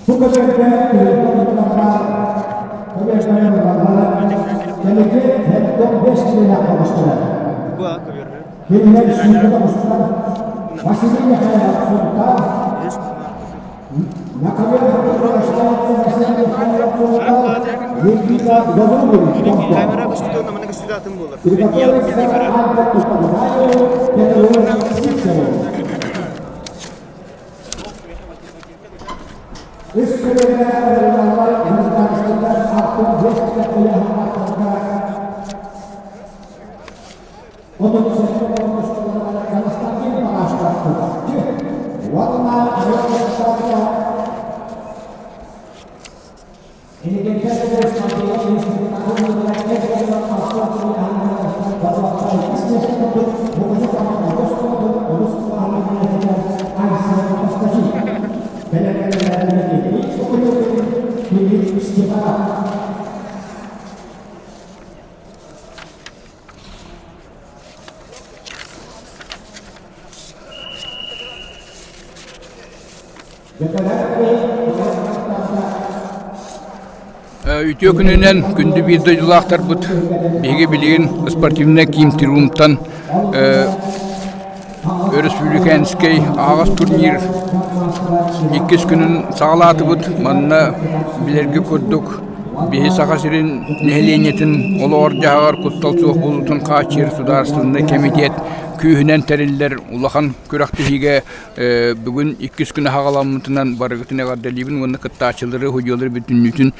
Бу көтөргө кыһылга Кэлики 75 килэлээх оҕустара. Кинилэр сүүрбэ оҕустар Василий Михайлов Сунтаар, Наталья Василий Михайлов Сунтаар, Никита Добрыгин Томпо. Приготовиться Альберту Погудаеву, Петру Сивцеву. Үс көлүөнэ ыаллар гражданскайдар артын биэс ыйааһыннарга 37 оҕустарыгар Константин Панашков уонна Үтүө күнүнэн күндү биир дойдулаахтарбыт биһиги билигин спортивнай киин Триумфтан өрөспүүбүлүкээнскэй аһаҕас турнир иккис күнүн саҕалаатыбыт. Манна билэргэ курдук биһи Саха сирин нэһилиэнньэтин олоҕор-дьаһаҕар куттал суох буолуутун хааччыйар судаарыстыбаннай кэмитиэт күүһүнэн тэриллэр улахан күрэхтэһиигэ Бүгүн иккис күн аһаҕаламмытынан барыгытын эҕэрдэлиибин уонна кыттааччылары, судьуйалары бүтүннүүтүн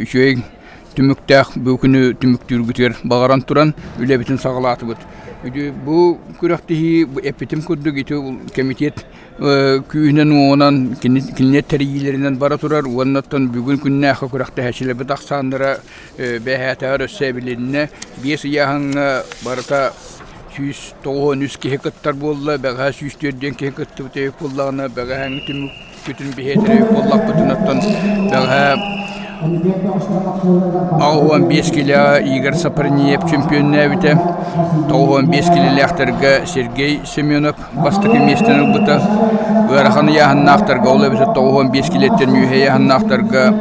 үчүгэй түмүктээх бу күнү түмүктүүргүтүгэр баҕаран туран үлэбитин саҕалаатыбыт. Бу күрэхтэһии эппитим курдук ити кэмитиэт күүһүнэн-уоҕунан кинилэр тэрийиилэринэн бара турар уонна оттон бүгүн күннээххэ күрэхтэһээччилэрбит ахсааннара бэһээтэҕэр өссө эбилиннэ. Биэс ыйааһыҥҥа барыта 193 киһи кыттар буолла, бэҕэһээ 104 диэн киһи кыттыбыт эбит буоллаҕына, бэҕэһээҥҥи түмүкпүтүн биһиэтэр эбит буоллахпытына, оттон бэҕэһээ 85 килоҕа Игорь Сапарниев чемпионнээбитэ, 95 килэлээхтэргэ Сергей Семенов бастакы миэстэни ылбыта. Ыарахан ыйааһыннаахтарга, ол эбэтэр 95 килэттэн үөһэ ыйааһыннаахтарга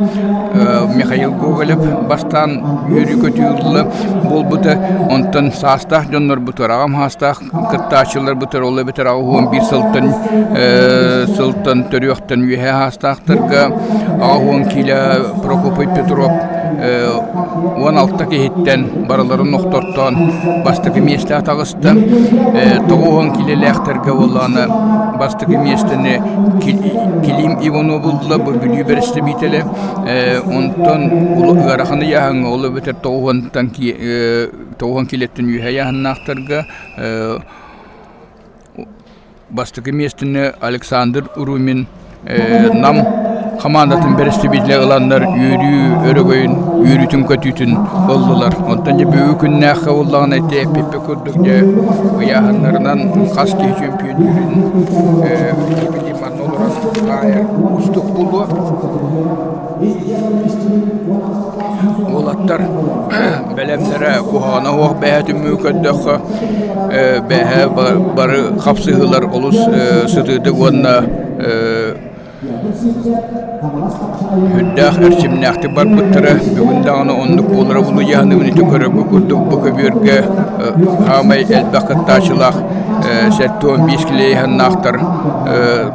Михаил Гоголев бастаан үөрүү-көтүү ылла буолбута. Онтон саастаах дьоннорбутугар, аҕам саастаах кыттааччыларбытыгар, ол эбэтэр 81 сылтан сылтан төрүөхтэн үөһэ саастаахтарга 80 киилэ Прокопий Петров 16 киһиттэн барыларын охтортоон бастакы миэстэҕэ таҕыста. 90 киилэлээхтэргэ буоллаҕына бастакы миэстэни Клим Иванов булла, бу Бүлүү бэрэстэбиитэлэ. Онтон ыарахан ыйааһыҥҥа ол эбэтэр 90-тан 90 киилэттэн үөһэ ыйааһыннаахтарга Бастакы миэстэни Александр Румин Нам хамаандатын бэрэстэбиитэлэ ыланнар үөрүү өрөгөйүн, үөрүүтүн-көтүүтүн ыллылар. Онтон дьэ бүгүҥҥү күннээххэ буоллаҕына ити эппиппит курдук дьэ ыйааһыннарынан хас киһи чөмпүйүөннүүрүн били манна олорон таайар уустук буолуо. Уолаттар бэлэмнэрэ куһаҕана суох бэйэ түмүгү көрдөххө, бэйэ бары хапсыһыылар олус сытыытык уонна сүрдээх эрчимнээхтик барбыттара. Бүгүн даҕаны оннук буолара булуйаһыныгын ити көрөргө курдук бу көбүөргэ саамай элбэх кыттааччылаах 75 килиэһаннаахтар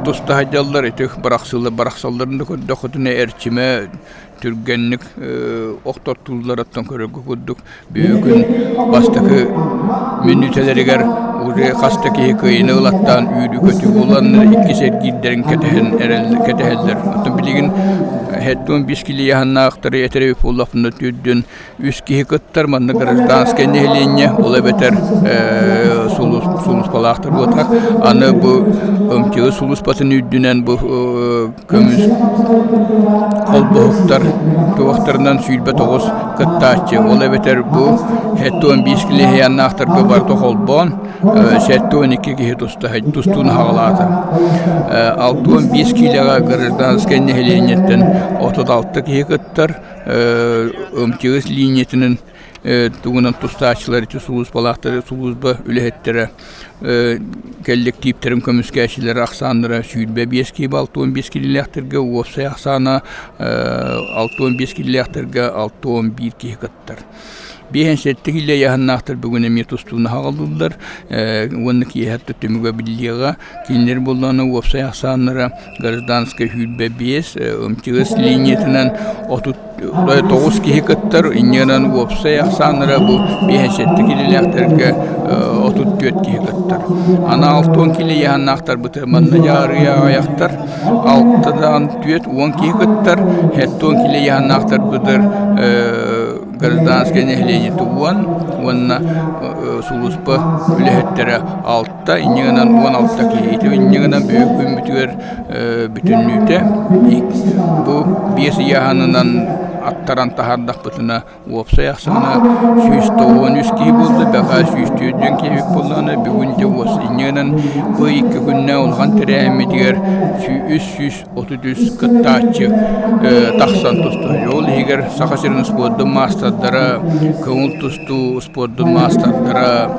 туста сылдьаллар ити бырахсалларын да көрдөххүтүнэ эрчимэ түргэнник охтортуулларыттан көрөргө курдук бүгүн бастакы мүнүүтэлэригэр Уже хас да киһи кыайыыны ылаттаан үүрүү-көтүү буоланнар иккис эргиирдэрин кэтэһэн кэтэһэллэр. Оттон билигин хэттуон биэс килийаһаннаахтары этэр эбит буоллахпына түрдүн үс киһи кыттар манна гражданскай нэһилиэнньэ ол эбэтэр сулууспалаахтар буолтах аны бу МЧС сулууспатын үрдүнэн бу көмүс холбоһуктар туохтарынан 29 кыттааччы ол эбэтэр бу 75 килиһияннаахтарга барыта холбоон 72 киһи тустууну хаҕалаата 65 киилэҕэ гражданскай нэһилиэнньэттэн 36 киһи кыттар МЧС линиятынан тугунан тустааччылар ити сулууспалаахтары сулууспа үлэһиттэрэ кэллэктииптэрин көмүскээччилэр ахсааннара 25 киһи 65 киилэлээхтэргэ уопсай ахсаана 65 киилэлээхтэргэ 61 киһи кыттар. Биэһэн сэттэ киилэ ыйааһыннаахтар бүгүн эмиэ тустууну аҕаллылар уонна киэһэ түмүгэ биллиэҕэ. Кинилэр буоллаҕына уопсай ахсааннара гражданскай 25, МЧС линиятынан 39 киһи кыттар, инньэ гынан уопсай ахсааннара бу 57 киилэлээхтэргэ 34 киһи кыттар. Аны 60 киилэ ыйааһыннаахтарбыт манна дьаарыйа аҕыйахтар, алтадан түөрт уон киһи кыттар, 70 киилэ ыйааһыннаахтарбытыгар гражданскай нэһилиэнньэ уон уонна сулууспа үлэһиттэрэ алта инньэ гынан 16 киһи. Ити инньэ гынан бүгүн күммүтүгэр бүтүннүүтэ бу биэс ыйааһынынан аттаран таһаардахпытына уопсай ахсаана 193 киһи буолла, бэҕэһээ 104 киһи буоллаҕына бүгүн дьэ уос инньэ гынан бу икки күннээх улахан тэрээһиммитигэр 333 кыттааччы тахсан тустар. Ол иһигэр Саха сирин спордун маастардара, көҥүл тустуу спордун маастардара,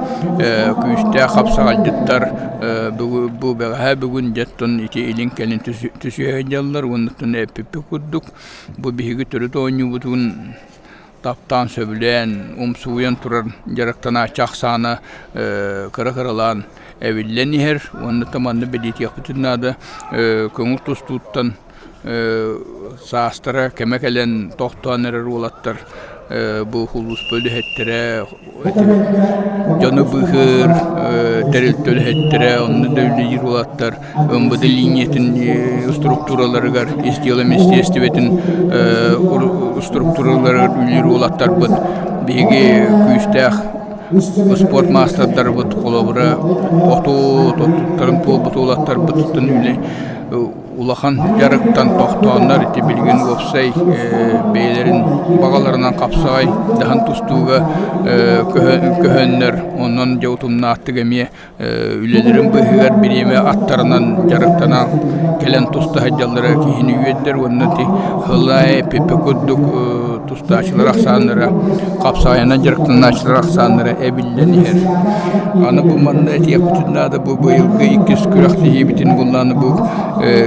күүстээх хапсаҕайдьыттар бу бэҕэһээ бүгүн дьэ ити илин-кэлин түсүһэ сылдьаллар уонна эппиппит курдук бу биһиги төрүт оонньуубутун таптаан сөбүлээн умсугуйан турар дьарыктанааччы ахсаана кыра-кыралаан эбиллэн иһэр уонна манна бэлиэтиэхпитин наада көҥүл тустууттан саастара кэмэ кэлэн тохтоон эрэр уолаттар бу улууспа үлэһиттэрэ дьону быыһыыр тэрилтэ үлэһиттэрэ онно да үлэлиир уолаттар МВД линиятын структураларыгар ис дьыала министиэристибэтин структураларыгар үлэлиир уолаттарбыт биһиги күүстээх спорт маастардарбыт холобура отут оттуктарын туолбут уолаттарбытыттан үлэ улахан дьарыктан тохтооннор ити билигин уопсай бэйэлэрин баҕаларынан хапсаҕай даһан тустууга көһөннөр онон дьэ утумнаахтык эмиэ үлэлэрин быыһыгар бириэмэ аттарынан дьарыктанан кэлэн туста сылдьаллара киһини үөрдэр уонна ити Хылай, Пепе курдук тустааччылар ахсааннара хапсаҕайынан дьарыктанааччылар ахсааннара эбиллэн иһэр. Аны бу манна этиэхпитин наада бу быйылгы иккис күрэхтэһиибитин буллааны бу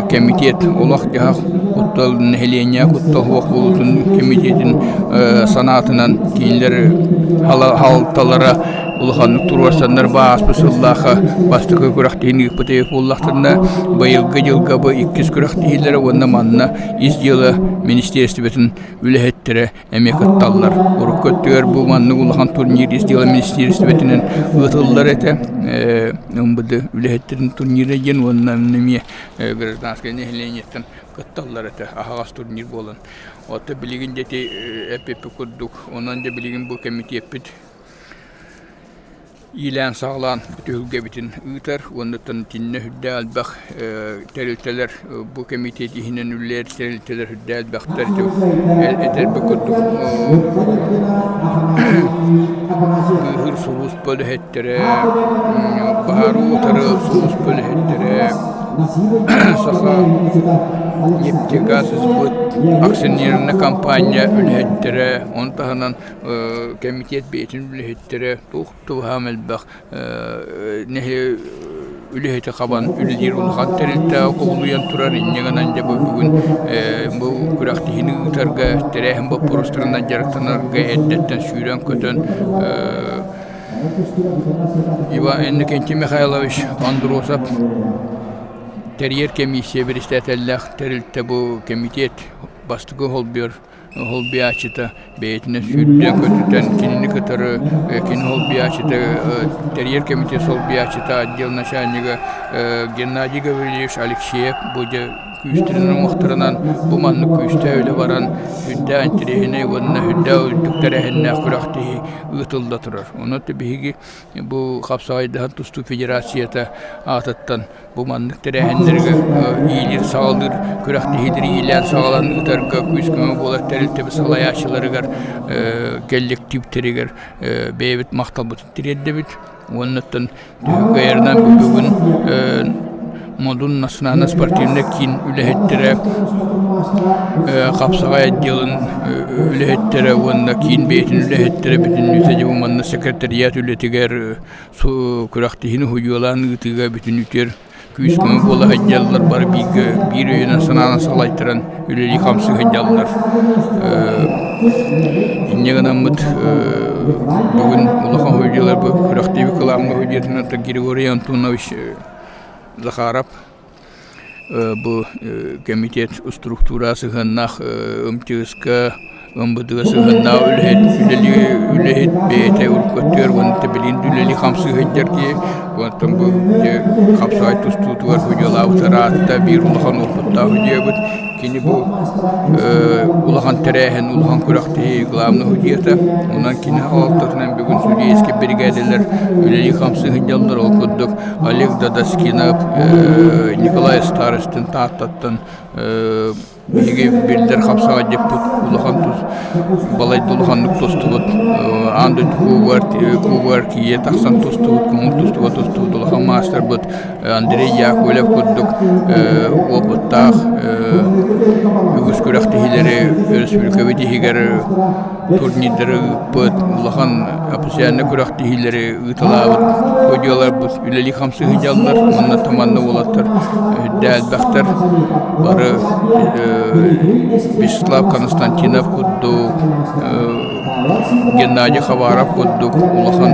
кэмитиэт олох-дьаһах куттал нэһилиэнньэ куттал суох буолуутун кэмитиэтин санаатынан кинилэр халталара улаханнык туруорсаннар бу ааспыт сыллаахха бастакы күрэхтэһиини ыыппыт эбит буоллахтарына быйылгы дьылга бу иккис күрэхтэһиилэрэ уонна манна ис дьыала министиэристибэтин үлэһиттэрэ эмиэ кытталлар. Урукку өттүгэр бу маннык улахан турнир ис дьыала министиэристибэтинэн ыытыллар этэ. МВД үлэһиттэрин турнира диэн уонна эмиэ гражданскай нэһилиэнньэттэн кытталлар этэ аһаҕас турнир буолан. Оттон билигин дьэ ити эппиппит курдук, онон дьэ билигин бу кэмитиэппит иилээн-саҕалаан түһүлгэбитин ыытар уонна итиннэ сүрдээх элбэх тэрилтэлэр бу кэмитиэт иһинэн үлэлиир тэрилтэлэр сүрдээх элбэхтэр этэрбит курдук быыһыыр сулууспа үлэһиттэрэ баһаары утары сулууспа үлэһиттэрэ Саха нефтегазсбыт акционернай компания үлэһиттэрэ ону таһынан кэмитиэт бэйэтин үлэһиттэрэ туох да элбэх үлэһити хабан үлэлиир улахан тэрилтэ кубулуйан турар инньэ гынан дьэ бу бүгүн бу күрэхтэһиини ыытарга тэрээһин боппуруостарынан дьарыктанарга эрдэттэн сүүрэн-көтөн Иван Иннокентий Михайлович Андросов тэрийэр комиссия биристээтэллээх тэрилтэ бу кэмитиэт бастакы холбуйар. Холбуйааччыта бэйэтинэн сүүрдэн-көтүтэн кинини кытары кини холбуйааччыта тэрийэр кэмитиэт солбуйааччыта отдел начальнига Геннадий Гаврильевич Алексеев бу дьэ күүстэрин уҥуохтарынан бу маннык күүстээх үлэ баран үрдээх интэриэһинэй уонна үрдээх үрдүк тэрээһиннээх күрэхтэһии ыытылла турар. Онон биһиги бу хапсаҕайдаһан тустуу федерацията аатыттан Бу маннык тэрээһиннэргэ иилиир-саҕалыыр күрэхтэһиилэри иилээн-саҕалаан ыытарга күүс-көмө буолар тэрилтэбит салайааччыларыгар, кэллэктииптэригэр бэйэбит махталбытын тириэрдэбит. Уонна оттон кыайарынан бүгүн Модун национальнай спортивнай киин үлэһиттэрэ, хапсаҕай отделын үлэһиттэрэ уонна киин бэйэтин үлэһиттэрэ бүтүннүүтэ дьэ бу манна секретариат үлэтигэр күрэхтэһиини уһуйуолаан ыытыыга бүтүн үтүөр күүс-көмө буола сылдьаллар бары бииргэ биир өйүнэн санаанан салайтаран үлэлии-хамсыы сылдьаллар инньэ гынаммыт бүгүн улахан уһуйдьуларбыт күрэхтэһии кылаамҥа уһуйдьутунан Григорий Антонович Захаров Бу кэмитиэт структура сыһыаннаах МТС-ка, МВД-га сыһыаннаах үлэһит үлэлии үлэһит бэйэтэ уруккуттугар уонна билигин да үлэлии-хамсыы сылдьар киһи. Онтон бу дьэ хапсаҕай тустуутугар судьуйалаабыт ыраатта биир улахан уопуттаах судьуйабыт. Кини бу улахан тэрээһин, улахан күрэхтэһии главный судьуйата. Онон кини салалтатынан бүгүн судейскай биригээдэлэр үлэлии-хамсыы сылдьаллар. Ол курдук Олег Дадаскинов, Николай Старостин Тааттаттан биһиги биллэр хапсаҕайдьыппыт улахан тус балайда улаханнык тустубут аан дойду кубогар кубогар тиийэ тахсан тустубут көҥүл тустууга тустубут улахан маастарбыт Андрей Яковлев курдук уопуттаах үгүс күрэхтэһиилэри өрөспүүбүлүкэбит иһигэр турнирдары ыыппыт, улахан официальнай күрэхтэһиилэри ыыталаабыт судьуйаларбыт үлэлии-хамсыы сылдьаллар уонна таманна уолаттар үрдээ элбэхтэр. Бары Вячеслав Константинов курдук, Геннадий Хабаров курдук улахан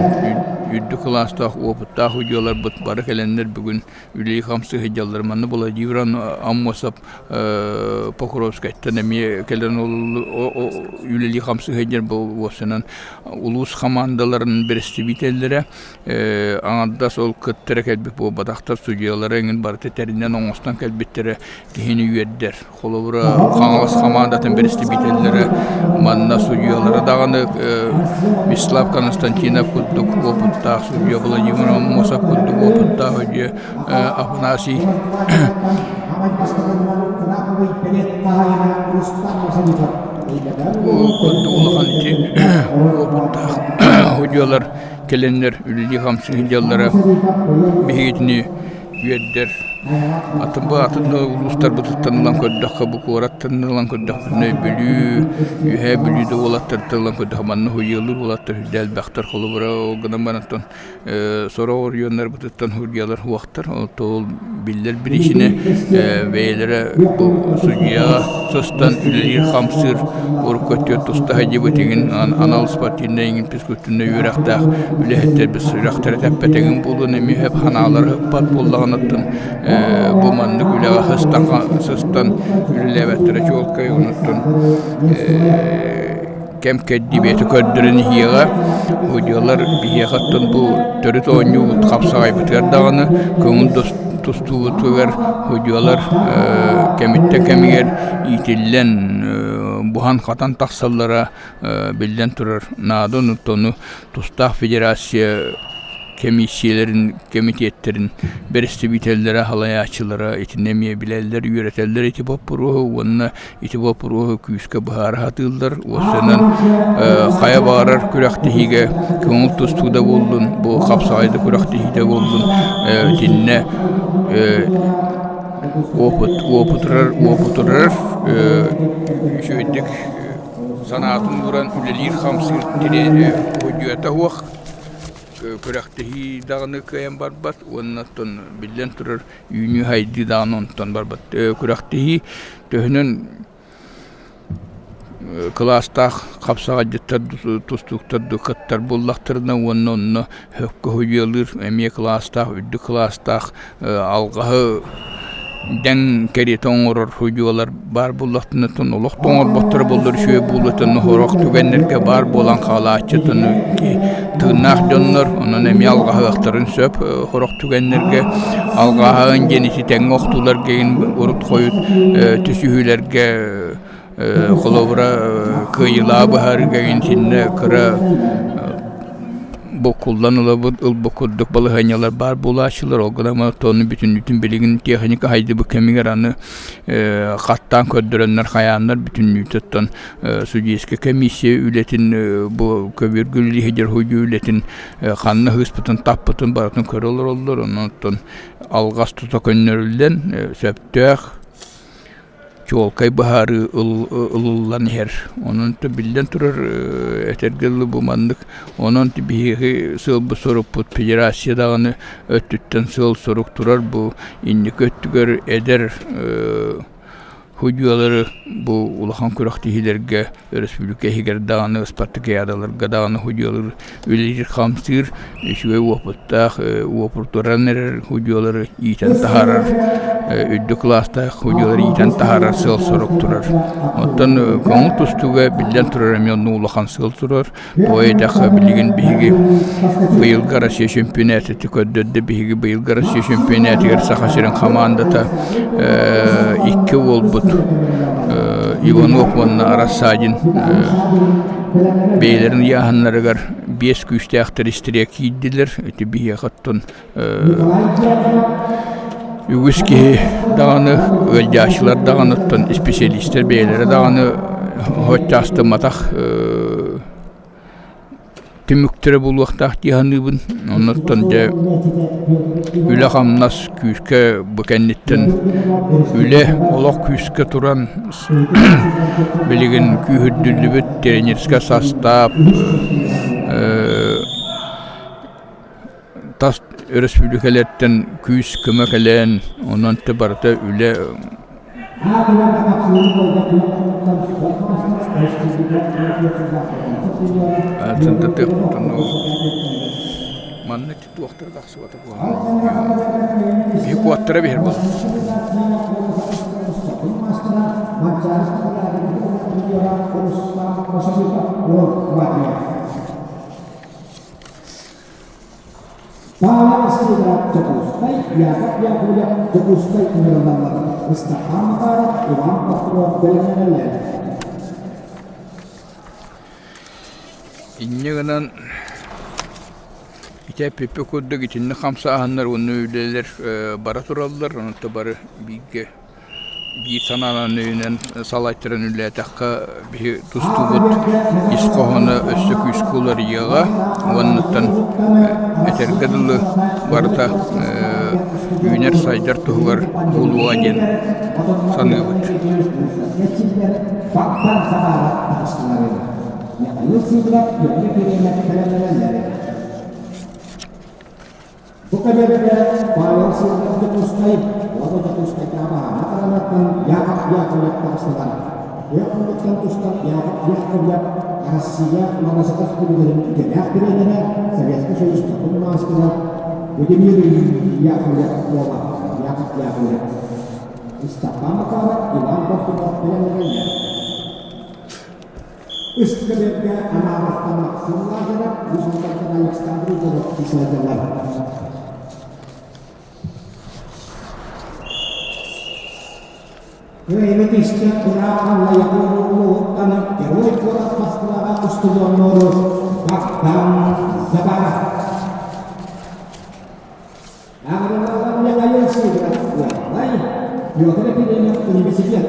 үрдүк кылаастаах уопуттаах судьуйаларбыт бары кэлэннэр бүгүн үлэлии-хамсыы сылдьаллар. Манна Владимир Аммосов Покровскайтан эмиэ кэлэн үлэлии-хамсыы сылдьар бу уопсайынан улуус хамаандаларын бэрэстэбиитэллэрэ аҥардас ол кыттара кэлбит буолбатахтар судьуйалара эҥин барыта тэринэн оҥостон кэлбиттэрэ киһини үөрдэр. Холобура, Хаҥалас хамаандатын бэрэстэбиитэллэрэ манна судьуйалара даҕаны Вячеслав Константинов курдук уопуттаах судьуйа, Владимир Аммосов курдук уопуттаах судьуйа Афанасий курдук улахан ити уопуттаах судьуйалар кэлэннэр үлэлии-хамсыы сылдьаллара биһигитини үөрдэр. Атын бу атын да улуустарбытыттан ылан көрдөххө, бу куораттан ылан көрдөхпүтүнэ Бүлүү, Үөһээ Бүлүү да уолаттарыттан ылан көрдөххө манна уһуйалыыр уолаттар үрдэ элбэхтэр. Холобура, ол гынан баран оттон сорох оройуоннарбытыттан судьуйалар суохтар. Ол биллэр биричиинэ бэйэлэрэ бу судьуйаҕа сыстан үлэлиир-хамсыыр урукку өттүгэр туста сылдьыбыт иҥин анал спортивнай иҥин физкультурнай үөрэхтээх үлэһиттэрбит сүрэхтэрэ тэппэтэгин буолуон эмиэ сөп санаалара ыппат буоллаҕына бу маннык үлэҕэ сыстан сыстан үлэлээбэттэрэ чуолкай онуттан кэм кэрдии бэйэтэ көрдөрөн иһиэҕэ судьуйалар биһиэхэ оттон бу төрүт оонньуубут хапсаҕайбытыгар даҕаны көҥүл тустуубутугар судьуйалар кэмиттэн кэмигэр иитиллэн буһан-хатан тахсаллара биллэн турар наада ону тустаах федерация кэмииссийэлэрин кэмитиэттэрин бэрэстэбиитэллэрэ салайааччылара итиннэ эмиэ билэллэр үөрэтэллэр ити боппуруоһу уонна ити боппуруоһу күүскэ быһаара сатыыллар уопсайынан хайа баҕарар күрэхтэһиигэ көҥүл тустуу да буоллун бу хапсаҕай да күрэхтэһиитэ буоллун итиннэ опыт уопутурар уопутурар үчүгэйдик санаатын ууран үлэлиир-хамсыыр уһуйдуйата суох күрэхтэһии даҕаны кыайан барбат уонна оттон биллэн турар үүнүү-сайдыы даҕаны онтон барбат. Күрэхтэһии төһөнөн кылаастаах хапсаҕайдьыттар тустууктар кыттар буоллахтарына уонна онно сөпкө уһуйалыыр эмиэ кылаастаах үрдүк кылаастаах алҕаһы. дэҥ кэриэтэ оҥорор судьуйалар баар буоллахтарына олох да оҥорботторо буоллар үчүгэй буолуо сорох түгэннэргэ баар буолан хаалааччы тыыннаах дьоннор онон эмиэ алҕаһыахтарын сөп сорох түгэннэргэ алҕаһаан диэн ити тэҥҥэ охтууларга урут хойут түсүһүүлэргэ Холобура, кыайыылааҕы быһаарыыга итиннэ кыра буккуллан ылабыт ылбыт курдук балаһыанньалар баар буолааччылар. Ол гынан ону бүтүннүүтүн билигин техника хайдыбыт кэмигэр аны хаттаан көрдөрөннөр хайааннар бүтүннүүтэ оттон судейскай комиссия үлэтин бу көбүөргэ үлэлии сылдьар судьуйа үлэтин ханна ыһыспытын таппытын барытын көрө олороллор. Онон оттон алҕас тута көннөрүллэн сөптөөх чуолкай быһаарыы ылыллан иһэр. Онон биллэн турар этэргэ дылы бу маннык онон биһиги сыалбыт-сорукпут федерация даҕаны өттүттэн сыал-сорук турар бу инники өттүгэр эдэр судьуйалары бу улахан күрэхтэһиилэргэ өрөспүүбүлүкэ иһигэр даҕаны, ыспартакыйаадаларга даҕаны судьуйалары үлэлиир-хамсыыр үчүгэй уопуттаах, уопутуран эрэр судьуйалары иитэн таһаарар, үрдүк кылаастаах судьуйалары иитэн таһаарар сыал-сорук турар. Оттон көҥүл тустууга биллэн турар эмиэ оннук улахан сыал турар. Тоҕо диэтэххэ, билигин биһиги быйылгы Россия чөмпүйэнээтэ көрдөрдө, биһиги быйылгы Россия чөмпүйэнээтигэр Саха сирин хамаандата икки уолбут Иванов уонна Рассадин бэйэлэрин ыйааһыннарыгар биэс күүстээхтэр истириэ киирдилэр. Ити биһиэхэ оттон үгүс киһи даҕаны, ыалдьааччылар даҕаны, оттон исписэлиистэр бэйэлэрэ даҕаны соччо астымматах түмүктэрэ буолуохтаах дии саныыбын. Оннуттан дьэ үлэ-хамнас күүскэ бу кэнниттэн үлэ олох күүскэ туран билигин күүһүрдүллүбүт тренерскэй састаап тас өрөспүүбүлүкэлэртэн күүс-көмө кэлэн, онон да барыта үлэ Манна туохтара тахсыбата куһаҕан. Биһи куоттара биһир буолла. Павел Сидоров Дьокуускай, Яков Яковлев Дьокуускай ыҥырыллаллар, Ыстапаан Макаров, Иван Попов бэлэмнэнэллэр. Инньэ гынан ити эппиппит курдук итинник хамсааһыннар уонна үлэлэр бара тураллар, онон бары бииргэ биир санаанан өйүнэн салайтаран үлэлээтэххэ биһи тустуубут ис хоһооно өссө күүскэ уларыйыаҕа уоннаттан этэргэ дылы барыта үүнэр-сайдар туһугар буолуоҕа диэн саныыбыт. Бу кэмэргэ Павел Сидоров Дьокуускай уонна Дьокуускайдааҕы Аана Таранаттан Яков Яковлев таҕыстылар. Яковлевтан тустан Яков Яковлев Россия Малосатов түмүлэрин идэлээх тренерэ, Советскай Союз тутум маастара Владимир Яковлев уола Яков Яковлев. Ыстапаан Макаров, Иван Бахтунов бэлэмнэнэллэр. Үс кэлэргэ Анаровтан Максим Лазарев, Уус Алдантан Александр Егоров сылдьаллар. Кыайыыны түстэ ыраах Аллайыаха улууһуттан Герой куорат Москваҕа устудьуоннууру Богдан Забаров. Аҕырылаллар Михаил Сидоров Уоллай, Петр Епифанов Университет,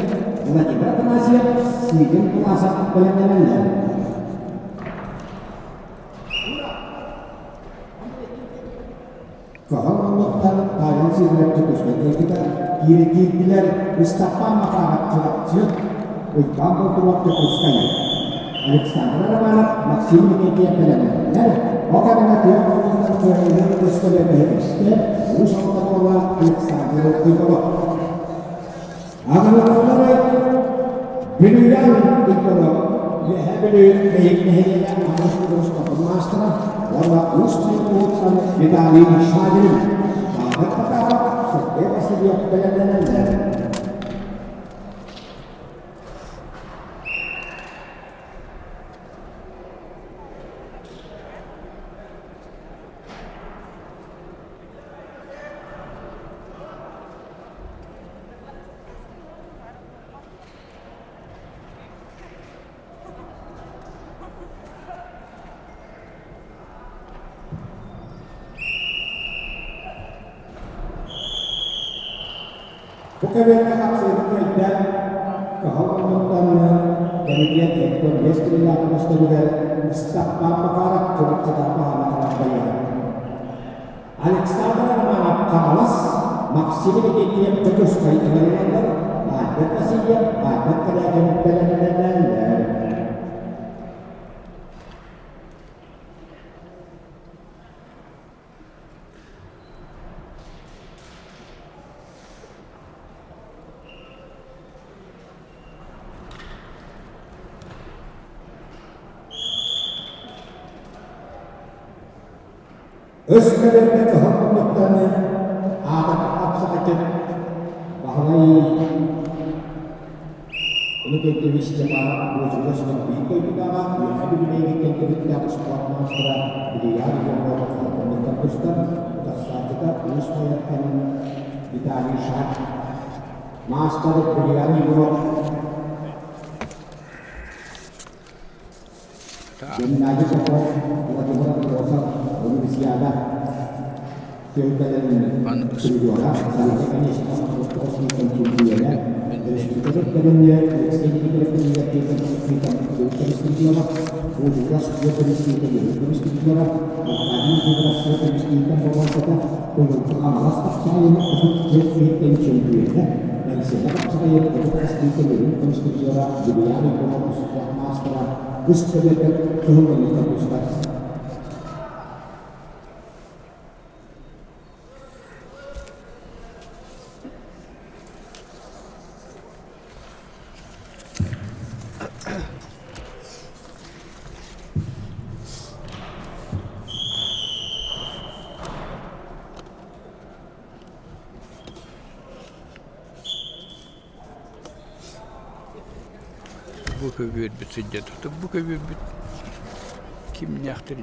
Владимир Афанасьев Сыгын Власов бэлэмнэнэллэр. Кыһыл муннуктан Павел Сидоров Дьокуускайга киирдилэр Ыстапаан Макаров Чурапчы, Уйбаан Болтунов Дьокуускай, Александр Романов, Максим Никитин бэлэмнэнэллэр. Ол кэмҥэ тыа улууһуттан кыайыыны көстөлөмөһүстэ Уус Алдан уола Александр Егоров. Аҕалалары Бүлүүрэн Егоров, Үөһээ Бүлүү Мэйик нэһилиэгэ аҕыс улуус маастара уонна Уус Майа улууһуттан Виталий Шадрин, Баһылык Потапов. Сергей Васильев бэлэмнэнэллэр. Бу кэбиэккэ хапсыһыы кыайда, кыһыл оннуттан кэмитиэт 75 килэлээх көстөрүгэр Ыстаппаан Макаров Чурапчытааҕы баһааматынан байыһар. Александр Романов Хаҥалас, Максим Никитин Дьокуускай ыҥырыллаллар, Альберт Васильев, Альберт Корякин бэлэмнэнэллэр. Өс кэлэргэ кыһыл муннуктаны аатырбыт хапсаҕайдьыт Баһылай Иннокентьевич Степанов Буочугас биир дойдутааҕа Үөһээ Бүлүү төрүттээх спорт маастара Илья Егоров муннуктан тустар, утарсааччыта Уус Майаттан Виталий Шах, маастар Илья Егоров Геннадий Попов, Владимир Андросов, Универсиада түһүлгэлэрин призера, Салита Конечников чемпиона, өрөспүүбүлүкэ көрүҥҥэ Алексей Никифоров призера, Буочугас Петр призера, Аркадий Федоров Петр боруонсата, Туйгун Хаҥалас хапсаҕайын 34 чемпиона, Эҥсиэли хапсаҕайын 38 призера, Юлиан Егоров спорт маастара, Үс көбүөргэ кыһыл муннукка тустар. Бу көбүөрбүт сылдьа турда, бу көбүөрбүт кимнээхтэр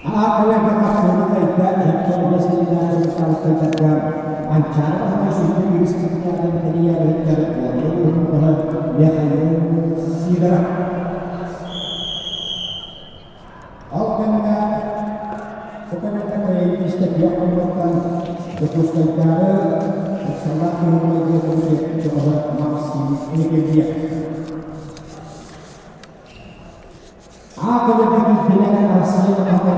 Ааккаларга тахсыыны кайда иһиттэн бэс Манчаары Баһылай сүрүн юрист-капиталын тэрийээриһиттэр Владимир Уһуннаһы Михаил Сидоров Ол кэмҥэ бу кэмҥэ кэйиэлиистэ күөх хонноттон Дьокуускайдааҕы ыксаллаах быһыылаах дьиэ чөҕөһө Максим Никитьев. Аакылыга киирдилэр Россия Аҕа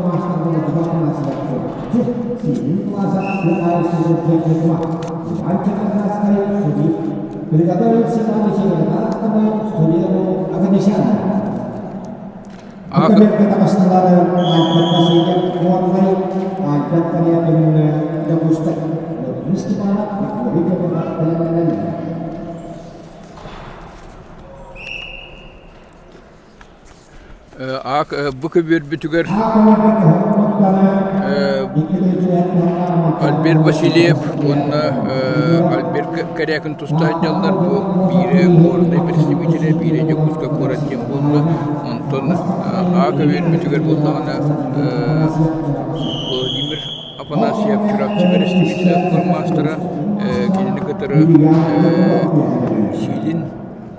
маастарбын Дьэ, Синий Плаза Иван Черкасскай судьи приготовить Иванович Сурену Аганесяну. Бу таҕыстылары Альберт Васильев Горнай, Альберт Корякин Дьокуускай, Владимир Степанов, Григорий Федоров бэлэмнэнэллэр. Аак бу көбүөрбүтүгэр Альберт Васильев уонна Альберт Корякин туста сылдьаллар. Бу биирэ горнай представителэ, биирэ Дьокуускай куорат диэн буолла. Онтон Аа көбүөрбүтүгэр буоллаҕына Владимир Афанасьев Чурапчы бэрэстэбиитэлэ маастара кинини кытары Силин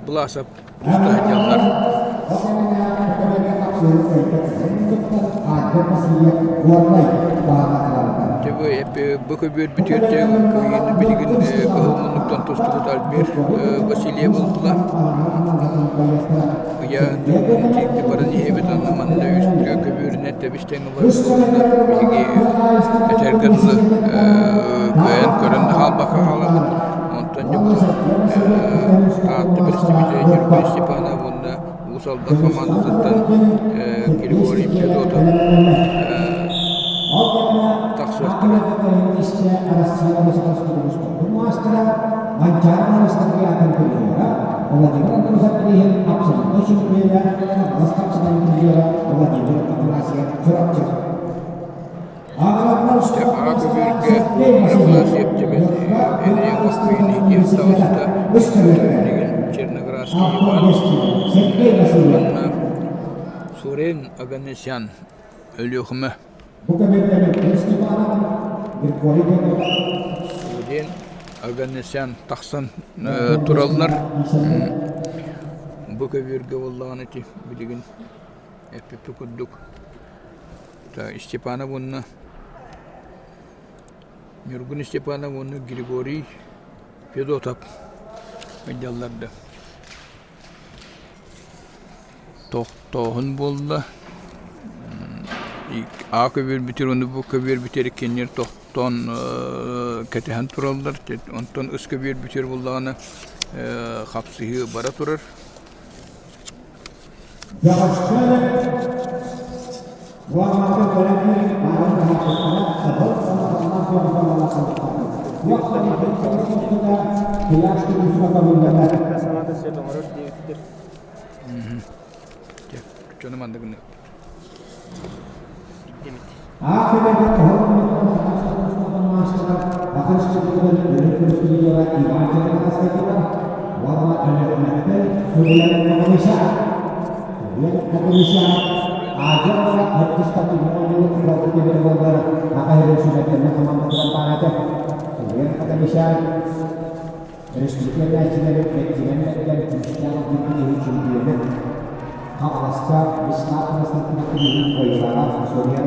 Власов туста сылдьаллар. Бу көбүөрбүтүгэр кыайыыны билигин кыһыл муннуктан тустубут Альберт Васильев ылла. Ыйааһын тиийди баран иһэбит онно манна үс көбүөрүнэн тэбис-тэҥ биһиги этэргэ дылы кыайан көрөн да хаалбакка хаалабыт. Онтон дьэ бу Таатта бэрэстэбиитэлэ Ньургун Степанов уонна Уус Алдан хамаандатыттан Григорий Федотов тахсыахтара. Владимир Андросов бирииһин абсолютнай чемпиона, Хаҥалас хапсаҕайын призера Владимир Афанасьев Чурапчы. Аҕа көбүөргэ Афанасьев Илья Москвин таҕыста билигин Черноградский Иван уонна Сурен Оганесян Өлүөхүмэ Сурен Оганесян тахсан тураллар. Бу көбүөргэ буоллаҕына ити билигин эппиппит курдук Степанов уонна Ньургун Степанов уонна Григорий Федотов ыйдаллар да тохтооһун буолла. А көбүөрбүтүгэр уонна бу көбүөрбүтүгэр иккиэннэр тохтоон кэтэһэн тураллар. Онтон ыс көбүөрбүтүгэр буоллаҕына хапсыһыы бара турар. Дьону маннык Хаҥаласка Весна Константиновна кыайыылааҕа Софья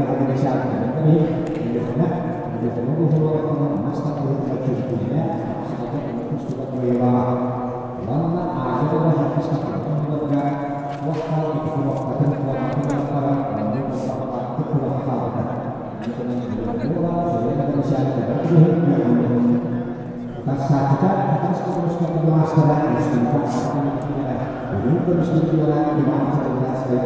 Өлүөхүмэ Өлүөхүмэ улууһугар мас тардыһыыта чөмпүйүөнэ Сахата тустууга кыайыылааҕа уонна Азия оҕолор туох ити куруоккатын уонна хаалбыта. Тахсааччыта маастара Үрүҥ көмүс Иван Черноградскай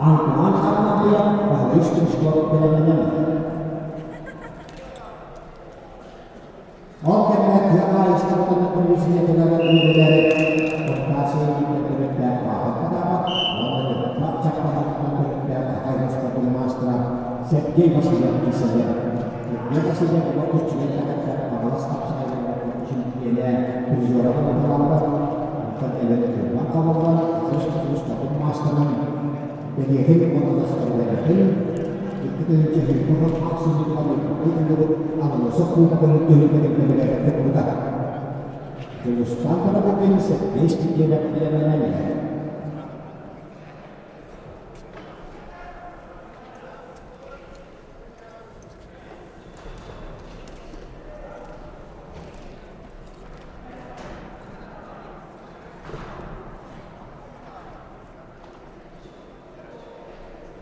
Антуан Харлампьев Баһылай Стручков бэлэмнэнэн. Ол кэмҥэ тыа хаһаайыстыбатын комиссиятыгар үлэлээбит Кавказия төрүттээх Павел Потапов уонна Ньурба Чаппаһатыттан төрүттээх хаһаайыстыбатын маастара Сергей Васильев киирсэллэр. Сергей Васильев олох көччүйэн кэтэхтэр Хаҥалас хапсаҕайдарыгар чемпиэнэ призера буолаллар. Онтон эбэн Кырбан хабыллан, Хрустопун маастарынан бэлиэтин уонна дастабырыанньатын 2020 ахсынньытыгар ыытыллыбыт АЛРОСА Кубогын түһүлгэтин бэлэмнээбитэ. Дьулустаан Тарабукин Сергей Степанов бэлэмнэнэллэр.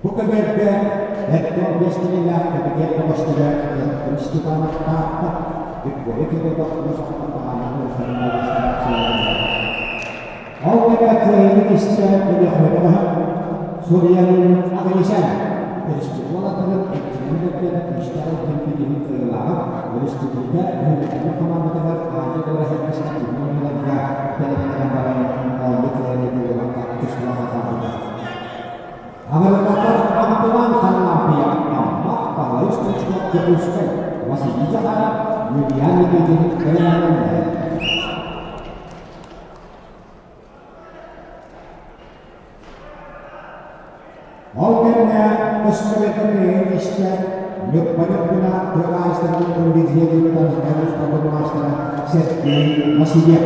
Бу көбүөргэ Эрдо биэстэрилээх кэбиниэт бөҕөстөрө Яков Степанов Таатта, Григорий Федотов Муус Баҕанаҕа улуустарын Ол кэмэ кыайыыны истэ Өлүөхүмэ бөҕөһө суруйан Аганесян өрөспүүбүлүкэ эрчимэн бэргэн күүстээх кэмпириэһин кыайыылааҕа өрөспүүбүлүкэ үһүннэрин хамаандатыгар Азия оҕолоро оонньууларга бэлэмнэнэн баран оонньуу кыайан буолбакка тустууга хаалбыта. Аҕырытатар Антуан Харлампия Амма Баһылай Стручков Дьокуускай Василий Захаров Юлиан Никитин бэлэмнэнэллэр. Ол кэмҥэ өстөбөтүн истэ Ньукпа-Ньукпуна тыа хаһаайыстыбатын коллегиятыттан устатын маастара Сергей Васильев.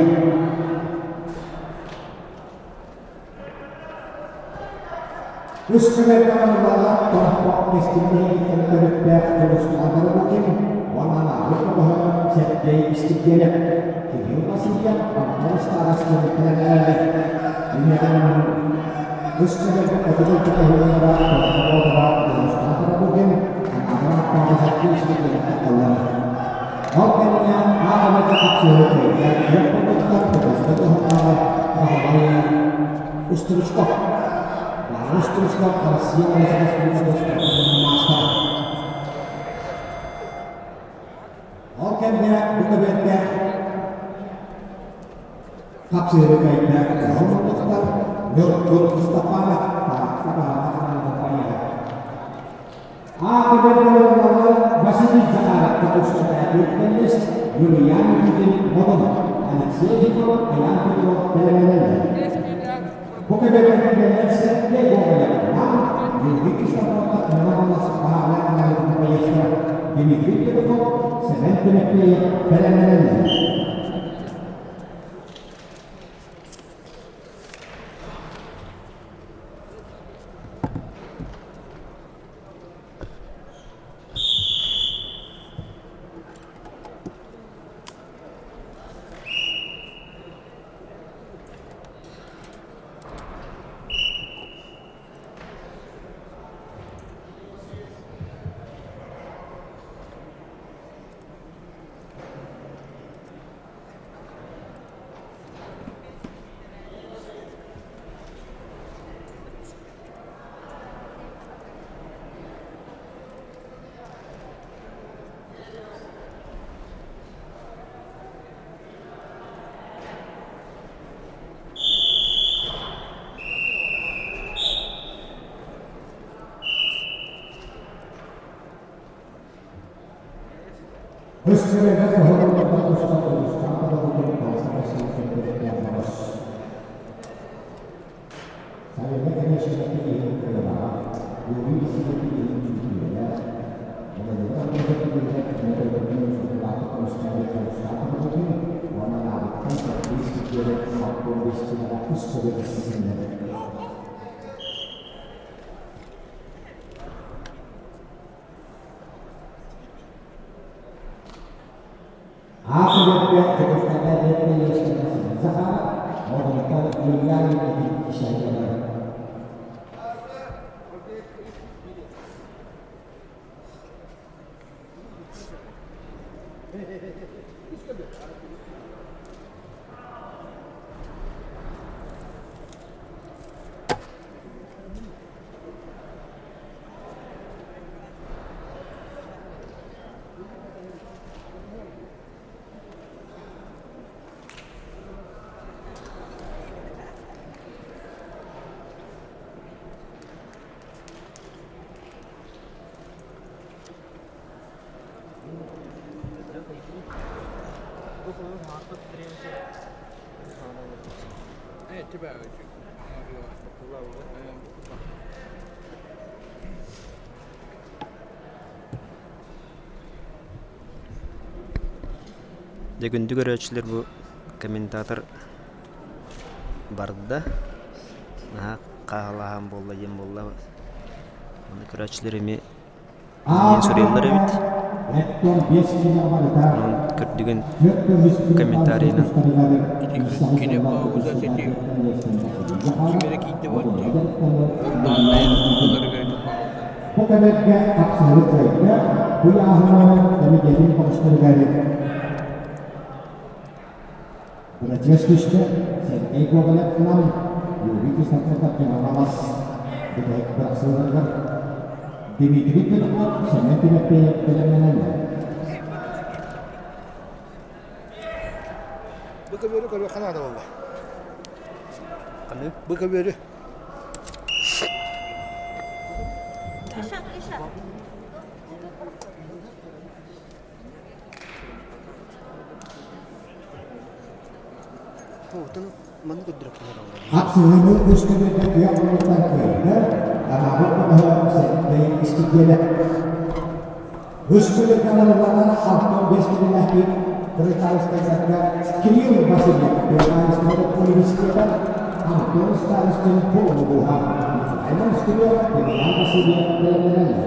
Үс көмөлөөх томпох кэскиллэһииттэн төрүттээх Дьулустаан Рыбакин уонна Анаабыр көмөһө Сергей Истипиэнэп, Кирилл Васильев, Антон Старостин кэлэн Үс көмөлөөх хотугу көтөһүллэрэ Томпоҕо Дьулустаан Рыбакин, Анаабыр ааттааҕы Сергей Истипиэнэп таххаллар. Ол кэмҥэ аҕабыта хапсыһыы кыайда, Леппотуттан Кутузга туһуннааҕы Баһылай Стручков. Баһылай Стручков Россия Республикатын маастара. Ол кэмҥэ бу көбүөргэ Хапсыыры кыайда Дьоһун Ньургун Мустафанов Таатта баһаҕа хамаандата Аатыгар Василий Захаров Дьокуускайдааҕы Юлиан Никитин Модун, Алексей Егоров, Айаан Петров бэлэмнэнэллэр. Бу кэбэргэннэр Сергей Гоголев, Юрий Кислородов, Миронов Павел Анаев, Дмитрий Петухов, Сэмэн Тимофеев бэлэмнэнэллэр. Аах үөрдэ Дьокуускайга Дэбдэ Захаров, Модунтан Илья Никитин ишайдылар. Дьэ күндү көрөөччүлэр бу комментатор барда наһаа хааһылааһын буолла диэн буолла Аны көрөөччүлэр эмиэ диэн суруйаллар эбит Онон көрдүгүн комментарийынан Кини пауза ити ким эрэ киирдэ буолла Ол дааннайын ыларыгар ити пауза Бу кэмэргэ хапсыһыы кыайда, бу ыйааһыҥҥа кэмитиэтин бөҕөстөрүгэр Бырачыас түстэ, Сергей Гоголев-Нам, Юрий Кислотов-Хаҥалас бүтэһик бырахсыыларыгар Дмитрий Петухов, Семен Тимофеев бэлэмнэнэллэр. Бу көбүөрү көрүөххэ наада буолла. Ханнык? Бу көбүөрү. Хапсыһыыны үс көбүөргэ күөх муннуктан кыайда, анаабыт бөҕөһө Сергей Искитиэнэп. Үс көбүөргэ аналланан 65 килэлээхпит Крытаевскайдарга Кирилл Васильев Крытаевскай университета Антон Старостин Полулууһа Михаил Скряб Емельян Васильев бэлэмнэнэллэр.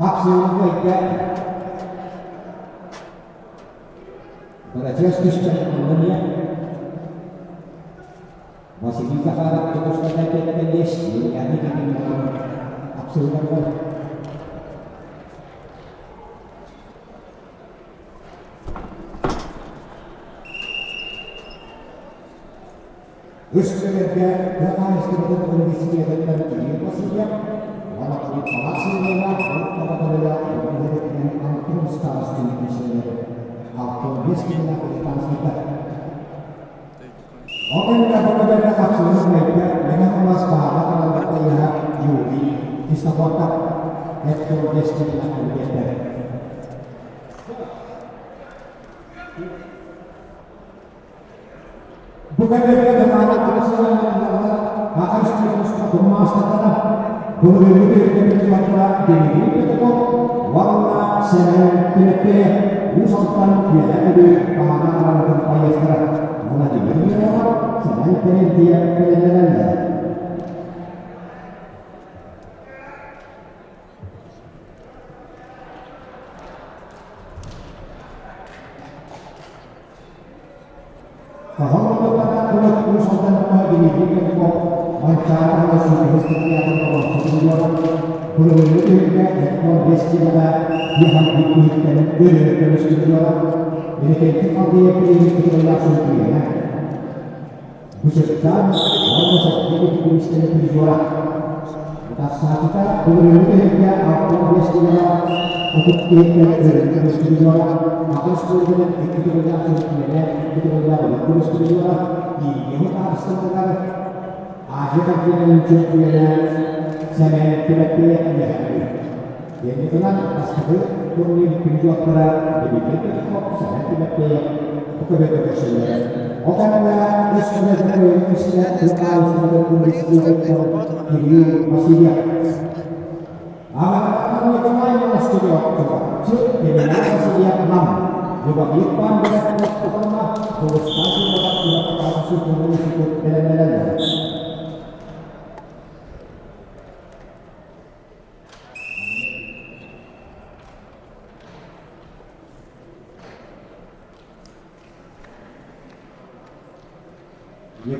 Хапсыһыыны кыайда Бырачыас түстэ онно Василий Захаров Дьокуускайга кэллэс Юлиана Никитина хапсыһыыларыгар Үс күннэргэ тыа хаһаайыстыбатын университетыттан Кирилл Васильев уонна Палат Сергеева Оҕотолуйа үлэһитинэн Антон Старостин киирсэллэр. 65 киһилээх британскайдар. Ол кэннэ бу көтөргө хапсыһыы кыайда Мэҥэ Хаҥалас баһаара хараллыбыт ыйыһа Юрий Кисловодов 75 киһилээх үлэһиттэр. Бу кэмнэргэ кытаанах арассыыйалар АХШ маастардара былырыыҥҥы түһүлгэ Дмитрий Петров уонна Сэмэн Тимофеев Уус Алдан Үөһээ Бүлүү баһаана хараҥатын байыастара Владимир Миронов, Сэмэн Терентьев бэлэмнэнэллэр. Хаһан ылбатах Уус Алдан Дмитрий Петров Манчаары уонна Сүүрбэһис кырдьаҕын оҥорсутугар былырыыҥҥы түһүлгэ Эдмон Бестинаҕа Яханбит иһиттэн өрө көмүскүллүөҕэ Иннокентий Халдеев билигин кытыллаах чөмпүйүөнэ Бычыттаан уонна сэттэ күүстэри призера. Тахсааччыта былырыыҥҥы түһүлгэ 65 киилэҕэ 32 өрүн көмүс призера, аҕыс киилэнэн икки төгүллээх чөмпүйүөнэ, икки төгүллээх үрүҥ көмүс призера, Евгений Хаартыскаларыгар Азия континенын чөмпүйүөнэ Сэмэн Тимофеев үөһээбит. Кэнникинэн бастакы турнир призердара Дмитрий Петров, Сэмэн Тимофеев бу көбөтө көрсөллөр. Ол кэннэ үс көбөтө истэ Тыа Кирилл Васильев. Аҕатыттан Николай Монастырев Чурапчы, Емельян Васильев Нам, Любовик Пандров Тохтохонно, Дьулустаан Симонов Чурапчытааҕы сүүрдүүнү сүтүк бэлэмнэнэллэр.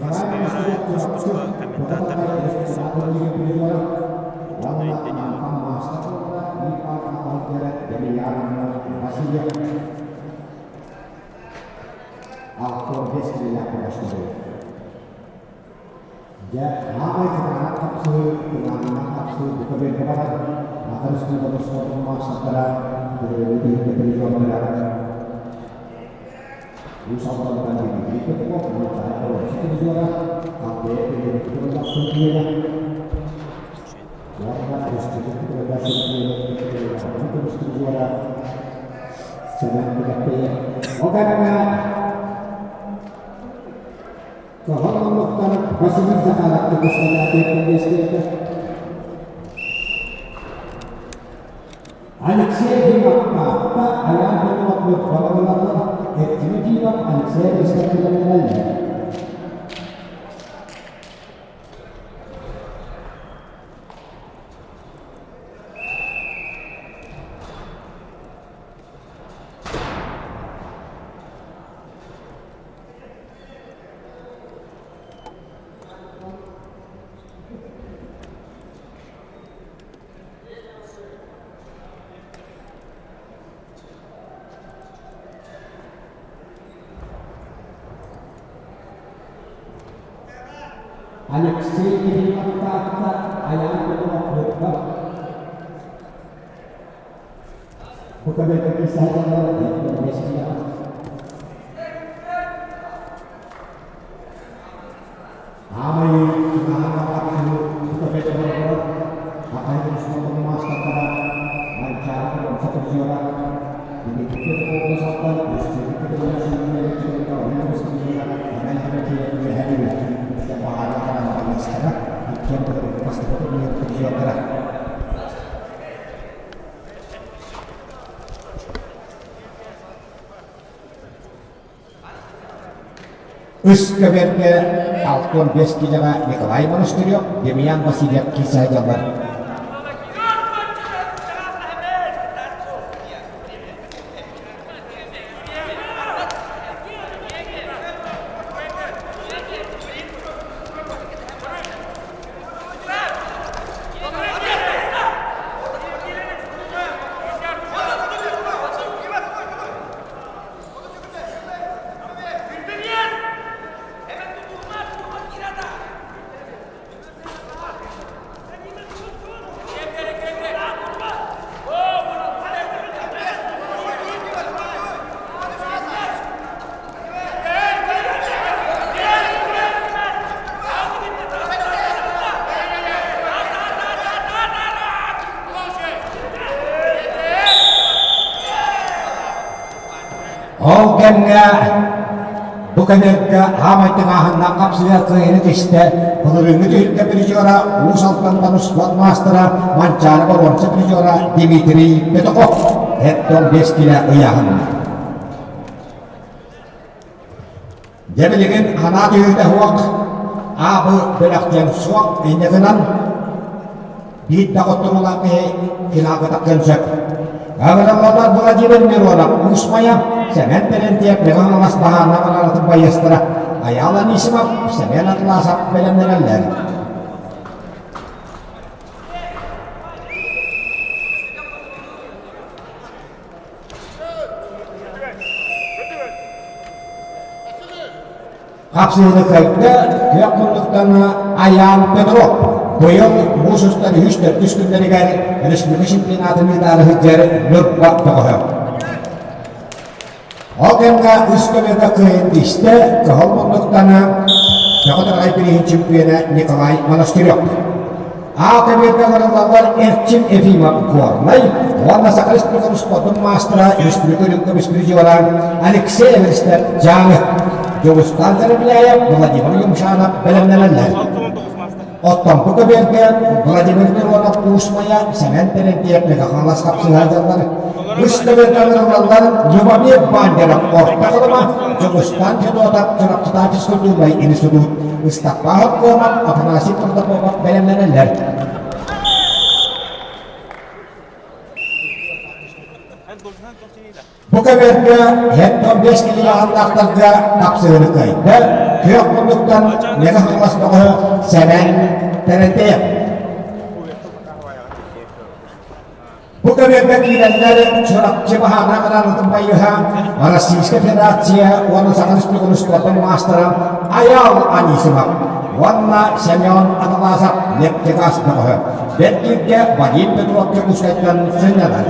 Бас тус-туспа комментатордар суолталаах дьон өйдөниэҕин. Дьэ, аамай кытаанах хапсыы, кылааннаах хапсыы бука биэргэ барар, атын устуудалар суотун маастардара, былырыыҥҥы түһүлгэ призердара Уус Алдантан Дмитрий Петров, Мынчаары Орончу призера, Халдея Петров чемпиона, уонна Республика Петрова чемпиона, көмүс призера Сэмэн Тимофеев. Ол кэмҥэ Кыһыл муннуктан Василий Захаров көмүскэлээтэ миэстэтэ. Алексей Димов-Таатта Айаан Петров Ньурбаларыларынан Эрчими Димов Алексей бэстэркэлэннэрэллэр. Алексей Кириллов-Таатта Айаан Петров Ньурба Бу көмөтө сайдаллар Аамай тыҥаһаан көмөтө Хахай устатын маастардара Манчаары Сатыржыра Дмитрий Петров Салтан Үс көбүөргэ 65 киилэҕэ Николай Монастырев, Демьян Васильев киирсэ сылдьаллар. Ол кэмҥэ бу кэмэргэ аамай тыҥааһыннаах хапсыһар кыайыыны тистэ былырыыҥҥы түһүлгэ призера Уус Алдантан успуорт маастара Манчаары боруонса призера Дмитрий Петухов 75 килэ ыйааһынна. Дьэ билигин анаа түһүүтэ суох, аабы бөлөх диэн суох, инньэ гынан биир да хотторуулаах киһи финалга тахсыан сөп. Ыҥырыллаллар Владимир Миронов, Уус Майа, Сэмэн Терентьев, Мэҥэ Хаҥалас баһаарына аналатын байыастара Айаал Анисимов, Сэмэн Атласов бэлэмнэнэллэр. Хапсыһыыны кыайда күөх муннуктан Айаан Петров. Быйыл муус устар үһүс төрдүс күннэригэр республика чемпионатын ыытаары сылдьар Ньурба бөҕөһө. Ол кэмҥэ үс көмөтө кыайан истэ кыһыл муннуктан Бөҕө Тараҕай бирииһин чемпиона Николай Монастырев. А көбүөргэ ыҥырыллаллар Эрчим Ефимов Горнай уонна Саха Республикатын спордун маастара, республика үрүҥ көмүс призера Алексей Эверстов Дьааҥы, Дьулустаан Заробляев, Владимир Юмшанов бэлэмнэнэллэр. Оттон бу көбүөргэ Владимир Миронов Уус Майа, Сэмэн Терентьев Мегахалас хапсыһаайдаллар. Үс көбүөргэ ыҥырыллаллар Любомир Бандеров Орто Халыма, Дьулустаан Федотов Чурапчытаах физкультурнай институт Ыстаппаах Куоман, Афанасий Протопопов бэлэмнэнэллэр. Бу көбүөргэ хеттон 5 килограммнаахтарга тапсыһыны кыайда. Күөх муннуктан Мэҥэ Хаҥалас бөҕөһө Сэмэн Тэрэнтэев. Бу көбүөргэ киирэннэр Чурапчы баһаана араанатын байыһа Российскай Федерация уонна Саха Республикатын спордун маастара Айаал Анисимов уонна Семен Аталасов нефтегаз бөҕөһө бэрт кииргэ Вадим Петров Дьокуускайтан сынньанар.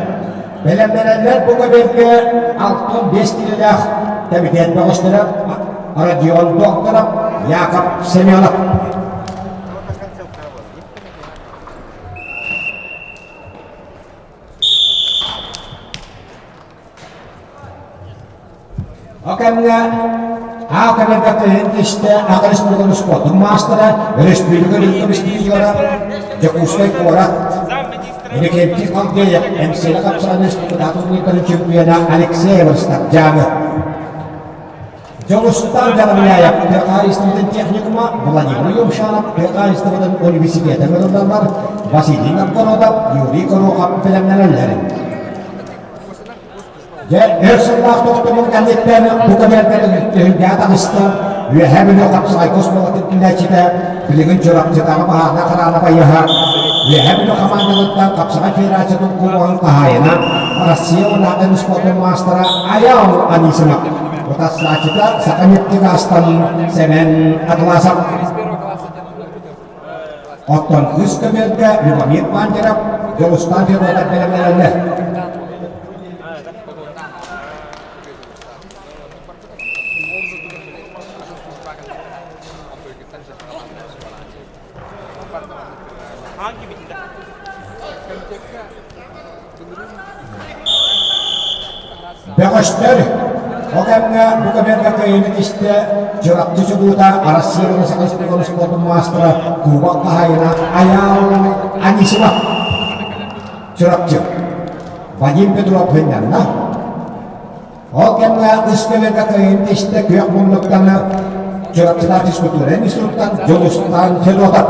Бэлэмнэнэллэр бу көбүөргэ 65 килэлээх кэмитиэт бөҕөстөрө Родион Докторов, Яков Семенов. О кэмҥэ Аа кэмэргэ кыһын истэ Аҕа республикатын спордун маастара, өрөспүүбүлүкэ үрдүк призера, Дьокуускай куорат Иннокентий Халдеев, МСЛ хапсаҕан республикатааҕы турнирдарын чемпиона Алексей Эверстов Дьааҥы. Дьулустаан Дьаламняев тыа хаһаайыстыбатын техникума, Владимир Юмшанов тыа хаһаайыстыбатын университета ыҥырыллаллар, Василий Новгородов, Юрий Горохов бэлэмнэнэллэр. Дьэ, өр сыллаах тохтобул кэнниттэн бу кэмэргэ түһүлгэҕэ таҕыста, Үөһээ Бүлүү хапсаҕай оскуолатын киллээччитэ, билигин Чурапчытааҕы баһаарынай хараана байыаһа, Үөһээ Бүлүү хамаандатыттан хапсаҕай федерациятын кубогын хаһаайына, Россия уонна спордун маастара Айаал Анисимов, утарсааччыта Саха нефтегазтан Сэмэн Атласов. Оттон кыыс көмүөлгэ Любомир Пантеров, Дьулустаан Федотов бэлэмнэнэллэр. Бөҕөстөр ол кэмҥэ бу кэмҥэ кыайыыны тистэ Чурапчы чулуута Арассыыйа уонна Саха Республикатын спордун маастара Кубок хаһаайына Айаал Анисимов Чурапчы Вадим Петров сынньанна. Ол кэмҥэ үс кэмҥэ кыайыыны тистэ күөх муннуктан Чурапчылаах физкультура институттан Дьулустаан Федотов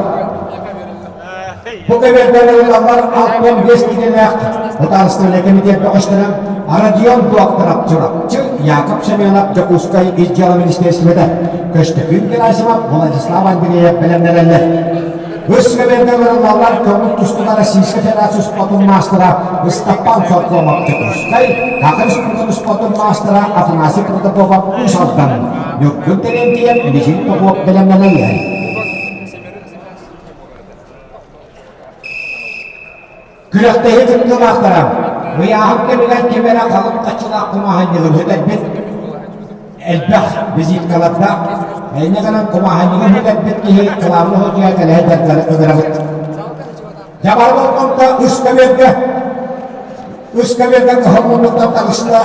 Бу кэмэрдэн ылаллар 65 килэлээх Судаарыстыбаннай кэмитиэт бөҕөстөрө Родион Докторов Чурапчы, Яков Семенов Дьокуускай Ис дьыала министиэристибэтэ, Көстөкүүн Герасимов, Владислав Андреев бэлэмнэнэллэр. Үс кэмэргэ ылаллар көҥүл тустууга Российскай Федерация спордун маастара Ыстаппан Соркомов Дьокуускай, Саха Республикатын спордун маастара Афанасий Протопопов Уус Алдан, Ньургун Терентьев, Мичил Попов бэлэмнэнэллэр. Күрэхтэһии кыттыылаахтара ыйааһын кэмигэр ким эрэ халыҥ хаччылаах кумааһынньыгын сүтэрбит, элбэх визиткалардаах, инньэ гынан кумааһынньыгын сүтэрбит киһи кылаабынай судьуйа кэлэһэ дьарыктары ыҥырабыт. Дьабар болҕомто үс көбүөргэ үс көбүөргэ кыһыл муннуктан таҕыста.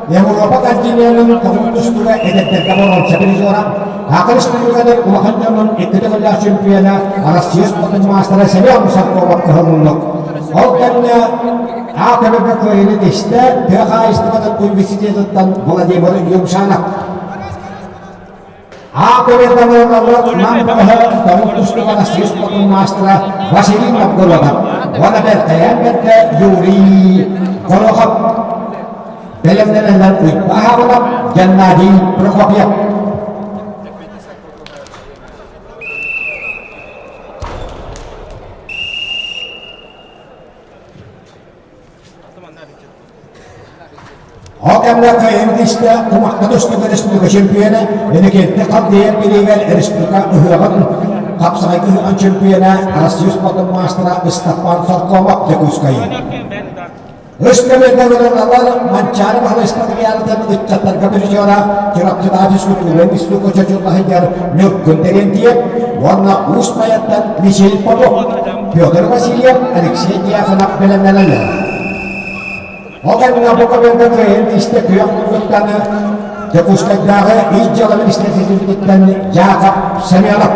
Европа континенын хотугу тустууга эдэрдэргэ боруонса призера, Саха Республикатын улахан дьонун икки төгүллээх чемпиона, Россия спортун маастара Семен Саркова кыһыллык. Ол кэннэ А көбөккө кыайыыны тистэ тыа хаһаайыстыбатын университетыттан Владимир Юмшанов. А көбөккө Нам бөҕөһө тоҕус тустууга Россия спортун маастара Василий Новгородов уонна бэртэйэн бэркэ Юрий Горохов бэлэмнэнэллэр Уйбаһабылап Геннадий Прокопьев. Ол кэмҥэ кыайан кумахха тустууга республика чемпиона, Иннокентий Халдеев билигэр республика ыһыаҕын хапсаҕайга ыһыаҕын чемпиона, Россия спортун маастара Ыстаппан Соркомов Дьокуускай. Үс көмөлөрүнэн Манчаары Баһылай Спартакиадатын ыччаттарга призера Чурапчытааҕы физкультура институкка чочуллаһыгар Ньургун Терентьев уонна Уус Майаттан Мичил Попов, Петр Васильев, Алексей Дьяконов бэлэмнэнэллэр. Ол кэмҥэ бу көмөлгө кыайан тиистэ күөх муннуктан Дьокуускайдааҕы ис дьыала министиэристибэтиттэн Яков Семенов.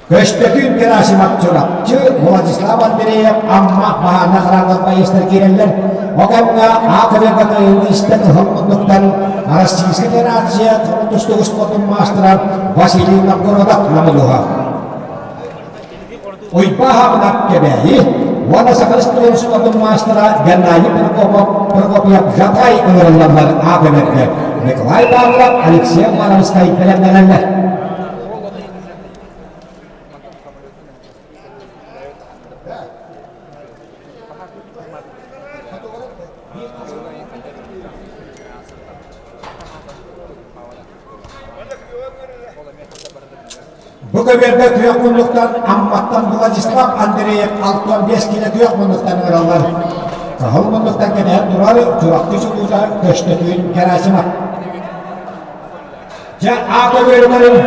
Көстөкүүн Герасимов Чурапчы, Владислав Андреев Амма баһаана хараҥа байыастар киирэллэр. Ол кэмҥэ АКВ кыайыылыыстан ыһыл муннуктан Российскай Федерация тустуук спордун маастара Василий Новгородов намылыһа. Уйбаһабынап Кэбээйи уонна Саха Республикатын спордун маастара Геннадий Прокопов Прокопьев Жатай ыҥырыллаллар АКВ-гэ Николай Павлов, Алексей Уваровскай бэлэмнэнэллэр. Бу көбүөргэ күөх муннуктан Амматтан Владислав Андреев 65 килэ күөх муннуктан ыҥыраллар. Кыһыл муннуктан кэтэһэн турар Чурапчы чулуута Көстөкүүн Герасимов. Дьэ, аата үөрэнэрин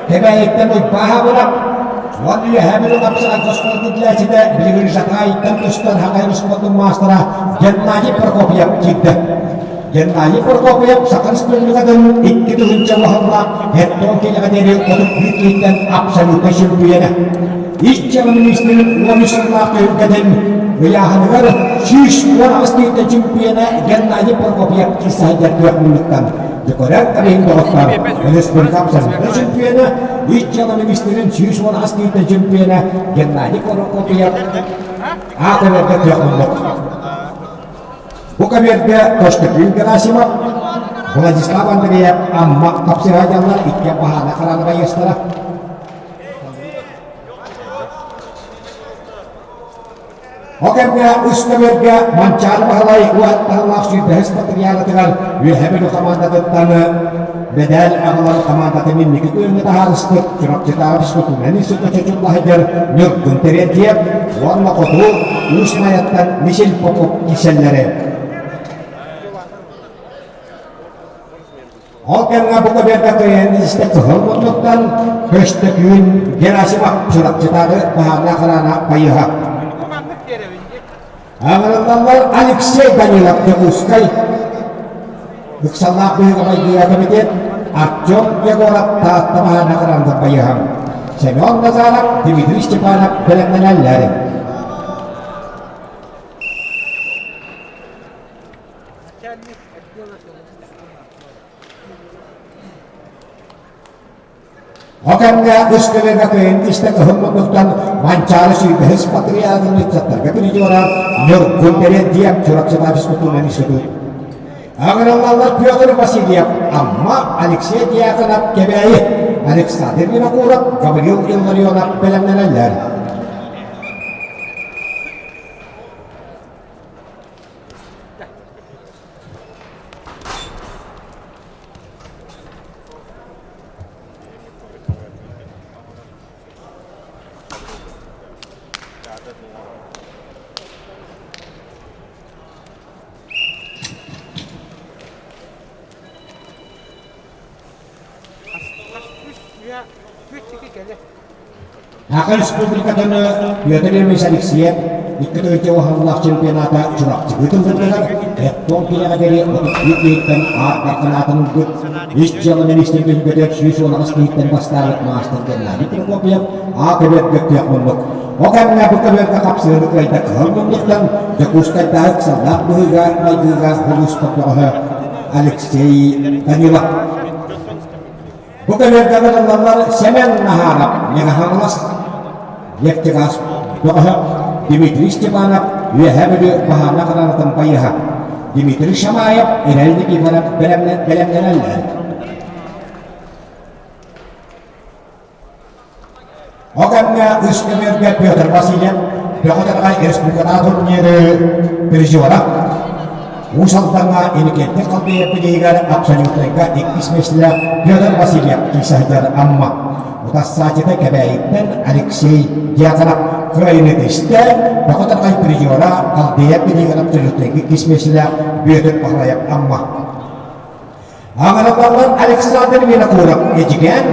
Кэбээйиттэн Уйбааһабылап уонна Үөһээ Бүлүү хапсаҕай оскуолатын иитиллээччитэ билигин Жатаайыттан тустан Хахай спордун маастара Геннадий Прокопьев киирдэ. Геннадий Прокопьев Саха Республикатын 2000 уһаллаах хеттон киилэҕэ диэри 31 киһиттэн абсолютнай чемпиона. Ис дьыала министрин 13 сыллаах түһүлгэтин ыйааһыныгар 118 киһиттэн чемпиона Геннадий Прокопьев киирсэ сылдьар күөх муннуктан Декорат тарихын доҕоттоор, республика абсолютнай чемпиона, ис дьыала министрин 118 киһиттэн чемпиона Геннадий Прокопьев аат эбэргэ кыах муннук. Бу көбүөргэ Көстөкүүн Герасимов, Владислав Андреев Амма тапсыһаадьаллар икки баһаана харааны байыастара. Ол кэмҥэ үс көбүөргэ Манчаары Баһылай уһаттаһылаах сүүрбэһис матырыйаалатыгар Үөһээ Бүлүү хамаандатыттан мэдээл аҕалар хамаандатын инники күөҥҥэ таһаарыспыт Чурапчытааҕы физкультурнай институт чочуллаһыгар Ньургун Терентьев уонна Хоту Уус Майаттан Мичил Попов киирсэллэрэ. Ол кэмҥэ бу көбүөргэ кыайан истэ кыһыл муннуктан Көстөкүүн Герасимов Чурапчытааҕы баһаардаах хараана байыһа. Аҥырыллаллар Алексей Данилов Дьокуускай Ыксаллаах быһыыга майгыга комитет Артем Егоров Таатта баһаардаах хараандан байыһа. Семен Назаров, Дмитрий Степанов бэлэмнэнэллэр. Ол кэмҥэ үс көбүөргэ кыайан истэ кыһыл муннуктан Манчаары сүүрбэһис патриархын ыччаттарга призера Ньургун Терентьев Чурапчытааҕы физкультурнай институт. Аҕыраллаллар Петр Васильев, Амма, Алексей Дьяконов, Кэбээйи, Александр Винокуров, Гаврил Илларионов бэлэмнэнэллэр. Саха Республикатын Петр Ильич Алексеев 2 уһаллаах чемпионата Чурапчыга ыытыллыбытыгар Эптон киһиэхэ диэри 31 киһиттэн аат аатын ылбыт Ис дьыала министрин түһүлгэтигэр 118 киһиттэн бастаабыт маастар Геннадий Прокопьев А көбүөргэ күөх муннук. Ол кэмҥэ бу көбүөргэ хапсыһыыны кыайда кыһыл муннуктан Дьокуускайдааҕы ыксаллаах быһыыга-майгыга улууспут бөҕөһө Алексей Данилов. Бу көбүөргэ ыҥырыллаллар Сэмэн Наһаарап, Мэҥэ-Хаҥалас, нефтегаз бөҕөһө Дмитрий Степанов, Үөһээ Бүлүү баһаарына хараҥатын байыһа Дмитрий Шамаев, Эрэл Никифоров бэлэмнэнэллэр. Ол кэмҥэ үс көбүөргэ Петр Васильев Бөҕө Тараҕай республикатааҕы турниры призера Уус Алдаҥҥа Иннокентий Халбеев бирииһигэр абсолютнайга иккис миэстэлээх Петр Васильев киирсэ сылдьар Амма утарсааччыта Кэбээйиттэн Алексей Дьяконов кыайыыны тистэ Бөҕө Тараҕай призера Халбеев бирииһигэр абсолютнайга иккис миэстэлээх Бүөтүр Баһылайап Амма Аҕаралларынан Александр Винокуров Эдьигээн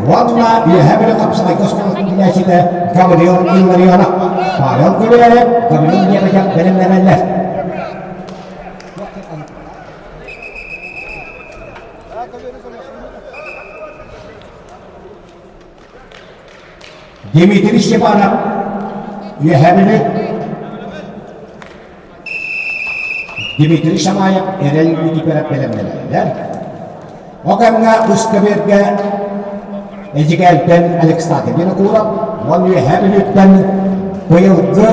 уонна Үөһээ Бүлүү хапсаҕайга оскуолатын билээччитэ Гаврил Илларионов, Павел Гуляев, Гаврил Лебедев бэлэмнэнэллэр. Дмитрий Степанов Үөһээ Бүлүү Дмитрий Шамаев Эрэл Никифоров бэлэмнэнэллэр. Ол кэмҥэ үс көбүөргэ Эдьигээнтэн Александр Винокуров уонна Үөһээ Бүлүүттэн быйылгы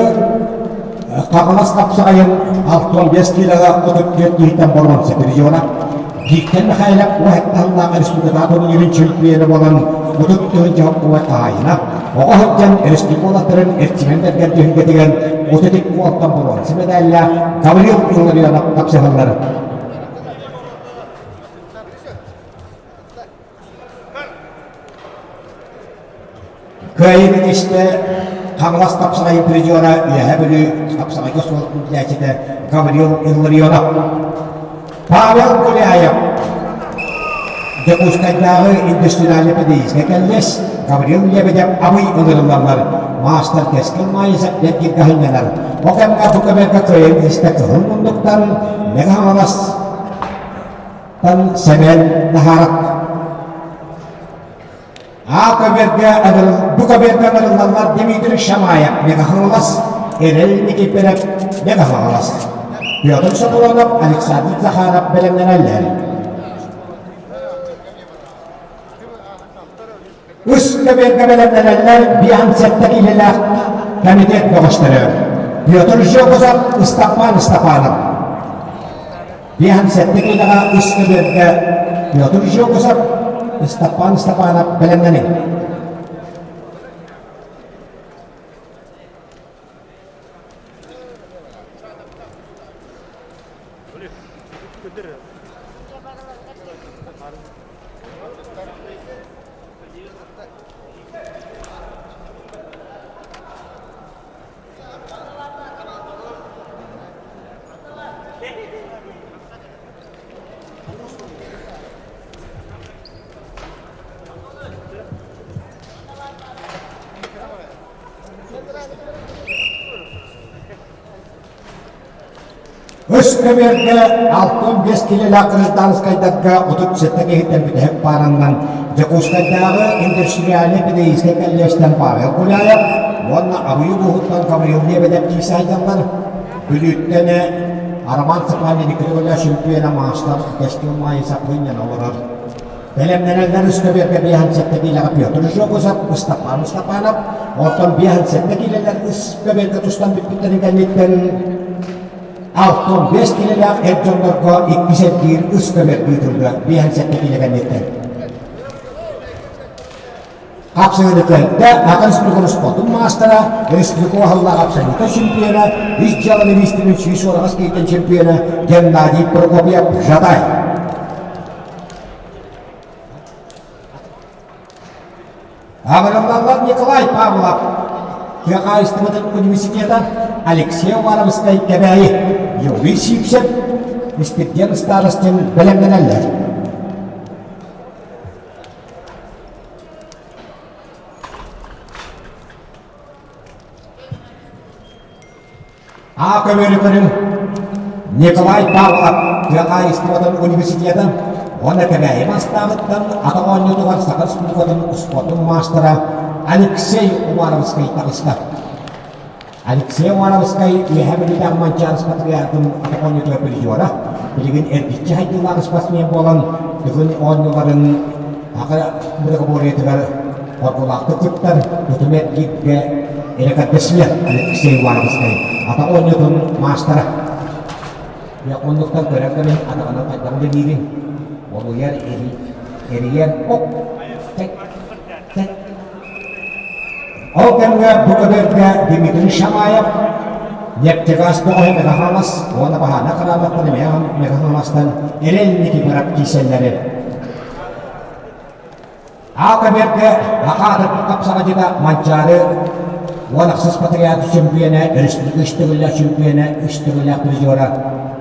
Хаҥалас хапсаҕайын 65 киилэҕэ 34 киһиттэн боруонса призера Виктор Михайлов уһаттаһыллаах республикаҕа турнирын чемпиона буолан 30 тыһыынча кубай хаһаайына оҕо сылдьан республика уолаттарын эрчимэн бэргэн түһүлгэтигэр 32 уолтан боруонса медаллаах Гаврил Илларионов тапсыһаллар. Кыайыыны тистэ Хаҥалас хапсаҕайын призера Үөһээ Бүлүү хапсаҕайга суол иитээччитэ Гаврил Илларионов. Павел Гуляев Дьокуускайдааҕы индустриальнай педагогическай кэллиэс Гаврил Лебедев Абый ыҥырыллаллар маастар Кэскил Маайысов бэргиргэ сынньанар. Ол кэмҥэ бу көмөлгө кыайыыны тистэ Кыһыл муннуктан Мэҥэ Хаҥалас Сэмэн Наһаарап А көбүөргэ бу көбүөргэ ыҥырыллаллар Дмитрий Шамаев Мэҥэ-Хаҥалас, Эрэл Никифоров Мэҥэ-Хаҥалас, Петр Софронов, Александр Захаров бэлэмнэнэллэр. Үс көбүөргэ бэлэмнэнэллэр 57 киһилээх комитет бөҕөстөрө Петр Жогозов, Ыстапаан Ыстапанов. 57 киилэҕэ үс көбүөргэ Петр Жогозов, Ыстапаан Ыстапанов бэлэмнэниҥ. Үс көбүөргэ 65 киилэлээх гражданскайдарга 37 киһиттэн бүтэһик паараннан Дьокуускайдааҕы индустриальнай педагогическай кэллиэстэн Павел Гуляев уонна Абый улууһуттан Гаврил Лебедев киирсэ сылдьаллар. Бүлүүттэн Роман Цыпанин икки чемпиона маастар Кэскил Маайысап мунньан олорор. Бэлэмнэнэллэр үс көбүөргэ 57 киилэҕэ Петр Жогозов, Ыстапаан Ыстапанов, оттон 57 киилэлэр үс көбүөргэ тустан бүппүттэрин кэнниттэн 65 киилэлээх эр дьоннорго иккис эргиир үс көбүөр ыытыллыа 57 киилэ кэнниттэн. Хапсыһыыны кыайда Саха Республикатын спордун маастара, республика уһаллаах абсолютнай чемпиона, ис дьыала министрин 148 киһиттэн чемпиона Геннадий Прокопьев Жатай. Аҕырыллаллар Николай Павлов, тыа хаһаайыстыбатын университета, Алексей Уваровскай Кэбээйи, Юрий Сивцев, Испирдиэн Старостин бэлэмнэнэллэр. А көмөлү көрүҥ Николай Павлов тыа хаһаайыстыбатын университетын уонна Кэбээйи Мастааҕыттан атах оонньуутугар Саха Республикатын успуордун маастара Алексей Уваровскай таҕыста. Алексей Уваровскай Үөһээ Бүлүүтээҕи Манчаары спартакиадатын атах оонньуутугар призера, билигин эргиччи хайдыылаах спортсмен буолан Дыгын оонньууларын Саха многоборьетыгар Оргулаахтык кыттар тутум эргииргэ эрэ Алексей Уваровскай атах оонньуутун маастара. Оннуктан көрөн кэлин атаҕынан хайдах үлэлиирин олуйар, эрийэр, оп, тэк, тэк. Ол кэмҥэ бу көбүөргэ Дмитрий Шамаев нефтегаз бөҕөһө Мегахамас уонна Баһаана Харааматтан Мегахамастан Эрэл Никифоров киирсэллэри Аакабергэ Акаатырбыт хапсаҕадьыта Манчаары 16 патриарх чөмпүйүөнэ, өрөспүүбүлүкэ үс төгүллээх чөмпүйүөнэ, үс төгүллээх призера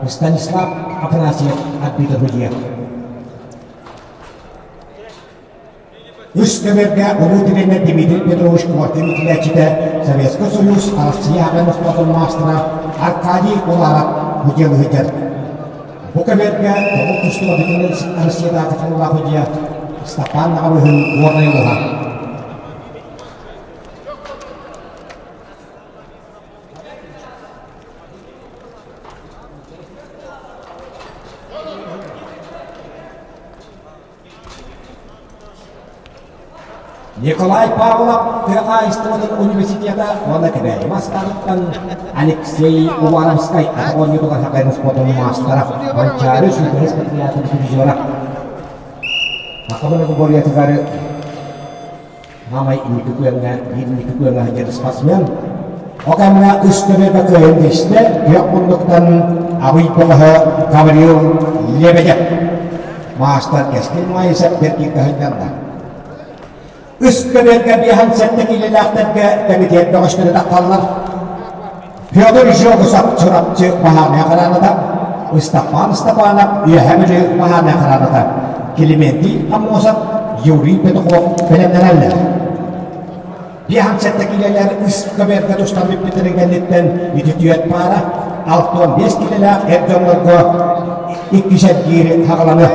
Станислав Афанасьев арбитр судьуйа. Үс көбүөргэ улуу тренер Дмитрий Петрович Коркин иитиллээччитэ Советскай Союз Арассыыйа аҕа спортун маастара Аркадий Уларов удьуолуһуйдар. Бу кэмэргэ тобул тустууга бүтүн Россиятааҕы тутуллаах судьуйа Степан Наҕабыһын Горнай улууһа. Николай Павлов тыа хаһаайыстыбатын университета уонна Кэбээйи мастарыттан Алексей Уваровскай атах оонньуутугар Сахайын спордун маастара Манчаары сүүрбэһис патриотын призера Саха многоборьетыгар Маамай инники күөҥҥэ биир инники күөҥҥэ сылдьар спортсмен. Ол кэмҥэ үс төбөтө кыайан тиистэ, күөх муннуктан Абый бөҕөһө Гаврил Лебедев маастар Кэскил Маайысов бэркииргэ сылдьаллар. Үс көбүөргэ биэһэн сэттэ киилэлээхтэргэ кэмитиэт бөҕөстөрү таххаллар. Федор Жогусов Чурапчы баһаарынай хараната, Ыстапаан Ыстапаанап Үөһээ Бүлүү баһаарынай хараната, Климентий Аммосов, Юрий Петухов бэлэмнэнэллэр. 57 киилэлэр үс көбүөргэ тустан бүппүттэрин кэнниттэн ити түөрт паара 65 киилэлээх эр дьоннорго иккис эргиир хаҕаланыа.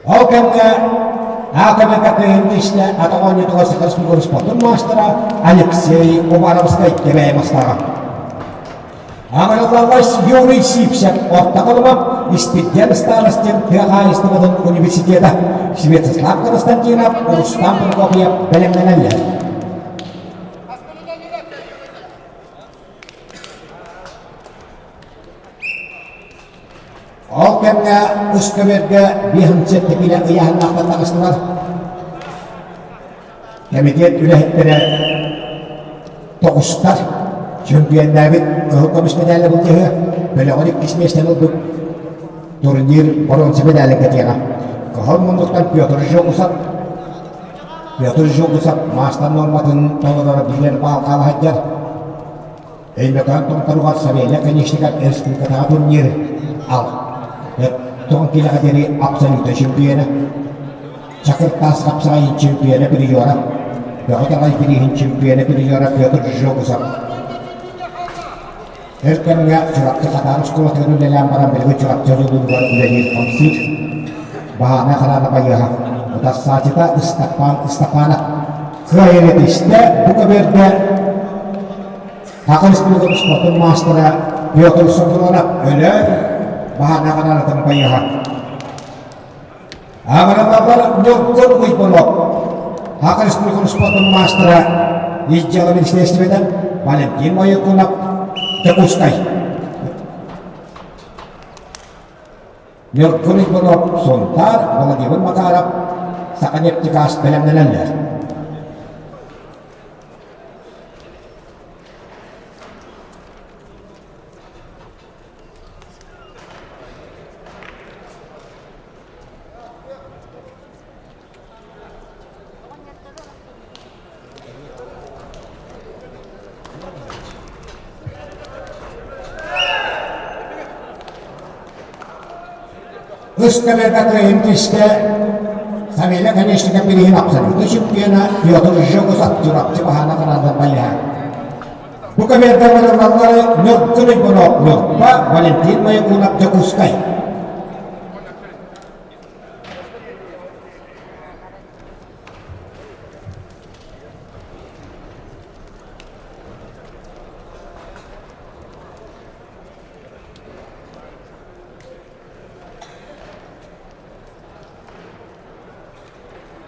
Ол кэмҥэ АКБК кыайын тиистэ атах оонньуутугар Саха Республикатын спордун маастара Алексей Уваровскай Кэбээйи мастааҕа. Аҕыраллаҕас Юрий Сивцев орто Халыма Испирдиэн Старостин тыа хаһаайыстыбатын университета Святослав Константинов, Рустам Прокопьев бэлэмнэнэллэр. Ол кэмҥэ үс көбүөргэ биэһинчэ киилэ ыйааһыннаахтар таҕыстылар. Кэмитиэт үлэһиттэрэ тоҕустар чөмпүйэннээбит кыһыл көмүс мэдээлэ былдьаһыа, бөлөҕөр иккис миэстэни ылбыт турнир боруонса мэдээлин кэтиэҕэ. Кыһыл муннуктан Петр Жогусов Петр Жогусов маастар нуорматын толороро биирэр баал хаала сылдьар. Өймөкөөн томторугар Савелий Конечников республикатааҕы турнир ал тоҕон киилэҕэ диэри абсолютнай чемпиона, Чакыр таас хапсаҕайын чемпиона призера, Бөҕө таҕай бирииһин чемпиона призера Петр Жогусов. Өр кэмҥэ Чурапчы Хатаан оскуолатыгар үлэлээн баран билигин Чурапчы оройуонугар үлэлиир-хамсыыр. Баһаана хараана байыаһа, утарсааччыта Ыстапаан Ыстапаанап. Кыайан этистэ, бу көбүөргэ Саха Республикатын спортун маастара Петр Соколонов өлөөн баһаана хараанатын байыаһа. Аҕыраллар Ньургун Уйбунов Саха Республикатын спортун маастара ис дьыала министиэристибэтэ Валентин Моякунов Дьокуускай. Ньургун Уйбунов Сунтаар, Владимир Макаров Саханефтегаз бэлэмнэнэллэр. Ыскаверга кыайын түстэ Савелий Конечников билигин абсолютнай чемпиона Петр Жогусов Чурапчы баһаана хараандан байыһа. Бу көбүөргэ ыҥырыллаллары Ньургун Уйбунов Ньурба, Валентин Моякунов Дьокуускай.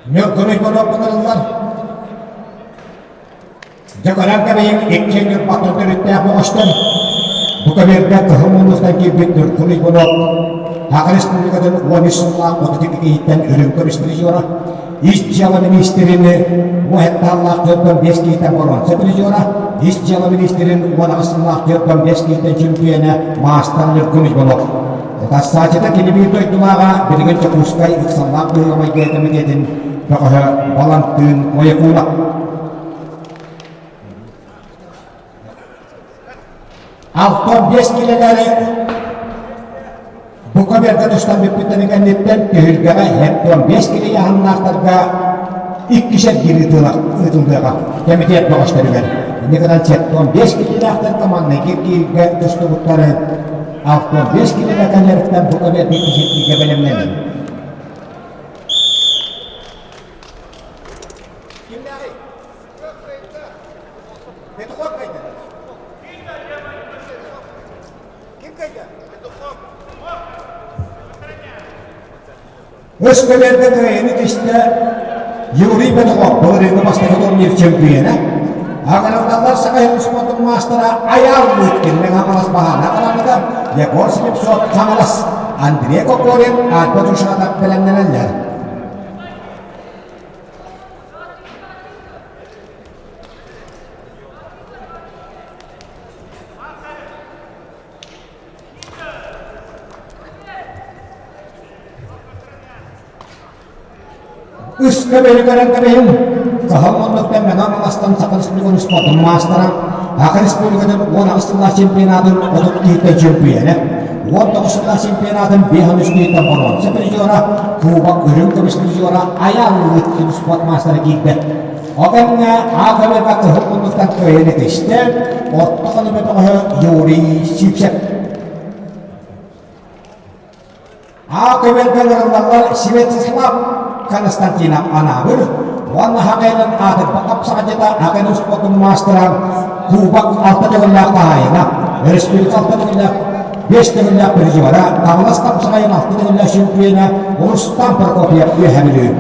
Ньургун Уйбунов ыҥырыллар. Дьэ көрөн кэбиһиҥ, иккиэн Ньурбаттан төрүттээх бөҕөстөр. Бу көбүөргэ Кыһыл мундустан киирбит Ньургун Уйбунов Саха Республикатын 13 сыллаах 32 киһиттэн үрүҥ көмүс призера, Ис дьыала миниистирин 17 45 киһиттэн боруонса призера, Ис дьыала миниистирин 18 сыллаах 45 киһиттэн чөмпүйүөнэ маастар Ньургун Уйбунов. Утарсааччыта кини биир дойдулааҕа билигин Дьокуускай ыксаллаах быһыыга-майгы кэмитиэтин бөҕөһө Балантыын Моякунов. 65 килэлэри бу көбүөргэ тустан бүппүттэрин кэнниттэн түһүлгэҕэ 75 килэ ыйааһыннаахтарга иккис эргиир ыытыллыаҕа кэмитиэт бөҕөстөрүгэр. Инньэ гынан 75 килэлээхтэр маҥнайгы эргииргэ тустубуттары 65 килэлээх кэллэриттэн бу көбүөргэ иккис эргииргэ бэлэмнэнин. Өс кэлэргэ кыайыны түстэ Юрий Петухов былырыыҥҥы бастакы турнир чөмпүйүөнэ. Аҕырыллаллар Саха спортун маастара Айаал Лыткин Мэҥэ Хаҥалас баһаана хараҥата Егор Слепцов Хаҥалас Андрей Кокорин Альба Тушанов бэлэмнэнэллэр. Үс көбөлү көрөн кэбиһин, хаһан оннуктан Мэҥэ Хаҥаластан Саха Республикатын спордун маастара, Саха Республикатын 18 сыллаах чемпионатын 30 киһиттэн чөмпүйүөнэ, 19 сыллаах чемпионатын 53 киһиттэн боруонса призера, Кубок үрүҥ көмүс призера Айаал Лыткин спорт маастара киирдэ. Ол кэмҥэ АКБ-га кыһыл муннуктан кыайан этистэ, орто халыма бөҕөһө Юрий Сивцев. АКБ-га ыҥырыллаллар Святослав Константинов Анаабыр уонна Хакайнан аатырба хапсаҕадьыта Акайнан спортун маастара Кубок алта төгүллээх хаһаайына, республика алта төгүллээх биэс төгүллээх призера, Хаҥалас хапсаҕайын алта төгүллээх чемпиона Рустам Прокопьев Үөһээ Бүлүү,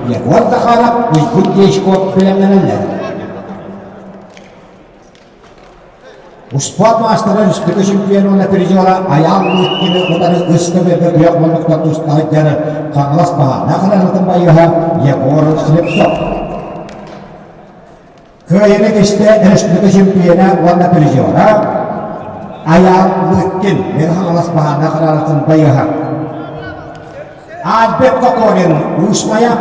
Егор Захаров, Уйгун Дьячков бэлэмнэнэллэр. Успуорт маастара республика чемпиона уонна призера Айаал Лыткины утары ыс көбүөргэ күөх муннуктан туста сылдьар Хаҥалас баһаардаах хараҥатын байыаһа Егор Слепцов. Кыайыыны кистэ республика чемпиона уонна призера Айаал Лыткин Мэҥэ Хаҥалас баһаардаах хараҥатын байыаһа. Альберт Кокорин Уус-Майа,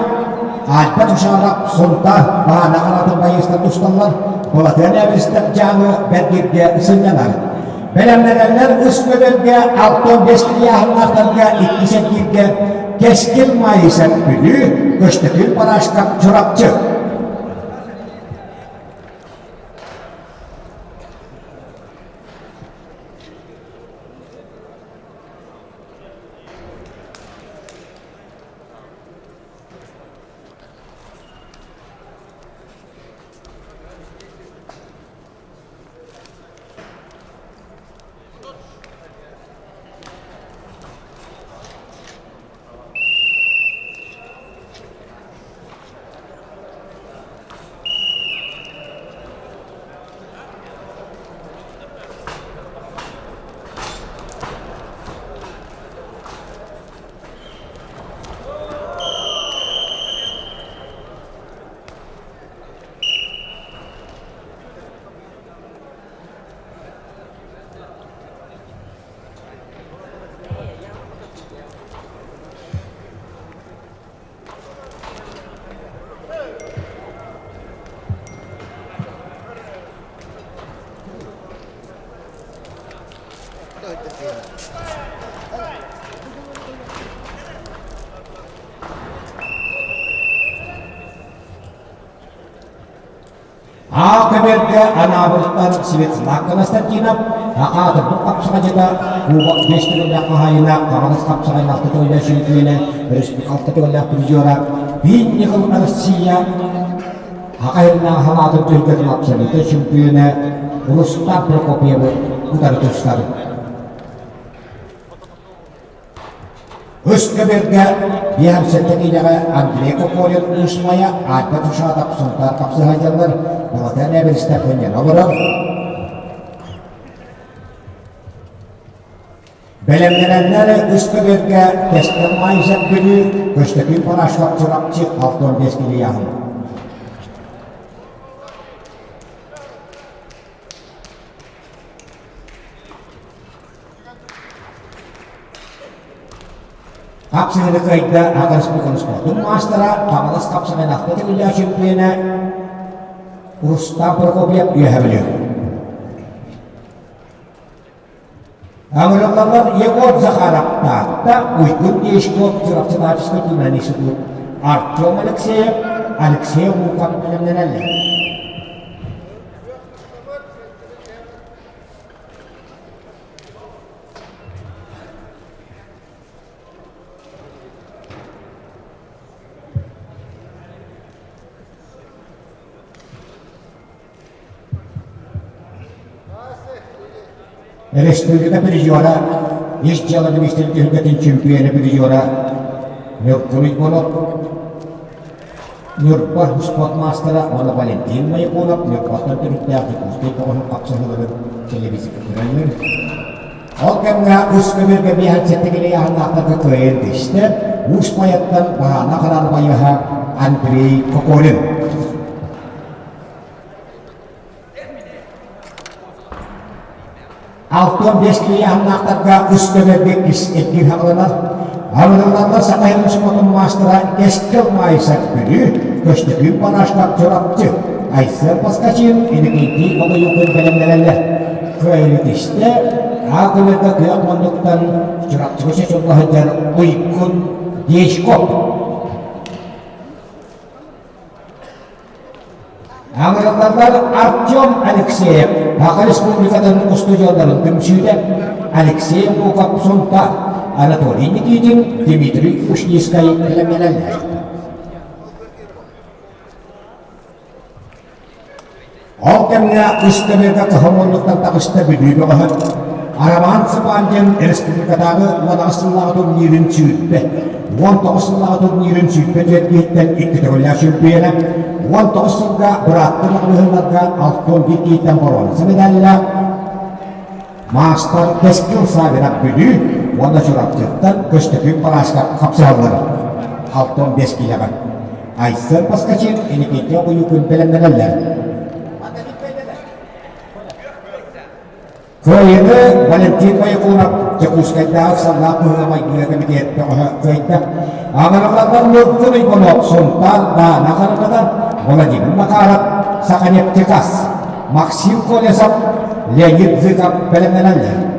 Альберт Ушаров Сунтаар баһаана хараатын байыастар тусталлар, Былатыан Эбиристэп Дьааҥы Бэргиргэ сынньанар. Бэлэмнэнэллэр үс көбөлгө 65 ыйааһыннаахтарга иккис эргииргэ Кэскил Маайысап Бүлүү, Көстөкүүн Парашкап Чурапчы. А көбүөргэ Анаабыртан Светлана Константинов, Акаатырбыт хапсаҕайдьыта, Кубок биэс төгүллээх хаһаайына, Хаҥалас хапсаҕай алта төгүллээх чөмпүйүөнэ, Өрөспүүбүлүкэ алта төгүллээх призера, Биир ньыгыл Россия Аҕа халаатын түһүлгэтин абсолютнай чөмпүйүөнэ Рустам Прокопьевы утары тустар. Үс көбүөргэ 57 киилэҕэ Андрей Кокорин Уус Майа, Альберт Ушатов Сунтаар хапсыһайдьаллар, Балатан Эбэристэ көнньөн олорор. Бэлэмнэнэннэр үс көбүөргэ Кэскил Майзак Бүлүү, Көстөкүүн Парашков Чурапчы 65 килийаһын. Хапсыһыны кыайда Аҕа Республиканы спордун маастара, Хаҥалас хапсаҕайын алта төгүллээх чемпиона Рустам Прокопьев үөһэ Бүлүү. Аҥырыллаллар Егор Захаров Таатта, Уйгун Дьячков Чурапчытаачыскай туһунан институт, Артем Алексеев, Алексей Луков бэлэмнэнэллэр. Республика призера, ис дьыала министрин түһүлгэтин чөмпүйүөнэ призера Ньургун Уйгунов, Ньурба спорт маастара уонна Валентин Моякунов Ньурбаттан төрүттээх Дьокуускай көҕүһүн хапсыһыыларын телевизорга көрөллөр. Ол кэмҥэ үс көмүргэ биэһэн сэттэ ыйааһыннаахтарга кыайан түстэ Уус Майаттан Баһаана Хараанбайыһа Андрей Кокорин. 65 киһи үс көмөргө иккис эргиир хаҕыланар. Арыллаллар Саха сирин спортун маастара Кэскил Маайсак Бүлүү, Көстөкүүн Панашкап Чурапчы, Айсен Поскачин, Иннокентий Обоюкин бэлэмнэнэллэр. Кыайыыны түстэ, А көмөргө күөх муннуктан Чурапчыга чочулла сылдьар Уйгун Дьячков. Аҥырыллаллар Артем Алексеев, Саха Республикатын устудьуоннарын түмсүүтэ, Алексей Луков Сунта, Анатолий Никитин, Дмитрий Ушницкай бэлэмнэнэллэр. Ол кэмҥэ үс көмөкө кыһыл муннуктан таҕыста Бүлүү бөҕөһө Арамаан Сыпаан диэн республикатааҕы 18 сыллааҕы турнирын сүүрбэ, 19 сыллааҕы турнирын 24 киһиттэн икки төгүллээх чөмпүйүөнэ, 19 сылга бырааттыы маҕаһыыннарга 61 киһиттэн боруонса медаллаах маастар Кэскил Савинов Бүлүү уонна Чурапчыттан Көстөкүүн Парашков хапсыһаллар. 65 киилэҕэ. Айсен Поскачин Инникитин Обуйукун бэлэмнэнэллэр. Кыайыыны Валентин Боякунов Дьокуускайдааҕы ыксаллаах быһыыга-майгыга кэмитиэт бөҕөһө кыайда. Аҥараларынан Ньургун Уйбанов, Сунтаар Даана Харахата, Владимир Макаров, Саханефтегаз, Максим Колесов, Леонид Зыков бэлэмнэнэллэр.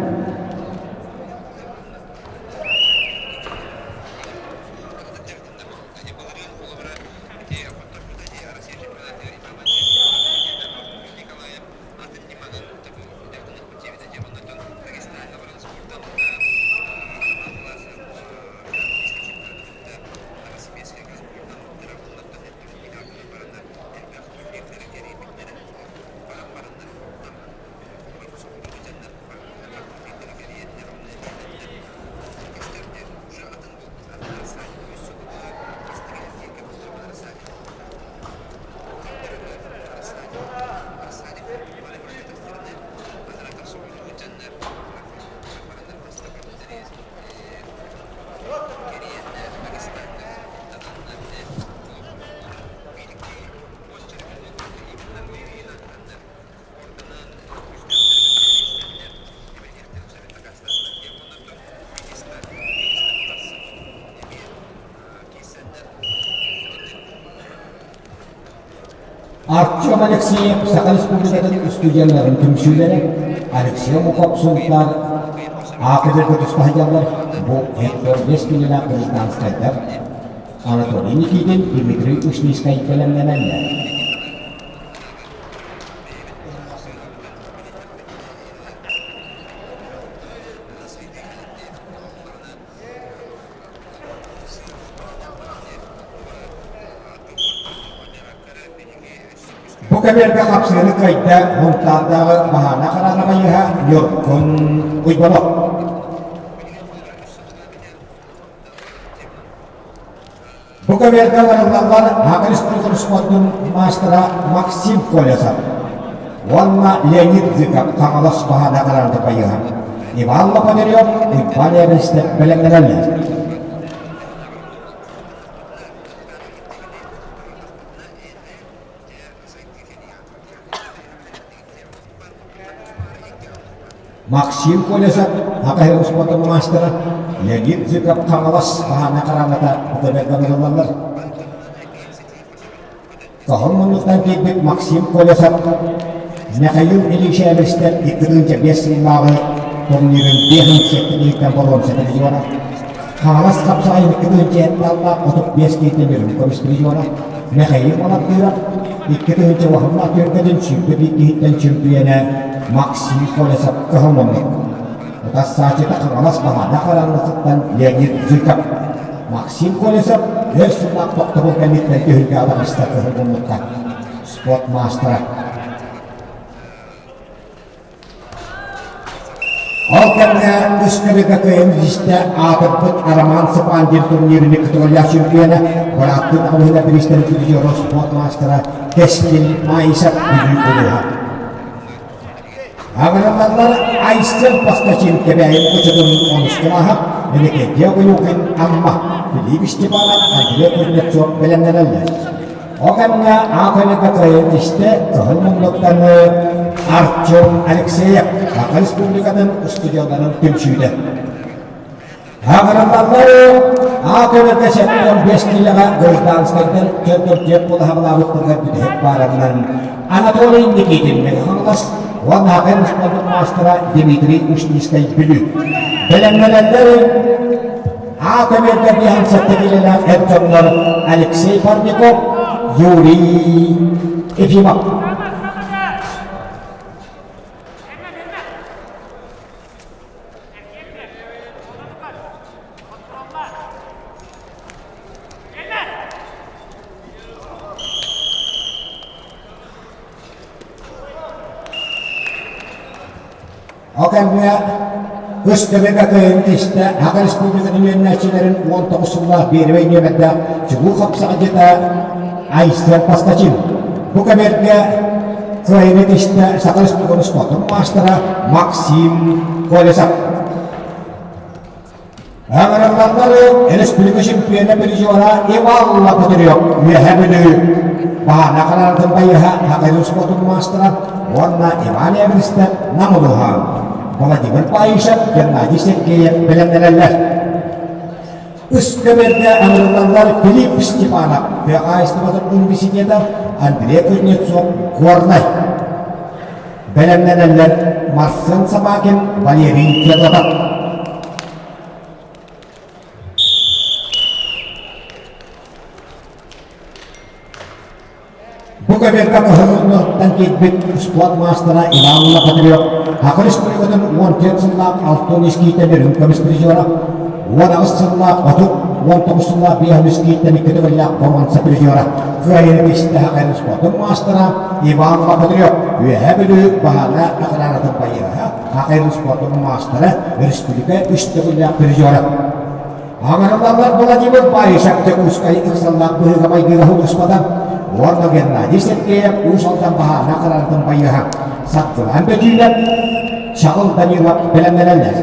Артем Алексеев Саха Республикатын устудьуоннарын түмсүүлэрэ Алексей Мухов Сунтаар аакыдырга туспа сылдьаллар бу 45 күнүнээх гражданскайдар Анатолий Никитин, Дмитрий Ушницкай бэлэмнэнэллэр. кэмиэргэ хапсыһыны кыайда Мунтаардааҕы баһаана хараана хайыһа Ньургун Уйбанов. Бу көбүөргэ ыҥырыллаллар Саха Республикатын спордун маастара Максим Колесов уонна Леонид Зыков Хаҥалас баһаана хараанды байыһа Иван Лопатырев, Уйбаан Эбэстэ бэлэмнэнэллэр. Максим Колесов, Хатаһы успуордун маастара Леонид Зыков Хаҥалас хаһаана хараҥата бытаберданырыллаллар. Тоһун муннуктан киирбит Максим Колесов Михаил Ильич Эбэстэр 2005 сыллааҕы турнирын 57 киһиттэн боруонса призера, Хаҥалас хапсаҕайын 2007 аллаах 35 киһиттэн үрүҥ көмүс призера, Михаил Малатыров 2000 уһуннаах түөркэтин 21 киһиттэн чөмпүйэнэ Максим Колесов кыһыл муннук. Утарсааччыта Хаҥалас баһаана хараҥатыттан Леонид Зыков. Максим Колесов өр сыллаах тохтобул кэнниттэн түһүлгэҕэ таҕыста кыһыл муннукка. Спорт маастара. Ол кэмҥэ үс көрүгэ кыайан истэ аатырбыт Роман Сапандин турнирын кытыллаах чемпиона, бырааттыы аҕалыһына бириистэрин призера спорт маастара Кэскил Маисов Бүлүү улууһа. Аҕыраллар Айсен Поскачин Кэбээйи кучутун онус кылааһа, Энекедия Уюкин Амма, Филипп Степанов, Андрей Кузнецов бэлэмнэнэллэр. Ол кэмҥэ аат кыайан истэ кыһыл муннуктан Артем Алексеев Саха Республикатын устудьуоннарын түмсүүтэ. Аҕыраллар аат өрөтө 75 киилэҕэ гражданскайдар төрдөрдүөк булаһаҕалаабыттарыгар бүтэһик баарынан Анатолий Никитин Хаҥалас уонна Аҕай успуордун маастара Дмитрий Ушницкай Бүлүү. Бэлэмнэнэллэр А көмүөлгэ биһан сэттэ киилэлээх эр дьоннор Алексей Парников, Юрий Ефимов. Ол кэмҥэ үс төбөкө кыайан истэ Саха Республикатын үөрэнээччилэрин 19 сыллаах биэрэбэй нүөмэрдээх чулуу хапсаҕайдьыта Айсен Поскачин. Бу кэмэргэ кыайан истэ Саха Республикатын спордун маастара Максим Колесов. Ыҥырыллаллар республика чемпиона призера Иван Лопатырев Үөһээ Бүлүү баһаана хараартын байыһа Хакайын спортун маастара уонна Иван Эверстов Нам улууһа Владимир Паишев, Геннадий Сергеев бэлэмнэнэллэр. Үс көмөргө ыҥырыллаллар Филипп Степанов, тыа хаһаайыстыбатын университета, Андрей Кузнецов, Горнай. Бэлэмнэнэллэр Марсен Собакин, Валерий Федотов. Бу көбүөргэ кыһыл киирбит спорт маастара Иван Лопатырев Саха Республикатын 14 сыллаах алтын искииттэн үрүҥ көмүс призера, 18 сыллаах 30, 19 сыллаах биэһин искииттэн икки төгүллээх боруонса призера, кыайыыны истэ Саха спордун маастара Иван Лопатырев Үөһээ Бүлүү баһаана охранатын байыаһа, Саха спордун маастара, республика үс төгүллээх призера. Аҥарыллаллар Владимир Баишев Дьокуускай ыксаллаах быһыыга-майгыга сулууспата уонна Геннадий Сергеев Уус Алдан баһаана охранатын байыаһа Саргылаан Бөтүүнэп, Чаҕыл Данилов бэлэмнэнэллэр.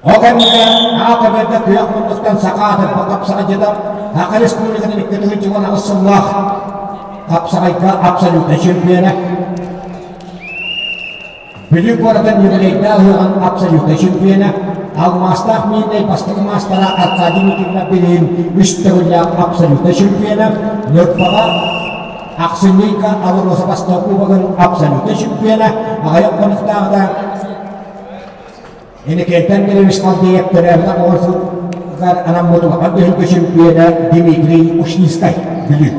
Ол кэмҥэ аат-эбэрдэ күөх муннуктан саха аатырбыт хапсаҕайдьыта Саха Республикатын 2018 сыллаах хапсаҕайга абсолютнай чемпиона, Бүлүү куоратын юбилейдаах ыһыаҕын абсолютнай чемпиона, алмаастаах мииннэй бастакы маастара Аркадий Никитинов билигин үс төгүллээх абсолютнай чемпиона, Ньурбаҕа ахсынньы ыйга АЛРОСА бастакы кубогын абсолютнай чемпиона, аҕыйах хонуктааҕыта Инникиттэн Кирилл Халдеев төрөөбүт оҕотугар анаммыт улахан түһүлгэ чөмпүйүөнэ Дмитрий Ушницкай, Бүлүү.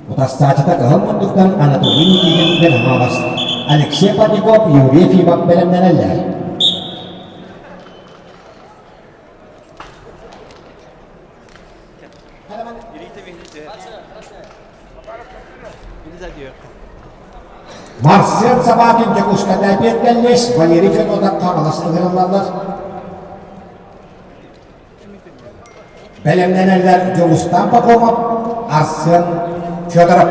Утарсааччыта кыһыл муннуктан Анатолий Никитин Бенхамас, Алексей Парников, Юрий Ефимов бэлэмнэнэллэр. Марсен Собакин Дьокуускайда эпиэттэллиэс, Валерий Федотов Хаҥалас ыҥырыллаллар. Бэлэмнэнэллэр Дьулустаан Пахомов, Арсен Федоров.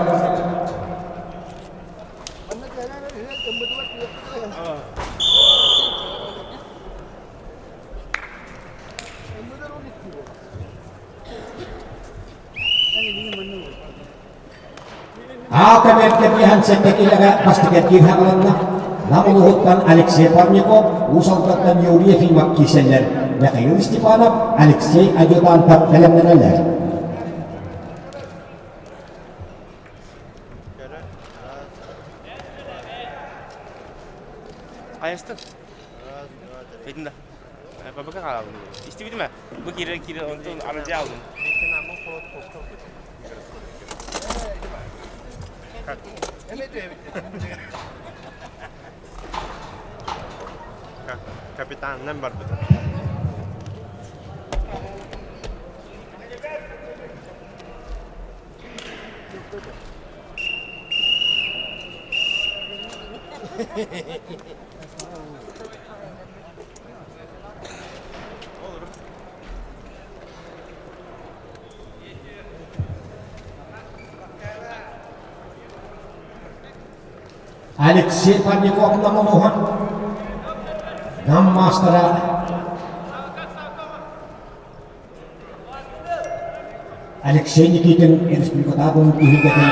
Аата бэркэ биэһэн сэттэ киилэҕэ бастакы хааланна. Нам улууһуттан Алексей Парников, Уус Алдантан Юрий Ефимов киирсэллэр. Михаил Степанов, Алексей Адъютантов бэлэмнэнэллэр. Хайастын? Этин да. Бабака хаалабын. Истибитим ээ. Бу киирэ киирэ онтон арыдьа алдым. Капитанынан барбытым. Алексей Парников Намолуһан Нам маастара Алексей Никитин республикатааҕы түһүлгэтин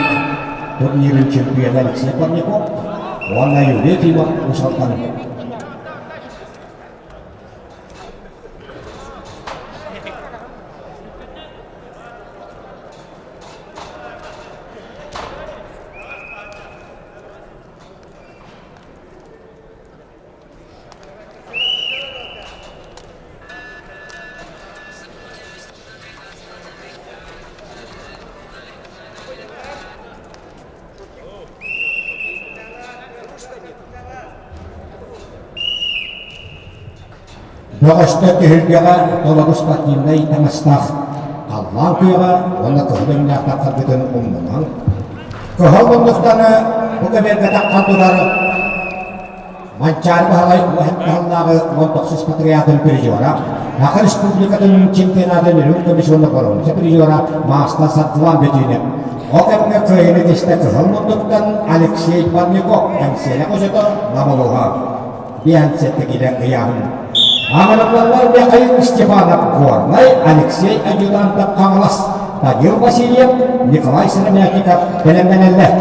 турнирын чемпиона Алексей Парников уонна Юрий Ефимов Уус-Алдан. Бөҕөстөр түһүлгэҕэ толору спортивнай таҥастаах халлаан күөҕэ уонна кыһыл өҥнөөх таххарбытын умнумаҥ. Кыһыл муннуктаны бу кэмэргэ таххан турар Манчаары Баһылай Уһаттаһаллааҕы 19 патриотын призера, Саха Республикатын чемпионатын үрүҥ көмүс уонна боруонса призера Маастар Саргылан Бөтүүнэп. Ол кэмҥэ кыайыыны тистэ кыһыл муннуктан Алексей Парников Эҥсиэлэ хочото Намылуха 57 килэ ыйааһын. Аҥырыллаллар Михаил Степанов Горнай, Алексей Адъютантов Хаҥалас, Данил Васильев, Николай Сыромятников бэлэмнэнэллэр.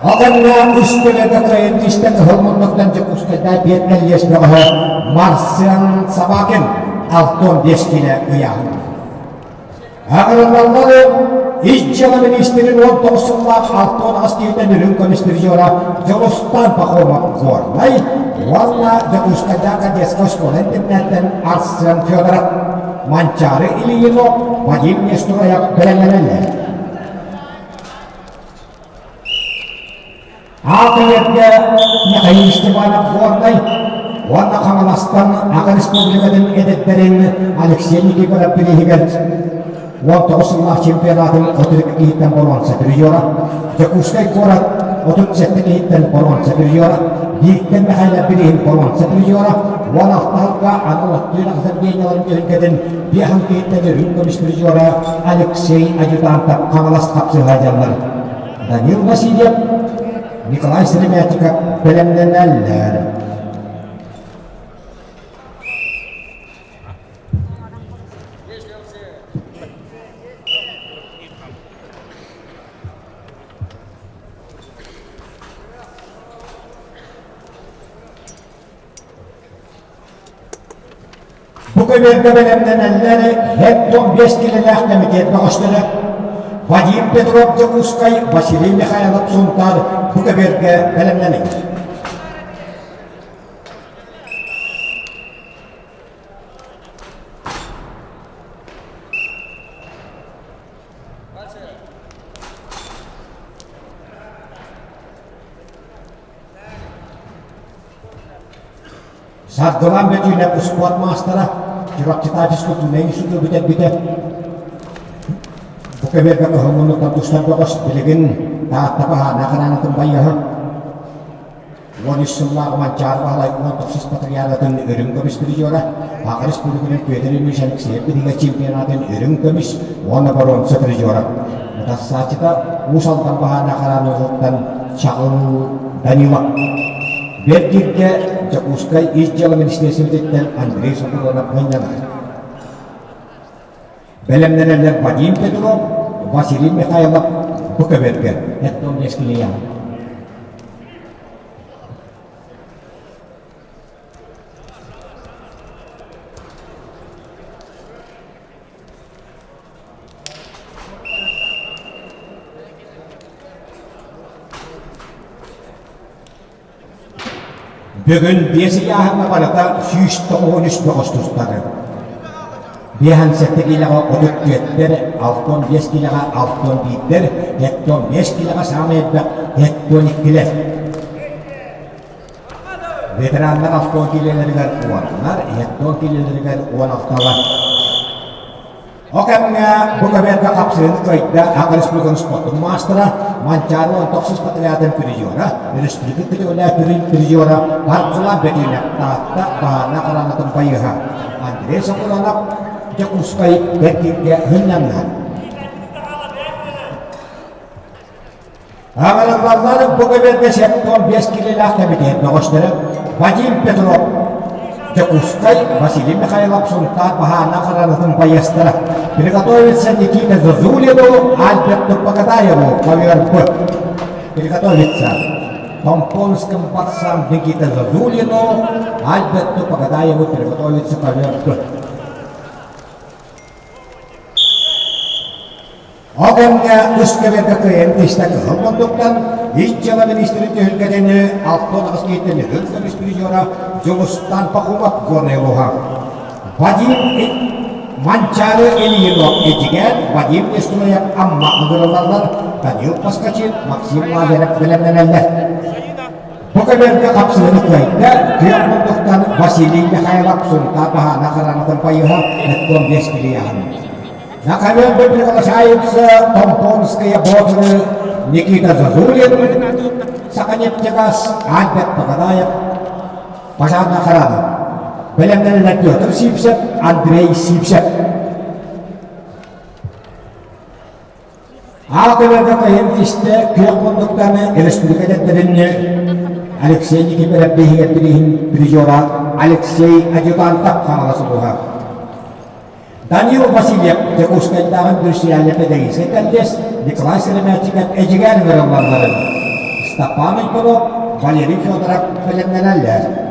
Аҕынна үс көлөкө кыайын тистэ кыһыл муннуктан Дьокуускайда биэт мэллиэс бөҕөһө Марсиан Собакин 65 киилэ ыйааһын. Аҕырыллаллары ис дьыала миниистирин 19 сыллаах 68 киһитэн үрүҥ көмүс призера Дьулустан Пахомов Горнай уонна Дьокуускайдааҕы детскай оскуола интернаттан Арсен Федоров, Манчаары Ильинов, Вадим Нестроев бэлэмнэнэллэр. Аатыйарга Михаил Степанов Горнай уонна Хаҥаластан Аҕа Республикатын эдэрдэрин Алексей Никифоров бирииһигэр 19 сыллаах чемпионатын 32 киһиттэн боруонса призера, Дьокуускай куорат 37 киһиттэн боруонса призера, Бииктэр Михайлов бирииһин боруонса призера, 16 сылга анал оттуур заведениеларын түһүлгэтин биэһин киһиттэн үрүҥ көмүс призера Алексей Адъютантов Хаҥалас хапсыһаадьаллар Данил Васильев, Николай Сыромятников бэлэмнэнэллэр. Бу көбүөргэ бэлэмнэнэллэр 75 килэлээх кэмитиэт бөҕөстөрө Вадим Петров Дьокуускай, Василий Михайлов Сунтаар бу көбүөргэ бэлэмнэнэллэр. Саргылан Бөтүүнэп успуорт маастара, Чурапчытаачы скульптурнай институту бүтэрбитэ. Бу көбүөргэ кыһыл муннуктан тустар бөҕөс билигин Таатта баһаана хараанатын байыаһа 13 сыллаах Манчаары Баһылай 19 патриаратын үрүҥ көмүс призера, Саха Республикатын Петр Ильич Алексеев биһигэ чемпионатын үрүҥ көмүс уонна боруонса призера. Мутассааччыта Уус Алдан баһаана хараанатыттан Чаҕыл Данилов. Бэрдииргэ Дьокуускай Ис дьыала министиэристибэтиттэн Андрей Соколонов мунньанар. Бэлэмнэнэллэр Вадим Петров, Василий Михайлов бу көбүөргэ Эттон Лескилиян. Бүгүн биэс ыйааһыҥҥа барыта 193 бөҕөс тустары. Биэһэн сэттэ киилэҕэ отут түөртэр, алтан биэс киилэҕэ алтан биирдэр, еттон биэс киилэҕэ саамай элбэх еттон иккилэр. Ветераннар алтан киилэлэригэр уоннар, еттон киилэлэригэр уон алталар. Ол кэмҥэ бу көбүөргэ хапсыһыыны кыайда Аҕа Республикатын спордун маастара, Манчаары уон тохсус патриотын призера, өрөспүүбүлүкэ көтөҕүлээх призера Аргылаан Бөтүүнэп Таатта баһаарына хараҥатын байыһа Андрей Соколонов Дьокуускай Бэрдииргэ сынньанна. Аҕалаллар бу көбүөргэ 75 килэлээх кэмитиэт бөҕөстөрө Вадим Петров, Дьокуускай, Василий Михайлов, Сунтаар баһаана харанытын байыастара Приготовиться Никита Зозулину, Альберту Погодаеву ковер Приготовиться Томпонским борцам Никита Зозулину, Альберту Погодаеву приготовиться ковер Ол кэмҥэ үс кэбэргэ кыайан тиистэ кыһыл мундуктан Ис дьыала министрин түһүлгэтини 68 киһиттэн үһүн көмүс призера Дьулустан Пахомов Горнай улууһа. Вадим Манчаары Ильинов Эдьигээн, Вадим Нестроев Амма ыҥырыллаллар, Данил Поскачин, Максим Лазарев бэлэмнэнэллэр. Бу көбүөргэ хапсыһыны кыайда, күөх мундуктан Василий Михайлов Сунтаар баһаана хараҥатын байыһа Эттон Бескилияһын. На ковер приглашаются Томпонская бодры Никита Зазулин, Саханефтегаз, Альберт Пагадаев, пожарная охрана. Бэлэмнэнэллэр Петр Сипсев, Андрей Сипсев. Аатырарга кыһын истэ күөх муннуктаны республика дэттэринни Алексей Никифоров биһигэр бириһин призера Алексей Адъютантов хаҥалас улууһа. Данил Васильев Дьокуускайдааҕы индустриальнай педагогическай колледж Николай Сыромятчиков Эдьигээн ыҥырыллалларын Степан Иванов, Валерий Федоров бэлэмнэнэллэр.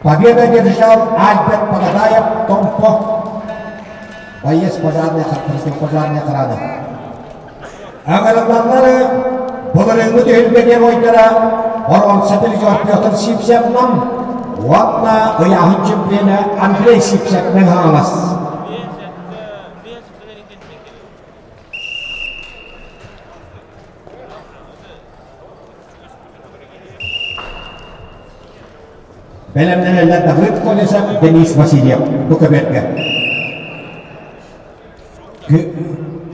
Победа одержал Альберт Пагадаев Томпо, боец пожарной, пожарной охраны. Аҥарыллаллары былырыыҥҥы түһүлгэ геройдара боруонса призер Петр Сипсевнан уонна ыйааһын чемпиона Андрей Сипсевнен Хаҥалас. Бэлэмнэнэллэр Давыд Колесов, Денис Васильев бу көбүөргэ.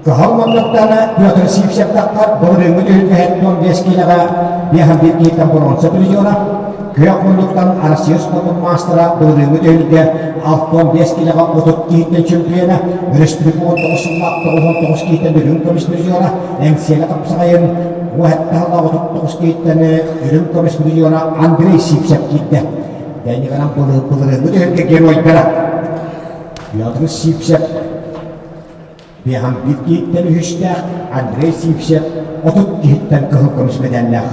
Кыһыл муннуктаны Петр Сивцев таххар былырыыҥҥы түһүлгэһит 15 киилэҕэ биэһэн биир киһиттэн боруонса призера, күөх муннуктан Россия спордун маастара былырыыҥҥы түһүлгэ 65 киилэҕэ 30 киһиттэн чемпиона, өрөспүүбүлүкэ 19 сыллаах 99 киһиттэн үрүҥ көмүс призера, Эҥсиэлэ хапсаҕайын уһаттаһалаах 39 киһиттэн үрүҥ көмүс призера Андрей Сивцев киирдэ. Дэнигынан былырыыҥҥы түһүлгэ геройдара Петр Сивцев Биэһэн биир киһиттэн үһүстээх Андрей Сивцев 30 киһиттэн кыһыл көмүс мэдээллээх.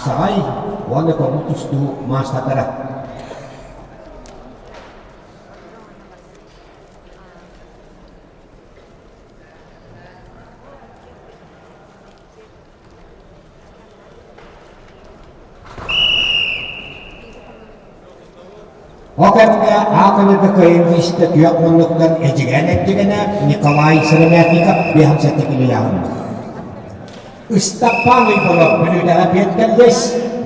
Хапсаҕай уонна көҥүл тустуу маастардара. Ол кэмҥэ аат кыайын истэ күөх муннуктан Эдьигээн эрдигэнэ Николай Сыромятников биэһэн килийаҕын. Ыстаппаан Уйбанов Бүлүүтэҕэ биэт кэллиэс,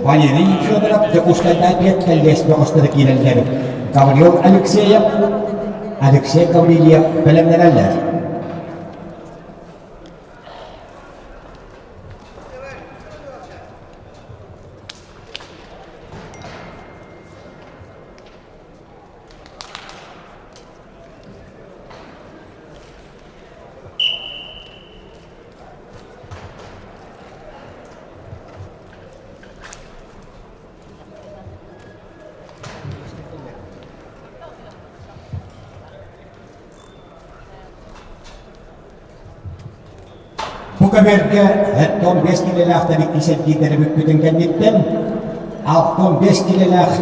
Валерий Федоров Дьокуускайдаах биэт кэллиэс бөҕөстөрө киирэллэр. Гаврил Алексеев, Алексей Гаврильев бэлэмнэнэллэр. Бу көбүөргэ 75 килэлээхтэр иккис эргиирдэрэ бүппүтүн кэнниттэн 65 килэлээх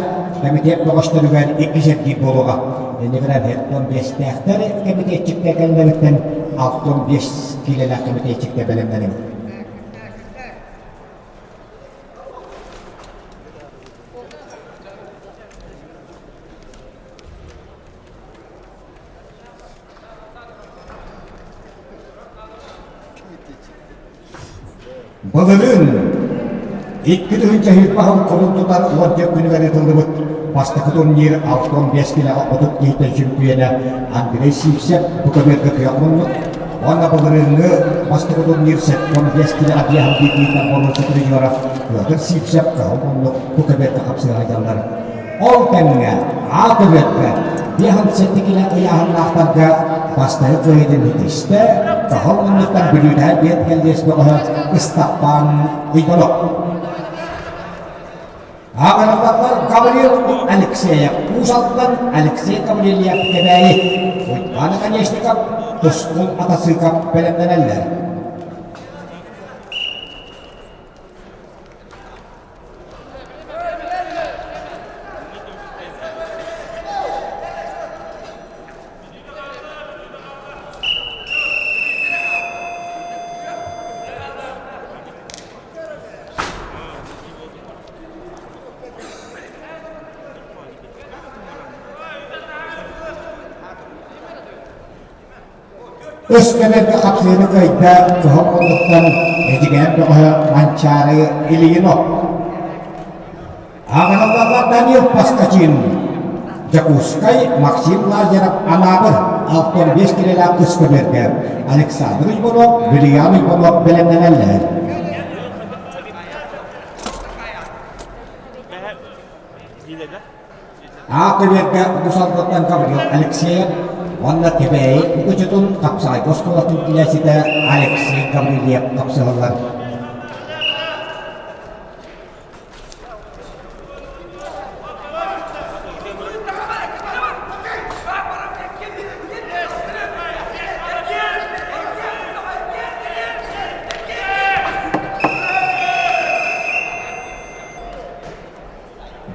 кэмитиэт бөҕөстөрүгэр иккис эргиир буолуоҕа. Иннигэр 75-тээхтэр кэмитиэтчиктэр кэллэриттэн 65 килэлээх кэмитиэтчиктэр бэлэмнэниҥ. Былырыын 2000 сыл кулун тутар уон күнүгэр ыытыллыбыт бастакы турнир 65 килэҕэ 30 киһиттэн чөмпүйүөнэ Андрей Сивцев бу көбүөргэ кыах муннук уонна былырыыҥҥы бастакы турнир 75 килэҕэ биэһэн биирдииттэн боруонса призера Петр Сивцев кыһыл муннук бу көбүөргэ хапсыһа сылдьаллар. Ол кэмҥэ А көбүөккэ 57 килэ ыйааһыннаахтарга бастакы кыайыытын ситистэ, Кыһыл муннуктан Бүлүүтэһэ биэт кэллиэс бөҕөһө Ыстаппаан Уйбанов. Аҕыраллар Гаврил Алексеев Уус Алдан, Алексей Гаврильев Кэбээйи, Уйбаан Оконешников, Тускул Атасыков бэлэмнэнэллэр. Өскөмөргө хапсыһыыны кыайда кыһыл муннуктан Эдьигээн бөҕөһө Манчаары Ильинов. Аҕыраллаллар Данил Поскачин, Дьокуускай Максим Лазарев Анаабыр 65 килэлээх Өскөмөргө Александр Иванов, Вильям Иванов бэлэмнэнэллэр. Аакыбыарга Уус Алдантан Гаврил Алексеев уонна Кэбээйи Мукучутун хапсаҕайга оскуолатын килээситэ Алексей Гаврильев хапсыһаллар.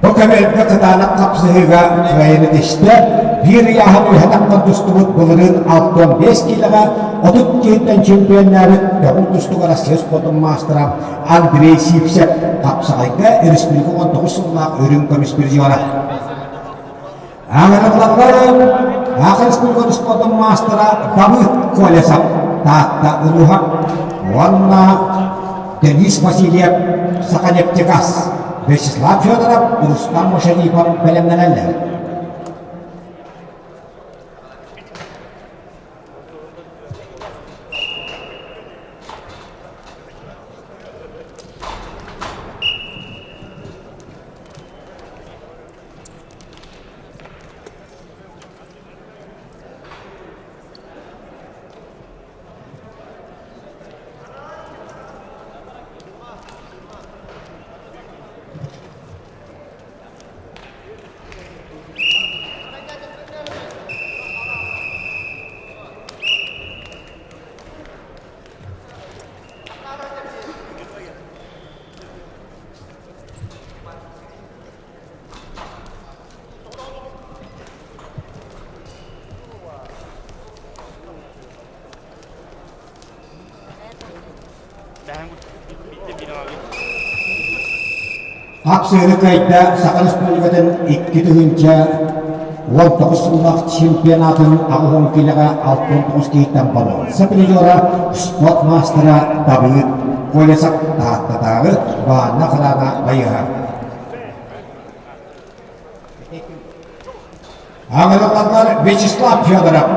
Бу кэмэргэ кытаанах хапсыһыыга кыайан этистэ, биир ыйааһын үһэ таххан тустубут былырыын 65 киилэҕэ 30 киһиттэн чемпионнаабыт көҥүл тустууга Россия спордун маастара Андрей Сивцев хапсаҕайга республика 19 сыллаах үрүҥ көмүс призера. Аҥарыллаллар Саха Республикатын спордун маастара Давыд Колесов Таатта улууһа уонна Денис Васильев Саханефтегаз, Вячеслав Федоров, Рустам Мошенников бэлэмнэнэллэр. Хапсыһыны кыайда Саха Республикатын 2019 сыллаах чемпионатын 80 киилэҕэ 69 киһиттэн боруонса призера, спорт маастара Давыд Колесов Тааттатааҕы баанна охрана байыһа. Аҕырыллаллар Вячеслав Федоров,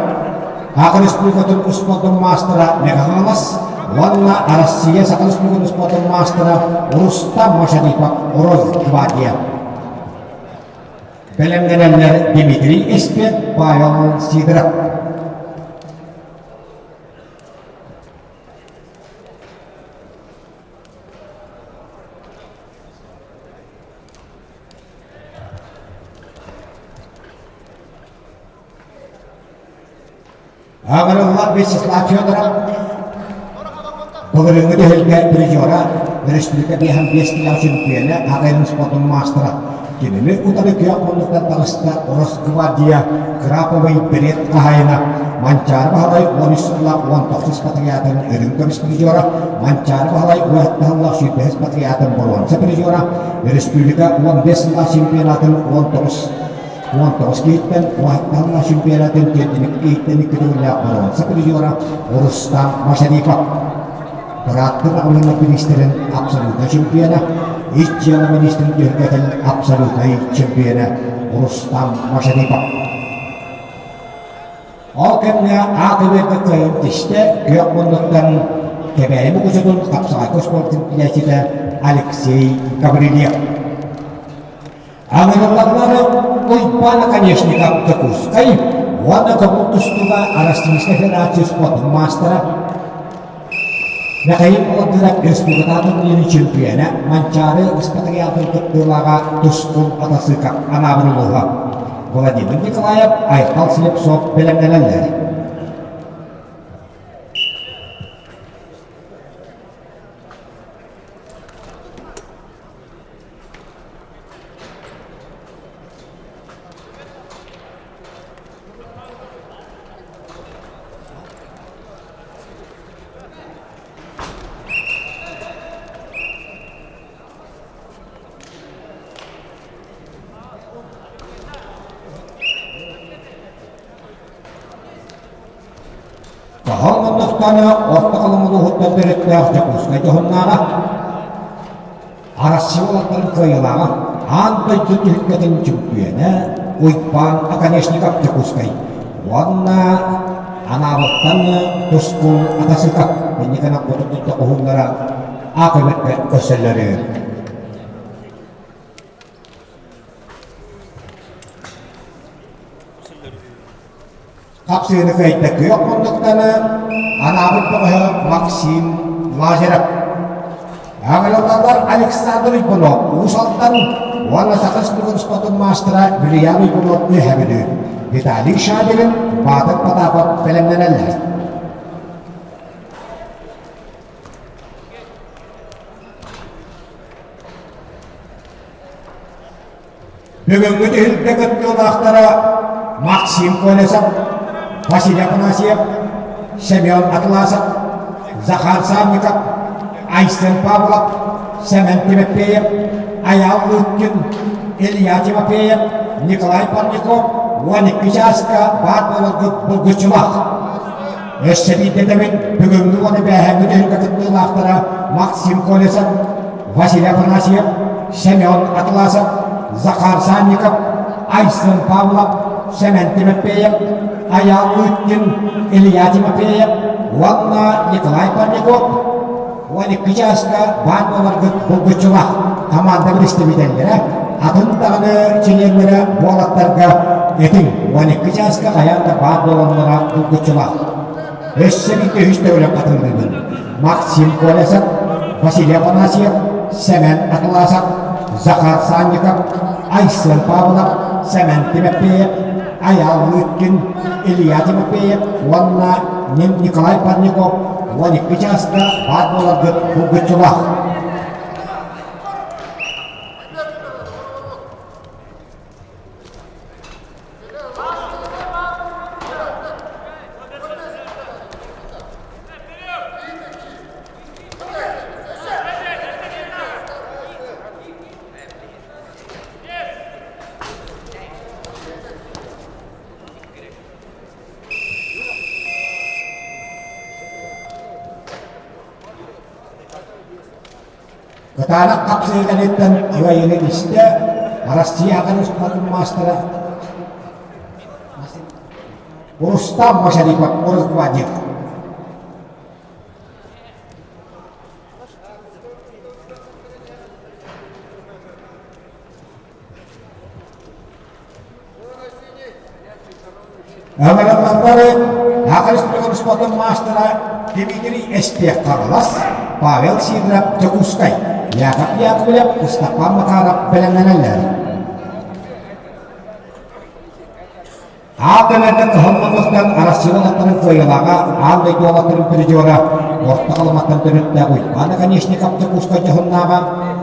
Саха Республикатын успуордун маастара Михайлос уонна Россия Саха Республикатын успуордун маастара Рустам Машарипов Росгвардия. Бэлэмнэнэллэр Дмитрий Эспет, Павел Сидоров. Аҕырыллар Вячеслав Федоров былырыыҥҥы түһүлгэ призера, өрөспүүбүлүкэ 55 килэҕэ чөмпүйүөнэ, аҕайын спордун маастара. Кинини утары күөх муннуктан таҕыста Росгвардия Краповый берет хаһаайына Манчаары Баһылай 13 сыллаах 19 патриотын үрүҥ көмүс призера, Манчаары Баһылай уоттаһыллаах 25 патриотын боруонса призера, Республика 15 сыллаах чемпионатын 19 19 киһиттэн уоттаһыллаах чемпионатын түөртүнүк киһиттэн икки төгүллээх боруонса призера Рустам Машарипов. Бырааттын аҕалыҥа министрин абсолютнай чемпиона, ис дьыала министрин түһүлгэтин абсолютнай чемпиона Рустам Машарипов. Ол кэмҥэ аат үөрдэ кыайан түстэ, күөх муннуктан Кэбээйи Мукучутун хапсаҕайга спортун билээччитэ Алексей Гаврильев. Аҥырыллаллары Уйбаан Оконешников Дьокуускай уонна көҥүл тустууга Российскай Федерация спордун маастара Михаил Молодыров республикатааҕы турнирын чемпиона Манчаары Ыспатыйаатын кыттыылааҕа Тускул Атасыков Анаабыр улууһа Владимир Николаев, Айтал Слепцов бэлэмнэнэллэр. Тоһоҥ муннуктаны Орто Халыма улууһуттан төрүттээх Дьокуускай дьоһуннааҕа Арассыыйа уолаттарын кыайыылааҕа, аан дойду түһүлгэтин чөмпүйүөнэ Уйбаан Оконешников Дьокуускай уонна Анаабыртан Тускул Атасыков инникинэн хоту дойду хоһууннара аакөмөккө көрсөллөрү. Хапсыыны кыайда күөх муннуктаны анаабыт бөҕөһө Максим Лазарев. Аҥырыллаллар Александр Уйбунов Уус Алдан уонна Саха Республикатын спортун маастара Вильям Уйбунов Үөһээ Бүлүү, Виталий Шадрин, Баатыр Потапов бэлэмнэнэллэр. Бүгүҥҥү түһүлгэ кыттыылаахтара Максим Колесов, Василий Афанасьев, Семен Атласов, Захар Санников, Айсен Павлов, Сэмэн Тимофеев, Айаал Лыткин, Илья Тимофеев, Николай Парников 12 чааска баар буоларгыт булгуччулаах. Өссө биирдэ бүгүҥҥү уонна бээһээҥҥи түһүлгэ кыттыылаахтара Максим Колесов, Василий Афанасьев, Семен Атласов, Захар Санников, Айсен Павлов, Сэмэн Тимофеев, Айаал Лыткин, Илья Тимофеев уонна Николай Парников 12 чааска баар буоларгыт булгуччулаах команда представителлэрэ атын даҕаны чилиэннэрэ буолаттарга этиҥ 12 чааска хайаан да баар буолаллара булгуччулаах. Өссө биирдэ үһүс төгүлүн хатылыыбын. Максим Колесов, Василий Афанасьев, Сэмэн Атласов, Захар Санников, Айсен Павлов, Сэмэн Тимофеев, Айаал Лыткин, Илья Тимофеев уонна Николай Парников 12 чааска баар буоларгыт булгуччулаах. Кытаанах хапсыһыыларыттан кыайыыны истэ Россия аҕа спортун маастара Рустам Машарипов Росгвардия. Ыҥырыллаллары Саха Республикатын спордун маастара Дмитрий Эспиэх Хаҥалас, Павел Сидоров Дьокуускай, Яков Яковлев, Ыстапаан Макаров бэлэмнэнэллэр. Аан дойдуга кыһаллыбыттан Арассыыйа уолаттарын кыайыылааҕа, аан дойду уолаттарын призера, Орто Халыматтан төрүттээх Уйбаан Оконешников Дьокуускай дьоһуннааҕа,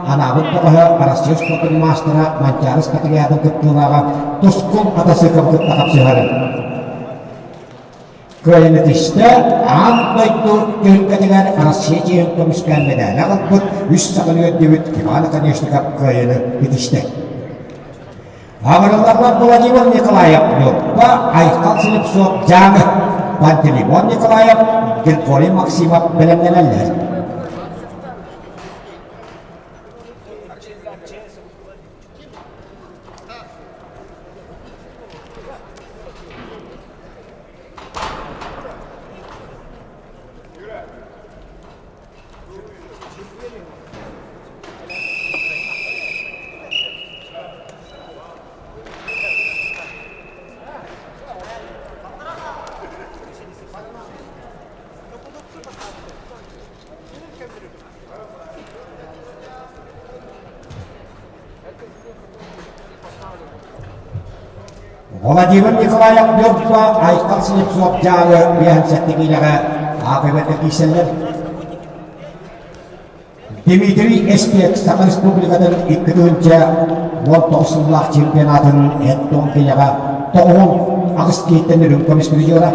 анаабыт бөҕөһө Арассыыйа спордун маастара Манчаары Спартакиадатын кыттыылааҕа Тускул Атасыковы кытта хапсыһар. Кыайан этистэ, аан дойду түһүлгэтигэр Россия чиэһин көмүскээн мэдээлэ ылбыт үс саҕаны үөрдүбүт Иван Оконешников кыайыыны ситистэ. Аҕырылларбар Владимир Николаев Ньурба, Айхал Слепцов Дьааҥы, Пантелеймон Николаев, Григорий Максимов бэлэмнэнэллэр. Владимир Николаев Ньурба Айхал Слепцов дьааҥы биэһэн киилэҕэ АПБ-га киирсэллэр. Дмитрий Эспек Саха Республикатын 2019 сыллаах чемпионатын Эттон киилэҕэ 98 киһиттэн үрүҥ көмүс призера,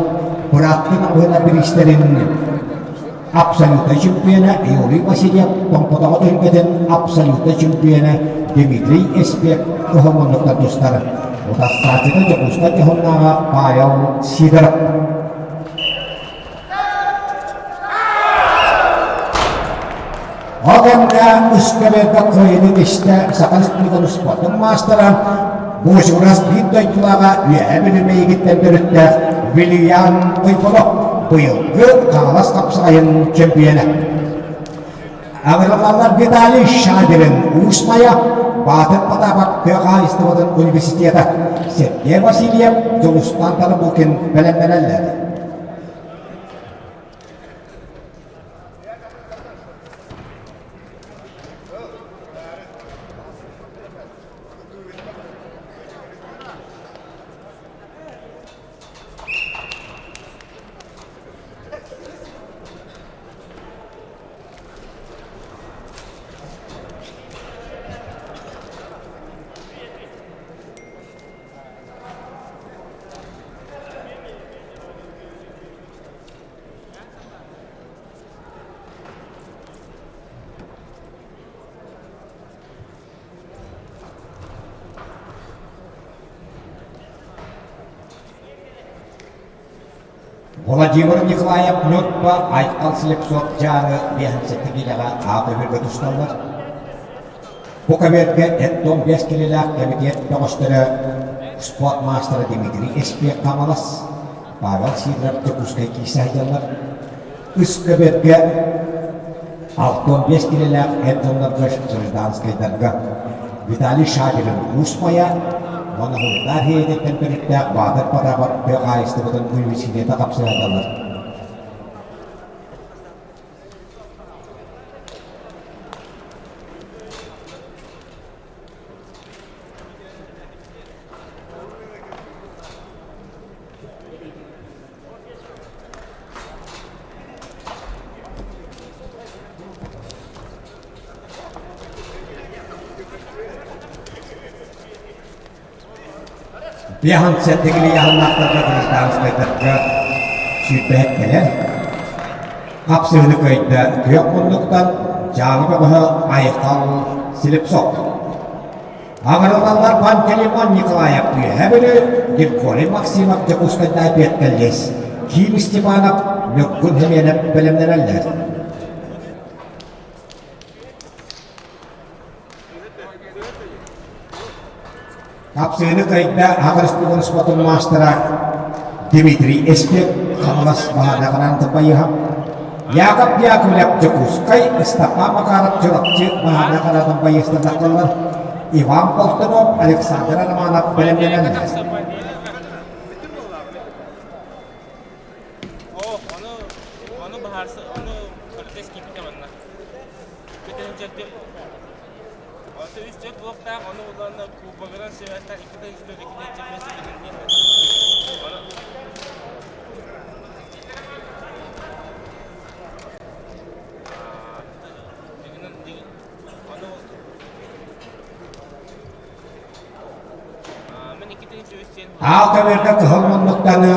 бырааттын абыһына бириистэрин Абсолютнай чемпиона Юрий Васильев Тоҥпотоҕо түһүлгэтин абсолютнай чемпиона Дмитрий Эспек кыһыл муннуктан тустар. Утарсааччыта Дьокуускай дьоһуннааҕа Павел Сидоров. Ол кэмҥэ үскэбэргэ кыайыыны истэ Саха Республикатын спордун маастара Бочугурас биир дойдулааҕа Үөһээ Бүлүү Мэйигиттэн төрүттээх Вильям Ойбонов быйылгы Хаҥалас хапсаҕайын чөмпүйүөнэ. Аҕыралалар Виталий Шадрин Уус Майа, Баатыр Потапов тыа хаһаайыстыбатын университета, Сергей Васильев, Дьулустан Тарабукин бэлэмнэнэллэр. Владимир Николаев Ньурба Айхал Слепцов Дьааҥы биэһэн киилэҕэ аат өбүргэ тусталлар. Бу кэмиэргэ эт-туом биэс килилээх кэмитиэт бөҕөстөрө спорт маастара Дмитрий Эспиэк Хаҥалас, Павел Сидоров Дьокуускай киирсэ сылдьаллар. Үс көбүөргэ 65 килэлээх эр дьоннорго гражданскайдарга Виталий Шадрин Уус Майа уонна Һунтаар Һиэйэтиттэн төрүттээх Баатыр Потапов тыа хаһаайыстыбатын университета хапсыһаллар. Биахан сэттигили яһыннаахтарга гражданскайдарга сүүрбэһит кэлэр. Хапсыһыны кыайда күөх муннуктан Дьааҥы бөҕөһө Айхал Слепцов. Аҥарылаллар Пантелеймон Николаев Үөһээ Бүлүү, Григорий Максимов Дьокуускайдаа Пиэттэллиэс, Ким Степанов Ньургун Химиэнэп бэлэмнэнэллэр. Хапсыыны кыайда Саха Республикатын спортун маастара Дмитрий Эспек, Хаҥалас Баһаардаҕынан Тапайыһа, Яков Яковлев Дьокуускай, Ыстапаан Макаров Чурапчы Баһаардаҕынан байыастардаахталлар, Иван Болтунов, Александр Романов бэлэмнэнэллэр. Онто үс-төрт блоктаах, ону улаанна кубогынан сибээстээх 2-4 2 Аал көбүөргэ кыһыл муннуктаны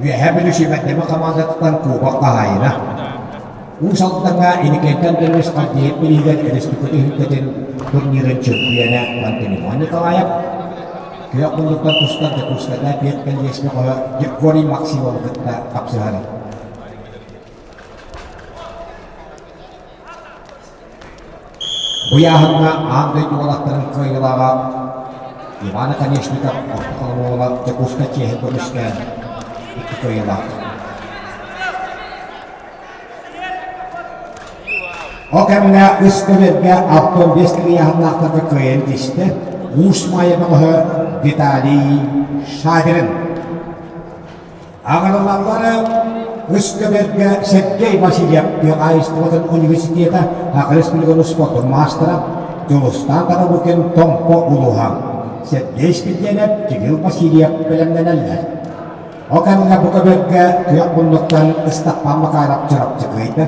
Үөһээ Бүлүү сүүмэрдэммит хамаандатыттан кубок хаһаайына. Уус Алдаҥҥа Инникентэн Дөрүс Авдеев бирииһигэр республика түһүлгэтин турнирын чөмпүйүөнэ Пантелеймон Николаев, күөх муннуктан тустар Дьокуускайга Пет кэллиэс бөҕөһө Григорий Максимовы кытта хапсыһар. Бу ыйааһыҥҥа аан дойду уолаттарын кыайыылааҕа Иван Оконешников Орто Халыма уола Дьокуускай чиэһин көмүскээн икки кыайыылаах. Ол кэмҥэ үс көбүөргэ 65 ыйааһыннаахтарга кыайан тистэ Уус Маайа бөҕөһө Виталий Шадрин. Аҕырылаллара үс көбүөргэ Сергей Васильев тыа хаһаайыстыбатын университета Саха Республикатын спордун маастара Дьулустаан Тарабукин Томпо улууһа Сергей Спирдиэнэп Кирилл Васильев бэлэмнэнэллэр. Ол кэмҥэ бу көбүөргэ күөх муннуктан Ыстаппан Макаров Чурапчы кыайда.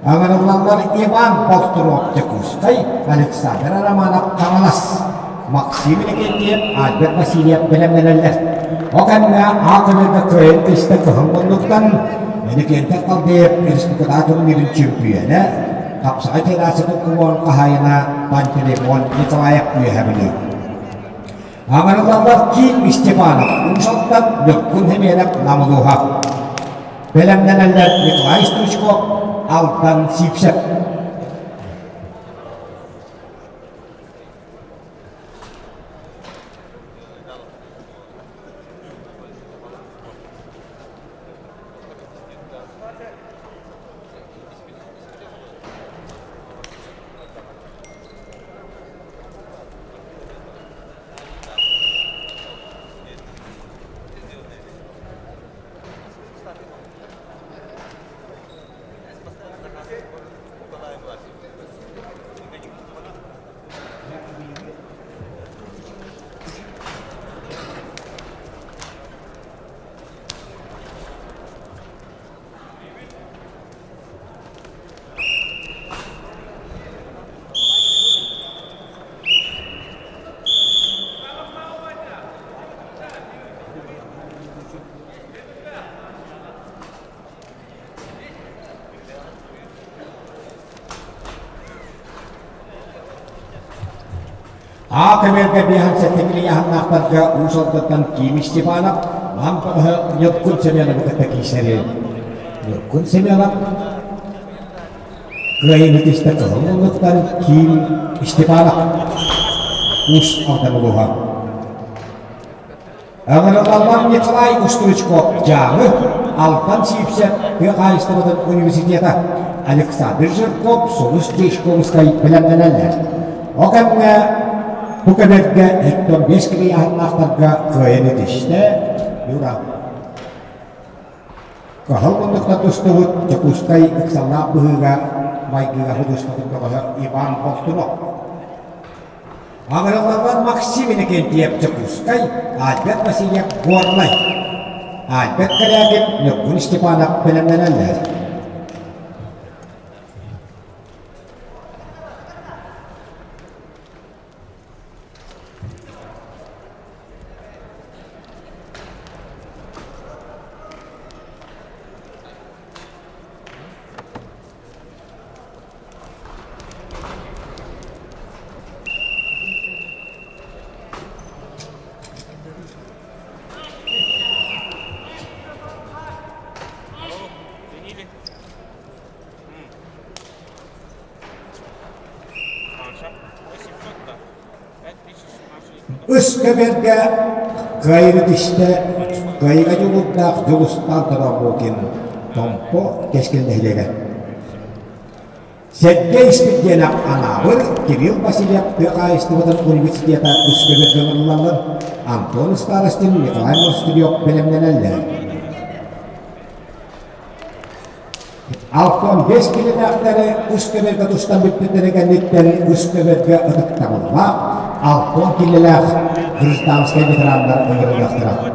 Аҥарыллаллар Иван Болтунов Дьокуускай, Александр Романов Хаҥалас, Максим Иннокентьев, Альберт Васильев бэлэмнэнэллэр. Ол кэмҥэ А көмөргө кыайан түстэ кыһыл муннуктан Иннокентий Халдеев республикатааҕы турнирын чөмпүйүөнэ, хапсаҕай федерациятын кубогын хаһаайына Пантелеймон Николаев үөһэ Бүлүү. Аҥарыллаллар Ким Степанов Уус Алдан, Ньургун Химиэнэп Намылуһа. Бэлэмнэнэллэр Николай Стручков, Алтан Сивцев. Аа көмөргө биэһэн сэттэ ыйааһыннаахтарга Уус Алдантан Ким Степанов, Нам бөҕөһө Ньургун Семеновы кытта киирсэри. Ньургун Семенов кыайыыны түстэ кыһыл муннуктан Ким Степанов Уус Алдан улууһа. Ыҥырыллаллар Николай Устуручков Дьааҥы, Алтан Сиипсэп тыа хаһаайыстыбатын университета, Александр Жирков Сулус Дьячковскай бэлэмнэнэллэр. Ол кэмҥэ бу көмөргө 75 килийааһыннаахтарга кыайан этистэ Юра. Кыһыл муннукта тустубут Дьокуускай ыксаллаах быһыыга майгыга худуоһунньук бөҕөһө Иван Болтунов. Аҕыралларбар Максим Иннокентьев Дьокуускай, Альберт Васильев Горнай, Альберт Корякин, Ньургун Степанов бэлэмнэнэллэр. Үс көбүөргэ кыайыыны түстэ кыайыыга дьулуурдаах Дьулустаан Тобококин Томпо Кэскил нэһилиэгэ. Сэргэй Испирдиэнэп Анаабыр, Кирилл Васильев тыа хаһаайыстыбатын университета үс көбүөргэ ыҥырыллаллар, Антон Старостин, Николай Монастырев бэлэмнэнэллэр. 65 килэлээхтэри үс көбүөргэ тустан бүппүттэрэ кэнниттэн үс көбүөргэ ытыктабыллаах 60 килэлээх гражданскай ветераннар ыҥырыллыахтара.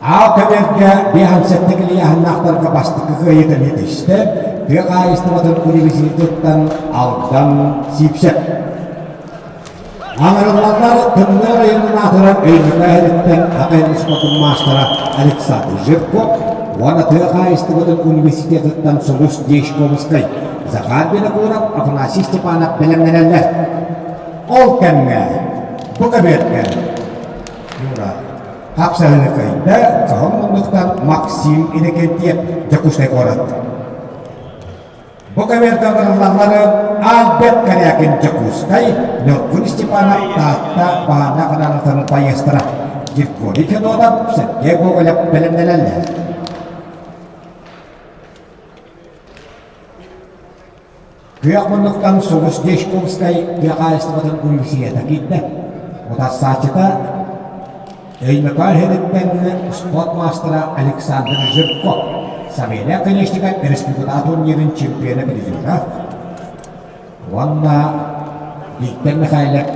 Аал көбүөргэ биэһэн килийээһиннээхтэргэ бастакы кыайыытын ситистэ тыа хаһаайыстыбатын университетыттан Алдан Сиипсэп. Аҥарыллаллар Тымныы оройуонун аатырар Өймөкөө иһиттэн АКМ спортун маастара Александр Жирков уонна тыа хаһаайыстыбатын университетыттан Сулус Дьячковскай, Захар Винокуров, Афанасий Степанов бэлэмнэнэллэр. Ол кэмҥэ бу көбүөргэ Юра хапсаһыны кыайда Кыһыл муннуктан Максим Иннокентьев Дьокуускай куорат. Бу көбүөргэ ыҥырыллаллары Альберт Корякин Дьокуускай, Ньургун Степанов Таатта Баана Ханаанатын байыастара Григорий Федотов, Сергей Гоголев бэлэмнэнэллэр. Күөх муннуктан Сулус Дьячковскай тыа хаһаайыстыбатын университета киирдэ. Утарсааччыта Өймөкөөн иһиттэн спорт маастара Александр Жирков, Савелий Оконешников республика турнирын чемпиона-призера уонна Виктор Михайлов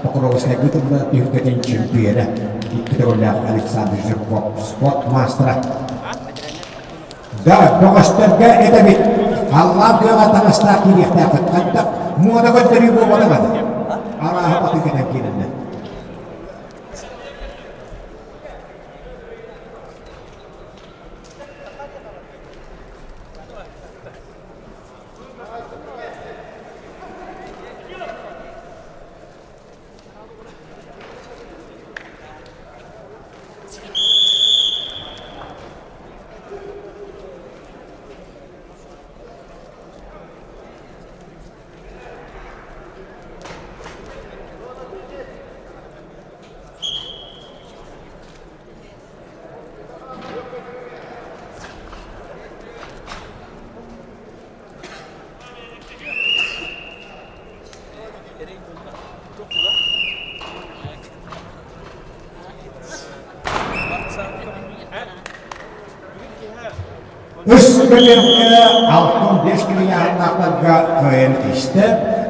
Покровскайга ыытыллар түһүлгэтин чемпиона икки төгүллээх Александр Жирков спорт маастара. Да, бөҕөстөргө этэбит, халлаан күөҕэ таҥастаах киириэхтээххит хайдах муода көрдөрүү буолбатаҕа арааһа баты кэтэн киирэллэр. Үс көбүөргэ 65 килийааһыннаахтарга кыайан истэ,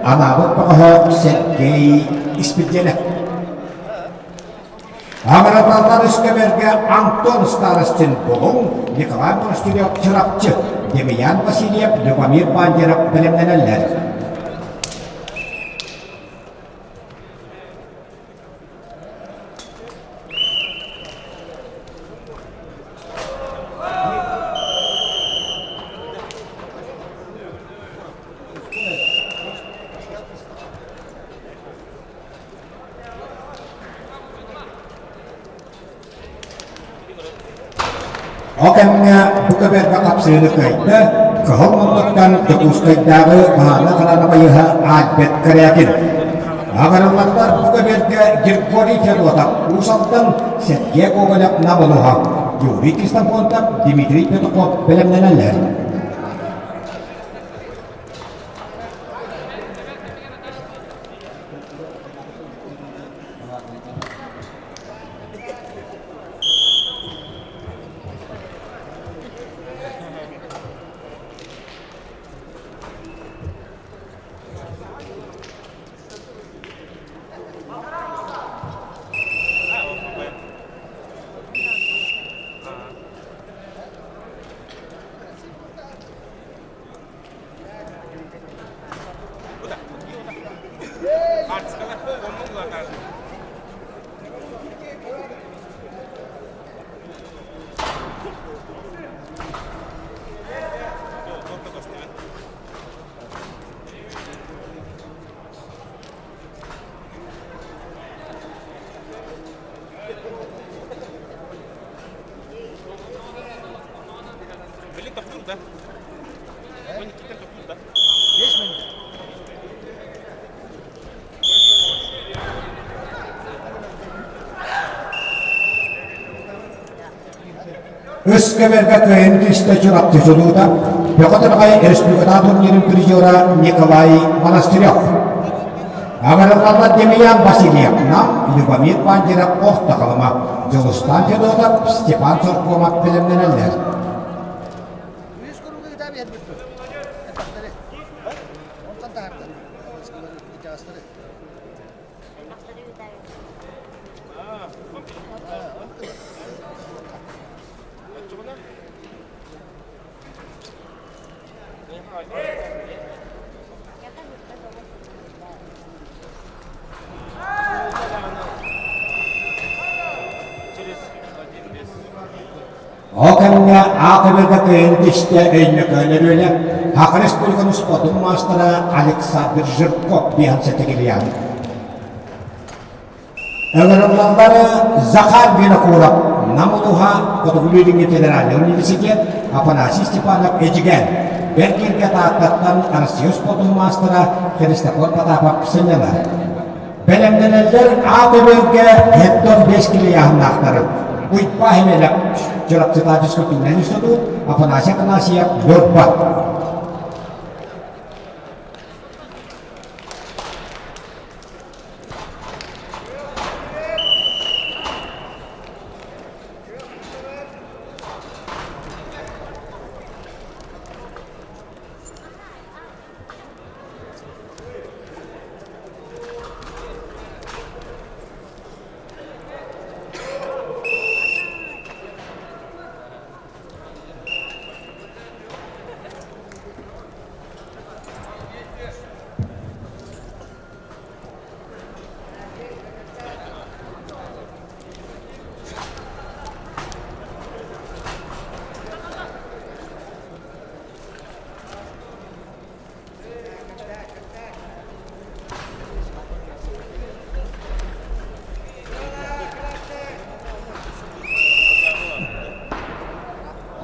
анаабыт бөҕөһө Сергей Испирдиэнэп. Аҕыраталлар үскэбэргэ Антон Старостин Булуҥ, Николай Монастырев Чурапчы, Демьян Васильев, Любомир Бандеров бэлэмнэнэллэр. Ол кэмҥэ бу көбүөргэ хапсыһыыны кыайда Кыһыл муннуктан Дьокуускайдааҕы Баһаарынай хараана байыаһа Альберт Корякин. Аҕырыллаттар бу көбүөргэ Григорий Федотов, Уус Алдан, Сергей Гоголев Нам улууһа, Юрий Ксенофонтов, Дмитрий Петухов бэлэмнэнэллэр. Үс көмөргө кыайын түстэ Чурапчы чулуута, Бөҕө Тараҕай республикатааҕы турнирын призера Николай Монастырев. Аҕырыллаллар Демьян Васильев, Нам, Любомир Бандеров, Орто Халыма, Дьулустан Федотов, Степан Соркомов бэлэмнэнэллэр. Үс куруук ыытаа биэрбиппит. Элбэхтэри. Онтон таһаарда. Кырдьаҕастары. Ол кэмҥэ аатырыга кыайан түстэ Өймөкөөн өрүөлэ Саха Республикатын спордун маастара Александр Жирков биһан сэтигилиан. Ыҥырыллаллары Захар Винокуров, Нам улууһа, Хотугулуу-Илиҥҥи федеральнай университет, Афанасий Степанов Эдьигээн, Бэрт Тааттаттан Россия спордун маастара Христофор Потапов сынньанар. Бэлэмнэнэллэр А көбүөргэ Хеттон 5 килийааһыннаахтары Уйбаа Химелев, Чурапчытаа физкультурнай институт, Афанасий Афанасьев, Ньурба.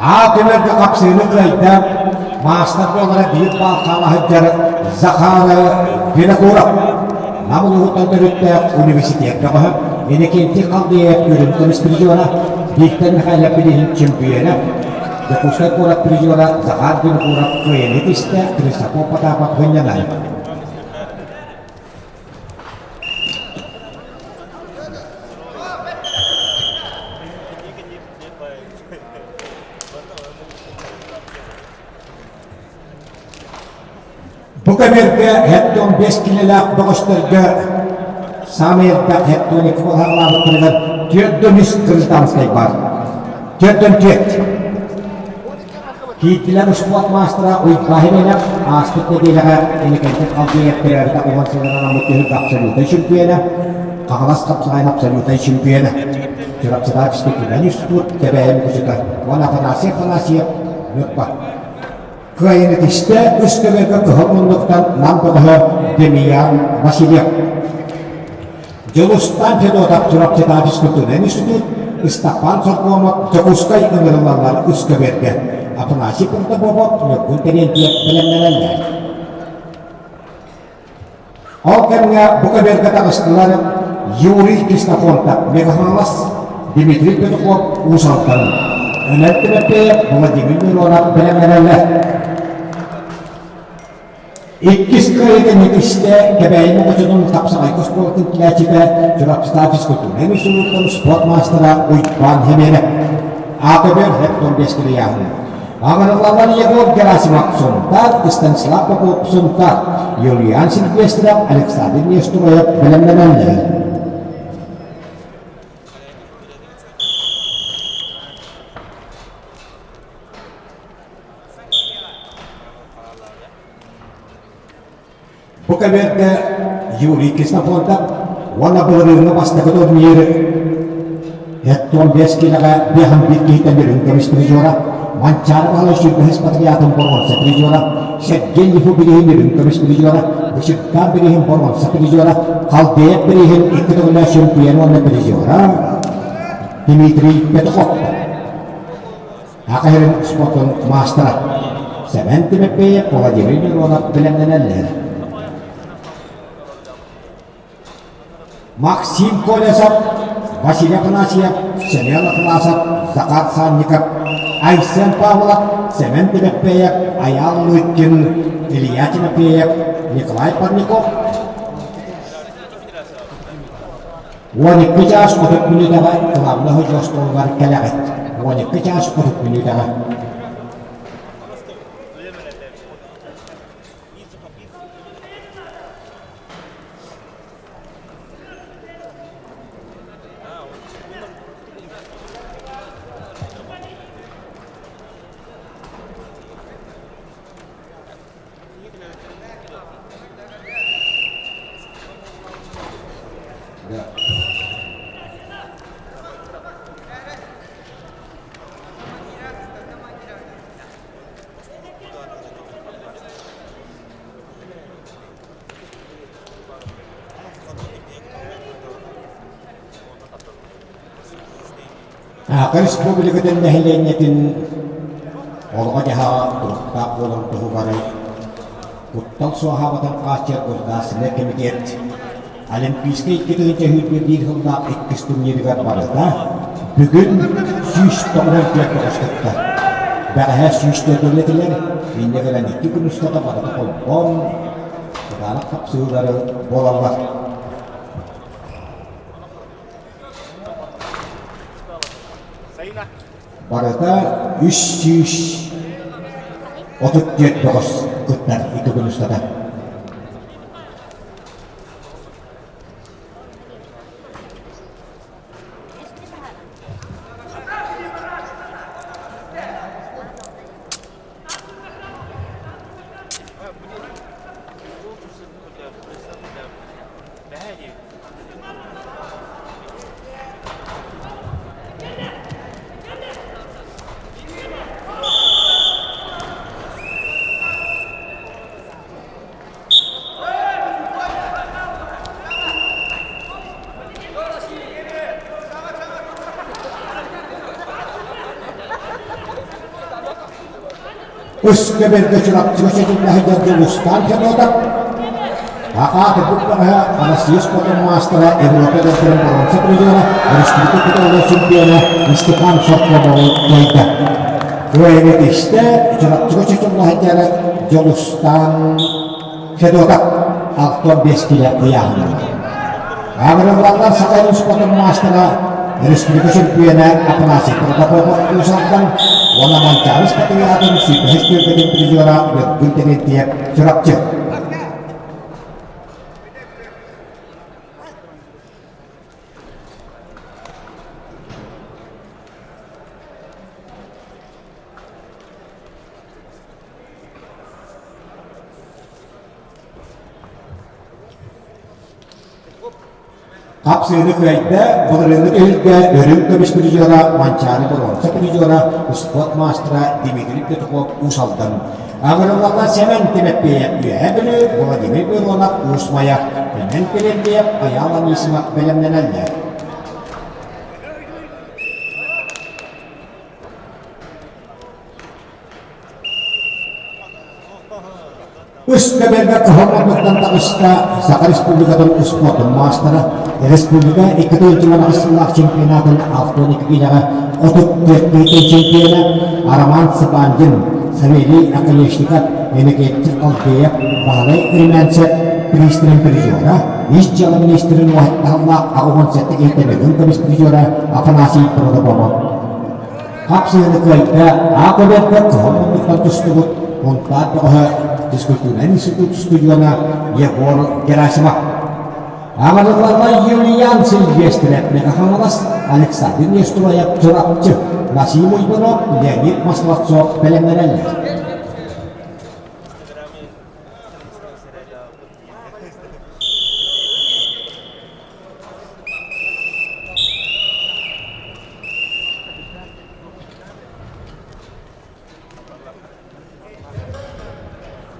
Аа түмэргэ хапсыыны кыайда маастар буолара биир баал хаала сылдьар Захар Винокуров Нам улууһуттан төрүттээх университет бөҕөһө Иннокентий Халдеев үрүҥ көмүс призера Виктор Михайлов билиһин чемпиона Дьокуускай куорат призера Захар Винокуров кыайыыны тистэ Христофор Потапов гынньанар. Бу кэмэргэ хеттон 5 килэлээх бөҕөстөргө саамай элбэх хеттон 2 балаһалаабыттарыгар 403 гражданскай баар. 404. Киирдилэр успуорт маастара Уйбаа Хименев ааспыт нэдиэлэҕэ Иннокентий Халдеев төрөөбүтэ уон сылынан анаммыт түһүлгэ абсолютнай чемпиона, Хаҥалас хапсаҕайын абсолютнай чемпиона, Чурапчытааҕы физкультурнай институт Кэбээйи музыка уонна Афанасий Афанасьев Ньурба. Кыайыыны тистэ үс көмөкө кыһыл муннуктан Нам бөҕөһө Демьян Васильев. Дьулустан Федотов Чурапчытааҕы физкультурнай институт, Ыстапаан Соркуомап Дьокуускай ыҥырыллаллар үс көбүөргэ. Афанасий Протопопов Ньургун Терентьев бэлэмнэнэллэр. Ол кэмҥэ бу көбүөргэ таҕыстылар Юрий Ксенофонтов Мегафонлас, Дмитрий Петухов Уус Алдан, Өнөр Тимофеев, Владимир Миронов бэлэмнэнэллэр. Иккис кыайыыга Никистэ Кэбээйи Мукучутун хапсаҕайга оскуолатын килээччитэ Чурапчытаах физкультурнай институттан спорт маастара Уйбаан Хэмиэнэп. Аатыбыр Хектон Бескирияһын. Аҕырыллалар Егор Герасимов Сунтаар, Станислав Попов Сунтаар, Юлиан Сильвестров, Александр Нестроев бэлэмнэнэллэр. Бу кэмэргэ Юрий Ксенофонтов уонна былырыыҥҥы бастакы турнир Эттон биэс киилэҕэ биэһин биир киһиттэн үрүҥ көмүс призера, Манчаары Баһылай сүүрбэһис патриотын боруонса призера, Сергей Лифу бирииһин үрүҥ көмүс призера, Бычыктаан бирииһин боруонса призера, Халдеев бирииһин икки төгүллээх чемпион уонна призера Дмитрий Петухов. Саха сирин спордун маастара Сэмэн Тимофеев, Владимир Миронов бэлэмнэнэллэр. Максим Колесов, Василий Афанасьев, Семен Атласов, Захар Санников, Айсен Павлов, Сэмэн Тимофеев, Айаал Лыткин, Илья Тимофеев, Николай Парников 12 чаас 30 мүнүүтэҕэ кылаабынай ходьуо остуолугар кэлэҕит. 12 чаас 30 мүнүүтэҕэ. Саха Республикатын нэһилиэнньэтин олоҕо-дьаһаҕа туруктаах буоларын туһугар куттал суоһаабатын хааччыйар Государственнай комитет Олимпийскай 2021 сыллаах иккис турнирыгар барыта бүгүн 194 көҕүс кыттар. Бэҕэһээ 104 этилэр, инньэ гынан икки күн устата барыта холбоон кытаанах хапсыһыылары буолаллар. Барыта 334 бөҕөс кыттар икки күн устата. Үс көбөлгө Чурапчыга сэтиннэһэ Дьулустаан Федотов, Аҕа турбут бөҕөһө Россия спордун маастара, Европа эдэрдэрин боруонса призера, республика кыталыга чемпиона Степан Соркомову кыайда. Кыайыыны истэ Чурапчыга чочумнаһыдьара Дьулустаан Федотов 65 килэ ыйааһыннара. Аграрлардар Саха спордун маастара, республика чемпиона Афанасий Протопопов Уус-Алдан уонна Манчаары спартакиадатын сүүрбэһис түөлбэтин призера Ньургун Терентьев Чурапчы. Хапсыыны кыайда, былырыыҥҥы түһүлгэ үрүҥ көмүс призера Манчаары боруонса призера, успуорт маастара Дмитрий Петухов Уус Алдан. Аҕырыллаллар Сэмэн Тимэппиэйэп Үөһээ Бүлүү, Владимир Миронов Уус Майа, Сэмэн Терентьев, Айаал Анисимов бэлэмнэнэллэр. Үс көбүөргэ кыһыл муннуктан таҕыста Саха Республикатын успуордун маастара, республика 228 сыллаах чемпионатын 62 киилэҕэ 34 киһитин чемпиона Роман Цыпандин, Савелий Оконешников, Иннокентий Халдеев, Баһылай Румянцев бириистэрин призера, Ис дьыала министрин уһаттаһаллаах 87 киһиттэн үрүҥ көмүс призера Афанасий Протопопов. Хапсыһыны кыайда, аах эбэрдэ кыһыл муннуктан тустубут Мунтаар бөҕөһө физкультурнай институт устудьуона Егор Герасимов. Аҕалылларга Юлиан Сильвестров Мэҥэ-Хаҥалас, Александр Нестроев Чурапчы, Василий Уйбанов, Леонид Масловцов бэлэмнэнэллэр.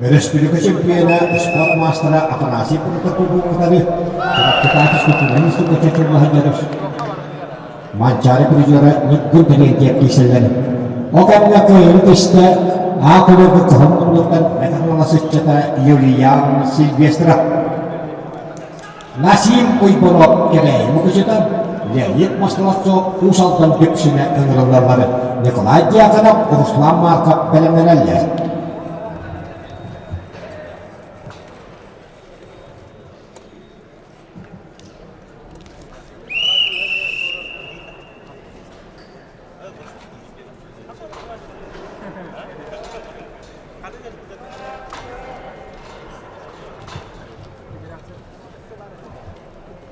Өрөспүүбүлүкэ чөмпүйүөнэ, спорт маастара Афанасий Протопопов кытары Чурапчытааҕы физкультурнай институкка чочумнаһа Манчаары призера Ньургун Терентьев киирсэллэр. Ол кэмҥэ кыайыыны түстэ А көрөргө кыһыл муннуктан Мэҥэ Хаҥалас ыччата Юлиан Сильвестров. Насим Уйбонов Кэбээйи мукучута, Леонид Масловцов Уус Алдан Дүпсүнэ ыҥырыллаллар, Николай Дьяконов, Руслан Марков бэлэмнэнэллэр.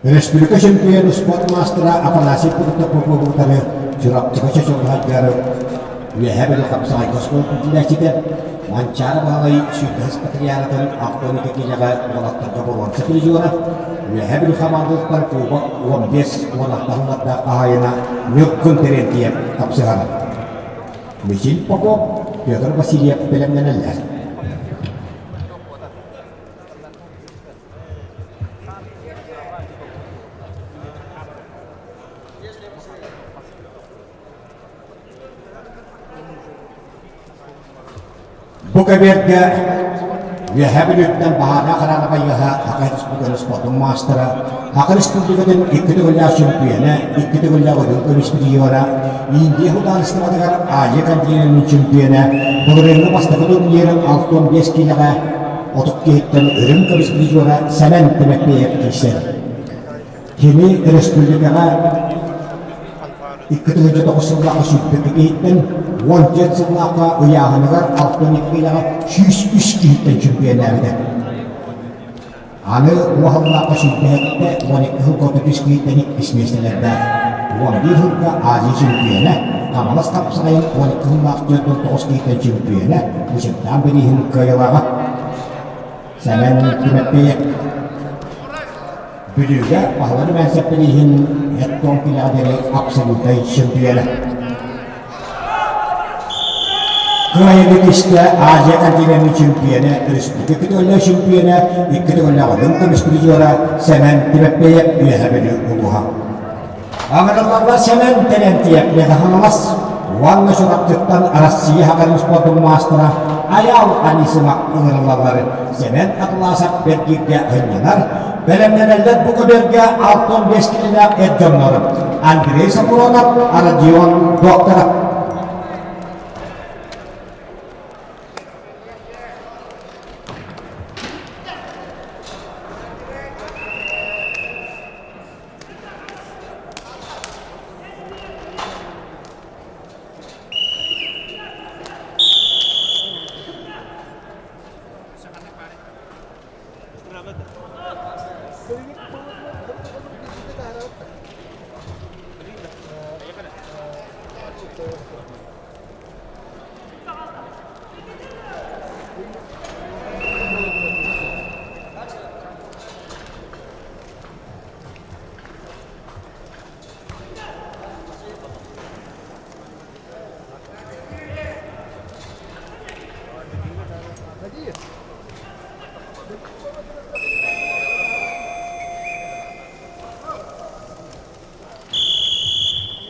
Өрөспүүбүлүкэ чөмпүйүөн успуорт маастара Афанасий Протопопов утары Чурапчыга чочумнаһаргары Үөһээ Бүлүү хапсаҕайга оскуола иитиллээччитэ Манчаары Баһылай сүүрбэһис патриаратын 62 киилэҕэ уолаттарга боруонса призера, Үөһээ Бүлүү хамаандатыттан кубок 15 16 сыллардаах хаһаайына Ньургун Терентьев тапсыһар. Мичил Попов, Петр Васильев бэлэмнэнэллэр. Бу кэбиэргэ Үөһээ Бүлүүттэн баһаарга хараана байыаһа Саха Республикатын спордун маастара, Саха Республикатын икки төгүллээх чөмпүйүөнэ, икки төгүллээх үрүҥ көмүс призера, Индия судаарыстыбатыгар Азия континенын чөмпүйүөнэ, былырыыҥҥы бастакы турнирын 65 киилэҕэ 30 киһиттэн үрүҥ көмүс призера Сэмэн Тимофеев киирсэр. Кини өрөспүүбүлүкэҕэ 2009 сыллаахха сүүрбэккэ киһиттэн, 14 сыллаахха ыйааһыныгар 62 киилэҕэ 103 киһиттэн чөмпүйүөннээбитэ. Аны уоһаллаахха сүүрбэһэттэ 12 сылга 33 киһиттэн иккис миэстэлэрдээх. 11 сылга Азия чөмпүйүөнэ, Хаҥалас хапсаҕайын 12 сыллаах 49 киһиттэн чөмпүйүөнэ, Бычырдаан бирииһин кыайыылааҕа. Сэмэн Тимофеев Бүлүүгэ Баһылай Румянцев бирииһин эт-туом килэҕэ диэри абсолютнай чөмпүйүөнэ. Кыайыыны түстэ Азия континенын чөмпүйүөнэ, өрөспүүбүлүкэ көтөллөөх чөмпүйүөнэ, икки төгүллээх үрүҥ көмүс призера Сэмэн Тимофеев Үөһээ Бүлүү улууһа. Аҥырылларга Сэмэн Терентьев Мэҥэ-Хаҥалас уонна Чурапчыттан Россия Хагалын спордун маастара Айаал Анисимов ыҥырыллаллар. Сэмэн Атласов бэргииргэ ынньанар, бэлэмнэнэллэр бу көбүөргэ 65 килэлээх эр дьоннор Андрей Сапронов, Родион Докторов.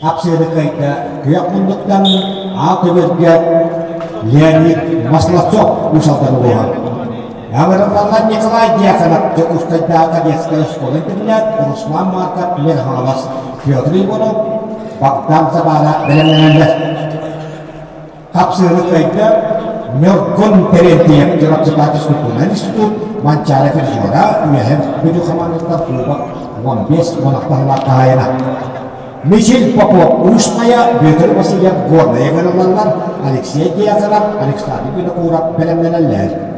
Хапсыаны кыайда күөх муннуктан А көбүөргэ Леонид Масловцов Уус Алдан улууһа. Ыҥырыллаллар Николай Дьяконов, Дьокуускайдааҕы кадетскай оскуола-интэринээт, Руслан Марков, Мэҥэ Хаҥалас, Петр Иванов, Богдан Забара бэлэмнэнэллэр. Хапсыһыны кыайда Ньургун Терентьев, Чурапчытааҕы физкультурнай институт, Манчаары Фердиора, Үөһээ Бүлүү хамаандатыттан кубок 15 уонахтаһылаах хаһаайына. Мичил Попов Уус-Майа, Бүөтүр Васильев Горнайга ыҥырыллаллар, Алексей Дьяконов, Александр Винокуров бэлэмнэнэллэр.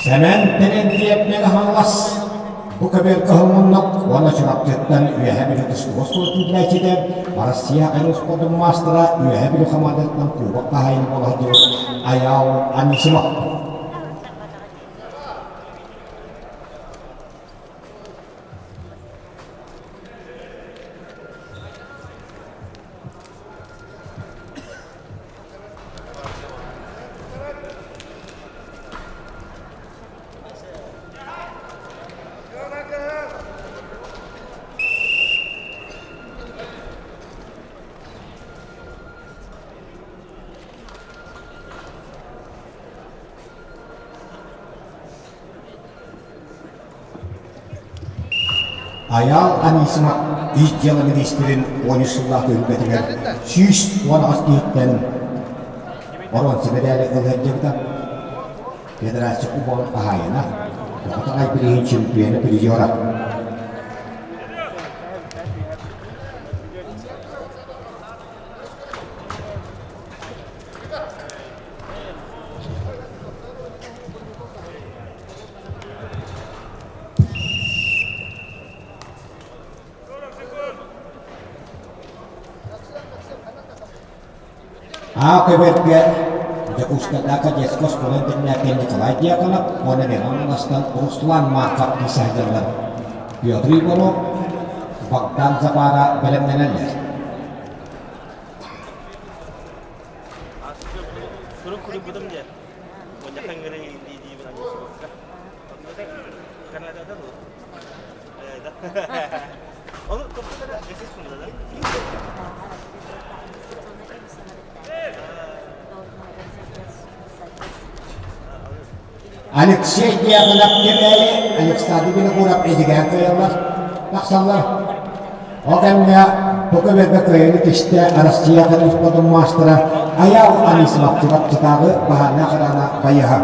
Сэмэн Терентьевнэ Хаҥалас бу көбүөр кыһыл муннук уонна Чурапчыттан Үөһээ Бүлүү тустууга оскуолатын иитээччитэ, Россия айыл спордун маастара, Үөһээ Бүлүү хамаандатынан кубок хаһаайына буола сылдьыбыт Айаал Анисимов. Айаал Анисимов ис дьыала миниистирин 13 сыллаах түһүлгэтигэр 118 киһиттэн боруонса мэдээли ыла сылдьыбыта. Федерация кубогын хаһаайына, Тоҕотоҕой билигин чемпиона призера. Аа көбөргө Дьокуускайдааҕы детскай оскуола-интэринээккэ Николай Дьяконов уонна Миронов Аластан Руслан Марков сылдьаллар. Петр Иванов, Богдан Забара бэлэмнэнэллэр. Алексей Дьяконов Кэбээйи, Александр Винокуров Эдигээн кыайаллар, тахсаллар. Ол кэмҥэ бу көбүөргэ кыайыыны кистэ Россия спордун маастара Айаал Анисимов Чурапчытааҕы баһаарынай охрана байыһа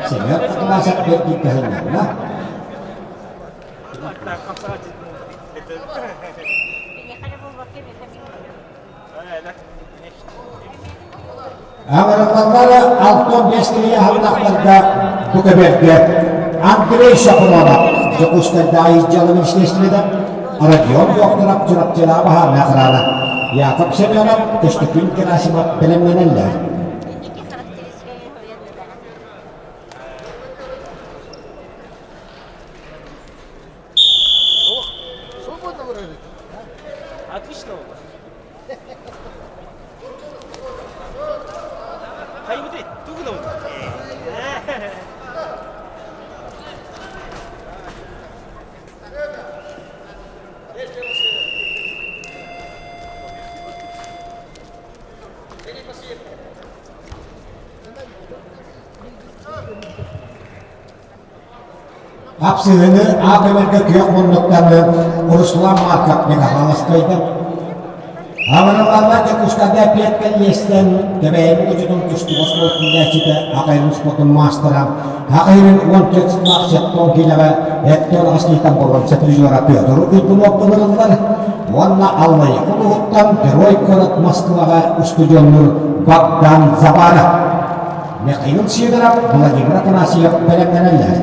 Семен Атласов бэрт көһүннэҕинэ Аҥараллара 65 килиэһаллаахтарга бу көбүөргэ Андрей Шапронов Дьокуускайдааҕы дьыала министиэристибэтэ, Родион Докторов Чурапчылаах баһаарынай охрана, Яков Семенов, Көстөкүүн Герасимов бэлэмнэнэллэр. Отлично было. Хайбыты, тугунум. Хапсыһыыны аат-өмөргө күөх муннуктаны Руслан Марков Михайловскайда Абыраллаллар Дьокуускайга эппиэт кэллиэстэн Кэбээйи мукучутун тустууга оскуолатын Акайын спортун маастара Акайын 14 сыллаах сеттон киилэҕэ эттон аҕыс киһиттэн боруонса призера Петр Уйгунов ылырыллар уонна Аллайыха улууһуттан Герой куорат Москваҕа устудьуоннуур Богдан Забаров. Михаил Сидоров, Владимир Афанасьев бэлэмнэнэллэр.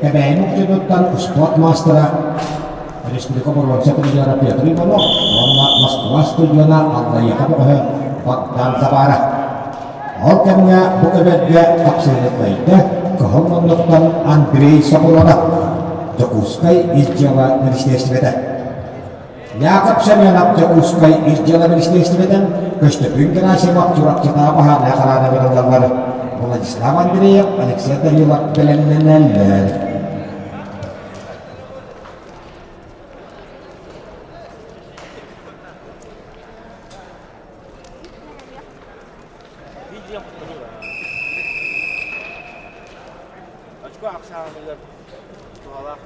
Кэбээйи мукчутуттан спорт маастара республика боруонса призера Петр Иванов уонна Москва студиона Аллайыаха бөҕөһө Богдан Забаров. Ол кэмҥэ бу көбөргө тапсыыны кыайда Кыһыл муннуктан Андрей Соколонов, Дьокуускай ис дьыала министиэристибэтэ. Яков Семенов Дьокуускай ис дьыала министиэристибэтин Көстөкүүн Герасимов Чурапчытааҕы баһаарынай хараана барыллаллар Владислав Андреев, Алексей Данилов бэлэмнэнэллэр. Очко ахсааныгар туһалаах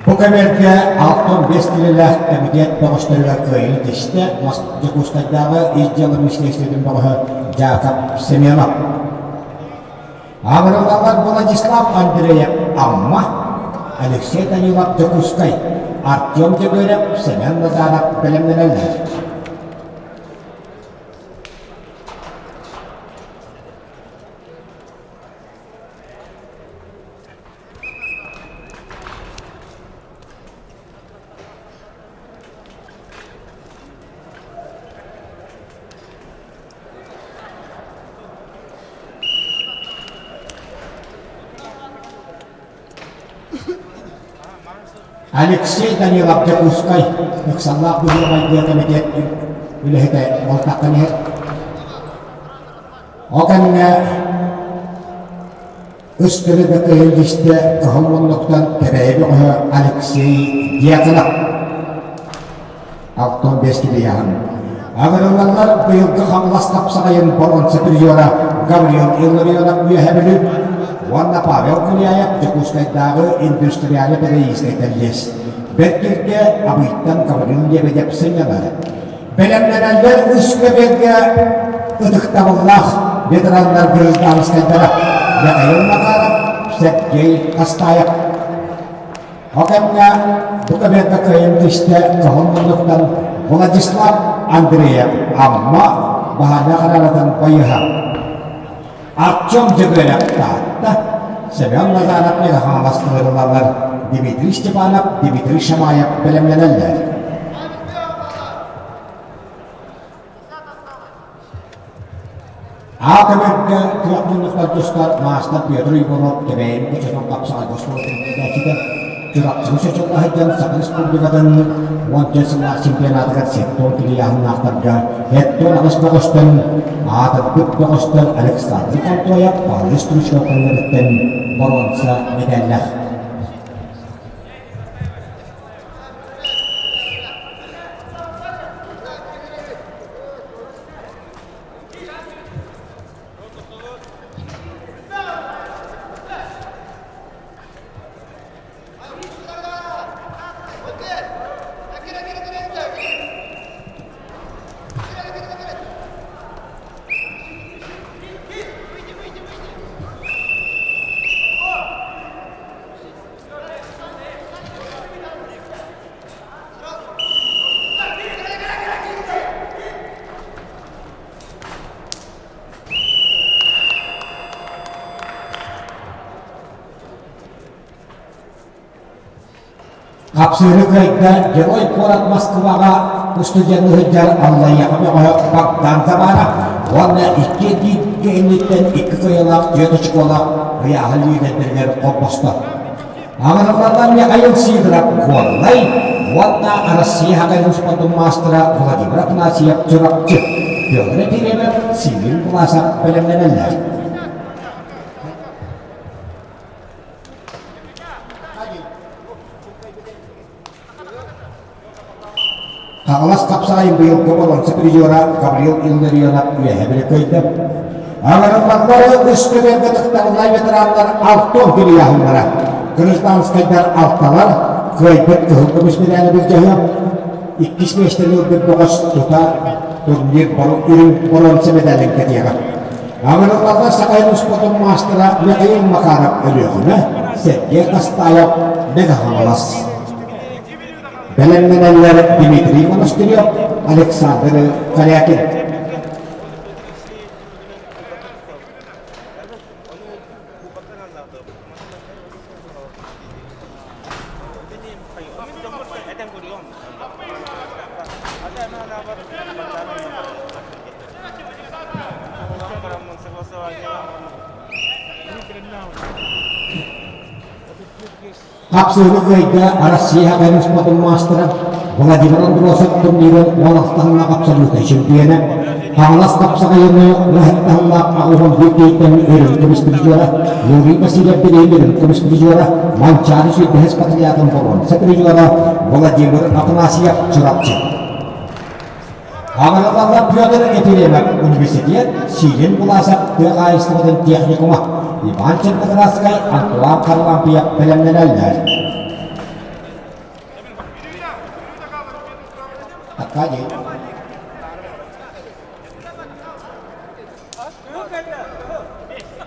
Бу кэмэргэ 65 киилэлээх кэмитиэт бөҕөстөрүгэр кыайыыны тистэ Дьокуускайдааҕы ис дьыала министиэристибэтин бөҕөһө Дьаакап Семенов. Аҕырыллаллар Владислав Андреев Амма, Алексей Данилов Дьокуускай, Артем Дьөгүөрэп, Семен Назаров бэлэмнэнэллэр. Алексей Данилов Дьокуускай ыксаллаах быһыы-майгы кэмитиэт үлэһитэ буолтаххын иһэр. Ол кэннэ Үс төрүт кыһыл истэ кыһыл муннуктан Кэбээйи бөҕөһө Алексей Дьяконов 65 килийаһын. Аҕырыллаллар быйылгы Хаҥалас хапсаҕайын боруонса призера Гаврил Илларионов Үөһэ Бүлүү уонна Павел Гуляев Дьокуускайдааҕы индустриальнай педагогическай кэллиэс. Бэрт киргэ Абыйтан Гаврил Лебедев сынньанар. Бэлэмнэнэллэр үс көбүөргэ ытыктабыллаах ветераннар гражданскайдара Михаил Макаров, Сергей Хастаев. Ол кэмҥэ бу көбүөргэ кыайан түстэ Кыһыл муннуктан Владислав Андреев Амма баһаарга хараалатын байыһа. Артем Дьөгүөрэп Таатта, Семен Назаров Мэҥэ ыҥырыллаллар, Дмитрий Степанов, Дмитрий Шамаев бэлэмнэнэллэр. Аа көмөргө күөх муннуктар тустар маастар Петр Егоров Кэбээйи хочотун хапсаҕайга оскуолатын иитээччитэ Чурапчыга чочулла сылдьан Саха Республикатын 14 сыллаах чемпионатыгар сектор килийааһыннаахтарга 78 бөҕөстөн аатырбыт бөҕөстөр Александр Контоев, Павел Стручков кэллэриттэн боруонса мэтээллээх. Хапсыыры кыайда Герой куорат Москваҕа устудьуоннуу сылдьар Аллайыаха бөҕөһө Богдан Забаров уонна икки этиигэ инниттэн икки кыайыылаах түөрт очколаах ыйааһын лиидэрдэригэр холбосто. Аҥараллардан Михаил Сидоров Горнай уонна Россия Хагайын спордун маастара Владимир Афанасьев Чурапчы, Петр Ефимов, Симин Власов бэлэмнэнэллэр. Хаҥалас хапсаҕайын быйылгы боруонса призера Гаврил Илларионов үөһэ били кыайда. Аҥарыллаллары үс көбүөргэ тахтарыллай ветераннар алтон кирийаһыннара. Гражданскайдар алталар, кыайбыт кыһыл көмүс медали былдьаһыа. Иккис миэстэни ылбыт бөҕөс тута турнир үрүҥ боруонса медалин кэтиэҕэ. Аҥарыллаллар Сахайын успуотун маастара Михаил Макаров Өлүөхүмэ, Сергей Хастаев Мэҥэ Хаҥалас. Бэлэмнэнэллэр Дмитрий Монастырев, Александр Корякин. Хапсыһыны кыайда Россия Хабаровскатын маастара Владимир Андросов турнирын 16 таһымнаах абсолютнай чемпиона, Хаҥалас хапсаҕайыны уһат таһымнаах аҕыһын бүттүүттэн өрүн көмүс призера, Юрий Васильев билигин өрүн көмүс призера, Манчаары сүүрбэһис патриотын боруонса призера Владимир Афанасьев Чурапчы. Аҕыралаллар Петр Ефремов университет Силин Власов тыа хаһаайыстыбатын техникума Иван Черноградскай, Антуан Харлампьев бэлэмнэнэллэр. Аркадий.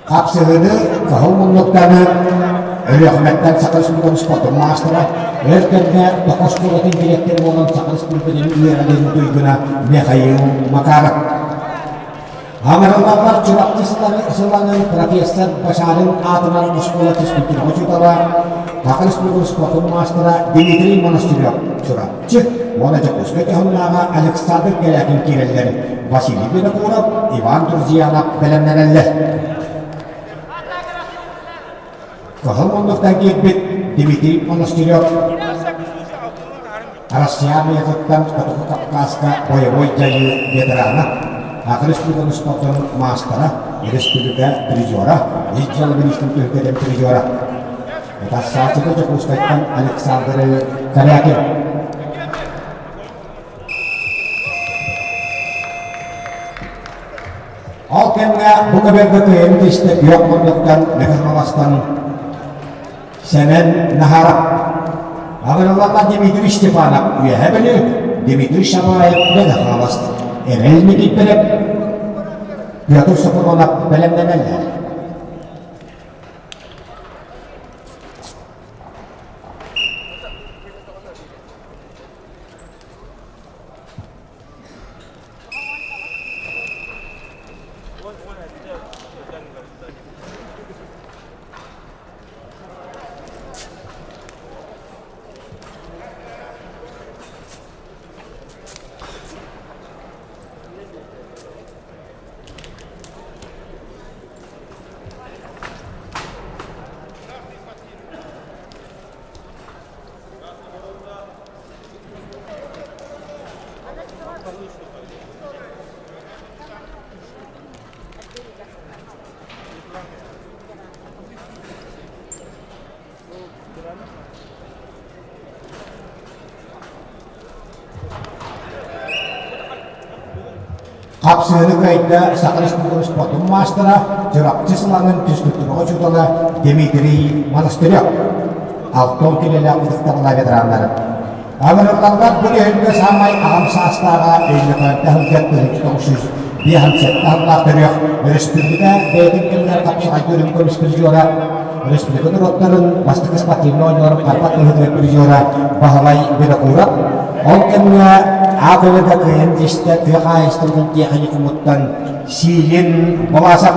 Хапсыһыыны кыһыл муннуктаны Өлүөхүмэттэн Саха Республикатын спордун маастара, өр кэмҥэ Токо оскуолатын дириэктэрэ буолан Саха Республикатын үөрэҕин туйгуна Михаил Макаров. Аҥарыллаллар Чурапчы сылланын профессор Башарин аатынан оскуола физкультура учуутала, Саха Республикатын спордун маастара Дмитрий Монастырев Чурапчы уонна Дьокуускай дьоһуннааҕа Александр Кэрякин киирэллэр Василий Винокуров, Иван Друзьянов бэлэмнэнэллэр. Кыһыл муннуктан киирбит Дмитрий Монастырев Россия армиятыттан Хотугу Кавказка бойобуой дьайыы ветерана, Саха Республикатын спордун маастара, республика призера, ис дьыала министрин түһүлгэтин призера. Тахсааччыта Дьокуускайтан Александр Корякин. Ол кэмҥэ бу көбүөргэ кыайан түстэ күөх муннуктан Мэхэ Сэмэн Наһаров. Аҕырыллаллар Дмитрий Степанов Үөһэ Бүлүү, Дмитрий Шабаев Мэҥэ Хаҥалас, Эрэл Никифоров, Петр Сопронов бэлэмнэнэллэр. Хапсыһыны кыайда Саха Республикатын спордун маастара, Чурапчы сылаҥын физкультура учуутала Дмитрий Монастырев. Алтон килэлээх ытыктабыллаах ветераннары. Аҥырыллаллар бу түһүлгэ саамай аҕам саастааҕа Өймөкөөнтө сылдьар 1957 сыллаах төрүөх өрөспүүбүлүкэ бэйэтин кэмигэр хапсаҕайга үрүҥ көмүс призера, республика норуоттарын бастакы спортивнай оонньууларын Карпат быһыытыгар призера Баһылай Винокуров ол кэмҥэ АКВ-га кыайан тиистэ тыа хаһаайыстыбатын тиэхиньикумуттан Силин Власов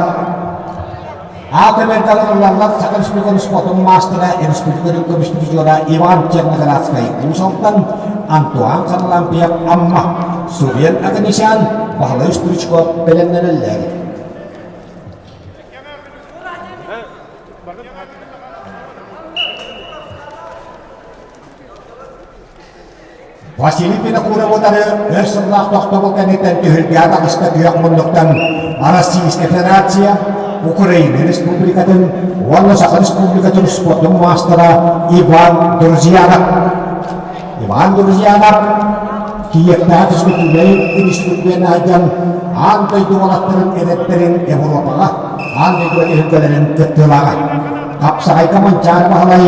Аатырар ыллаллар Саха Республикатын спордун маастара, республика көмүс призера Иван Черноградскай Уус Алдан, Антуан Харлампьев Амма, Сурен Аганесян, Баһылай Стручков бэлэмнэнэллэр. Василий Винокуров утары өр сыллаах тохтобул кэнниттэн түһүлгэҕэ таҕыста күөх муннуктан Российскай Федерация, Украина Республикатын уонна Саха Республикатын спордун маастара Иван Друзьянов. Иван Друзьянов Киевтээҕи физкультурнай институтунан сылдьан аан дойду уолаттарын эдэттэрин Европаҕа аан дойдуга түһүлгэлэрин кыттыылааҕа. Хапсаҕайга Манчаары Баһылай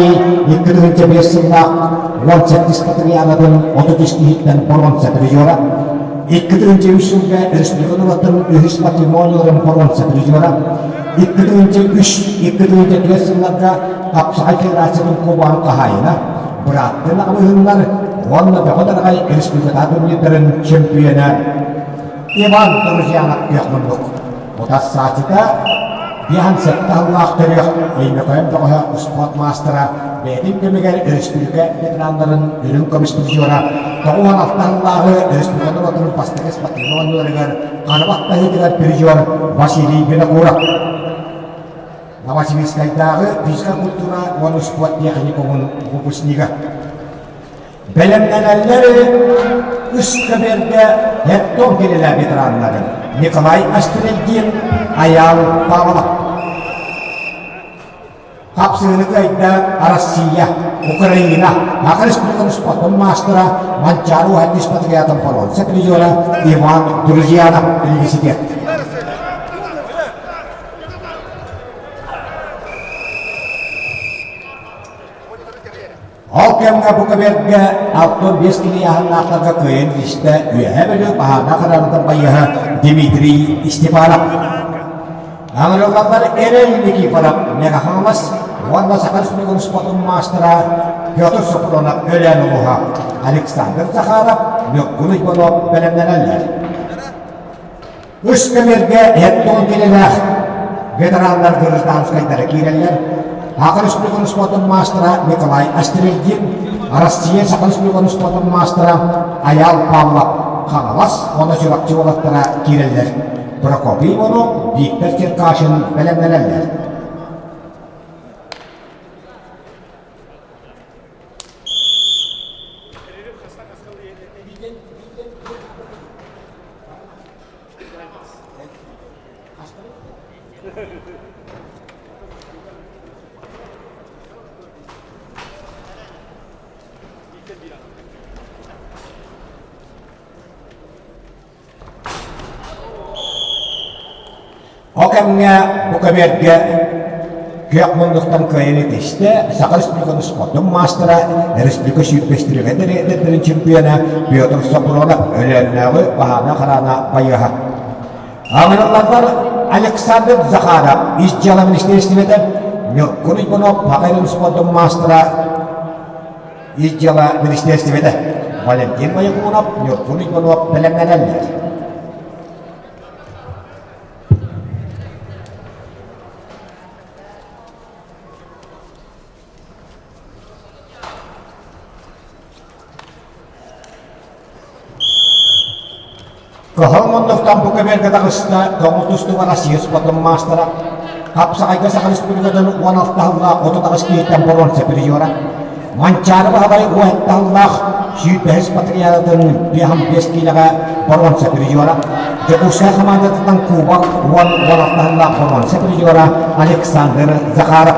2005 сыллаах 18 патрианатын 33 киһиттэн боруонса призера, 2003 сылга республика норуоттарын үһүс патримонияларын боруонса призера, 2003-2004 сылларга Хапсаҕай федерациятын кубогын хаһаайына, бырааттыы аҕабыһыннар уонна Бөҕө Тараҕай республикатааҕы турнирдарын чөмпүйүөнэ Иван Друзьянов күөх муннук. Утарсааччыта биэһэн сэттэ сыллаах төрүөх Өймөкөөн бөҕөһө успуорт маастара бэйэтин кэмигэр өрөспүүбүлүкэ ветераннарын үрүҥ көмүс призера 96 сыллааҕы өрөспүүбүлүкэ норуотун бастакы спортивнай оонньууларыгар харабах таһыытыгар призер Василий Винокуров. Новосибирскайдааҕы физическай культура уонна спорт техникумун выпускнига. Бэлэмнэнэллэр үс көбүөргэ Хеттон кинилэр ветераннарын Николай Астрельдин, Айаал Павлов. Хапсыыны кыайда Россия, Украина, Саха Республикатын спортун маастара Манчаары уһанньыс патриотын боруонса призера Иван Друзьянов университет. Ол кэмҥэ бу көбүөргэ 65 киһи аһыннаахтарга кыайан истэ Үөһээ Бүлүү баһаардаах хараанытын байыаһа Дмитрий Степанов. Аҥырыллаллар Эрэл Никифоров Мега-Хаҥалас уонна Саха Республикатын спортун маастара Петр Сопронов Өлөөн улууһа Александр Захаров Ньургун Иванов бэлэмнэнэллэр. Үс көмөргө эт-тон килэлээх ветераннар гражданскайдара киирэллэр. Саха Республикатын спортун маастара Николай Астрельдин, Россия Саха Республикатын спортун маастара Айаал Павлов Хаҥалас уонна Чурапчы уолаттара киирэллэр. Прокопий Иванов, Виктор Черкашин бэлэмнэнэллэр. Ол кэмҥэ бу көбүөргэ күөх муннуктан кыайан итистэ Саха Республикатын спордун маастара, республика сүүрбэстэригэр эдэрдэрин чемпиона Петр Сопронов Өлөөннөөҕү баһаана хараана байыаһа. Аҥырыллаллар Александр Захаров ис дьыала министиэристибэтэ, Ньургун Уйбанов Саха спордун маастара ис дьыала министиэристибэтэ, Валентин Боякунов, Ньургун Уйбанов бэлэмнэнэллэр. Кыһыл муннуктан бу көбүөргэ таҕыста көҥүл тустууга Россия спордун маастара, Хапсаҕайга Саха Республикатын 16 сыллаах 38 киһиттэн боруонса призера, Манчаары Баһылай 17 сыллаах 105 патриотын 55 киилэҕэ боруонса призера, Дьокуускай хамаандатыттан Кубок 10-16 сыллаах боруонса призера Александр Захаров.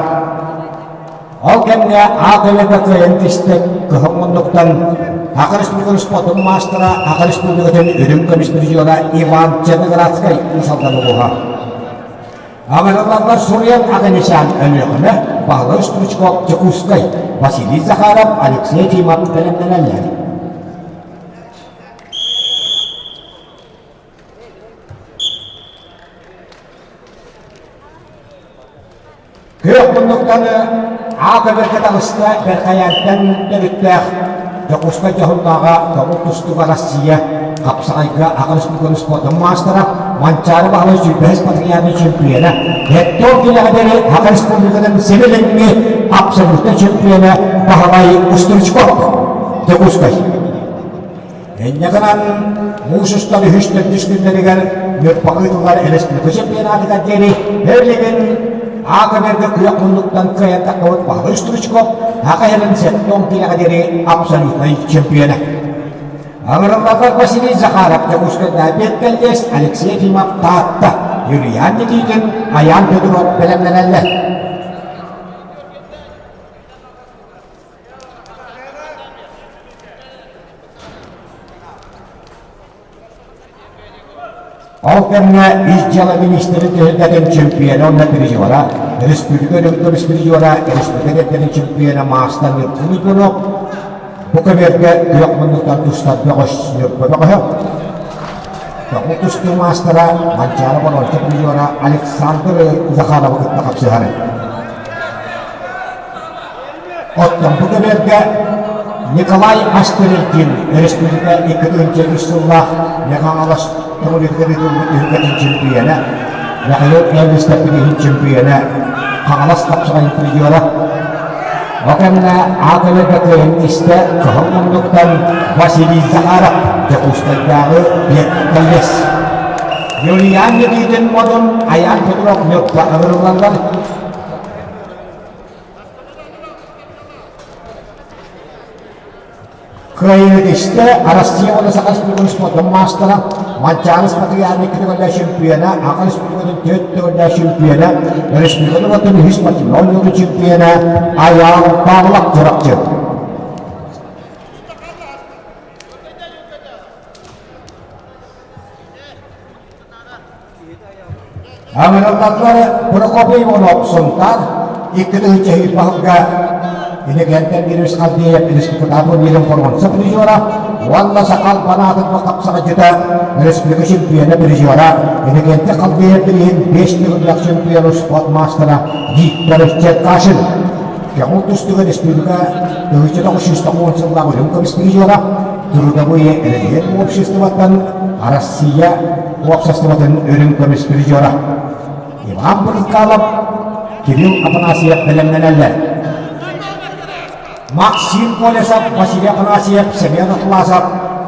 Ол кэмҥэ А-көлөкө кыайан түстэ кыһыл муннуктан Саха Республикатын спордун маастара, Саха Республикатын үрүҥ көмүс призера Иван Черноградскай Уус Алдан улууһа. Аҕырыллаллар суруйан Аганесян Өлүөхүмэ, Баһылай Стручков Дьокуускай, Василий Захаров, Алексей Тимов бэлэмнэнэллэр. Күөх муннуктан аа көбөргө таҕыста Бэрхэйээнтэн төрүттээх Дьокуускай дьоһуннааҕа көҥүл тустууга Россия хапсаҕайга Аҕа республикатын спордун маастара Манчаары Баһылай сүүрбэһис патриарный чемпиона, Гектор Килэҕэдэри Саха Республикатын сибилиҥҥи абсолютнай чемпиона Баһылай Устричков Дьокуускай. Инньэ гынан, муус устар үһүс төрдүс күннэригэр Ньурбаҕа ыытыллар республика чемпионатыгар диэри билигин А көбүөргэ күөх муннуктан кыайан тахсыбыт Баһылай Стручков Саха сирин 70 киилэҕэ диэри абсолютнай чемпиона. Аҥырылларбар Василий Захаров, Дьокуускайдааҕы педколледж, Алексей Ефимов, Таатта, Юлиан Никитин, Айаан Петров бэлэмнэнэллэр. Ол кэмҥэ ис дьыала миниистирин түһүлгэтин чемпиона уонна призера, республика үрдүк призера, республика эрдэрин чемпиона маастар Ньургун Уйгунов бу көбүөргэ күөх муннуктан тустар бөҕөс Ньурба бөҕөһө, Тоҕу тустуу маастара Манчаары боруонса призера Александр Захаровы кытта хапсыһар. Оттон бу көбүөргэ Николай Астерилкин республика 2003 сыллаах Мэҥэ-Хаҥалас Тоҕулугар ыытыллыбыт түһүлгэтин чемпиона, Михаил Эвлистов билиһин чемпиона, Хаҥалас хапсаҕайын призера. Бу кэмҥэ аат кыайын истэ Кыһыл муннуктан Василий Захаров Дьокуускайдааҕы педколледж. Юлиан Никитин Модун Айаан Петров Ньурба ыҥырыллаллар. Кыайыытистэ Россия уонна Саха Республикатын спордун маастара, Манчаары спартакиаданы икки төгүллээх чемпиона, Аха Республикатын түөрт төгүллээх чемпиона, республикатын уонна үһүс спортивнай оонньуутун чемпиона Айаал Павлов Чурапчы. Аҥырыллаллар Прокопий Иванов Сунтаар 2000 баһылга Иннокентий Андреевич Халдеев республикатааҕы турнирын боруонса призера уонна Сахал банаатын хапсаҕайдьыта республика чемпиона призера Иннокентий Халдеев билигин 5 төгүллээх чемпион спорт маастара Виктор Черкашин Көҥүл тустууга республика 1990 сыллаах үрүҥ көмүс призера Трудовые рельеф обществоттан Россия уопсастыбатын үрүҥ көмүс призера Иван Брызгалов, Кирилл Афанасьев бэлэмнэнэллэр. Максим Колесов, Василий Афанасьев, Семен Атласов,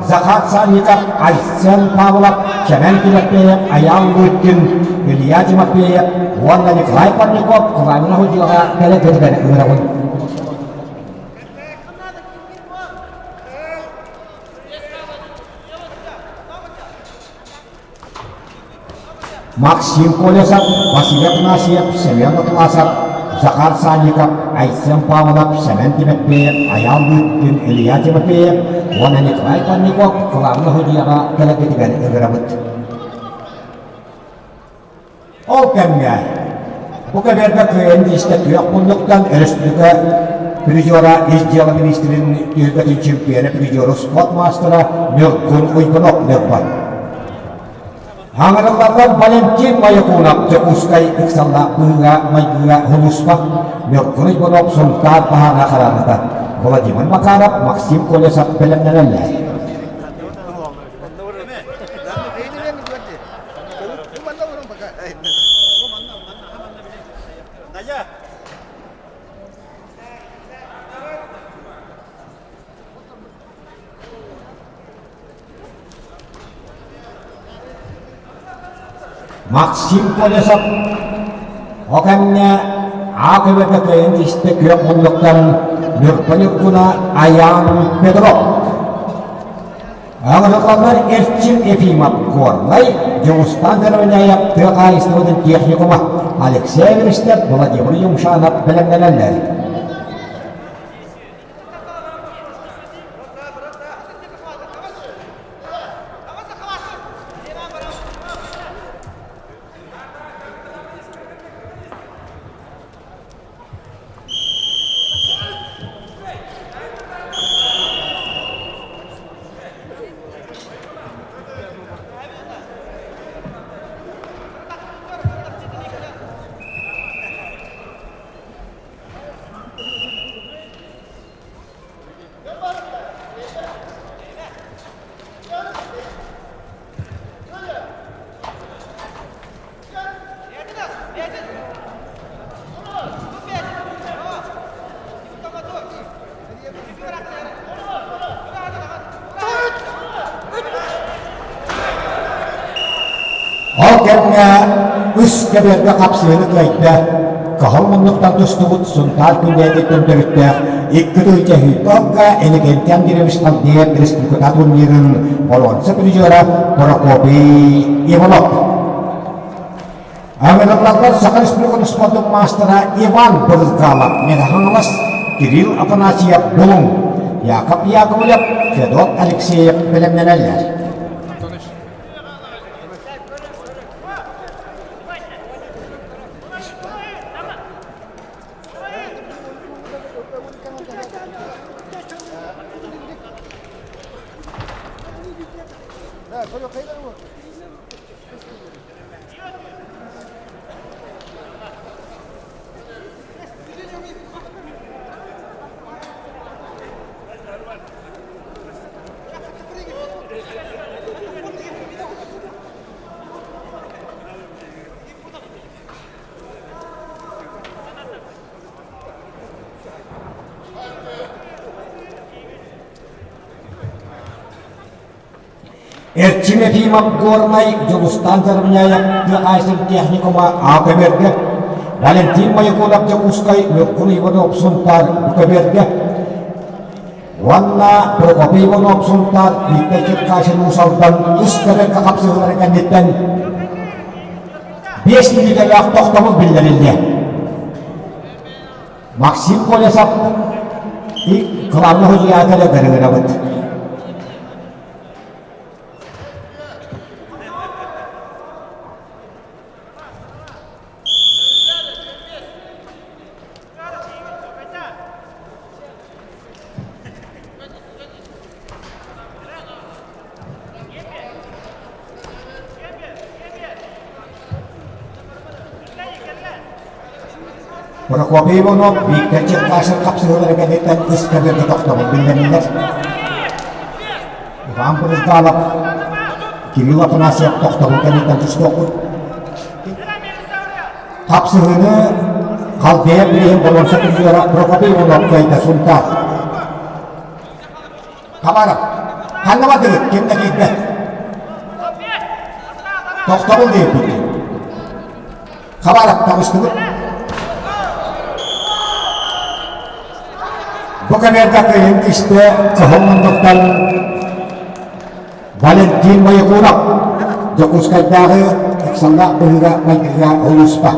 Захар Санников, Айсен Павлов, Чэмэн Тимофеев, Айаал Лыткин, Илья Тимофеев уонна Николай Парников Кылаанына Худьюга кэлэ кэлэн ыҥырабын. Максим Колесов, Василий Афанасьев, Семен Атласов, Захар Санников, Айсен Павлов, Сэмэн Тимофеев, Айаал Лыткин, Илья Тимофеев уонна Николай Парников кылаабына судьуйаҕа кэлэргитигэр ыҥырабыт. Ол кэмҥэ бу кэмэргэ кыайан истэ күөх муннуктан өрөспүүбүлүкэ призера ис дьыала министрин түһүлгэтин чемпиона призеру спорт маастара Ньургун Уйгунов ньурба. Хаҥырыллардан Валентин Моякунов Дьокуускай ыксаллаах быһыыга-майгыга Хулуспа Ньургун Уйгунов Сунтаар баһаана хараҥата Владимир Макаров Максим Колесов бэлэмнэнэллэр. Максим Колесов О кэмҥэ Аа көбөтө кыайан истэ күөх муннуктан Ньурба Ньургуна Айаан Петров Аҕырҕалар Эрчим Ефимов Горнай, Дьулустаан Заровняев тыа хаһаайыстыбатын техникума, Алексей Эверстов, Владимир Юмшанов бэлэмнэнэллэр. Ол кэмҥэ үс кэбиэргэ хапсыһыыны кыайда. Кыһыл муннуктан тустубут Сунтаар күннээтиттэн төрүттээх. 2 сүүс Иннокентий Андреевич Талдеев республика турнирын боруонса призера Прокопий Иванов. Ыҥырыллаллар Саха Республикатын спордун маастара Иван Брызгалов, Мэҥэ Кирилл Афанасьев Булуҥ, Яков Яковлев, Федот Алексеев бэлэмнэнэллэр. Эрчим Ефимов Горнай Дьулустаан Заровняев тыа хаһаайыстыбатын техникума АПБ-га, Валентин Моякунов Дьокуускай Ньургун Иванов Сунтаар УКБ-га уонна Прокопий Иванов Сунтаар Виктор Черкашин Уус Алдан үс көрөргө хапсыһыылары кэнниттэн 5 мүнүүтэлээх тохтобул биллэриллиэ. Максим Колесов и главный судья көрүҥүрабыт. Прокопий Иванов Виктор Черкашин хапсыһыылара кэнниттэн ис көбүөргэ тохтобул биллэриллэр. Иван Брызгалов, Кирилл Афанасьев тохтобул кэнниттэн тустуохпут. Хапсыһыыны Халдеев билиһин боруонса призера Прокопий Иванов кыайда Сунтаар. Хабаров, ханна бардыгыт? Ким да киирбэт. Тохтобул диэбиппит. Хабаров таҕыстыбыт. Бу кэмэргэ кыайын кистэ кыһыл мундуктан Валентин Моякуров Дьокуускайдааҕы ыксаллаах быһыыга-майгыга улууспа.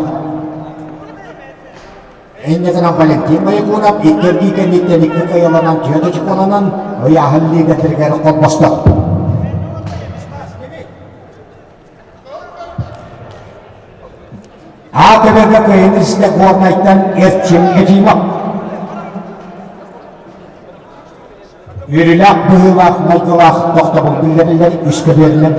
Инньэ гынан Валентин Моякуров икки эргии кэнниттэн икки кыайыланан түөрт очуколанан ыйааһын лиигэтигэр холбосто. А көбөргө кыайын истэ Горнайтан Эрчим Ефимов. Үөрүүлээх быһыылаах майгылаах тохтобул биллэриллэр үс көбүөрүнэн.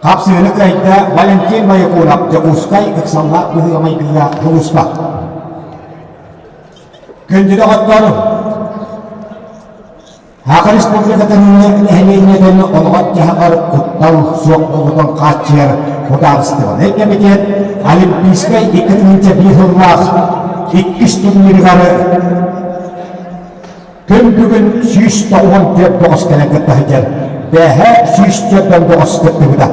Хапсыһыны кыайда Валентин Моякунов Дьокуускай ыксаллаах быһыыга-майгыга дьулуспа. Күндү доҕоттор, Саха Республикатын нэһилиэнньэтин олоҕор-дьаһаҕар куттал суох буолуутун хааччыйар судаарыстыбаннай кэмитиэт Олимпийскай 2001 сыллаах иккис турнирыгар Күн бүгүн 194 бөҕөс кэлэн кытта сылдьар. Бээһэ 104 бөҕөс кыттыбыта.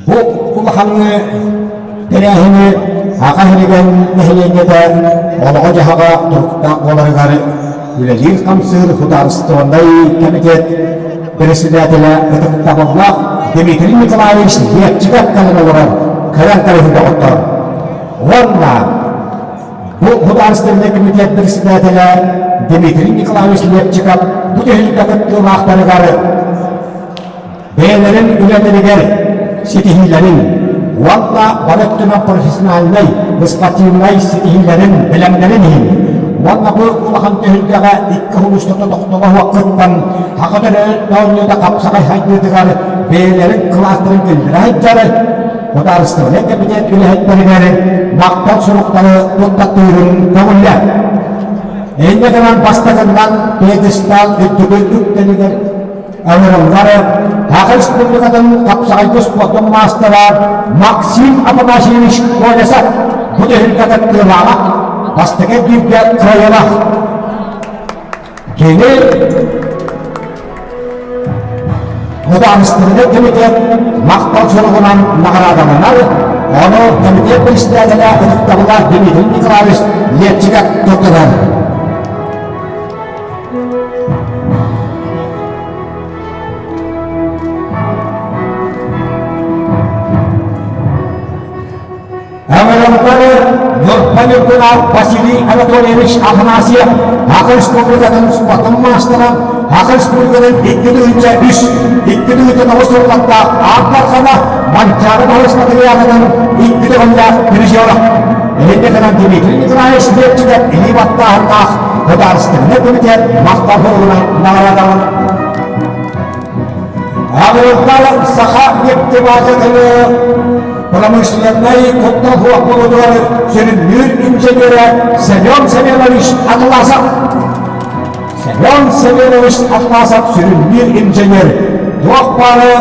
Бу улахан тэрээһини Аҕа иһигэн нэһилиэнньэтэ олоҕо-дьаһаҕа туруктаах буоларыгар үлэлиир-хамсыыр судаарыстыбаннай кэмитиэт председателэ ытыктабыллаах Дмитрий Николаевич Лепчиков кэлэн олорор көрөн кэбиһин доҕоттор. Уонна бу судаарыстыбаннай кэмитиэт председателэ Дмитрий Николаевич Лепчиков бу түһүлгэ кыттыылаахтарыгар бэйэлэрин үлэлэригэр ситиһиилэрин уонна бары өттүнэн профессиональнай, спортивнай ситиһиилэрин бэлэмнэрин иһин уонна бу улахан түһүлгэҕэ икки сыл устата тохтоло суох кыттан Саха төрөөбүт оонньуута хапсаҕай сайдыытыгар бэйэлэрин кылаастарын киллэрэ сылдьар судаарыстыбаннай кэмитиэт үлэһиттэригэр махтал суруктары туттартыырын көҥүллээх. Инньэ гынан бастакыннан пьедестал үрдүкү үктэлигэр. Ыҥырыллар Саха Республикатын хапсаҕайга спордун маастара Максим Афанасьевич Колесов бу түһүлгэ кыттыылааҕа, бастакы бииргэ кыайыылаах. Кини Судаарыстыбаннай кэмитиэт махтал суругунан наҕараадаланар, ону кэмитиэт председателэ ытыктабыллаах Дмитрий Николаевич Лепчиков туттарар. Ыҥырыллары Ньурба Ньургуна Василий Анатольевич Афанасьев Саха Республикатын спортун маастара, Саха Республикатын 2003, 2009 сыллардаах Аан Дархана Манчаары Баһылыс матырыйаалынан икки төгүллээх призера. Инньэ гынан Дмитрий Николаевич Лепчиков илии баттааһыннаах Судаарыстыбаннай комитет махтал суругунан наҕараадаланар. Аҕыйахтар саха нефтебазатын промышленнай куттал суох буолуутугар сүрүннүүр инженерэ Семен Семенович Атласов. Семен Семенович Атласов сүрүннүүр инженер. Туох баары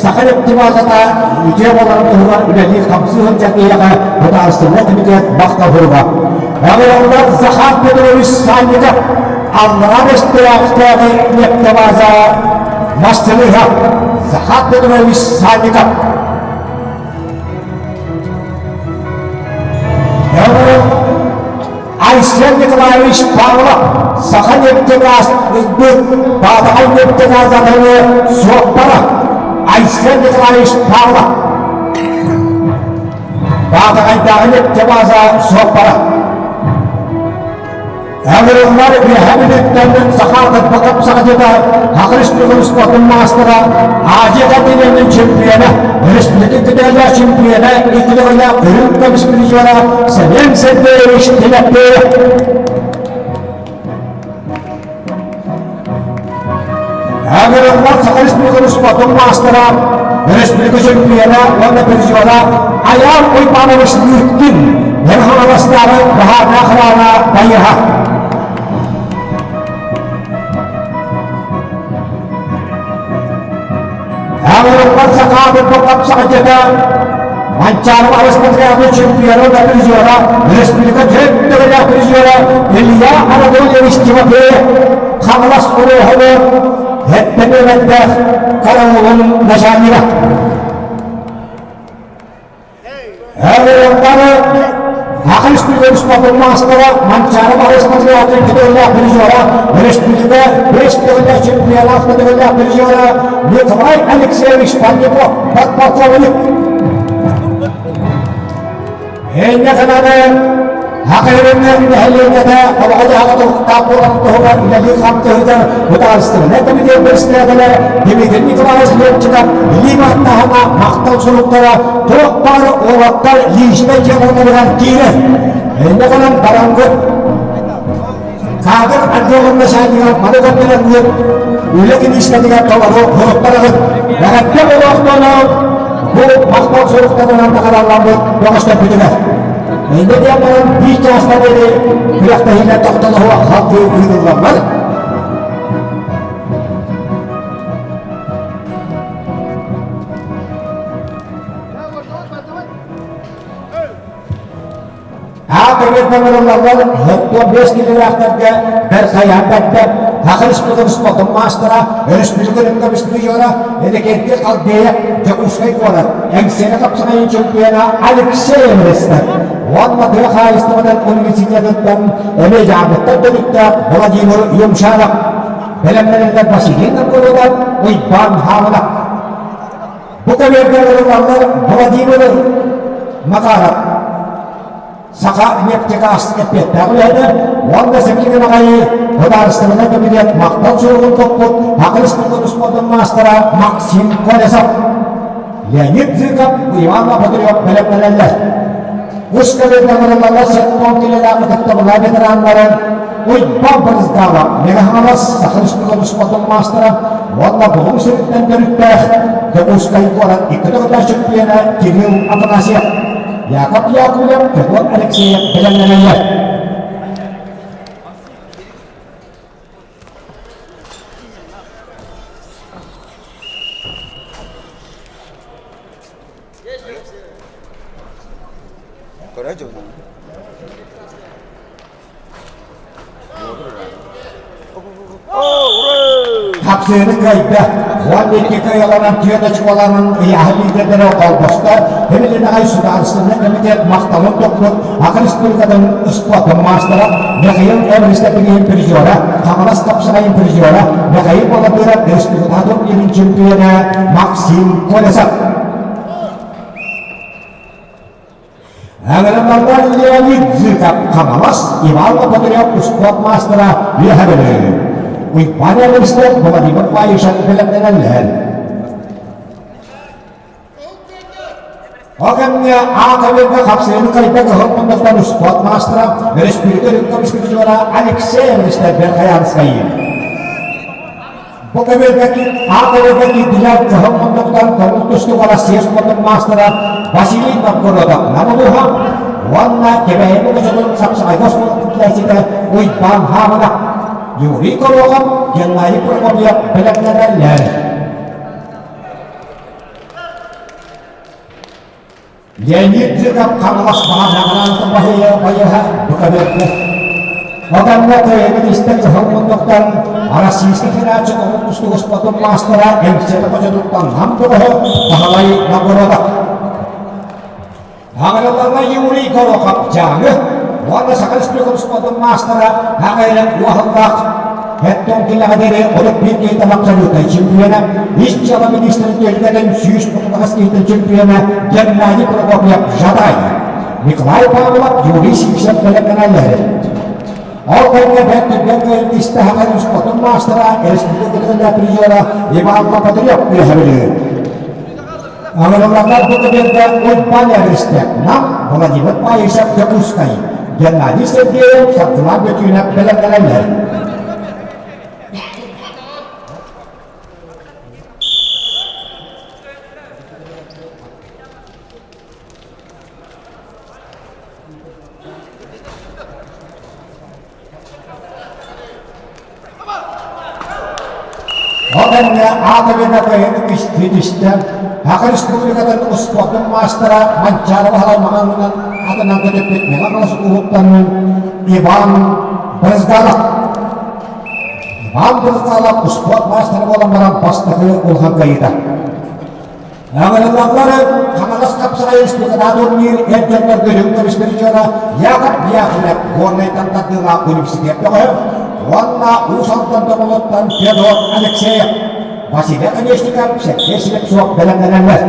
саха нефтебазата үтүө буоларын туһугар үлэлии-хамсыы сылдьар киһиэхэ судаарыстыбаннай комитет махтал суруга. Аҕыйахтар Захар Петрович Санников Аллараа Бэстээхтээҕи нефтебаза мастылыыһа Захар Петрович Санников. Айсен Николаевич Павлов Саха нефтегаз ылбыт Баатаҕай нефтегаз атыны суоппара Айсен Николаевич Павлов Баатаҕайдааҕы нефтебаза суоппара Ыҥырыллар Үөһээ Бүлүүттэн саха кырбакап саҕадьыта Саха Республикатын спортун маастара, Азия континенын чемпиона, республика кытайлаах чемпиона, икки төгүллээх үрүҥ көмүс призера Семен Сергеевич Тимофеев. Ыҥырыллар Саха Республикатын спортун маастара, республика чемпиона уонна призера Айаал Уйбанович Лыткин, Мэҥэ Хаҥаластааҕы баһаардаах охрана байыһа. Ыҥырыллар Саха хапсаҕайдьыта Манчаары Араспатыгааҕы чемпиона да призера, республика төрт төгүллээх призера Илья Анатольевич Тимофеев Хаҥалас улууһугар эттэн караулун начальнига. Ыҥырыллары Саха Республикатын спортун маастара Манчаары Араспатыгааҕы төгүллээх призера, республика бэс төгүллээх чемпиона төгүллээх призера Николай Алексеевич Панников подполковник. Инньэ гынан Хахайрынна нэһилиэнньэтэ олоҕо-дьаһаҕа туруктаах буоларын туһугар үлэлии-хамсыы сылдьар судаарыстыбаннай комитет председателэ Дмитрий Николаевич Лепчиков илии баттааһына махтал суруктара туох баар уолаттар личнэй дьыалаларыгар киирэр. Инньэ гынан бараҥҥыт кадр отделын начальнига маны көрдөрөҥҥүт үлэ киниискэтигэр толору суруктарыгыт. Эҕэрдэ буолуохтуону бу махтал суруктарынан наҕараадаламмыт бөҕөстөрбүтүгэр. Инньэ диэн баран биир чааска диэри күрэхтэһиилэр тохтолоһуо халгыы ыытыллаллар. Аат-ыҥырданырыллаллар 75 килэлээхтэргэ бэрт хайаан бэрдэ, Саха Республикатын спортун маастара, өрөспүүбүлүкэ рынка призера Иннокентий Халдеев, Дьокуускай куорат, Эҥсиэли хапсаҕайын чемпиона Алексей Эверестов уонна тыа хаһаайыстыбатын университетыттан эмиэ дьаамыттан төрүттээх Владимир Юмшанов, бэлэмнэнэллэр Василий Новгородов, Уйбаан Хаамынов. Бу кэмэргэ ылыллаллар Владимир Макаров, Саха нефтегаз эппиэттээх үлэһитэ уонна сэмэлигин аҕайы судаарыстыбаннай кэмитиэт махтал суругун туппут Саха Республикатын спордун маастара Максим Колесов, Леонид Зыков, Иван Лопатырев бэлэмнэнэллэр. Үс кэлин ыҥырыллаллар 70 килэлээх ытыктабыллаах ветераннарын Уйбаан Барыздаалап, Мэҥэ Хаҥалас, Саха Республикатын спордун маастара уонна Булуҥ сириттэн төрүттээх Дьокуускай куорат икки төгүллээх чемпиона Кирилл Афанасьев, Яков Яковлев, Федот Алексеев бэлэмнэнэллэр. Көрө дьонун. Хапсыыны кыайда. 12 кыайаланан түөрт очколанан ыйааһын лидердэрэ холбосто. Хэмилинэҕэй судаарыстыбаннай комитет махталын туппут Аха Республикатын спордун маастара Михаил Эвристепиниһин призера, Хаҥалас хапсаҕайын призера Михаил Балабыров республикатааҕы турнирын чемпиона Максим Колесов. Ыҥырыллаллар Леонид Зыков Хаҥалас, Иван Лопатырев успуорт маастара Үөһэ Бүлүү. Уйбаан Эверстов Владимир Баишев бэлэмнэнэллэр. Ол кэмҥэ аат-абыырга хапсыһыыны кыайда кыһыл муннуктан успуорт маастара, өрөспүүбүлүкэ үрүҥ көмүс призера Алексей Эверстов Верхоянскай. Бу көбүөргэ аат-абыырга киирдилэр кыһыл муннуктан көҥүл тустууга Россия спордун маастара Василий Новгородов Нам улууһа уонна Кэбээйи муҥутуутун Сапсаҕайга оскуолатын килээччитэ Уйбаан Хаамынап, Юрий Горохов, Геннадий Прокопьев бэлэмнэнэллэр. Леонид Зыков Хаҥалас баҕанаҕынан баһыйа байыһа букаберга. Оганна кыайыгын истэн кыһыл муннуктан Российскай Федерация омук тустуук спортун маастара Эҥсиэли хочотуттан Нам бөҕөһө Баһылай Новгородов. Аҕырылларга Юрий Горохов Дьааҥы уонна Саха Республикатын спордун маастара Аҕайран Уоһаллаах Эттон килэҕэ диэри олох биир киһиттэн абсолютнай чемпиона, ис дьыала министрин түөлбэтин 138 киһиттэн чемпиона Геннадий Прокопьев Жатай, Николай Павлов, Юрий Сивцев бэлэмнэнэллэр. Ол кэмҥэ бэрт түргэн кыайын истэ Саха спортун маастара, республика көтөллөөх призера Иван Лопатырев үөһэ Ыҥырылланнар бу көбүөргэ Уйбаан Эристэк, Нам, Владимир Паишев, Дьокуускай, Геннадий Сергеев, Саргылаан Бөтүүнэп бэлэмнэнэллэр. Ол кэннэ аат-эбиэнэ кыайыыны үстүү түстэ. Саха Республикатын успуордун маастара Манчаары Баһылай Маҕанынан атынан көтүппүт Мэҥэ Хаҥалас улууһуттан Иван Брызгалов. Иван Брызгалов успуорт маастара буолан баран бастакы улахан кыайыыта. Ыҥырыллаллар Хаҥалас хапсаҕай республикатааҕы турнир эр дьоннорго үрүҥ көмүс призера Яков Яковлев Горнайтан тардыылаах университет бөҕөһө уонна Уус Алдан Тоболуттан Федор Алексеев, Василий Конечников, Сергей Слепцов бэлэмнэнэллэр.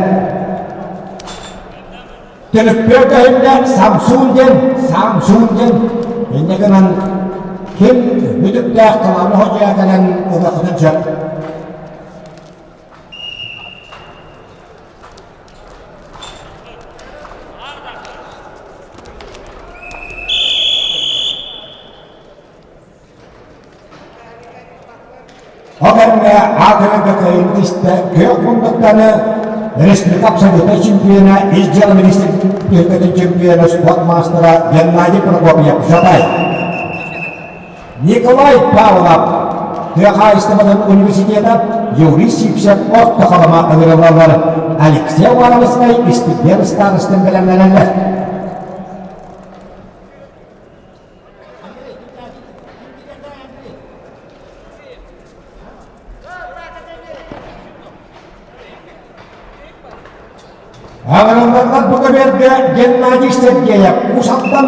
Түмүкпүөр көһүннэ Самсун диэн, Самсун диэн инньэ гынан ким мүтүктээх талааны ходьуйа кэлэн ылыаххытын сөп. Ол кэмҥэ аатырарга кыайыыны истэ күөх муннуктаны республика абсолютнай чемпиона, ис дьыала министрин чемпиона, спорт маастара Геннадий Прокопьев Жатай. Николай Павлов тыа хаһаайыстыбатын университета Юрий Сивцев орто халыма ыҥырыллаллар Алексей Ивановскай истипиэн ыстаарыстын бэлэмнэнэллэр. Аҕырыллаллар бу көбүөргэ Геннадий Сергеев Уус Алдан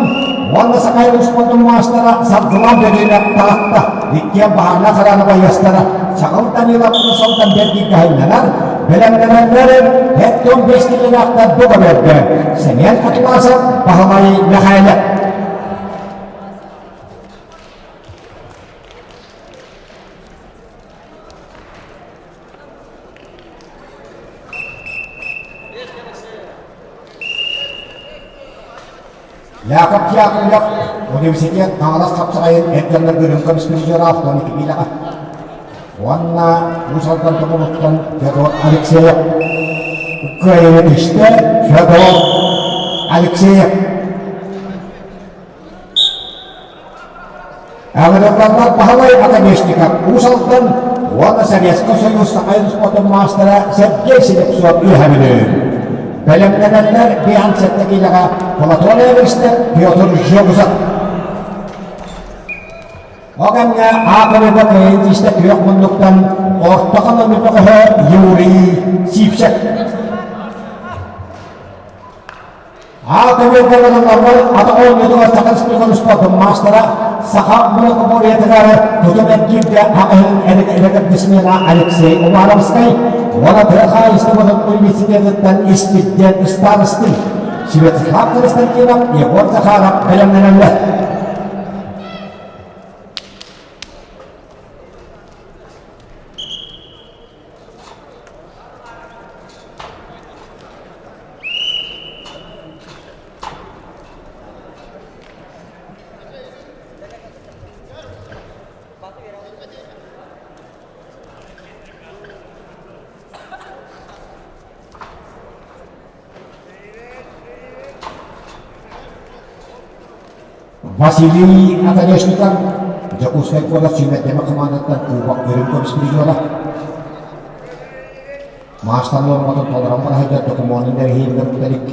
уонна Сахай успуордун маастара Саргылаан Бөдүөнэп Таатта иккиэн баһаарына хараана байыастара Чаҕыл Данилов Уус Алдан бэрдииргэ айаннанар бэлэмнэнэллэр 75 килэлээхтэр бу көбүөргэ Семен Атласов Баһылай Мэхээлэп Яков Яковлев университет Хаҥалас хапсаҕайын эр дьоннорго үрүҥ көмүс призера 62 киилэҕэ уонна Уус Алдан Токумуттан Федор Алексеев кыайыыны истэ Федор Алексеев Аҕырыллаллар Баһылай Оконешников Уус Алдан уонна Советскай Союз Саха спортун маастара Сергей Слепцов үөһэ Бүлүү. Бэлэмнэнэллэр 57 киилэҕэ Платон Эверстер, Петр Жогузов. Ол кэмҥэ Аакырыга кыайын тиистэ күөх муннуктан орто халыҥ бөҕөһө Юрий Сивцев. Аакырыга барыларбар атах оонньуутугар Саха Республикатын спордун маастара Саха многоборьетыгар тутум эргииргэ аҕыһын эрэкэрдисмена Алексей Уваровскай уонна тыа хаһаайыстыбатын университетыттан испирдиэн ыстаарыстыы Святослав Константинов, Егор Захаров бэлэмнэнэллэр. Василий Оконешников Дьокуускай куорат сүүмэрдэмэ хамаандаттан кубок үрүҥ көмүс призера. Маастар нуорматын толорон бара сылдьар докумуонун эрэһиимигэр бүтэлик.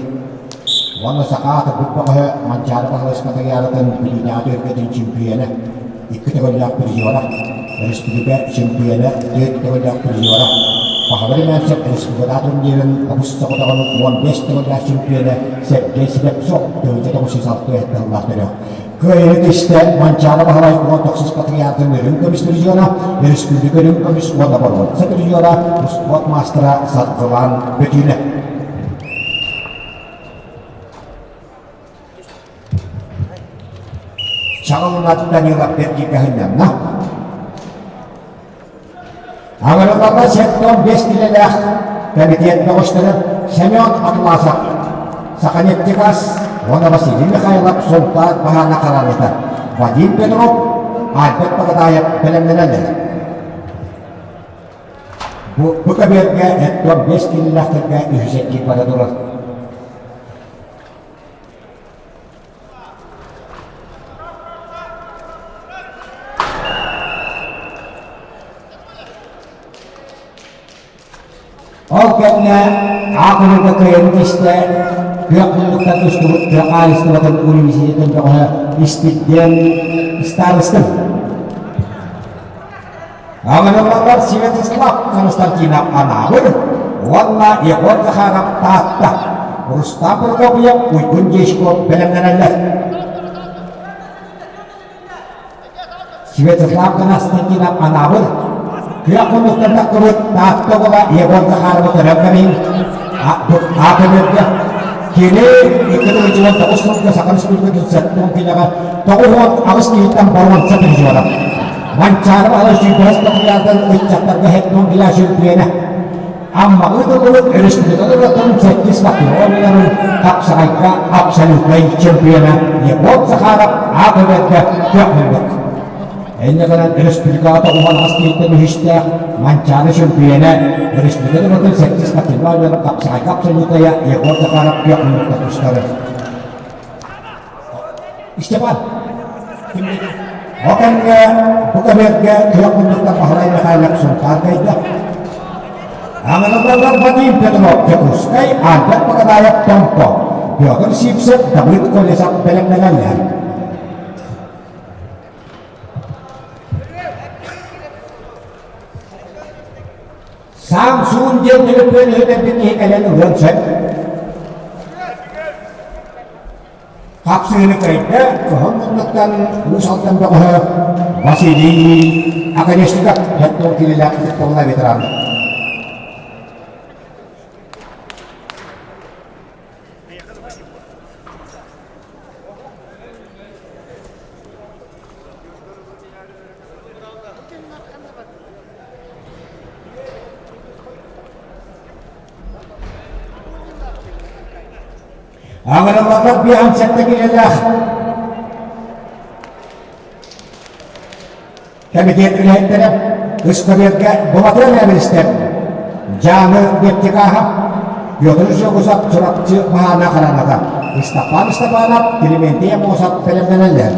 Уонна саха аатырбыт бөҕөһө Манчаары Баһылай Спартакиадатын Бүлүүтээҕи түһүлгэтин чемпиона, икки төгүллээх призера, өрөспүүбүлүкэ чемпиона, түөрт төгүллээх призера, Баһылай Румянцев республика турнирын обус соҕотоҕун 15 төгүллээх чемпиона Сергей Слепцов 1906 тыллаах төрөх. Кыайыыны истэ Манчаары Баһылай 19 патриархын үрүҥ көмүс призера, өрөспүүбүлүкэ үрүҥ көмүс уонна боруонса призера, успуорт маастара Саргылан Бөтүүнэ. Чаҕылынат Данилов Бэргигэ сынньанна. Аҥырылларга 75 килэлээх кэмитиэт бөҕөстөрө Семен Атласов, Саханефтегаз уонна Василий Михайлов Сунтаар баһаана хараҥата Вадим Петров, Альберт Багадаев бэлэмнэнэллэр. Бу, бу көбүөргэ эттон 5 килэлээхтэргэ үһүс эргиир бара турар. Ол кэмҥэ Аакырыга кыайан истэ күөх муннуктан тустубут тыа хаһаайыстыбатын университетын бөҕөһө Испирдиэн Старостин. Аҥырыллаллар Святослав Константинов Анаабыр уонна Егор Захаров Таатта, Рустам Прокопьев, Уйгун Дьячков бэлэмнэнэллэр. Святослав Константинов Анаабыр күөх хонуктан тахсыбыт Таатта уола Егор Захаровы көрөн кэбиһин аатырыырга кини 2019 сылга Саха Республикатын сэттэ киилэҕэ 98 киһиттэн боруонса призера. Манчаары Баһылай сүүрбэһис патриардан ыччаттарга хеттон килэ чемпиона. Аммаҕы тыллыбыт өрөспүүбүлүкэ ырыаттарын сэттис патриотунарын хапсаҕайга абсолютнай чемпиона Егор Захаров аат-ырыатга көх-мөҥөх. Инньэ гынан өрөспүүбүлүкэҕэ тоҕуһан киһиттэн үһүстээх Манчаары чемпиона өрөспүүбүлүкэ ырыатын сэттис патриотунарын хапсаҕайга абсолютная Егор Захаров көх-мөҥөхтө тустары. Степан, Ол кэмҥэ бу кэмэргэ күөх муннуктан Баһылай Михайлов Сунтаар кэллэ. Аҥырыллаллар Вадим Петров Дьокуускай, Альберт Бакадаев Томпо, Петр Сивцев, Давыд Колесов бэлэмнэнэллэр. Самсун диэн төлөпүөн үһүтэрбит киһи кэлэн ылыан сөп. Хапсыһыыны кыайда кыһыл муннуктан Уус Алдан бөҕөһө Василий Оконешников 40 киилэлээх ытыктабыллаах ветеран. Аҥырылларбар биэһэн сэттэ киилэлээх кэмитиэт үлэһиттэрэ ыскабыарга Былатыан Эбиристэр, Дьааҥы Нефтекаһа, Петр Жогусов Чурапчы Маана Хараната, Ыстапаан Ыстапаанап, Климентий Аммосов бэлэмнэнэллэр.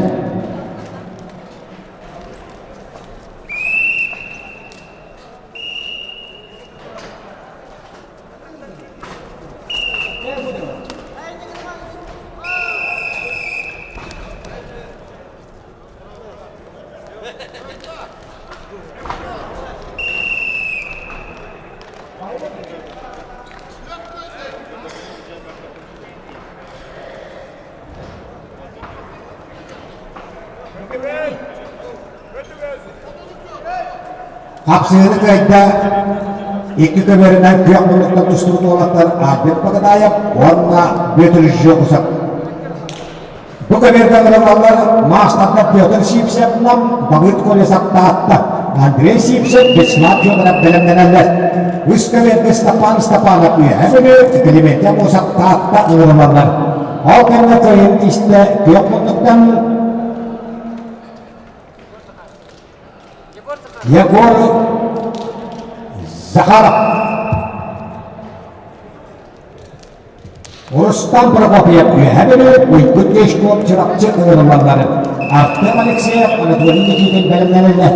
Хапсыһыыны кыайда икки көмөрүнэн күөх муннуктан тустубут уолаттар Альберт Багадаев уонна Бүөтүр Жогусов. Бу көмөргө ылыллаллар маастардар Петр Сивцев Нам, Давыд Колесов Таатта, Андрей Сивцев Вячеслав Федоров бэлэмнэнэллэр. Үс көмөргө Степан Степанов Үөһэ Бүлүү, Климентий Аммосов Таатта ылыллаллар. Ол кэннэ кыайын истэ күөх муннуктан Егор Захаров. Рустам Прокопьев Үөһэ Бүлүү, Уйгун Дешков Чурапчы ыҥырыллалларын Артем Алексеев, Анатолий Никитин бэлэмнэнэллэр.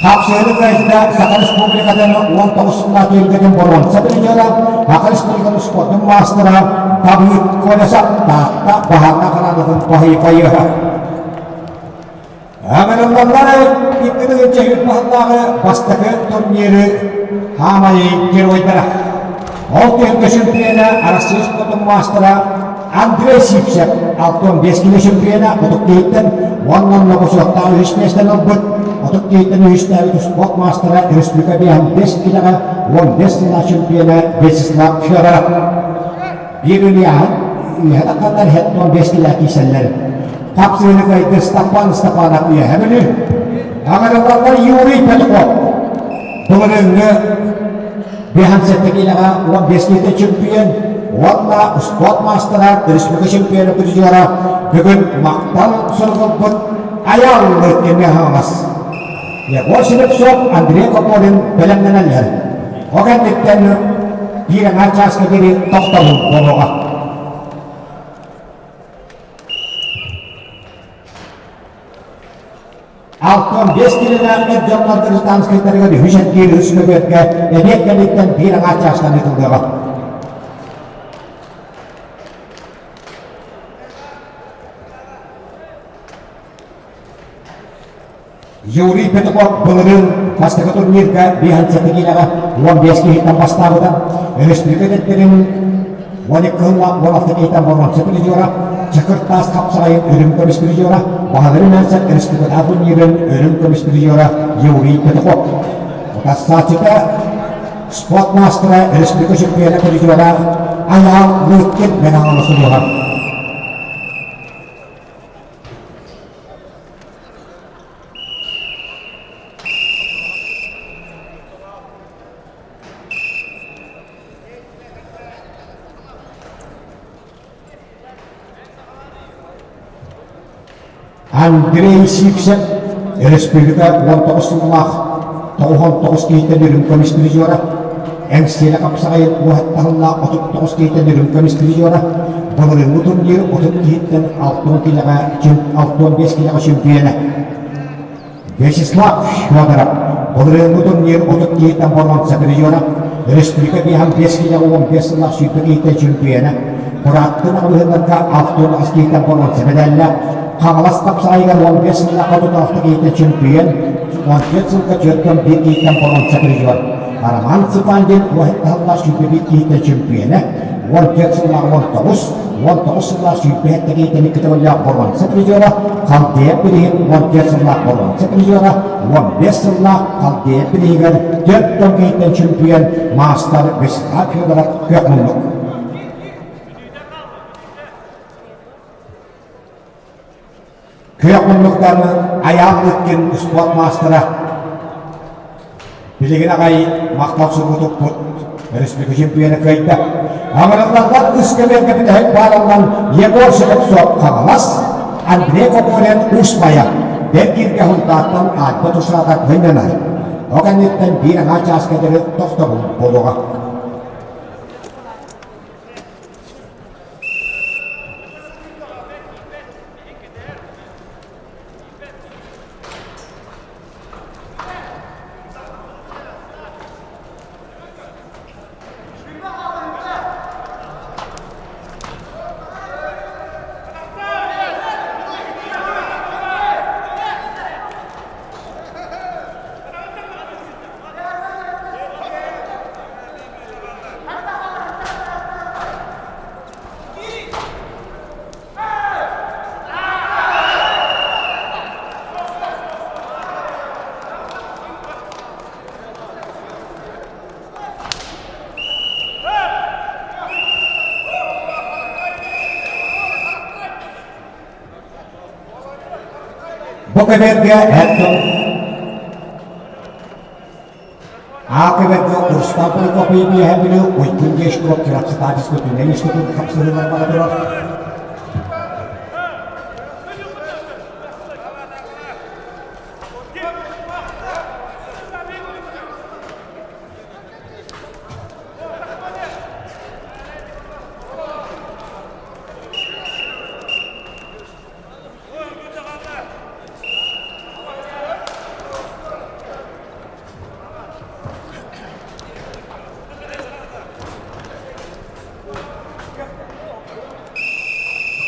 Хапсыһыны кыайда Саха Республикатын 19 сыллаах түһүлгэтин боруонса призера, Саха Республикатын спордун маастара Давыд Колесов Таатта баһаарна хараанатын баһыйпайыаха. Ыҥырыллаллар 2 баһыллааҕы бастакы турниры хаамай геройдара. Ол түһүлгэ чемпиона Арассыыйа спордун маастара Андрей Сивцев 65 кило чемпиона отут киһиттэн уонна нобочуоттаах үһүс миэстэни ылбыт. Отут киһиттэн үһүстээбит спорт маастара республика 55 килоҕа 15 сыллаах чемпиона Вячеслав Федоров. Биир ыйааһын үөһэ тахханнар 75 кило киирсэллэр. Хапсыыны кыайды Степан Степанов үөһэ Бүлүү. Аҕырыллаллар Юрий Петухов. Былырыыҥҥы 57 киилэҕэ 15 киилэ чемпион уонна спорт маастара республика чемпиона призера бүгүн махтал суругулбут Айааллы эмиэ хаҥалас. Егор Слепцов, Андрей Копорин бэлэмнэнэллэр. Ол кэнниттэн биир аҥаар чааска диэри тохтобул буолуоҕа. 65 килэлээх эр дьоннор гражданскайдарыгар үһүс эргиир үс көбүөргэ эбиэт кэнниттэн биир аҥаар чаастан ыытыллыаҕа. Юрий Петухов былырыын бастакы турнирга 57 киилэҕэ 15 киһиттэн бастаабыта. Өрөспүүбүлүкэ эдэрдэрин 12 сыллаах 16 киһиттэн боруонса призера, Чакыр таас хапсаҕайын үрүҥ көмүс призера, Баһылай Мэнсэр республикатааҕы турнирын үрүҥ көмүс призера Юрий Петухов. Утарсааччыта спорт маастара республика чемпиона призера Айаал Лыткин Мэҥэ суруһар. Андрей Сивцев республика 19 сыллаах 99 киһиттэн үрүҥ көмүс призера, Эҥсиэлэ хапсаҕайын уоһаттаһыллаах 39 киһиттэн үрүҥ көмүс призера, былырыыҥҥы турнир 30 киһиттэн 60 килэҕэ 65 килэҕэ чемпиона. Вячеслав Федоров былырыыҥҥы турнир 30 киһиттэн боруонса призера, республика 55 килэҕэ 15 сыллаах сүүрбэ киһиттэн чемпиона, курааттын аҕылыһыннарга 68 киһиттэн боруонса медаллаах, Хаҥалас хапсаҕайыгар 15 сыллаах 36 киһиттэн чемпион, 14 сылга 41 киһиттэн боруонса призер. Роман Цыпандин уоһаттаһыллаах 21 киһиттэн чемпиона, 14 сыллаах 19, 19 сыллаах 27 киһиттэн икки төгүллээх боруонса призера, Халдея бириһин 14 сыллаах боруонса призера, 15 сыллаах Халдея бириһигэр 4 киһиттэн чемпион маастар Вячеслав Федоров күөх муннук. Күөх муннуктан Айаал Лыткин спорт маастара билигин аҕай махтал сургутукпут республика чемпиона кыайда. Аҥырыллаллар үс көбүөргэ бүтэһик баараллан Егор Слепцов Хаҥалас, Андрей Кокорин Уус Майа Бэргииргэ Һунтаартан Альба Тушата кыайданар. Ол кэнниттэн биир аҥаар чааска диэри тохтобул буолуоҕа. Бу көбүөргэ Эттон А көбүөргэ Рустам Прокопьев үөһэ Бүлүү Уйгун Дешков Чурапчытаабыс көтүнэн институт хапсыһыылар бара турар.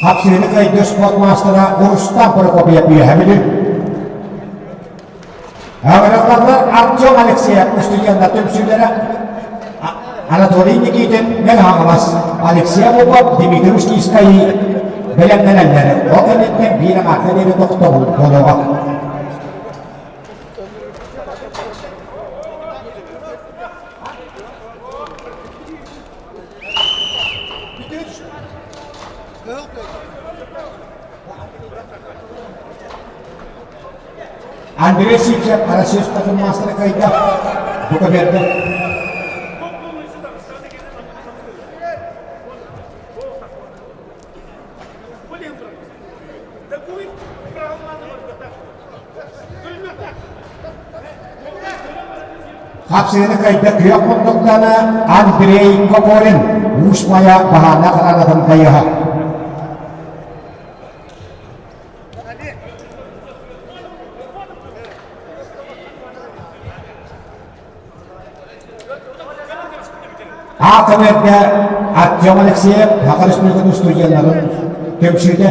Хапсыыны кыайда спорт маастара Рустам Прокопьев үөһэ Бүлүү. Ыҥырыллаллар Артем Алексеев устудьуоннар түмсүүлэрэ Анатолий Никитин, Мэҥэ Хаҥалас, Алексей Луков, Дмитрий Устинскай бэлэмнэнэллэр. Ол кэнниттэн биир аҥаарга диэри тохтобул буолуоҕа. Андрей Сивцев Россия спортун маастара кыайда. Бука берді. Хапсыгыны кыайда күөх муннуктана Андрей Кокорин Уус Майа баһаана хараанатын кайыһа. Аакабэргэ Артем Алексеев Саха Республикатын студеннарын түмсүүтэ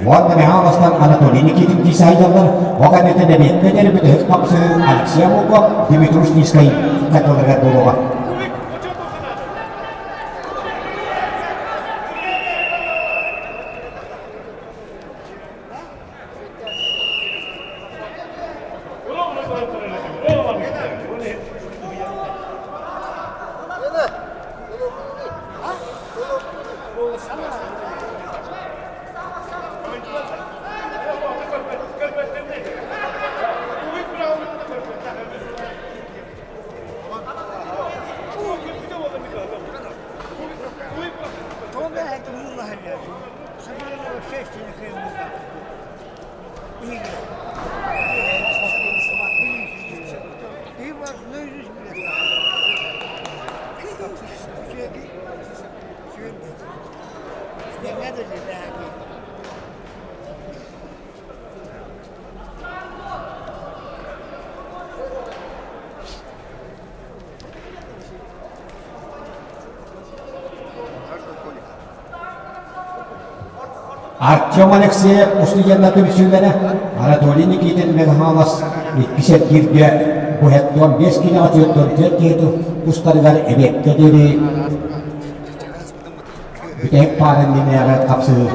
уонна Михайловтан Анатолий Никитин дии сайдаллар. Ол кэнниттэн эбиэккэ диэри бүтэһик хапсыы Алексей Амуков, Дмитрий Ушницкай кытыларыгар буолуоҕа. Артем Алексеев устудьуоннар түмсүүлэрэ Анатолий Никитин Михайлов иккис эргииргэ бу 5 киилэҕэ 44 киһи тустарыгар эбиэккэ диэри бүтэһик паарын иннинээҕи хапсыһыы.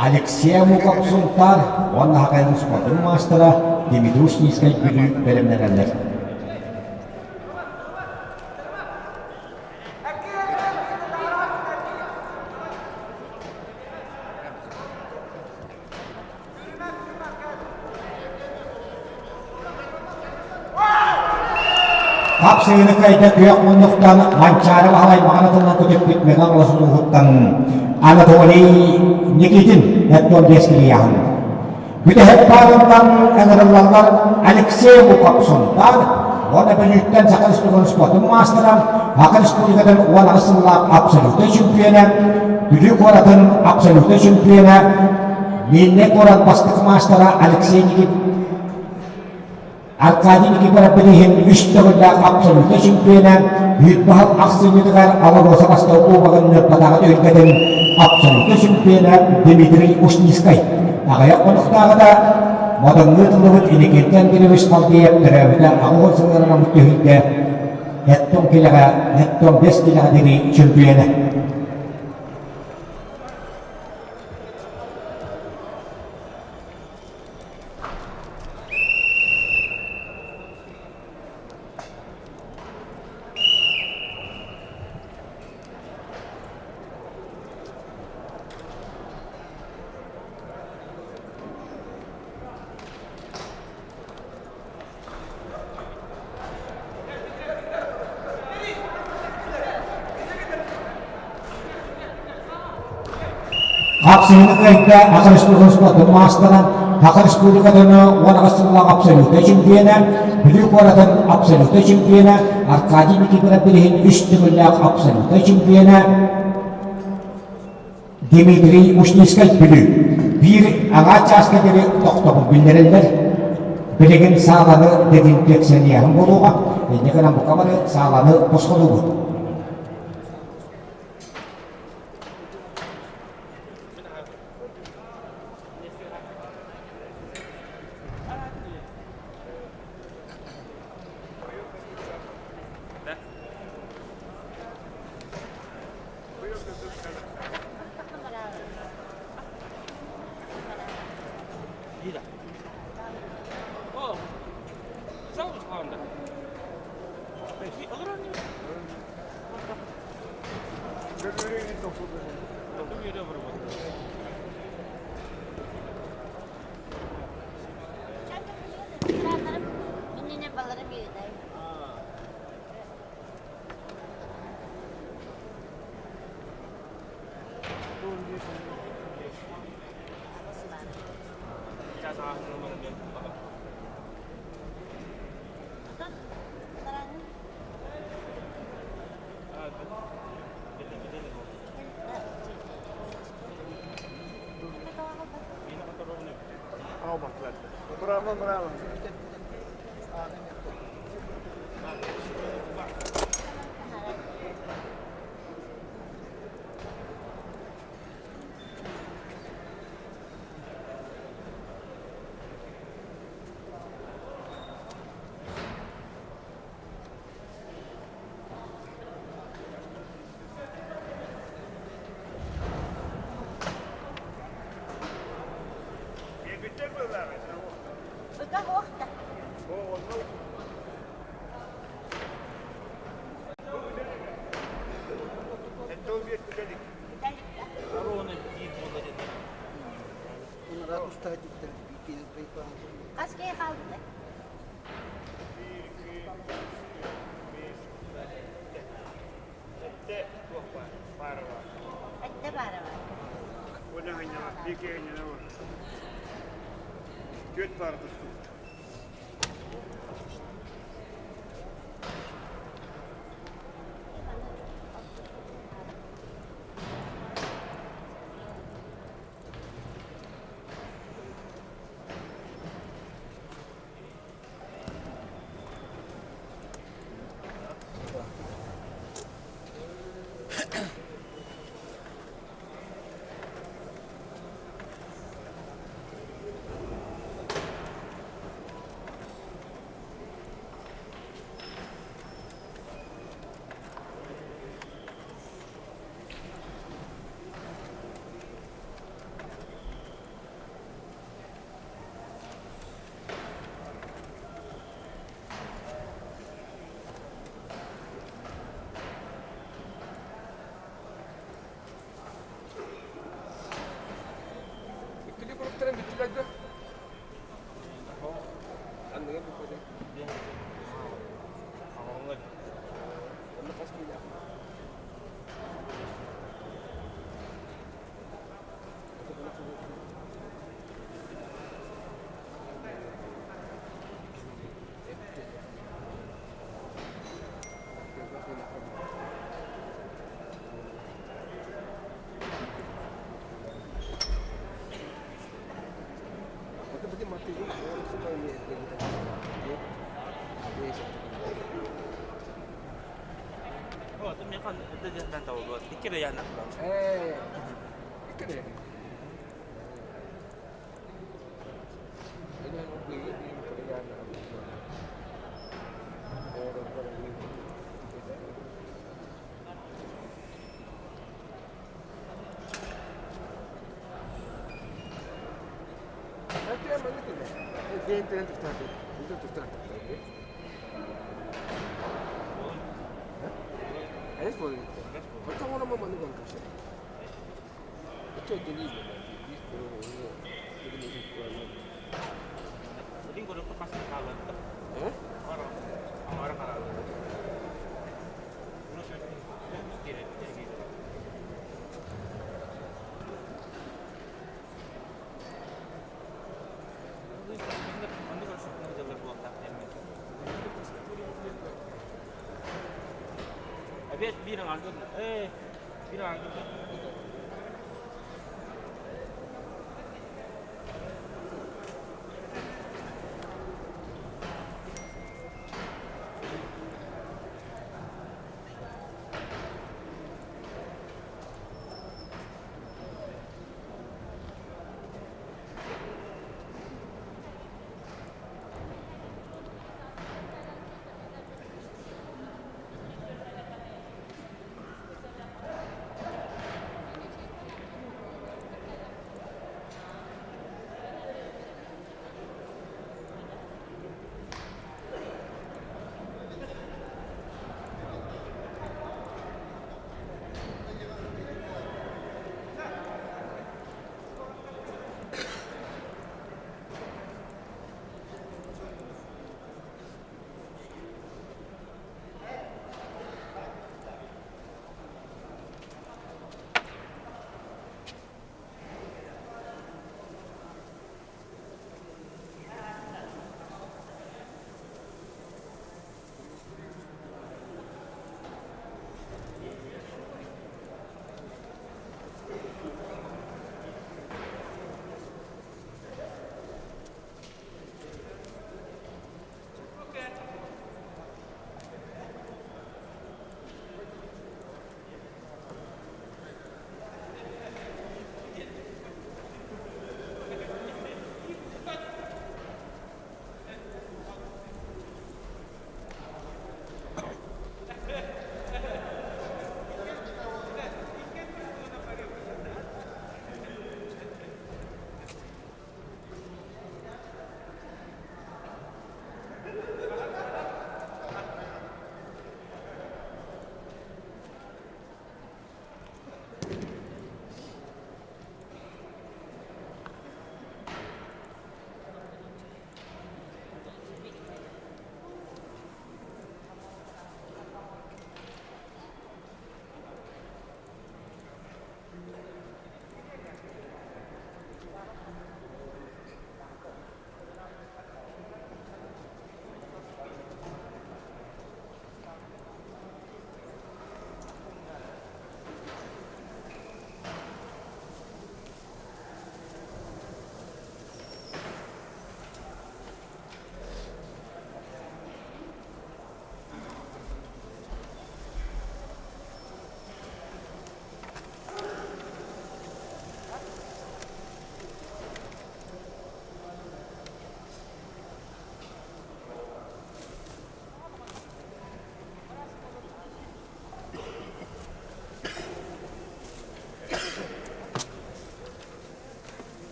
Алексей Амуков Сунтаар уонна Хахайын спордун маастара Дмитрий Ушницкай Бүлүү бэлэмнэнэллэр. Хапсыгыны кайда күөх муннуктан Манчаары Баһылай маҕана тылынан көтүппүт Мэҥэ Олосулууһуттан Анатолий Никитин эттон биэскилийаһын. Бүтэһик паарынтан ыҥырыллаллар Алексей Луков Сунтаар уонна Бүлүүттэн Саха Республикатын спортун маастара, Саха Республикатын 18 сыллаах абсолютнай чемпиона, Бүлүү куоратын абсолютнай чемпиона Миирнэй куорат бастакы маастара Алексей Никит Аркадий Никифоров билиһин үс төгүллээх абсолютнай чемпиона, Үүт-баһыл ахсынньытыгар Алроса бастакы кубогын ньурбатааҕы түһүлгэтин абсолютнай чемпиона Дмитрий Ушницкай. Аҕыйах хонуктааҕыта Модоҥҥа ыытыллыбыт Иннокентий Андреевич Халдеев төрөөбүтэ 80 сылларынан түһүлгэ Неттон килэҕэ, Неттон бэс килэҕэ диэри чемпиона. Хапсыһыыны кыайда Саха Республикатын спордун маастара, Саха Республикатын 18 сыллаах абсолютнай чемпиона, Бүлүү куоратын абсолютнай чемпиона, Аркадий Никифоров билиһин үс төгүллээх абсолютнай чемпиона Дмитрий Ушницкай Бүлүү. Биир аҥаар чааска диэри тохтобул биллэрэллэр. Билигин сааланы дезинфекциялыаһын буолуоҕа, инньэ гынан бука бары сааланы босхолуубут. Браво, браво. Хас киһи хаалбыта? Эттэ баара бар. Түөрт паара тустубут. Иккили куруктарын бүттүлэр да? Анныга бүппэтэ. Онно хас киилээх?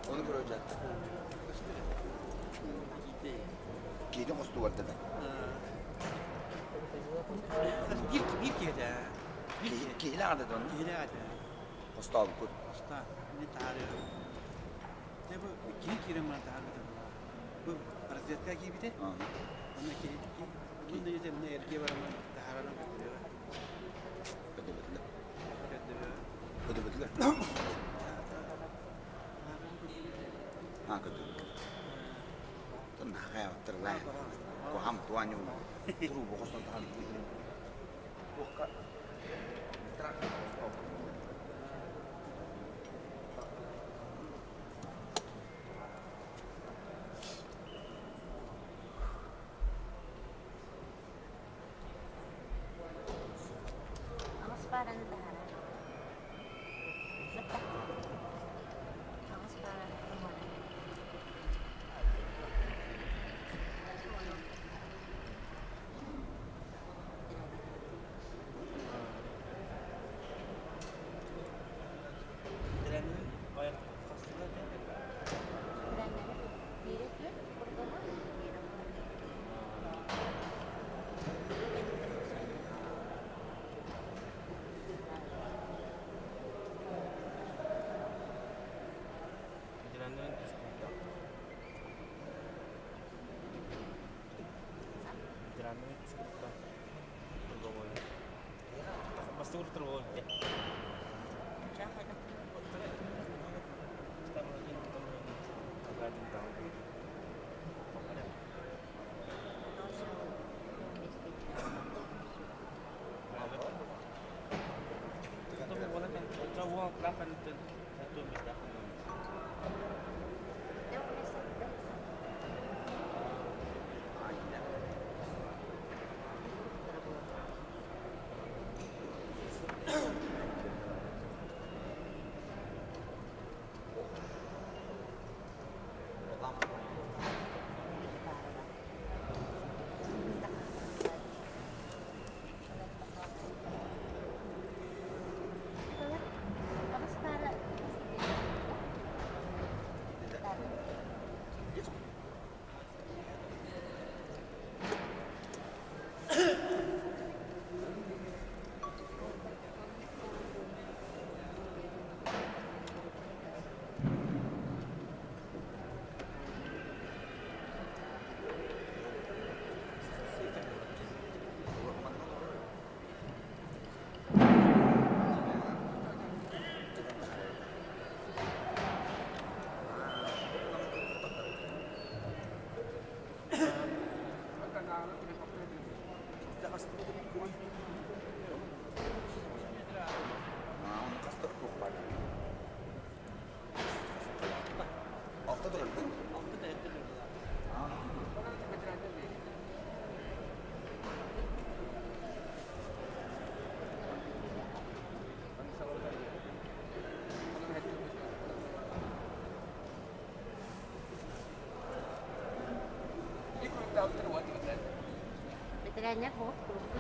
Onu көрөдьөт. Киһини хостугар да Биир биир киһи Киһилээх да дон. Киһилээх этэ. Хостообуккут. Хостоон. Мин таһаарыам. Дьэ бу киһи киирэн баран таһаарбыта Бу разведка киирбитэ. Онно киһи ким да дьэ мына эргэ баран таһааран көрдөрүө. Көрдөрбөтүлэр. Көрдөрүө. Көрдөрбөтүлэр. Аа көрдөрбөтүлэр. Куһам туаню трубу хостон тахан Аҕыс паараны таһаарар. Аҕыс паараны Алта турар Бэтэрээннэр буолуп курууктур.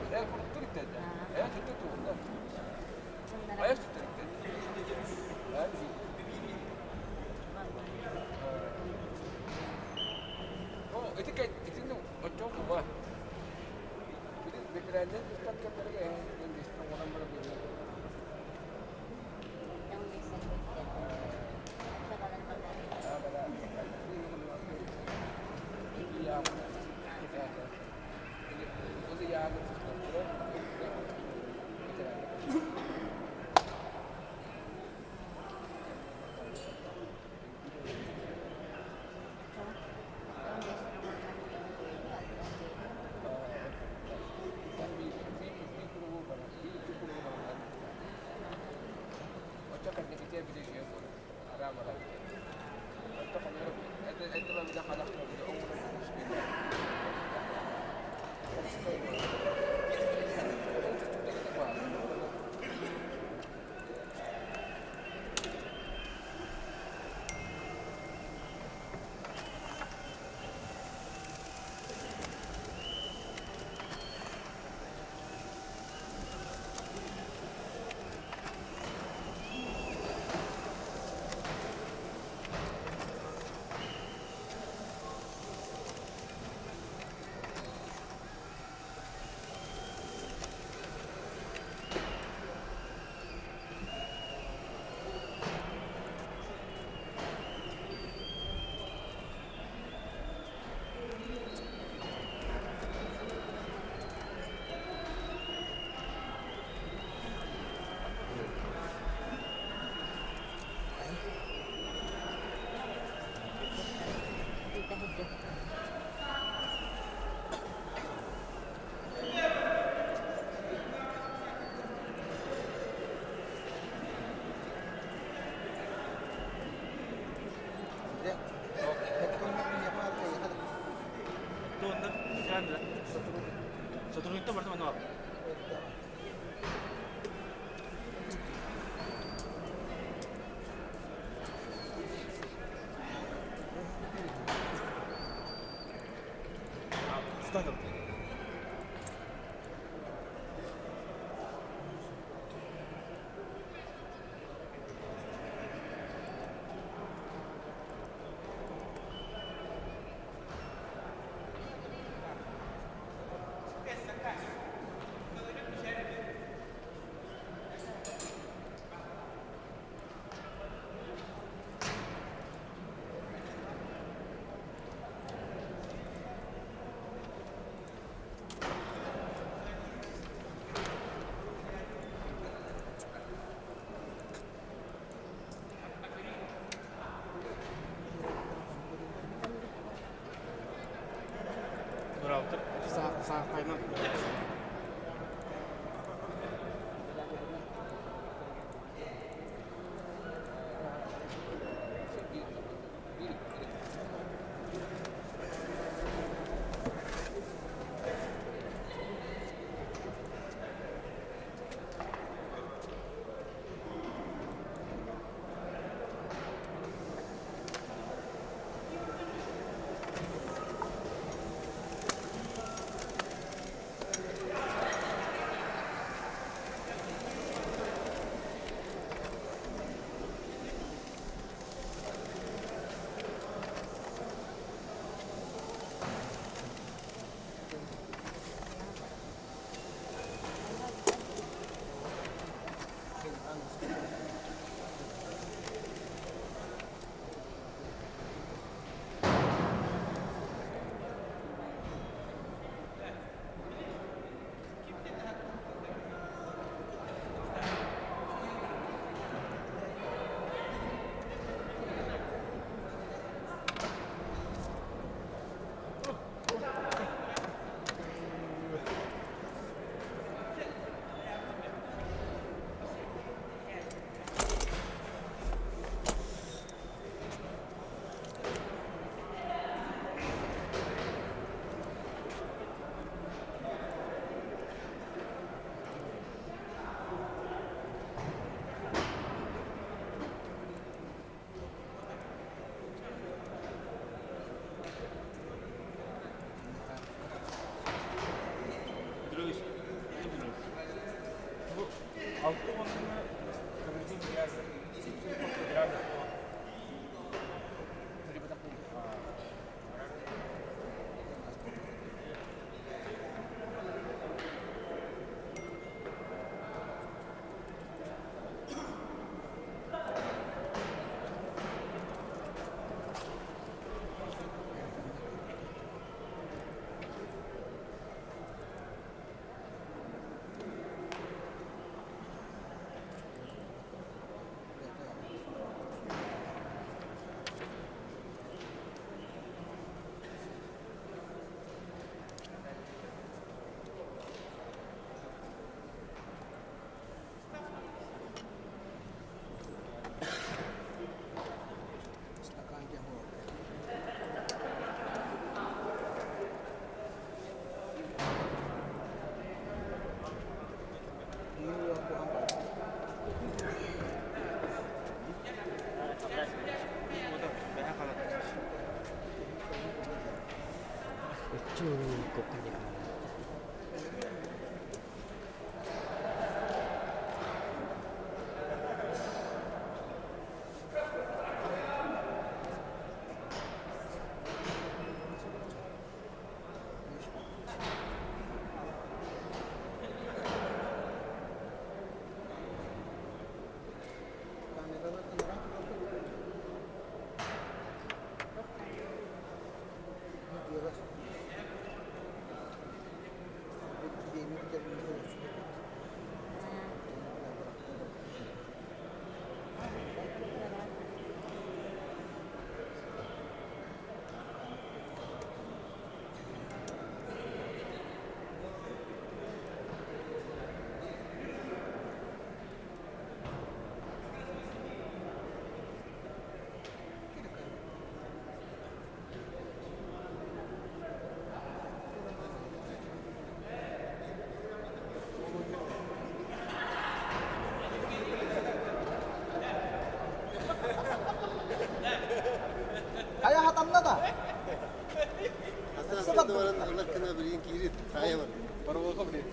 да баран ылар гына билигин киирит, хаайа бар. Проволока блин.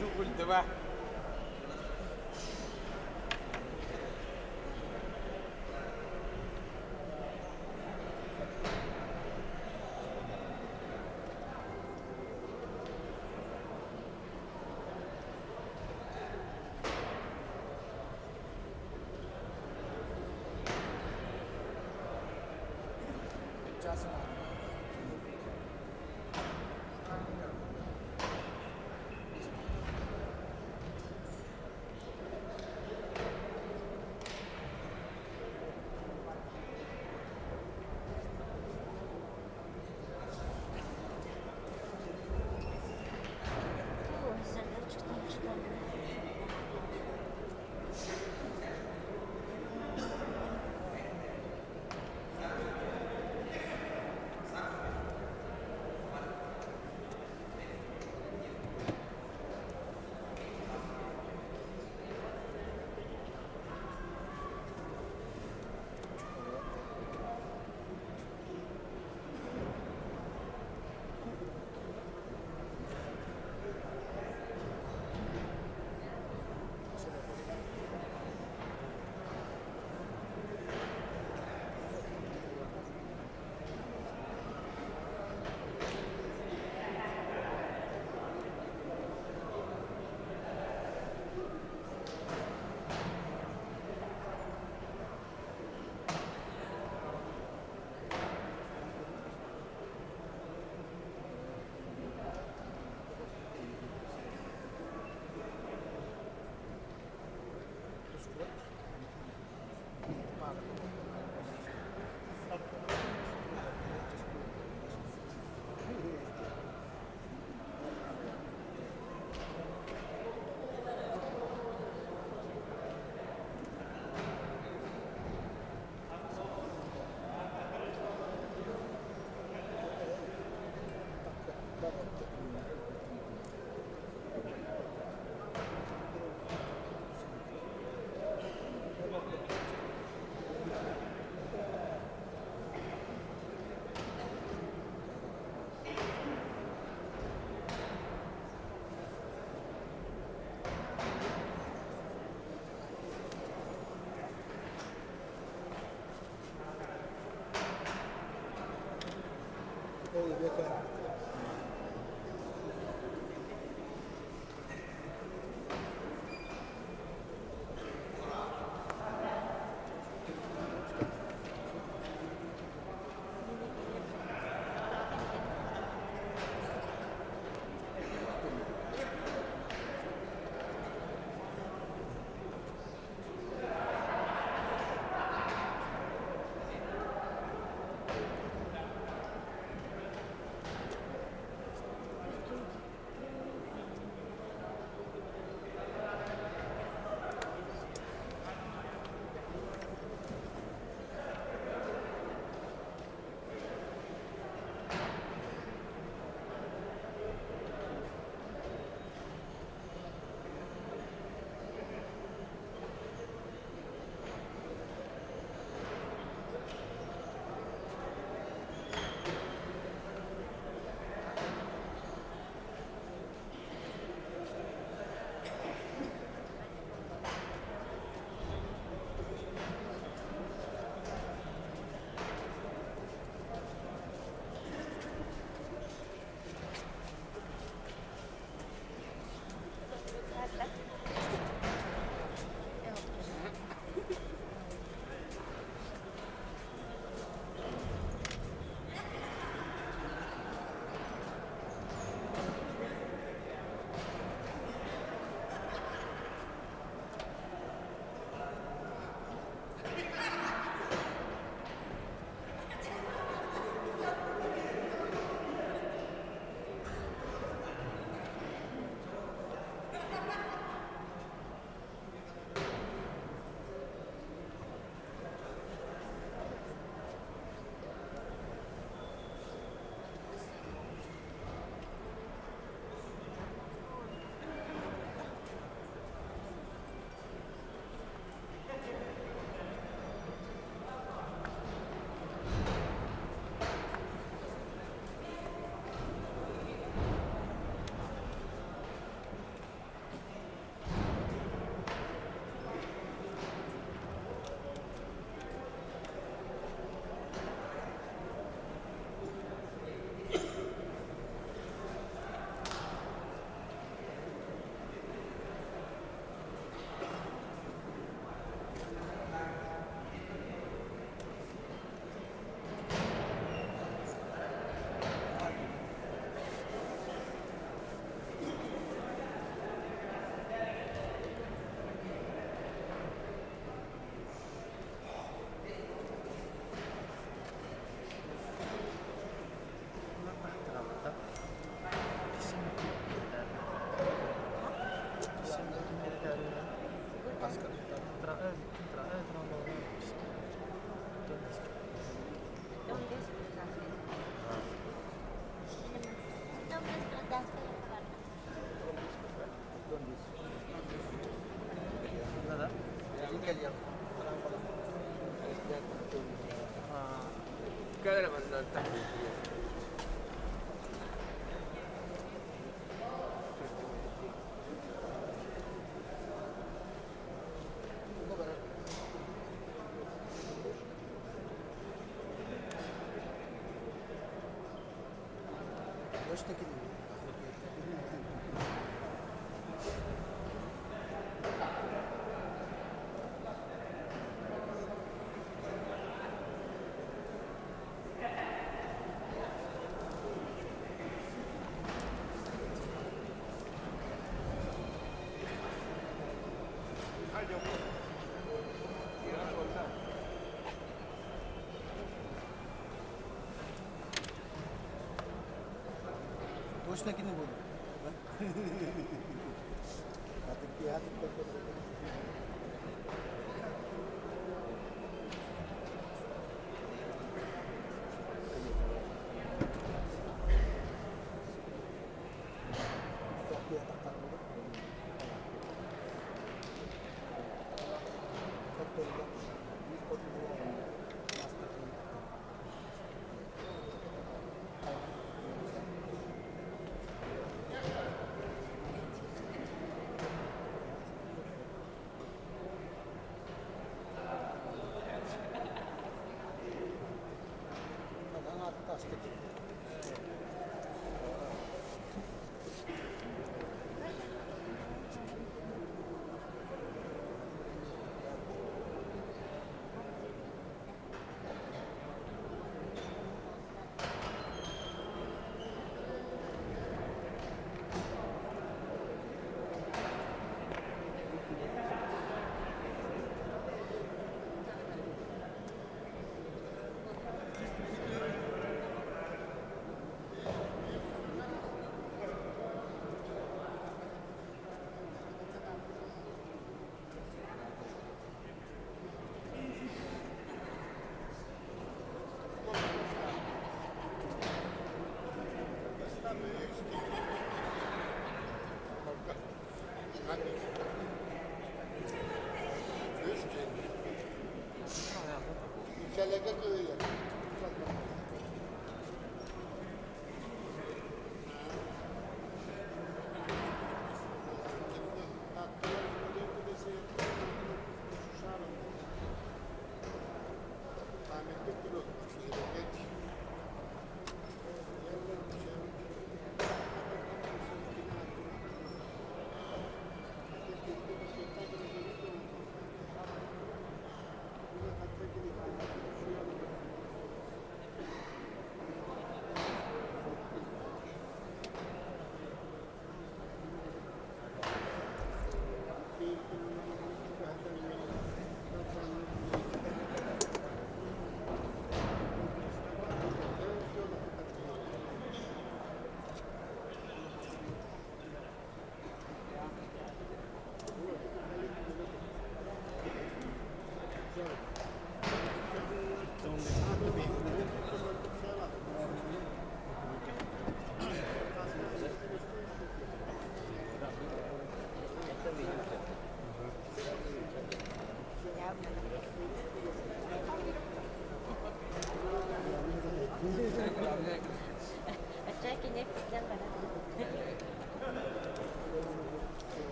Дубль два.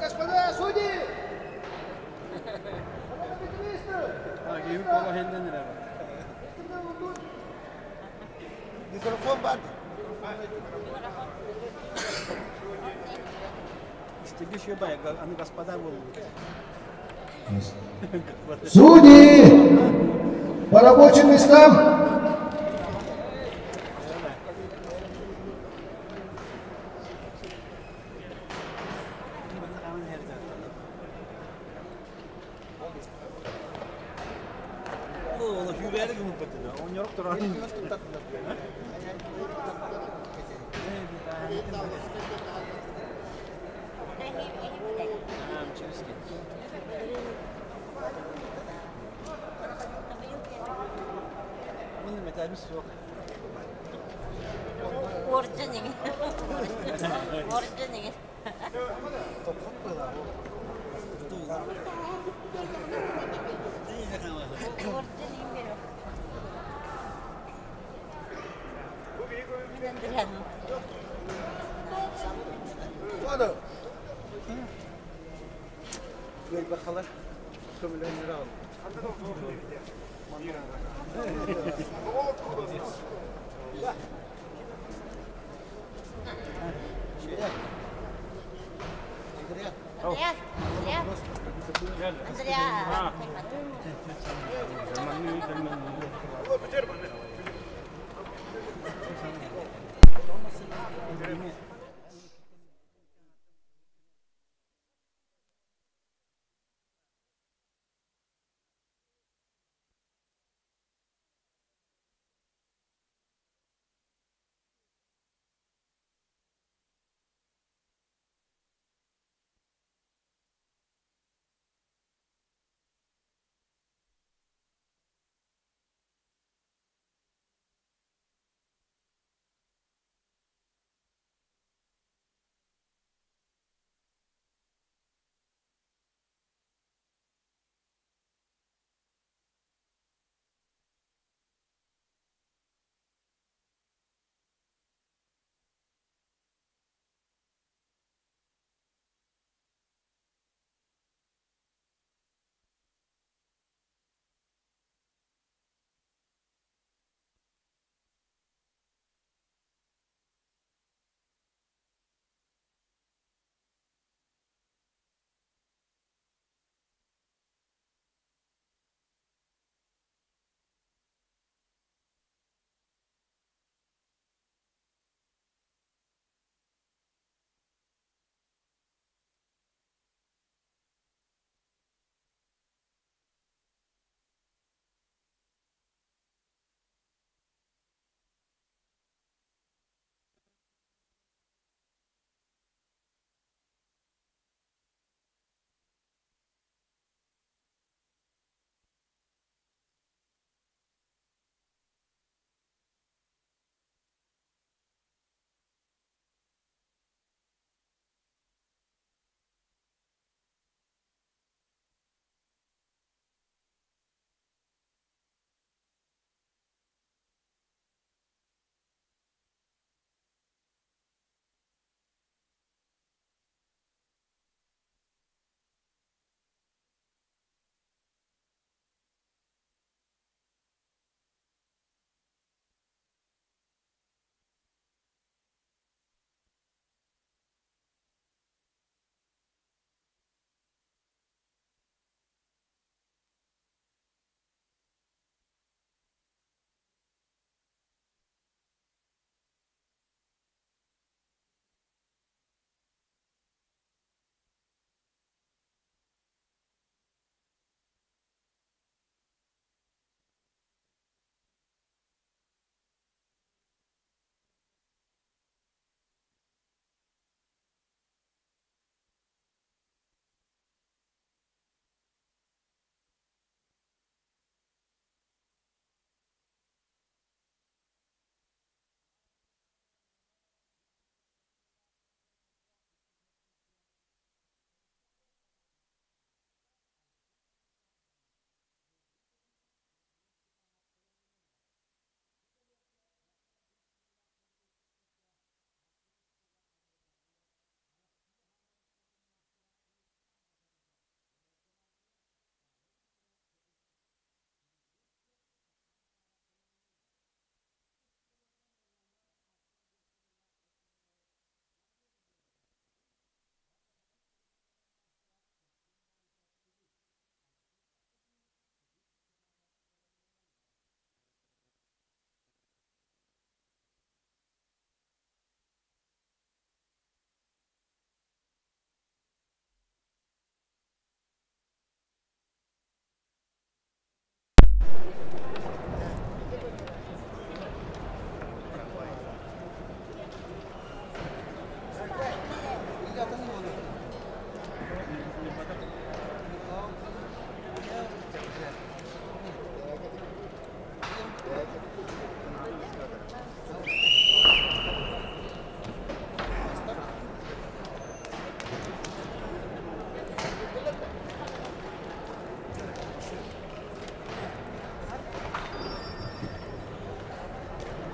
Господа судьи! Микрофон бар. Судьи! По рабочим местам!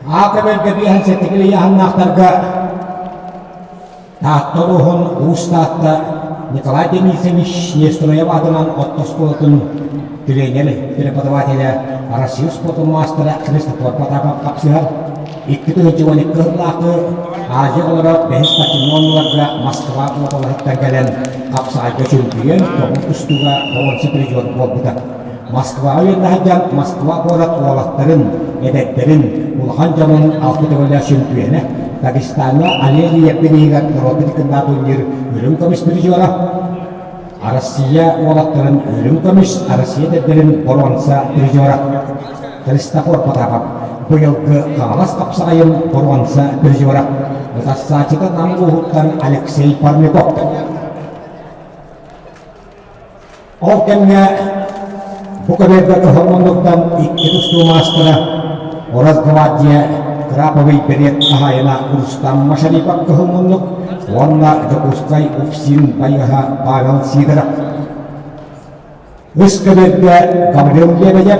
Аакаберга биэһэн сэттикил ыйааһыннаахтарга Таатта улууһун Уус Таатта Николай Денисович Нестероев аатынан орто оскуолатын тренер, преподавателэ, Россия спордун маастара Христофор Потапов хапсыһар. 2012 сыллаахы Азия оҕолоро бэһис спортивнай оонньууларга Москва уобалаһыттан кэлэн хапсаҕайга чөмпүйүөн, көҥүл тустууга боруонса призер буолбута. Москваҕа үөрэнэ сылдьан Москва куорат уолаттарын, эдэрдэрин, улахан дьонун алта төгүллээх чөмпүйүөнэ, Дагестаҥҥа Алелия бирииһигэр норуотун кыннаат турнир үрүҥ көмүс призера, Россия уолаттарын үрүҥ көмүс, Россия эдэрдэрин боруонса призера Христофор Потапов быйылгы Хаҥалас хапсаҕайын боруонса призера, ытассааччыта Нам улууһуттан Алексей Парников. Ол кэмҥэ бу көбүөргэ кыһыл муннуктан икки тустуу маастара Росгвардия Краповый берет хаһаайына Рустам Машарипов кыһыл муннук уонна Дьокуускай УФСИН байыаһа Павел Сидоров. Үс көбүөргэ Гаврил Лебедев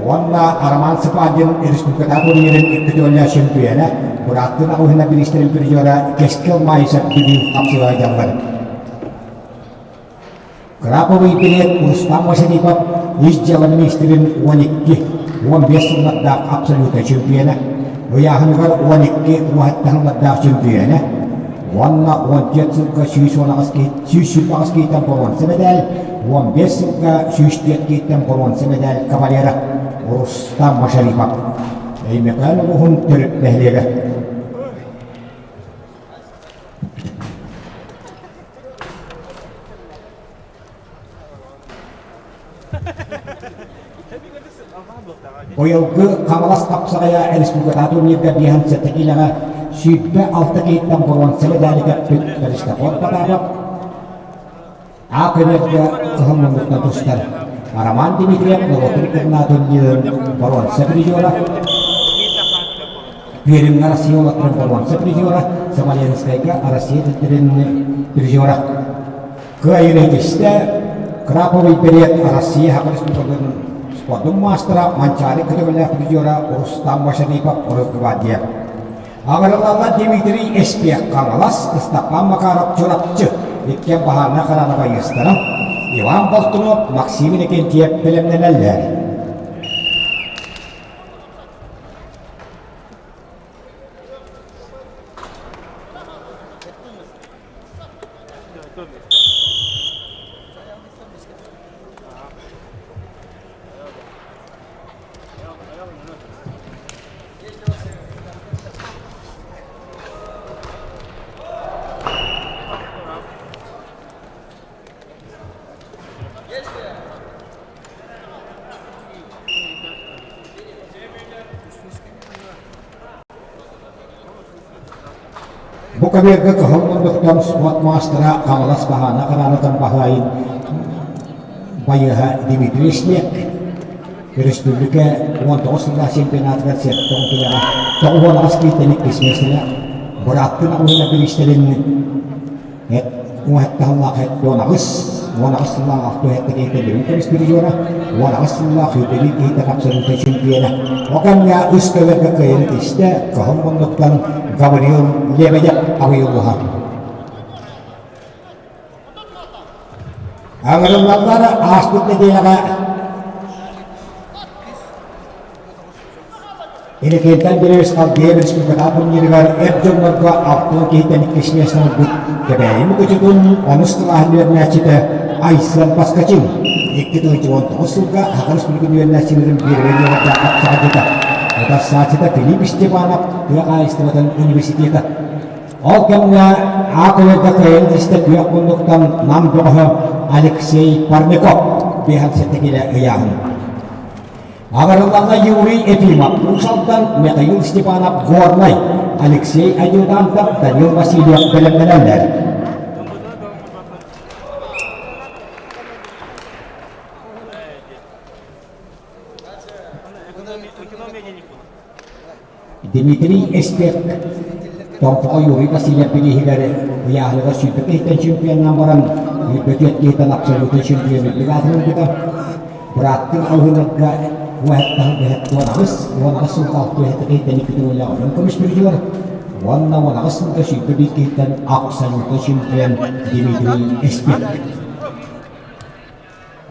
уонна Роман Цыпандин республикатааҕы турнирын икки төгүллээх чөмпүйүөнэ, бырааттыы Наҕылһына бириистэрин призера Кэскил Маайысов бүгүн хапсыһа дьаллар. Краповый берет Рустам Васильев ис дьыала миниистирин 12, 15 сыллардаах абсолютнай чөмпүйүөнэ, ыйааһыныгар 12 уоһаттан сыллардаах чөмпүйүөнэ уонна 14 сылга 118 киһи 128 киһиттэн боруонса мэдээл, 15 сылга 104 киһиттэн боруонса мэдээл кавалера Рустам Машарипов. Өймөкөөн улууһун төрүт нэһилиэгэ. Быйылгы Хаҥалас хапсаҕайа республикатааҕы турнирга биэһэн сэттэ киилэҕэ 26 киһиттэн боруонса мэдээли кэппит Христофор Потапов А көбүөргэ кыһыл муннуктан тустар Роман Дмитриев норуотун кырнаа турнирын боруонса призера Пермҥэ Россия уолаттарын боруонса призера, Смоленскайга Россия тилтэрин призера. Кыайыыны ситистэ Краповый берет Россия Саха Республикатын спордун маастара Манчаары көтөҕүлээх призера Рустам Машарипов Росгвардия. Аҕырылалла Дмитрий Эспиэх Хаҥалас, Ыстапаан Макаров Чурапчы, иккиэн баһаарынай хараана байыастара Иван Болтунов, Максим Иннокентьев бэлэмнэнэллэр. Бу көбүөргэ кыһыл муннуктан спорт маастара Хаҥалас Баһаана Хараанатан баһаайын байыаһа Дмитрий Снег өрөспүүбүлүкэ 19 сыллаах чемпионатыгар сэттэ килэҕэ 98 киһиттэн иккис миэстэлээх бырааттын аҕыһына бириистэрин Уоһэттэ сыллаах 18, 18 сыллаах алта уоһэттэ киһитэ Бүлүү көмүс призера, 18 сыллаах сүүрбэлии киһитэ абсолютнай чемпиона. Ол кэмҥэ үс көбүөргэ кыайан тистэ, кыһыл муннуктан Гаврил Лебедев Абый улууһа. Аҥырыллаллар ааспыт нэдиэлэҕэ Иннокентий Андреевич Халдеев республикатааҕы турнирыгар эр дьоннорго 60 киһиттэн иккис миэстэни ылбыт Кэбээйи Мукучутун онус кылааһын үөрэнээччитэ Айсен Поскачин 2019 сылга Саха Республикатын үөрэнээччилэрин биэрбэй үөрэхтээх хапсаҕайдьыта, утарсааччыта Филипп Степанов тыа хаһаайыстыбатын университета. Ол кэмҥэ А көбүөргэ кыайан истэ күөх муннуктан Нам бөҕөһө Алексей Парников 57 килэ ыйааһын. Аҕырыллаҕа Юрий Ефимов, Уус Алдан, Михаил Степанов, Горнай, Алексей Адъютантов, Данил Васильев бэлэмнэнэллэр. Дмитрий Эспек Томпоҕо Юрий Васильев бирииһигэр ыйааһыныгар 100 киһиттэн чемпионнаан баран 24 киһиттэн абсолютнай чемпион үрдүк аатын ылбыта. Бырааттыы алыһынарга 18 18 сылга 67 киһиттэн икки төгүллээх үрүҥ көмүс призер уонна 18 сылга 21 киһиттэн абсолютно чемпион Дмитрий Эспек.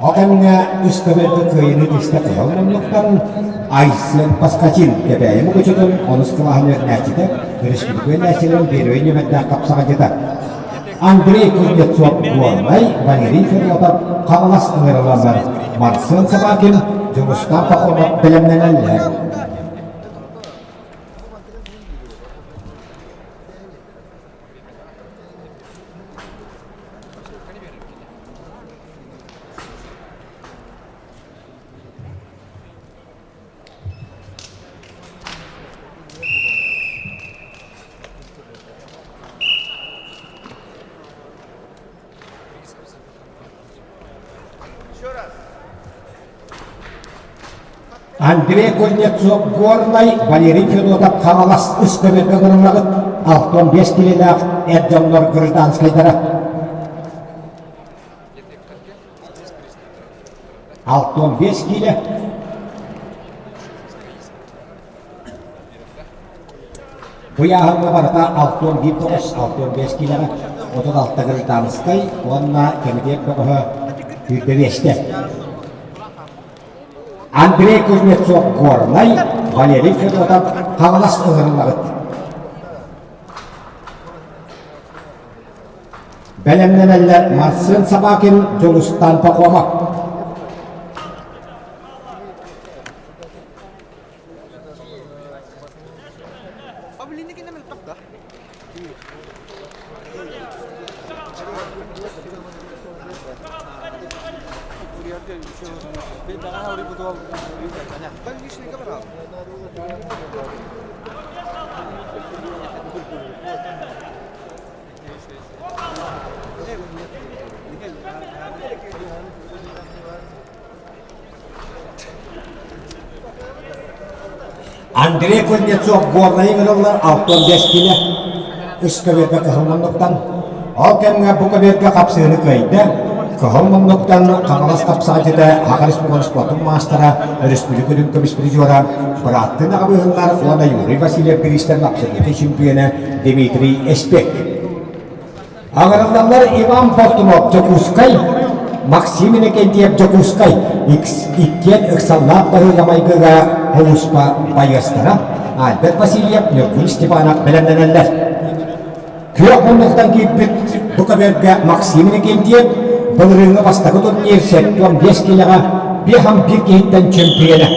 Ол кэмҥэ үс көбүөргэ кыайыыны түстэ кыһыл муннуктан Айсен Поскачин Кэбээйи Мукучутун онус кылааһын үөрэнээччитэ, өрөспүүбүлүкэ үөрэнээччилэрин первэй нүөмэрдээх хапсаҕайдьыта Андрей Кузнецов Горнай, Валерий Федотов Хаҥалас ыҥырылаллар, Марсен Собакин, Дьулустаан Пахомов бэлэмнэнэллэр. Андрей Кузнецов Горнай, Валерий Федотов Хаҥалас үс көбүөргэ ыҥырыллыбыт 65 килэлээх эр дьоннор гражданскайдара. 65 киилэ. Бу ыйааһыҥҥа барыта 61 тоҕус, 65 киилэҕэ 36 гражданскай уонна кэмитиэт бөҕөһө 25-тэ. Андрей Кузнецов Горнай, Валерий Федотов Хаҥалас ыҥырыллыбыт. Бэлэмнэнэллэр Марсен Собакин, Дьулустан Пахомов. Андрей Кузнецов Горнайы ыҥырыллар 65 киилэ үс көбүөргэ кыһыл муннуктан. Ол кэмҥэ бу көбүөргэ хапсыыны кыайда. Кыһыл муннуктан Хаҥалас хапсаҕайдьыта Саха Республикатын спордун маастара, өрөспүүбүлүкэ үрүҥ көмүс призера, бырааттыы аҕабыыһыннар уонна Юрий Васильев бириистэрин абсолютнай чемпиона Дмитрий Эспек. Аҕырыллаллар Иван Болтунов Дьокуускай, Максим Иннокентьев Дьокуускай иккиэн ыксаллаах баһыыга-майгыга сулууспа байыастара Альберт Васильев, Ньургун Степанов бэлэмнэнэллэр. Күөх муннуктан киирбит бу көбүөргэ Максим Иннокентьев былырыыҥҥы бастакы турнир 75 киилэҕэ биэс киһиттэн чемпионэ.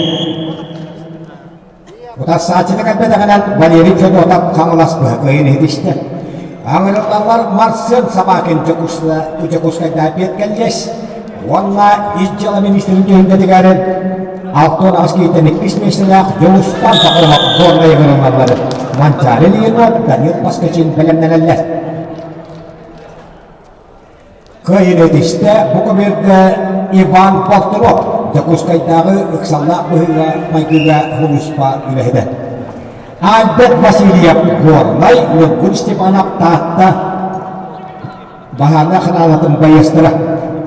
Утарсааччыта кэлбэтэҕинэн Валерий Федотов Хаҥалас быһа кыайан иһитистэ. Аҥырыллаллар Марсен Собакин Дьокуускайдаах кэллиэс уонна ис дьыала министрин түһүлгэтигэр 68 киһиттэн иккис миэстэлээх Дьулустан Соколов Горнай ыҥырыллаллар. Манчаары Ильинов, Данил Поскачин бэлэмнэнэллэр. Кыайыыны ситистэ бу көбүөргэ Иван Болтунов Дьокуускайдааҕы ыксаллаах быһыыга-майгыга сулууспа үлэһитэ. Альберт Васильев Горнай, Ньургун Степанов Таатта баһаарынай ханаалатын байыастара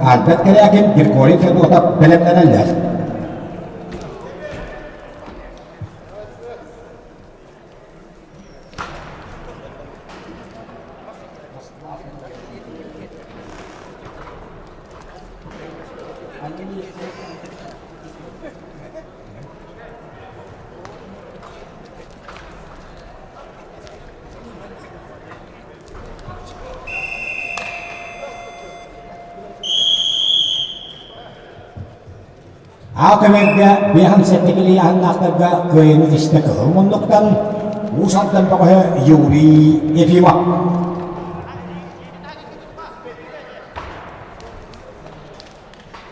Альберт Корякин, Григорий Федотов бэлэмнэнэллэр. Аал көмөргө биэһэн сэттэ ыйааһыннаахтарга кыайыыны тистэ кыһыл муннуктан Уус Алдан бөҕөһө Юрий Ефимов.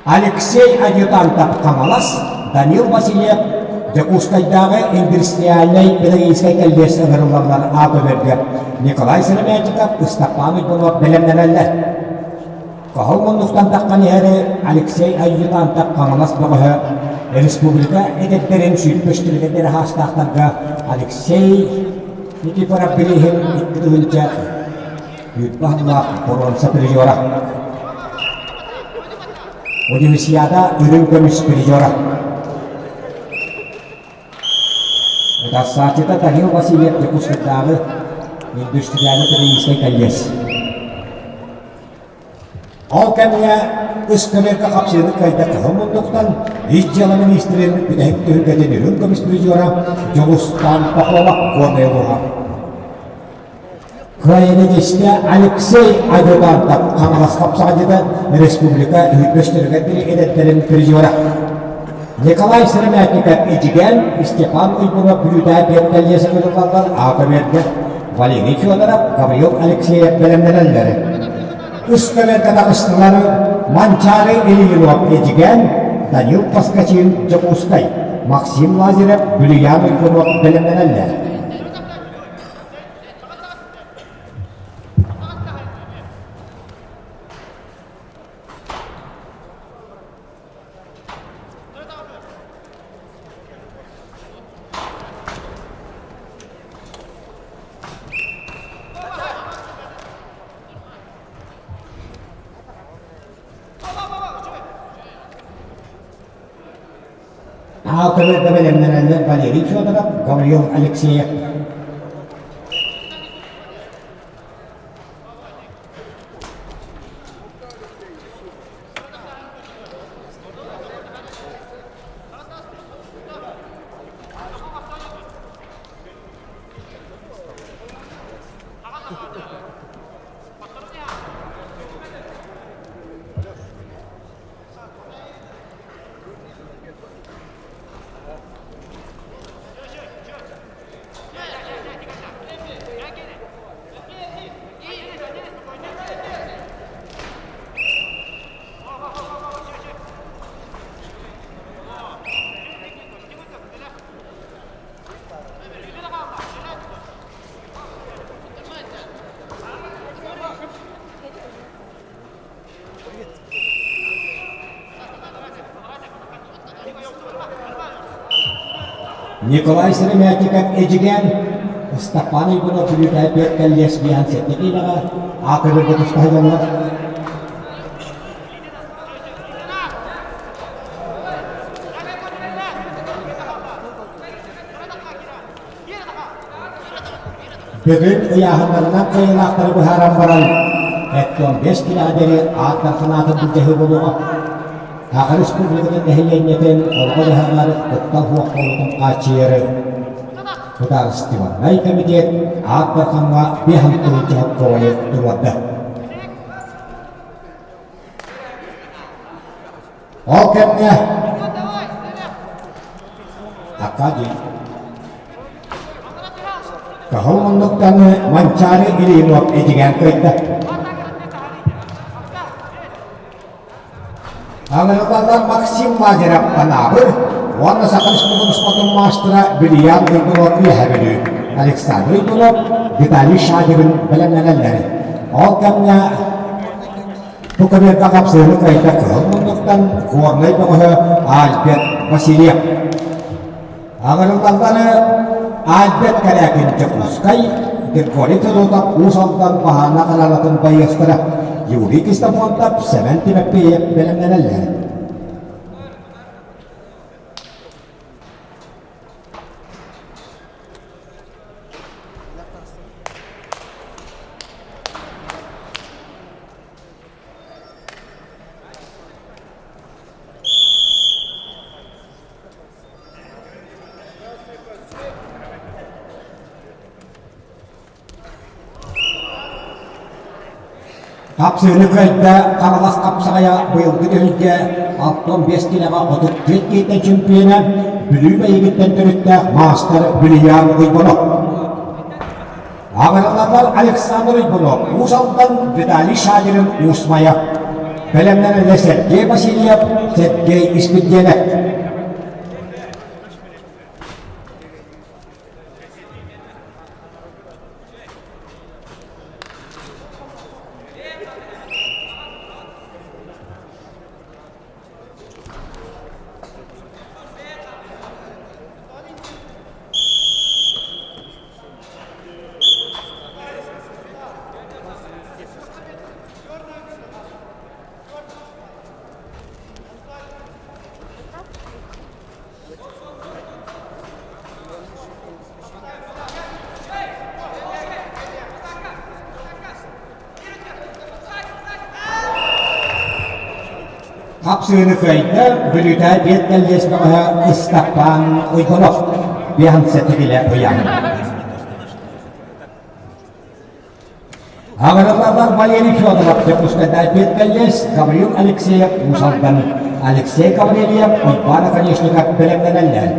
Алексей Адъютантов Хаҥалас, Данил Васильев Дьокуускайдааҕы индустриальнай педагогическай кэллиэс ыҥырыллаллар аал көмөргө Николай Сыромятников, Ыстапаан Уйбанов бэлэмнэнэллэр. Кыһыл муннуктан таххан иһэри Алексей Адъютантов Хаҥалас бөҕөһө республика эдэрдэрин сүүрбэстэригэр хаастаахтарга Алексей Никифоров бирииһин 2 тыһыынча сүүрбэ боруонса призера. Универсиада үрүҥ көмүс призера. Утарсааччыта Данил Васильев Дьокуускайдааҕы индустриальнай-педагогическай колледж. Ол кэмҥэ ыскамыайка хапсыаны кыайда кыһыл муннуктан Ис дьыала миниистирин бүтэһик түһүлгэтин үрүҥ көмүс призера Дьулустаан Пахомов Горнай улууһа. Кыайыыны дьиэстэ Алексей Адъютантов Хаҥалас хапсаҕайдьыта республика үһү эдэрдэрин призера. Николай Сыромятников Эдьигээн, Степан Уйгунов Бүлүүтээ Биэттэлиэсэ ыытыллаллар А көбүөргэ Валерий Федоров, Гаврил Алексеев бэлэмнэнэллэр. Үс көбүөргэ таҕыстылар Манчаары Ильинов Эдьигээн, Данил Поскачин Дьокуускай, Максим Лазарев Бүлүйээн Уйгунов бэлэмнэнэллэр. Аатыры да бэлэмнэнэллэр Валерий Федоров, Гаврил Алексеев. Николай Сыромятников Эдьигээн Ыстапаан Уйгунов Бүлүүтээ түөрт кэллиэс биэһэн сэттэ киилэҕэ аатырырга тустаһыллар. Бүгүн ыйааһыннарынан кыайыылаахтары быһааран баран, 75 килэҕэ диэри аат дарханаатын былдьаһыы буолуоҕа. Саха Республикатын нэһилиэнньэтин олоҕо-дьаһаҕар куттал суох буолуутун хааччыйары Судаарыстыбаннай кэмитиэт аат дархаҥҥа биэс тыһыынча солкуобайы туруорда. Ол кэмҥэ Аркадий Кыһыл муннуктан Манчаары Ильинов этигэн кыайда. Аҥырылаллар Максим Лазарев Анаабыр уонна Саха Республикатын спортун маастара Вильям Уйгунов Үөһээ Бүлүү, Александр Уйгунов, Виталий Шадигин бэлэмнэнэллэр. Ол кэмҥэ Бу көбүөргэ хапсыһыны кыайда кыһыл муннуктан Горнай бөҕөһө Альберт Васильев. Аҕырыллаллары Альберт Корякин Дьокуускай, Григорий Федотов Уус Алдан баһаана хараалатын байыастара Юрий Кистофонтов, Сэмэн Тимофеев бэлэмнэнэллэр. Хапсыыны кыайда Хаҥалас хапсаҕайа быйылгы түһүлгэ 65 килэҕэ 34 киһиттэн чемпиона Бүлүү Мэйигиттэн төрүттээх маастар Бүлүйээн Уйбанов. Аҕыраллар Александр Уйбанов, Уус Алдан Виталий Шадерин Уус Майа. Бэлэмнэнэллэр Сергей Васильев, Сергей Испирдиэнэп. Хапсыыны кыайда Бүлүүтэ биэт кэллиэс бөҕөһө Ыстаппаан Уйгунов биһанса тигилэ ыйаһын. Аҕырыллаллар Валерий Федоров Дьокуускайдаах биэт кэллиэс Гаврил Алексеев Уус Алдан Алексей Гаврильев Уйбаан Оконешников бэлэмнэнэллэр.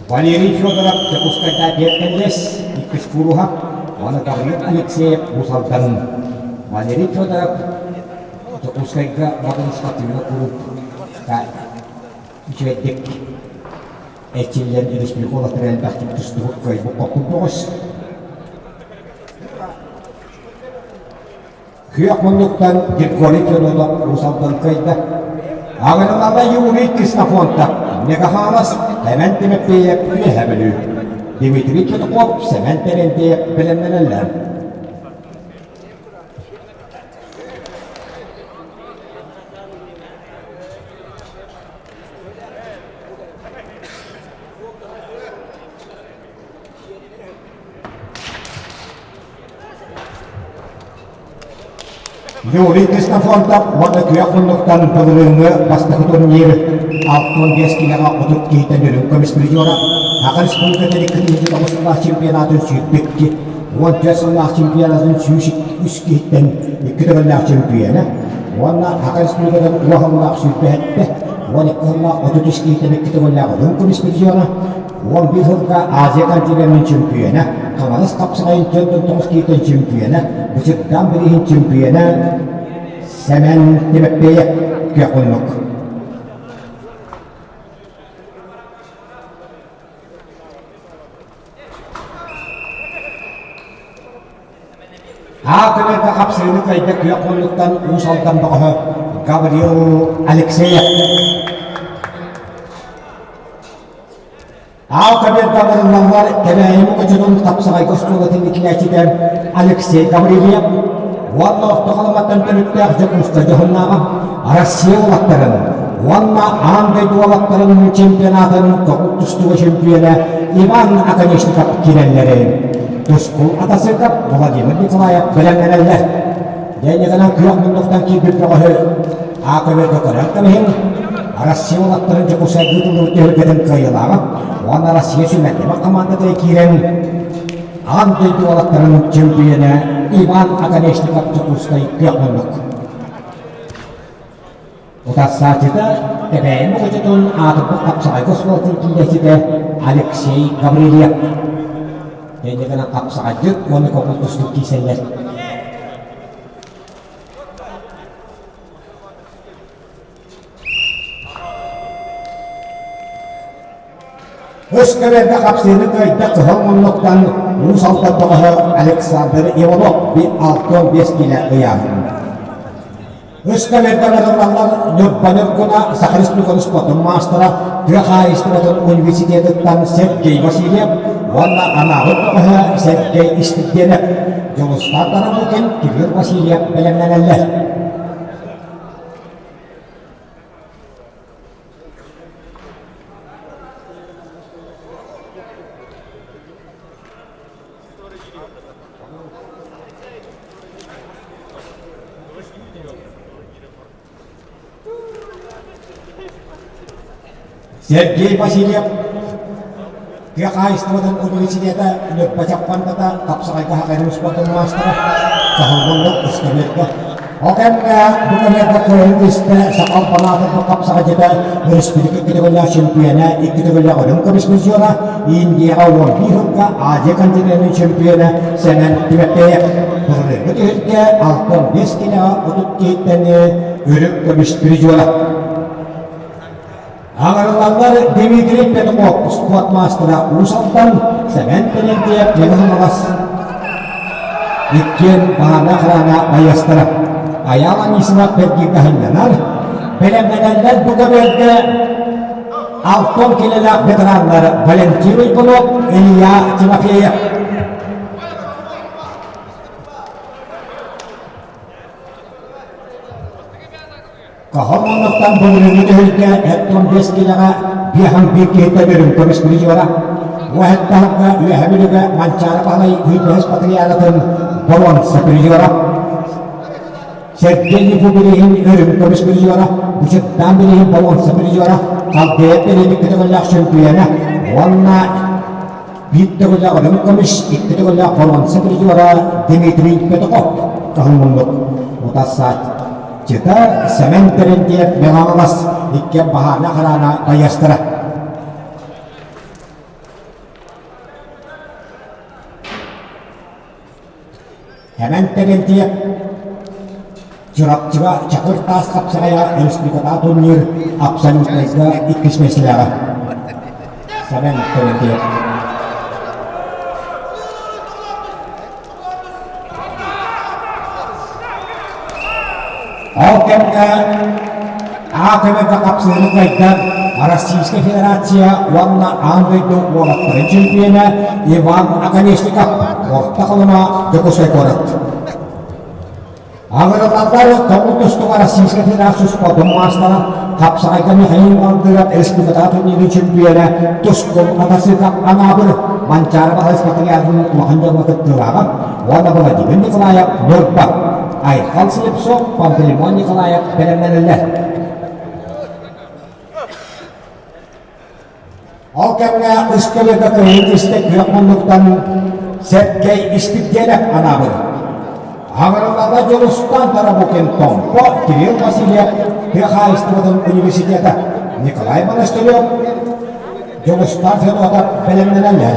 Валерий Федоров Дьокуускайдаах биэркэллэс иккис кууруһа уонна Гаврил Алексеев Уус Алдан. Валерий Федоров Дьокуускайга Модун спортивнай кулуупка үчүгэйдик эрчиллэн республика уолаттара элбэхтик тустубут кыайбыт боппут Күөх муннуктан Григорий Федотов Уус Алдан кыайда. Аҕырылала Юрий Ксенофонтов, Мегахарас, Сэмэн Тимофеев Үөһэ Бүлүү, Дмитрий Петухов, Сэмэн Терентьев бэлэмнэнэллэр. Юрий Ксенофонтов уонна күөх муннуктан былырыыҥҥы бастакы турнир 65 киилэҕэ 30 киһиттэн үрүҥ көмүс призера Саха Республикатын 2009 сыллаах чемпионатын сүүрбүт 14 сыллаах чемпионатын 103 киһиттэн икки төгүллээх чемпиона уонна Саха Республикатын уоһаллаах сүүрбэһэттэ 12 сыллаах 33 киһиттэн икки төгүллээх үрүҥ көмүс призера 11 сылга Азия континенын чемпиона, Хаҥалас хапсаҕайын 49 киһитин чемпиона, Бычырдаан бирииһин чемпиона Сэмэн Тимофеев күөх муннук. Аа көмөргө хапсыыны кыайда күөх муннуктан Уус Алдан бөҕөһө Гаврил Алексеев. Аал көбүөргэ Кэбээйи мукучутун хапсаҕайга оскуолатын иитиллээччитэ Алексей Гаврильев уонна Орто Халыматтан төрүттээх Дьокуускай дьоһуннааҕа Россия уолаттарын уонна аан дойду уолаттарын чемпионатын көҕүл тустууга чемпиона Иван Оконешников киирэллэрин Тускул Атасыков, Владимир Николаев бэлэмнэнэллэр. Дэнигынан күөх муннуктан киирбит бөҕөһү А көбүөргэ көрөн кэбиһиҥ. Россия уолаттарын Дьокуускайга ыытыллыбыт түһүлгэтин кыайыылааҕа уонна Россия сүүмэрдэмэх хамаандатыгар киирэн аан дойду уолаттарын чөмпүйүөнэ Иван Оконешников Дьокуускай күөх муннук. Утарсааччыта Кэбээйи Мукучутун аатырбыт хапсаҕайга оскуолатын киилэччитэ Алексей Гаврильев. Кэнникинэн хапсаҕайдык уонна көҥүл тустуук киирсэллэр. Өс көбөргө хапсыыны кыайда кыһыл муннуктан Уус Алдан бөҕөһө Александр Иванов 65 киилэ ыйааһын. Өс көбөргө барыллаллар Ньурба Ньургуна Саха Республикатын спордун маастара тыа хаһаайыстыбатын университетыттан Сергей Васильев уонна анаабыт бөҕөһө Сергей Истирдиэнэп, Дьулустаан Тарабукин, Кирилл Васильев бэлэмнэнэллэр. Сергей Васильев тыа хаһаайыстыбатын университета Ньурба Чаппандата хапсаҕайга хахайын успуордун маастара Саһыллыллык ыскамыарка Ол кэмҥэ бу кэмҥэ кыайын истэ Сахал Палаатырбыт хапсаҕайдьыта өрөспүүбүлүкэ икки төгүллээх чемпиона, икки төгүллээх Үрүҥ көмүс призера, Индияҕа 11 сылга Азия континенын чемпиона Сэмэн Тимофеев былырыыҥҥы түһүлгэ 65 килэҕэ 30 киһиттэн Үрүҥ көмүс призера. Аҥарыллаллар Дмитрий Петухов спорт маастара Уус Алдан, Сэмэн Терентьев Мэҥэ Хаҥалас иккиэн баһаардаах хараана байыастара. Айаал Анисимов бэргииргэ сынньанар. Бэлэмнэнэллэр бу көбүөргэ Алтон килэлээх ветераннар Валентин Уйгунов, Илья Тимофеев. Хаһан муннуктан былырыыҥҥы түһүлгэ эттон бэс килэҕэ биэһэн биир киһиттэн үрүҥ көмүс призера, уоһэттаһарга Үөһэ Бүлүүгэ Манчаары Баһылай Үһүйбэһис Патриаратын боруонса призера, Сергей Ефубилиһин үрүҥ көмүс призера, Бучуттаан билиһин боруонса призера, Халдеев бэлиэтик көтөҕүллээх чөмпүйүөнэ уонна Биир төгүллээх үрүҥ көмүс, икки төгүллээх боруонса призера Дмитрий Петухов кыһыл муннук утарсааччыта Сэмэн Терентьев Меланолас иккиэн баһаарына хараана байыастара. Сэмэн Терентьев Чурапчыга Чакыр таас хапсаҕайа республикатааҕы турнир абсолютнайга иккис миэстэлээҕэ. Сэмэн Терентьев. Ол кэмҥэ А көмөтө хапсыһыны кыайдар Российскай Федерация уонна аан дойду уолаттарын чемпиона Иван Оконешников Орто Халыма Дьокуускай куорат. Аҥырылаллар тоҕус тустууга Российскай Федерация спордун маастара хапсаҕайга Михаил Алдыров республикатааҕы турнирын чемпиона Тускул Матасыков Анаабыр Манчаары Баһылай Спартакиадатын улахан дьоҥҥо кыттыылааҕа уонна Владимир Николаев Ньурба Айхал Слепцов, Пантелеймон Николаев бэлэмнэнэллэр. Ол кэмҥэ үс көлөкө кыһын истэ күөх муннуктан Сэргэй Испирдиэнэп анаабыт. Аҥырылларга Дьулустан Тарабукин Томпо Кирилл Васильев тыа хаһаайыстыбатын университета Николай Монастырев Дьулустан Федотов бэлэмнэнэллэр.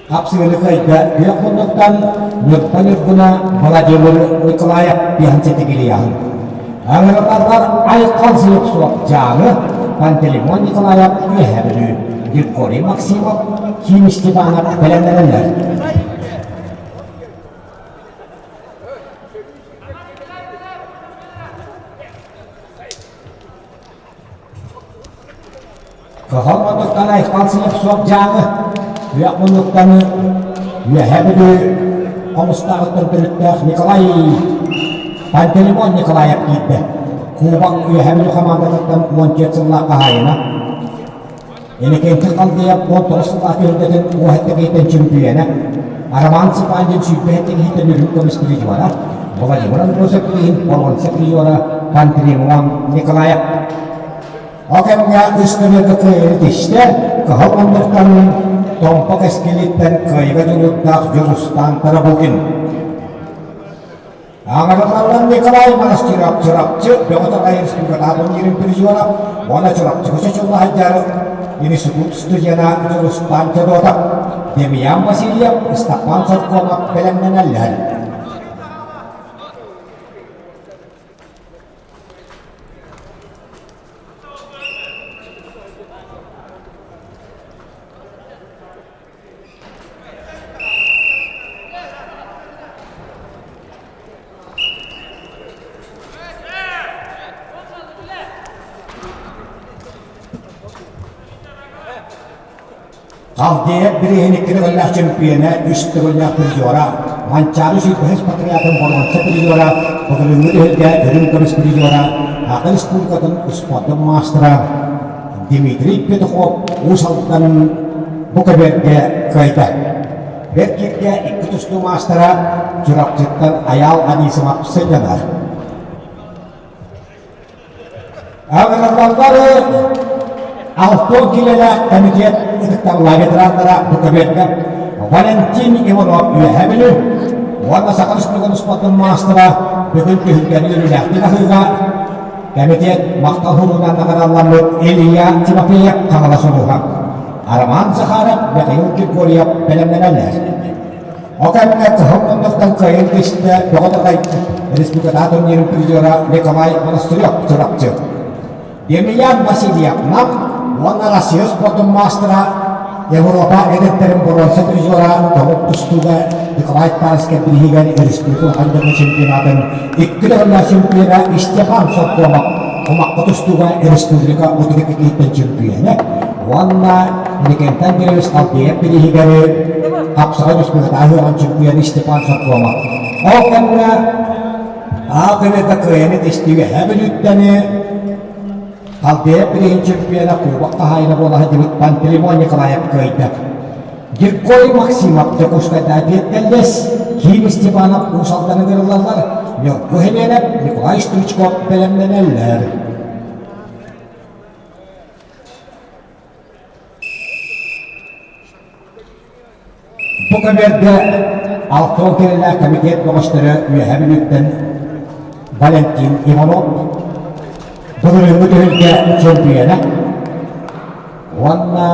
Хапсыгыны кыайда күөх муннуктан Ньурба Ньургуна Владимир Николаев биһан Аҥырылаллар айхал суох Дьааҥы Пантелеймон Николаев Үөһээ Бүлүү Григорий Максимов Ким Степанов бэлэмнэнэллэр. Кыһыл муннуктан айхал суох Дьааҥы Үөх муннуктан Үөһээ Бүлүү Хомустааҕыттан төрүттээх Николай Пантелеймон Николаев киирдэ. Кубок Үөһээ Бүлүү хамаандатыттан 14 сыллаах хаһаайына. Иннокентий Халдеев 19 сыллаах түһүлгэтин уоһэттэ киһиттэн чөмпүйүөнэ, Роман Цыпандин сүүрбэһэттэ киһиттэн үрүҥ көмүс призера, Владимир Андросов билигин боруонса призера Пантелеймон Николаев. Ол кэмҥэ үс көмөлгө кыайыыны тистэ, кыһыл муннуктан Томпо кэскилиттэн кыайыыга дьулуурдаах Дьулустаан Тарабукин. Аҥарыллаллар Николай Монастырев Чурапчы Бөҕө-Таҕай республикатааҕы турнирын призера уонна Чурапчыга чочулла сылдьар институт студена Дьулустаан Федотов, Демьян Васильев, Степан Соркомов бэлэмнэнэллэр. Халдеев бирииһин икки төгүллээх чөмпүйүөнэ, үс төгүллээх призера, Манчаары сүүрбэһис патриотын боруонса призера, былырыыҥҥы түһүлгэ үрүҥ көмүс призера, Саха Республикатын успуордун маастара Дмитрий Петухов Уус Алдан бу көбүөргэ кыайда. Бэрт кииргэ икки тустуу маастара Чурапчыттан Айаал Анисимов сынньанар. Аҕыраллары Алтон килэлээх комитет ытыктабыллаах ветераннара бу көбүөргэ Валентин Иванов Үөһээ Бүлүү уонна Саха Республикатын спордун маастара бүгүн түһүлгэни үөрүүлээхтик аһыыга Кэмитиэт махтал суругунан наҕараадаламмыт Илья Тимофеев Хаҥалас улууһа. Роман Захаров, Михаил Григорьев бэлэмнэнэллэр. Ол кэмҥэ кыһыл муннуктан кыайан түстэ Бөҕө Такайбыт республикатааҕы турнирын призера Николай Монастырев Чурапчы. Емельян Васильев Нам уонна Россия спордун маастара Европа эдэрдэрин боруонса призера тоҕус тустууга Николай Тарскай бирииһигэр республика улахан дьоҥҥо чемпионатын икки төгүллээх чемпиона Степан Соркомов кумахха тустууга республика 32 чемпиона уонна Иннокентий Андреевич Алдеев бирииһигэр хапсаҕай республикатааҕы ыһыаҕын чемпиона Степан Соркомов. Ол кэмҥэ Аал кэмэтэ кыайаны тистигэ Бүлүүттэни Халдеев билигин чемпиона Кубок хаһаайына буола сылдьыбыт Пантелеймон Николаев кыайда. Григорий Максимов Дьокуускайдаа Биэттэллэс, Ким Степанов Уус Алданы ыҥырыллаллар, Ньургу Химиэнэп, Николай Стручков бэлэмнэнэллэр. Бу көбүөргэ Алтан кэлэлээх комитет бөҕөстөрө Үөһээ Бүлүүттэн Валентин Иванов, былырыыҥҥы түһүлгэ чөмпүйүөнэ уонна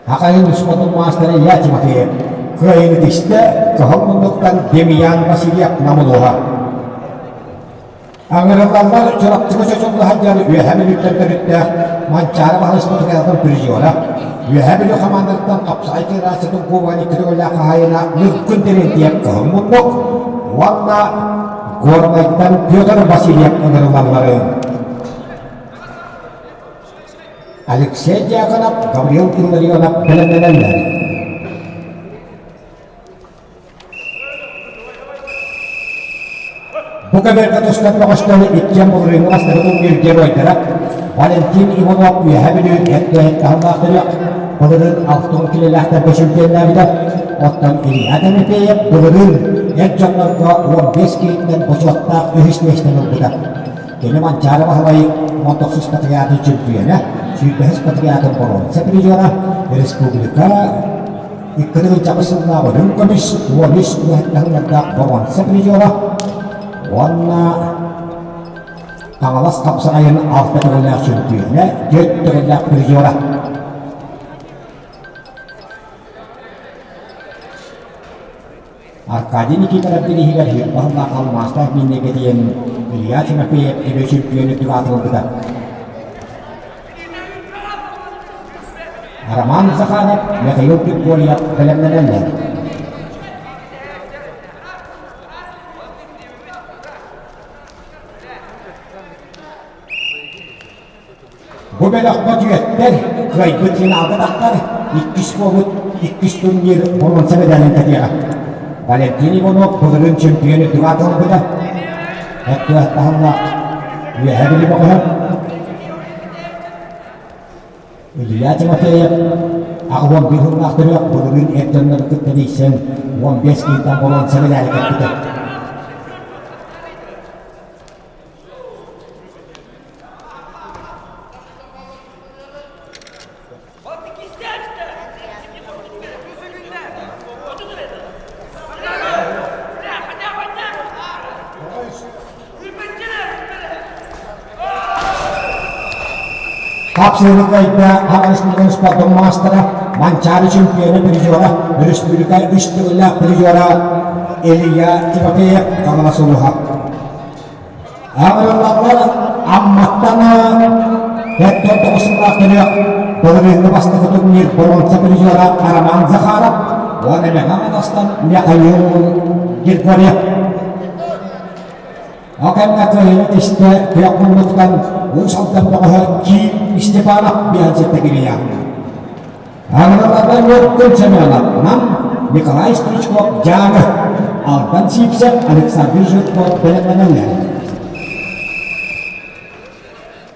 Хахайын спортун маастара Илья Тимофеев кыайыыны тистэ Кыһыл муннуктан Демьян Васильев Намылуоһа. Аҥырыллаллар Чурапчыга чочулла сылдьар Үөһээ Бүлүүттэн төрүттээх Манчаары баһылыспытыгар призера, Үөһээ Бүлүү хамаандатыттан хапсаҕай федерациятын кубогын икки төгүллээх хаһаайына Ньургун Терентьев Кыһыл муннук уонна Горнайтан Петр Васильев ыҥырыллалларын. Алексей Дьяконов, Гаврил Илларионов бэлэмнэнэллэр. Бу кэмэргэ тустар бөҕөстөр иккиэн былырыыҥҥы бастакы турнир геройдара Валентин Иванов Үөһээ Бүлүү эрдэһит таһымнаах төрүөх былырыын 60 килэлээхтэргэ чемпионнаабыта. Оттон Илья Тимофеев былырыын эр дьоннорго 15 киһиттэн бочуоттаах үһүс миэстэни ылбыта. Кини Манчаары Баһылай 19 патриотын чемпиона, 25 патриотын боруонса призера, республика Икки сыллаах үрүҥ көмүс, 13 үлэһиттэрдээх боруонса призера уонна Хаҥалас хапсаҕайын алта төгүллээх чөмпүйүөнэ, түөрт төгүллээх призера. Аркадий Никифоров бирииһигэр Һирбаһыллаах алмаастаах мииннэгэ диэн Илья Тимофеев эбэ чөмпүйүөн үрдүк аатын ылбыта. Роман Захаров, Михаил Григорьев бэлэмнэнэллэр. Бу бөлөххө түөттэр кыайбыт финалга тахтар, иккис буолбут иккис турнир боруонса медалын кэтиэҕэ. Валентин Иванов былырыын чемпион үрдүк аатын ылбыта. Өттүөттаһыллаах Үөһээ Бүлүү бөҕөһө Илья Тимофеев 81 сыллаах төрүөх былырыын эр дьоннору кытта тийсэн 15 киһиттэн боруонса медали кэппитэ. Хапсыһыгайда Хаҥалас спордун маастара, Манчаары чемпиона призера, өрөспүүбүлүкэ үс төгүллээх призера Илья Тимофеев Хаҥалас улууһа. Аҕырыллаллар Амматтан 49 сыллаах төрүөх былырыыҥҥы бастакы турнир боруонса призера Роман Захаров уонна Мэҥэ Хаҥаластан Михаил Григорьев. Ол кэмҥэ кыайыыны тистэ күөх муннуктан Уус Алдан бөҕөһө Киин Степанов биһэлсэттэ кириэҕэ. Аҕырыллаллар Ньургун Семенов, Нам, Николай Стручков, Дьааҥы, Алдан Сивцев, Александр Жирков бэлэмнэнэллэр.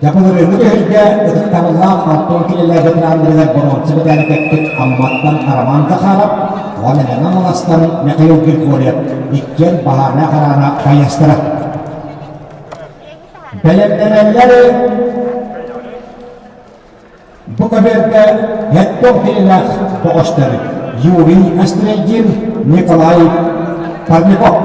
Дьабылырыыҥҥы түһүлгэ ытыктабыллаах Антон кинилэр ветераннарыгар боруонса мэдээли кэппит Амматтан Роман Захаров уонна Мэҥэ Хаҥаластан Михаил Григорьев иккиэн баһаарынай хараана байыастара. Бэлэмнэнэллэр Бу көбүөргэ Гектор кинилээх бөҕөстөр Юрий Острельдин, Николай Парников.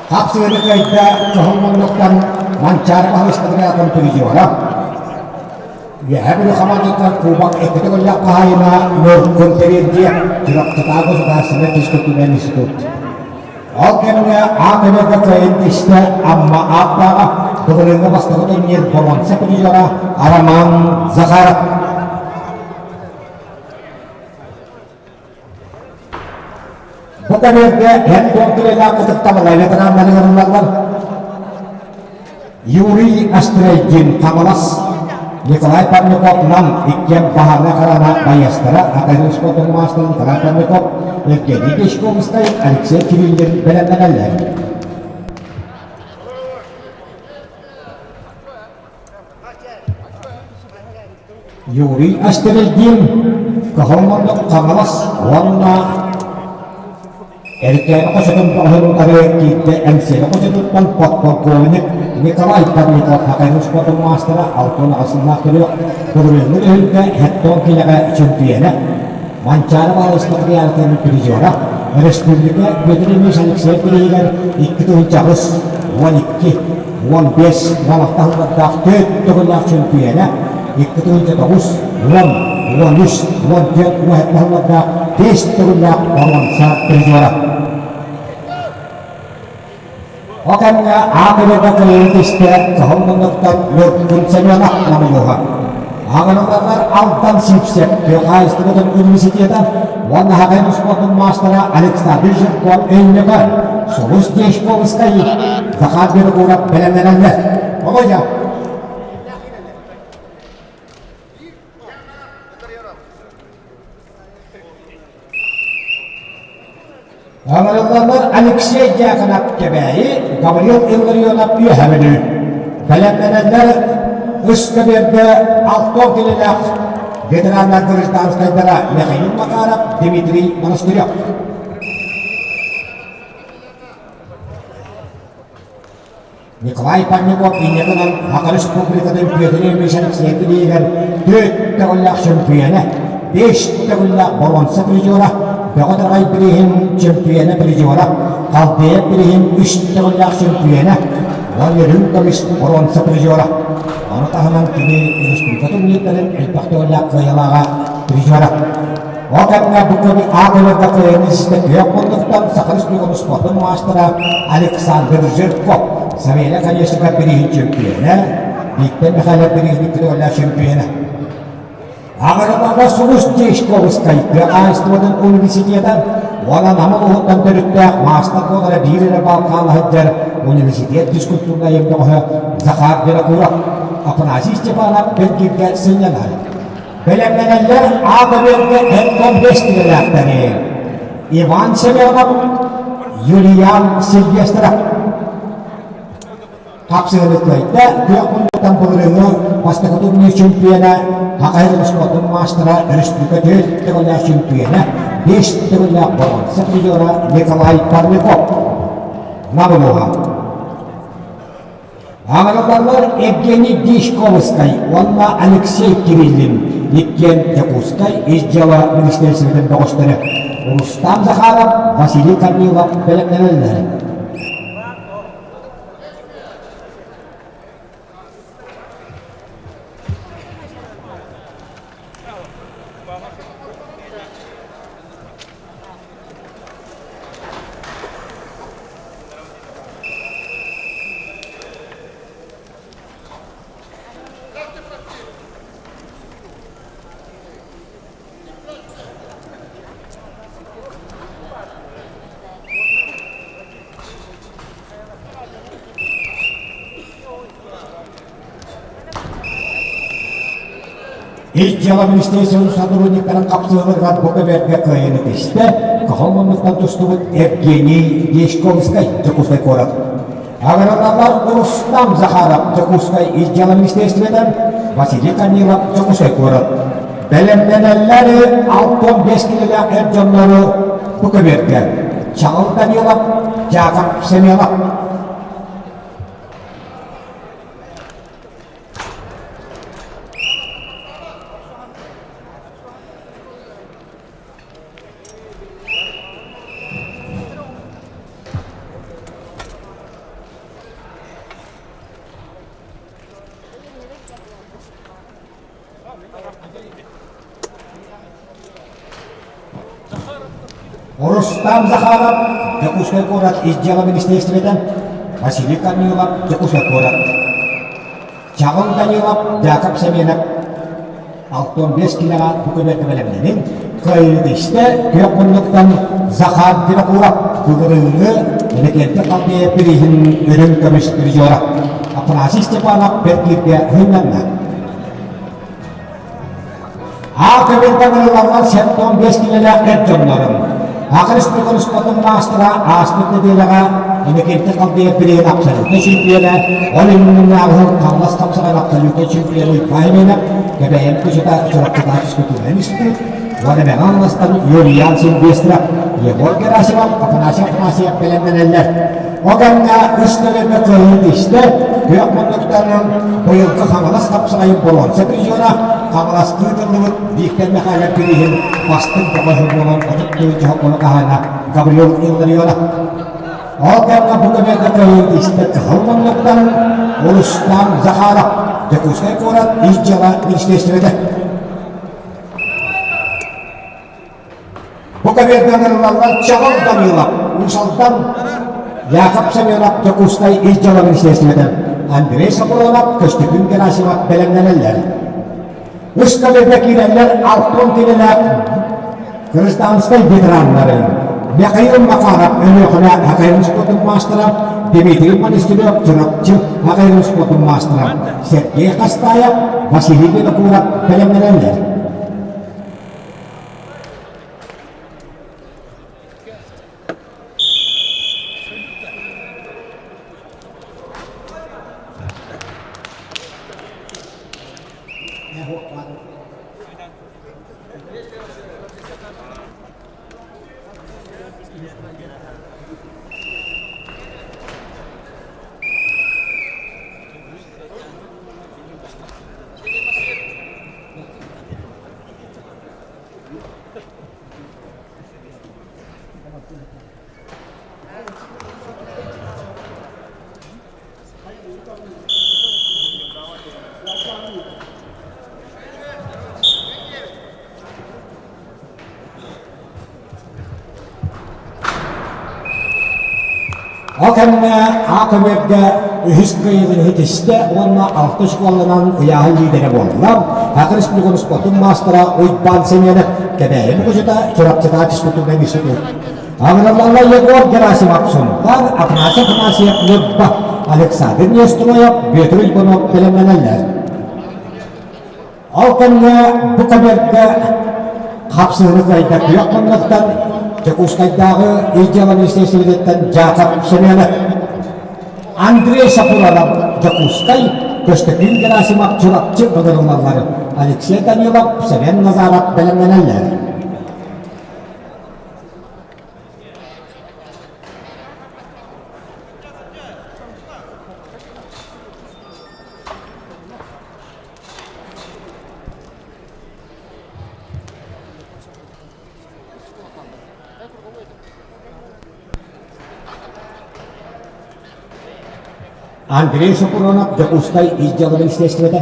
Хапсыгыны кыайда Чоһун муннуктан Манчаары баһылыштарга атын призера. Үөһээ Бүлүү хамаандатыгар кубок икки төгүллээх хаһаайына Ньургун Терентьев Чурапчытааҕы государственнай физкультурнай институт. Ол кэмҥэ аат өлөргө кыайан түстэ Амма ааттааҕа былырыыҥҥы бастакы турнир боруонса призера Роман Захаров. Бу кэмэргэ эн туох килэлээх ытыктабылай ветераннарыгар ыллаллар. Юрий Астрейдин Хаҥалас, Николай Парников Нам иккиэн баһаарынай харана байыастара Академия спордун маастара Николай Парников, Евгений Дьячковскай, Алексей Кириллин бэлэмнэнэллэр. Юрий Астерельдин Кохоммоннук Хаҥалас уонна Эркээни хочотун бөҕөһүн утары киирдэ Эҥсиэли хочотуттан подполковник Николай Парников Хакайын спордун маастара Алтон аҕасыннаах төрүөх былырыыҥҥы үһүлгэ хеттон киилэҕэ чөмпүйүөнэ Манчаары баалыспатриархатын призера Республика Петр Ильич Алексеев бирииһигэр 2008, 12, 15 балахта сыллардаах төрт төгүллээх чөмпүйүөнэ 2009, 10, 13, 14 уоһэтте сыллардаах 5 төгүллээх боруонса призера. Ол кэмҥэ аат ырыата кыайыы түстэ Кыһыл муннуктан Ньургун Семенов намылыһа. Аҕырылланнар Алтан Сивцев тыа хаһаайыстыбатын университета уонна Хагай спордун маастара Александр Жирков Өймөкөөн, Сулус Дьячковскай, Захар Винокуров бэлэмнэнэллэр. Володя! Ыҥырылланнар Алексей Дьяконов Кэбээйи, Гаврил Илларионов Үөһээ Бүлүү. Бэлэмнэнэллэр үс көбүөргэ алтон килэлээх ветераннар гражданскайдара Михаил Макаров, Дмитрий Монастырев. Николай Парников инньэ Саха Республикатын Петр Ильич Алексеев илиигэр төрт төгүллээх чөмпүйүөнэ, биэс төгүллээх боруонса призера, Бөҕө Таҕай бирииһин чөмпүйүөнэ призера, Халдеев бирииһин үс төгүллээх чөмпүйүөнэ уонна үрүҥ көмүс боруонса призера. Ону таһынан кини республика турнирдарын элбэх төгүллээх кыайыылааҕа призера. Ол кэмҥэ бу күн аат ыларга кыайыыны ситэ күөх муннуктан Саха Республикатын спордун маастара Александр Жирков, Савелий Колесников бирииһин чөмпүйүөнэ, Виктор Михайлов бирииһин көтөҕүллээх чөмпүйүөнэ. Аҕырымаҕа Сулус Дьячковскай тыа хаһаайыстыбатын университета уонна Нам улууһуттан төрүттээх маастар буолара биир эрэ баал хаала сылдьар университет физкультурнай бөҕөһө Захар Винокуров, Афанасий Степанов Бэлгиргэ сынньанар. Бэлэмнэнэллэр А-көбүөргэ Энтон бэстибэлээхтэри Иван Семенов, Юлиан Сильвестров. Хапсыһыны кыайда, күөх муннуктан былырыыҥҥы бастакы турнир чемпиона, Хахайын спордун маастара, өрөспүүбүлүкэ төрт төгүллээх чемпиона, биэс төгүллээх боруонса призера Николай Парников. Набылуга. Аҕырыллаллар Евгений Дьячковскай уонна Алексей Кириллин иккиэн Дьокуускай Ис дьыала министиэристибэтин бөҕөстөрө Рустам Захаров, Василий Корнилов бэлэмнэнэллэр. Ис дьыала министиэристибэтин сотрудниктарын хапсыһыыларыгар бу көбүөргэ кыайыыны тистэ Кыһыл муннуктан тустубут Евгений Дьячковскай, Дьокуускай куорат. Агрономнар Рустам Захаров, Дьокуускай Ис дьыала министиэристибэтин, Василий Корнилов, Дьокуускай куорат. Бэлэмнэнэллэр 65 килэлээх эр дьоннору бу көбүөргэ Чаҕыл Данилов, Дьаакап Семенов. Рустам Захаров, Дьокуускай куорат Ис дьыала министиэристибэтэ, Василий Корнилов, Дьокуускай куорат. Чаҕыл Данилов, Яков Семенов 65 киилэҕэ бу көбүөргэ бэлэмнэнин, кыайыыны истэ күөх муннуктан Захар Винокуров былырыыҥҥы Иннокентий Халдеев бирииһин үрүҥ көмүс призера Афанасий Степанов бэркииргэ сынньанна. Аа көбүөргэ ылаллар 75 киилэлээх эр дьоннорун. Саха Республикатын спортун маастара ааспыт нэдиэлэҕэ Иннокентий Халдеев бирииһин абсолютнай чемпиона, ол иннинээҕи Хаҥалас хапсаҕайын абсолютнай чемпиона Уйбаан Именов, Кэбээйим кучута Чурапчытаах физкультурнай институт, уонна Мэҥэ Хаҥаластан Юлиан Сильвестров, Егор Герасимов, Афанасий Афанасьев бэлэмнэнэллэр. Ол кэмҥэ үс көбүөргэ кыайыы тистэ, күөх муннуктарынан быйылгы Хаҥалас хапсаҕайын боруонса призера Хаҥаластыы тыллыбыт Виктор Михайлов бирииһин бастыҥ бөҕөһө буолан 34 хонук хаһаайына Гаврил Илларионов. Ол кэмҥэ бу көбүөргэ кыайыы тистэ кыһыл муннуктан Рустам Захаров, Дьокуускай куорат Ис дьыала министиэристибэтэ. Бу көбүөргэ ыҥырыллаллар Чаҕыл Данилов, Уус Алдан, Яков Семенов, Дьокуускай Ис дьыала министиэристибэтэ, Андрей Сапронов, Көстөкүүн Герасимов бэлэмнэнэллэр. Үс көбүөргэ киирэллэр Алтон кинилээх гражданскай ветераннары Михаил Макаров, Өлүөхүмэ Хакайын спортун маастара, Дмитрий Монастырев, Чурапчы Хакайын спортун маастара, Сергей Хастаев, Василий Винокуров бэлэмнэнэллэр. Ол кэмҥэ А көбүөргэ үһүс кыайыытын иһитистэ уонна алта школанан ыйааһын лиидэрэ буолла. Саха Республикатын спортун маастара Уйбаан Семенов Кэбээйи мукучута Чурапчытаа физкультурнай институт. Аграрлалла Егор Герасимов Сунтаар, Афанасий Афанасьев Ньурба, Александр Нестроев, Бүөтүр Уйбанов бэлэмнэнэллэр. Ол кэмҥэ бу көбүөргэ хапсыһыны кыайда күөх муннуктан Дьокуускайдааҕы Ил дьыала министиэристибэтиттэн Дьаакап Семенов, Андрей Сапуранов Дьокуускай, Көстөкүүн Герасимов Чурапчы ыҥырыллаллар, Алексей Данилов, Сэмэн Назаров бэлэмнэнэллэр. Андрей Сопронов, Дьокуускай ис дьыала министиэристибэтэ.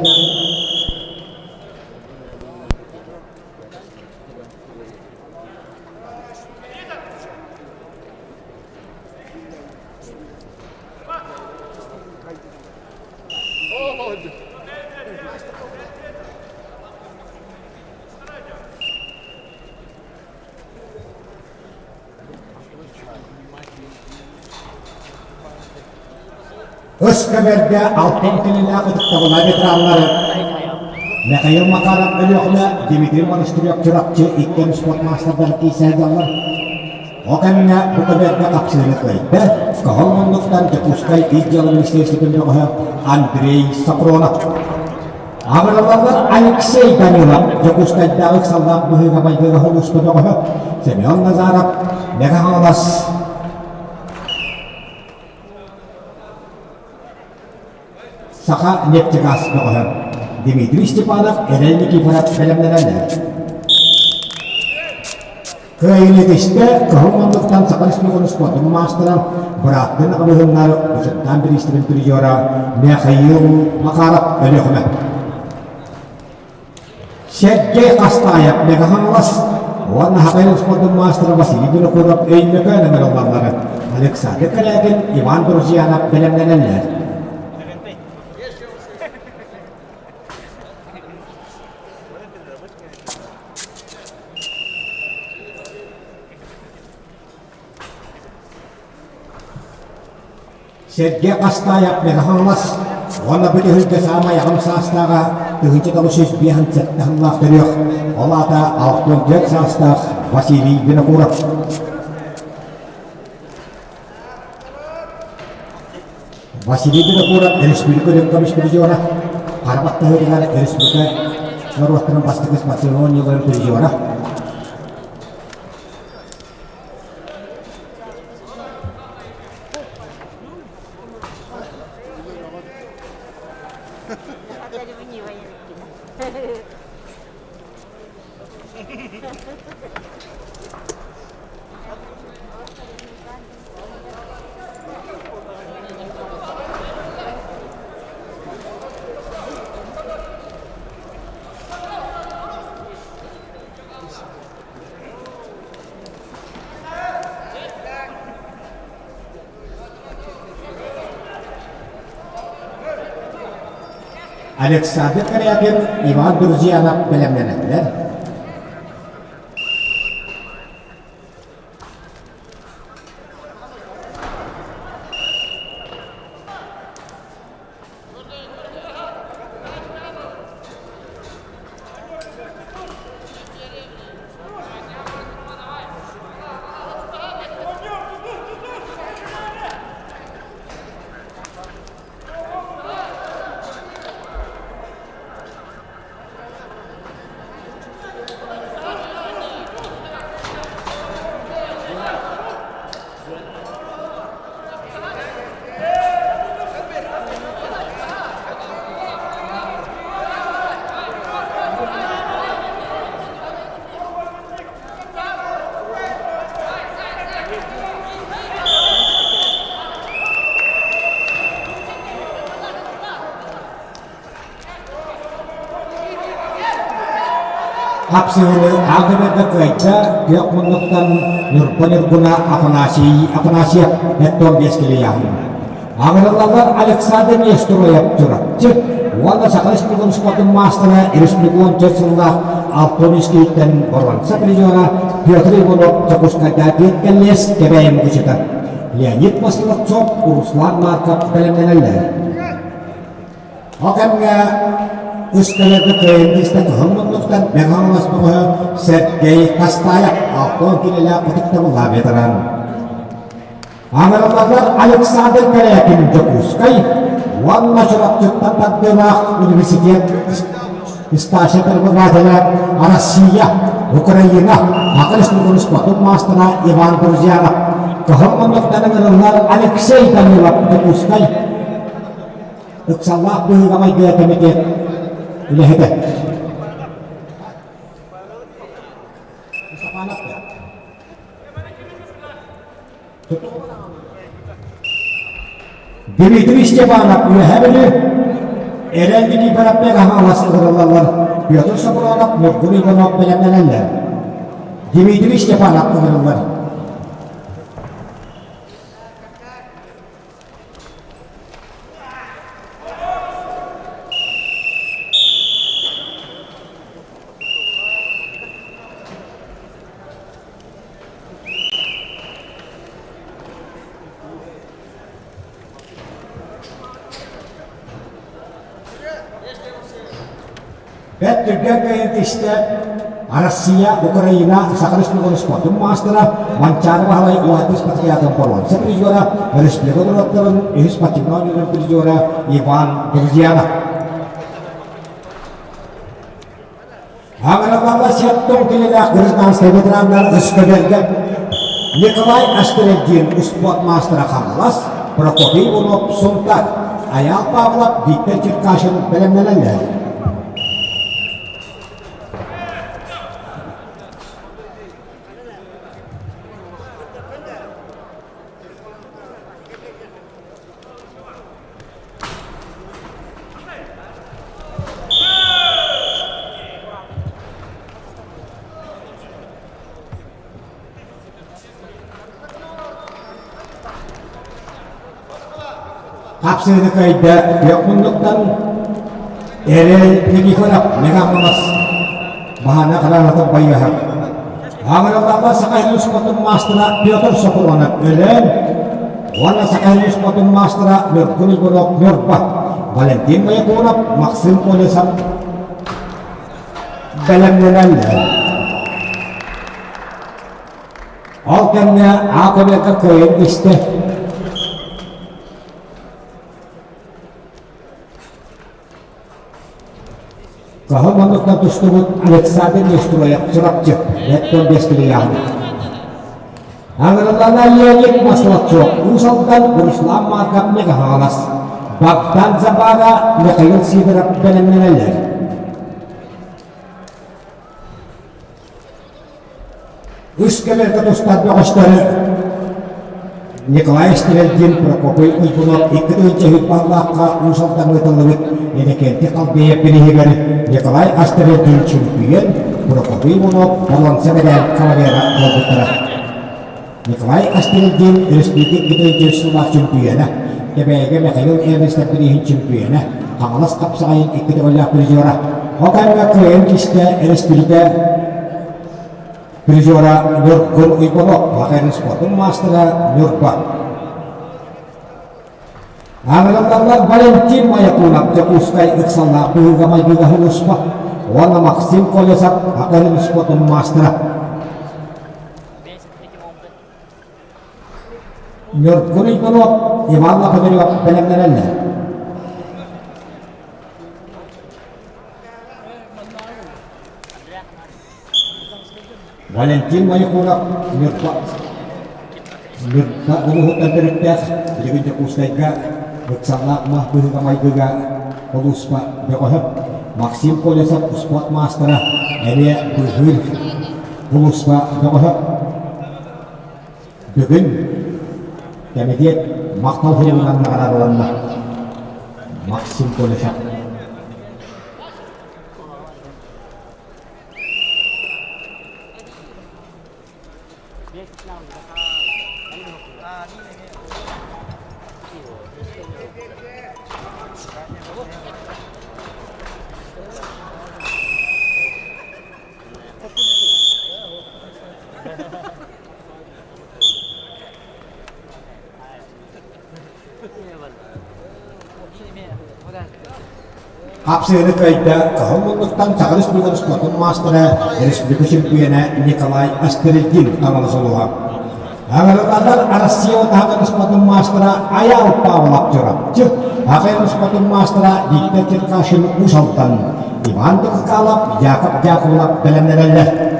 Өс көбөргө алтан килилээх ытыктабыла ветераннары. Михаил Макаров Өлүөхүмэ, Дмитрий Монастырев Чурапчы иккиэн спорт маастардара киирсэ сылдьаллар. Ол кэмҥэ бу көбүөргэ хапсыһыыны кыайда Кыһыл муннуктан Дьокуускай Ис дьыала министиэристибэтин бөҕөһө Андрей Сапронов. Абыраллаллар Алексей Данилов Дьокуускайдааҕы ыксаллаах быһыыга-майгыга сулууспа бөҕөһө Семен Назаров Мэҥэ Хаҥалас Саха нефтегаз бөҕөһө Дмитрий Степанов Эрэл Никифоров бэлэмнэнэллэр. Кыайыыны ситистэ Кыһыл муннуктан Саха Республикатын спордун маастара, бырааттыын аҕабыһыннар Бочуоттаан бириистэрин призера Михаил Макаров Өлүөхүмэ. Сергей Хастаев Мэҥэ Хаҥалас уонна Хатайын спордун маастара Василий Винокуров Өймөкөөн ыҥырыллаллар. Александр Корякин, Иван Друзьянов бэлэмнэнэллэр. Сергей Хастаев Мэҥэ Хаҥалас уонна бу түһүлгэ саамай аҕам саастааҕа 1957 сыллаах төрүөх, ол аата 64 саастаах Василий Винокуров. Василий Винокуров республика үрүҥ көмүс призера, хара баттаһыытыгар республика норуоттарын бастакы спортивнай оонньууларын призера. Александр Корякин, Иван Друзьянов бэлэмнэнэллэр. Хапсыһыыны аалдыбарга кыайда күөх муннуктан Ньурба Ньургуна Афанасий Афанасьев Эттон Бескилияһын. Аҕырыллаллар Александр Нестроев Чурапчы уонна Саха Республикатын спордун маастара республика 14 сыллаах Алтон Искииттэн боруонса призера Петр Иванов Дьокуускайга Пиэт Кэбээйи мукучута Леонид Масловцов, Руслан Марков бэлэмнэнэллэр. Ол кэмҥэ үс кэлэргэ кыайан кыһыл муннуктан Мэҥэ Хаҥалас бөҕөһө Сергей Хастаев 60 килэлээх ытыктабыллаах ветеран. Аҥаралларыгар Александр Корякин Дьокуускай уонна Чурапчыттан тардыылаах университет старшай преподавателэ Россия, Украина, Саха Республикатын спортун маастара Иван Друзьянов, кыһыл муннуктан ыҥырыллар Алексей Данилов Дьокуускай ыксаллаах быһыыга-майгыга кэмитиэт үлэһитэ. Дмитрий Степанов Үөһээ Бүлүү, Эрэл Никифоровпек Аһаҕас ыҥырыллаллар, Петр Сопронов, Ньургун Иванов бэлэмнэнэллэр. Дмитрий Степанов ыҥырыллар. Бэрт түргэн кыайан тистэ Россия, Украина, Саха Республикатын спордун маастара Манчаары Баһылай Уһатыс Патриотын боруонса призера, республика норуоттарын үһүс спортивнай оонньууларын призера Иван Друзьянов. Аҥаралларга сиэттэн килэлээх гражданскай ветераннар өскөдөргө Николай Астрельдин успуорт маастара Хаҥалас, Прокопий Иванов Сунтар, Айаал Павлов, Виктор Черкашин бэлэмнэнэллэр. Хапсыыны кыайда күөх муннуктан Эрэл Никифоров Мегаполос баһана хараанатын байыаһа. Аҥыраллаба Саха спортун маастара Петр Сокуронов өлөөн уонна Саха спортун маастара Ньургун Егоров Ньурба, Валентин Боякунов, Максим Колесов бэлэмнэнэллэр. Ол кэмҥэ АКБ-ка кыайан истэ. Кыһыл муннуктан тустубут Александр Неустроев Чурапчы Лэттон бэстибээлээҕин. Аҥырыллана Леонид Маслацов Уус Алдан Руслан Марков Мегаһаҕалас Богдан Забара Михаил Сидоров бэлэмнэнэллэр. Үс кэмэргэ тустар бөҕөстөрү Николай Стрельдин, Прокопий Уйгунов 2000 баллаахха Уус Алдаҥҥа ыытыллыбыт Иннокентий Халбеев бирииһигэр Николай Астрельдин чөмпүйүөн, Прокопий Иванов боруонса мэдээл кавалера буолбуттара. Николай Астрельдин өрөспүүбүлүкэ 2003 сыллаах чөмпүйүөнэ, Кэбээйигэ Михаил Эверстов бирииһин чөмпүйүөнэ, Хаҥалас хапсаҕайын икки төгүллээх призера. Ол кэмҥэ кыайан кистэ өрөспүүбүлүкэ призера Ньургун Уйбанов, Баҕайын спордун маастара Ньурба. Аҥырыллаллар Валентин Маякунов Дьокуускай ыксаллаах быһыыга-майгыга сулууспа уонна Максим Колесов Баҕайын спордун маастара. Ньургун Уйбанов, Иван Лопатырев бэлэмнэнэллэр. Валентин Моякунов Ньурба Ньурба улууһуттан төрүттээх, билигин Дьокуускайга ыксаллаах мах быһыыга-майгыга улууспа бөҕөһө Максим Колесов успуорт маастара эмиэ быыһыыр улууспа бөҕөһө. Бүгүн кэмитиэт махтал суругунан наҕараадаланна Максим Колесов. Хапсыһыны кыайда Кыһыл муннуктан Саха Республикатын спордун маастара, республика чемпиона Николай Астерильдин Хаҥалас улууһа. Аҥаралардар Россия таһынан спордун маастара Айаал Павлов Чурапчы, Аҕай спордун маастара Виктор Черкашин Уус Алдан, Иван Дыкыкалов, Яков Дяковлов бэлэмнэнэллэр.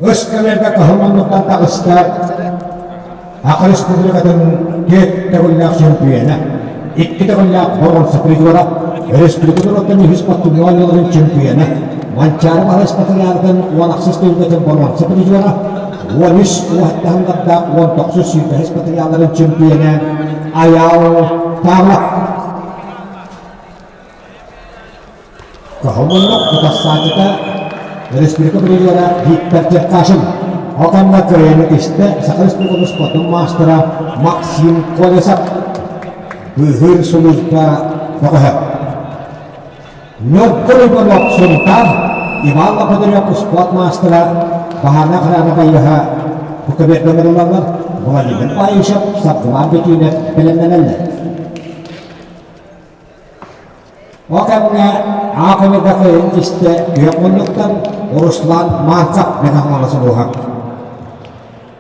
Үс кэмэргэ кыһыл таҕыста Саха Республикатын түөрт төгүллээх чөмпүйүөнэ, икки төгүллээх боруонса призера, өрөспүүбүлүкэ норуоттарын үһүс спортивнай оонньууларын чөмпүйүөнэ, Манчаары Баһылай спартакиадатын 16 түһүлгэтин боруонса призера, 13 уоһаттаһыннардаах 19 сүүрбэһис спартакиадаларын чөмпүйүөнэ Айаал Павлов. Кыһыл утарсааччыта республика призера Виктор Черкашин. Ол кэннэ кыайыыны истэ Саха Республикатын спордун маастара Максим Колесов. Быыһыыр сулууспа бөҕөһө. Ньургун Иванов Сунтаар, Иван Лопатырев успуорт маастара, Баһаана охрана байыаһа бу көбүөргэ ыҥырыллаллар, Владимир Баишев, Саргылаан Бөтүүнэп бэлэмнэнэллэр. Ол кэмҥэ Аа көмүргэ кыайын кистэ күөх муннуктан Руслан Марков Мэҥэ сулуһа.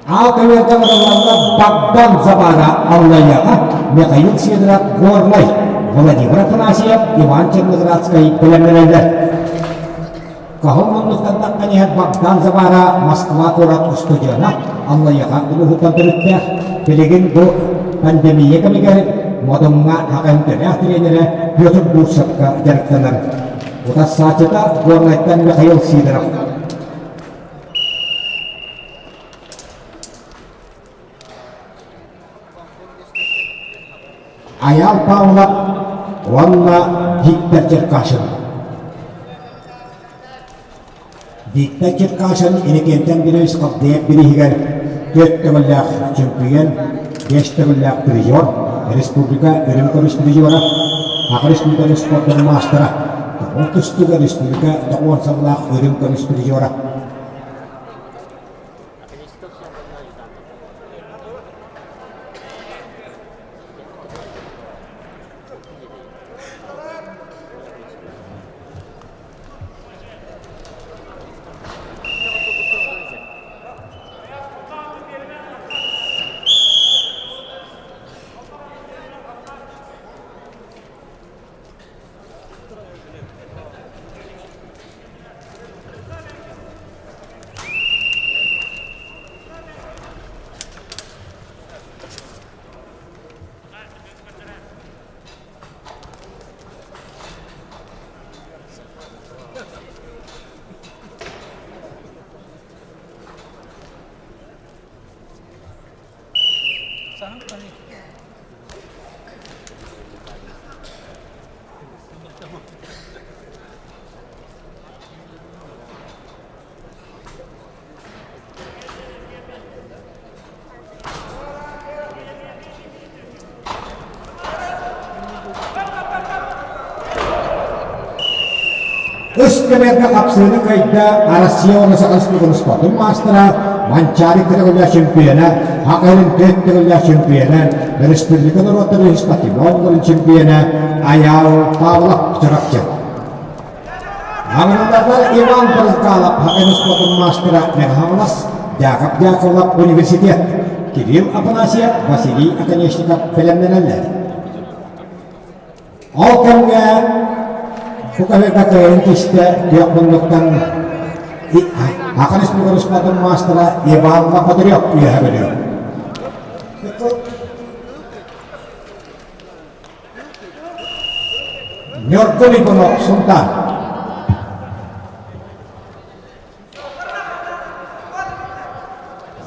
Аа көмүргэ ыҥырыллаллар Богдан Забара Аллайыаха, Михаил Сидоров Горнай, Владимир Афанасьев, Иван Черноградскай бэлэмнэнэллэр. Каһыл муннуктан таххан иһэр Богдан Забара Москва куорат устудьуона, Аллайыаха улууһуттан төрүттээх. Билигин бу пандемия кэмигэр Модуҥҥа ХМТ-лээх тренерэ Петр Бурцевка дьарыктанар. Утарсааччыта Горнайтан Михаил Сидоров. Айаал Павлов уонна Виктор Черкашин. Виктор Черкашин Иннокентий Андреевич Халдеев бирииһигэр түөрт төгүллээх чөмпүйүөн, биэс төгүллээх призер, республика үрүҥ көмүс призера, Саха Республикатын спордун маастара, Тоҕус тустууга республика тоҕуон сыллаах үрүҥ көмүс призера. Үс кэмэргэ хапсыыны кыайда Россия уонна Саха Республикатын спордун маастара, Манчаары төгүллээх чемпиона, Саха Илин түөрт төгүллээх чемпиона, республика норуоттарын спортивнай оонньууларын чемпиона Айаал Павлов Чурапчы. Аҥаралардар Иван Брызгалов Саха спордун маастара Мэҥэ Яков Дьякулов университет, Кирилл Афанасьев, Василий Оконешников бэлэмнэнэллэр. Ол кэмҥэ бу кэмҥэ кыайын түстэ күөх муннуктан Саха Республикатын спордун маастара Иван Лопатырев үөһэ бөлүө. Ньургун Иванов Сунтаар.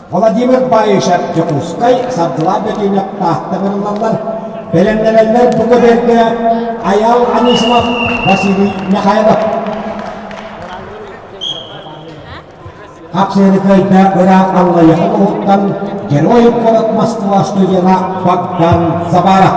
Владимир Баишев Дьокуускай Саргылаан Бөтүүнэп Таатта ыҥырыллаллар. Бэлэмнэнэллэр бу көбүөргэ Айаал Анисимов, Василий Михайлов. Хапсыаны кыайда ыраах Аллайыаха улууһуттан Герой куорат Москва студена Богдан Забаров.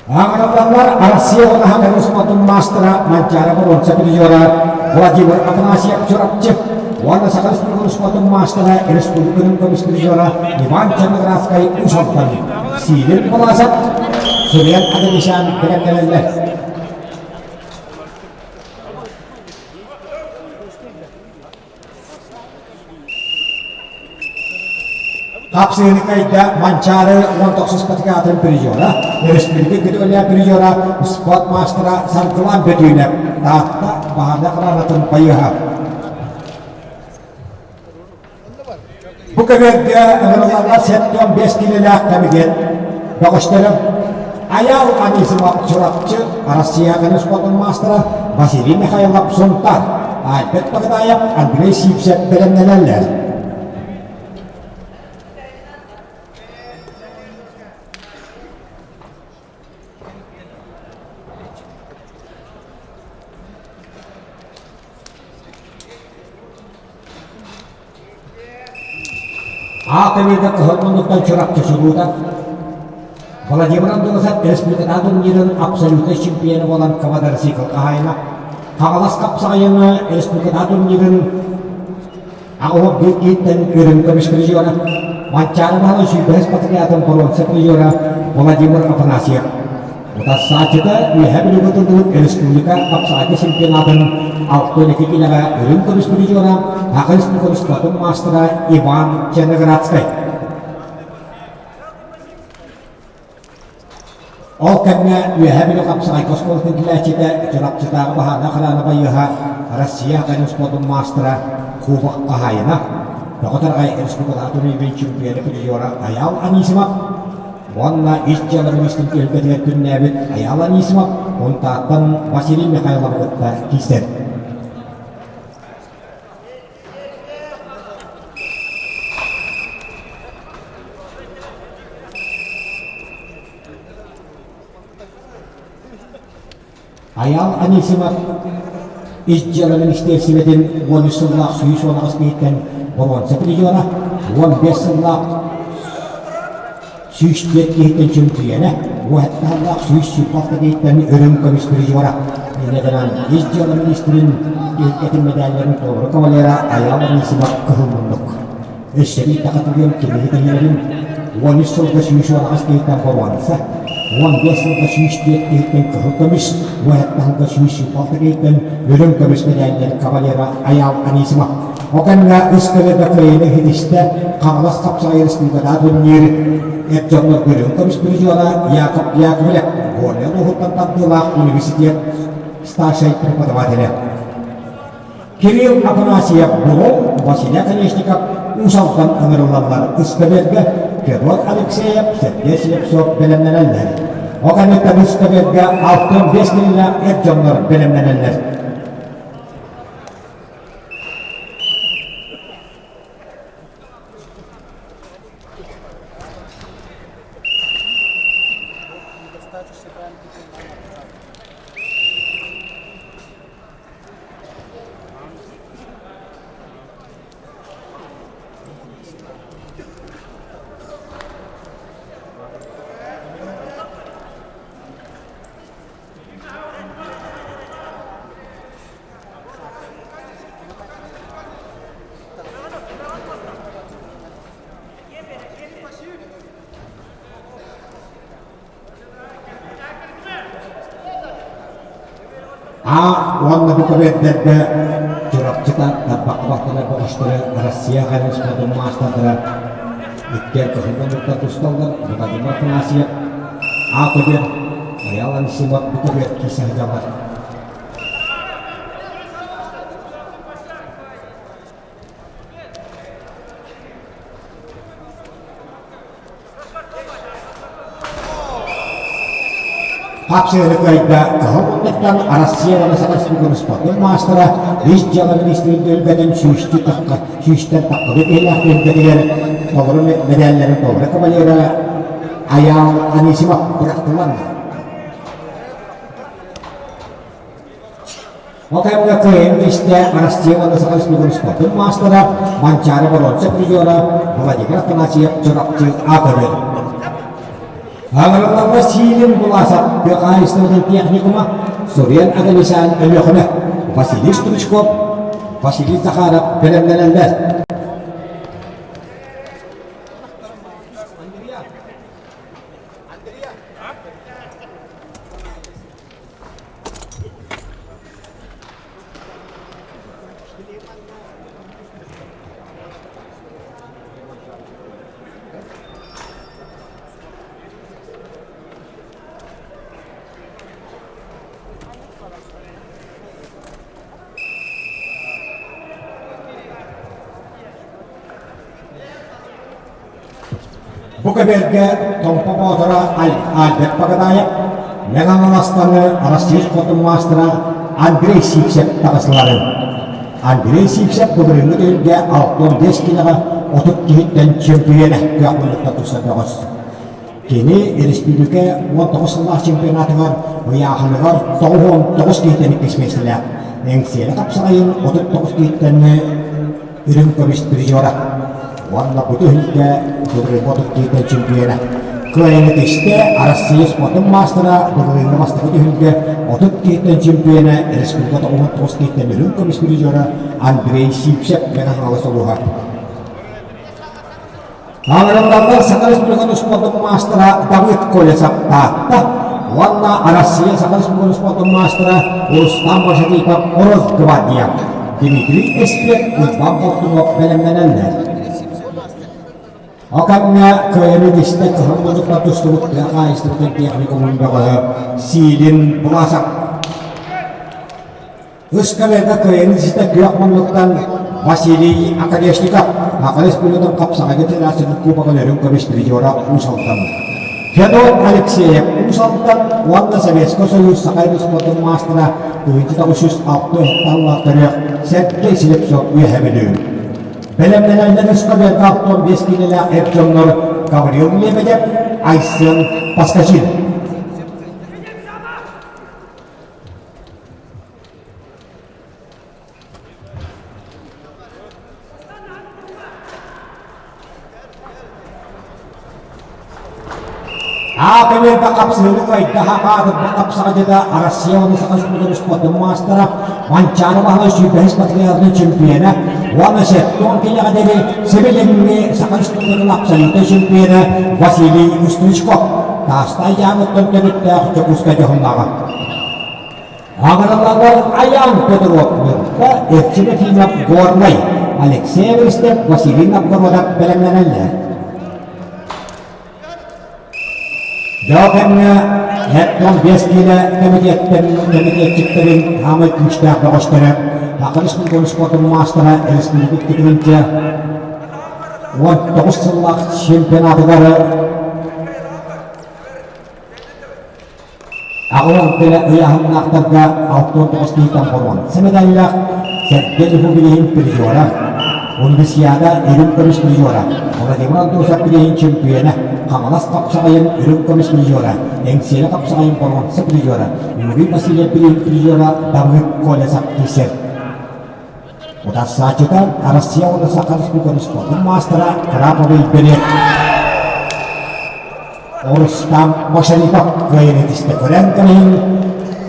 Аҕыраллаллар Россия уонна Руспатын маастара Манчаары боруонса призера Владимир Афанасьев Чурапчы уонна Саха Республикатын Руспатын маастара Республикатын көмүс призера Иван Черноградскай Уус Алдан Сиилин Баласов Суриан Аганесян бэлэмнэнэллэр. Хапсыһыны кыайда Манчаары 19 патриотын призера, өрөспүүбүлүкэ көтөҕүллээх призера, спорт маастара Саргылан Бөтүүнэп, Таатта баһаарынай хараанатын байыаһа. Бу көбүөргэ ыҥырыллаллар 75 киилэлээх кэмигэр бөҕөстөрө Айаал Анисимов Чурапчы Россия спордун маастара Василий Михайлов Сунтаар, Альберт Багдаев, Андрей Сивцев бэлэмнэнэллэр. Аат эбиитэ кыһыл муннуктан Чурапчы чулуута. Владимир Андросов республикатааҕы турнирын абсолютнай чемпиона буолан квадроцикл хаһаайына. Хаҥалас хапсаҕайына республикатааҕы турнирын Аҕа биир киһиттэн үрүҥ көмүс призера, Манчаары Баһылай сүүрбэһис патриотын боруонса призера Владимир Афанасьев. Утарсааччыта Үөһээ Бүлүүгэ тыллыбыт республика хапсаҕайга чемпионатын 62 киилэҕэ үрүҥ көмүс призера, Саха Республикатын спортун маастара Иван Черноградскай. Ол кэмҥэ Үөһээ Бүлүү хапсаҕайга оскуолатын килээччитэ Чурапчытааҕы баһаарынай охрана байыаһа Россия Академия спордун маастара Кубок хаһаайына, Бөҕө Тараҕай республикатааҕы турнирын чемпиона призера Айаал Анисимов уонна ис дьыала министрин түһүлгэтигэр күннээбит Айаал Анисимов Унтааттан Василий Михайловы кытта киирсэр. Айаал Анисимов Ис дьыала министиэристибэтин 13 сыллаах 118 киһиттэн боруонса призера, 15 сыллаах 104 киһиттэн чөмпүйүөнэ, уоһаттааллаах 126 киһиттэн үрүҥ көмүс призера. Инньэ гынан Ис дьыала министрин киһиргэтин мэдээллэрин толору кавалера Айаал Анисимов кыһыл муннук. Өссө биир такатыгыам кинини тэҥнэрин 13 сылга 118 киһиттэн боруонса, 15 сылга 104 киһиттэн кыһыл көмүс, уоһаттаалга 126 киһиттэн үрүҥ көмүс мэдээллэр кавалера Айаал Анисимов. Ол кэннэ үс көлөдө кыайыыны ситистэ Хаҥалас хапсаҕай республикатааҕы турнир эр дьоннор үрүҥ көмүс призера Яков Яковлев, Горнай улууһуттан тардыылаах университет старшай преподавателэ. Кирилл Афанасьев Буров, Василий Оконешников Уус Алдан ыҥырыллаллар ыскэбиэргэ Федот Алексеев, Сергей Слепцов бэлэмнэнэллэр. Ол кэнниттэн ыскэбиэргэ 65 киилэлээх эр дьоннор бэлэмнэнэллэр. А уонна бу көбүөрдэргэ Чурапчыта тарбахха баттанар бөҕөстөрө Россия хариспатын маастардара иккиэн кыһыл муннуктар тусталлар Владимир Афанасьев А көбүөр Айаал Анисимов бу көбүөр киирсэ сылдьаллар. Хапсыһыны кыайда Кыһыл муннуктан Россия уонна Саха Республикатын спортун маастара ис дьыала министрин түһүлгэтин сүүстүү тахха сүүстэн таххабыт иһилээх түһүлгэтигэр толору мэдээллэрин толору кавалера Айаал Анисимов бырахтылар. Ол кэмҥэ кыайан түстэ Россия уонна Саха Республикатын спортун маастара Манчаары боруонса призера Владимир Афанасьев Чурапчы аатырыр. Аҥырыллар Василий Буласов тыа хаһаайыстыбатын техникума Сурен Аганесян Өлүөхүмэ Василий Стручков Василий Захаров бэлэмнэнэллэр. Бу көбүөргэ Томпо Боотура Альберт Погодаев, Мэҥэ Хаҥаластаны Россия спордун маастара Андрей Сивцев таҕыстыларын. Андрей Сивцев былырыыҥҥы түһүлгэ 65 киилэҕэ 30 киһиттэн чөмпүйүөнэ күөх муннукта туста бөҕөс. Кини республика 19 сыллаах чемпионатыгар ыйааһыныгар 99 киһиттэн иккис миэстэлээх. Эҥсиэли хапсаҕайын 39 киһиттэн үрүҥ көмүс призера уонна бу түһүлгэ былырыыҥҥы 32 чемпиона. Кыайыыны тистэ Арассыыйа спордун маастара былырыыҥҥы бастакы түһүлгэ 30 киһиттэн чемпиона, республика 99 киһиттэн үрүҥ көмүс призера Андрей Сивцев Мэҥэ Хаҥалас улууһа. Аҥараллардар Саха Республикатын спордун маастара Давыд Колесов Таатта уонна Арассыыйа Саха Республикатын спордун маастара Рустам Башатипов Росгвардия Дмитрий Эспек Уйбан Болтунов бэлэмнэнэллэр. Ол кэмҥэ кыайыны тистэ кыһыл муннуктан тустубут тыа хаһаайыстыбатын техникумун бөҕөһө Силин Власов. Ыскамыайка кыайыыны ситэ күөх муннуктан Василий Оконешников Саха Республикатын хапсаҕайга федерациятын кубогын үрүҥ көмүс призера Уус Алдан Федот Алексеев Уус Алдан уонна Советскай Союз Саха спордун маастара 1906 сыллаах төрүөх Сергей Слепцов Үөһэ Бүлүү. Бэлэмнэнэллэр ыскамыайка 65 киилэлээх эр дьоннор Гаврил Лебедев, Айсен Поскачин. Аата хапсыһыны кыайда аатырбыт хапсаҕайдьыта Россия уонна Саха Республикатын спордун маастара Манчаары Баһылай сүүрбэһис материалын чемпиона уонна 70 киилэҕэ диэри сибилиҥҥи Саха Республикатын абсолютнай чемпиона Василий Устричков Таастай дьаамыттан төрүттээх Дьокуускай дьоһуннааҕа. Аҕыраллар Айаан Петров Ньурба, Эрчим Ефимов Горнай, Алексей Эверстев, Василий Новгородов бэлэмнэнэллэр. Дьоо кэмҥэ 75 киилэ кэмитиэттэн кэмитиэтчиктэрин хаамай күүстээх бөҕөстөрө Саха Республикатын спордун маастара республика икки 19 сыллаах чемпионатыгар Аҕалан кэлэ ыйааһыннаахтарга 69 киһиттэн боруонса медаллаах Сэргэ Львов билиһин призера, Универсиада үрүҥ көмүс призера, Владимир Андросов билиһин чемпиона, Хаҥалас хапсаҕайын үрүҥ көмүс призера, Эҥсиэли хапсаҕайын боруонса призера, Юрий Васильев билиһин призера Давыд Колесов киирсэр. Утарсааччыта Россия уонна Саха Республикатын спордун маастара Краповый берет Рустам Машарипов кыайыыны тистэ көрөн кэлин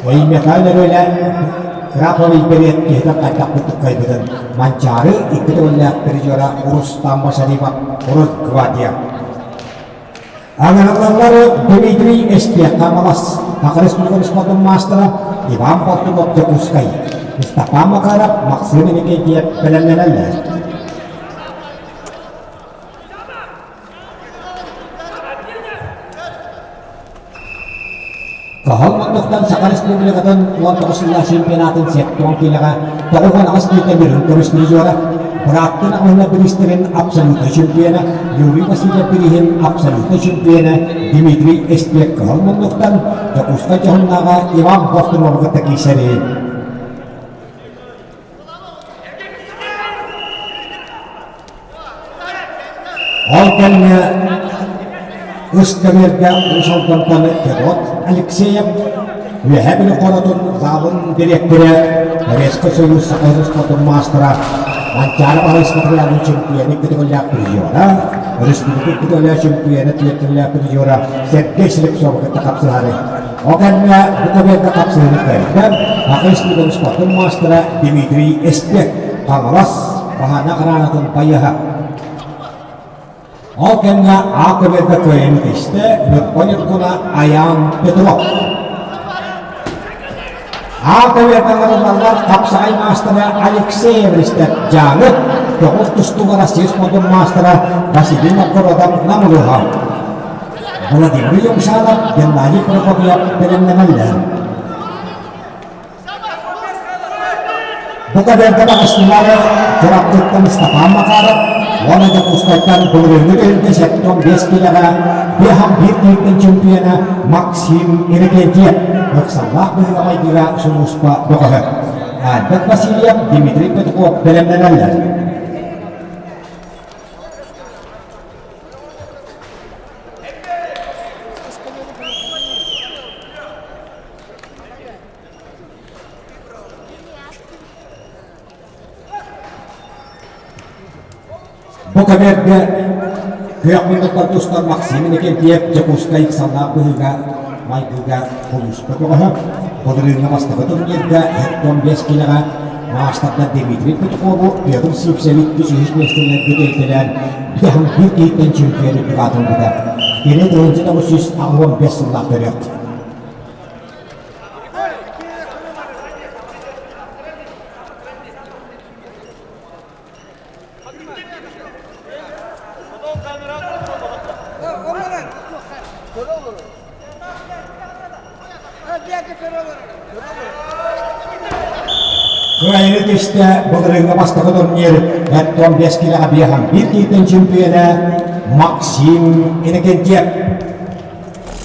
Өймөкөөн өрүөлэ Краповый берет киһитэ хайдах курдук кыайбытын Манчаары икки төгүллээх призера Рустам Машарипов Росгвардия Аҥараллар Дмитрий Эспиэххэ Малас, Саха Республикатын спордун маастара Иван Болтунов Дьокуускай, Степан Макаров, Максим Иннокентьев бэлэмнэнэллэр. Кыһыл муннуктан Саха Республикатын 19 сыллаах чемпионатын сектон киилэҕэ 98 киитэ үрүҥ көмүс призера, бырааттын аҕыһына бириистэрин абсолютнай чемпиона Юрий Васильев бирииһин абсолютнай чемпиона Дмитрий Эспек кыһыл муннуктан Дьокуускай дьоһуннааҕа Иван Бостунову кытта киирсэри. Ол кэмҥэ ыскамыарга Уус Алдантан Федот Алексеев, Үөһээ Бүлүү хоротун залын дириэктэрэ, Советскай Союз Саха спордун маастара, Манчаары Баһылай спартакиадын чемпиона көтөҕүллээх призера, өрөспүүбүлүкэ көтөҕүллээх чемпиона түөртүүлээх призера Сергей Слепцовы кытта хапсыһары. Ол кэмҥэ бу көбүөргэ хапсыһыыны кыайда Саха Республикатын спордун маастара Дмитрий Эспек, Хаҥалас Баһаана гранатын байыһа. Ол кэмҥэ А көбүөргэ кыайыыны тистэ Ньурба Ньургуна Айаан Петров. А көбүөргэ ыҥырыллаллар хапсаҕай маастара Алексей Эверстев Дьааҥы, көҕүл тустууга Россия спордун маастара Василий Новгородов Нам улууһа. Владимир Юмшанов, Геннадий Прокопьев бэлэмнэнэллэр. Бу кадерга таҕыстылар Чурапчыттан Степан Макаров уонна Дьокуускайтан былырыыҥҥы түһүлгэ 75 киилэҕэ биэһэн биир киһиттэн чемпиона Максим Иннокентьев ыксаллаах быһыыга-майгыга сулууспа бөҕөһө. Альберт Васильев, Дмитрий Петухов бэлэмнэнэллэр. Бу кэмэргэ Күөх муннуктан тустар Максим Иннокентьев Дьокуускай ыксаллаах быһыыга майгыга улууска көҕөһө. Былырыыҥҥы бастакы турнирга 75 киилэҕэ маастардар Дмитрий Петухову, Петр Сивцеви үс миэстэлэргэ тэйтэлээн биэһин биир киһиттэн чемпион үрдүк аатырбыта. Кини 1985 сыллаах төрүөх. Кыайыы түстэ былырыыҥҥы бастакы турнир Эттон биэс киилэҕэ биэһэн биир киһиттэн чемпиона Максим Иннокентьев.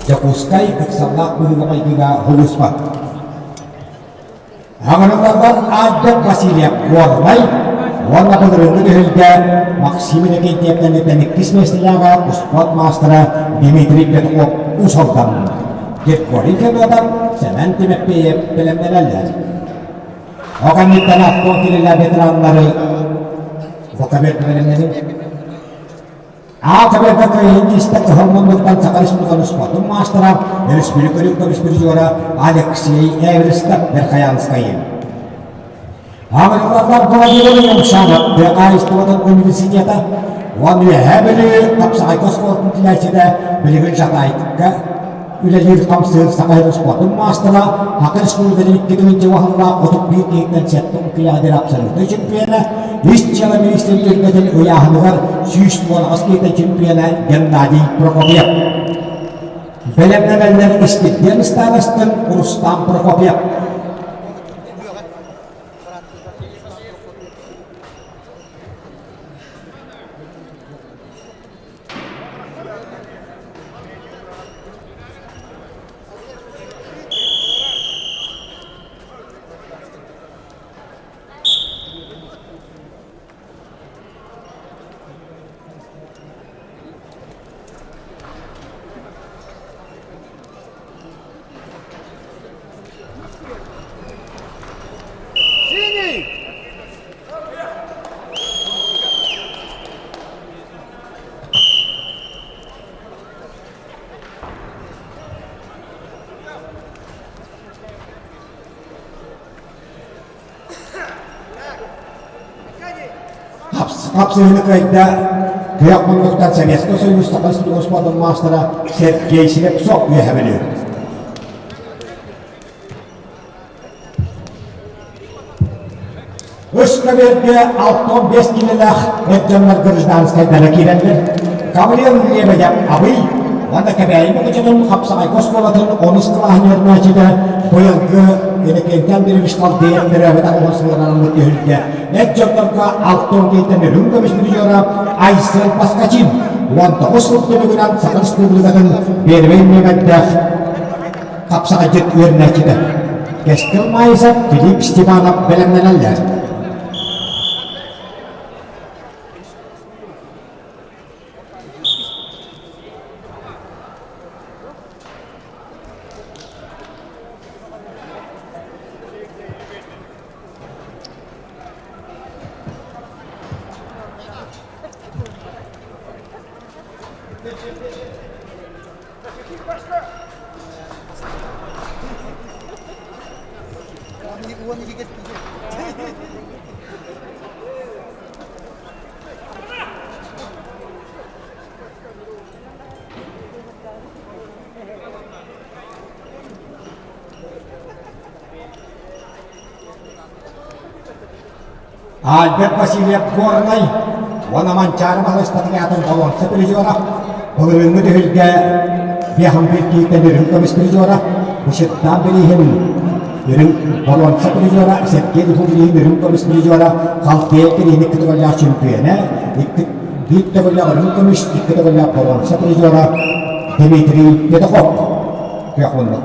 Дьокуускай ыксаллаах быһыыга-майгыга улууспат. Аҕырылларбар Альберт Васильев Горнай уонна былырыыҥҥы түһүлгэ Максим Иннокентьевтэн иккис миэстэлээҕэ успуорт маастара Дмитрий Петров Уус Алдан, Григорий Федотов, Сэмэн Тимофеев бэлэмнэнэллэр. Ол кэнниттэн Артур Кириллэ ветераннары Вокабер бэлэмнэнин Аата кыайын истэ кыһыл муннуктан Саха Республикатын спордун маастара, өрөспүүбүлүкэ үрдүк призера Алексей Эверстов Верхоянскай. Аҕырыллар Владимир Юмшанов тыа хаһаайыстыбатын университета уонна Үөһээ Бүлүү хапсаҕайга оскуолатын тилээччитэ билигин Жатайка үлэлиир-хамсыыр Саха сирин спордун маастара, Саха Республикатын икки тыһыынча уһаллаах 31 киһиттэн сэттэ киилэҕэ диэри абсолютнай чемпиона, Ис дьыала министрин түөлбэтин ыйааһыныгар 118 киһиттэн чемпиона Геннадий Прокопьев. Бэлэмнэнэллэр Испирдиэн ыстаарастын Рустам Прокопьев. Хапсыһыыны кыайда Күөх муннуктан Советскай Союз Саха Республикатын маастара Сергей Слепцов үөһэ Бүлүү. Үс көбүөргэ 65 килэлээх эр дьоннор гражданскайдара киирэллэр. Гаврил Лебедев Абый уонна Кэбээйи Мукучутун хапсаҕайга оскуолатын онус кылааһын үөрэнээччитэ быйылгы Иннокентий Андреевич Халдеев төрөөбүт аҕыс сылынан түһүлгэ эр дьоннорго алта киһиттэн үрүҥ көмүс призера Айсен Поскачин 19 сыл түмүгүнэн Саха Республикатын первый нүөмэрдээх хапсаҕайдьыт үөрэнээччитэ Кэскил Маайысов, Филипп Степанов бэлэмнэнэллэр. Альберт Васильев Горнай уонна Манчаары Баһылай аатын боруонса призера, былырыыҥҥы түһүлгэ биэһин биир киһиттэн үрүҥ көмүс призера, Бычыттаан бирииһин үрүҥ боруонса призера, Сергей Духу бирииһин үрүҥ көмүс призера, Халтеев бирииһин икки төгүллээх чемпиона, икки биир төгүллээх үрүҥ көмүс, икки төгүллээх боруонса призера Дмитрий Петухов. Күөх муннук.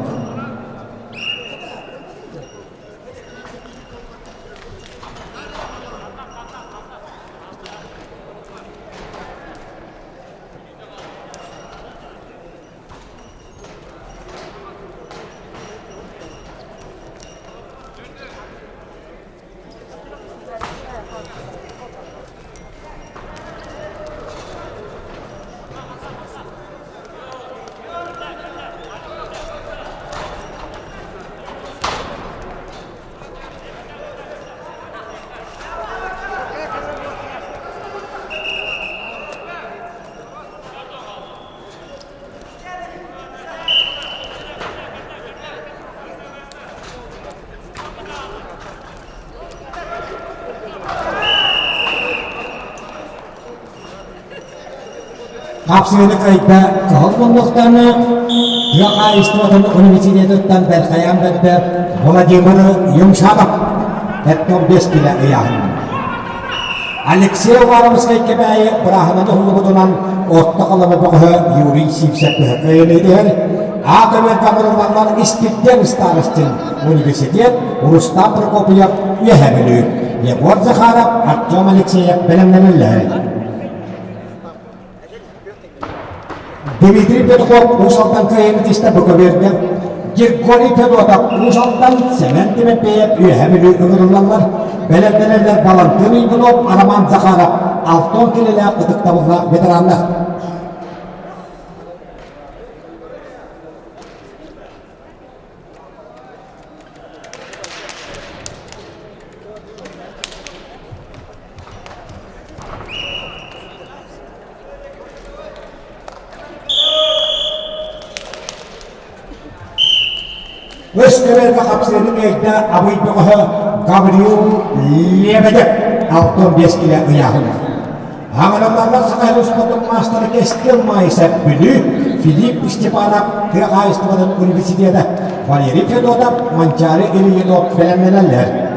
Хапсыгыны кыайда кыһыл муннуктаны тыа хаһаайыстыбатын университетыттан бэрхэйээн бэрдэ Владимир Юмшанов 45 килэ ыйааһын. Алексей Уваровскай Кэбээйи бырааһынан уһуллубутунан Орто Халыма бөҕөһө Юрий Сивцев кыайан А көмөр камераларынан Испирдиэн Старостин университет Рустам Прокопьев Үөһээ Бүлүү Егор Захаров Артем Алексеев бэлэмнэнэллэр. Дмитрий Петухов Уус Алдан кыайан итистэ бу көбүөргэ Григорий Федотов Уус Алдан, Сэмэн Тимофеев Үөһээ Бүлүү ыҥырыллаллар. Бэлэмнэнэллэр Балантин Иванов, Роман Захаров, Алтон килэлээх ытыктабыллаах ветераннар. Өс көбөргө хапсыыны кыайда Абый бөҕөһө Гаврил Лебедев 65 килэ ыйааһын. Аҥаралларга Саха спортун маастара Кэскил Маайсап Бүлүү, Филипп Степанов тыа хаһаайыстыбатын университета, Валерий Федотов, Манчаары Ильинов бэлэмнэнэллэр.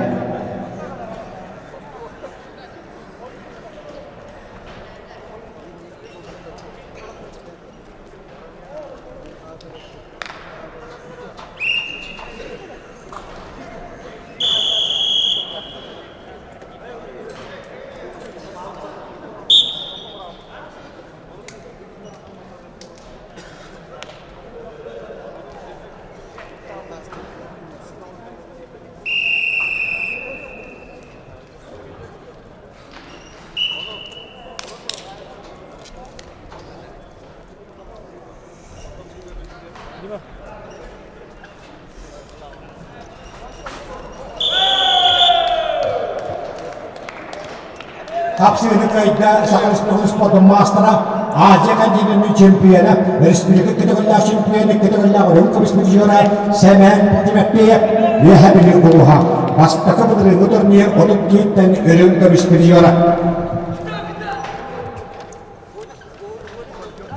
Хапсыгыны кыайда Саха Республикатын маастара, Азия континенын чемпиона, республика көтөҕүллээх чемпиона, көтөҕүллээх үрүҥ көмүс призера Сэмэн Тимофеев Үөһэ Бүлүү улууһа. Бастакы былырыыҥҥы турнир 32-ттэн үрүҥ көмүс призера.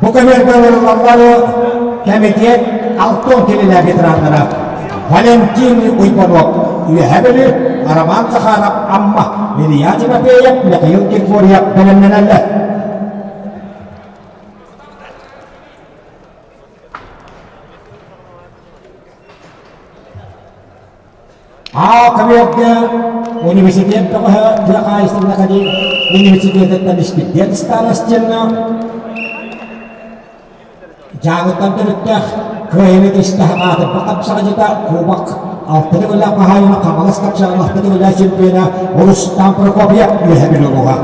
Бу көмөргө ылыллаллары кэмитиэт Алтон кинилэр ветераннара Валентин Уйбанов Үөһэ Бүлүү, Роман Захаров Амма, Илья Тимофеев, Михаил Григорьев бэлэмнэнэллэр. Аа көмүөргэ университет бөҕөһө тыа хаһаайыстыбатын университетыттан Испирдиэн Старостина Дьааҥыттан төрүттээх кыайыыны тистэх аатырбыт хапсаҕайдьыта Кубок алта төгүллээх хаһаайына Хаҥалас хапсаҕын алта төгүллээх чемпиона Рустам Прокопьев Үөһэ Бүлүү улууһа.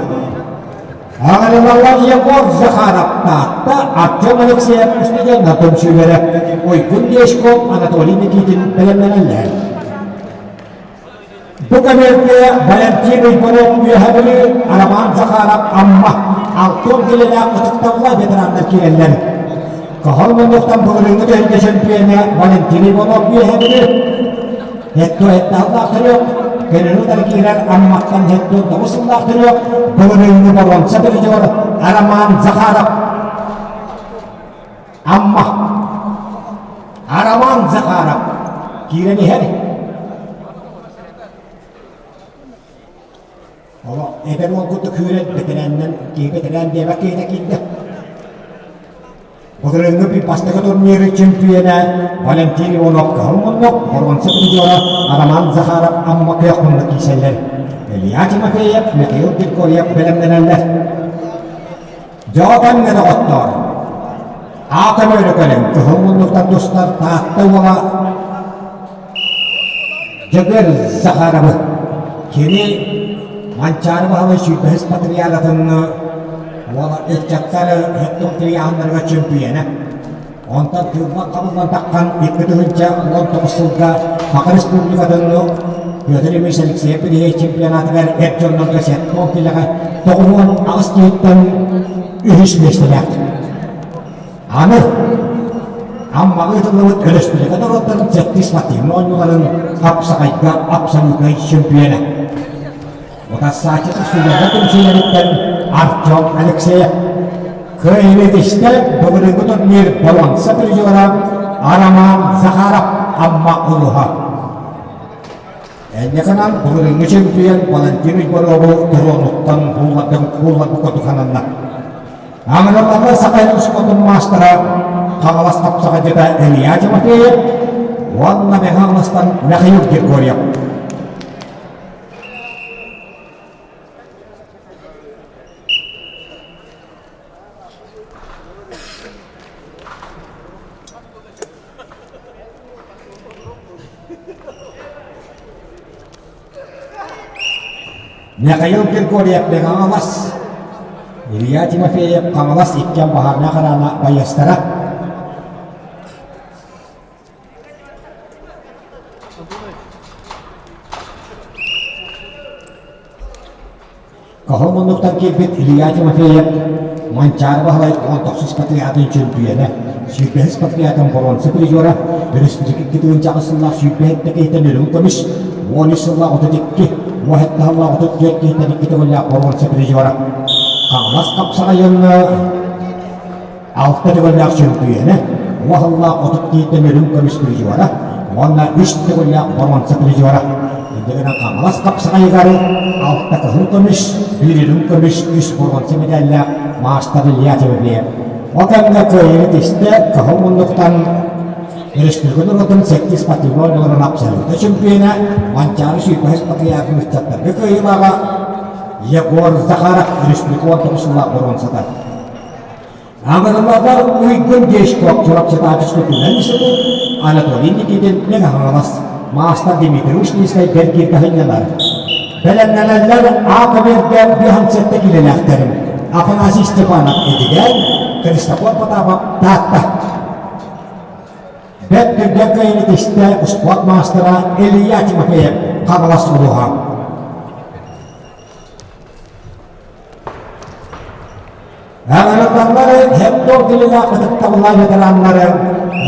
Аҕырылаллар Егор Захаров Таатта, Артем Алексеев студеннар түмсүүлэрэ, Уйгун Дешков, Анатолий Никитин бэлэмнэнэллэр. Бу көмүөлгэ Валентин Уйбанов Үөһэ Бүлүү, Роман Захаров Амма, Алтон килэлээх ытыктабыллаах ветераннар киирэллэр. Кыһыл муннуктан былырыыҥҥы түһүлгэ чемпиона Валентин Иванов Үөһэ Бүлүү, Hetto еттааллаах төрүөх, көнөрү утары киирэр Амматтан Hetто тоҕус сыллаах төрүөх, былырыыҥҥы боруонса призер Роман Захаров. Амма. Роман Захаров киирэн иһэр. Оло эдэр уол курдук күүрэн бэтэрээннэн киһи бэтэрээн диэбэт киһитэ киирдэ. Былырыыҥҥы бастакы турниры чемпиона Валентин Иванов кыһыл муннук, боруонса призера Роман Захаров Амма күөх муннук киирсэллэр. Илья Тимофеев, Михаил Григорьев бэлэмнэнэллэр. Дьоҕо кэмҥэ доҕоттоор, аата мөрө кэлин кыһыл муннуктан тустар Таатта уола Дьөгүөр Захаровы кини Манчаары Баһылай сүүрбэһис патриаратын уола ыччаттар һөттүк тыйааһыннарыгар чөмпүйүөнэ. Онтон тыыллан хабыллан таххан 2019 сылга Саха Республикатын Петр Ильич Алексеев Ильич чемпионатыгар эр дьоннорго 70 килэҕэ 98 киһиттэн үһүс миэстэлээх. Аны Аммаҕа ыытыллыбыт өрөспүүбүлүкэ норуоттарын сэттис спортивнай оонньууларын хапсаҕайга абсолютнай чемпиона. Утарсааччы тустууларга түмсүүлэриттэн Артем Алексеев. Кыайыытыштар былырыыҥҥы турнир боруонса призера Роман Захаров Амма улууһа. Энньэкэнэн былырыыҥҥы чемпион Валентин Уйбарову туруонуттан буллардан куулларбыкка тухананна. Аҥыралларга Саха спордун маастара Хаҥалас хапсаҕайдьыта Илья Тимофеев уонна Мэҥэ Хаҥаластан Михаил Григорьев. Михаил Григорьев Хаҥалас, Илья Тимофеев Хаҥалас иккиэн баһаарынай хараана байыастара. Кыһыл муннуктан киирбит Илья Тимофеев Манчаары Баһылай 19 патриотын чөмпүйүөнэ, 25 патриотын боруонса призера, өрөспүүбүлүкэ 2008 сыллаах 27 киһиттэн үрүҥ көмүс, 13 сыллаах 32, 17 сыллаах 34 киһиттэн икки төгүллээх боруонса призера. Хаҥалас хапсаҕайын Алта төгүллээх чөмпүйүөнэ, уоһаллаах 32 үрүҥ көмүс призера уонна үс төгүллээх боруонса призера. Инньэ гынан Хаҥалас хапсаҕайыгар алта кыһыл көмүс, биир үрүҥ көмүс, үс боруонса мэдээллээх маастар Илья Тимофеев. Ол кэмҥэ кыайыыны тистэ кыһыл муннуктан өрөспүүбүлүкэ норуотун сэттис спортивнай оонньууларын абсолютнай чөмпүйүөнэ Манчаары сүүрбэһис патриархын ыччаттарга кыайыылааҕа Егор Захаров өрөспүүбүлүкэ 19 сыллаах боруонсата. Аҕырылларбар Уйгун Дешков Чурапчытааччы түмэн институт Анатолий Никитин Мэҥэ Хаҥалас, маастар Дмитрий Ушницкай бэргииргэ сынньанар. Бэлэмнэнэллэр А-көбүөргэ 57 киилэлээхтэрим Афанасий Степанов Эдигээн, Христофор Потапов Таатта. Бэрт түргэн кыайыыны тистэ успуорт маастара Илья Тимофеев Хаҥалас улууһа. Аҕыраллары Хемдор дилилээх ытыктабыллаах ветераннары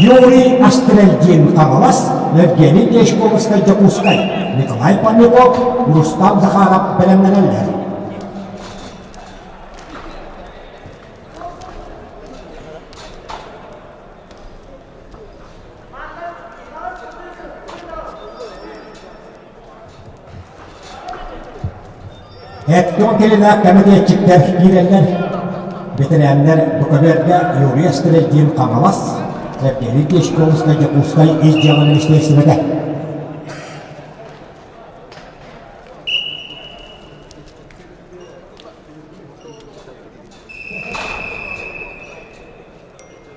Юрий Астрельдин Хаҥалас, Евгений Дешковскай Дьокуускай, Николай Панюков, Рустам Захаров бэлэмнэнэллэр. Эттон кэлинээх кэмитиэтчиктэр киирэллэр. Бэтэрээннэр Букаберга Юрий Астрельдин Хаҥалас, Евгений Дьячковскай Дьокуускай ис дьыала министиэристибэтэ.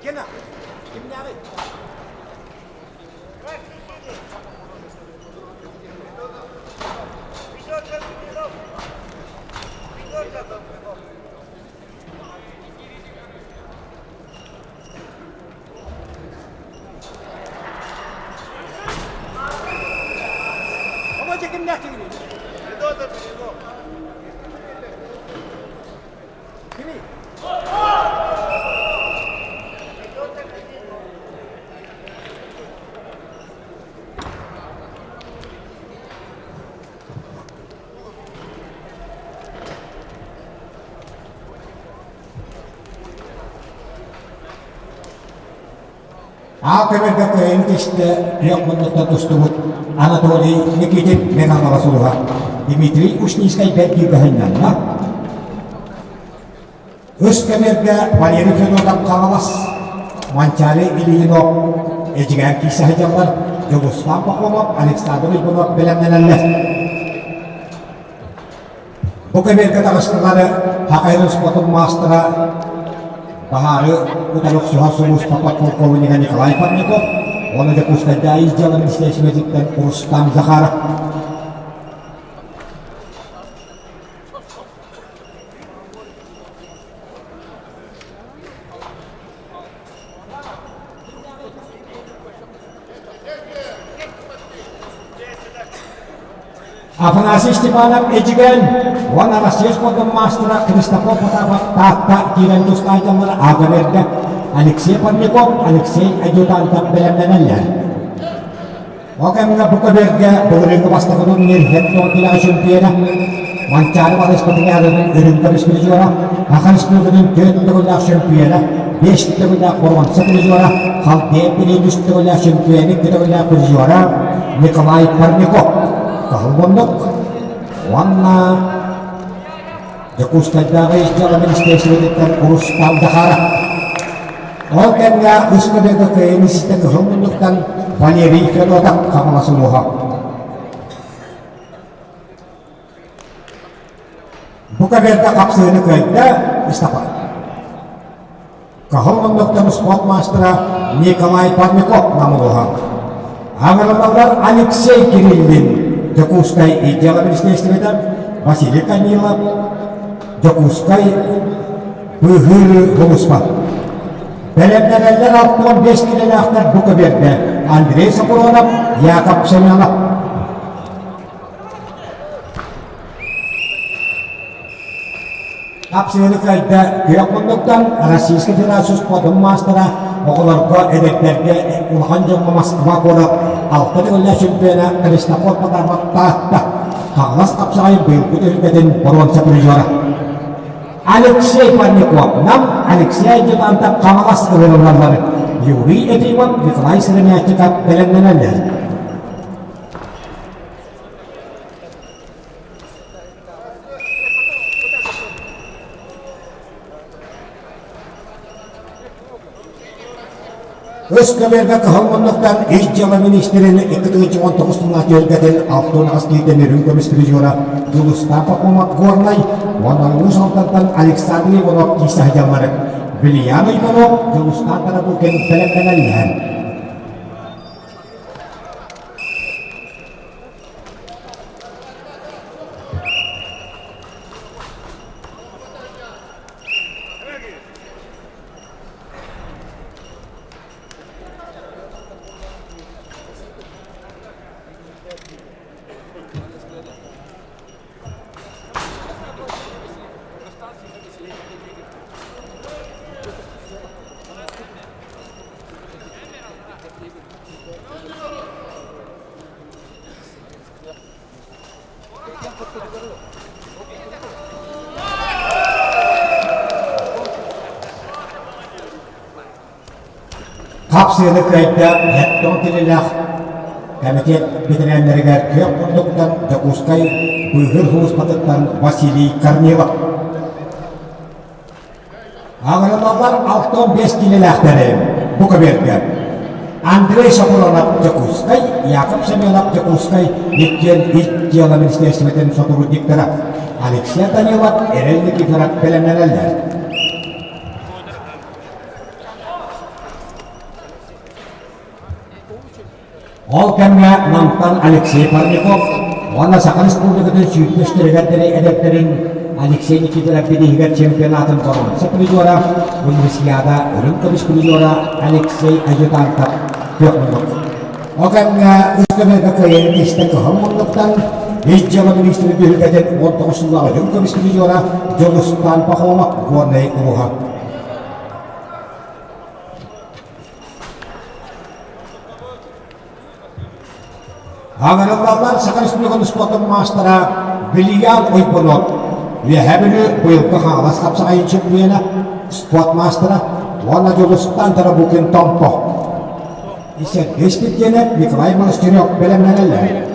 Гена, кимнээҕий? Аа көмөргө кыайын тистэ күөх муннуктан тустубут Анатолий Никитин Мэҥэ Хаҥалас улууһа Дмитрий Ушницкай бэрт бииргэ сынньанна. Үс кэмэргэ Валерий Федотов Хаҥалас, Манчаары Ильинов Эдьигээн киирсэ сылдьаллар, Дьулустаан Пахомов, Александр Уйгунов бэлэмнэнэллэр. Бу кэмэргэ таҕыстылар Хахайрын спортун маастара баһаары утары охсуһар сулууспа подполковнига Николай Парников уонна Дьокуускайдааҕы ис дьыала министиэристибэтиттэн Рустам Захаров. Афанасий Степанов Эдьигээн уонна Россия спордун маастара Христофор Потапов Таатта киирэн тустааччылар аата бердэ. Алексей Парников, Алексей Адъютантов бэлэмнэнэллэр. Ол кэмҥэ бу көбүөргэ былырыыҥҥы бастакы турнир хет-тон килэҕэ чемпиона. Манчаары балыспатыҥааларын үрүҥ көмүс призера, Саха Республикатын түөрт төгүллээх чөмпүйүөнэ, биэс төгүллээх боруонса призера, Халдеев билиэн үс төгүллээх чөмпүйүөнэ, икки төгүллээх призера Николай Парников. Кыһыл муннук уонна Дьокуускайдааҕы ис дьыала министиэристибэтиттэн Рустам Захаров. Ол кэмҥэ үс көбүөкэ кыайан истэ кыһыл муннуктан Валерий Федотов Хаҥалас улууһа. Бу көбүөргэ хапсыыны кыайда Истапа. Кыһыл муннуктан спорт маастара Николай Парников намылыһа. Аҥырылалар Алексей Кириллин, Дьокуускай идеала министиэристибэтэ, Василий Данилов, Дьокуускай быыһыыр сулууспа. Бэлэмнэнэллэр 65 килэлээхтэр бу көбүөргэ Андрей Сокуронов, Яков Семенов. Хапсыһыны кыайда күөх муннуктан Российскай Федерация спордун маастара оҕолорго, эдэрдэргэ улахан дьоҥҥо Москва куорат алта төгүллээх чемпиона Христофор Потапов Таатта Хаҥалас хапсаҕайын быйылгы түһүлгэтин боруонса призера. Алексей Парников Нам, Алексей Адъютантов Хаҥалас ылыныллаллар. Юрий Ефимов, Николай Сыромятников бэлэмнэнэллэр. Өс көбүөргэ кыһыл муннуктан Ис дьыала миниистирин 2019 сыллаах түһүлгэтин 68 киһиттэн үрүҥ көмүс призера Дьулустаан Пахомов Горнай уонна Уус Алдантан Александр Иванов киирсэ сылдьаллар. Вильям Иванов Дьулустаан Тарабукин бэлэмнэнэллэр. Хапсыыны кыайда Еттон Кириллээх кэмитиэт бэтэрээннэригэр күөх муннуктан Дьокуускай быыһыыр сулууспатыттан Василий Корнилов. Аҕырылаллар 65 киилэлээхтэри бу көбүөргэ Андрей Соколонов Дьокуускай, Яков Семенов Дьокуускай иккиэн Ис дьыала министиэристибэтин сотрудниктара Алексей Данилов, Эрэл Никифоров бэлэмнэнэллэр. Ол кэмҥэ Намтан Алексей Парников уонна Саха Республикатын сүүрдүстэригэр эдэрдэрин Алексей Никифоров бирииһигэр чемпионатын боруонса призера, Универсиада үрүҥ көмүс призера Алексей Адъютантов күөх муннук. Ол кэмҥэ үс көмөлгө кыайан тистэ кыһыл муннуктан Ис дьыала министрин түһүлгэтин 19 сыллаах үрүҥ көмүс призера Дьулустаан Пахомов Горнай улууһа. Аҥарыллаллар Саха Республикатын спордун маастара Вильям Ойбонов, Үөһээ Бүлүү быйылгы Хаҥалас хапсаҕайын чемпиона, спорт маастара уонна Дьулустаан Тарабукин Томпо. Сергей Спирдиэнэп, Николай Монастырев бэлэмнэнэллэр.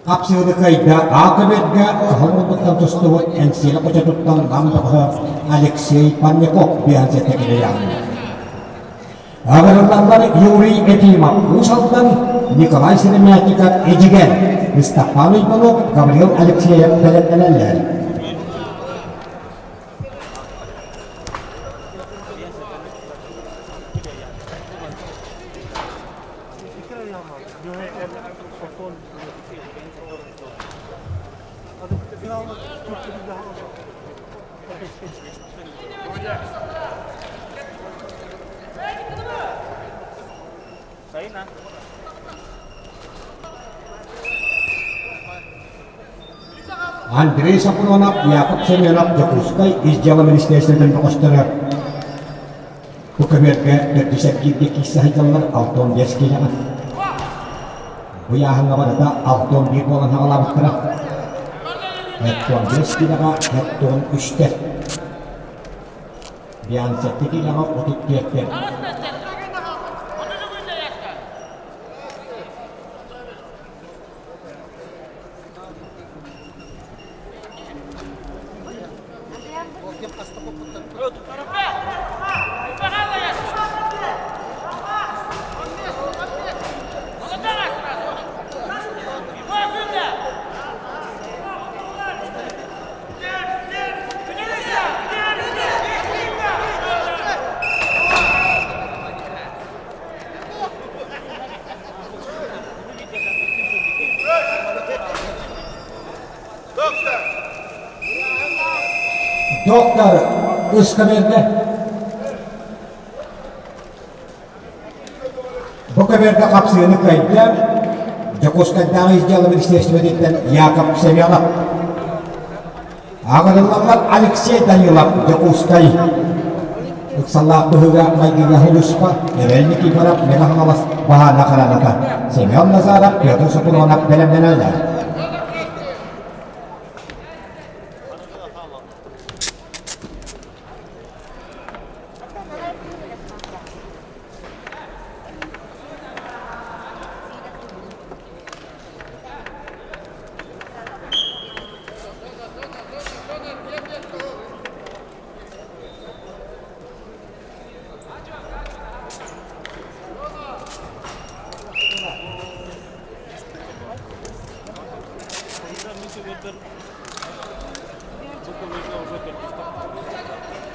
Хапсыһыны кыайда А көбүөргэ Кыһыл муннуктан тустубут Эҥсиэли хочотуттан Нам бөҕөһө Алексей Парников биһансетэ кэлэйэҕин. Аҕырыллаллар Юрий Ефимов Уус Алдан, Николай Сыромятников Эдьигээн, Мыстаппаан Уйбанов, Гаврил Алексеев бэлэмнэнэллэр. Андрей Сапронов, Яков Семенов Дьокуускай ис дьыала министиэристибэтин бөҕөстөрө Бу көбүөргэ төрдүс эргииргэ киирсэ сылдьаллар 65 киилэҕэ. Бу ыйааһыҥҥа барыта 61 буолан хаҕалаабыттара. 75 киилэҕэ 73-тэр. 57 киилэҕэ 34-тэр. Доктор ыскамыарга Бу көбүөргэ хапсыыны кыайда Дьокуускайдааҕы ис дьыала министиэристибэтиттэн Яков Семенов. Аҕырыллаллар Алексей Данилов Дьокуускай ыксаллаах быһыыга-майгыга сулууспа Эбэл Никифоров Мэҥэ Хаҥалас баһаана хараҥата Семен Назаров Петр Сопунуонап бэлэмнэнэллэр.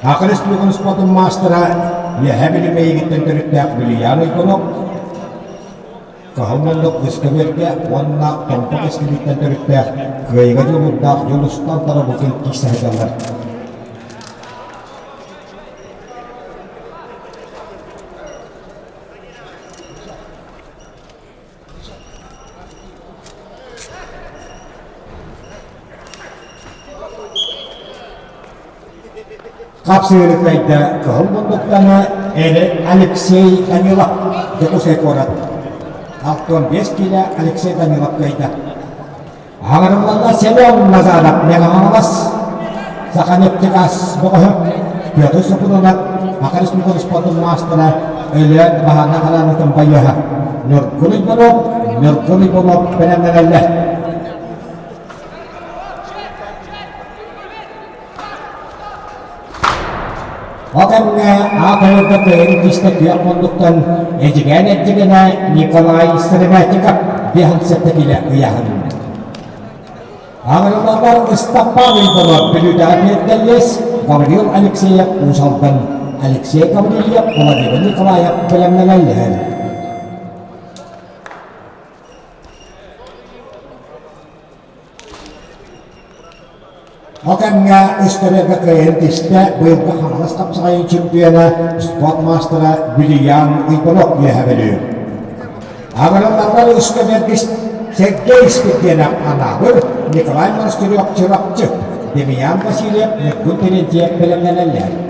Саха Республикатын спордун маастара Үөһээ Бүлүү Мэйигиттэн төрүттээх Вильям Иванов Кыһыл Ыскэбиэргэ уонна Томпо Кэскилиттэн төрүттээх Кыайыыга дьулуурдаах Дьулустан Тарабукин киирсэ сылдьаллар. Хапсыыры кыайда Кыһыл муннуктаны Эре Алексей Данилов Дьокуускай куорат. 65 киилэ Алексей Данилов кыайда. Аҕырыллалла Семен Назаров Мэҥэ Хаҥалас Саханефтегаз бөҕөһө Петр Сопунунов Саха Республикатын спордун маастара Өлөөн Баһаана Хараанытын байыаһа Ньургун Иванов Ньургун Иванов бэлэмнэнэллэр. Ол кэмҥэ аат кыайын киистэ күөх муннуктан Эдьигээн эрдьигэнэ Николай Сыромятников 57 киилэ ыйааһын. Аҕырыллаллар Ыстаппаан Уйбанов Бүлүүтэҕэ Пиэрдэллэс, Гаврил Алексеев Уус Алдан, Алексей Гаврильев, Владимир Николаев бэлэмнэнэллэр. Ол кэмҥэ үс-төрүөккэ кыайан тистэ быйылгы Хаҥалас хапсаҕайын чемпиона, спорт маастара Вильям Уйбанов үөһэ Бүлүү. Аҕырыллаллар үскэ бэргис Сергей Испирдиэнэп Анаабыр, Николай Монастырев Чурапчы, Демьян Васильев Ньургун Терентьев бэлэмнэнэллэр.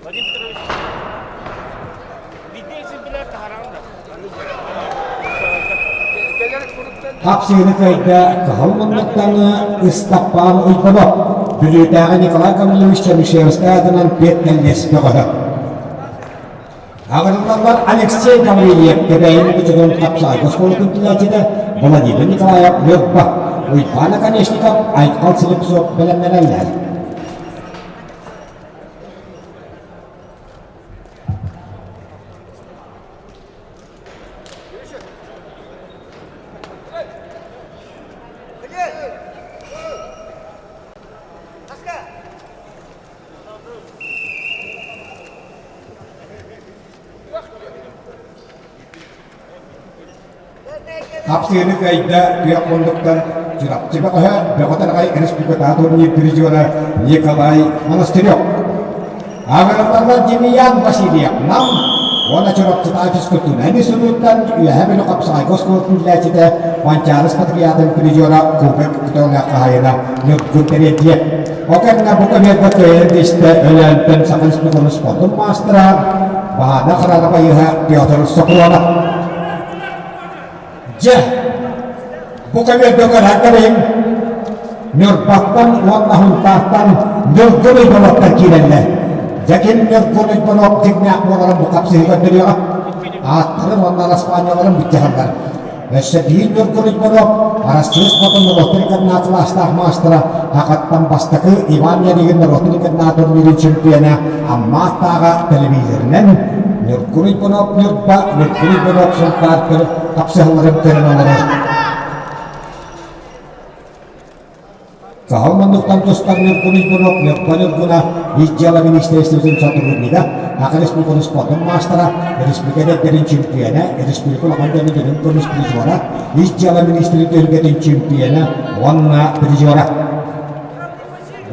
Вадим Петрович, биирдэ экземпляр таһараҕын да? Хапсыыны кыайда Кыһыл муннуктан Ыстаппаан Уйбанов, Бүлүүтээҕи Николай Гаврильевич Чернышевскай аатынан пиэт-кэллиэс бөҕөһө. Аҕырыллаллар Алексей Гаврильев Кэбээйи Мукучутун хапсаҕайга оскуолатын түлээччитэ Владимир Николаев Ньурба, Уйбаан Оконешников, Айхал Слепцов бэлэмнэнэллэр. Хапсыыны кыайда күөх муннуктан Чурапчы бөҕөһө Бөҕө Тараҕай республикатааҕы турнир призера Николай Монастырев. Аҕыралларга Демьян Васильев Нам уонна Чурапчытааҕы физкультурнай институттан Үөһээ Бүлүү хапсаҕайга оскуолатын үлэлээччитэ Манчаары спартакиадатын призера Кубок көтөҕүлээх хаһаайына Ньургун Терентьев. Ол кэннэ бу көмүөлгэ кыайан истэ Өлөөнтөн Саха Республикатын спордун маастара Баһаана Харара байыһа Петр Сокуонов. Дьэ, бу көмүөлгэ көрөн кэбиһиҥ, Ньурбаттан уонна Сунтаартан Ньургун Уйбаныаптар киирэллэр. Дьэ ким Ньургун Уйбаныап дьиҥнээх буоларын бу хапсыһыы көрдөрүөҕэ. Ааттарын уонна араспаанньаларын былдьаһаллар. Өссө биир Ньургун Уйбаныап Арассыыйа спордун норуоттар иккардынааҕы кылаастаах маастара Хахаттан бастакы Иван Ярыгин норуоттар иккардынааҕы турнирын чемпиона Амма ааттааҕа тэлэбиизэринэн Ньургун Уйбаныап Ньурба, Ньургун Уйбаныап Сунтаар хапсыһалларын көрөн олорор. Саһыл муннуктан тустар Ньургун Уйбаныап Ньурба Ньургуна ис дьыала министиэристибэтин сотруднига, Саха Республикатын спордун маастара, республика эдэрдэрин чемпиона, республика улахан дьону дьонун көмүс призера, ис дьыала министрин түһүлгэтин чемпиона уонна призера.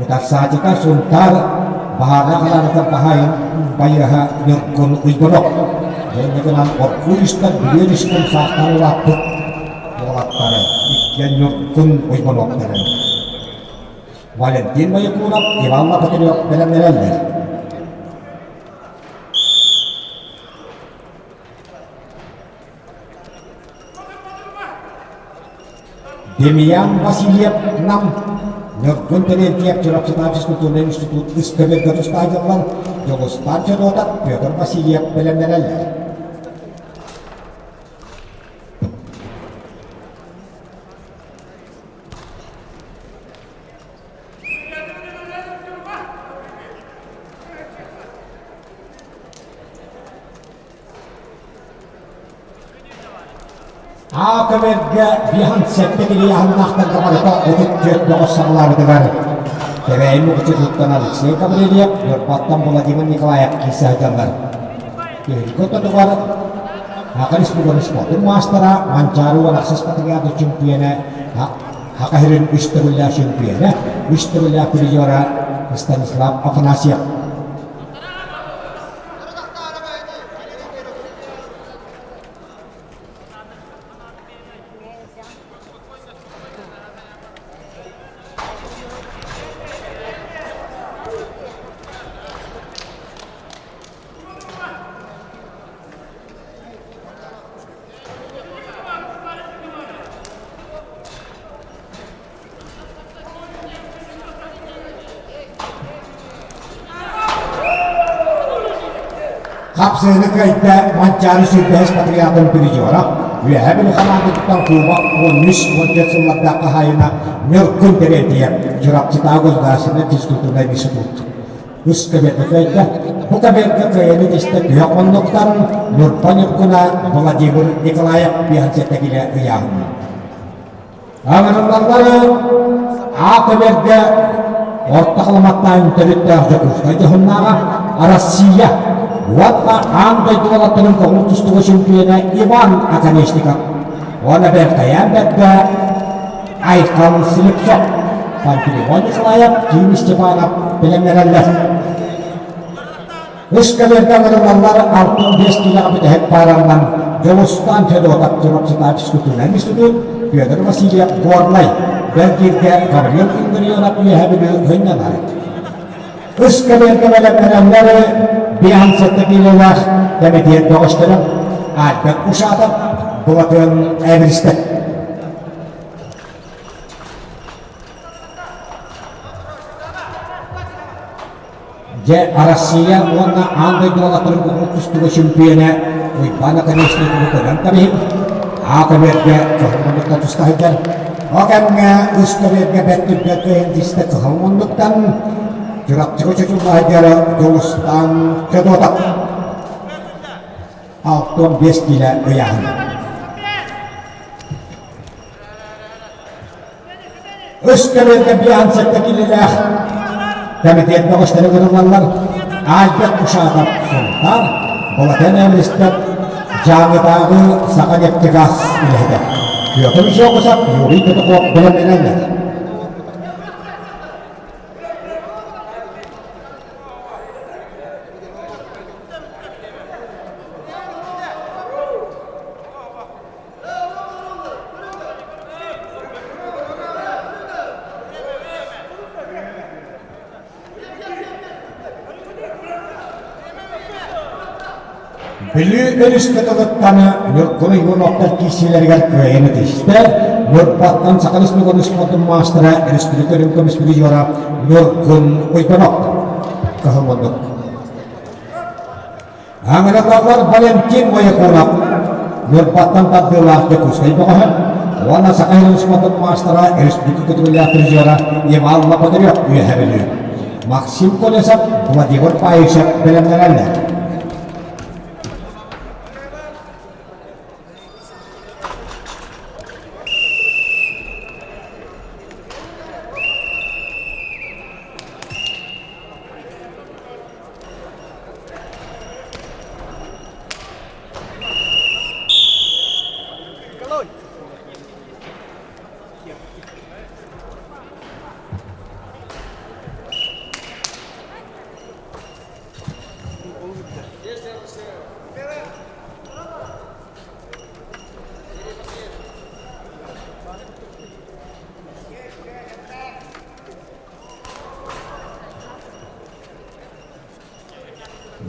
Утарсаачыта Сунтаар баһаардаах алаарыгар баһаайын байыаһа Ньургун Уйбанов. Дьэ гынан оргууй истэн, бүлүөр истэн саахтаан улааппыт уолаттары иккиэн Ньургун Уйбаныаптары Валентин Боякуров, Иван Лопатырев бэлэмнэнэллэр. Демьян Васильев Нам Ньургун Терентьев Чурапчытааҕы физкультурнай институт ыс көмөлгө тустаайдыллар Дьулустаан Федотов, Петр Васильев бэлэмнэнэллэр. Аа көмөлгө биһан сэттэ килиаһыннаахтарга барыта 34 бөҕөс саҕалаабытыгар Кэбээйи Мукучутуттан Алексей Гаврильев, Ньурбаттан Владимир Николаев киирсэ сылдьаллар. Түһүлгэ ортотугар Саха Республикатын спордун маастара, Манчаары уон ахсыс патриарх чөмпүйүөнэ, Саха сирин үс төгүллээх чөмпүйүөнэ, үс төгүллээх призера Станислав Афанасьев. Хапсыһыны кыайда Манчаары сүүрбэһис патриотын призера, Үөһээ Бүлүү хамаандатыттан кубок 13-14 сыллардаах хаһаайына Ньургун Терентьев, Чурапчытааҕы государственнай физкультурнай институт. Үс кабинета кыайда. Бу кабинетка кыайаны тистэ күөх муннуктан Ньурба Ньургуна Владимир Николаев биһансетта килэ ыйааһынна. Аҥырыллаллары аат эбэргэ Орто Халыматтаан төрүттээх Дьокуускай дьоһуннааҕа Россия уонна аан дойду уолаттарын көҥүл тустууга чемпиона Иван Оконешников уонна Бэртэйээн бэрдэ Айхал Слепцов, Пантелеймон Николаев, Ким Степанов бэлэмнэнэллэр. Үс кэлэргэ ыҥырыллаллар 65 киилэҕэ бүтэһик пааранан Дьулустаан Федотов Чурапчытааҕы физкультурнай институт, Федор Васильев Горнай, Бэргииргэ Гаврил Илларионов Үөһээ Бүлүү Һынньанар. Үс кэлэргэ бэлэмнэнэллэр. 57 киилэлээх кэмитиэт бөҕөстөрө Альберт Ушатов, Былатыан Эверстэ. Дьэ, Арассыыйа уонна аан дойду уолаттарын куруук тустууга чөмпүйүөнэ Уйбаан Оконешниковы көрөн кэбиһиҥ. Аа көбүөргэ кыһыл муннуктан туста сылдьар. Ол кэмҥэ үс көбүөргэ бэрт түргэн кыайан тиистэ кыһыл муннуктан Чурапчыга чочулла сылдьар Дьулустаан Федотов. 65 киилэ ыйааһын. Үс көбүөргэ 57 киилэлээх кэмитиэт бөҕөстөрө ырыллаллар. Альберт Ушатов Сунтаар, Болотен Эверстов Дьааҥытааҕы Саханефтегаз үлэһитэ. Петр Жогусов, Юрий Петухов бэлэмнэнэллэр. Бүлүү өрүс кытылыттан Ньургун Ивановтар киирсиилэригэр кыайан ытыста. Ньурбаттан Саха Республикатын спордун маастара, республика үрүҥ көмүс призера Ньургун Уйбанов кыһыл муннук. Аҥыраллар Валентин Моякунов Ньурбаттан тардыылаах Дьокуускай бөҕөһө уонна Саха сирин спордун маастара, республика көтүрүллээх призера Иван Лопатырев Үөһээ Бүлүү. Максим Колесов, Владимир Паишев бэлэмнэнэллэр.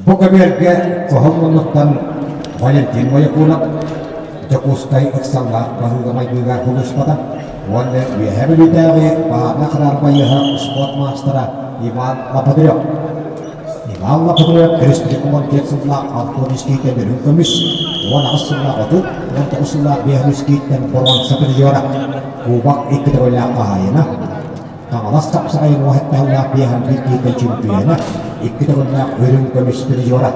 Бу көбүөргэ хоһон муннуктан Валентин Моякунов Дьокуускай ыксаллаах баһыыга-майгыга сулууспата уонна Үөһээ Бүлүүтээҕи баһаарынай хаарбайыаһа спорт маастара Иван Лопатырев. Иван Лопатырев республика 14 сыллаах Антон Искийтэн үрүҥ көмүс, 18 сыллаах 30, 19 сыллаах 5 Искийтэн боруонса призера, Кубок икки төгүллээх хаһаайына. Хаҥалас хапсаҕайын уоһаттаһыллаах биэһэн биир киһиттэн чөмпүйүөнэ, икки төгүллээх үрүҥ көмүс призера,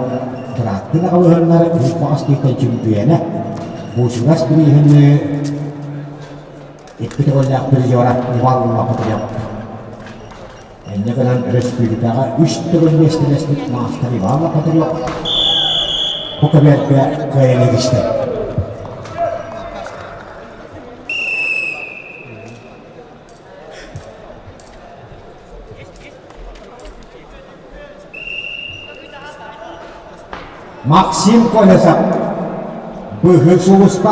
бырааттыы аҕалыһыннар үс баҕас киһиттэн чөмпүйүөнэ, Буучугас бирииһини икки төгүллээх призера Иван Лопатырев. Инньэ гынан өрөспүүбүлүкэҕэ үс төгүл миэстэлэспит маастар Иван Лопатырев бу көбүөргэ кыайан илистэ. Максим Колесов быыһыыр сулууспа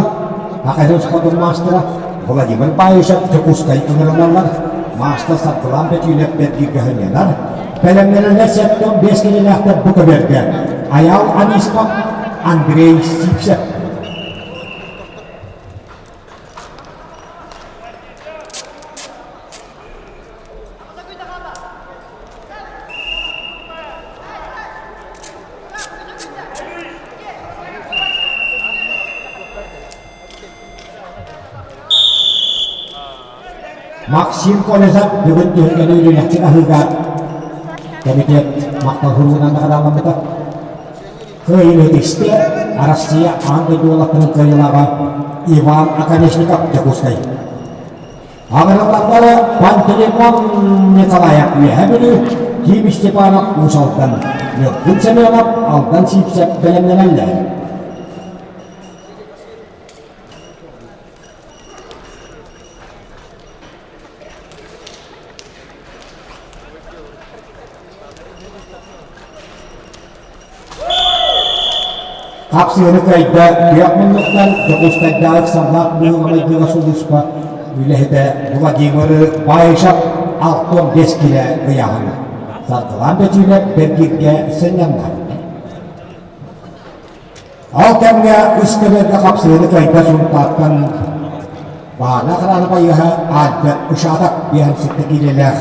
Саха спордун маастара Владимир Баишев Дьокуускай ыҥырыллаллар. Маастар Саргылаан Бөтүүнэп бэргииргэ сынньанар. Бэлэмнэнэллэр 75 килэлээхтэр бу көбүөргэ Айаал Анисимов, Андрей Сивцев. Максим Колесов бүгүн түһүлгэни үлэлэхтик аһыыга кэмитиэт махтал суругунан наҕарааламмыта. Кыайыыны тикстэ Россия аан дойду уолаттарын кыайыылааҕа Иван Оконешников Дьокуускай. Аҕыраллара Пантелеймон Николаев Үөһээ Бүлүү, Ким Степанов Уус Алдан, Ньургун Семенов Алдан Сиипсэп бэлэмнэнэллэр. Хапсыһыны кыайда күөх муннуктан Дьокуускайдааҕы ыксаллаах быһыыга-майгыга сулууспа үлэһитэ Владимир Баишев 65 килэ ыйааһына. Саргылаан Бөтүүнэп бэргииргэ сынньанна. Ол кэмҥэ үс көбүөргэ хапсыһыыны кыайда Сунтаартан Баана Хараана байыаһа Альберт Ушатов биэһэн ситэ киилэлээх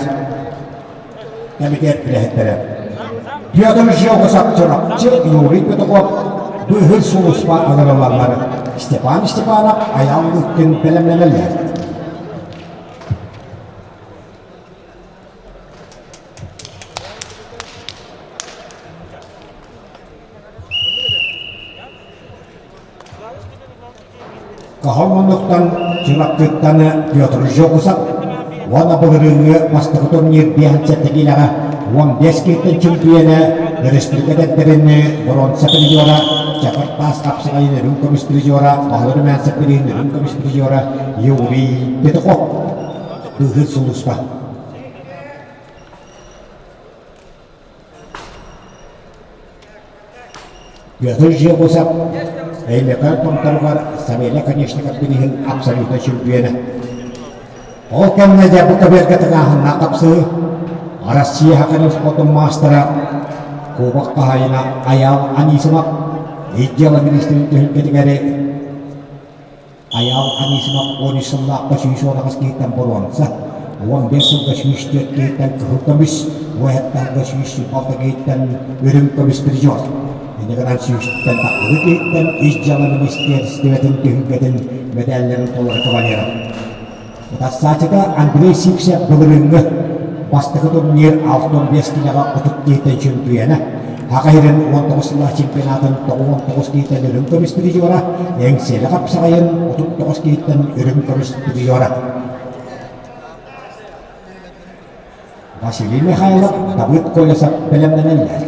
кэмитиэт үлэһиттэрэ. Петр Жогусов Чурапчы, Юрий Петухов быыһыыр сулууспа ыҥырыллаллар. Степан Степанов Айаал Лыткин бэлэмнэнэллэр. Хаһан муннуктан Чурапчыттан Петр Жогусов уонна былырыыҥҥы бастакы турнир 57 киилэҕэ 15 киһиттэн чөмпүйүөнэ, өрөспүүбүлүкэ эдэрдэрин боруонса призера, Чакыр таас хапсаҕайын үрүҥ көмүс призера, Баһылай Румянцев бирииһин үрүҥ көмүс призера Юрий Петухов быыһыыр сулууспа. Петр Жегусов Өймөкөөн томторугар Савелий Оконешников бирииһин абсолютнай чөмпүйүөнэ. Ол кэннэ дьэ бу көбүөргэ тыҥааһыннаах хапсыһыы Россия хоккейнай спордун маастара, Кубок хаһаайына Айаал Анисимов ис дьыала министрин түһүлгэтигэр Айаал Анисимов 13 сыллаахха 118 киһиттэн боруонса, 15 сылга 104 киһиттэн кыһыл көмүс, уоһаттарга 126 киһиттэн үрүҥ көмүс призер. Инньэ гынан сүүстэн тахсыбыт киһиттэн ис дьыала министиэристибэтин түһүлгэтин мэтээллэрин толору кавалера. Утарсааччыта Андрей Сивцев былырыыҥҥы бастакы турнир 65 киилэҕэ 30 киһиттэн чөмпүйүөнэ, Саха сирин 19 сыллаах чемпионатын 99 киһиттэн үрүҥ көмүс призера, Эҥсиэли хапсаҕайын 39 киһиттэн үрүҥ көмүс призера. Василий Михайлов, Давыд Колесов бэлэмнэнэллэр.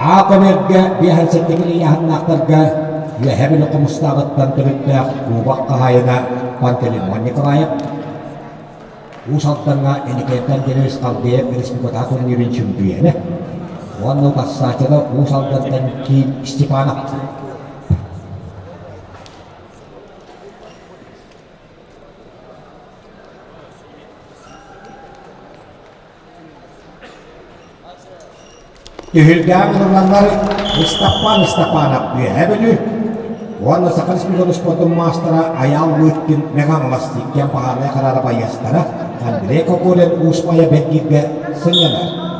Аа көмөргө биэһэн-сэттэ ыйааһыннаахтарга Үөһээ Бүлүү Хомустааҕыттан төрүттээх Кубок хаһаайына Пантелеймон Николаев, Уус Алдаҥҥа Иннокентий Андреевич Халдеев республикатааҕы турнирын чөмпүйүөнэ уонна утарсааччыта Уус Алдантан Ким Степанов. Түһүлгэҕэ ыҥырылланнар Ыстаппаан Ыстапаанап Үөһээ Бүлүү уонна Саха Республикатын спордун маастара Айаал Лыткин Мэҥэ Хаҥалас иккиэн баһаарынай хараара байыастара Андрей Кокорин Уус Майа Бэргииргэ сынньанар.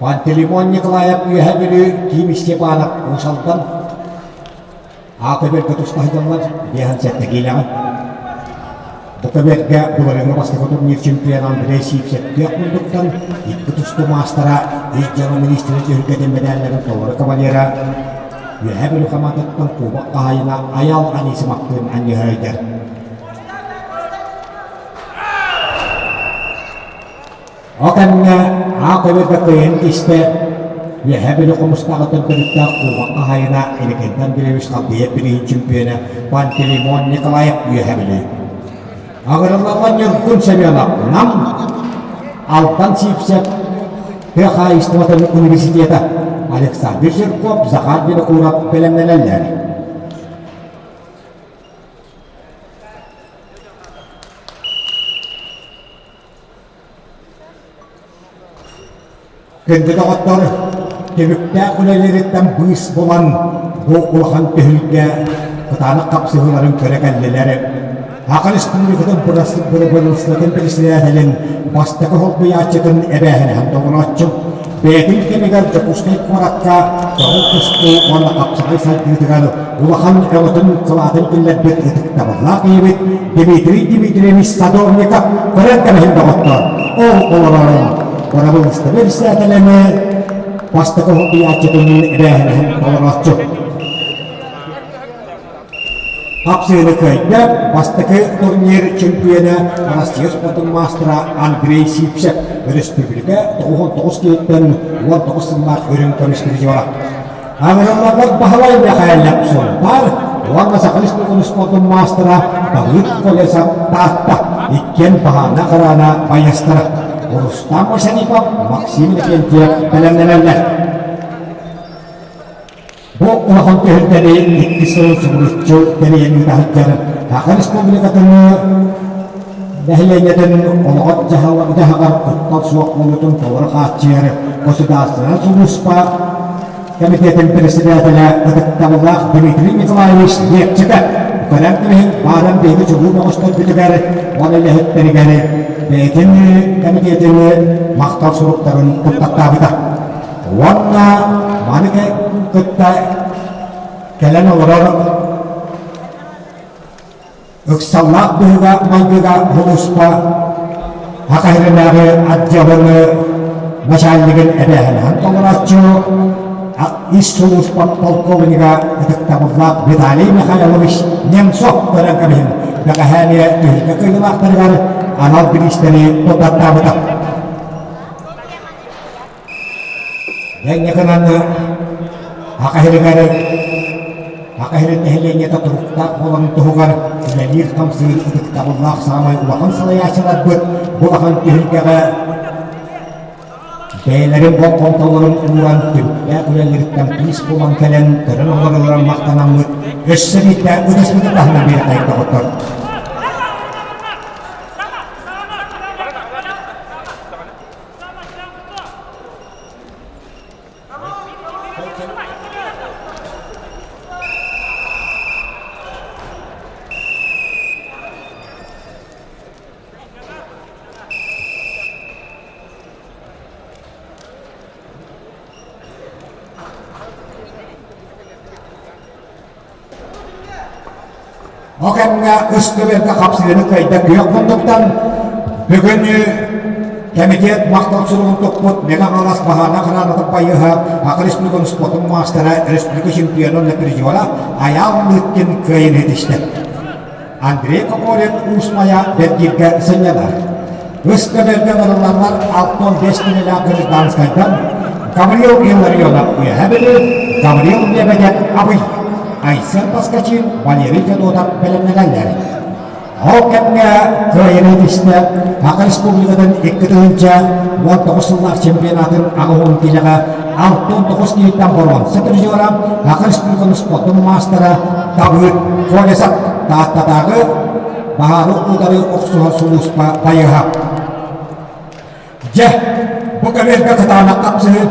Пантелеймон Николаев Үөһээ Бүлүү Ким Степанов Уус Алдан А-көбүөргэ туста сылдьаллар 57 киилэҕэ. Бу көбүөргэ былырыыҥҥы бастакы турнир чемпиона Андрей Сивцев күөх мундуктан икки тустуу маастара ис дьыала министрин түһүлгэтин мэдээллэрин толору кавалера Үөһээ Бүлүү хамаандатыттан кубок хаһаайына Айаал Анисимовтыын анньыһа Ол кэмҥэ аах көбүөргэ кыайан тиистэ, Үөһээ Бүлүү Хомустааҕыттан төрүттээх Кубок хаһаайына Иннокентий Андреевич Халдеев бирииһин чөмпүйүөнэ Пантелеймон Николаев Үөһээ Бүлүү. Аҕырыллаллар Ньургун Семенов Нам, Алтан Сивцев Тыа хаһаайыстыбатын университета Александр Жирков, Захар Винокуров бэлэмнэнэллэр. Күндү доҕоттор, түбүктээх үлэлэриттэн быыс булан, бу улахан түһүлгэ кытаанах хапсыһыыларын көрө кэллилэр. Саха Республикатын Бырабыыталыстыбатын председателин бастакы солбуйааччытын эбээһинэһин толорооччу, бэйэтин кэмигэр Дьокуускай куоракка көҥүл тустуу уонна хапсаҕай сайдыытыгар улахан өҥөтүн кылаатын киллэрбит ытыктабыллаах киһибит Дмитрий Дмитриевич Садовников көрөн кэбиһин доҕоттоор, ол олорорун бырабыыталыстыба председателини бастакы солбуйааччытын эбээһинэһин толорооччу. Хапсыыны кыайда бастакы турнир чемпиона Россия спордун маастара Андрей Сипсев өрөспүүбүлүкэ 99 киһиттэн 19 сыллаах үрүҥ көмүс призера. Аҥырылларбат Баһылай Мэхээлэп Сунтаар уонна Саха Республикатын спордун маастара Давыд Колесов Таатта иккиэн баһаана хараана байыастара Рустам Машарипов, Максим Иннокентьев бэлэмнэнэллэр. Бу улахан түһүлгэни икки сыл субуруччу тэрийэн ыыта сылдьар Саха Республикатын нэһилиэнньэтин олоҕор-дьаһаҕар куттал суох буолуутун толору хааччыйар государственнай сулууспа кэмитиэтин председателэ ытыктабыллаах Дмитрий Николаевич Лепчиков көрөн кэбиһин бааран биһиги чулуу бөҕөстөрбүтүгэр уонна үлэһиттэригэр бэйэтин кэмитиэтин махтал суруктарын туттартаабыта. Уонна маны кытта кэлэн олорор ыксаллаах быһыыга-майгыга сулууспа Саха сиринээҕи отделын начальнигын эбээһинэһин толорооччу ис сулууспа полковнига ытыктабыллаах Виталий Михайлович Немцов көрөн кэбиһин бэҕэһээни түһүлгэ кыайыылаахтарыгар анал бириистэри туттартаабыта. Дьэ гынан Саха сиригэр Саха сирин нэһилиэнньэтэ туруктаах буоларын туһугар үлэлиир-хамсыыр ытыктабыллаах саамай улахан салайааччыларбыт бу улахан түһүлгэҕэ бэйэлэрин болҕомтолорун ууран түбүктээх үлэлэриттэн быыс булан кэлэн көрөн олороллорун махтанаммыт өссө биирдэ ытыспытын таһынан биэрэххэ доҕоттор. Ол кэмҥэ үс көбүөргэ хапсыһыыны кыайда күөх муннуктан бүгүн кэмитиэт махтал суругун туппут Мэҥэ Хаҥалас баһаана хараанатын байыһа Саха Республикатын спордун маастара республика чемпиона уонна призера Айаал Лыткин кыайыыны ситистэ. Андрей Кокорин Уус Майа бэргииргэ сынньанар. Үс көбүөргэ барылланнар 65 кинилээх гражданскайдан Гаврил Илларионов Үөһээ Бүлүү, Гаврил Лебедев Абый, Айсен Поскачин, Валерий Федотов бэлэмнэнэллэр. Ол кэмҥэ кыайыыны ситистэ Саха Республикатын 2019 сыллаах чемпионатын 80 киилэҕэ 69 киһиттэн боруонса призера Саха Республикатын спордун маастара Давыд Колесов Тааттатааҕы баһаары утары охсуһар сулууспа байыһа. Дьэ, бу көбүөргэ кытаанах хапсыһыы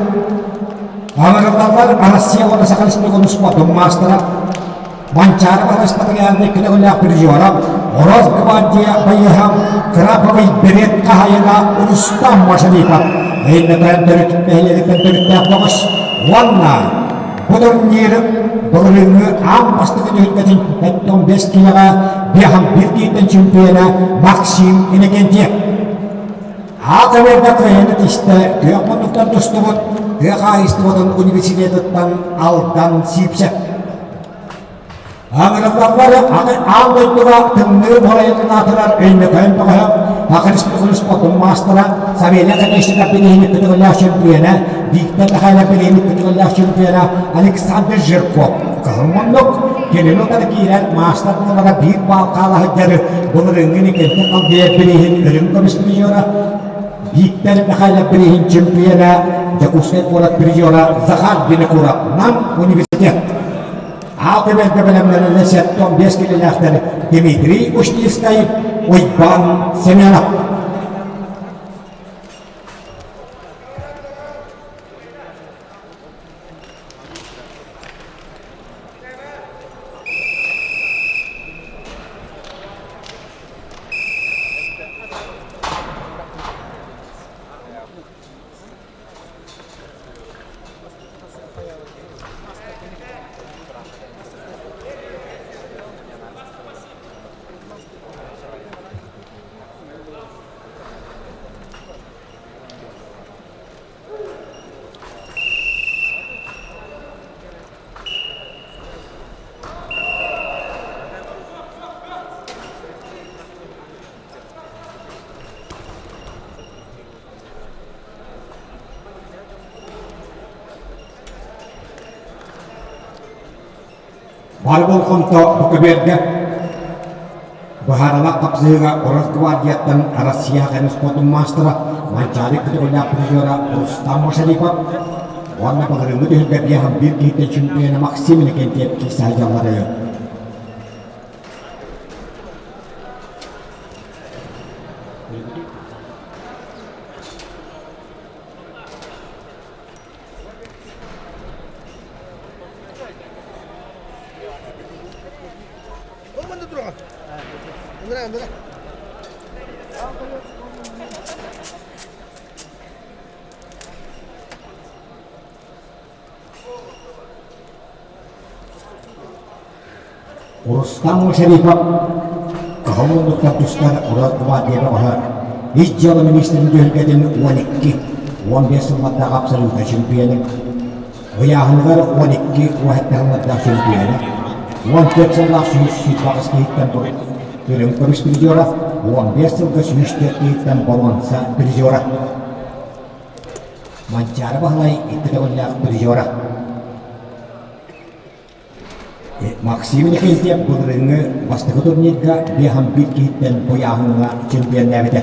Аҥырыллаллар Россия уонна Саха Республикатын спордун маастара Манчаары Баһылай Патриархальнай көтөҕүлээх призера Росгвардия байыһа Краповый берет хаһайына Рустам Машарипов Өймөкөөн төрүт нэһилиэгиттэн төрүттээх бөҕөс уонна Бу турнир былырыыҥҥы аан бастакы түһүлгэтин 75 киилэҕэ биэһэн биир киһиттэн чемпиона Максим Иннокентьев. Аат эбэрдэ кыайыыны тистэ күөх муннуктан тустубут тыа хаһаайыстыбатын университетыттан Алдан Сиипсэп. Аҥырыллаллар аан дойдуга тымныы буһайытын аатырар Өймөкөөн бөҕөһө, Саха Республикатын спордун маастара Савелий Оконешников билиһини көтөҕүллээх чемпиона, Виктор Михайлов билиһини көтөҕүллээх чемпиона Александр Жирков кыһыл муннук, кинини утары киирэн маастар буолара биир баал хаала сылдьары былырыыҥҥы Никитин Халдеев билиһин үрүҥ көмүс призера, Виктор Михайлов билиһин чемпиона, Дьокуускай куорат призера Захар Винокуров Нам университет. Аал түбэлтэ бэлэмнэнэллэр 75 килэлээхтэр Дмитрий Ушницкай, Уйбаан Семенов. Бары болҕомто бу көбүөргэ быһаарылаах хапсыһыыга Росгвардияттан Россия көмүс спордун маастара Манчаары көтөҕүллээх призера Рустам Машарипов уонна былырыыҥҥы түһүлгэ 51 киһиттэн чемпиона Максим Иннокентьев киирсэ сылдьаллара. Рустам Шарипов Кыһыл муннуктан тустар Росгвардия бөҕөһө Ис дьыала министрин түһүлгэтин 12, 15 сыллардаах абсолютнай чемпионы, ыйааһыныгар 12 уоһэттэ сыллардаах чемпионы, 14 сыллаах 128 киһиттэн үрүҥ көмүс призера, 15 сылга 104 киһиттэн боруонса призера. Манчаары Баһылай икки төгүллээх призера. Максим Иннокентьев былырыыҥҥы бастакы турнирга биэһэн биир киһиттэн ыйааһыҥҥа чемпионнаабыта.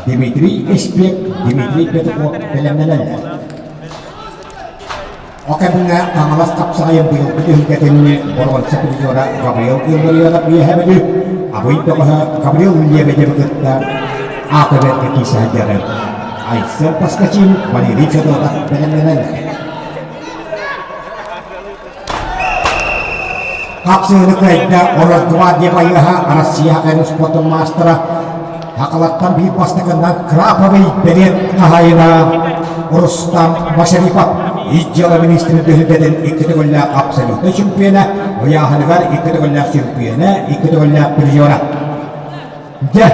Дмитрий Эспек, Дмитрий Петухов бэлэмнэнэллэр. Ол кэмҥэ Хаҥалас хапсаҕайын быйылгы түһүлгэтин боруонса призера Гаврил Илларионов Үөһээ Бүлүү, Абый бөҕөһө Гаврил Лебедевы кытта АТВ-га киирсэ сылдьар. Айсен Поскачин, Валерий Федотов бэлэмнэнэллэр. Хапсыһыыны кыайда Росгвардия байыаһа Россия көмүс спордун маастара Хакалаттан биир бастакынан Краповый бэлиэ хаһаайына Рустам Машарипов Ис дьыала министрин түһүлгэтин икки төгүллээх абсолютнай чемпиона, ыйааһыныгар икки төгүллээх чемпиона, икки төгүллээх призера. Дьэ,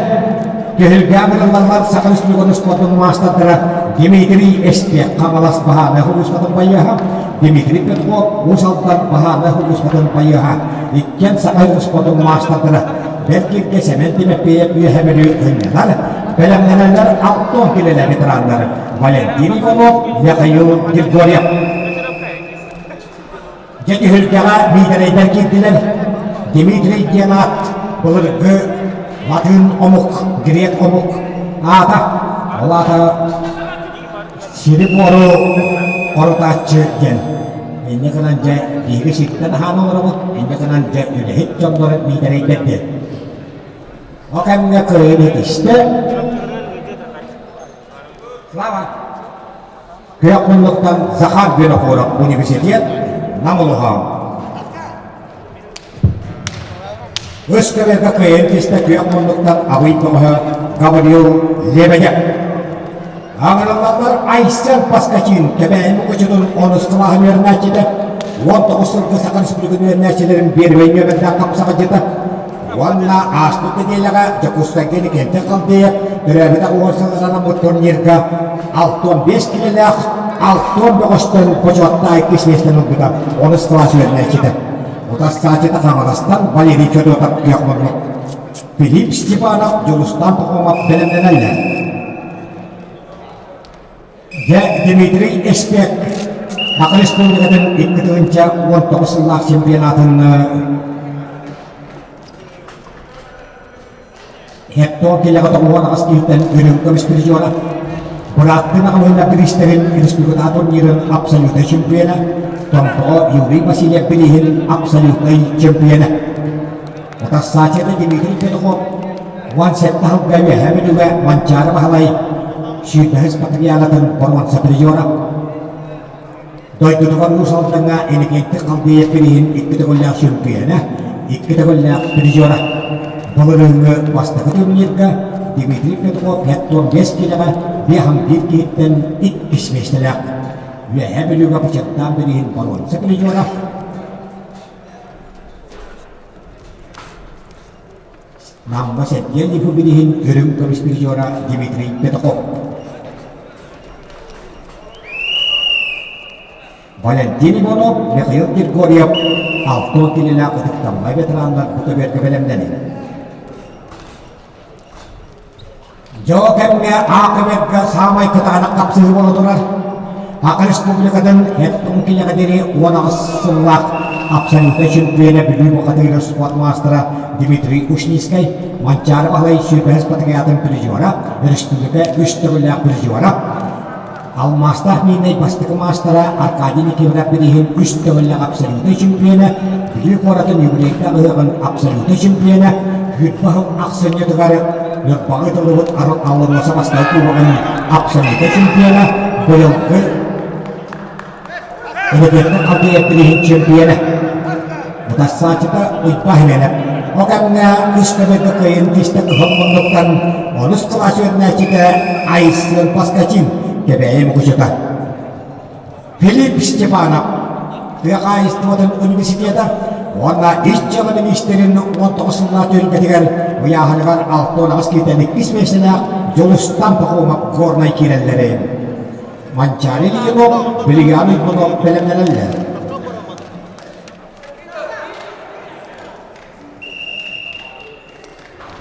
түһүлгэ ыҥырыллаллар Саха Республикатын спордун маастардара Дмитрий Эспек Хаҥалас баһаарынай сулууспатын байыаһа, Дмитрий Петров Уус Алдан баһаарынай сулууспатын байыаһа, иккиэн Саха спордун маастардара Бэркиргэ Сэмэн Тимофеев Үөһэ Бүлүү ынньанар, бэлэмнэнэллэр Алтон килэлэ ветераннар Валентин Иванов, Михаил Григорьев. Дьэ түһүлгэҕэ миитэрэйдэр киирдилэр. Дмитрий диэн аат былыргы латыын омук, грек омук аата. Ол аата сири-буору хорутааччы диэн. Инньэ гынан дьэ биһиги сиртэн аһаан олоробут, инньэ гынан дьэ үлэһит дьоннор миитэрэйдэр диэн. Ол кэмҥэ кыайан этистэ. Слава! Күөх муннуктан Захар Винокуров университет Нам улуһа. Үс көбөргө кыайан түстэ күөх муннуктан Абый көмөһө Гаврил Лебедев. Аҥырыллаллар Айсен Поскачин Кэбээйи Мукучутун онус кылааһын үөрэнээччитэ, 19 сылга Саха Республикатын үөрэнээччилэрин биэрбэй нүөмэрдээх хапсаҕайдьыта, Уонна ааспыт нэдиэлэҕэ Дьокуускайга Иннокентий Халдеев төрөөбүтэх уон сыл анаммыт турнирга 65 килэлээх Алтон бөҕөстөн бочуоттаах иккис миэстэни ылбыта онус кылаас үөрэнээччитэ. Утарсааччыта Хаҥаластан Валерий Федотов күөх муннук. Филипп Степанов, Дьулустан Пахомов бэлэмнэнэллэр. Дьэ, Дмитрий Эспек Саха Республикатын 2019 сыллаах чемпионатын Хектор килэҕэ 98 киһиттэн үрүҥ көмүс призера, бырааттыы маҕаһыыннар бириистэрин республикатааҕы турнирын абсолютнай чемпиона, Томпоҕо Юрий Васильев бирииһин абсолютнай чемпиона. Утарсааччыта Дмитрий Петухов 17 сылга Үөһээ Бүлүүгэ Манчаары Баһылай сүүрбэһис Батырьяанатын боруонса призера. Дойдутугар Уус Алдаҥҥа Иннокентий Халдеев бирииһин икки төгүллээх чемпиона, икки төгүллээх призера. Былырыыҥҥы бастакы турнирга Дмитрий Петров 45 киилэҕэ 51 киһиттэн иккис миэстэлээх. Үөһээ Бүлүүгэ бочуоттаах бирииһин боруонса призера. Намҥа Сэргиэн Ефимовиһын үрүҥ көмүс призера Дмитрий Петухов. Валентин Иванов, Михаил Григорьев 60 килэлээх ытыктаммай ветераннар бу көбүөргэ бэлэмнэнин. Дьоо кэмҥэ А көбүөргэ саамай кытаанах хапсыһыы буола турар. Саха Республикатын Хэттон килэҕэ диэри 18 сыллаах абсолютнай чемпиона Бүлүү бухатыырын спорт маастара Дмитрий Ушницкай, Манчаары Баһылай сүүрбэһис патриотын призера, республика үс төгүллээх призера, Алмаастаах миинэй бастакы маастара Аркадий Никифоров бирииһин үс төгүллээх абсолютнай чемпиона, Бүлүү куоратын юбилейдаах ыһыаҕын абсолютнай чемпиона, Күүрбэ сыл ахсынньытыгар Ньурбаҕа ыытыллыбыт Алларуоса бастакы кубогын абсолютнай чемпиона, быйылгы Энергетик халбыйар бирииһин чемпиона. Утарсааччыта Уйба Химэнэп. Ол кэмҥэ үс көбөтө кыайын кистэ кыһыл муннуктан онус кылаас үөрэнээччитэ Айсен Поскачин Кэбээйи мукучута. Филипп Степанов тыа хаһаайыстыбатын университета уонна ис дьыала миниистирин 19 сыллаах түһүлгэтигэр ыйааһыныгар 68 кииртэн иккис миэстэлээх Дьулустан Пахомов Горнай киирэллэрин Манчаары Ильинов, Билиган Уйбунов бэлэмнэнэллэр.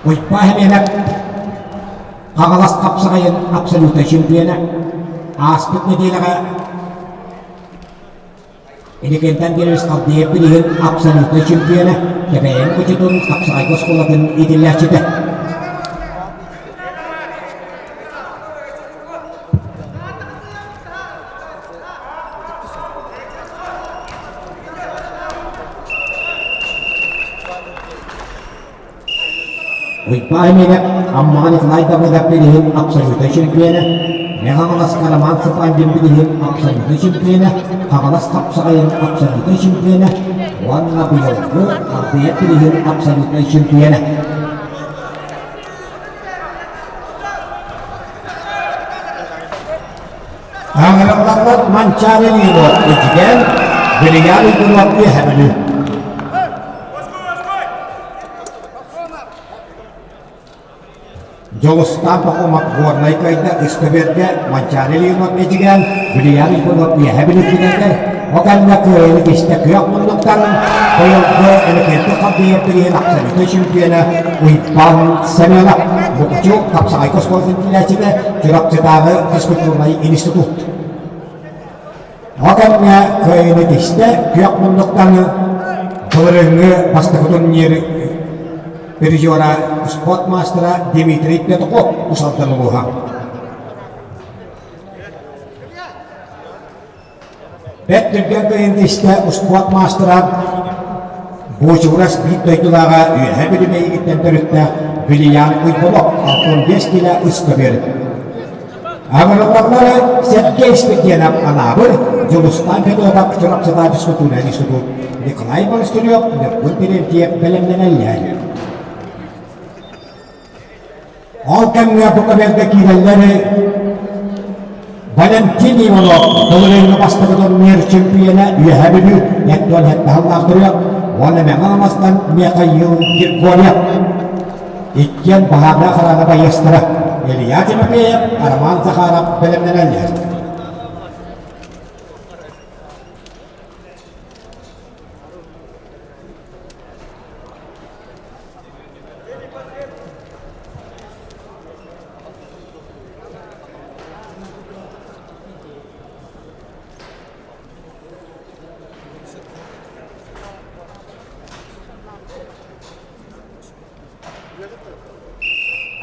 Уйбаа Химиэнэп Хаҥалас хапсаҕайын абсолютнай чемпиона. Ааспыт нэдиэлэҕэ Инникинтэн биэрэр Халдеев билигин абсолютнай чемпиона, Кэбээйи мукучутун хапсаҕайга оскуолатын иитиллээччитэ. Уйбаан Эмиэнэп Аммаҕа Николай Давыдов билиһин абсолютнай чемпиона, Мэҥэ-Хаҥаласка Роман Цыпандин билиһин абсолютнай чемпиона, Хаҥалас хапсаҕайын абсолютнай чемпиона уонна быйылгы Арбиев билиһин абсолютнай чемпиона. Аҥырыллаллар Манчаары Ливо Эдьигээн, Билигиан Уйгунов Үөһэ Бүлүү. Дьулустаан Пахомов Горнай кыайда Үскөбүөргэ Манчаары Ливо Эдьигээн, Билигиан Уйгунов Үөһэ Бүлүү кинилэр Ол кэннэ кыайыыны кистэ күөх муннуктан быйылгы Энергетик халбыйар билиһин абсолютнай чемпиона Уйбаан Семенов Мукучу хапсаҕайга оскуолатын иитиллээччитэ Чурапчытааҕы физкультурнай институт. Ол кэмҥэ кыайыыны кистэ күөх муннуктан былырыыҥҥы бастакы турнир призера спорт маастара Дмитрий Петухов Усалдан улууһа. Бэрт түргэн кыайын истэ успуорт маастара Буочугурас биир дойдулааҕа Үөһээ Бүлүү Мэйигиттэн төрүттээх Вильям Уйбонов 65 килэ үс көбүөр. Аҕырыллаллары Сергей Спирдианов Анаабыр, Дьулустаан Федотов Чурапчытаа физкультурнай институт, Николай Монастырев Ньургун Терентьев бэлэмнэнэллэр. Ол кэмҥэ бу көбүөргэ киирэллэр Валентин Иванов былырыыҥҥы бастакы турнир чемпиона Үөһээ Бүлүү Эттон Хеттаһаллаах уонна Мэҥэ Хаҥаластан Михаил Григорьев. Иккиэн баһаардаах хараана байыастара Илья Тимофеев, Роман Захаров бэлэмнэнэллэр.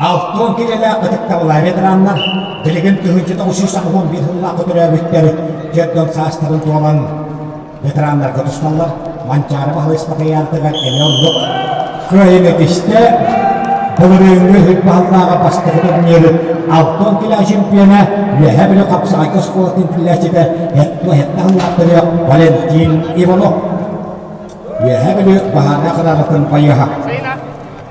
Алтон килэлээх ытыктабылаах ветераннар билигин 1981 сыллаахха төрөөбүттэр дьон саастарын туолан ветераннарга тусталлар. Манчаары Баһылай Спартакиадатыгар эмиэ оннук кыайыыны тистэ. Былырыыҥҥы Үрбаһыллааҕы бастакы турниры Алтон килэ чемпиона Үөһээ Бүлүү хапсаҕайга оскуолатын иитиллээччитэ Hetто Һаллаахтырыа Валентин Иванов. Үөһээ Бүлүү баһаардаах хараалатын байыаһа.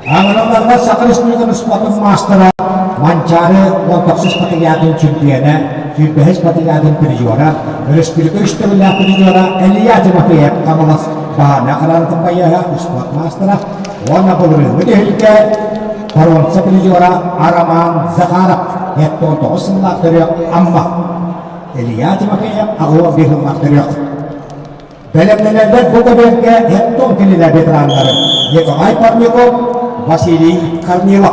Аҥараларга Саха Республикатын спортун маастара Манчаары 19 спартакиадатын чемпиона, 25 спартакиадатын призера, өрөспүүбүлүкэ үс төгүллээх призера Илья Тимофеев Хаҥалас баһаарынай хараалатын байыаһа успуорт маастара уонна былырыыҥҥы түһүлгэ боруонса призера Роман Захаров 79 сыллаах төрүөх Амма Илья Тимофеев 85 сыллаах төрүөх Бэлэмнэнэллэр бу көбүөргэ Эттон кинилэр ветераннары Николай Парников, Василий Корнилов.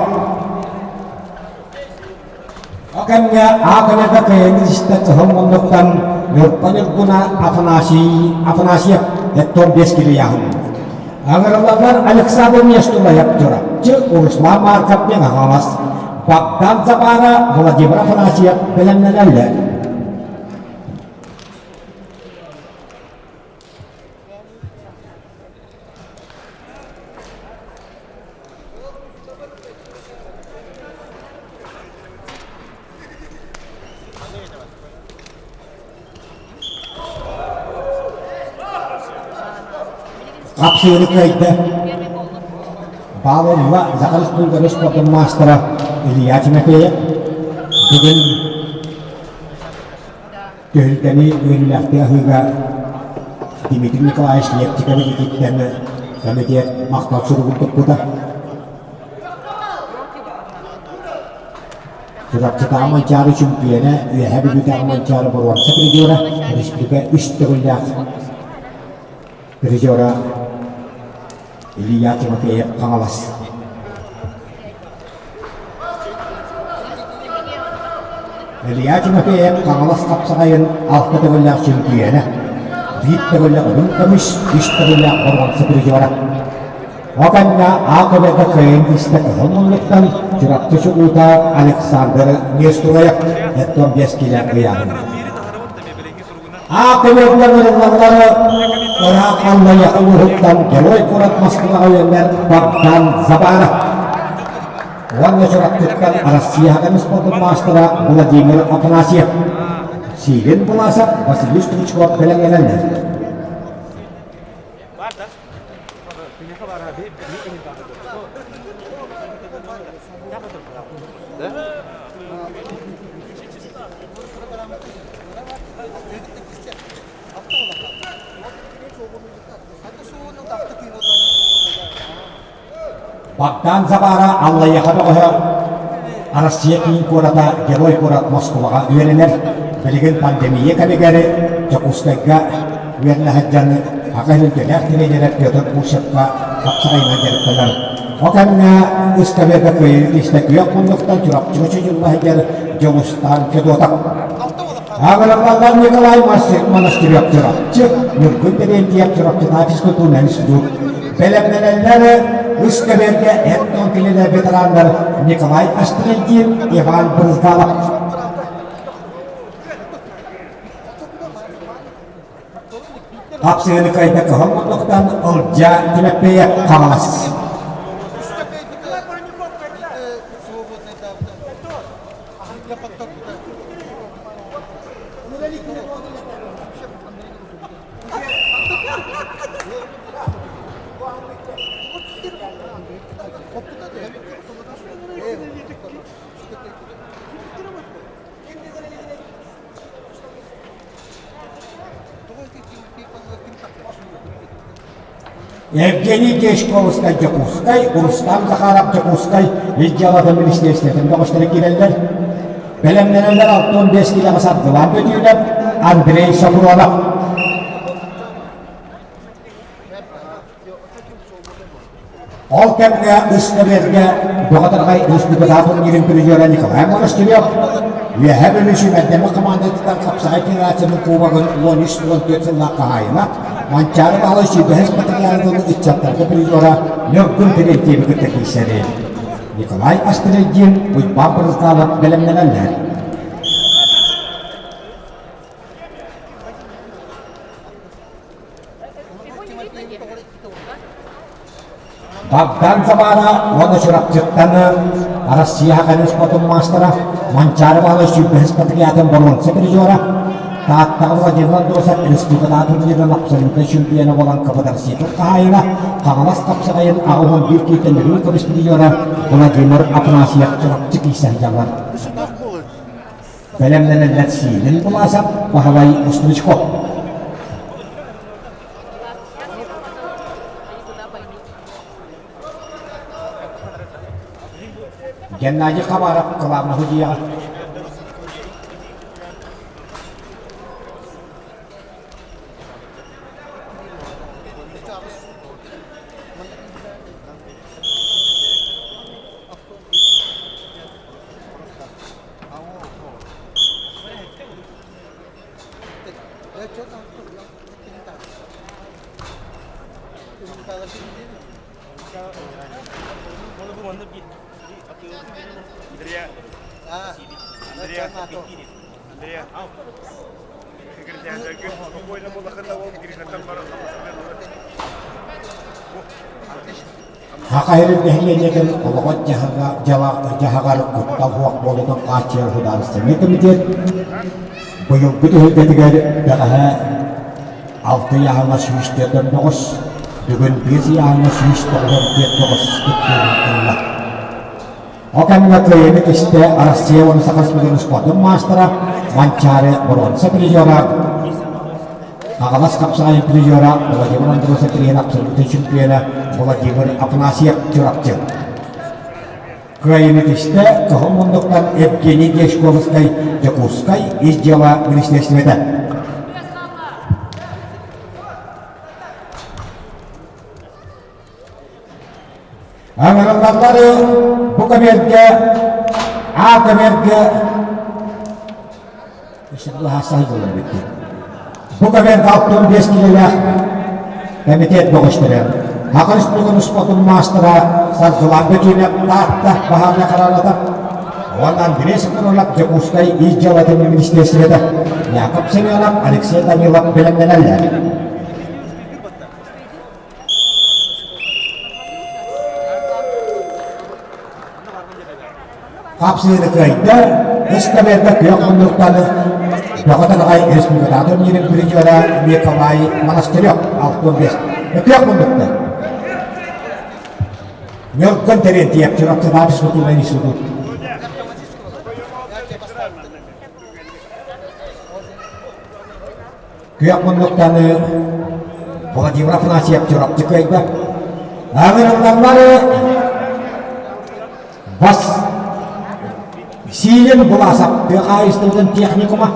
кэмҥэ аакыларга кыайан истэ кыһыл муннуктан Ньурба Ньургуна Афанасий Афанасьев эттон биэс килийаһын. Аҥырыллаллар Александр Нестулаев Чурапчы, Руслан Марков Мэҥэ-Хаҥалас, Богдан Забара, Владимир Афанасьев бэлэмнэнэллэр. Хапсыыны кыайда. Баалылла Захар Спулгарыш спордун маастара Илья Тимофеев бүгүн Түһүлгэни үөрүүлээхтик аһыыга Дмитрий Николаевич Лепчиков илиититтэн кэмитиэт махтал суругун туппута. Чурапчытааҕы Манчаары чөмпүйүөнэ, Үөһээ Бүлүүтээҕи Манчаары боруонса призера, республика үс төгүллээх призера Илья Тимофеев Хаҥалас. Илья Тимофеев Хаҥалас хапсаҕайын алта төгүллээх чөмпүйүөнэ, биир төгүллээх үрүҥ көмүс, үс төгүллээх боруонса призера. Ол кэннэ А-көбөтө кыайан истэ кыһыл муннуктан Чурапчы чулуута Александр Нестураев эттон биэс килэ ыйааһын. А-көбөтө ырыллаллары ыраах Аллайыаха улууһуттан Герой куорат Москваҕа үөннэр Богдан Забаров уонна Чурапчыттан Россия көмүс спордун маастара Владимир Афанасьев, Сиилин Буласов, Василий Стручков бэлэмнэнэллэр. Богдан Забара Аллайыаха бөҕөһө Россия киин куората Герой куорат Москваҕа үөрэнэр. Билигин пандемия кэмигэр Дьокуускайга үөрэнэ сылдьан Саха сирин үтүөлээх тренерэ Петр Гусевка хапсаҕайынан дьарыктанар. Ол кэмҥэ ыскамыайка кыайыы истэ күөх муннуктан Чурапчыга чочулла сылдьар Дьулустаан Федотов. Аҕыраллаллар Николай Монастырев Чурапчы, Ньургун Терентьев Чурапчытааҕы физкультурнай институт. Бэлэмнэнэллэр үс көбүөргэ эр кинилэр ветераннар Николай Астрельдин, Иван Брызгалов. Хапсыһыны кыайда кыһыл муннуктан Ылдьаа Тимэппиэйэп Хаҥалас. Евгений Дьячковскай Дьокуускай, Рустам Захаров Дьокуускай ис дьыалатын министиэристибэтин бөҕөстөрө киирэллэр. Бэлэмнэнэллэр 65 киилэҕэ саргылаан бөтүүлэр Андрей Сокуронов. Ол кэмҥэ Ыстыбыарга Бөҕө-Тарҕай республикатааҕы турнирын призера Николай Монастырев Үөһээ Бүлүү сүүмэрдэммит хамаандатыттан хапсаҕай федерациятын кубогын 13-14 сыллаах хаһаайына Манчаары Баһылай сүүрбэһис патриархын ыччаттарга призера Ньургун Терентьеви кытта киирсэри. Николай Астрельдин, Уйбаан Брызгалов бэлэмнэнэллэр. Богдан Забара уонна Чурапчыттан Россия көмүс спортун маастара Манчаары Баһылай сүүрбэһис патриотын боруонса призера Тааттаҕа Владимир Андросов республикатааҕы турнирын абсолютнай чемпиона буолан КПДРСИ-тин хаһаайына Хаҥалас хапсаҕайын 81 киитэн үрүҥ көмүс призера Владимир Афанасьев Чурапчы киирсэн сылдьаллар. Бэлэмнэнэллэр Сиилин Буласов, Баһылай Устричков. Геннадий Хабаров кылаабына судьуйаҕа. Саха сирин нэһилиэнньэтин олоҕор-дьаһаҕар куттал суох буолуутун хааччыйар судаарыстыбаннай кэмитиэт быйылгы түһүлгэтигэр бэҕэһээ алта ыйааһыҥҥа 149, бүгүн биэс ыйааһыҥҥа 194 кыттыыны ылла. Ол кэмҥэ кыайыыны кистэ Россия уонна Саха Республикатын спордун маастара Манчаары боруонса призера, Хаҥалас хапсаҕайын призера Владимир Андросов тириһин абсолютнай чемпиона Владимир Афанасьев Чурапчы. Кыайыыны кистэ Кыһыл муннуктан Евгений Дьячковскай Дьокуускай Ис дьыала министиэристибэтэ. Ыҥырыллаллары бу көбүөргэ А көбүөргэ Бу көбүөргэ 65 киилэлээх кэмитиэт бөҕөстөрө Саха Республикатын спордун маастара Саргылан Бөтүүнэп Таатта баһаарынай хараалата уонна Андрей Соколов Дьокуускай ис дьыалатын министиэристибэтэ Яков Семенов, Алексей Данилов бэлэмнэнэллэр. Хапсыыны кыайда, эскаберга күөх муннуктаны бөҕө тараҕай республикатааҕы турнирын призера Николай Монастырев 65 күөх муннукта. Ньургун Терентьев Чурапчытааҕы физкультурнай институт. Күөх муннуктаны Владимир Афанасьев Чурапчы кыайда. Ыҥырыллаллары бас Сиилин Буласов тыа хаһаайыстыбатын техникума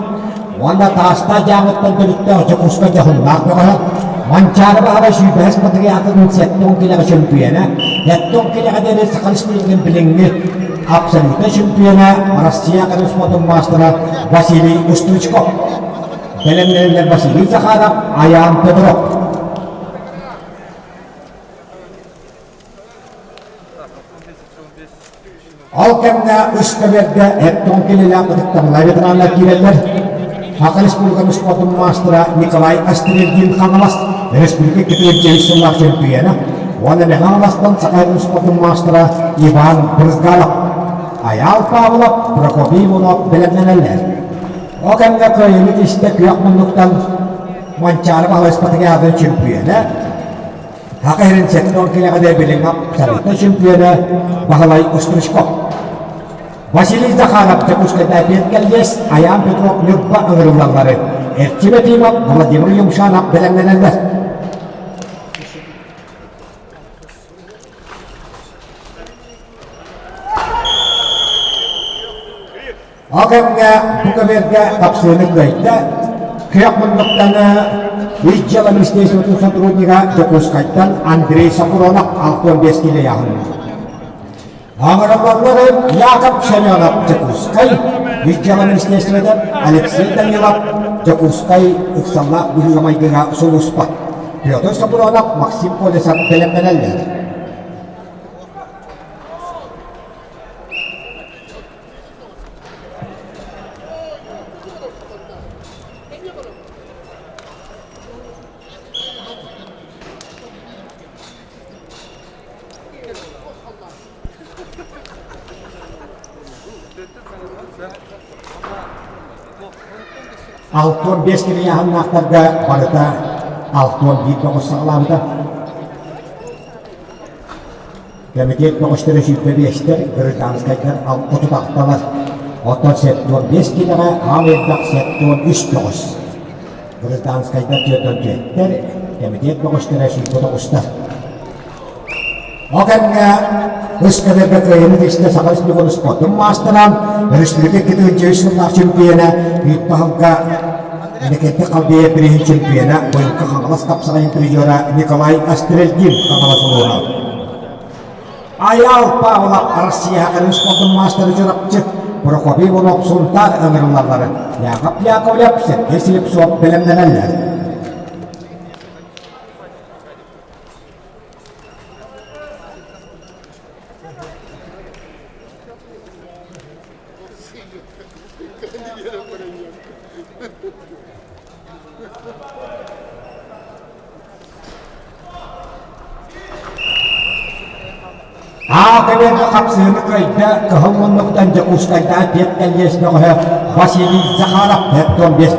уонна Таастаах дьааҥыттан төрүттээх Дьокуускай дьоһуннаах бөҕөһө Манчаары Баһылай сүүрбэһис патриархатын сэттэ килэҕэ чөмпүйэнэ, сэттэ килэҕэ диэри Саха Республикатын билиҥҥи абсолютнай чемпиона, Россия спортун маастара Василий Устучков. Бэлэмнэнэллэр Василий Захаров, Айаан Петров. Ол кэмҥэ үс көбүөргэ эттон килэлээх ытыктабыллаах ветераннар киирэллэр. Саха Республикатын спордун маастара Николай Астрельдин Хаҥалас республика кытыыр сыллаах чемпиона уонна Мэҥэ Хаҥаластан Саха спордун маастара Иван Брызгалов, Айаал Павлов, Прокопий Иванов бэлэмнэнэллэр. Ол кэмҥэ кыайыыны истэ күөх муннуктан Манчаары Баһылай чемпиона, Саха сирин сэттэ килэҕэ билиҥҥэ абсолютнай чемпиона Баһылай Устричков. Василий Захаров Дьокуускайдаа кэллиэс, Айаан Петров Ньурба ыҥырыллаллары Эрчим Ефимов, Владимир Юмшанов бэлэмнэнэллэр. Ол кэмҥэ бу көбүөргэ тапсыыны кыайда, күөх муннуктаны Ис дьыала министерствотын сотруднига Дьокуускайтан Андрей Сокуронов 65 киилэ ыйааһынна. Аҥараллары Яков Семенов Дьокуускай, Ис дьыала министерствота Алексей Данилов Дьокуускай ыксаллаах быһыыга-майгыга сулууспа, Петр Сокуронов, Максим Колесов бэлэмнэнэллэр. 65 килийааһыннаахтарга барыта 61 тоҕус саҕалаабыта. Кэмитиэт бөҕөстөрө 25-тэр, гражданскайдар 36-талар. Оттон 75 киилэҕэ аал элбэх 73 бөҕөс. Гражданскайдар 44-тэр, кэмитиэт бөҕөстөрө 109-тар. Ол кэмҥэ үс кэмэргэ кыайыыны тистэ Саха Республикатын спордун маастара, өрөспүүбүлүкэ икки сыллаах чемпиона, Үүт Баһылга Иннокентий Халбеев бирииһин чемпиона, быйылгы Хаҥалас хапсаҕайын призера Николай Астрельдин Хаҥалас улууһа. Айаал Павлов Россия спордун маастара Чурапчы. Прокопий Иванов Сунтаар ыҥырыллаллар. Яков Яковлев, Сергей Слепцов бэлэмнэнэллэр. Аата хапсыһыны кыайда кыһыл муннуктан Дьокуускайдаах пет кэллиэс бөҕөһө Василий Захаров 45.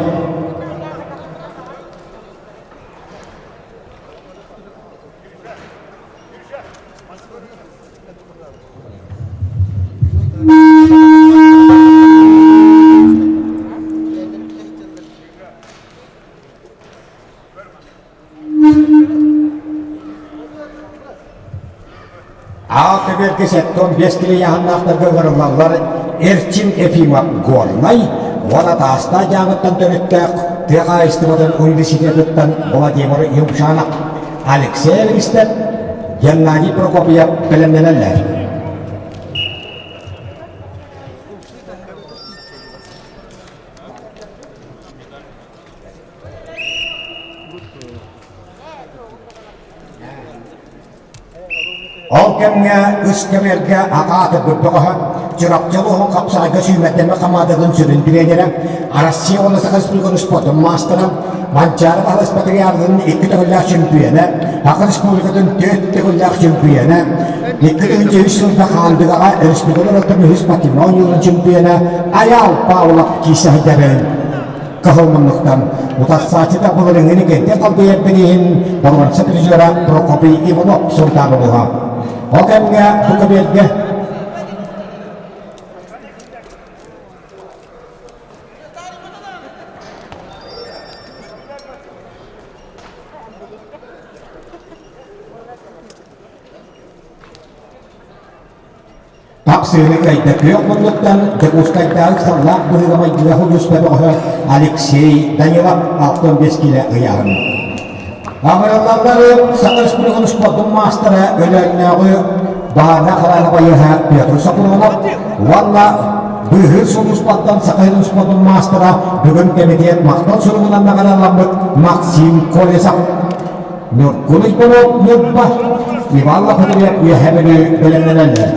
Аал көбүөргэ 75 килийааһыннаахтарга ыҥырыллаллар Эрчим Ефимов Горнай уонна Таастаах дьааҥыттан төрүттээх тыа хаһаайыстыбатын университетыттан Владимир Юмшанов, Алексей Алистов, Геннадий Прокопьев бэлэмнэнэллэр. Ол кэмҥэ үс кэмэргэ аҕаата бөҕөһө Чурапчы улууһун хапсаҕайга сүүмэрдэммит хамаандатын сүрүн тренерэ, Россия уонна Саха Республикатын спордун маастара, Манчаары Баһылай Спартакиадатын икки төгүллээх чөмпүйүөнэ, Саха Республикатын түөрт төгүллээх чөмпүйүөнэ, 2003 сылга Хаандыгаҕа республикалар ортон үһүс спортивнай оонньууларын чөмпүйүөнэ Айаал Павлов киирсэ сылдьарын Кыһыл муннуктан утарсааччыта былырыыҥҥыны кэнтэн халбыйарбын иһин боруонса призера Прокопий Иванов Сунтаар улууһа. Ол кэмҥэ бу көбүөргэ Тапсыыны кыайда күөх муннуктан Дьокуускайдааҕы ыксаллаах быһыыга-майгыга сулууспа бөҕөһө Алексей Данилов 65 киилэ ыйааһын. Аҥыраллаллары Саха Республикатын спордун маастара Өлөөннөөҕү баһаарга хараана байыаһа Петр Сокурунов уонна быыһыыр сулууспаттан Саха сирин спордун маастара бүгүн кэмитиэт махтал суругунан наҕарааламмыт Максим Колесов Ньургун Уйбанов Ньурба, Иван Лохотырев Үөһээ Бүлүү бэлэмнэнэллэр.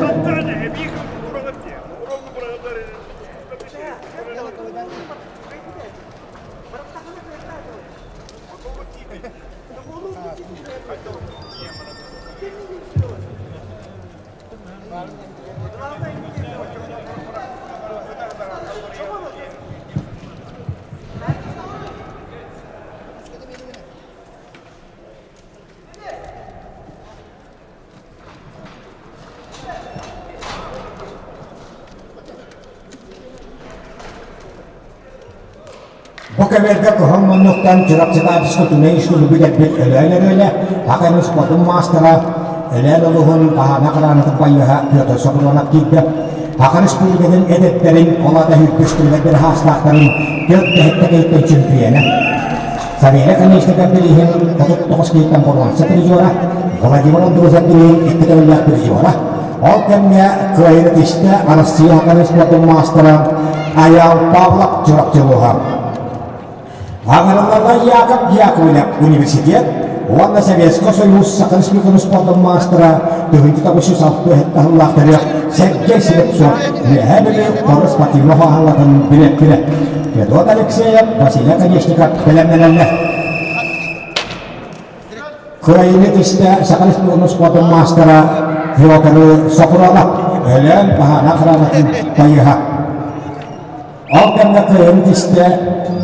Бу кэмэргэ кыһыл муннуктан Чурапчытаабыс Кутунай устулугу кэлбит Өлөөн Өрүөлэ, Ак спортун маастара, Өлөөн улууһун Хаһаана Хараанатын байыаһа Петр Сокуронов киирдэ. Саха Республикатын эдэттэрин, ол аата сүүрбэс бир хаастаахтарын түөрт дэһиттэ кэйттэн чөмпүйүөнэ. Савелий Конечников билиһин 39 киһиттэн боруонса призера, Владимир Андросов билиһин икки төгүллээх призера. Ол кэмҥэ кыайыыны тистэ Арассыыйа Саха спордун маастара Айаал Павлов Чурапчы улууһа. Аҥарыллаллар Яков Яковлев университет уонна Советскай Союз Саха Республикатын спордун маастара 1967 сыллаах төрүөх Сергей Слепцов Үөһээ Бүлүү Хоро спортивнай оһоһалларын билэттирэ. Федот Алексеев, Василий Конечников бэлэмнэнэллэр. Кыайыыны тистэ Саха Республикатын спордун маастара Петр Сокуронов Өлөөн Баһаана охранатын байыһа. Ол кэмҥэ кыайыыны тистэ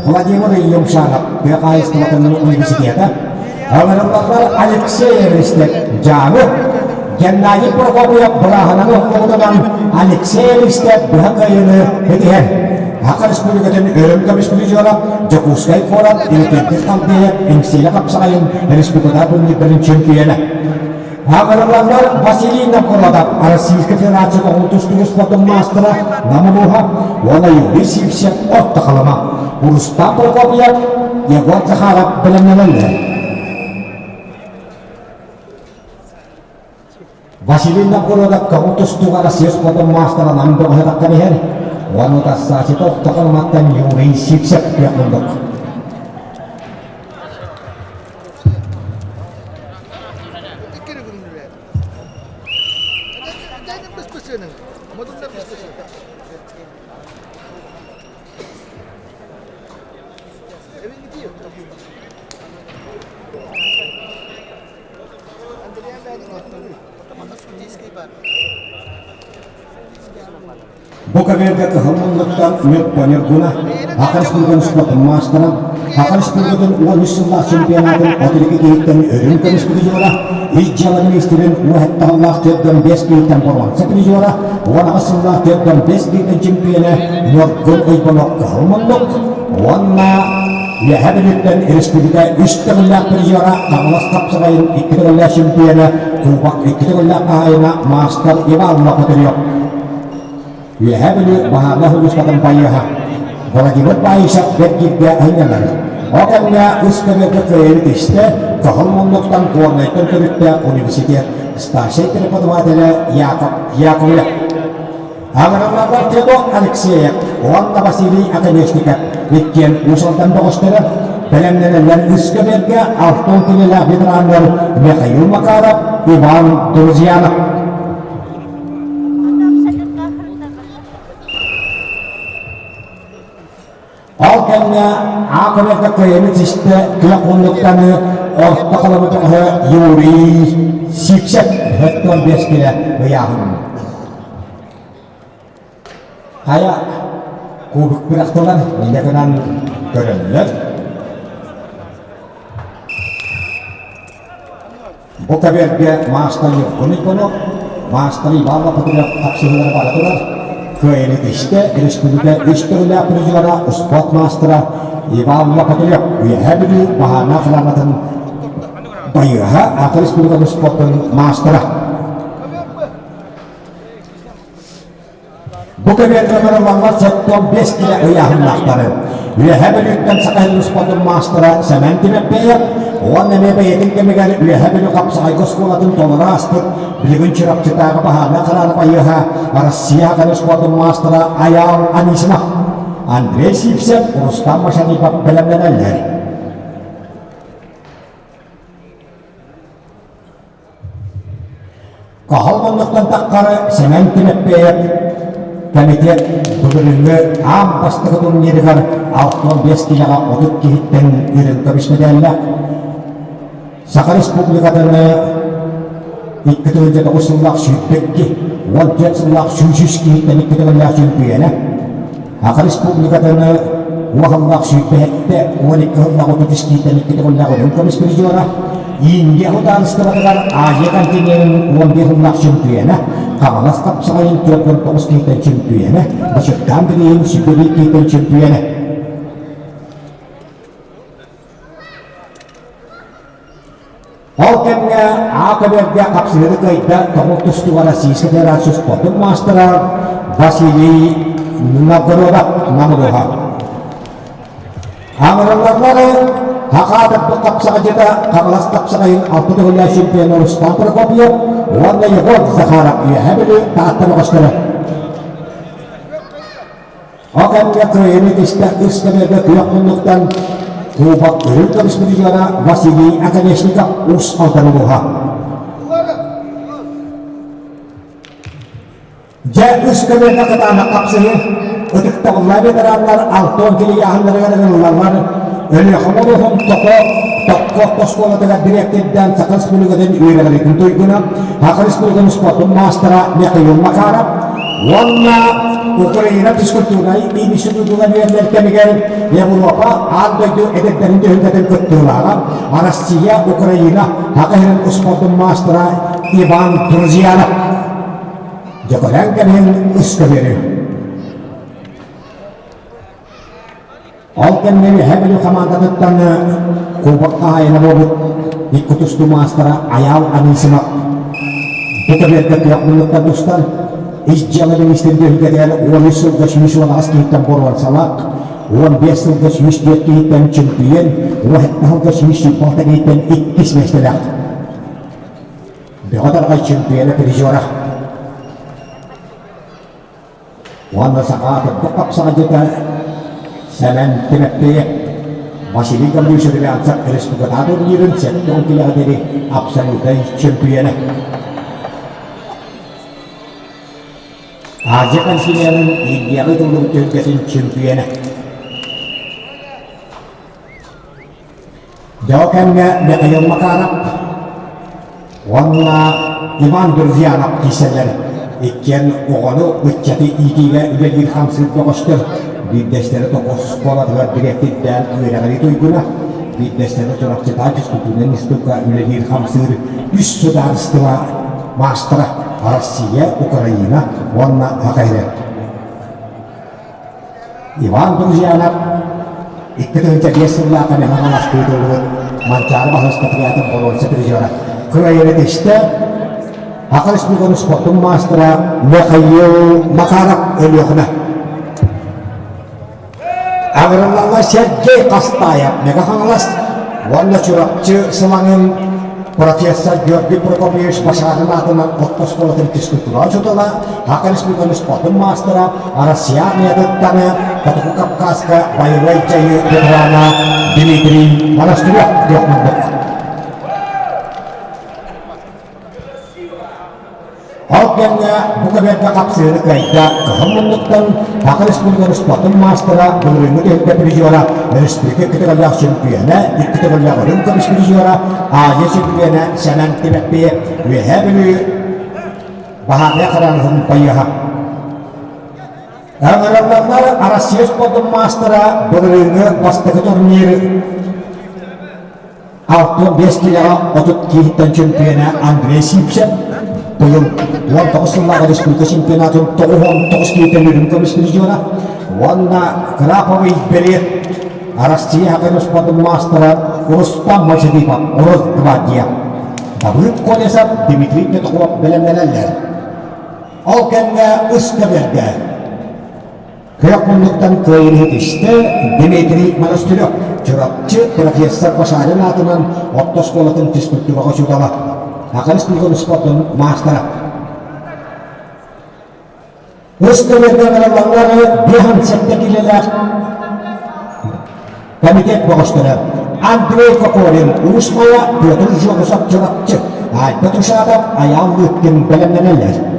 Владимир Юмшанов тыа хаһаайыстыбатын университета, ыҥырыллаллар Алексей Эристев Дьааҥы, Геннадий Прокопьев бырааһынан оҥоһугунан Алексей Эристев быһа кыайыыны ситиһэр. Саха Республикатын өрөм көмүс призера Дьокуускай куорат Иннокентий Халдеев Эҥсиэлэ хапсаҕайын республикатааҕы турнирдарын чөмпүйүөнэ. Аҕырылаллар Василий Новгородов, Российскай Федерация оҕо тустууга спордун маастара Нам улууһа уонна Юрий Сивцев Орто Халыма, Рустам Прокопьев, Егор Захаров бэлэмнэнэллэр. Василий Новгородов көҥүл тустууга Россия спордун маастара Нам бөҕөһө тахсан иһэр. Уонна утарсааччыта ортоку маттан Юрий Сивцев күөх мундук. Бу көбүөргэ кыһыл муннуктан Ньурба Ньургуна, Саха Республикатын спордун маастара, Саха Республикатын 13 сыллаах чемпионатын 32 киһиттэн өрүн көмүс призера, ис дьыала министрин уоһаттаһаллаах 45 киһиттэн боруонса призера, 18 сыллаах 45 киһиттэн чемпиона Ньургун Уйбанов кыһыл муннук уонна Үөһээ Бүлүүттэн республика үс төгүллээх призера, Хаҥалас хапсаҕайын икки төгүллээх чемпиона, Кубок икки төгүллээх хаһаайына маастар Иван Лопатырев. Үөһээ Бүлүү баһаарынай сулууспатын байыаһа Владимир Баишев бэргииргэ айаннанар. Ол кэмҥэ үс көмөтө кыайыы тистэ, Кыһыл муннуктан Горнайтан төрүттээх университет старшай преподавателэ Яков Яковлев. Аҕыралларбар Федот Алексеев уонна Василий Оконешников иккиэн Уус Алдан бөҕөстөрө бэлэмнэнэллэр үс көбүөргэ алтан кинилээх ветераннар Михаил Макаров, Иван Друзьянов. Ол кэмҥэ аакыларга кыайаны систэ күөх муннуктаны орто халабы бөҕөһө Юрий Сивцев 45 килэ ыйааһын. Хайа кубик бырахтылар, инньэ гынан көрөллөр. Бу кэбиэргэ маастар Евгений Конов, маастар Иван Лопатырев хапсыһыылара бара турар. Кыайыыны истэ республика үс төгүллээх призера, спорт маастара Иван Лопатырев Үөһээ Бүлүү баһаарнаах флангатын байыаһа, Ата республикатын спордун маастара. Бу кэбиэргэ барыллаллар 75 килэ ыйааһыннаахтары. Үөһээ Бүлүүттэн Саха сирин спордун маастара Сэмэн Тимэппэйэп уонна эмиэ бэйэтин кэмигэр Үөһээ Бүлүү хапсаҕайга оскуолатын толоро ааспыт билигин Чурапчытааҕы баһаарынай хараара байыаһа Россия Саха спордун маастара Айаал Анисимов, Андрей Сивцев, Рустам Машарипов бэлэмнэнэллэр. Каһыл муннуктан таххары Сэмэн Тимэппиэйэп комитет бүгүҥҥү аан бастакы турнирыгар 65 киилэҕэ 30 киһиттэн үрүҥ көмүс мэдээллээх Саха Республикатын 2 9 сыллаах 22, 14 сыллаах 103 киһиттэн икки төгүллээх чөмпүйүөнэ Саха Республикатын уоһаллаах сүүрбэһэттэ 12 сыллаах 33 киһиттэн икки төгүллээх үрүҥ көмүс призера Индия судаарыстыбатыгар Азия континенын 11 сыллаах чөмпүйүөнэ, Хаҥалас хапсаҕайын 49 киһиттэн чөмпүйүөнэ, Бачыктаан билигин Сибири киһиттэн чөмпүйүөнэ. Ол кэмҥэ А көбүөргэ хапсыһыыны кыайда тоҕус тустууга Российскай Федерация спордун маастара Василий Новгородов Намылуха. Аҥырылларлары Хахаатаппыт хапсаҕайдьыта Хаҥалас хапсаҕайын алта төгүллээх чемпиона Рустам Прокопьев уонна Егор Захаров Үөһээ Бүлүү Таатта бөҕөстөрө. Ол кэмҥэ кыайыыны тистэ үс көбүөргэ күөх муннуктан Кубок үрүҥ көмүс призера Василий Оконешников Уус Алдан улууһа. Дьэ, үс көбүөргэ кытаанах хапсыһыы, ытыктабыллаах ветераннар Алтон килийааһыннарыгар ыҥырыллаллар. Өлүөхүмэ улууһун Токо Токко оскуолатыгар дириэктэрдээн Саха Республикатын үөрэҕириитин туйгуна, Саха Республикатын спордун маастара Михаил Макаров уонна Украина физкультурнай институтугар үөрэнэр кэмигэр Европа аан дойду эдэрдэрин түһүлгэтин кыттыылааҕа Россия, Украина Саха сирин спордун маастара Иван Друзьянов. Дьөкөлөөн кэбиһин үс көбүөрү. Ол кэмҥэ Үөһээ Бүлүү хамаандатыттан Кубок хаһаайына буолбут икки тустуу маастара Айаал Анисимов бу көбүөргэ күөх муннуктан тустан ис дьыала министрин түһүлгэтигэр 13 сылга 118 киһиттэн боруонсалаах, 15 сылга 104 киһиттэн чөмпүйүөн, 17 сылга 126 киһиттэн иккис миэстэлээх. Бөҕө Тарҕай чөмпүйүөнэ призера. Уонна саха кырдьык хапсаҕайдьыта Сэмэн Тимэппиев Василий Гаврильевич Румянцев республикатааҕы турнирын 70 килэҕэ диэри абсолютнай чөмпүйүөнэ. Азия континенын Индияҕа ыытыллыбыт түһүлгэтин чөмпүйүөнэ. Дьэ ол кэмҥэ Михаил Макаров уонна Иван Друзьянов киирсэллэр. Иккиэн оҕону, ыччаты иитиигэ үлэлиир хамсыыр бөҕөстөр. Биирдэстэрэ Тоҕус оскуолатыгар дириэктирдээн үөрэҕирии туйгуна, биирдэстэрэ Чурапчытаах физкультурнай институкка үлэлиир хамсыыр үс судаарыстыба маастара Россия, Украина уонна АХР. Иван Друзьянов 2005 сыллаахха Мэҥэ Хаҥаласка ыытыллыбыт Манчаары баһылык отрядын боруонса призера кыайыра түстэ. Саха Республикатын спортун маастара Михаил Макаров Өлүөхүмэ. Аҕырыллаллар Сергей Хастаев Мэҥэ Хаҥалас уонна Чурапчы Сылаҥын профессор Георгий Прокопьевич Башарин аатынан орто оскуолатын физкультура учуутала, Саха Республикатын спордун маастара, Россия армиятыттан Хотугу Кавказка боевой дьайыы ветерана Дмитрий Монастырев диэх курдук. Ол кэмҥэ бу көбүөргэ хапсыһыыны кыайда Кыһыл муннуктан Саха Республикатын спордун маастара, былырыыҥҥы түһүлгэ призера, республика икки төгүллээх чемпиона, икки төгүллээх үрүҥ көмүс призера, Азия чемпиона Сэмэн Тимэппиев, Үөһээ Бүлүү Баһаарынай хараҥаһын байыаһа. Ыҥырыллаллар Россия спордун маастара былырыыҥҥы бастакы турнир 65 киилэҕэ 30 киһиттэн чөмпүйүөнэ Андрей Сивцев быйыл 19 сыллааҕы республика чемпионатын 99 киһиттэн үрүҥ көмүс призера уонна Краповый берет Россия хакер спордун маастара Рустам Мажидипов Росгвардия Давыд Колесов Дмитрий Петухов бэлэмнэнэллэр. Ол кэмҥэ ыс көбүөргэ Күөх муннуктан кыайыыны түстэ Дмитрий Монастырев, Чурапчы профессор Башарин аатынан орто оскуолатын физкультураҕа учуутала, Саха Республикатын спордун маастара. Үс көбүөргэ ыҥырыллаллар 57 киилэлээх комитет бөҕөстөрө Андрей Кокорин, Уус Майа, Петр Жогусов, Чурапчы, Альберт Ушатов, Айаал Лыткин бэлэмнэнэллэр.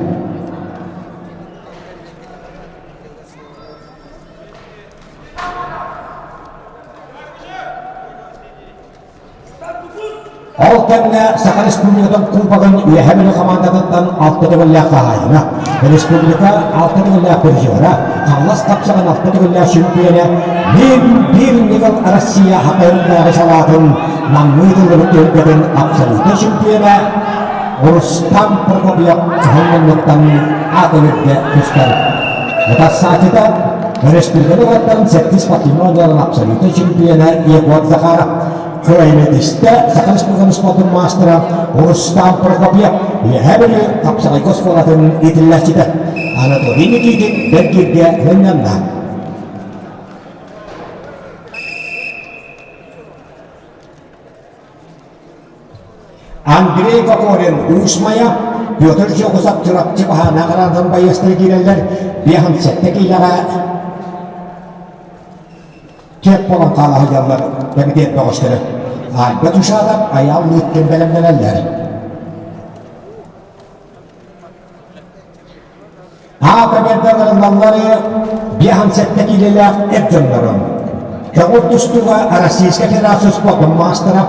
Ол кэмҥэ Саха Республикатын Кубогын Үөһээ Бүлүү хамаандатыттан алта төгүллээх хаһаайына, республика алта төгүллээх призера, Хаҥалас хапсаҕын алта төгүллээх чемпиона, биир биир ньыгыл Россия хапайыннааҕы салаатын Намныы тыллыбыт түһүлгэтин абсолютнай чемпиона Рустам Прокопьев кыһыл муннуктан аатын үрдэ тустар. Утарсааччыта өрөспүүбүлүкэ норуоттарын сэттис спортивнай оонньууларын абсолютнай чемпиона Егор Захаров кыайыытистэ Саха Республикатын спордун маастара Рустам Прокопьев Үөһээ Бүлүү хапсаҕайга оскуолатын иитиллээччитэ Анатолий Никитин бэргииргэ сынньанна. Андрей Кокорин Уус Майа, Петр Жогусов Чурапчы баһаана гарантан байыастары киирэллэр 57 киилэҕэ кеп буолан хаала сылдьаллар кэмитиэт бөҕөстөрө. Альберт Ушатов Айаал Лыткин бэлэмнэнэллэр. Аата бэрдэ 57 киилэлээх эр дьоннорун. Көҥүл тустууга Российскай Федерация спордун маастара,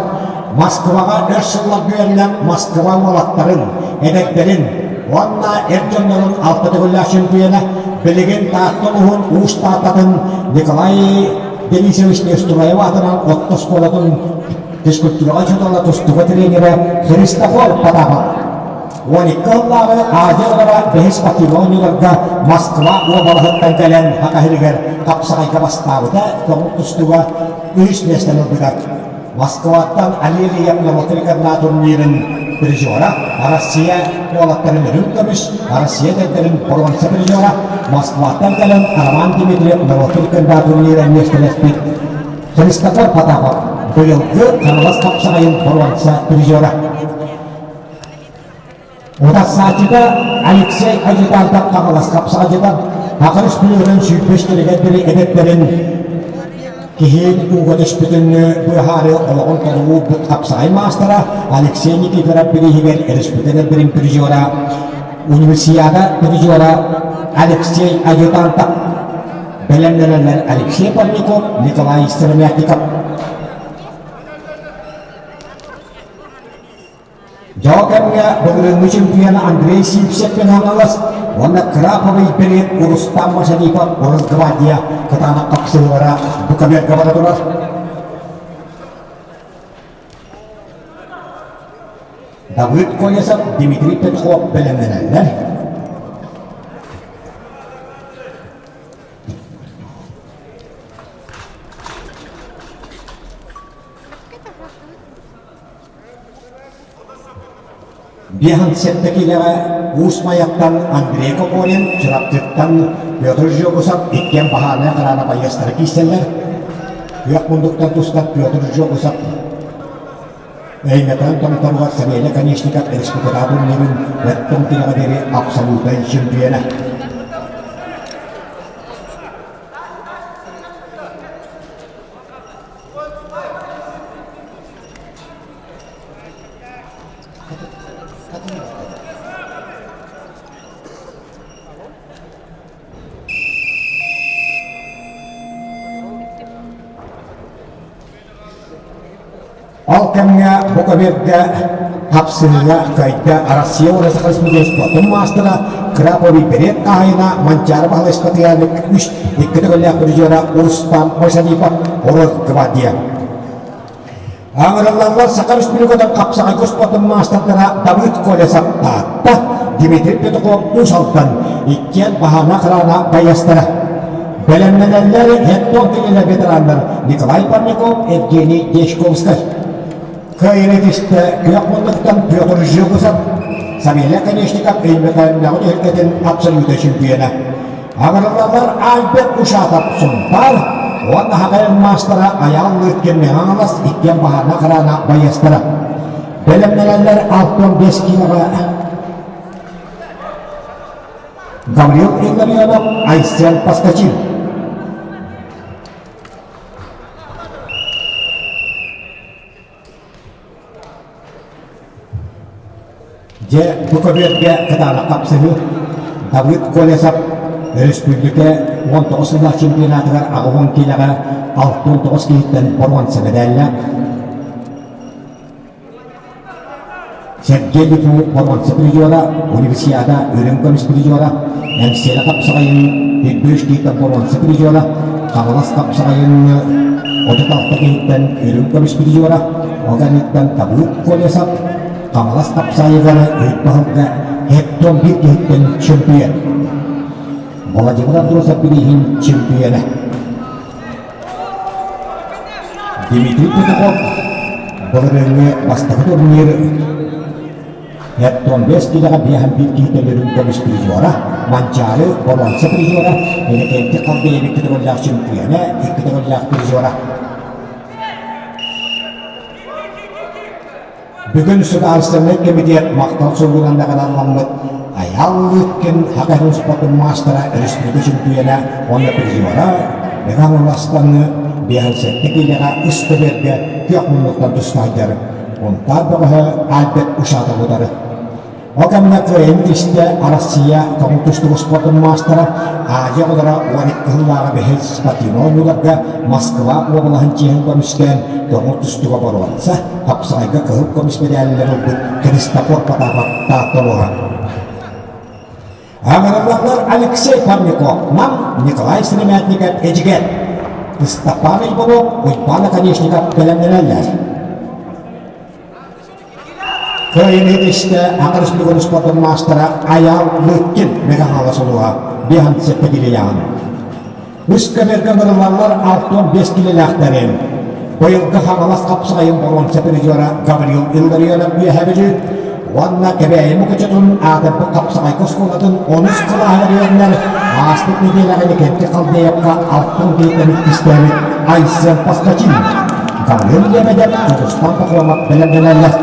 Москваҕа өр сылларга үөрэнэн Москва уолаттарын, эдэрдэрин уонна эр дьоннорун алта төгүллээх чемпиона, билигин Таатта улууһун Уус Тааттатын Николай Денисович Неустроев аатынан орто оскуолатын физкультураҕа учуутала, тустууга тренерэ Христофор Потапов 12 сыллааҕы Азия оҕолоро бэһис спортивнай оонньууларга Москва уобалаһыттан кэлэн Саха сиригэр хапсаҕайга бастаабыта, көҥүл тустууга үһүс миэстэни ылбыта. Москваттан Алелия норуот турнирын призера, Россия уолаттарын үрүҥ көмүс, Россия эдэрдэрин боруонса призера, Москваттан кэлэн Роман Дмитриев норуот турнира миэстэлэспит Христофор Потапов быйылгы Хаҥалас хапсаҕайын боруонса призера. Утарсааччыта Алексей Адъютантов Хаҥалас хапсаҕайдьыта. Саха Республикатын сүүрбэстэригэр диэри эдэрдэрин киһи ууга түспүтүн быһаары олоҕун толору хапсаҕай маастара Алексей Никифоров бирииһигэр республика эдэрдэрин призера, универсиада призера Алексей Адъютантов бэлэмнэнэллэр Алексей Парников, Николай Сыромятников. Дьоҕо кэмҥэ былырыыҥҥы чемпиона Андрей Сивцев Хаҥалас уонна Краповый берет Рустам Машарипов Росгвардия кытаанах хапсыһыылара бу көбүөргэ бара турар. Давыд Колесов, Дмитрий Петров бэлэмнэнэллэр. 57 киилэҕэ Уус Майаттан Андрей Кокорин, Чурапчыттан Петр Жегусов иккиэн баһаарынай хараана байыастара киирсэллэр. Күөх мундуктан тустар Петр Жегусов Өймөкөөн томторугар Савелий Конечников республикатааҕы турнирын өттөн киилэҕэ диэри абсолютнай чемпиона. Ол кэмҥэ бу көбүөргэ хапсыһыыга кыайда Россия уонна Саха Республикатын спортун маастара Краповый берет хаһайына Манчаары Баһылай Спатыяник үс икки төгүллээх призера Рустам Мошарипов Росгвардия. Аҥырыллаллар Саха Республикатын хапсаҕайга спортун маастардара Давыд Колесов Таатта, Дмитрий Петухов Уус Алдан иккиэн баһаана хараана байыастара. Бэлэмнэнэллэр хеттон кинилэр ветераннар Николай Парников, Евгений Дьячковскай. Кыайыыны түстэ күөх муннуктан Петр Жегусов, Савелий Конечников Өймөкөөннөөҕү түһүлгэтин абсолютнай чемпиона. Аҥырыллаллар Альберт Ушатов Сунтаар уонна Хахайын маастара Айаал Лыткин Хаҥалас иккиэн баһаарына хараана байыастара. Бэлэмнэнэллэр 65 киилэҕэ Гаврил Илларионов, Айсен Поскачин. Дьэ, бу көбүөргэ кытаанах хапсыһыы Давыд Колесов өрөспүүбүлүкэ 19 сыллаах чемпионатыгар 80 киилэҕэ 69 киһиттэн боруонса мэдээллээх. Сергей Литву боруонса призера, Универсиада үрүҥ көмүс призера, Эҥсиэли хапсаҕайын 103 киһиттэн боруонса призера, Хаҥалас хапсаҕайын 36 киһиттэн үрүҥ көмүс призера, ол кэнниттэн Табыыт Колесов, Хаҥалас хапсаайыгар Ыйбаһылга Хектон биир киһиттэн чемпион. Владимир Андросов бирииһин чемпиона. Дмитрий Петухов былырыыҥҥы бастакы турнир Хектон 5 киилэҕэ биэһэн биир киһиттэн үрүҥ көмүс призера, Манчаары боруонса призера, Иннокентий Халбеев икки төгүллээх чемпиона, икки төгүллээх призера. Бүгүн Судаарыстыбаннай кэмитиэт махтал суругунан наҕараадаламмыт Айаал Лыткин Саха спортун маастара, өрөспүүбүлүкэ чөмпүйүөнэ уонна призера Иван Уластанны 57 киилэҕэ үс көбүөргэ күөх муннуктан тустаайдар. Унтаар бөҕөһө Альберт Ушатов утары. Ол кэмҥэ кыайан түстэ Россия көҥүл тустуу спордун маастара Азия оҕолоро 12 сыллааҕы бэһис спортивнай оонньууларга Москва уобалаһын чиэһин көмүскээн көҥүл тустууга боруонса, хапсаҕайга кыһыл көмүс мэдээллэри ылбыт Христофор Потапов Таатта улууһа. Аҥарыллаллар Алексей Парников, Нам, Николай Сыромятников, Эдьигээн, Ыстапаан Иванов, Уйбаан Оконешников бэлэмнэнэллэр. Кыайыыны истэ Саха Республикатын спордун маастара Айаал Лыткин Мэҥэ-Хаҥалас улууһа 57 килэлээҕин. Үс көбүөргэ ыҥырыллаллар 65 килэлээхтэрин. Быйылгы Хаҥалас хапсаҕайын боруонса призера Гаврил Илларионов Үөһээ Бүлүү уонна Кэбээйи Мукучутун аатырбыт хапсаҕайга оскуолатын онус кылааһыгар үөрэнэр ааспыт нэдиэлэҕэ Никитин Халдеевка алтан киһиттэн иккистээбит Айсен Поскачин, Гаврил Лебедев, Дьулустан Пахомов бэлэмнэнэллэр.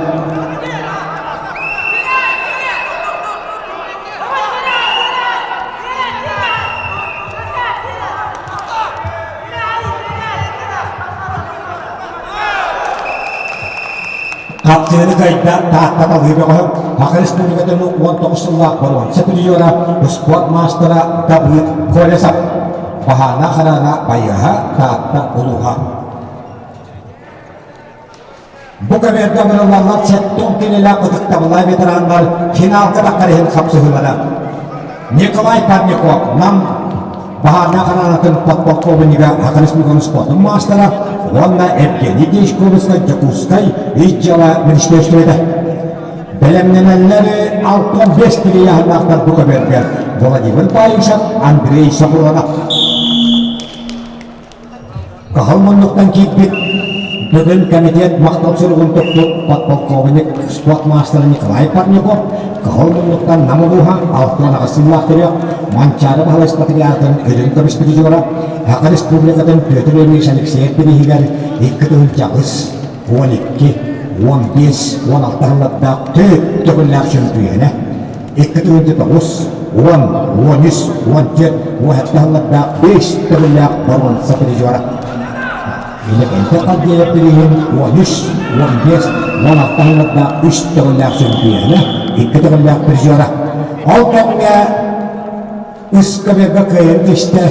Хапсыһыны кыайда Таатта талыы бөҕөһө, Саха Республикатын 19 сыллаах боруонса призера, спорт маастара Давыд Колесов. Баһаана хараана байыаһа Таатта улууһа. Бу көбүөргэ ыҥырыллаллар сэттэ килэлээх ытыктабыллаах ветераннар финалга таххар иһин хапсыһыылара. Николай Парников, Нам баһаардаах хараанатын подполковнига Саха Республикатын спордун маастара уонна Евгений Дьячковскай Дьокуускай ис дьыала министерствота. Бэлэмнэнэллэр 65 килийааһыннаахтар бу көбүөргэ Владимир Баишев, Андрей Сокуронов. Кыһыл муннуктан киирбит бүгүн комитет махтал суругун туппут подполковник спорт маастара Николай Парников Кыһыл муннуктан Нам улууһа 68 сыллаах төрүөх Манчаары Баһылай патриархын үрүҥ көмүс призера Саха Республикатын Петр Ильич Алексеев бирииһигэр 2008, 12, 15, 16 сыллардаах төрүт төгүллээх чөмпүйүөнэ 2009, 10, 13, 14, 17 сыллардаах 5 төгүллээх боруонса призера. Иннокентий Халдеев билигин 13, 15, 16 сыллардаах 3 төгүллээх чөмпүйүөнэ, 2 төгүллээх призера. Ол кэмҥэ Ыскаберга кыайан түстэ.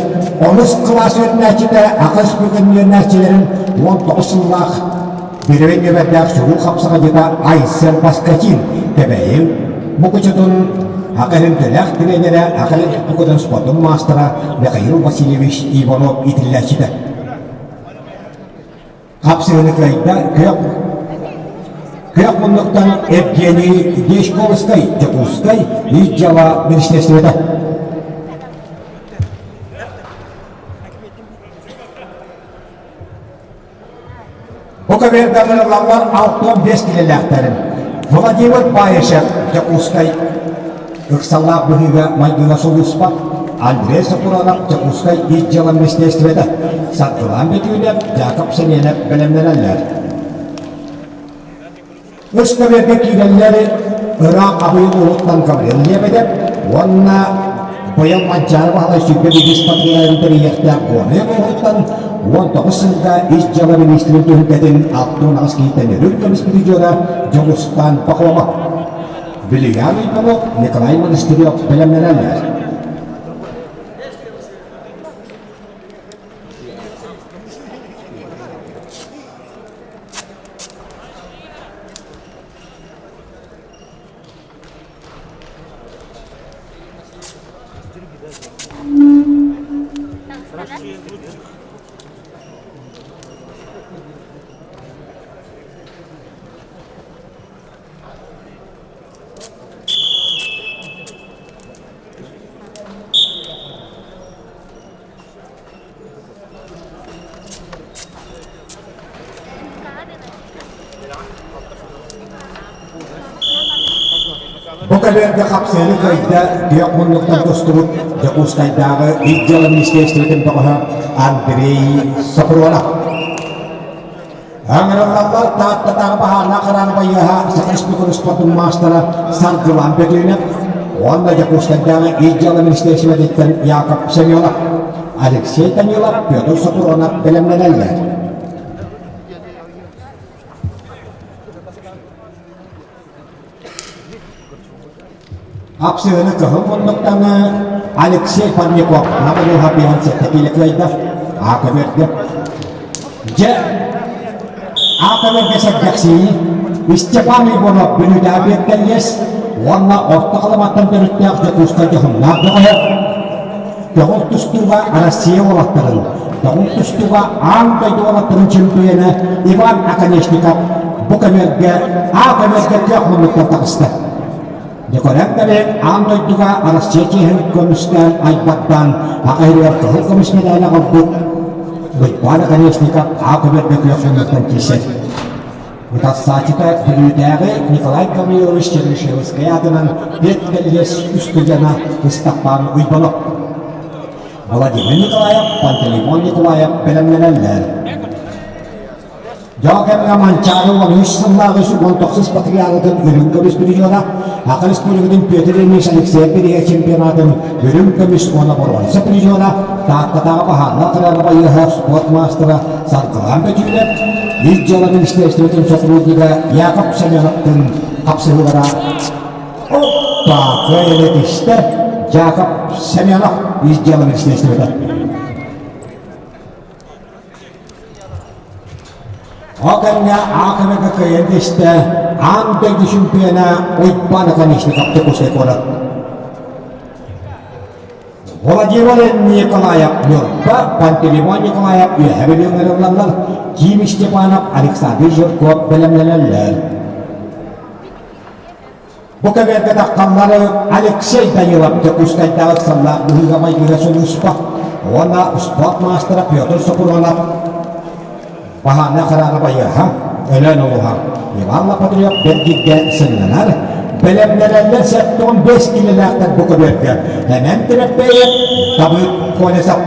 Онус кылаас үөрэнээччитэ Аха Республикатын үөрэнээччилэрин 19 сыллаах Бүлүү нүөмэрдээх чулуу хапсаҕайдьыта Айсен Поскачин Кэбээйи Мукучутун Аха Өрүнтэлээх тренерэ Аха Республикатын спордун маастара Михаил Васильевич Иванов иитиллээччитэ. Хапсыһыны кыайда күөх күөх муннуктан Евгений Дьячковскай Дьокуускай ис дьыала министерствота. Бу көбүөргэ ылаллар 65 килэлээхтэрин Владимир Баишев Дьокуускай ыксаллаах быһыыга-майгыга сулууспа, Андрей Сокуранов Дьокуускай ис дьыала министиэристибэтэ, Саргылаан Бөтүүнэп, Яков Семенов бэлэмнэнэллэр. Үс көбүөргэ киирэллэр ыраах Абый улууһуттан Гаврил Лебедев уонна быйыл Манчаары Баһылай 21 патриарын тэрийиэхтээх Горнай улууһуттан 19 сылга ис дьыала министрин түһүлгэтин 68 киһиттэн үрүҥ көмүс призера Дьулустаан Пахомов. Вильям Иванов, Николай Монастырев бэлэмнэнэллэр. Бу кэлэргэ хапсыаны кыайда күөх муннуктан тустубут Дьокуускайдааҕы ис дьыала министиэристибэтин бөҕөһө Андрей Сопрунов. Ыҥырыллаллар Тааттатааҕы баһаардаах харааны байыаһа Саха Республикатын спордун маастара Саргылан Бөтүүнэп уонна Дьокуускайдааҕы ис дьыала министиэристибэтиттэн Яков Семенов, Алексей Данилов, Петр Сопрунов бэлэмнэнэллэр. Хапсыһыны кыһыл муннуктан Алексей Парников Нам улууһа 57 киилэ кыайда. Аата берді. Дьэ, аата берді сэргэхсийии Степан Егоров Бүлүүтээҕи Биэттэллиэс уонна Орто Халыматтан төрүттээх Дьокуускай дьоһуннаах бөҕөһө Көҕүл тустууга Россия уолаттарын, көҕүл тустууга аан дойду уолаттарын чемпиона Иван Оконешников бу көмөргө А көмөргө күөх муннуктан таҕыста. Дьэ көрөн кэлин аан дойдуга Россия чиэһин көмүскээн айбаттаан аҕа иһигэр кыһыл көмүс мэдээли аҕалбыт Уйбаан Оконешников А көмөргө күөх муннуктан киирсэр. Утарсааччыта Бүлүүтээҕи Николай Гаврилович Чернышевскай аатынан педколледж устудьуона Ыстапаан Уйбанов. Владимир Николаев, Пантелеймон Николаев бэлэмнэнэллэр. Дьоо кэмҥэ Манчаары 13 сыллааҕы 19 патриархатын үрүҥ көмүс призера, Саха Республикатын Петр Ильич Алексеев бирииһэ чемпионатын үрүҥ көмүс уонна боруонса призера, Тааттатааҕы баһаарынай охрана байыаһа спорт маастара Саргылаан Бөтүүнэп. Ис дьыала министерствотын сотруднига Яков Семеновтын хапсыһыылара Оппа! Кыайан этистэ Яков Семенов Ис дьыала министерствота. Ол кэмҥэ АКМК кыайан түстэ аан дойду чемпиона Уйбаан Оконешников Дьокуускай куорат. Владимир Николаев Ньурба, Пантелеймон Николаев Үөһээ Бүлүү ыҥырыллаллар, Ким Степанов, Александр Жирков бэлэмнэнэллэр. Бу кэмэргэ таххаллары Алексей Данилов Дьокуускайдааҕы ыксаллаах быһыыга-майгыга сулууспа уонна спорт маастара Петр Сокуронов Баһаана хараара байыаһа, Өлөөн улууһа Иван Лопатырев бэргиргэ сынньанар, бэлэмнэнэллэр 75 киилэлээхтэр бу көбүөргэ Эмэн Тимэппэйэп, Давыд Колесов.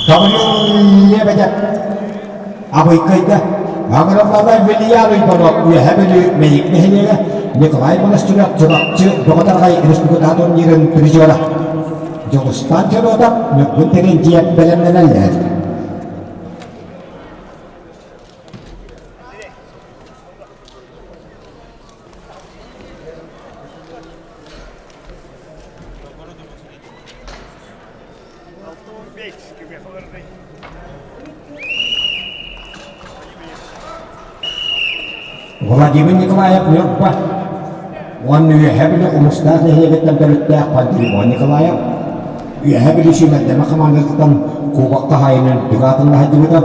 Гаврил Лебедев Абыйкайга Агрохлалай Вильян Уйбанов Үөһэ Бүлүү Мэйик нэһилиэгэ Николай Монастырев Чурапчы Бөҕө-Тараҕай республикатааҕы турнирын призера Дьулустаан Федотов Ньургун Терентьев бэлэмнэнэллэр. Владимир Николаев Ньурба уонна Үөһээ Бүлүү Хомустаах нэһилиэгиттэн төрүттээх Пантелеймон Николаев Үөһээ Бүлүү сүүмэрдэмэ хамаандатыттан кубок хаһаайынын үрдүк аатын сылдьыбыта.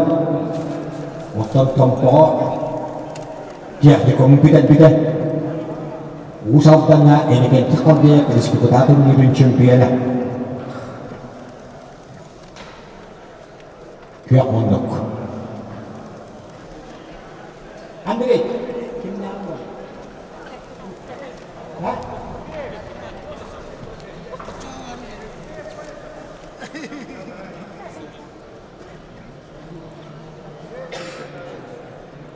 Оттон Томпоҕо техникумун бүтэрбитэ. Уус Алдаҥҥа Иннокентий Халдеев республикатааҕы турнирын чемпиона. Күөх муннук. Андрей, кимнээх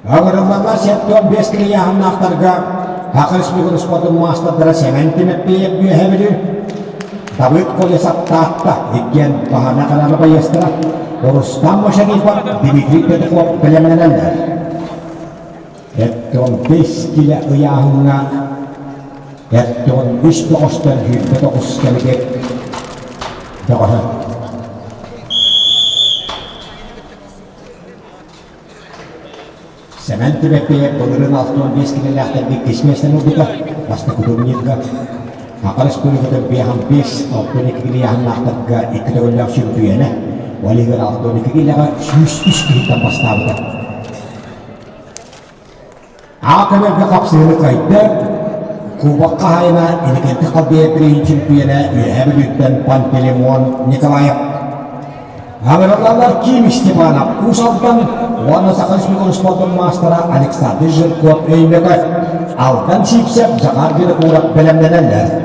Ыҥырыллаллар 75 килийааһыннаахтарга Саха Республикатын спордун маастардара Сэмэн Тимэппиев Үөһээ Бүлүү, Давыд Колесов Таатта иккиэн баһана хараҕа байыастара, Рустам Машарипов, Дмитрий Петухов бэлэмнэнэллэр. 75 килэ ыйааһыҥҥа 73 бөҕөстөн 29 кэмитиэт бөҕөһө. Сэмэн Тимэппиэйэп былырыын 65 килэлээхтэргэ иккис миэстэни ылбыта, бастакы турнирга. Саха Республикатын 55 62 килийааһыннаахтарга икки төгүллээх чөмпүйүөнэ, ол иһигэр 62 килэҕэ 103 киһиттэн бастаабыта. Аакабарга хапсыһыны кыайда, Кубок хаһаайына Иннокентий Халбеев билигин чемпиона Үөһээ Бүлүүттэн Пантелеймон Николаев. Аҥырыллаллар Ким Степанов Уус Алдан уонна Саха Республикатын спордун маастара Александр Жирков Өймөкөт, Алдан Сивцев, Захар Винокуров бэлэмнэнэллэр.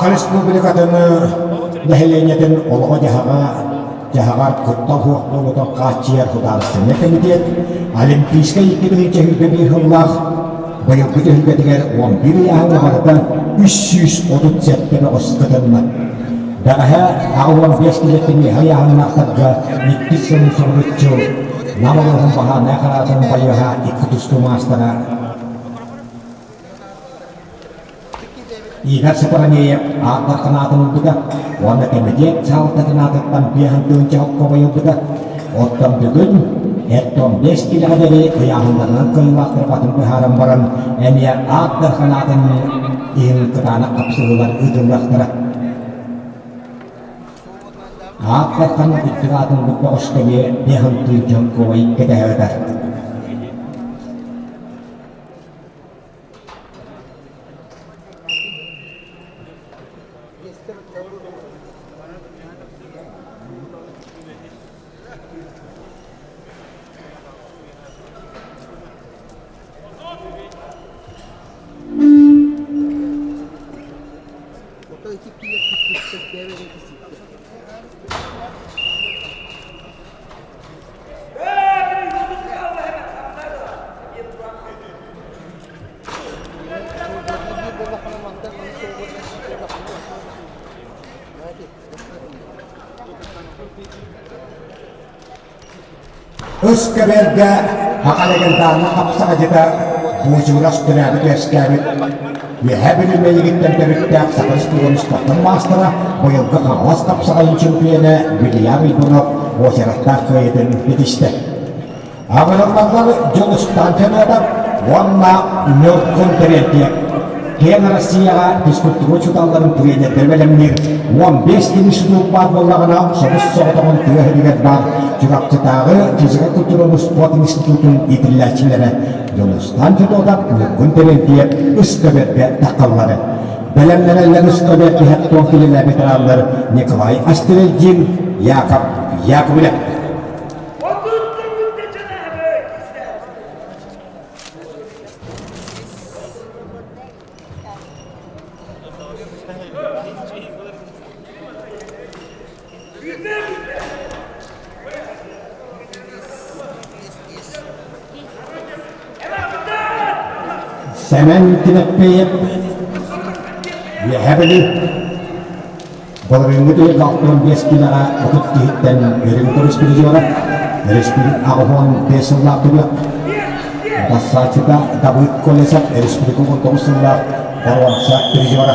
Саха Республикатын нэһилиэнньэтин олоҕо-дьаһаҕа дьаһаҕар куттал суох буолуутун хааччыйар судаарыстыбаннай кэмитиэт Олимпийскай 2021 сыллаах быйылгы түһүлгэтигэр 11 ыйааһыҥҥа барыта 337 бөҕөс кытынна. Бэҕэһээ 85 килэттэн үөһэ ыйааһыннаахтарга иккис сылын соһуччу Нам улууһун баһаарынай хараатын байыаһа икки тустуу маастара Игорь Сапаранеев аат санаатын ылбыта уонна кэмитиэт салалтатын аатыттан 50 холкуобай ылбыта. Оттон бүгүн 75 килэҕэ диэри ыйааһыннарынан кыайыылаахтары батын быһааран баран, эмиэ аат дарханаатын иһин кытаанах хапсыһыылар ыытыллыахтара. Аат дархан үрдүк аатын бөҕөскө эмиэ 50 холкуобай кэтэһэ ытар. Ыс көбүөргэ Аха легендарнай хапсаҕайдьыта Буучугурас төрөөбүт-үөскээбит Үөһээ Бүлүү Мэйигиттэн төрүттээх Саха Республикатын спортун маастара, быйылгы Хаҥалас хапсаҕайын чемпиона Вильям Иванов уочараттаах кыайыытын ситистэ. Аҕырыллаллар Дьулустаан Федотов уонна Ньургун Терентьев. Киэҥ Россияҕа физкультура учууталларын тренердэр бэлэмниир 15 институт баар буоллаҕына, собус-соҕотоҕун тыа сиригэр баар Чурапчытааҕы физико-культураны спорт институтун иитиллээччилэрэ Дьулустаан Федотов, Ньургун Терентьев үс көбүөргэ таххаллар. Бэлэмнэнэллэр үс көбүөр түһэт килэлээ ветераннар Николай Астерельдин, Яков Яковлев. Сэмэн Тимэппиэйэп Үөһээ Бүлүү Былырыыҥҥы ыйга 65 киилэҕэ 30 киһиттэн үрүҥ көмүс призера, өрөспүүбүлүкэ 85 сыллаах түмүк бассааччыта Давыд Колесов өрөспүүбүлүкэ 19 сыллаах боруонса призера.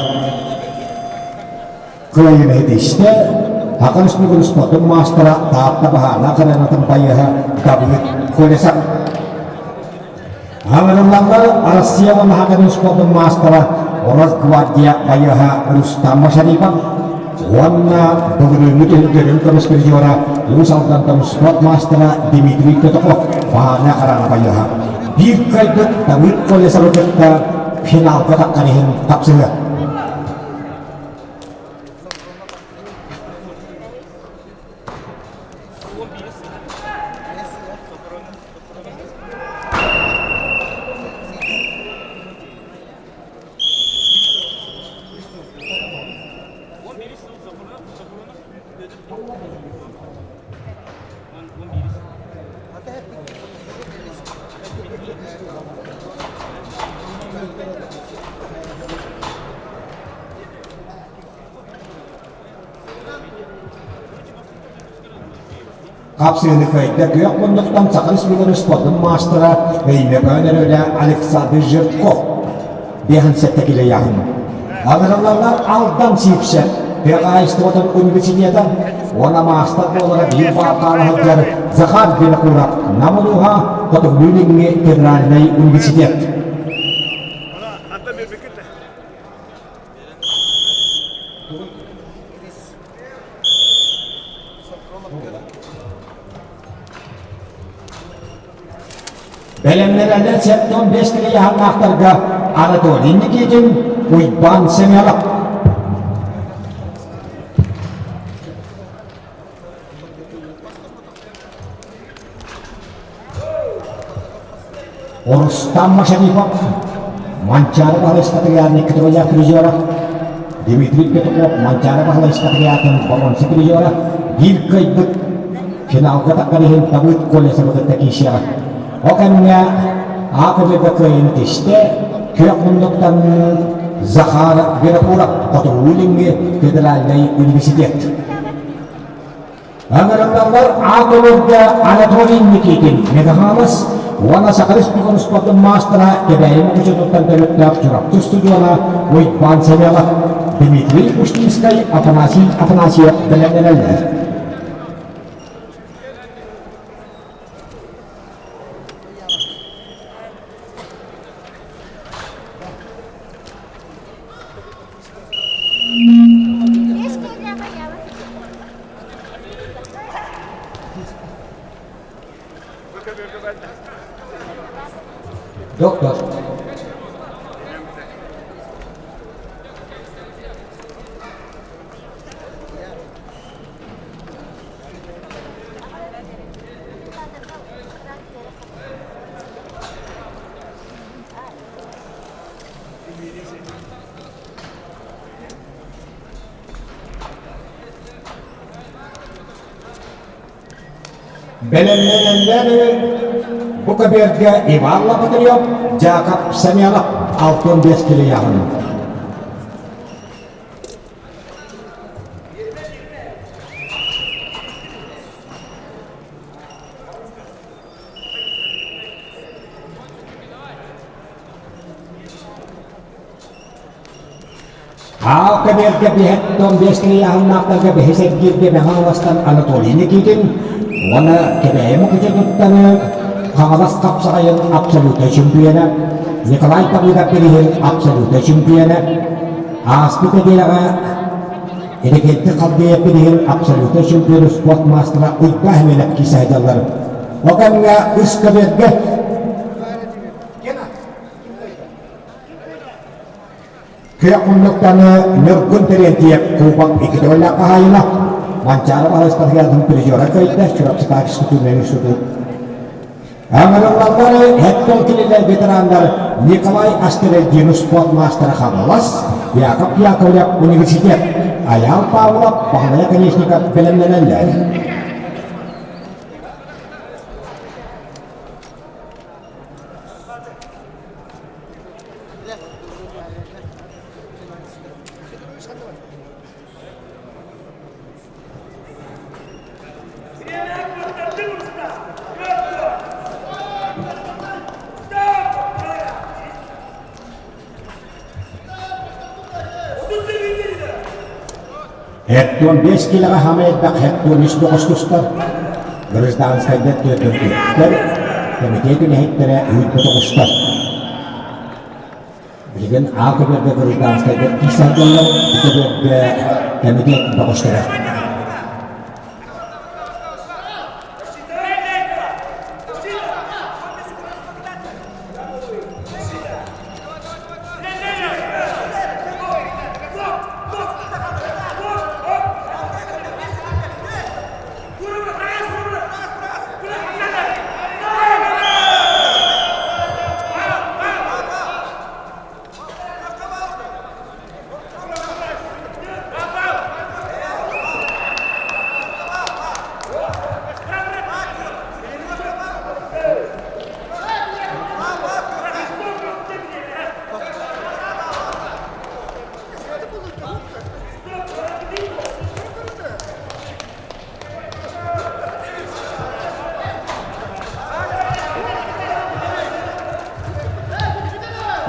Кыайыыны ситистэ Саха Республикатын спордун маастара Таатта баһаардаах арената байыаһа Давыд Колесов. Аҥырыллаллар Россия уонна Саха спордун маастара Росгвардия байыаһа Рустам Машарипов уонна былырыыҥҥы түһүлгэлэрин көмүс призера Уус Алдантан спорт маастара Дмитрий Петухов баһаарынай хараҥа байыаһа биир кыайбыт Давыд Колесовы кытта финалга таххан иһин тапсыһыа. Хапсыһыыны кыайда күөх муннуктан Саха Республикатын спордун маастара Өймөкөөн өрүөлэ Александр Жирков 57 килояһын. Аҕыраллаллар Алдан Сиипсэ тыа хаһаайыстыбатын университета уонна маастар буолара биир баар хаала сылдьар Захар Винокуров Нам улууһа Хотугулуу-Илиҥҥи федеральнай университет. Бэлэмнэнэллэр 75 килояһаннаахтарга Анатолий Никитин, Уйбаан Семенов. Рустам Машарипов, Манчаары баһылайыскатыгар Никитовая призера, Дмитрий Петухов Манчаары баһылайыскатыгар боруонса призера, биир кыайбыт финалга таххар иһин Давыд Колесовы кытта киирсиэҕэ. Ол кэмҥэ АКБ кыайыыны тистэ, күөх муннуктан Захар Винокуров Хотугулуу-Илиҥҥи федеральнай университет. Ыҥырыллаллар аат Анатолий Никитин, Мегаһаалас уонна Саха Республикатын спордун маастара Кэбээйи Мукучутуттан төрүттээх Чурапчы устудьуона Уйбаан Савелов, Дмитрий Устинскай, Афанасий Афанасьев бэлэмнэнэллэр. Доктор. Бэлэмнэнэллэр бу көбүөргэ Иван Лопатырев, Дьаакап Семенов 65 килийаҕын. Аал кэбиэргэ биһэттон биэс киһи бэһис эргииргэ Мэҥэ Хаҥаластан Анатолий Никитин уонна Кэбээйи Мукучутуттан Хаҥалас хапсаҕайын абсолютнай чемпиона Николай Давыдов бирииһин абсолютнай чемпиона ааспыт нэдиэлэҕэ Иннокентий Халдеев бирииһин абсолютнай чемпион спорт маастара Уйбаа Химинов киирсэ сылдьаллар. Ол кэмҥэ үс көбүөргэ Күөх муннуктаны Ньургун Терентьев Кубок икки төгүллээх хаһаайына, Манчаары Баһылай призера кыайда Чурапчытааҕы физкультурнай институт. Ыҥырыллаллары эттон кинилэр ветераннар Николай Астерельдин спорт маастара Хаҥалас, Яков Яковлев университет, Айаал Павлов, Баһылай Оконешников бэлэмнэнэллэр. Хектон биэс килэҕэ хаама элбэх хектон үс бөҕөс тустар. Гражданскайдар түөртүртүттэр, кэмитиэт үлэһиттэрэ үүт тоҕустар. Билигин А көбүөргэ гражданскайдар киирсэ сылдьаллар, бу көбүөргэ кэмитиэт бөҕөстөрө.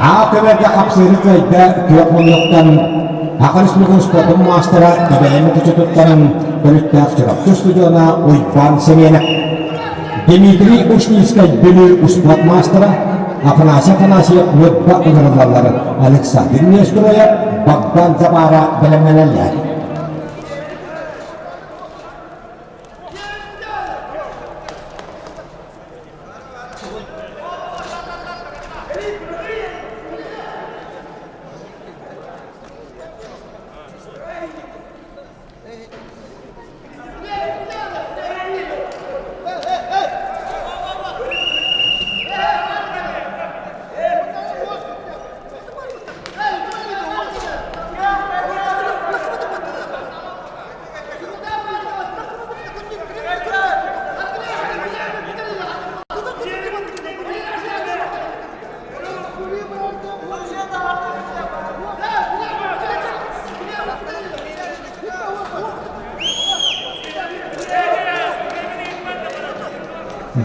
Аа көмөргө хапсыыры кыайда күөх муннуктан Саха Республикатын спордун маастара Кэбээйи Мукучутуттан төрүттээх Чурапчы устудьуона Уйбаан Семенов Дмитрий Ушницкай Бүлүү успуорт маастара Афанасий Афанасьев Ньурба ыҥырыллаллар Александр Нестероев Богдан Забара бэлэмнэнэллэр.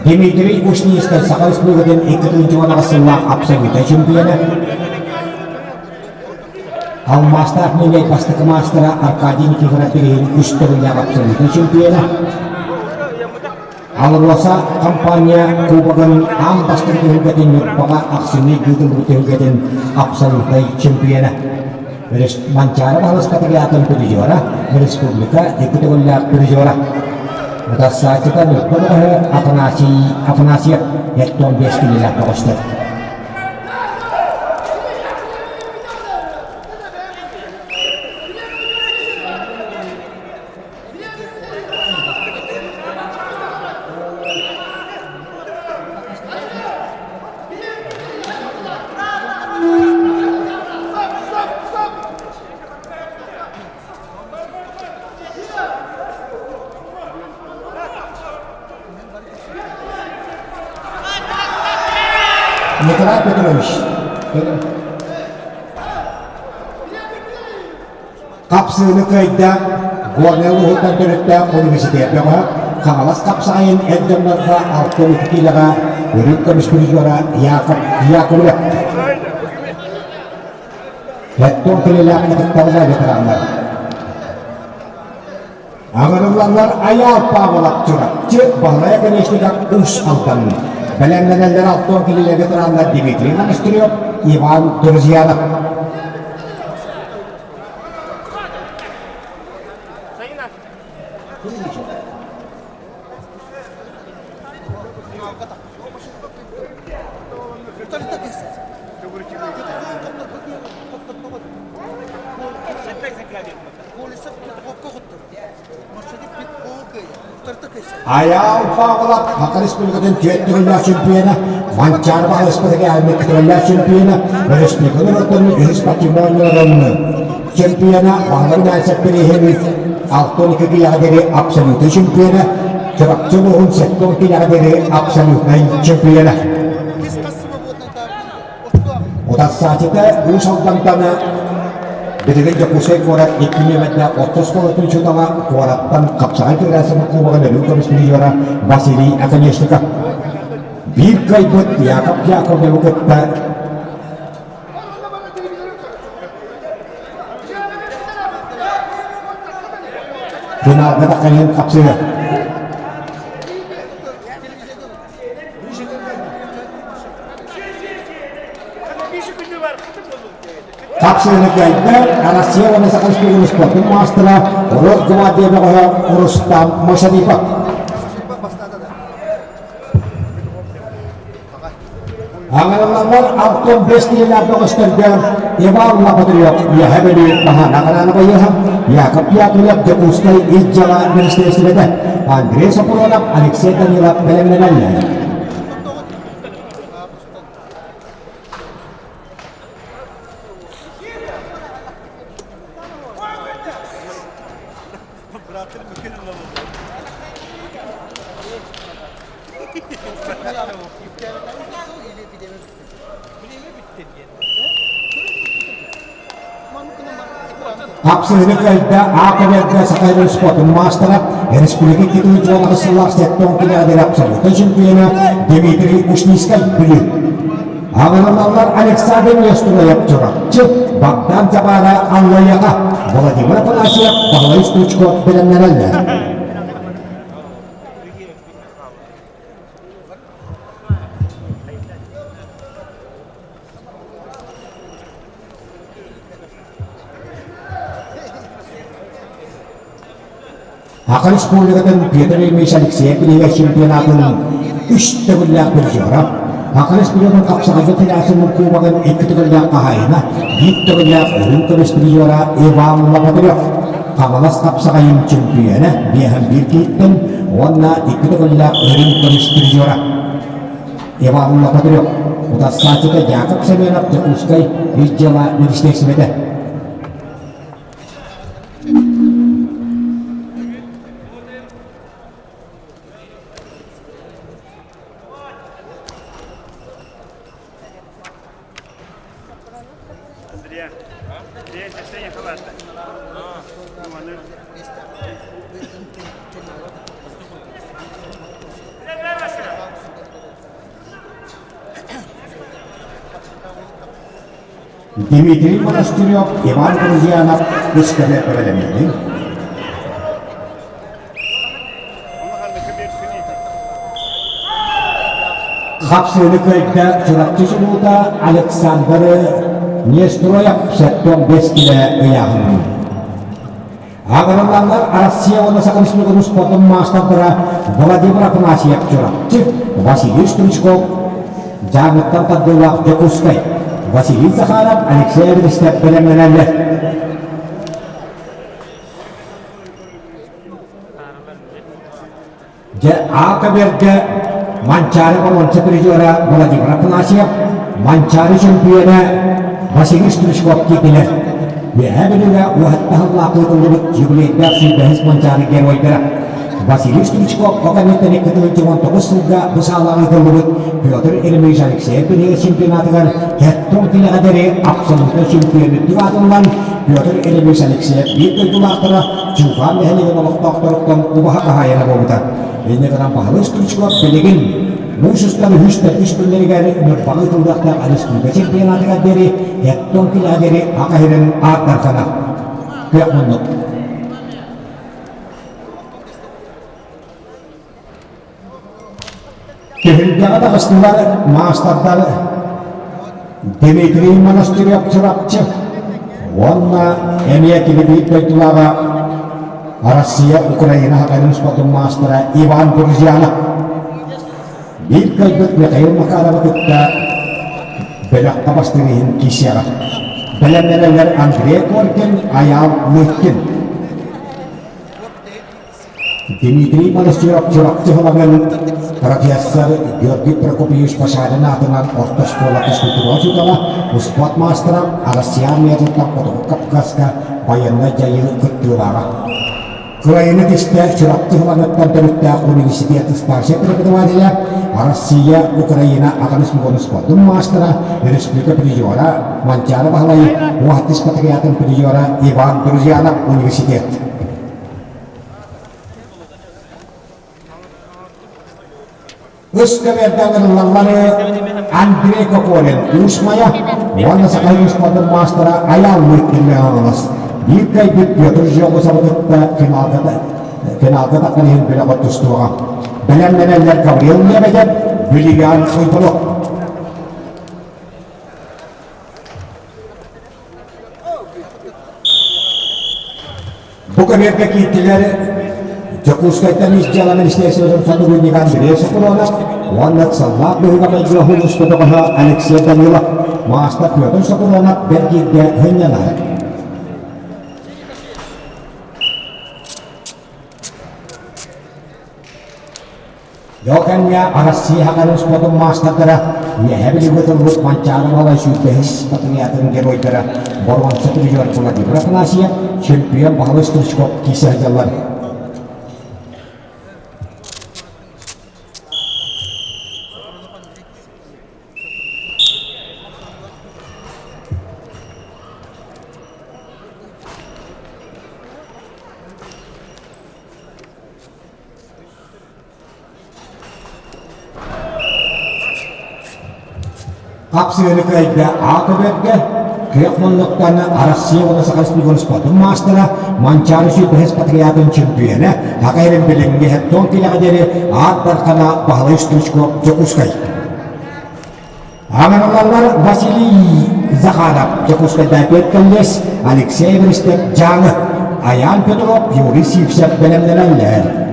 Дмитрий Ушницкай Саха Республикатын 2018 сыллаах абсолютнай чемпиона. Алмаастаах нэһилиэк бастакы маастара Аркадий Никифоров билигин үс төгүллээх абсолютнай чемпиона. АЛРОСА компания Кубогын аан бастакы түһүлгэтин Ньурбаҕа ахсынньы ыытыллыбыт түһүлгэтин абсолютнай чемпиона. Манчаары баһылыспатыгар аатын призера, республика икки төгүллээх призера. Утарсааччыта Ньурба бөҕөһө Афанасий Афанасьев 75 килэлээх бөҕөстөр. Николай Петрович, Хапсыыны кыайда Горнай улууһуттан төрүттээх университет бөҕө Хаҥалас хапсаҕайын эр дьоннорго 62 киилэҕэ үрүҥ көмүс призера Яков Яковлев. Эттон кэлэлээх ытыктабыла ветераннар. Аҥарыллаллар Айаал Павлов Чурапчы, Баһылай Оконешников Уус Алдан. Бэлэмнэнэллэр Алтон кэлэлэ ветераннар Дмитрий Монастырев, Иван Друзьянов. Айаал Павлов Саха Республикатын түөрт төгүллээх чемпиона, Манчаары баһылыспытыгар көтөллөөх чемпиона, республика норуоттарын үһүс спортивнай оонньууларын чемпиона, Баһылай Мальцев бирииһин 62 киилэҕэ диэри абсолютнай чемпиона, Чурапчы улууһун 70 киилэҕэ диэри абсолютнай чемпиона. Утарсааччыта Уус Алдантан билигин Дьокуускай куорат икки нүөмэрдээх орто оскуолатын учуутала, куораттан Хапсаҕай Федерациятын кубогын өрүү көмүс призера Василий Оконешников. Биир кыайбыт Яков Яковлевы кытта финалга тахсан хапсыһыа. Хапсыһыыны кыайда Россия уонна Саха Республикатын спордун маастара Росгвардия бөҕөһө Рустам Мошарипов. Аҥарыллаллар Антон Бэстиэлээх бөҕөстөргө Иван Лапатырев Үөһэ Бүлүү Баһаана Хараанабайыаһа, Яков Яковлев Дьокуускай Ис дьыала министиэристибэтэ, Андрей Сопронов, Алексей Данилов бэлэмнэнэллэр. Хапсыһыыны кыайда А-каберга Саха Сирин спордун маастара, республика икки сыллаах сэттэ километр абсолютнай чемпиона Дмитрий Ушницкай Бүлүү. Аҕыраллар Александр Нестроев Чурапчы, Богдан Забара Аллайаҕа, Владимир Афанасьев, Баһылай Стручков бэлэмнэнэллэр. Саха Республикатын Петр Ильич Алексеев билигэ чемпионатын үс төгүллээх призера, Саха Республикатын хапсаҕайга федерациятын кубогын икки төгүллээх хаһаайына, биир төгүллээх үрүҥ көмүс призера Иван Лопатырев, Хаҥалас хапсаҕайын чемпиона биэһэн биир киһиттэн уонна икки төгүллээх үрүҥ көмүс призера Иван Лопатырев, утарсааччыта Яков Семенов Дьокуускай Ис дьыала министиэристибэтэ. Дмитрий Монастырев, Иван Друзьянов үскэбэ бэлэмнэнин. Хапсыыны кыайда Чурапчы чулуута Александр Нестроев 75 килэ ыйааһынын. Аҕырыллаллар Россия уонна Саха Республикатын спордун маастардара Владимир Афанасьев Чурапчы, Василий Стручков Дьааҥыттан тардыылаах Дьокуускай, Василий Захаров, Алексей Эверстов бэлэмнэнэллэр. Дьэ, А-көбүөргэ Манчаары боруонса призера Владимир Афанасьев, Манчаары чөмпүйүөнэ Василий Стручков киирдилэр. Үөһээ Бүлүүгэ уоһаттаһыллаах ыытыллыбыт юбилейдаах сүүрбэһис Манчаары геройдара Василий Стручков о кэнниттэн 2019 сылга бу саалаҕа ыытыллыбыт Петр Еремеевич Алексеев билиги чемпионатыгар Хеттон килэҕэ диэри абсолютнай чемпион үрдүк аатыллан Петр Еремеевич Алексеев биир дойдулаахтара Чуукаан нэһилиэгин олохтоохторуттан убаһа хаһаайына буолбута. Инньэ гынан Баһылай Стручков билигин. Муус устар үһүс төрдүс күннэригэр Ньурбаҕа ыытыллыахтаах республика чемпионатыгар диэри Эттон килэҕэ диэри Аха сирин ааттархана. Күөх муннук. Түһүлгэҕэ таҕыстылар маастардар Дмитрий Монастырев Чурапчы уонна эмиэ кини биир дойдулааҕа Россия Украина хатарын спортун маастара Иван Друзьянов. Биир кыайбыт Михаил Макаровы кытта бөлөххө бастыыр иһин киирсиэҕэ. Бэлэмнэнэллэр Андрей Коркин, Айаал Лыткин. Дмитрий Монастырев Чурапчы Һылаҥын профессор Георгий Прокопьевич Башарин аатынан орто оскуола физкультура учуутала, успуорт маастара, Россия армиятыттан Хотугу Кавказка байыаннай дьайыы кыттыылааҕа. Кыайыыны тистэ Чурапчы Һылаҥыттан төрүттээх университет старшай преподавателя, Россия, Украина аҕыс мугун спордун маастара, республика призера Манчаары Баһылай, Уһаттыс патриотын призера Иван Друзьянов университет. Үс көбүөргэ ыҥырыллаллары Андрей Кокорин Уус Майа уонна Саха спордун маастара Айаал Лыткин Хаҥалас биир кыайбыт Петр Жегусовы кытта финалга финалга тахсан иһин бөлөҕө тустуоҕа. Бэлэмнэнэллэр Гаврил Лебедев, Юлиан Уйбанов. Бу көбүөргэ киирдилэр Дьокуускайтан ис дьыала министерствотын сотруднига Андрей Соколонов уонна ыксаллаах быһыыга-майгыга улууска бөҕөһө Алексей Данилов, маастар Петр Соколонов бэргииргэ сынньанар. Дьол кэмҥэ Арассыыйа Хаҥалас спордун маастардара Үөһээ Бүлүүгэ ытыллыбыт Манчаары Баһылай сүүрбэһис патриотын геройдара боруонса призер Владимир Афанасьев, чемпион Баһылай Стручков киирсэ сылдьаллар. Хапсыганы кыайда А көбөргө кыах муннуктан Россия уонна Саха Республикатын спордун маастара, Манчаары сүүрбэһис патриотын чемпиона, Саха сирин билиҥҥи хептон килэҕэ диэри Аат Дархана Баһылай Стручков Дьокуускай. Аҥаралаллар Василий Захаров Дьокуускайдаах кэллиэс, Алексей Эверстев Дьааҥы, Айаан Петров, Юрий Сивцев бэлэмнэнэллэр.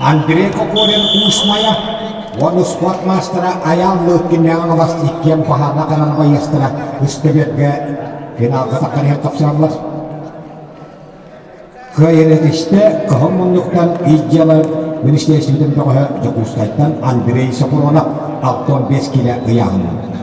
Андрей Кокорин Уус Майа уонна спорт маастара Айаал Лыткиннээҕин Алас иккиэн баһаана ханан байыастара үс-көбүөргэ финалга тахсан иһэн тапсараллар. Кыайан этистэ кыһыл муннуктан ис дьыала министиэристибэтин бөҕөһө Дьокуускайтан Андрей Сокуронов 65 киилэ ыйааһыннаах.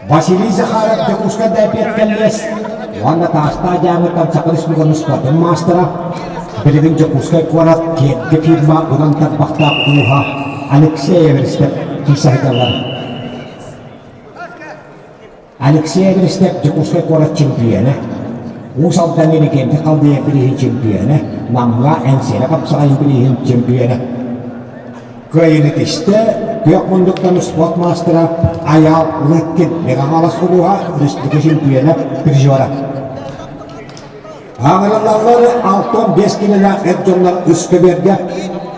Василий Захаров Дьокуускайда эпиэт кэллиэс уонна Таастаах дьаамыттан Саха Республикатын спордун маастара, билигин Дьокуускай куорат Киэргэ фирма унан тарбахтаах ууһа Алексей Эверстев киирсэ сылдьаллар. Алексей Эверстев Дьокуускай куорат чемпиона, Уус Алдан Иннокентий Халдеев бирииһин чемпиона, Намҥа Эҥсиэли хапсаҕайын бирииһин чемпиона. Кыайыыны тистэ күөх муннуктан спорт маастара Айаал Лыткин Мэҥэ-Хаҥалас улууһа республика чемпиона, призера. Аҥырыллаллар 65 килэлээх эр дьоннор үс көбүөргэ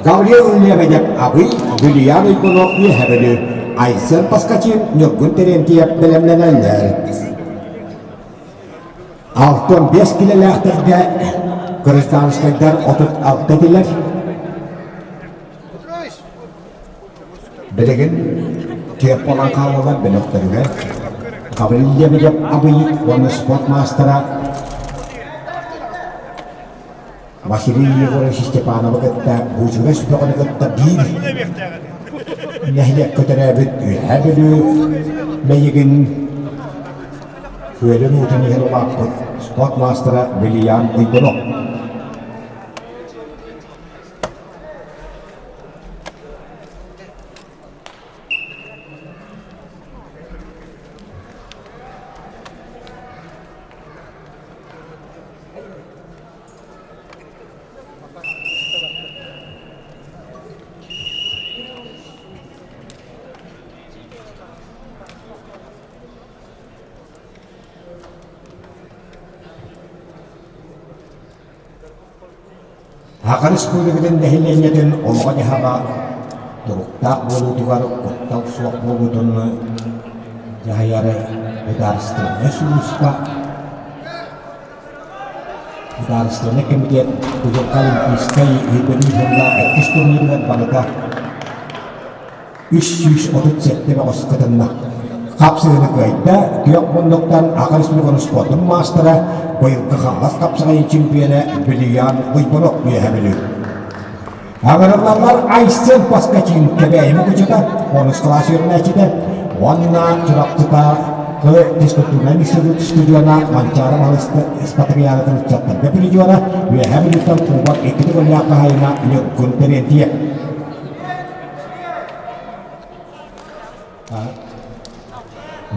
Гаврил Лебедев Абый, Юлиан Уйгунов Үөһэ Бүлүү, Айсен Поскачин Ньургун Терентьев бэлэмнэнэллэр. 65 килэлээхтэргэ гражданскайдар 36 этилэр. Билигин түөрт буолан хааллылар бөлөхтөрүгэр Гаврил Лебедев Абый уонна спорт маастара Василий Егорович Степановы кытта Буучугас бөҕөнү кытта биир нэһилиэккэ төрөөбүт Үөһээ Бүлүү Мэйигин күөлүн уутун иһэн улааппыт спорт маастара Вильям Уйгунов. Саха Республикатын нэһилиэнньэтин олоҕо-дьаһаҕа туруктаах буолуутугар куттал суох буолуутун дьаһайар судаарыстыбаннай сулууспа Судаарыстыбаннай кэмитиэт Кузовка Олимпийскай үһүккэтин сылла иккис турнирыгар барыта 337 бөҕөс кытынна. Хапсыһыыны кыайда, күөх муннуктан Аҕа Республикатын спордун маастара, быйылгы Хаҥалас хапсаҕайын чемпиона Вильям Уйбанов үөһэ Бүлүү. Аҥырыллаллар Айсен Поскачин Кэбээйи мукучута, онус кылаас үөрэнээччитэ уонна Чурапчытааҕы физкультурнай институт студена Манчаары Спартакиадатын ыччаттарга призера, Үөһээ Бүлүүттэн кубок икки төгүллээх хаһаайына Ньургун Терентьев.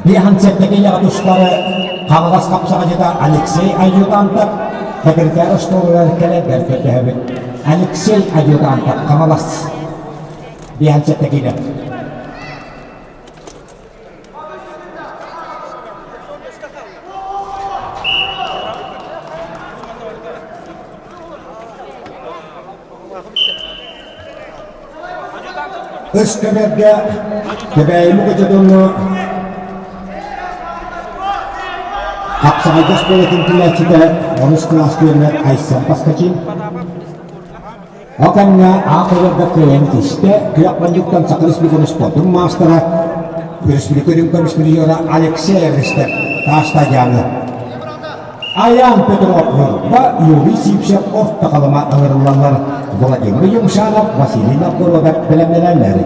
Биэһэн сэттэ тустары Хаҥалас хапсаҕайдьыта Алексей Аюдантов секретарь остуолугар кэлэн бэркэ Алексей Аюдантов Хаҥалас биэһэн сэттэ киилэ. Ыс көбөргө Кэбээйи кочотуҥҥу Хапсаҕайга оскуолатын түмээччитэ онус кылаас үөрэнэр Айсен Поскачин Ол кэмҥэ аах көбөргө кыайан тистэ күөх мунньуктан Саха Республикатын спордун маастара Республика үрүҥ көмүс призера Алексей Эристев Таастадьааны Айаан Петров Ньурба, Юрий Сивцев Орто Халыма ыҥырыллаллар, Владимир Юмшанов, Василий Новгородов бэлэмнэнэллэр.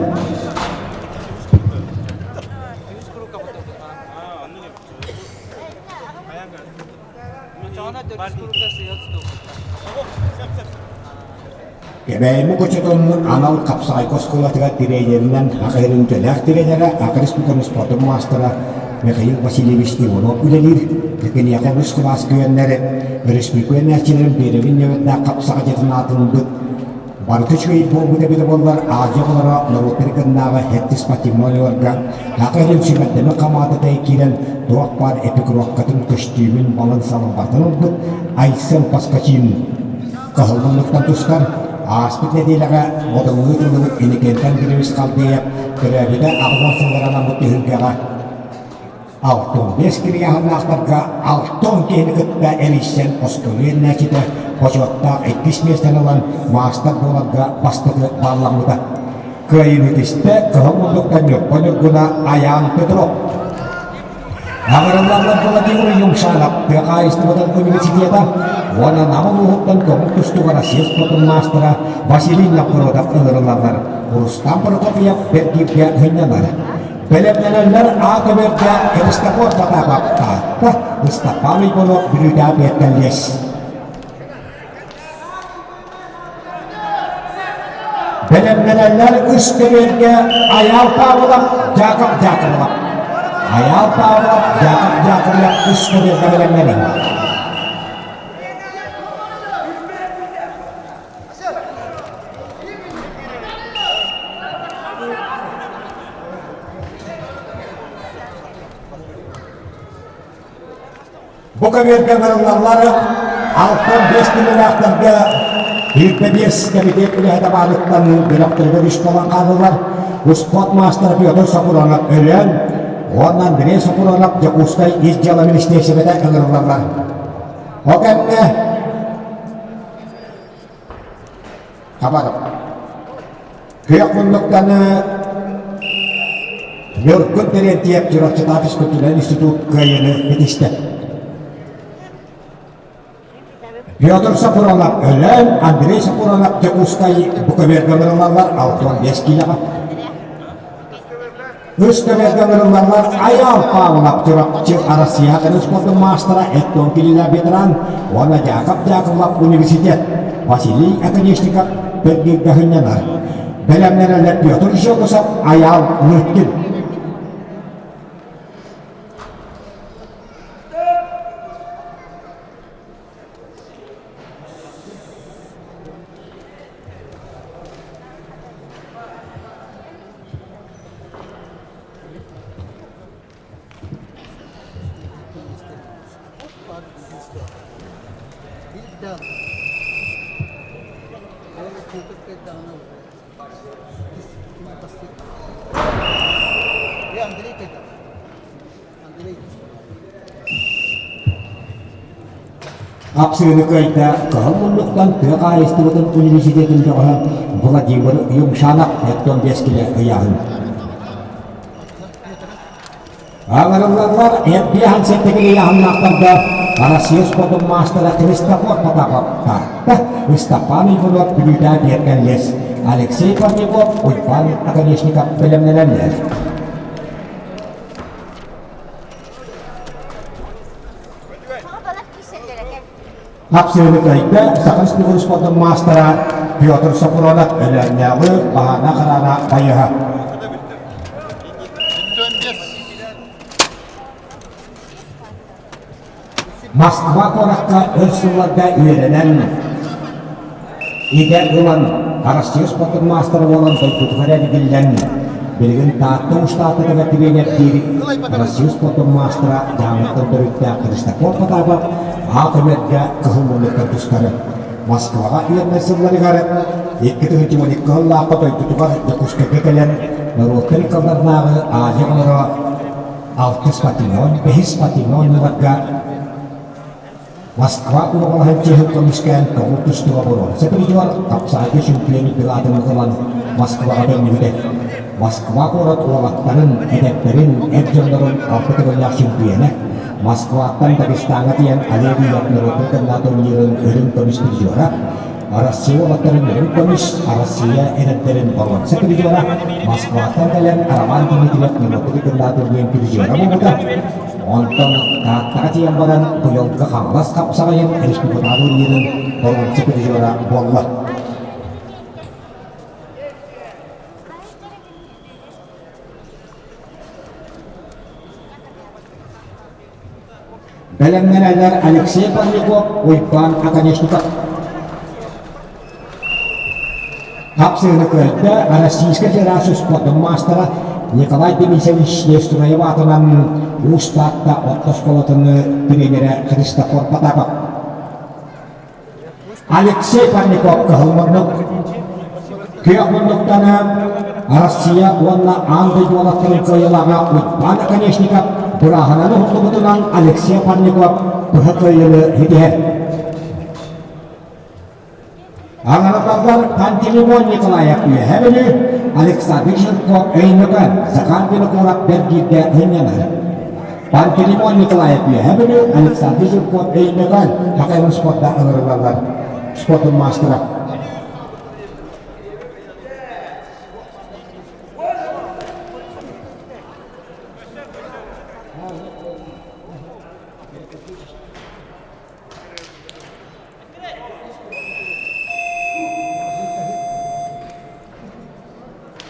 Кэбээйи Мукучутун анал хапсаҕайга оскуолатыгар тириэньэринэн Саха сирин үтүөлээх тириэньэрэ, Саха Республикатын спордун маастара Михаил Васильевич Иванов үлэлиир. Киниэхэ үс кылаас күөннэр өрөспүүбүлүкэ үөрэнээччилэрин биэрэбин нөҥүөттээх хапсаҕайдьытын аатын ылбыт. Барыта үчүгэй буолбут эбитэ буоллар, Азия оҕолоро норуоттары кыннааҕы ХЭТ спортивной оҕолорго Саха сирин сүүмэрдэммит хамаандата киирэн туох баар экипировкатын, көстүүмүн, малын-салын барытын ылбыт Айсен Поскачин Кыһыл муннуктан тустар, ааспыт нэдиэлэҕэ Модуҥҥа ыытыллыбыт Иннокентий Андреевич Халдеев төрөөбүтэ 80 сыллар анаммыт түһүлгэҕэ 65 кирийааһыннаахтарга 60 киһини кытта эрийсэн оскуола үөрэнээччитэ бочуоттаах иккис миэстэни ылан маастар буоларга бастакы баалламмыта. Кыайыыны тистэ Кыһыл муннуктан Ньурба Ньургуна Айаан Петров. Аҕырыллаллар Владимир Юмшанов тыа хаһаайыстыбатын университета уонна Нам улууһуттан көҥүл тустууга Россия спордун маастара Василий Новгородов ыҥырыллаллар. Рустам Прокопьев бэргииргэ сынньанар. Бэлэмнэнэллэр А көбүөргэ Христофор Потапов Таатта, Ыстапаан Уйбанов Бүлүүтээ Биэртэллиэс. Бэлэмнэнэллэр үс көбүөргэ Айаал Павлов, Дьаакап Дьаакыбылап. Айаал Павлов, Дьаакап Дьаакыбылап үс көбүөргэ бэлэмнэниҥ. Бу көбүөргэ ыҥырыллаллар 65 килэлээхтэргэ 25 кэмитиэт үлэһитэ баарыттан бөлөхтөрүгэр үс буолан хааллылар. Успуорт маастара Петр Сокуронов Өлөөн уонна Андрей Сокуронов Дьокуускай ис дьыала министиэристибэтэ ыҥырыллаллар. Ол кэмҥэ Хабаров. Күөх муннуктаны. Ньургун Терентьев Чурапчытаах физкультурнай институт кыайыыны ситистэ. Петр Сапронов Өлөөн, Андрей Сапронов Дьокуускай бу көбүөргэ ыҥырыллаллар 65 киилэҕэ. Үс көбүөргэ ыҥырыллаллар Айаал Павлов Чурапчы Арассыйа көрүҥ спордун маастара Эттон Кирилла ветеран уонна Яков Дяковлов университет Василий Оконешников Пергиргэ сынньанар. Бэлэмнэнэллэр Петр Жегусов, Айаал Лыткин. Хапсыыны кыайда Кыһыл муннуктан тыа хаһаайыстыбатын университетын бөҕөһө Владимир Юмшанов 45 килэ ыйааһын. Аҥарыллаллар эрбиэһэн сэттэ ыйааһыннаахтарга Россия спордун маастара Христофор Потапов Таатта, Ыстапаан Иванов Бүлүүтээ Биэркэллэс, Алексей Парников, Уйбаан Оконешников бэлэмнэнэллэр. Хапсыыны кыайда Саха Республикатын спордун маастара Петр Сопронов Өлөөннөөҕү Баһаана Хараана байыһа. Москва куоракка өр сылларга үөрэнэн, идэ ылан, Арассыыйа спордун маастара буолан дойдутугар эргиллэн, билигин Таатта Уштаатыгар тренердиир Россия спордун маастара Дьааҥыттан төрүттээх Христофор Потапов аат өмөргө кыһыл муннуктан тустары Москваҕа үөрэнэр сылларыгар 2012 сыллаахха дойдутугар Дьокуускайга кэлэн норуоттар ыккалларынааҕы Азия оҕолоро алтыс спортивнай, бэһис спортивнай оонньууларга Москва уобалаһын чиэһин көмүскээн көҥүл тустууга боруонса призер, хапсаҕайга чөмпүйүөн үрдүк аатын ылан Москваҕа төннүбүтэ. Москва куорат уолаттарын, эдэрдэрин, эр дьоннорун алта төгүллээх чөмпүйүөнэ, Москваттан Дагестаҥҥа тиийэн Олег Ильин норуотун кыннаа турнирын үрүҥ көмүс призера, Россия уолаттарын үрүҥ көмүс, Россия эдэрдэрин боруонса призера, Москваттан кэлэн Роман Дмитриев норуотун кыннаа турнирын призера буолбута. Онтон Тааттаҕа тиийэн баран быйылгы Хаҥалас хапсаҕайын республикатааҕы турнирын боруонса призера буолла. Бэлэмнэнэллэр Алексей Павликов, Уйбаан Оконешников. Хапсыыны кыайда Российскай Федерация спордун маастара Николай Денисович Нестероев аатынан Уус Таатта орто оскуолатын тренерэ Христофор Потапов. Алексей Парников кыһыл муннук, күөх муннуктаны Россия уонна аан дойду уолаттарын кыайыылааҕа Уйбаан Оконешников бырааһынан уһуллубутунан Алексей Парников быһа кыайыыны ситиһэр. Аҥараллар Пантелеймон Николаев Үөһээ Бүлүү, Александр Жирков Өймөкөөн, Захар Винокуров Бэргииргэ сынньанар. Пантелеймон Николаев Үөһээ Бүлүү, Александр Жирков Өймөкөөн хоккейнай спорта ыҥырыллаллар. Спортун маастара.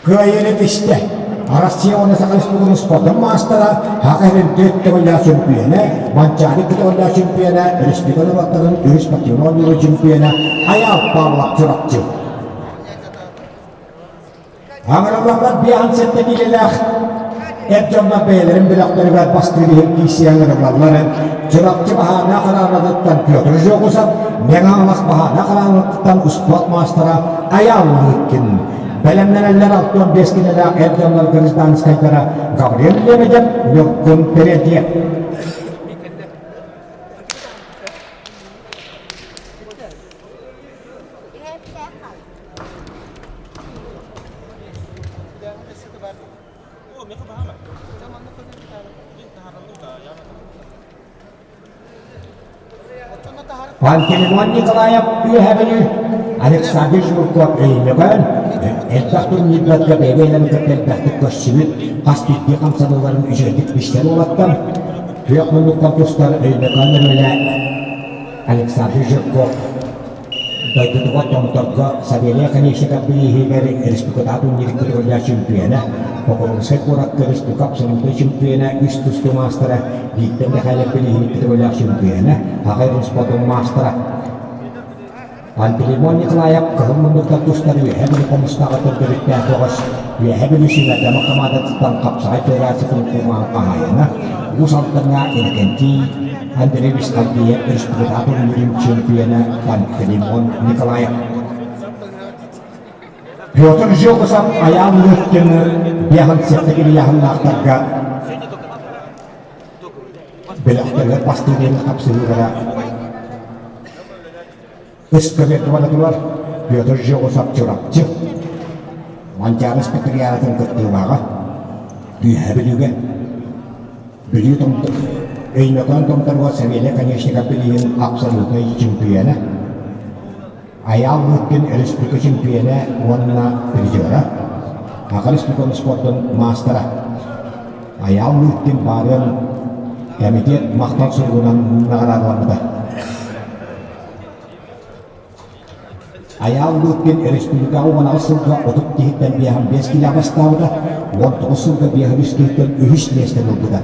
Кыайыыны түстэ. Россия уонна Саха Республикатын спордун маастара, Саха сирин түөрт төгүллээх чөмпүйүөнэ, Манчаары икки төгүллээх чөмпүйүөнэ, республика норуоттарын үһүс спортивнай оонньууларын чөмпүйүөнэ Айаал Павлов Чурапчы. Аҥаралларбар 57 киилэлээх эр дьоннор бэйэлэрин бөлөхтөрүгэр бастыыр иһин киирсиэн ыҥырыллалларын Чурапчы баһаардаах хараанатыттан Петр Жогусов, Мэҥэ Хаҥалас баһаардаах хараанатыттан успуорт маастара Айаал Лыткин. Бэлэмнэнэллэр 65 киилэлээх эр дьоннор гражданскайдара Гаврил Лебедев, Ньургун Передьев. Пантелеймон Николаев Үөһээ Бүлүү, Александр Жирков Өймөкөөн элбэх турнирдарга бэйэ-бэйэлэрин кытта элбэхтик көрсүбүт, хас биирдии хамсаныыларын үчүгэйдик билсэр уолаттар. Күөх муннуктан тустар Өймөкөөн өрүөлэ Александр Жирков Дойдутугар Томторго Савелий Оконешников бирииһигэр республикатааҕы турнирга көтөҕүллэр чемпиона, Покровскай куоракка республика абсолютнай чемпиона, үс тустуу маастара, Виктор Михайлов бирииһин көтөҕүллээх чемпиона, аҕай спортун маастара. Пантелеймон Николаев кыһыл муннуктан тустар Үөһээ Бүлүү хомустааҕы төрдөрүттээх бөҕөс, Үөһээ Бүлүү сүүмэрдэмэ хамаандатыттан хапсаҕай федерациятын кумаан хаһаайына, Уус Алдаҥҥа Иннокентий Андреевич Халдеев республикатааҕы турнирын чемпиона Пантелеймон Николаев. Петр Жогусов Айаал Лыткины биэһин сэттэ килийаһыннаахтарга бөлөхтөрүгэр бастыыр хапсыһыылара Өскөбүөт турар Петр Жогусов Чурапчы Манчаары спартакиадатын кыттыылааҕа Үөһээ Бүлүүгэ Бүлүү Өймөкөөн Томторугар Савелий Оконешников билигин абсолютнай чемпиона, Айаал Лыткин республика чемпиона уонна призера, Саха республикатын спордун маастара. Айаал Лыткин баарыан кэмитиэт махтал суругунан наҕараадаламмыта. Айаал Лыткин республикаҕа 18 сылга 30 киһиттэн 55 киилэ бастаабыта, 19 сылга 53 киһиттэн үһүс миэстэни ылбыта.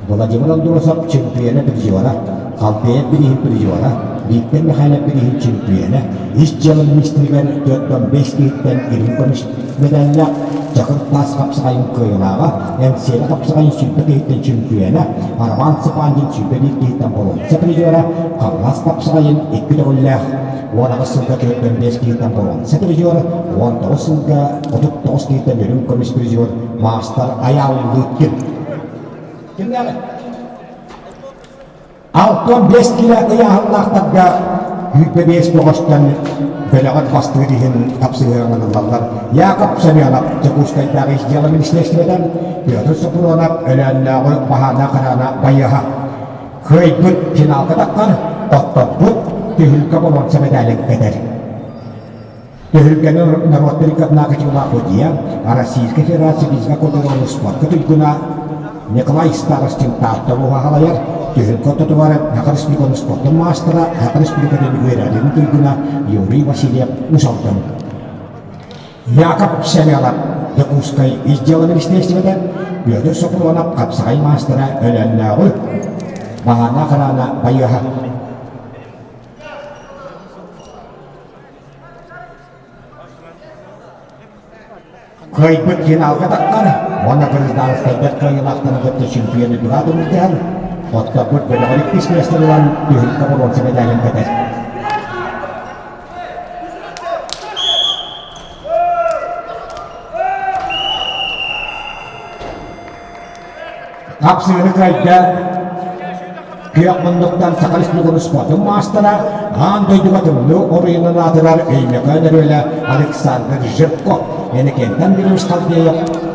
Владимир Андросов чемпиона призера, Халбеев бирииһин призера, Виктор Михайлов бирииһин чемпиона, ис дьыала министригэр 45 киһиттэн илин көмүс медаллаах Чакыр таас хапсаҕайын кыайыылааҕа, Эҥсиэли хапсаҕайын 20 киһиттэн чемпиона, Роман Цыпандин 21 киһиттэн боруонса призера, Хаҥалас хапсаҕайын икки төгүллээх 18 сылга 45 киһиттэн боруонса призер, 19 сылга 39 киһиттэн үрүҥ көмүс призер, маастар Айаал Лыткин. Кимнээҕий? 65 килэ ыйааһыннаахтарга 25 бөҕөстөн бөлөҕөр бастыыр иһин хапсыһыаҕын ыллаллар. Яков Семенов Дьокуускайдааҕы ис дьыала министиэристибэтин, Петр Сопрунов Өлөөннөөҕү баһаана хараана байыаһа. Кыайбыт финалга таххар, хотторбут түһүлгэ боруонса мэдээлин кэтэр. Түһүлгэни норуот Перекатнаах Судья, Российскай Федерация физика культуратын спорка туйгуна Николай Старостин Таатта улууһа салайар, түһүлгэ ортотугар Саха Республикатын спордун маастара, Саха Республикатын үөрэҕин туйгуна Юрий Васильев Уус Алдан. Яков Семенов Дьокуускай ис дьыала министиэристибэтэ, Петр Сопрунов хапсаҕай маастара Өлөөннөөҕү Баһаана Хараана байыаһа. Кыайбыт финалга таххар уонна гражданскайдар кыайыылаахтарын кытта чемпион үрдүгэ түмүктэһэр. Хотторбут бөлөҕөр иккис миэстэ ылан түһүлгэ боруонса мэдээлин кэтэр. Хапсыыны кыайда Күөх муннуктан Саха Республикатын спордун маастара, аан дойдуга тымныы оройунан аатырар Өймөкөөн өрүөлэ Александр Жирков, Энекентэн Билимс Халдеев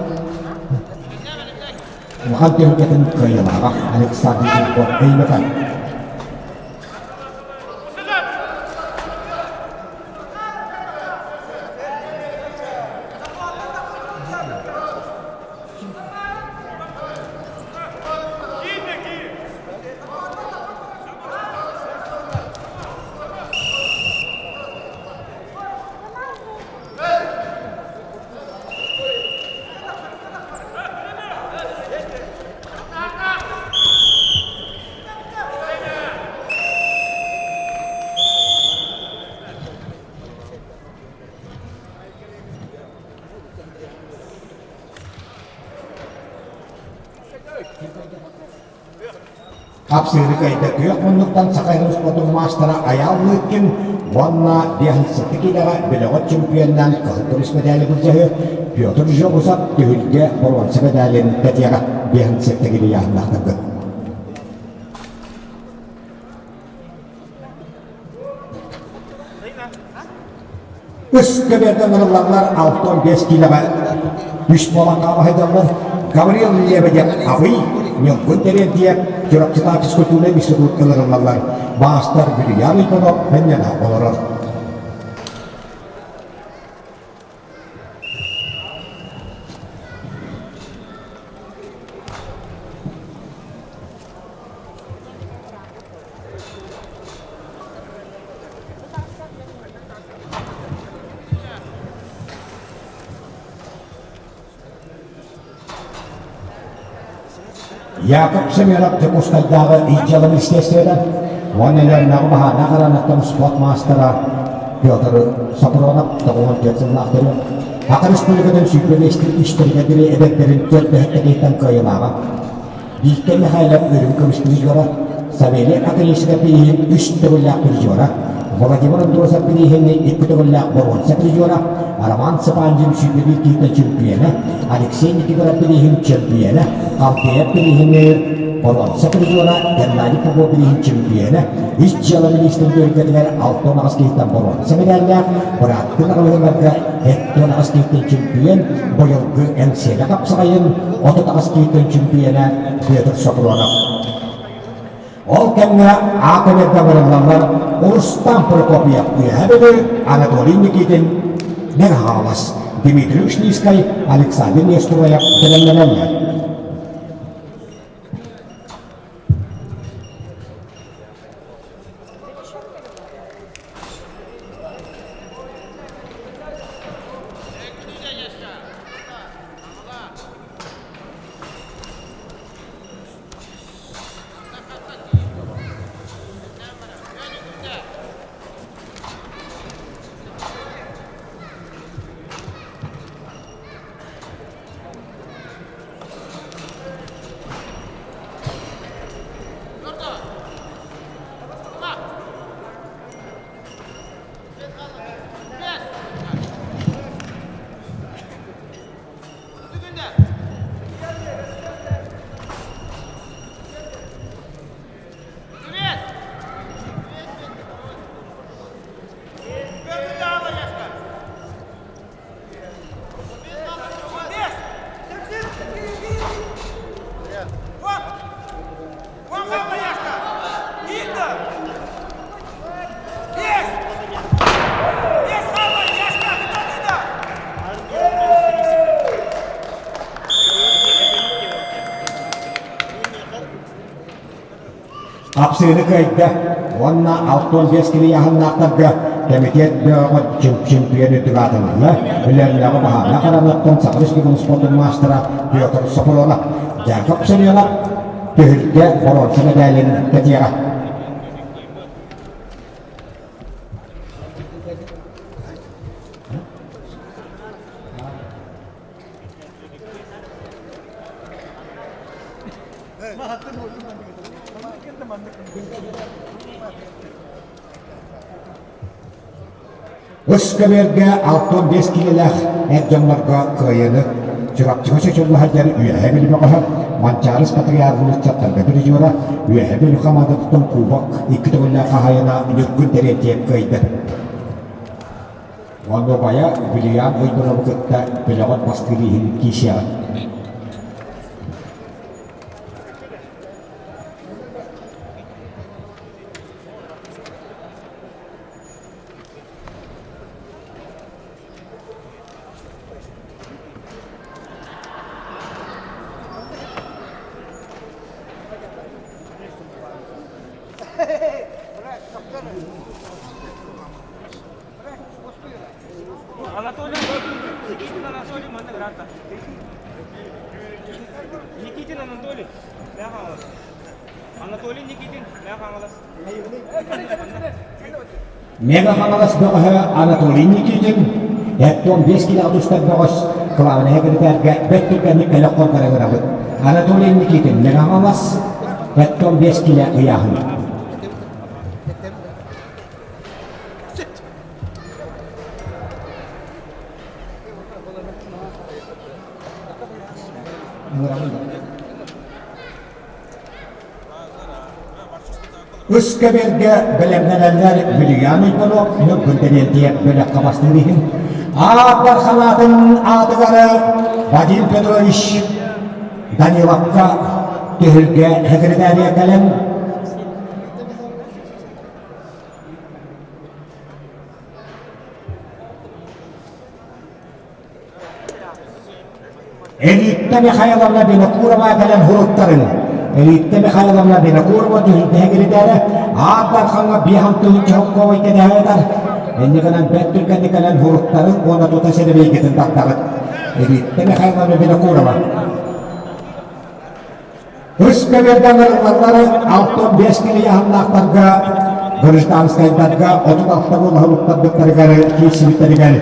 улахан түһүлгэтин кыайыылааҕа Александр Жирков Өймөкөөн. Хапсыыры кыайда күөх муннуктан Саха спортун маастара Айаал Лыткин уонна 57 киилэҕэ бөлөҕө чемпионнаан кыһыл көмүс мэдээли былдьаһыы Петр Жогусов түһүлгэ боруонса мэдээлин кэтиэҕэ 57 киилэ ыйааһыннаахтаргыт. Үс көбүөрдэн ылыллаллар 65 киилэҕэ үс буолан хаалаһайдаллар. Гаврил Лебедев Абый, Ньургун Терентьев, Чурапчытаах физкультурнай институт ылырыллаллар. Маастар Вильям Иванов мэнньэнэ олорор. Яков Семенов Дьокуускайдааҕы ИДьЛ министиэристибэтэ уонна Өлөөннөөҕү баһаардаах араанаттан спорт маастара Петр Сопронов 94 сыллаах төрүт Саха Республикатын 25 истэригэр диэри эдэрдэрин түөрт бэһэттэгиттэн кыайыылааҕа. Виктор Михайлов үрүҥ көмүс призера, Савелий Акалисов бирииһин үс төгүллээх призера, Владимир Андросов бирииһини икки төгүллээх боруонса призера, Роман Цыпандин сүүрбэ киһитэ чемпиона, Алексей Никифоров бирииһин чемпиона, Халкеев бирииһини боруонса призера, Геннадий Попов бирииһин чемпиона, ис дьыала министрин түһүлгэтигэр 68 киһиттэн боруонса медаллаах, бырааттыы аҕалыыларга 78 киһиттэн чемпион, быйылгы НСЭ хапсаҕайын 38 киһиттэн чемпиона Петр Сопронов. Ол кэмҥэ А көбүөргэ барыллаллар Рустам Прокопьев Үөһээ Бүлүү, Анатолий Никитин Мэҥэ Хаҥалас, Дмитрий Ушницкай, Александр Нестроев бэлэмнэнэллэр. Хапсыыны кыайда уонна 65 килийааһыннаахтарга кэмитиэт бөҕөҕө чемпион үрдүк аатылынна. Өлөөннөөҕү баһаарга хараҥаттан Саха Республикатын спордун маастара Петр Сопронов, Яков Семенов түһүлгэ боруонса мэдээлин кэтиэҕэ. Үс көбүөргэ 65 киилэлээх эр дьоннорго кыайыыны Чурапчыга чочулла сылдьар Үөһээ Бүлүү бөҕөһө Манчаарыс Патриарх ыччаттарга призера Үөһээ Бүлүү хамаандатыттан кубок икки төгүллээх хаһаайына Ньургун Терентьев кыайда. Онно убайа Вильям Уйбановы кытта бөлөҕөр бастыыр иһин киисиэҕэ. Анатолий, Никитин Анатолий манна гранта. Никитин Анатолий, Мэҥэ Хаҥалас. Анатолий Никитин, Мэҥэ Хаҥалас. Мэҥэ Хаҥалас бөҕөһө Анатолий Никитин, 75 килэҕэ тустар бөҕөс, кылаабынай секретарга бэрт түргэнник кэлэ хоргара ыҥырабыт. Анатолий Никитин, Мэҥэ Хаҥалас, 75 килэ ыйааһын. Үс көбүөргэ бэлэмнэнэллэр Вильям Иванов Ньургун Тэриэнтийэп бөлөххө бастыыр иһин Аат Дархан аатыгар Вадим Петрович Даниловка түһүлгэ секретария кэлэн Элитта Михайловна Винокурова кэлэн суруттарын. Элитта Михайловна Винокурова түһүлгэһэ киритээрэ Аар Дархаҥҥа биэһэн тыһыынча холкуобай кэтэһээтэр. Инньэ гынан бэрт түргэнник кэлэн суруттарын уонна тута сэрэбиэйгитин тартаҕыт. Элитта Михайловна Винокурова. Үс көбүөргэ ыҥырыллаллары 65 килийаһыннаахтарга, гражданскайдарга 36 буолаһылыктарбыттарыгар киирсибиттэригэр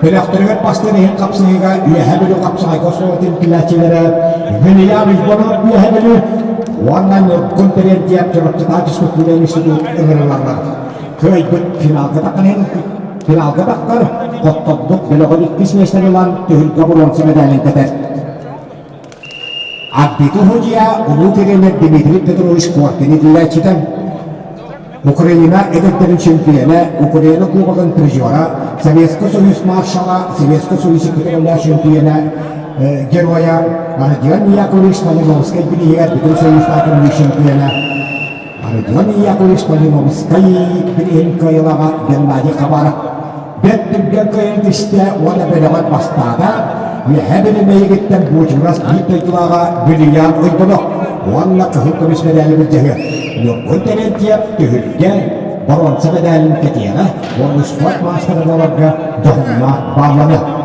бөлөхтөрүгэр бастыыр иһин хапсыһыыга Үөһээ Бүлүү хапсаҕайга оскуолатын иитиллээччилэрэ Вильям Иванов Үөһээ Бүлүү уонна Ньургун Терентьев Чурапчытаах физкультурнай институт ыҥырыллаллар. Кыайбыт финалга таххан иһин финалга таххар хотторбут бөлөҕөр иккис миэстэни ылан түһүлгэ боруонса мэдээлин кэтэр. Арбиты судья улуу тренер Дмитрий Петрович Коркин иитиллээччитэ, Украина эдэрдэрин чемпиона, Украина Кубогын призера, Советский Союз маршала, Советский Союз икки чемпиона, героя Родион Яковлевич Малиновскай бирииһигэр Бүтүн Союзтаах чемпиона Родион Яковлевич Малиновскай бирииһин кыайыылааҕа Геннадий Хабаров Бэрт түргэн кыайан түстэ уонна бөлөҕөр бастаата. Үөһээ Бүлүү Буучугурас биир дойдулааҕа Бүлүйээн Уйбунов уонна кыһыл көмүс мэдээли былдьаһыа. Ньургун Терентьев түһүлгэ боруонса мэдээлин кэтиэҕэ уонна спорт маастара буоларга дьоһуннаах баалланыа.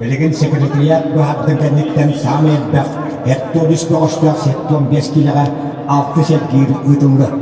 Билигин секретариат быһаардын кэнниттэн саамай элбэх 73 көҕүстээх 75 киилэҕэ алты сэргиир ыытыллар.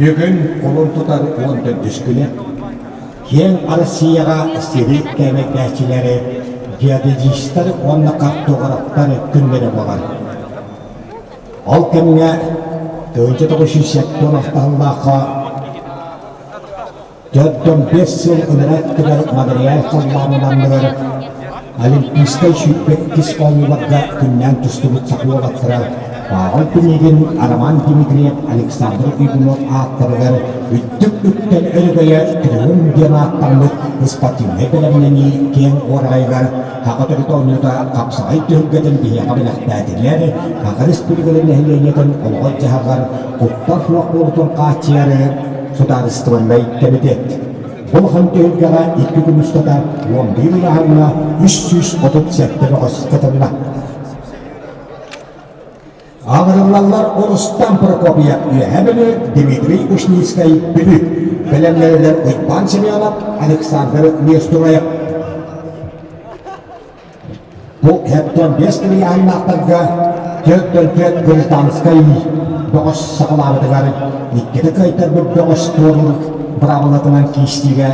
Бүгүн кулун тутар уон төрдүс күнэ киэҥ Россияҕа сири кээмэйдээччилэри геодезистар уонна картографтар күннэрэ буолар. Ол кэмҥэ 1976 сыллаахха 45 сыл ынырар өттүгэр Монреаль халлаанын анныгар Олимпийскай сүүрбэккис оонньууларга күннээн тустубут саха уолаттара Павел Пинигин, Роман Дмитриев, Александр Уйгунов ааттарыгар үрдүк үктэл өрөгөйө Триумф диэн ааттаммыт спортивнай бэлэмнэнии киэҥ уораҕайыгар Саха төрүт оонньуута хапсаҕай түһүлгэтин биһиэхэ бэлэхтээтилэр, Саха Республикатын нэһилиэнньэтин олоҕор-дьаһаҕар куттал суох буолуутун хааччыйары судаарыстыбаннай кэмитиэт. Бу улахан түһүлгэҕэ икки күн устата 11 ыйааһыҥҥа 337 бөҕөс кытынна. Аҕырыллаллар Рустам Прокопьев Үөһээ Бүлүү, Дмитрий Ушницкай Бүлүү. Бэлэмнэрилэр Уйбаан Семенов, Александр Нестураев. Бу 75 килийааннаахтарга 44 гражданскай бөҕөс саҕалаабытыгар иккитэ кыайтарбыт бөҕөс туоруур быраабылатынан киирсиигэ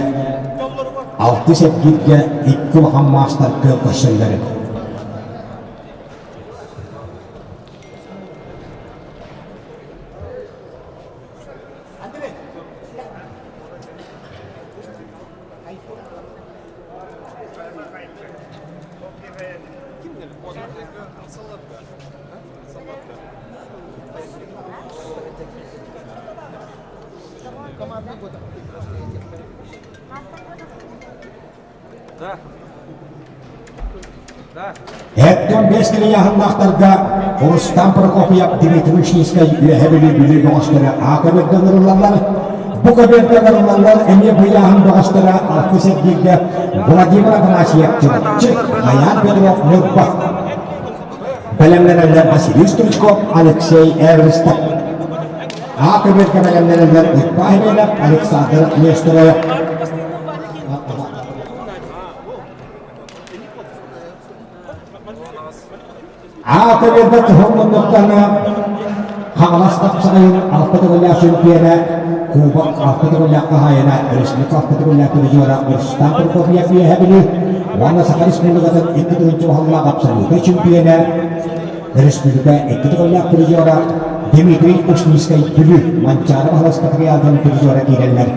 алтыс эргииргэ икки улахан маастар күөн көрсөллөр. Эттон бэс килийааһыннаахтарга Рустам Прокопьев, Дмитрий Вишневскай Үөһэ Бүлүү Бүлүү бөҕөстөрө А көбүөргэ ыҥырыллаллар. Бу көбүөргэ ыҥырыллаллар эмиэ бу ыйааһын бөҕөстөрө алтыс эргииргэ Владимир Афанасьев Чурапчы, Айаан Петров Ньурба. Бэлэмнэнэллэр Василий Стручков, Алексей Эверстов. А көбүөргэ бэлэмнэнэллэр Уйбаа Химелев, Александр Нестеров. Аата биэрбэт уһун-муннуктана Хаҥалас хапсаҕайын алта төгүллээх чөмпүйүөнэ, Кубок алта төгүллээх хаһаайына, Республика алта төгүллээх призера Рустам Прокопьев Үөһээ Бүлүү уонна Саха Республикатын икки тыһыынча уһаллаах абсолютнай чөмпүйүөнэ, Республика икки төгүллээх призера Дмитрий Ушницкай Бүлүү Манчаары Баһылай Спартакиадатын призера киирэллэр.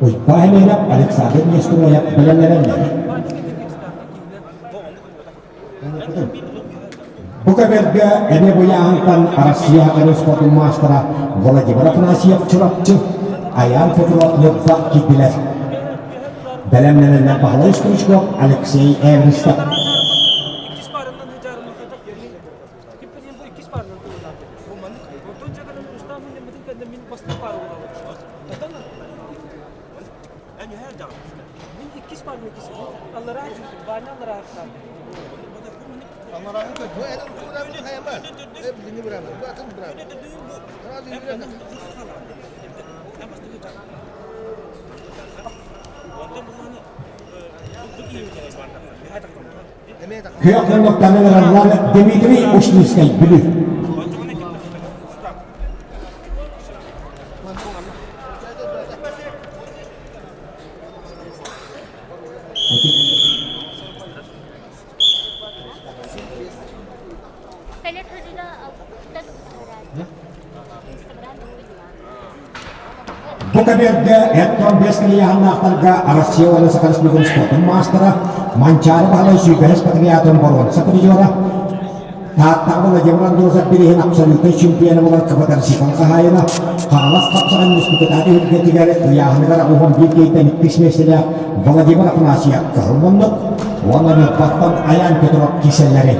Уйбаан Эмиэнэп, Александр Нестероев бэлэмнэнэллэр. Бу көбүөргэ эмиэ быйааһынтан Россия өрүс спордун маастара Владимир Афанасьев Чурапчы, Айаан Петров Ньурба киирдилэр. Бэлэмнэнэллэр Баһылай Стручков, Алексей Эверстов. Күөх муннуктан ыҥыраллар Дмитрий Ушницкай Бүлүү. Бу кэмэргэ Эттон бэс килийааһыннаахтарга Россия уонна Саха Республикатын спордун маастара Манчаары Баһылай сүүрбэһис патриотын боруонса призера Тааттаҕа Владимир Андросов бирииһин абсолютнай чемпиона буолан КПТР хаһаайына Хаҥалас хапсаҕай республикатааҕы түһүлгэтигэр ыйааһыныгар 81 киһиттэн иккис миэстэлээх Владимир Афанасьев кыһыл муннук уонна Ньурбаттан Айаан Петров киирсэллэри.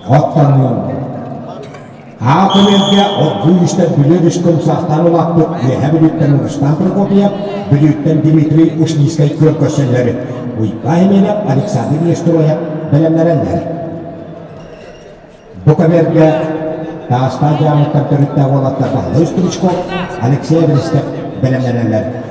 Оттон Аа көмүөлгэ оргууй истэр Бүлүү өрүскэ умсаахтаан улааппыт Үөһээ Бүлүүттэн Рустам Прокопьев, Бүлүүттэн Дмитрий Ушницкай күөн көрсөллөр. Уйбаа Емельянов, Александр Нестероев бэлэмнэнэллэр. Бу көмүөлгэ Таастаах дьаамыттан төрүттээх уолаттар Баһылай Стручков, Алексей Эверстов бэлэмнэнэллэр.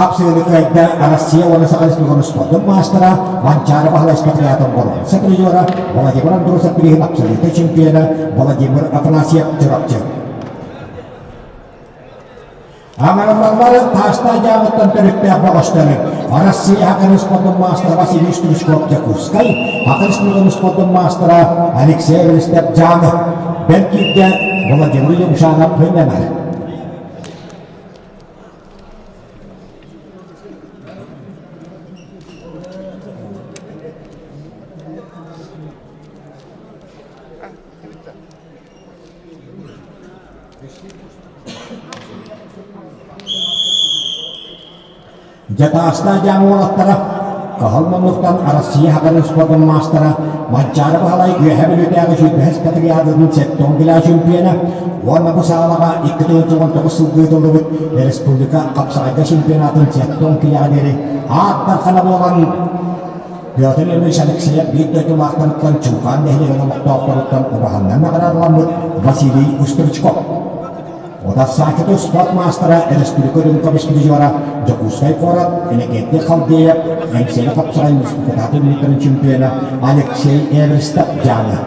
Хапсыгыны кыайда Россия уонна Саха Республикатын спордун маастара Манчаары Баһылай Спартакиадатын боруонса призера Владимир Андросов бирииһин абсолютнай чемпиона Владимир Афанасьев Чурапчы. Аҥараллаллары Таастаах дьаамыттан төрүттээх бөҕөстөрү Россия Саха спордун маастара Василий Стручков Дьокуускай, Саха Республикатын спордун маастара Алексей Эверстов Дьааҥы, Бэркииргэ Владимир Юмшанов Хыннанар. Дьатаастаах дьаам уолаттара. Кыһыл муннуктан Арассыыйа сахатын спордун маастара Манчаары Баһылай Үөһээ Бүлүүтээҕи сүүрбэһис патриархатын сэттэ килэ чемпиона уонна бу саалаҕа 299 сылга ыытыллыбыт республика хапсаҕайга чемпионатын 70 килэҕэ диэри аат дархана буолан Петр Ильич Алексеев биир дойдулаахтарыттан Чуукаан нэһилиэгин олохтоохторуттан убаһаннан наҕараадаламмыт Василий Устричков. Утарсааччыты спорт маастара, республика үрүҥ көмүс призера, Дьокуускай куорат, Иннокентий Халдеев, Эҥсиэли хапсаҕай республикатааҕы үүнүүтэрин чемпиона Алексей Эверстов Дьааҥы.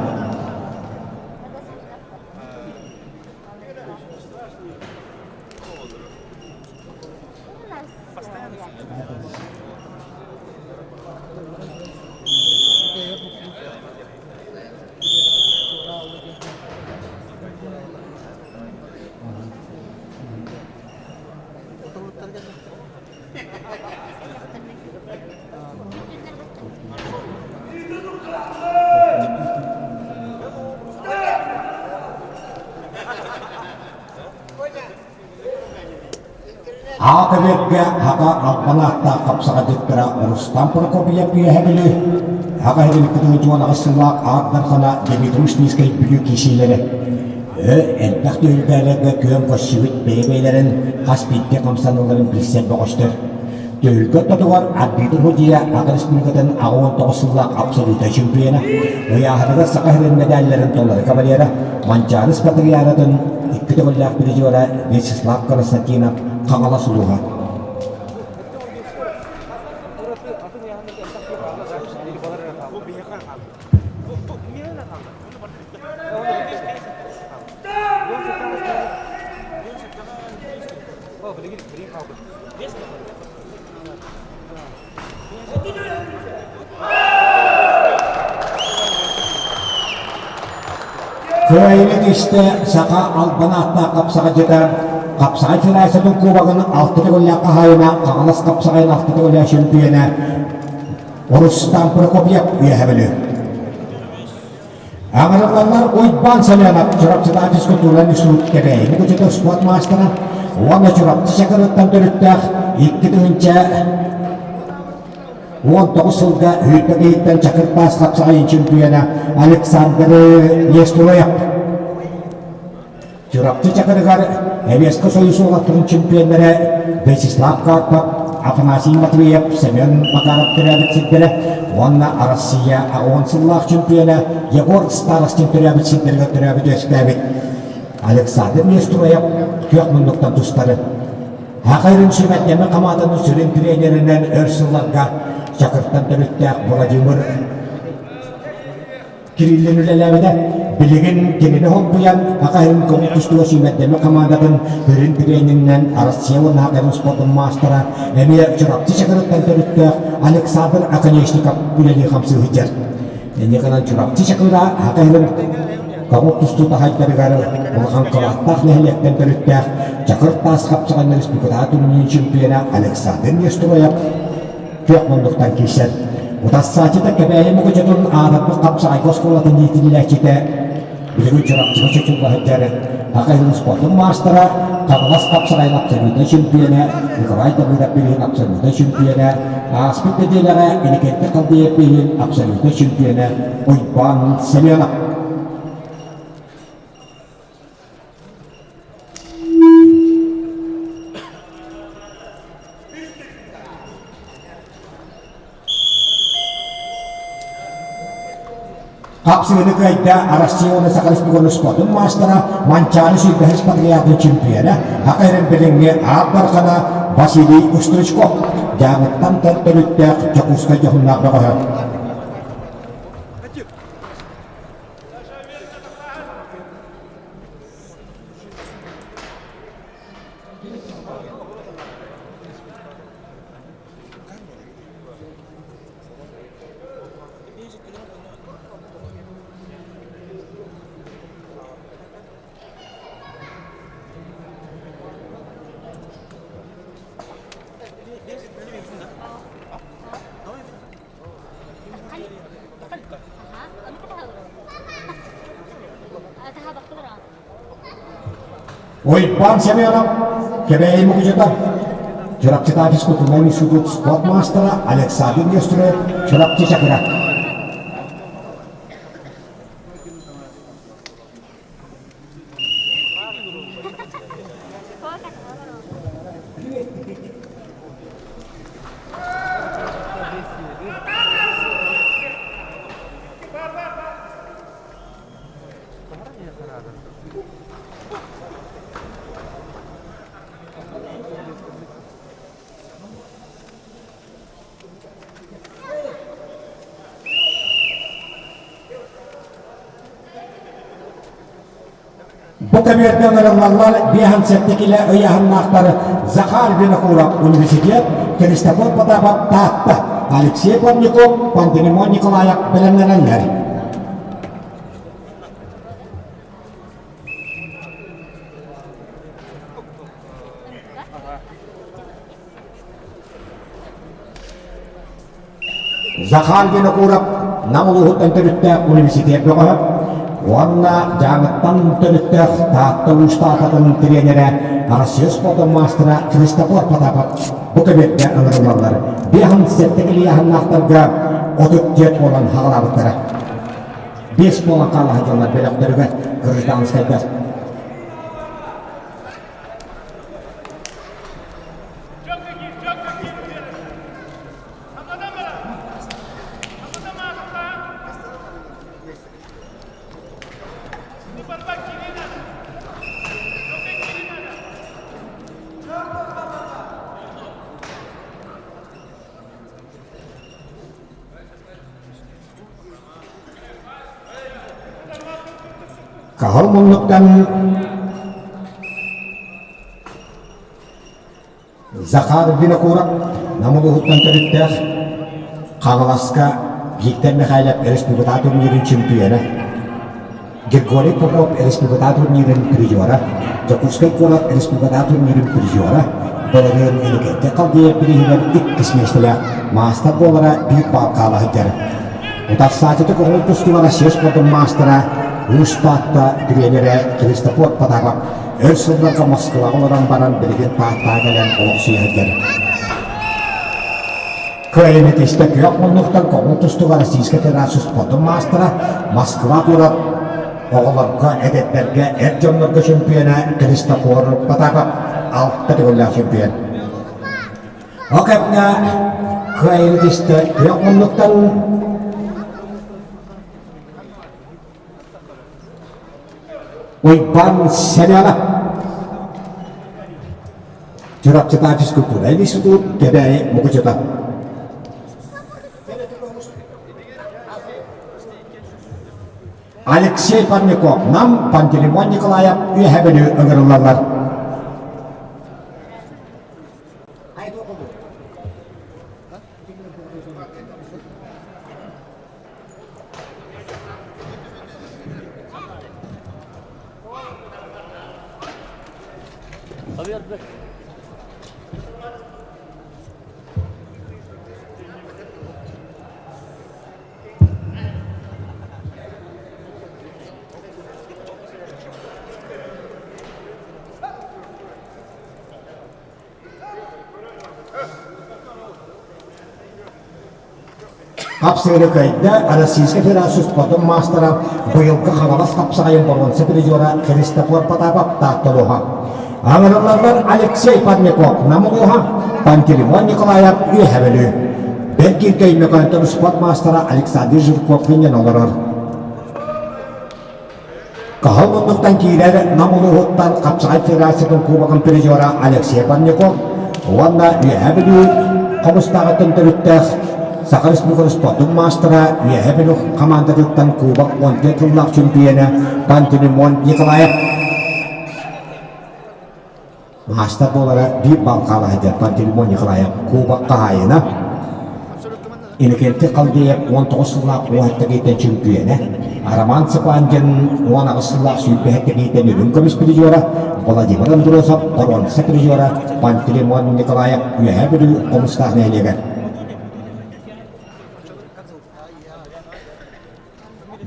Аата-бэргэ Хака албан ааттаах хапсаҕайдьыттара Рустам Прокопьев Үөһэ Бүлүү, Хака Иһин 2018 сыллаах Аат Дархана Дмитрий Ушницкай Бүлүү киисиилэрэ Элбэх түһүлгэлэргэ күөн көрсүбүт бэйэ-бэйэлэрин хас биирдии хамсаныыларын билсэр бөҕөстөр. Түһүлгэ ортотугар арбитр судьуйа Саха Республикатын 89 сыллаах абсолютнай чемпиона, ыйааһыныгар Саха сирин медалларын толору кавалера, Манчаары Спартакиадатын икки төгүллээх призера Вячеслав Константинов Хаҥалас улууһа. Кыайыыны түстэ саха албан ааттаах хапсаҕайдьыта, хапсаҕай федерациятын кубогын алта төгүллээх хаһаайына, Хаҥалас хапсаҕайын алта төгүллээх чөмпүйүөнэ Рустам Прокопьев үөһэ Бүлүү. Аҥарыллаллар Уйбаан Семенов Чурапчытааҕы физкультура институт Кэбээйини кучута спорт маастара уонна Чурапчы Чакырыттан төрүттээх 2019 сылга Үүрбэ киһиттэн Чакыр таас хапсаҕайын чемпиона Александр Нестроев Чурапчы Чакырыгар Эбиэскэ Союз уолаттарын чемпионнара Вячеслав Карпов, Афанасий Матвеев, Семен Макаров төрөөбүт сирдэрэ уонна Россия 80 сыллаах чемпиона Егор Старостин төрөөбүт сирдэригэр төрөөбүт үөскээбит Александр Нестроев күөх муннуктан тустары. Саха Ирин сүмэтнэмэ хамаандатын сүрүн тренеринэн өр сылларга Чакыртан төрүттээх Владимир Кириллин үлэлээбитэ. Билигин кинини холбуйан, Саха сирин көҥүл тустууга сүүмэрдэммит хамаандатын сүрүн тренеринэн Россия уонна Саха сирин спордун маастара, эмиэ Чурапчы Чакырыттан төрүттээх Александр Оконешников үлэлии-хамсыы сылдьар. Инньэ гынан Чурапчы Чакыра Саха сирин көҥүл тустуу таһайдарыгар улахан кылааттаах нэһилиэктэн төрүттээх Чакыр таас хапсаҕайын республикатааҕы турнирын чемпиона Александр Нестроев күөх муннуктан киирсэр. Утарсааччыта Кэбээйи Мукучутун аатырбыт хапсаҕайга оскуолатын иитиллээччитэ, билигин Чурапчыга чочулла сылдьар Саха сирин спордун маастара, Хаҥалас хапсаҕайын абсолютнай чемпиона Николай Давыдов билигин абсолютнай чемпиона, ааспыт нэдиэлэҕэ Иннокентий Халдеев билигин абсолютнай чемпиона Уйбаан Семенов. Хапсыгыны кыайда Россия уонна Саха Республикатын спордун маастара, Манчаары сүүрбэһис патриархын чемпиона, Саха сирин билиҥҥи аат бархана Василий Устричков, Дьааҥыттан төрүттээх Дьокуускай дьоһуннаах бөҕөһө. Уйбаан Семенов, Кэбээйи Мукучута. Чурапчытаа физкультурнай институт спорт маастара Александр Нестеров Чурапчы Чакыра. Бу кэмиэргэ ыҥырыллаллар 57 килэ ыйааһыннаахтар Захар Винокуров университет, Христофор Потапов Таатта, Алексей Плавников, Пантелеймон Николаев бэлэмнэнэллэр. Захар Винокуров Нам улууһуттан төрүттээх университет бөҕөһө уонна Дьааҥыттан төрүттээх Таатта улуустаахатын тренерэ Россия спордун маастара Христофор Потапов бу көбүөргэ ыҥырыллаллар. 57 килийааһыннаахтарга 34 буолан хаҕалаабыттара. Биэс буолан хаалаһа дьоннор бөлөхтөрүгэр гражданскайдар. Каһыл муннуктан Захар Винокуров Нам улууһуттан төрүттээх Хаҥаласка Виктор Михайлов республика турнирын чемпиона, Григорий Попов республика турнирын призера, Дьокуускай куорат республика турнирын призера, былырыын Инникитэ Халдеев бирииһигэр иккис миэстэлээх маастар буолара биир баал хаала сылдьар. Утарсааччыта көҥүл тустууга Россия спордун маастара, Уус Таатта тренерэ Христофор Потапов өр сылларга Москваҕа олорон баран билигин Тааттаҕа кэлэн олохсуйа сылдьар. Кыайыыны тистэ күөх муннуктан көҥүл тустууга Российскай Федерация спордун маастара, Москва куорат оҕолорго, эдэрдэргэ, эр дьоннорго чемпиона Христофор Потапов алта төгүллээх чемпион. Ол кэмҥэ кыайыыны тистэ күөх муннуктан Уйбаан Семенов Чурапчытаа физкультура институт Кэбээйи Мукучута. Алексей Парников, Нам, Пантелеймон Николаев Үөһэ Бүлүү ыҥырыллаллар. Хапсыгыны кыайда Российскай Федерация спордун маастара, быйылгы Хаҥалас хапсаҕайын боруонса призера Христофор Потапов Таатталуоһа. Аҥырыллаллар Алексей Парников Нам улууһа, Пантелеймон Николаев Үөһэ Бүлүү. Бэркииргэ Өймөкөөнтөн спорт маастара Александр Жирков хынньан олорор. Кыһыл муннуктан киирэр Нам улууһуттан Хапсаҕай Федерациятын Кубогын призера Алексей Парников уонна Үөһээ Бүлүү Хомустааҕыттан төрүттээх Саха Республикатын спордун маастара Үөһээ Бүлүү хамаандатыттан Кубок 14 сыллаах чөмпүйүөнэ Пантелеймон Николаев Маастар буолара биир балл хаалаһыйдар Пантелеймон Николаев Кубок хаһаайына, Иннокентий Халдеев 19 сыллаах уоһаттан чөмпүйүөнэ, Роман Цыпандин 18 сыллаах сүүрбэһэттэн үрүҥ көмүс призера, Владимир Андросов боруонса призера, Пантелеймон Николаев Үөһээ Бүлүү Хомустаах нэһилиэгэр.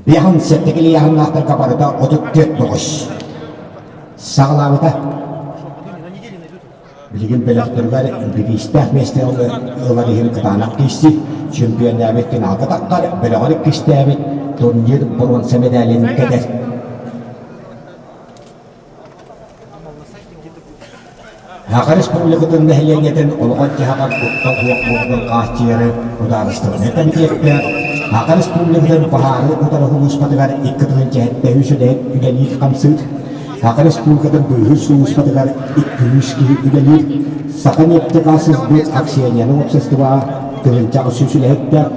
Биэһин сэттэ барыта 34 тоҕус. Саҕалаабыта. Билигин бөлөхтөрүгэр бириистээх миэстэ ылар иһин кытаанах киирсик, чемпионнээбит финалга таххар, бөлөҕөр иккистээбит турнир боруонса мэдээлин кэтэр. Саха Республикатын нэһилиэнньэтин олоҕор-дьаһаҕар куттал суох буолуутун хааччыйары судаарыстыбаннай кэмитиэккэ Саха Республикатын баһаары утары сулууспатыгар 2 703 үлэһит үлэлиир-хамсыыр, Саха Республикатын быыһыыр сулууспатыгар 200 киһи үлэлиир, Саханефтегазсбыт акционернай уопсастыбаҕа 1800 үлэһиттээх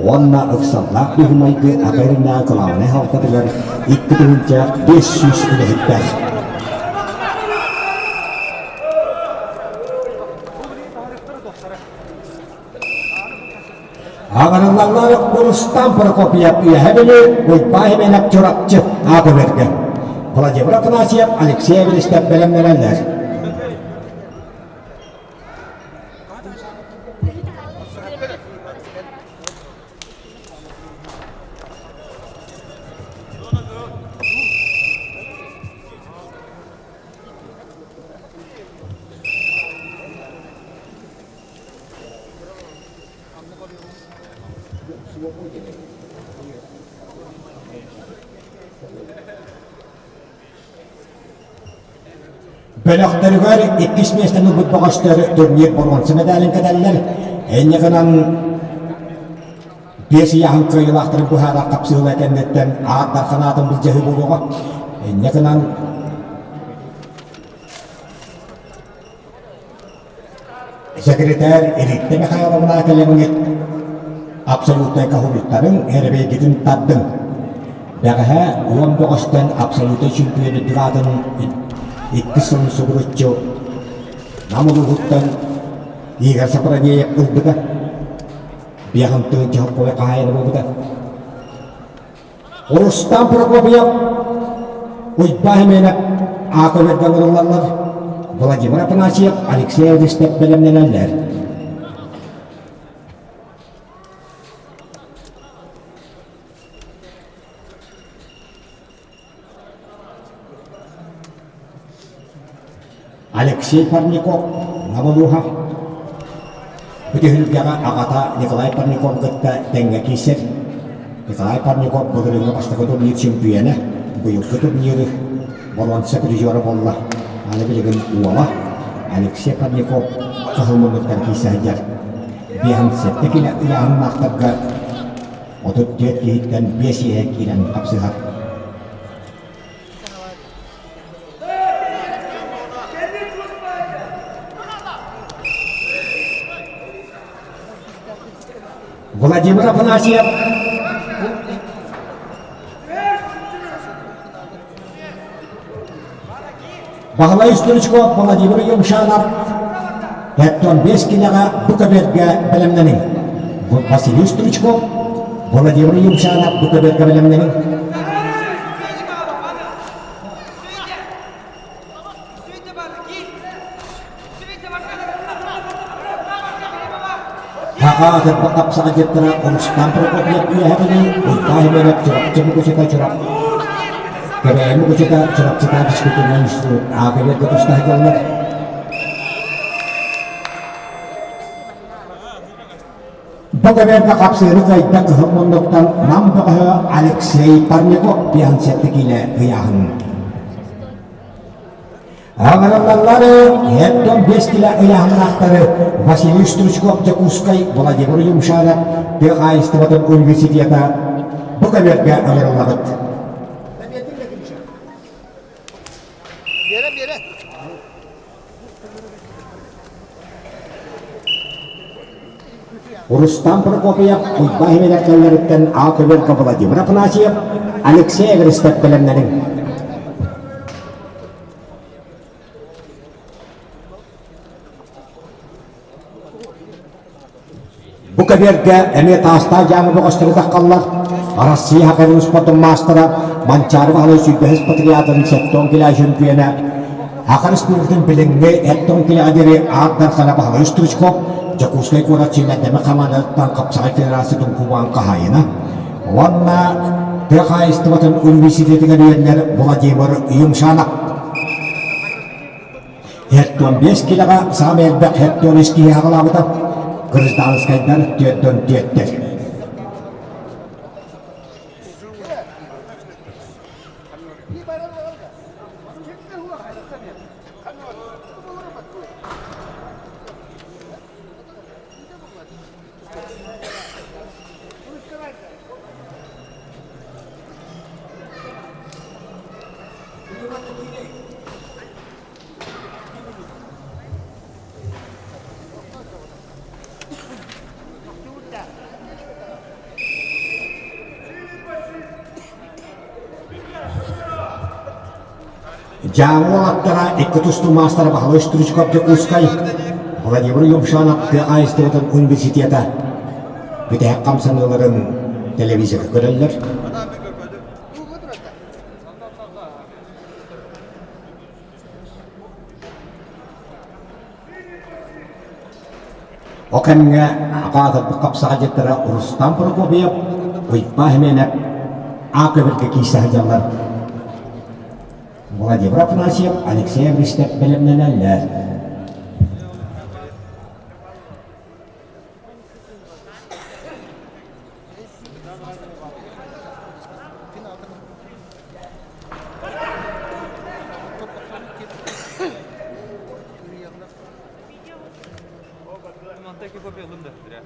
уонна ыксаллаах быһыы-майгы АК-рынааҕы кылаабынай халтатыгар 2500 үлэһиттээх. Аҕырыллаллар Рустам Прокопьев Үөһэ Бүлүү, Уйбаан Хименов Чурапчы ааты бэргэн. Владимир Афанасьев, Алексей Эверестов бэлэмнэнэллэр. Бөлөхтөрүгэр иккис миэстэни ылбыт бөҕөстөр турнир боруонса мэдээлин кэтэллэр. Инньэ гынан биэс ыйааһын кыайыылаахтарын быһаарар хапсыһыыла кэнниттэн аат дархан аатын былдьаһыы буолуоҕа. Инньэ гынан Сэкирэтээр Рита Михайловна кэлэҥҥит абсолютнай каһулуктарын эрэбэйгитин тардыҥ. Бэҕэһээ уон бөҕөстөн абсолютнай чемпион үрдүк аатын иккис сылын субуруччу Нам улууһуттан Игорь Сапранеев ылбыта. Биэһин тыһыынча хоппуой хаһаайына буолбута. Рустам Прокопьев, Уйбаан Хименов аата үөрдэн ылыллаллар, Владимир Афанасьев, Алексей Эристев бэлэмнэнэллэр. Алексей Парников, Намылуха Бу түһүлгэҕэ аҕата Николай Парников кытта тэҥҥэ киирсэр. Николай Парников былырыыҥҥы бастакы турнир чемпиона, быйылгы турниры боруонса призера буолла. Аны билигин уола Алексей Парников кыһыл муннуктан киирсэ сылдьар. 57 килэ ыйааһыннаахтарга 34 киһиттэн 5 иһэ киирэн хапсыһар. Владимир Афанасьев Баһылай Стручков, Владимир Юмшанов Эттон 5 килэҕэ бу көбүөргэ бэлэмнэниҥ. Василий Стручков, Владимир Юмшанов бу көбүөргэ бэлэмнэниҥ. Хаха атырба хапсаҕа дьыттара Рустам Прокопьев үөһэ Бүлүү, Уйбаа Химеров Чурапчы Мукучута Чурап Кэбээйи Мукучута Чурапчытаа физкультурнай институт аакабыарга туста сылдьаллар. Бу кэмэргэ хапсыыны кыайда кыһыл муннуктан Нам бөҕөһө Алексей Парников 57 киилэ ыйааһын. Аҕыраллаллар Эттон 5 килэ ыйааһыннаахтары Василий Стручков Дьокуускай Владимир Юмшанов тыа хаһаайыстыбатын университета бу кэмэргэ ыҥырыллабыт. Рустам Прокопьев, Уйбаан Химедэркэллэриттэн А көбүөргэ Владимир Афанасьев, Алексей Эверстов бэлэмнэниҥ. Бу кэбиэргэ эмиэ таастаах дьаамы бөҕөстөрү таххаллар. Арассыыйа хакерын спордун маастара Манчаары Баһылай сүүрбэһис патриотын сэттэ килэ чөмпүйүөнэ Саха Республикатын билиҥҥи 70 килэҕэ диэри аат дархана Баһылай Стручков Дьокуускай куорат сүүмэрдэммит хамаандатыттан хапсаҕай федерациятын кубогын хаһаайына уонна тыа хаһаайыстыбатын университетыгар үөрэнэр Владимир Юмшанов. 45 килэҕэ саамай элбэх 73 киһи аҕалаабыта. Гражданскайдар 44-тэр. Дьааҥы уолаттара икки тустуу маастара Баһылай Стручков Дьокуускай, Владимир Юмшанов тыа хаһаайыстыбатын университета бүтэһик хамсаныыларын телевизорга көрөллөр. Ол кэмҥэ аҕаатырбыт хапсаҕайдьыттара Рустам Прокопьев, Уйбаа Хименев А көбүргэ киирсэ сылдьаллар. Владимир Афанасьев, Алексей Авристев бэлэмнэнэллэр.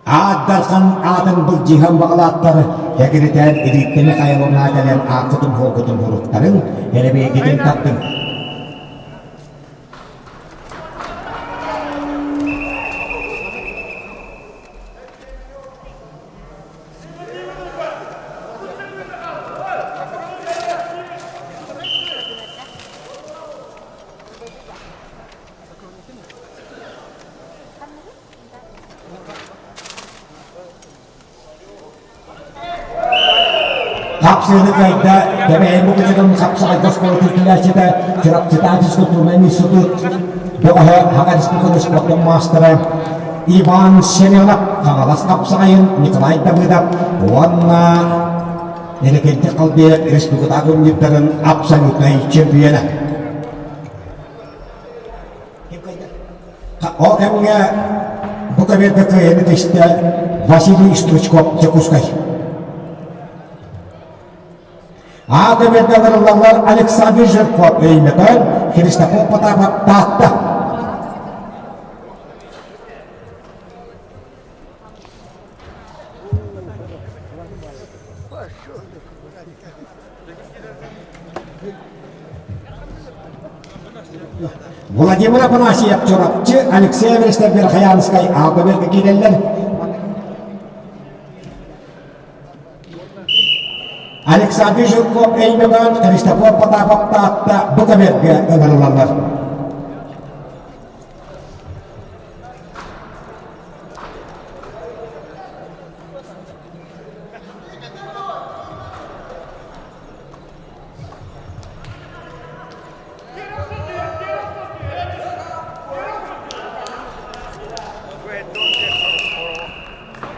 Аат Дархан аатын былдьыһан баҕалааттар экирэтэн илииттэни хайалана кэлэн ааккытын-хуолгутун уруттарыҥ, эрэбиэгитин тардыҥ. Хапсыыны кыайда Кэбээйи Мукучутун хапсаҕайга оскуолатын килээччитэ Чурапчытаах физкультурнай институт бөҕөһө Хаҥа республикатын спордун маастара Иван Семенов, Хаҥалас хапсаҕайын Николай Давыдов уонна Иннокентий Халбеев республикатааҕы турнирдарын абсолютнай чемпиона. Ол кэмҥэ бу кэмиэргэ кыайаны түстэ Василий Стручков Дьокуускай. Аа кэмиэргэ ылыллаллар Александр Жирков Өймөкөөн, Христофор Потапов Таатта. Владимир Афанасьев Чурапчы, Алексей Аверстов Верхоянскай Аалбаберга киирэллэр. Александр Жирков Өймөкөөн, Христофор Потапов Таатта бу көмөргө ыҥырылаллар.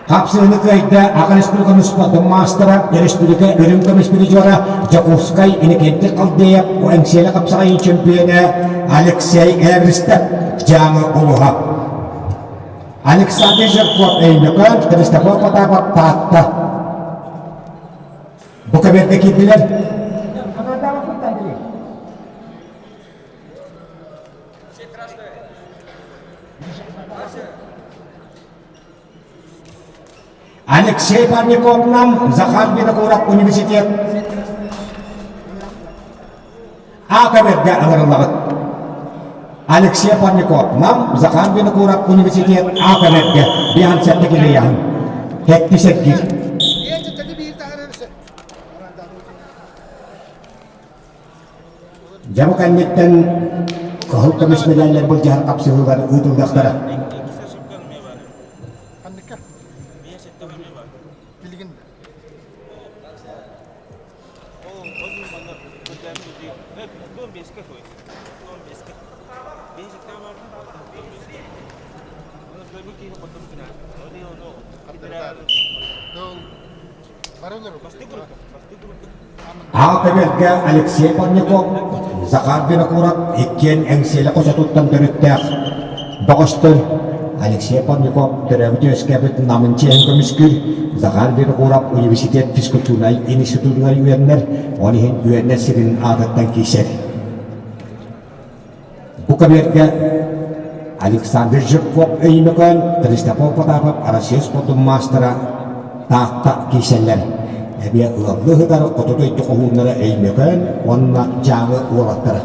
Хапсыһыны кыайда Аҕа Республиканы спордун маастара, республика үрүҥ көмүс призера Дьокуускай Иннокентий Халдеев, Эҥсиэли хапсаҕайын чемпиона Алексей Эверстов, Дьааҥы улуһа. Александр Жирков Өймөкөөн, Христофор Потапов Таатта. Бу кэбиэргэ киирдилэр. Алексей Парников нам Захар Винокуров университет А кэбэргэ ыҥырыллаҕыт. Алексей Парников нам Захар Винокуров университет А кэбэргэ биһан сэттэ килийаһын. Хэтти сэргир. Дьэ бу кэнниттэн кыһыл көмүс медаллар былдьаһар хапсыһыылар ыытыллыахтара. Аал көбүөргэ Алексей Парников, Захар Винокуров иккиэн Эҥсиэлэ хочотуттан төрүттээх бөҕөстөр. Алексей Парников төрөөбүт-үөскээбит Намын чиэһин көмүскүүр, Захар Винокуров университет физкультурнай институтугар үөрэнэр, ол иһин үөрэнэр сирин аатыттан киирсэр. Бу көбүөргэ Александр Жирков Өймөкөөн, Христофор Потапов Россия спордун маастара Таатта киирсэллэр. Эмиэ ыаллыы сытар хоту дойду хоһууннара Өймөкөөн уонна Дьааҥы уолаттара.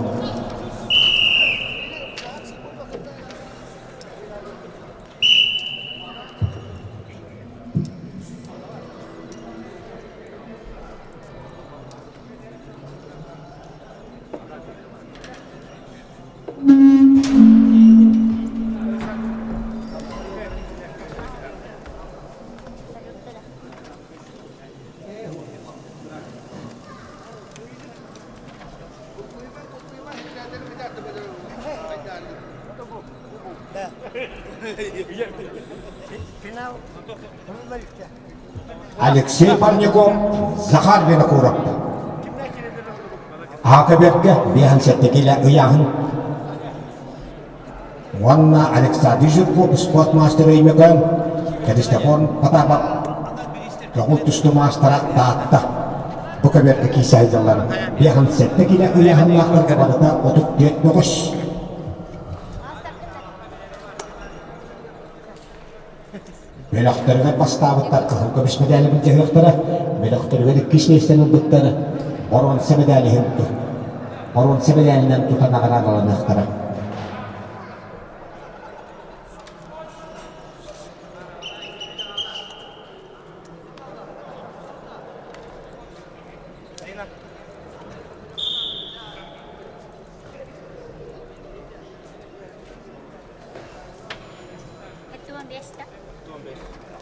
Алексей Парников, Захар Винокуров. Аакабергэ 57 килэ ыйааһын уонна Александр Жирков спорт маастара Өймөкөөн, Христофор Потапов көҥүл тустуу маастара Таатта. Бу көбүөргэ киирсэ сылдьаллар. 57 килэ ыйааһыннаахтарга барыта 34 бөҕөс. Бөлөхтөрүгэр бастаабыттар кыһыл көмүс мэдээли былдьаһыахтара, бөлөхтөрүгэр иккис миэстэни ылбыттар боруонса мэдээлиһин боруонса мэдээлинэн тута наҕараадаланыахтара.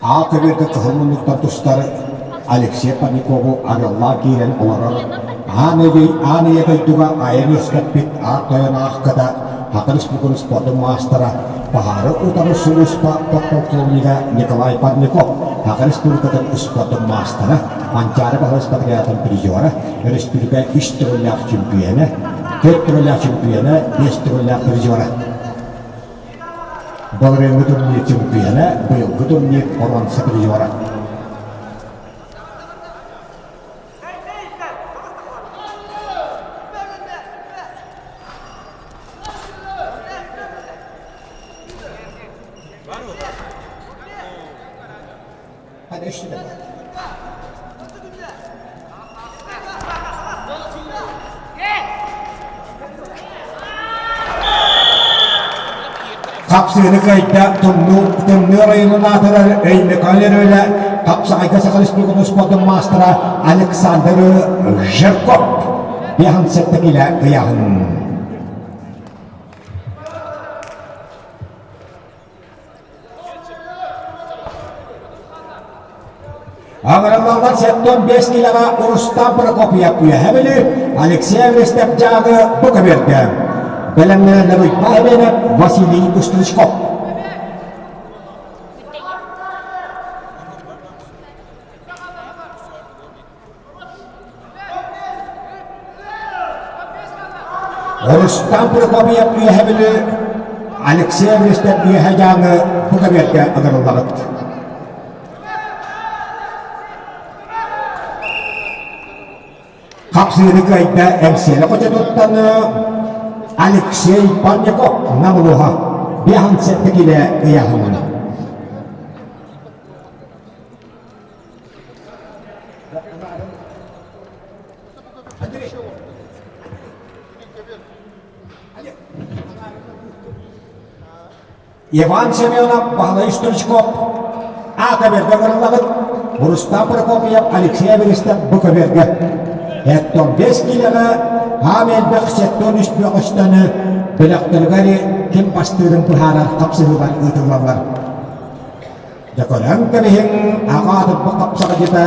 Аал көбүөргэ кыһыл муннуктан тустар Алексей Парникову арыаллаан киирэн олорор аан аан ийэ дойдуга айан үөскэппит аар тойон аахката Саха Республикатын спордун маастара, баһаары утары сулууспа подполковнига Николай Парников, Саха Республикатын спордун маастара, Манчаары баһылыспатыгатын призера, өрөспүүбүлүкэ үс төгүллээх чөмпүйүөнэ, түөрт төгүллээх чөмпүйүөнэ, биэс төгүллээх призера. Былырыыҥҥы турнир чөмпүйүөнэ, быйылгы турнир боруонса призера. Хапсыыны кыайда Тымныы Тымныы оройуонун аатырар Өймөкөөн өрүөлэ Хапсаҕайга Саха Республикатын спордун маастара Александр Жирков 57 килэ ыйааһын. Аҥараллаллар 75 килэҕэ Рустам Прокопьев үөһэ Бүлүү, Алексей Авристев Дьааҥы бу көбүөргэ. Бэлэмнэнэллэр Уйбаан Эбиэнэп, Василий Устричков. Рустам Прокопьев Үөһэ Бүлүү, Алексей Авристев Үөһэ Дьааҥы бу көбүөргэ ыҥырыллаҕыт. Хапсыыны кыайда Эҥсиэли хочотуттан Алексей Парников Нам улууһа 57 килэ ыйааһыннана. Иван Семенов, Баһылай Стручков аата бэргэ ыҥырыллабыт Рустам Прокопьев, Алексей Аверистов бу көбүөргэ. Эттон 5 киилэҕэ аам элбэх 73 бөҕөстөнү бөлөхтөрүгэр ким бастыырын быһаарар хапсыһыылар ыытыллаллар. Дьэ көрөн кэбиһиҥ, аҕа аатырбыт хапсаҕайдьыта,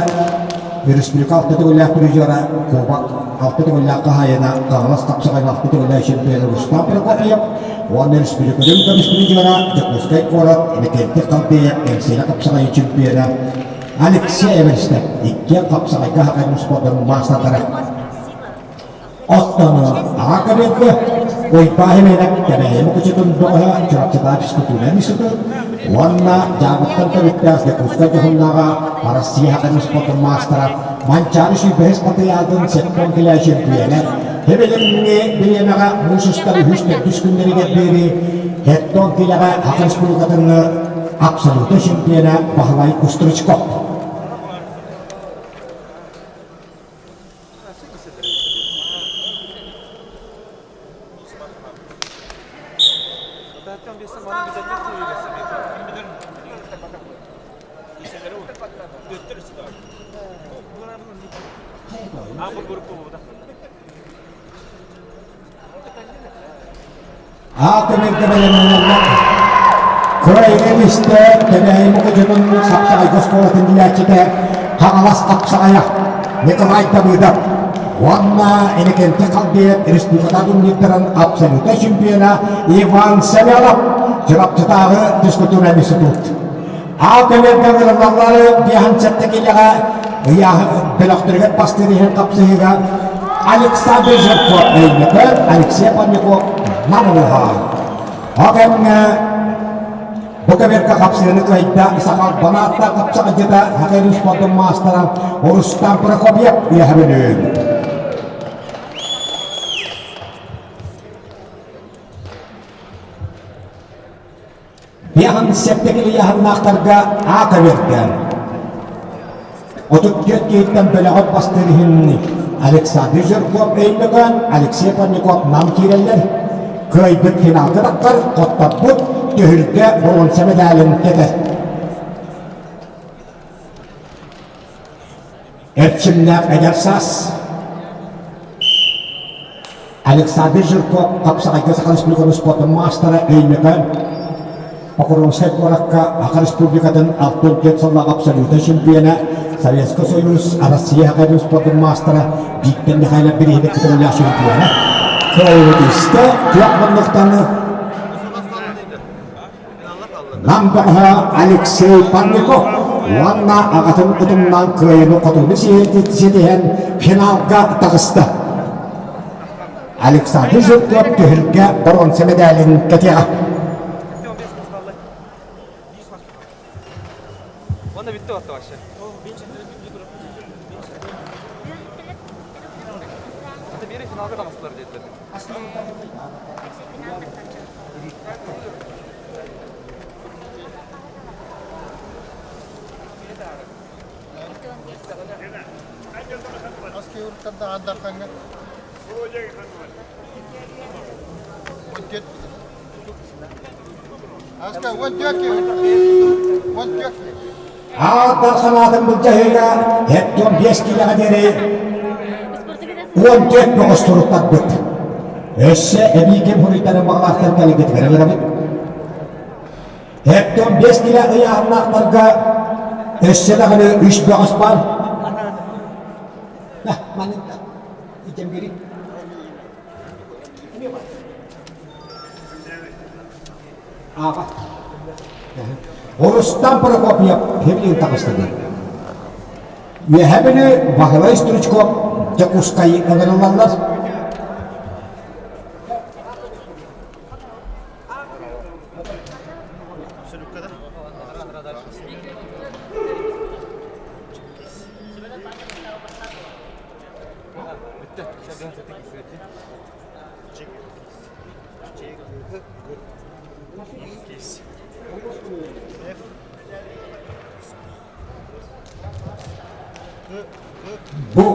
республика алта төгүллээх призера, кубок алта төгүллээх хаһаайына, Хаҥалас хапсаҕайын алта төгүллээх чемпиона Рустам Прокопьев уонна республикатын көмүс призера, Дьокуускай куорат Иннокентий Халдеев, Эҥсиэли хапсаҕайын чемпиона. Алексей Эверстов иккиэн хапсаҕайга хахайын спордун маастардара. Оттон аҕа кабинка Уйбаа Химэнэп Кэбээйи Мукучутун бөҕөһө Чурапчытаа физкультура институт уонна Дьааҥыттан төрүттээх Дьокуускай дьоһуннааҕа Россия хахайын спордун маастара Манчаары сүүрбэһис матырыйаалын сэттэн килэ чөмпүйэнэ Хэбилиҥҥи бириэмэҕэ муус устар үһүс төрдүс күннэригэр диэри Хеттон килэҕэ Саха Республикатын абсолютнай чемпиона Баһылай Кустричков. Аат-көмөргө бэлэмнэнэллэр. Кыайыгын истэ Кэбээйи Мукучутун Сапсаҕайга оскуолатын билээччитэ Хаҥалас Хапсаҕайа Николай Давыдов уонна Иннокентий Халбиев республикатааҕы турнирдарын абсолютнай чемпиона Иван Семенов Чурапчытааҕы физкультура институт. Аат-көмөргө ыҥырыллаллары 57 киилэҕэ бөлөхтөрүгэр бастыыр иһин хапсыһыыга Александр Жирков Өймөкөөн, Алексей Парников Намылыһа. Ол кэмҥэ бу кэмэргэ хапсыһыыны кыайда Саха Албанаатта хапсаҕайдьыта Хакайрын спордун маастара Рустам Прокопьев үөһэ Бүлүү. Биахан сэттэ ыйааһыннаахтарга аата биэрдэ. 34 киһиттэн бөлөҕөр бастыыр иһин Александр Жирков Өймөкөөн, Алексей Парников Нам киирэллэр. Кыайбыт финалга тахсар, хотторбут түһүлгэ боруонса медалын кэтэр. Эрчимнээх эдэр саас Александр Жирков Хапсаҕайга Саха Республикатын спордун маастара Өймөкөөн Покровскай куоракка Саха Республикатын 64 сыллаах абсолютнай чемпиона Советский Союз Россия Саха спордун маастара Виктор Михайлов бирииһин кытарылаах чемпиона кыайыбыт истэ күөх муннуктаны Нам бөҕөһө Алексей Парников уонна аҕатын утумнаан кыайыыны-хотууну ситиһэн финалга таҕыста. Александр Жирков түһүлгэ боруонса мэдээлин кэтиэҕэ. Аар санаатын былдьаһыыга 75 киилэҕэ диэри 14 бөҕөс туруттарбыт. Өссө эбии ким хоруйдарын баҕалаахтар кэлэргитигэр ыҥырабыт. Эптон 5 килэ ыйааһыннаахтарга өссө даҕаны үс бөҕөс баар. Маннык итэмгири. Ааҕа. Рустам Прокопьев Хевлин таҕыстыгы. Үөһээ Бүлүү Баһылай Стручков Дьокуускай ыҥырыллаллар. Бу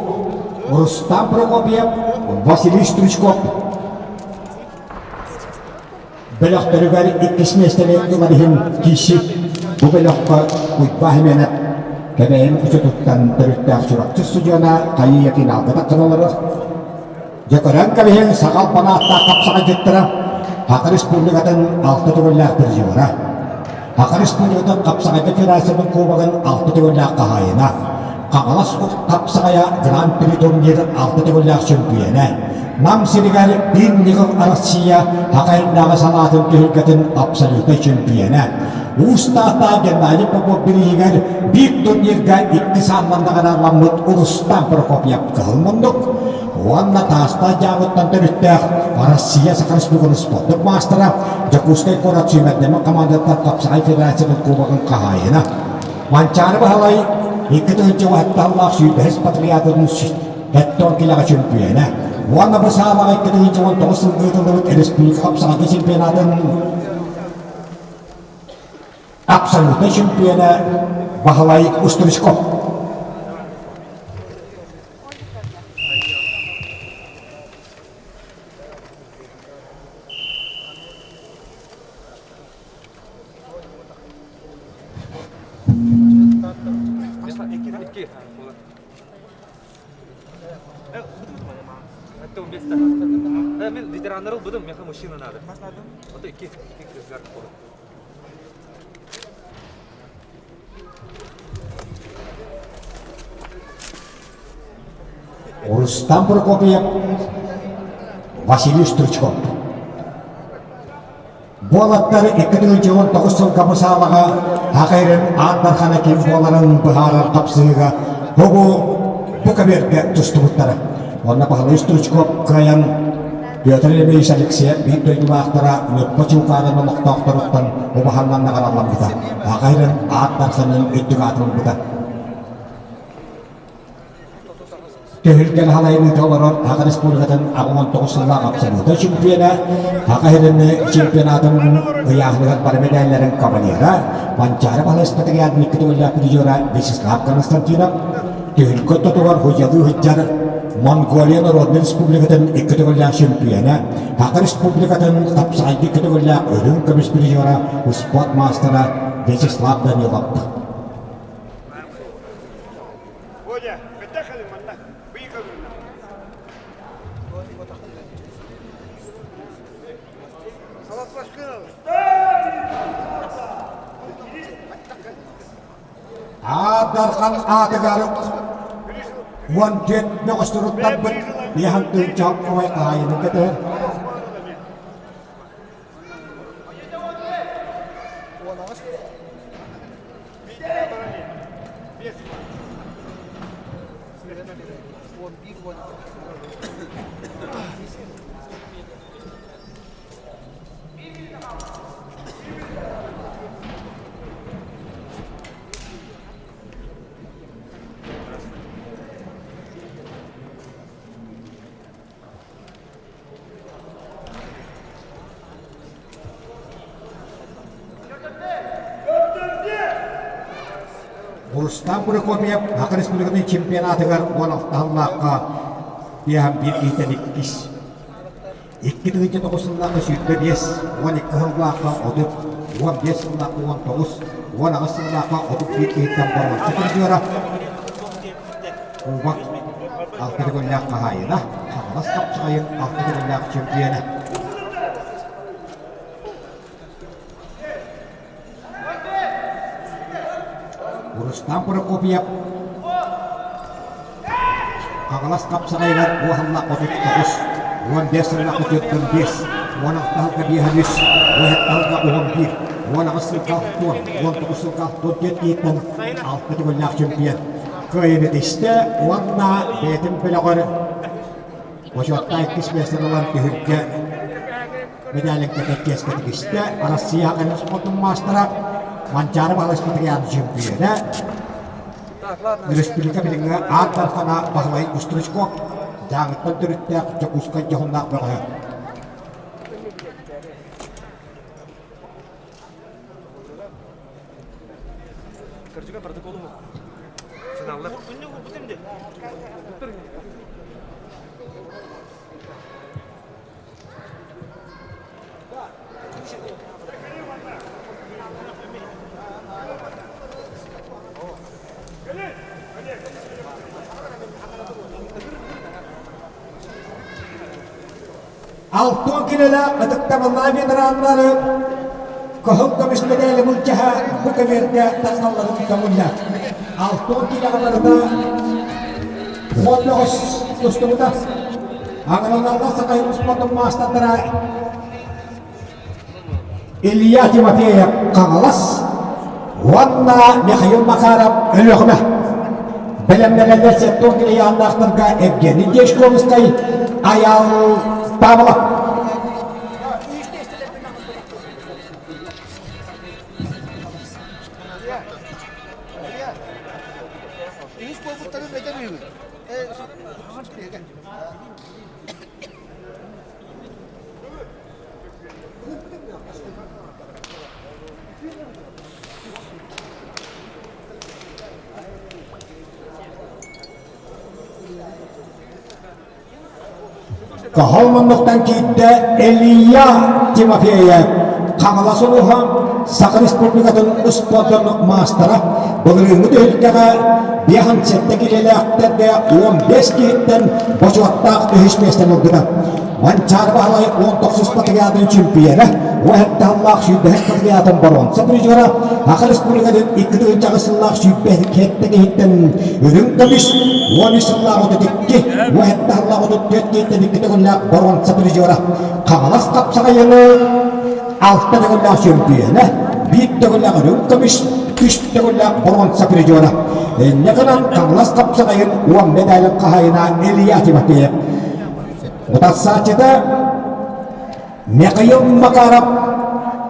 Рустам Прокопьев, Василий Стручков бөлөхтөрүгэр иккис миэстэни ылар иһин киирсик. Бу бөлөххө Уйбаа Хименов Кэбээйи Мукучутуттан төрүттээх Чурапчы студиона хайыы финалга тахсан олорор. Дьэ көрөн кэбиһиҥ, саха албан ааттаах хапсаҕайдьыттара Саха Республикатын алта төгүллээх призера, Саха Республикатын хапсаҕайга федерациятын кубогын алта төгүллээх хаһаайына, Хаҥалас хапсаҕайа Гран-при турнир алта төгүллээх чөмпүйүөнэ, Нам сиригэр биир ньыгыл Россия Хахайдааҕы салаатын түһүлгэтин абсолютнай чөмпүйүөнэ, Уус Таатта Геннадий Попов бирииһигэр биир турнирга икки сааллан наҕарааламмыт Рустам Прокопьев кыһыл муннук уонна Таастаах дьаамыттан төрүттээх Россия Саха Республикатын спордун маастара, Дьокуускай куорат сүүмэрдэммит хамаандаттан хапсаҕай федерациятын кубогын хаһаайына Манчаары Баһылай 2007 сыллаах сүүрбэһис патриотын Эттон килэҕэ чөмпүйүөнэ уонна бу саалаҕа 2019 сылга ыытыллыбыт республика хапсаҕайга чемпионатын абсолютнай чемпиона Баһылай Устричков. Мен ветераннары ылбытым, меха мужчина надо. Вот икки, икки кызгар Рустам Прокопьев, Василий Стручков. Буолаттар 2019 сылга бу саалаҕа Хахайрын Аан Дархана ким буоларын быһаарар хапсыһыыга бу бу көбүөргэ тустубуттара. Онно Баһылай Стручков кыайан Петр Ильич Алексеев биир дойдулаахтара Ньурба Чуукаанын олохтоохторуттан убаһаннан наҕаралламмыта. Хахайрын Аан Дарханын үрдүк аатын ылбыта. Түһүлгэ халайыныыта олорор Саха Республикатын 89 сыллаах абсолюта чемпиона, Саха сирин чемпионатын ыйааһыныгар бары медалларын кавалера, Манчаары Баһылай Спартакиадын икки төгүллээх призера Вячеслав Константинов, түһүлгэ ортотугар худьалыы сылдьар Монголия Народнай Республикатын икки төгүллээх чемпиона, Саха Республикатын хапсаҕайга икки төгүллээх үрүҥ көмүс призера, спорт маастара Вячеслав Данилов. Бодя, бэттэх кэлин манна. Быйыкалыына. Аат Дархан аатыгар 14 мөҕөстуруттарбыт биэһэн тыынча ой хаайыны кэтэр. Рустам Прокопьев Саха Республикатын чемпионатыгар 16 сыллаахха биэһэн биир киһиттэн иккис. 2009 сыллаахха 25, 12 сыллаахха 30, 15 сыллаахха 19, 18 сыллаахха 31 киһиттэн боруонса призера. Кубок алта төгүллээх хаһаайына, Хаҥалас хапсаҕайын алта төгүллээх чемпиона. Рустам Прокопьев Хаҥалас хапсаҕайыгар уоһаллаах 39, 15 сыллаах 45, 16 сылга 53, 17 сылга 11, 18 сылга 60, 19 сылга 64 киһиттэн алта төгүллээх чемпион. Кыайыыны тистэ уонна бэйэтин бөлөҕөр бочуоттаах иккис миэстэни ылан түһүлгэ медалин кэтэр чиэскэ тигистэ. Арассыыйа кэлин спордун маастара Манчаары Баһылай Спартакиада чемпиона, республика билиҥҥи аат дархана Баһылай Устричков, Дьааҥыттан төрүттээх Дьокуускай дьоһуннаах бөҕөһө. Кырдьыга протоколу Сыналлар. Алтон килэлээх ытыктабыллаах ветераннары кыһыл көмүс мэдээли былдьаһа бу көбүөргэ тахсалларын көҥүллээх. Алтон килэҕэ барыта уон бөҕөс тустубута. Аҥараларга Саха спордун маастардара Илья Тимофеев Хаҥалас. Уонна Михаил Макаров Өлүөхүмэ. Бэлэмнэнэллэр сеттон килийааннаахтарга Евгений Дешковскай, Айаал Павлов. Кыһыл муннуктан киирдэ Илья Тимофеев, Хаҥалас улууһа, Саха Республикатын успуордун маастара, былырыыҥҥы түһүлгэҕэ 57 киилэлээхтэргэ 15 киһиттэн бочуоттаах үһүс миэстэни ылбыта. Манчаары Баһылай 19 патриотын чемпиона, уһэттэ сыллаах сүүрбэһис патриотын боруонса призера, Саха Республикатын 2008 сыллаах 27 киһиттэн үрүҥ көмүс, 13 сыллаах 32, уһэттэ сыллаах 34 киһиттэн икки төгүллээх боруонса призера, Хаҥалас хапсаҕайыны алта төгүллээх чемпиона, биир төгүллээх үрүҥ көмүс, үс төгүллээх боруонса призера. Инньэ гынан Хаҥалас хапсаҕайын уон медалын хаһаайына Илья Тимофеев Утарсааччыта Михаил Макаров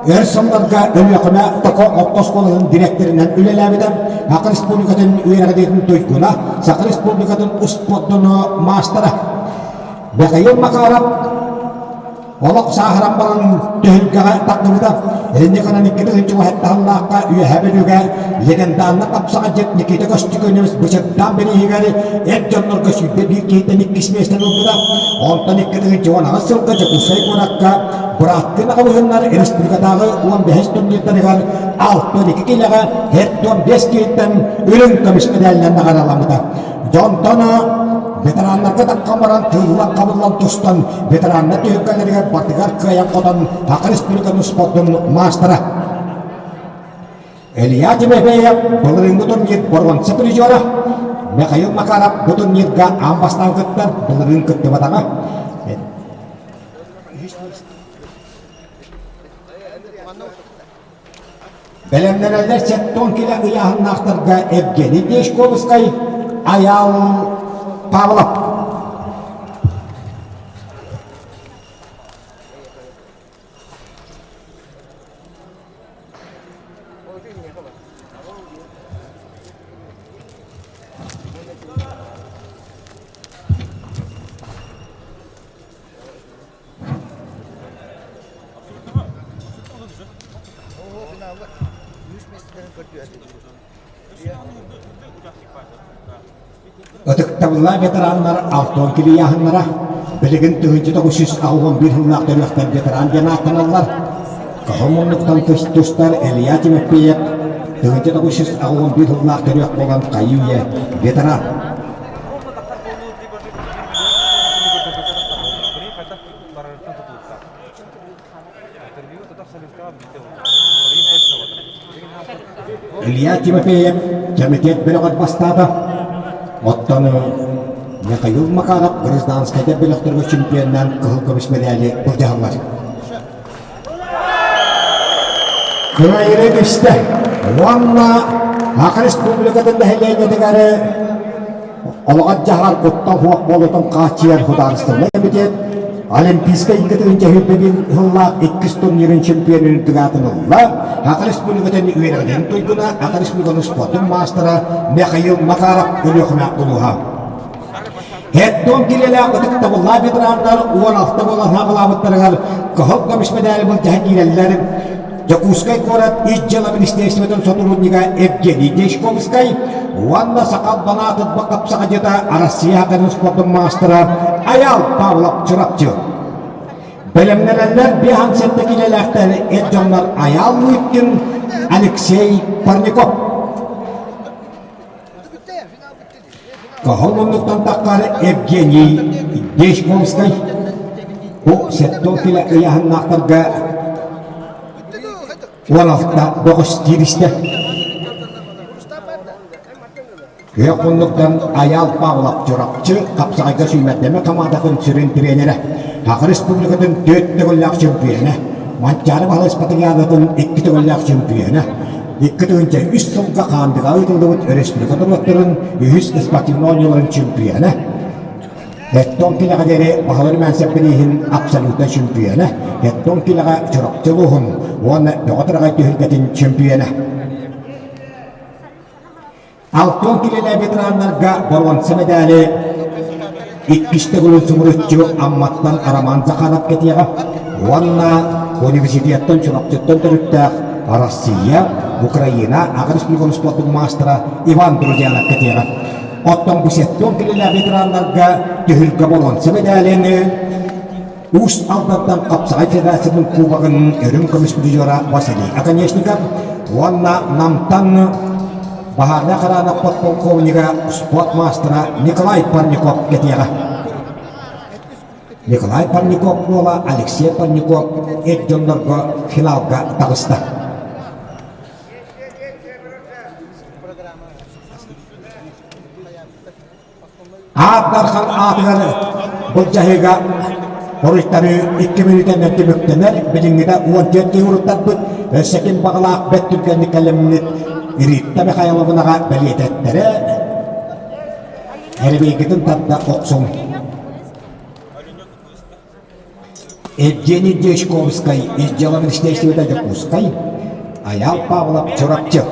өр сылларга Өлүөхүмэ Токо орто оскуолатын дириэктэринэн үлэлээбитэ, Саха Республикатын үөрэҕириитин туйгуна, Саха Республикатын успуордун маастара. Михаил Макаров олох сааһыран баран түһүлгэҕэ тахсыбыта. Инньэ гынан 2007 сыллаахха Үөһээ Бүлүүгэ легендарный хапсаҕайдьыт Никита Костюкуневич Бычырдаан бирииһигэр эр дьоннорго 21 киһиттэн иккис миэстэни ылбыта. Онтон 2018 сылга Дьокуускай куоракка бырааттыы аҕабыһыннар республикатааҕы 15 турнирдарыгар 62 киилэҕэ 45 киһиттэн үрүҥ көмүс мэдээлинэн наҕарааламмыта. Дьонтон ветераннарга таххан баран тыыллан-хабыллан тустан ветераннар түһүлгэлэригэр барытыгар кыайан-хотон Саха Республикатын спордун маастара. Илья Тимофеев былырыыҥҥы турнир боруонса призера, Михаил Макаров бу турнирга аан бастаан кыттар, былырыын кыттыбатаҕа. Бэлэмнэнэллэр сеттон килэ ыйааһыннаахтарга Евгений Дешковскай, Айаал Павлов. Ытыктабыллаах ветераннар Алтон килийааһыннара билигин 1981 сыллаах төрүөхтэр ветеран диэн ааттаналлар. Кыһыл муннуктан тустар Илья Тимофеев 1981 сыллаах төрүөх буолан хайыы-үйэ ветеран. Илья Тимофеев кэмитиэт бөлөҕөр бастаата. Оттон Михаил Макаров гражданскайдар бөлөхтөргө чемпионнаан кыһыл көмүс мэдээли былдьаһаллар. Кыайыры түстэ уонна Саха Республикатын нэһилиэнньэтигэр олоҕор-дьаһаҕар куттал суох буолуутун хааччыйар судаарыстыбаннай кэмитиэт Олимпийскай икки тыһыынча сыллаах иккис турнирын чемпионун үрдүк аатын ылла Саха Республикатын үөрэҕин туйгуна, Саха Республикатын спордун маастара Михаил Макаров Өлүөхүмэ улууһа. Хеттон килэлээх ытыктабыллаах ветераннар 16 буолан хаалаабыттарыгар кыһыл көмүс мэдээли былдьаһан киирэллэр. Дьокуускай куорат Ис дьыала министерствотын сотруднига Евгений Дьячковскай уонна Саха албанаатын хапсаҕадьыта Арассыыйа сахатын спордун маастара Айаал Павлов Чурапчы. Бэлэмнэнэллэр 57 килэлээхтэр эр дьоннор Айаал Лыткин, Алексей Парников. Кыһыл муннуктан таххар Евгений Дешковскай бу сеттон килэ ыйааһыннаахтарга 16 бөҕөс кииристэ. Күөх муннуктан Айаал Павлов Чурапчы хапсаҕайга сүүмэрдэмэ хамаандатын сүрүн тренерэ, Саха Республикатын төрт төгүллээх чемпиона, Манчаары Баһылай Спартакиадатын икки төгүллээх чемпиона. 2003 сылга Хаандыга ыытыллыбыт өрөспүүбүлүкэ норуоттарын үһүс спортивнай оонньууларын чемпиона, Эттон килэҕэ диэри Баһылай Румянцев бирииһин абсолютнай чемпиона, Эттон килэҕэ Чурапчы улууһун уонна Бөҕө Тараҕай түһүлгэтин чемпиона. Алтан килэлээ ветераннарга боруонса мэдээли иккис төгүлүн субуруччу Амматтан Роман Захаров кэтиэҕэ уонна университеттан Чурапчыттан төрүттээх Россия, Украина аҕа республикатын спордун маастара Иван Друзьянов кэтиэҕэ. Оттон бу сеттон килэлээх ветераннарга түһүлгэ боруонса мэдээлини Уус Алдантан Хапсаҕай Федерациятын Кубогын үрүҥ көмүс призера Василий Оконешников уонна Намтан баһаарынай хараана подполковнига спорт маастара Николай Парников кэтиэҕэ. Николай Парников уола Алексей Парников эр дьоннорго финалга таҕыста. Аат Дархан аатыгар былдьаһыыга хоруйтарыы икки мүнүүтэннэн түмүктэнэр. Билиҥҥитэ 14 киһи уруттарбыт. Өссө ким баҕалаах бэрт түргэнник кэлэммит Рита Михайловнаҕа бэлиэтэттэрэ. Эрэбиэйгитин тарда охсуҥ. Евгений Дьячковскай из дела министерствета Дьокуускай, Айаал Павлов Чурапчы.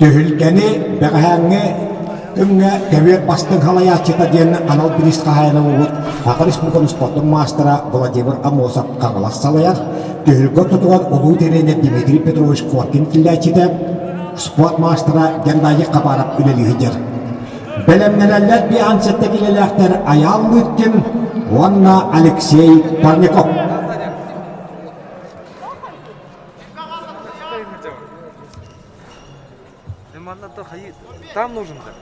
Түһүлгэни бэҕэһээҥҥи күҥҥэ көбүөр бастыҥ салайааччыта диэн анал бириис хаһаайына буолбут Саха Республикатын спордун маастара Владимир Аммосов Хаҥалас салайар. Түһүлгэ ортотугар улуу тренер Дмитрий Петрович Коркин киллээччитэ, спорт маастара Геннадий Хабаров үлэлии сылдьар. Бэлэмнэнэллэр биэһэн сэттэ килэлээхтэр Айаал Лыткин уонна Алексей Парников. Там нужен да.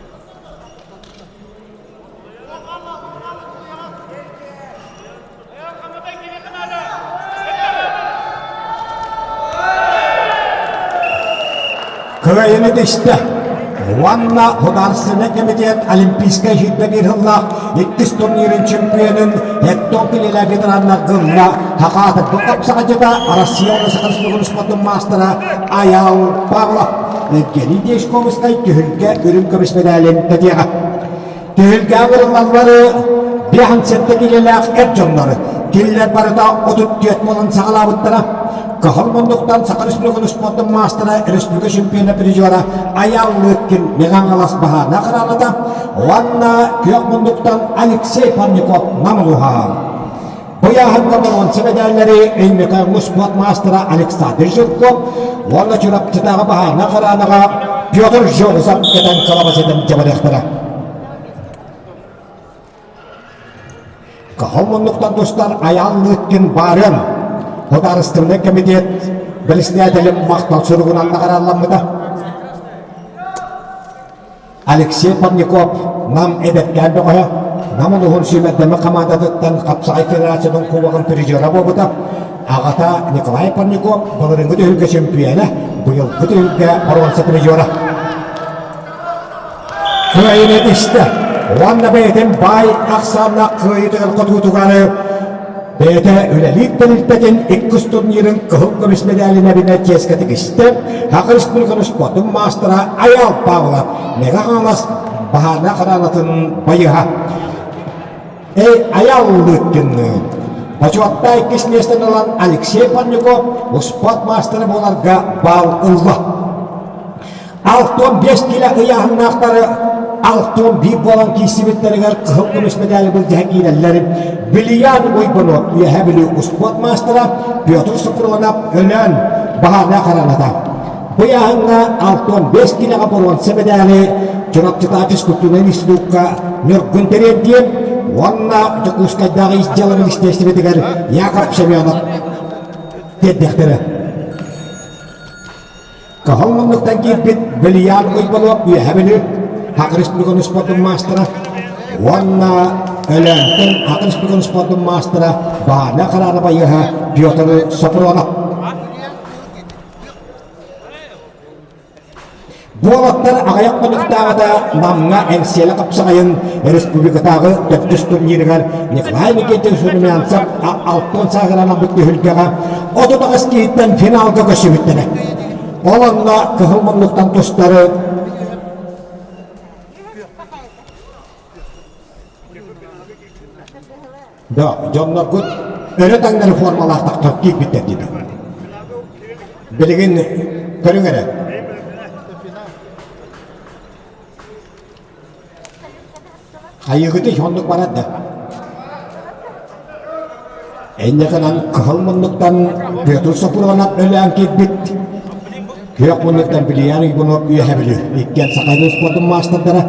Кыайыны түстэ. Уонна Художественный комитет Олимпийскай сүүрбэ биир сыллаах иккис турнирын чемпионун Эттон Килилэ ветераннар гымна Хакаатырбыт хапсаҕайдьыта Россия уонна Саха Республикатын спордун маастара Айаал Павлов Евгений Дьячковскай түһүлгэ үрүҥ көмүс мэдээлин кэтиэҕэ. Түһүлгэ ыҥырыллаллары 57 киилэлээх эр дьоннору кинилэр барыта 34 буолан саҕалаабыттара. Кыһыл муннуктан Саха Республикатын спордун маастара, республика чемпиона призера Айаал Лыткин Мэҥэ баһаана хараалата уонна күөх муннуктан Алексей Парников Нам улууһа. Бу ыйааһыҥҥа боруонса мэдээллэри Өймөкөөҥҥө спорт маастара Александр Жирков уонна Чурапчытааҕы баһаарынай харанаҕа Петр Жогусов кэтэн кылабачытын дьабарыахтара. Кыһыл муннуктан тустар Айаал Лыткин баарыан Судаарыстыбаннай комитет бэрэссэдээтэлин махтал суругунан наҕараадаламмыта. Алексей Парников Нам эдэркээн бөҕөһө, Нам улууһун сүүмэрдэммит хамаандатыттан Хапсаҕай Федерациятын кубогын призера буолбута. Аҕата Николай Парников былырыыҥҥы түһүлгэ чөмпүйүөнэ, быйылгы түһүлгэ боруонса призера. Кыайыыны истэ уонна бэйэтин баай ахсааннаах кыайыытыгар хотуутугар Бэйэтэ үлэлиир тэрилтэтин иккис турнирын кыһыл көмүс мэдээлин эбинэ чиэскэ тигистэ. Саха Республикатын спордун маастара Айаал Павлов Мэҥэ Хаҥалас баһаарынай хараанатын байыһа. Эй, Айаал Лыткинныын бочуоттаах иккис миэстэни ылан Алексей Парников успуорт маастара буоларга баал ылла. 65 килэ ыйааһыннаахтары 61 буолан киирсибиттэригэр кыһыл көмүс мэдээли былдьаһа киирэллэр. Билиян Уйбанов Үөһээ Бүлүү успуорт маастара Петр Супрунов Өлөөн баһаарынай хараҥата. Бу ыйааһыҥҥа 65 килэҕэ боруонса мэдээли Чурапчытааҕы физкультурнай институкка Ньургун Терентьев уонна Дьокуускайдааҕы ис дьыала министиэристибэтигэр Яков Семенов тиэрдиэхтэрэ. Кыһыл муннуктан киирбит Вилиан Уйбалов Үөһэ Бүлүү Саха Республикатын спордун маастара уонна Өлөөнтөн Саха Республикатын спордун маастара Баана Хараана байыаһа Петр Сопронов. Буолаттар аҕыйах хонуктааҕыта Намҥа Эҥсиэлэ хапсаҕайын республикатааҕы төрдүс турнирыгар Николай Никитич Румянцев алтан сааһыранаммыт түһүлгэҕэ 38 киһиттэн финалга көрсүбүттэрэ. Ол онно кыһыл муннуктан тустары Да, дьонноргут өрө таҥнары формалаахтар киирбиттэр диибин. Билигин көрүҥ эрэ. Хайыгытый оннук барар да. Энньэ гынан кыһыл муннуктан Петр Сопрунов өлөөн киирбит. Күөх муннуктан Билиян Уйгунов үөһэ Бүлүү. Иккиэн Сахалин спордун маастардара.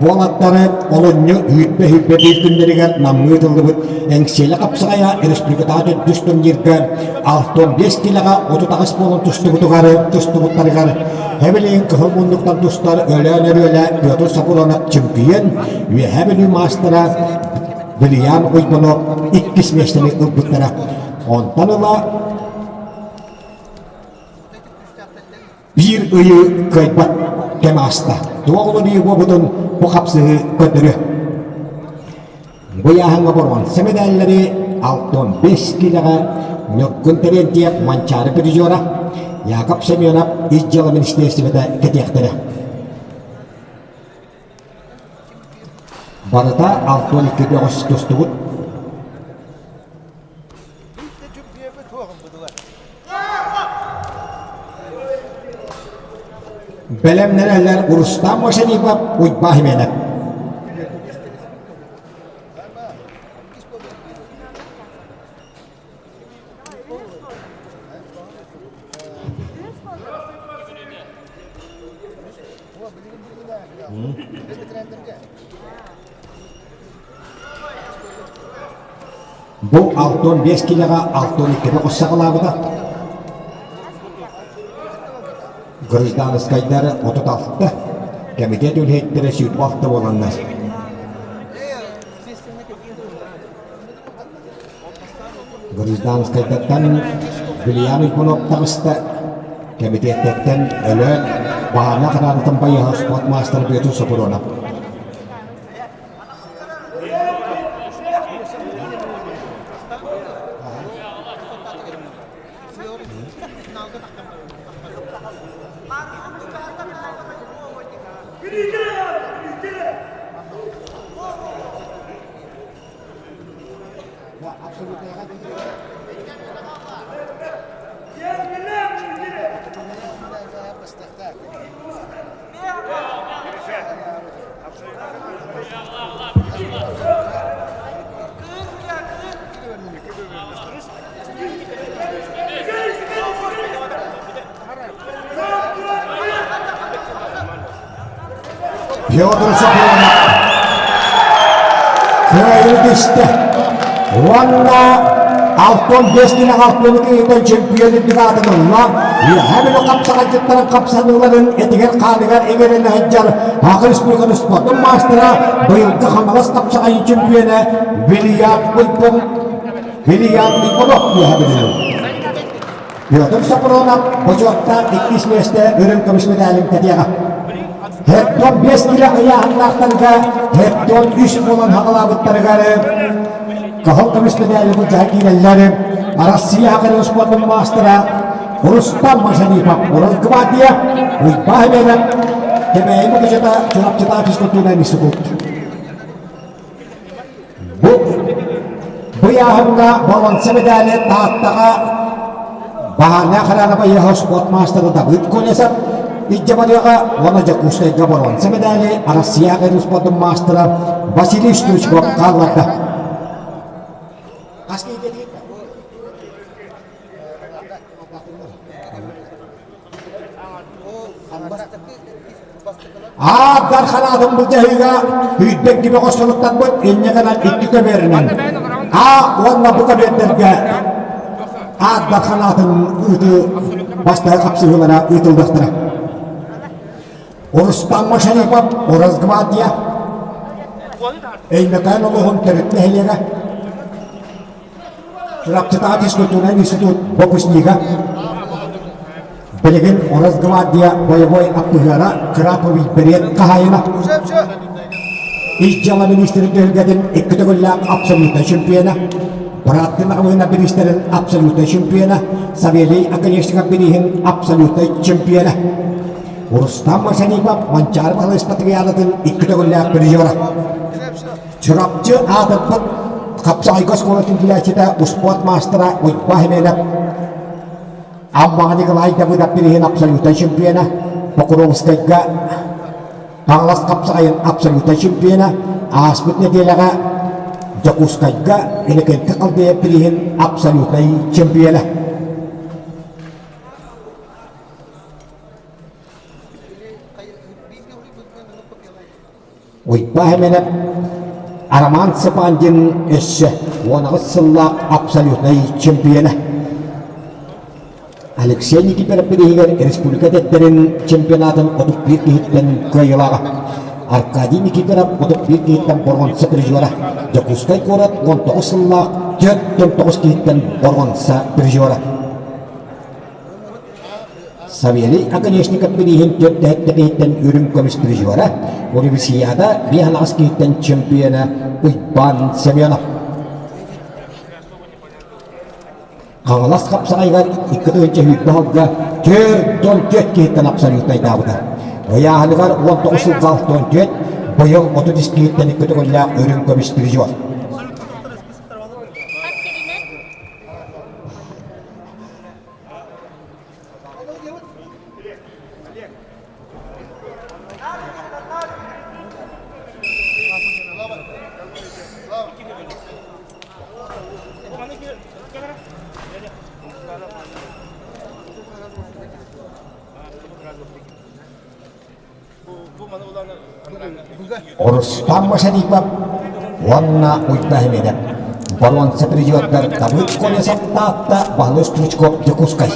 Буолаттары олунньу үүрбэ-үүрбэ биир күннэригэр Намҥа ыытыллыбыт Эҥсиэлэ хапсаҕайа республикатааҕы төрдүс турнирга 65 килэҕэ 38 буолан тустубутугар тустубуттарыгар Эбилин кыһыл муннуктан тустар Өлөөн Өрүөлэ Петр Сопрунов чемпион, Үөһээ Бүлүү маастара Вильям Уйбанов иккис миэстэни ылбыттара. Онтон ыла биир ыйы кыайбат кэм ааста. Туох уларыйыы буолбутун бу хапсыһыы көрдөрүө. Бу ыйааһыҥҥа боруонса мэдээллэри 65 киилэҕэ Ньургун Терентьев Манчаары призера, Яков Семенов Ис дьыала министиэристибэтэ кэтиэхтэрэ. Барыта 62 бөҕөс тустубут. Бэлэмнэнэллэр Рустам Мошенников, Уйбаа Хименов. Бу 65 килэҕэ 62 хос саҕалаабыта. Гражданскайдар 36, кэмитиэт үлэһиттэрэ 26 буоланнар. Гражданскайдартан Вильям Уйбунов таҕыста, кэмитиэттэртэн Өлөөн Баһаана Хараанытын байыһа спорт маастара Петр Сопрунов. Федор Сопронов кыайыы түстэ уонна 65 килэ алтыны киһитэн чемпион үрдүк аатын ылла. Үөһээ Бүлүү хапсаҕайдьыттарын хапсаныыларын этигэр-хааныгар иҥэринэ сылдьар Саха Республикатын спордун маастара, быйылгы Хаҥалас хапсаҕайын чемпиона Вильям Уйбун Вильям Уйбунов үөһээ Бүлүү. Петр Сопронов бочуоттаах иккис миэстэ үрүҥ көмүс медалин кэтиэҕэ. Хектон 5 кило ыйааһыннаахтарга Хектон үс буолан хаҕалаабыттарыгар кыһыл көмүс медали былдьаһа киирэллэр. Россия Саха спордун маастара Рустам Мажанипов Росгвардия Уйбаа Хименов Кэбээйи Мукучата Чурапчытаа физкультурнай институт. Бу быйааһыҥҥа боруонса медали Тааттаҕа Баһаарнаах Хараанабайыаһа спорт маастара Давыд Колесов илдьэ барыаҕа уонна Дьокуускайга боруонса медали Арассыйа спордун маастара Василий Стручков хаалларда. Аар хараатын былдьаһыыга сүүрбэ икки бөҕө соруктарбыт инньэ гынан икки көбүөрүнэн А уонна бу көбүөрдэргэ Аар Дархан аатын ыытыы. бастакы хапсыһыылара ыытыллыахтара. Рустам Машарипов, Росгвардия, Өймөкөөн улууһун төрүт нэһилиэгэ, Чурапчытааҕы физкультурнай институт выпускнига, билигин Росгвардия бойобуой аппыһыара Краповый берет хаһаайына, Ис дьыала министрин түһүлгэтин икки төгүллээх абсолютнай чемпиона, бырааттыы маҕаһыына бириистэрин абсолютнай чемпиона, Савелий Оконешников бирииһин абсолютнай чемпиона. Рустам Машанипов Манчаары Баһылай Спартакиадатын икки төгүллээх призера. Чурапчы аатырбыт хапсаҕайга оскуолатын килээччитэ успуорт маастара Уйбаа Хименов Аммаҕа Николай Давыдов бирииһин абсолютнай чемпиона, Покровскайга Хаҥалас хапсаҕайын абсолютнай чемпиона, ааспыт нэдиэлэҕэ Дьокуускайга Иннокентий Халдеев бирииһин абсолютнай чемпиона. Уйбаа Эмэнэп Роман Цыпандин өссө 18 сыллаах абсолютнай чемпиона. Алексей Никифоров бирииһигэр республика эдэрдэрин чемпионатын 31 киһиттэн кыайыылааҕа. Аркадий Никифоров 31 киһиттэн боруонса призера. Дьокуускай куорат 19 сыллаах 49 киһиттэн боруонса призера. Савелий Оконешников бирииһин түөрт дэһэттэ киһиттэн үрүҥ көмүс призера, Универсиада биэс аҕыс киһиттэн чемпиона Уйбаан Семенов. Хаҥалас хапсаҕайыгар 2 2020 сылга 44 киһиттэн абсолютнайдаабыта. Ыйааһыныгар 19 сылга 64, быйыл 33 киһиттэн икки төгүллээх үрүҥ көмүс призер. Рустам Машарипов уонна Уйбаа Химедов боруонса призердар Давыд Колесов Таатта Баһылай Стручков Дьокуускай.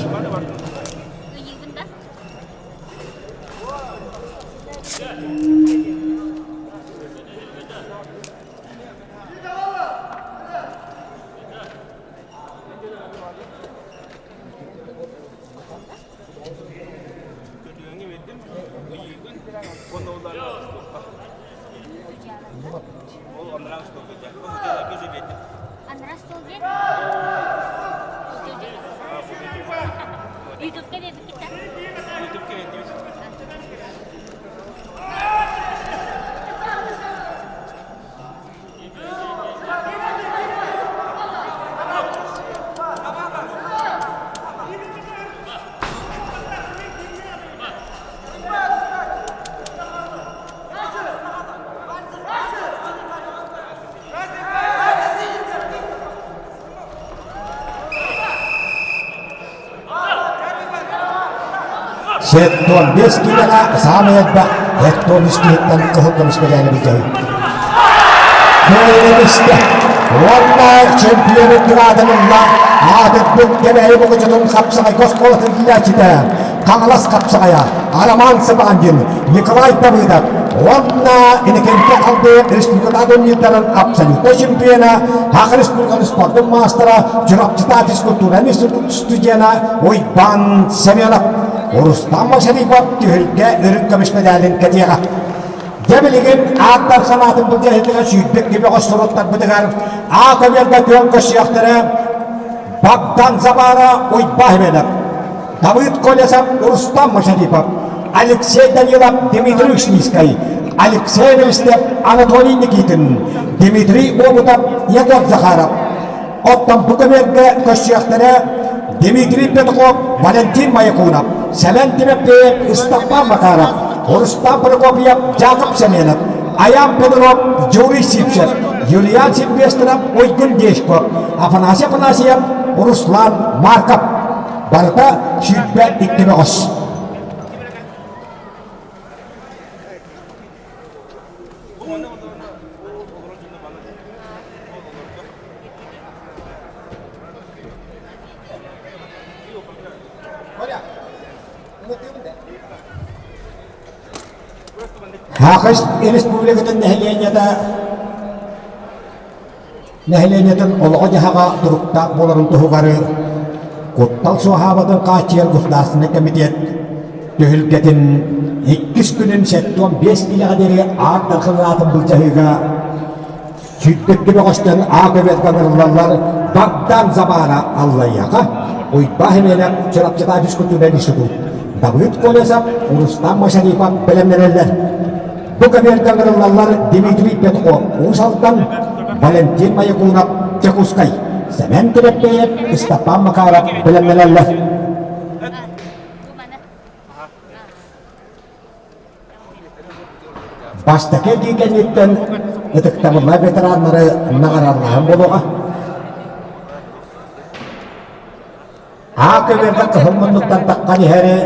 Сеттон киилэҕэ саамай элбэх Эттон үс киһиттэн кыһыл көмүс мэдээли былдьаһыы. Кыайыгыста уонна чемпионун граадын ылла аатырбыт Кэбээйи Мукучутун хапсаҕайга оскуолатын киирээччитэ Хаҥалас хапсаҕайа Роман Сыбандин, Николай Давыдов уонна Иннокентий Халдеев республикатааҕы турнирдарын абсолютнай чемпиона, Саха Республикатын спордун маастара, Чурапчытааҕы физкультура институт студена Уйбаан Семенов. Рустам Машарипов түһүлгэ үрүҥ көмүс мэдээлин кэтиэҕэ. Дьэ билигин ааттар санаатын былдьаһыытыгар сүүрбэт кимэҕэ суруттарбытыгар аа көбүөргэ күөн көрсүөхтэрэ Богдан Забара Уйбаа Хименов, Давыд Колесов Рустам Машарипов, Алексей Данилов Дмитрий Ушницкай, Алексей Листев Анатолий Никитин, Дмитрий Обутов Егор Захаров, Оттон бу көбүөргэ көрсүөхтэрэ Дмитрий Петухов, Валентин Маякунов, Сэмэн Тимофеев, Ыстаппан Макаров, Рустам Прокопьев, Яков Семенов, Аян Петров, Юрий Сивцев, Юлиан Сильвестров, Уйгун Дешков, Афанасий Афанасьев, Руслан Марков. Барыта 22 бөҕөс. Саха Республикатын нэһилиэнньэтэ нэһилиэнньэтин олоҕо-дьаһаҕа туруктаах буоларын туһугар куттал суоһаабатын хааччыйар Государственнай комитет түһүлгэтин иккис күнүн 75 киилэҕэ диэри Аар Дархан аатын былдьаһыыга Сүүрбэккэ бөҕөстөн аа көбүөргэ ыҥырыллаллар Богдан Забара Аллайыаха, Уйбаа Химиэнэп Чурапчытаа физкультурнай институт, Давыд Колесов, Рустам Машарипов бэлэмнэнэллэр. Бу көбүөргэ ыҥырыллаллар Дмитрий Петров Уус Алдан, Валентин Маякунов Дьокуускай, Сэмэн Килэппиэйэп, Ыстапаан Макаров бэлэмнэнэллэр. Бастакы эргии кэнниттэн ытыктабыллаах ветераннары наҕараадалааһын буолуоҕа. Аа көбүөргэ кыһыл муннуктан таххан иһэри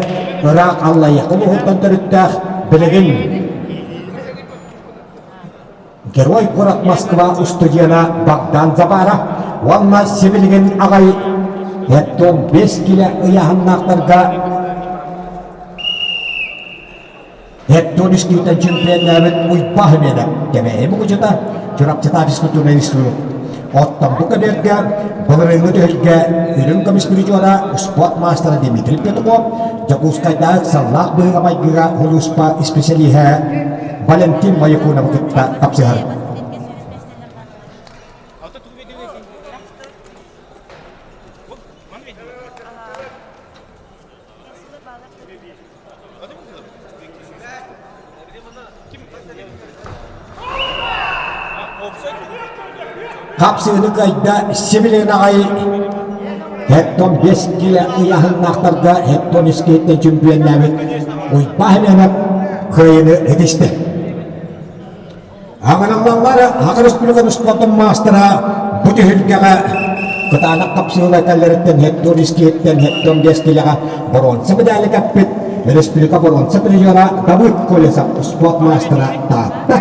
ыраах Аллайыаха улууһуттан төрүттээх билигин Герой куорат Москва устудьуона Богдан Забара уонна сибилигин аҕай Эттон 5 килэ ыйааһыннаахтарга Эттон үстүүтэн чемпионнаабыт Уйбаа Химена Кэбээйи Мукучута Чурапчытаа физкультурнай институт. Оттон бу көбүөргэ былырыыҥҥы түһүлгэ үрүҥ көмүс призера спорт маастара Дмитрий Петухов Дьокуускайдааҕы ыксаллаах быһыыга-майгыга улууспа исписэлииһэ Валентин Моякуновы кытта тапсыһар. Хапсыыны кыайда сибилигин аҕай Хеттон 5 киилэ ыйааһыннаахтарга Хеттон искиһиттэн чөмпүйэннээбит Уйбаа Химиэнэп кыайыыны ситистэ. Аҥарыллаллар Саха Республикатын спордун маастара бу түһүлгэҕэ кытаанах хапсыһыылар кэллэриттэн Хеттон искиһиттэн Хеттон 5 киилэҕэ боруонса медали кэппит республика боруонса призера Давыд Колесов спорт маастара Таатта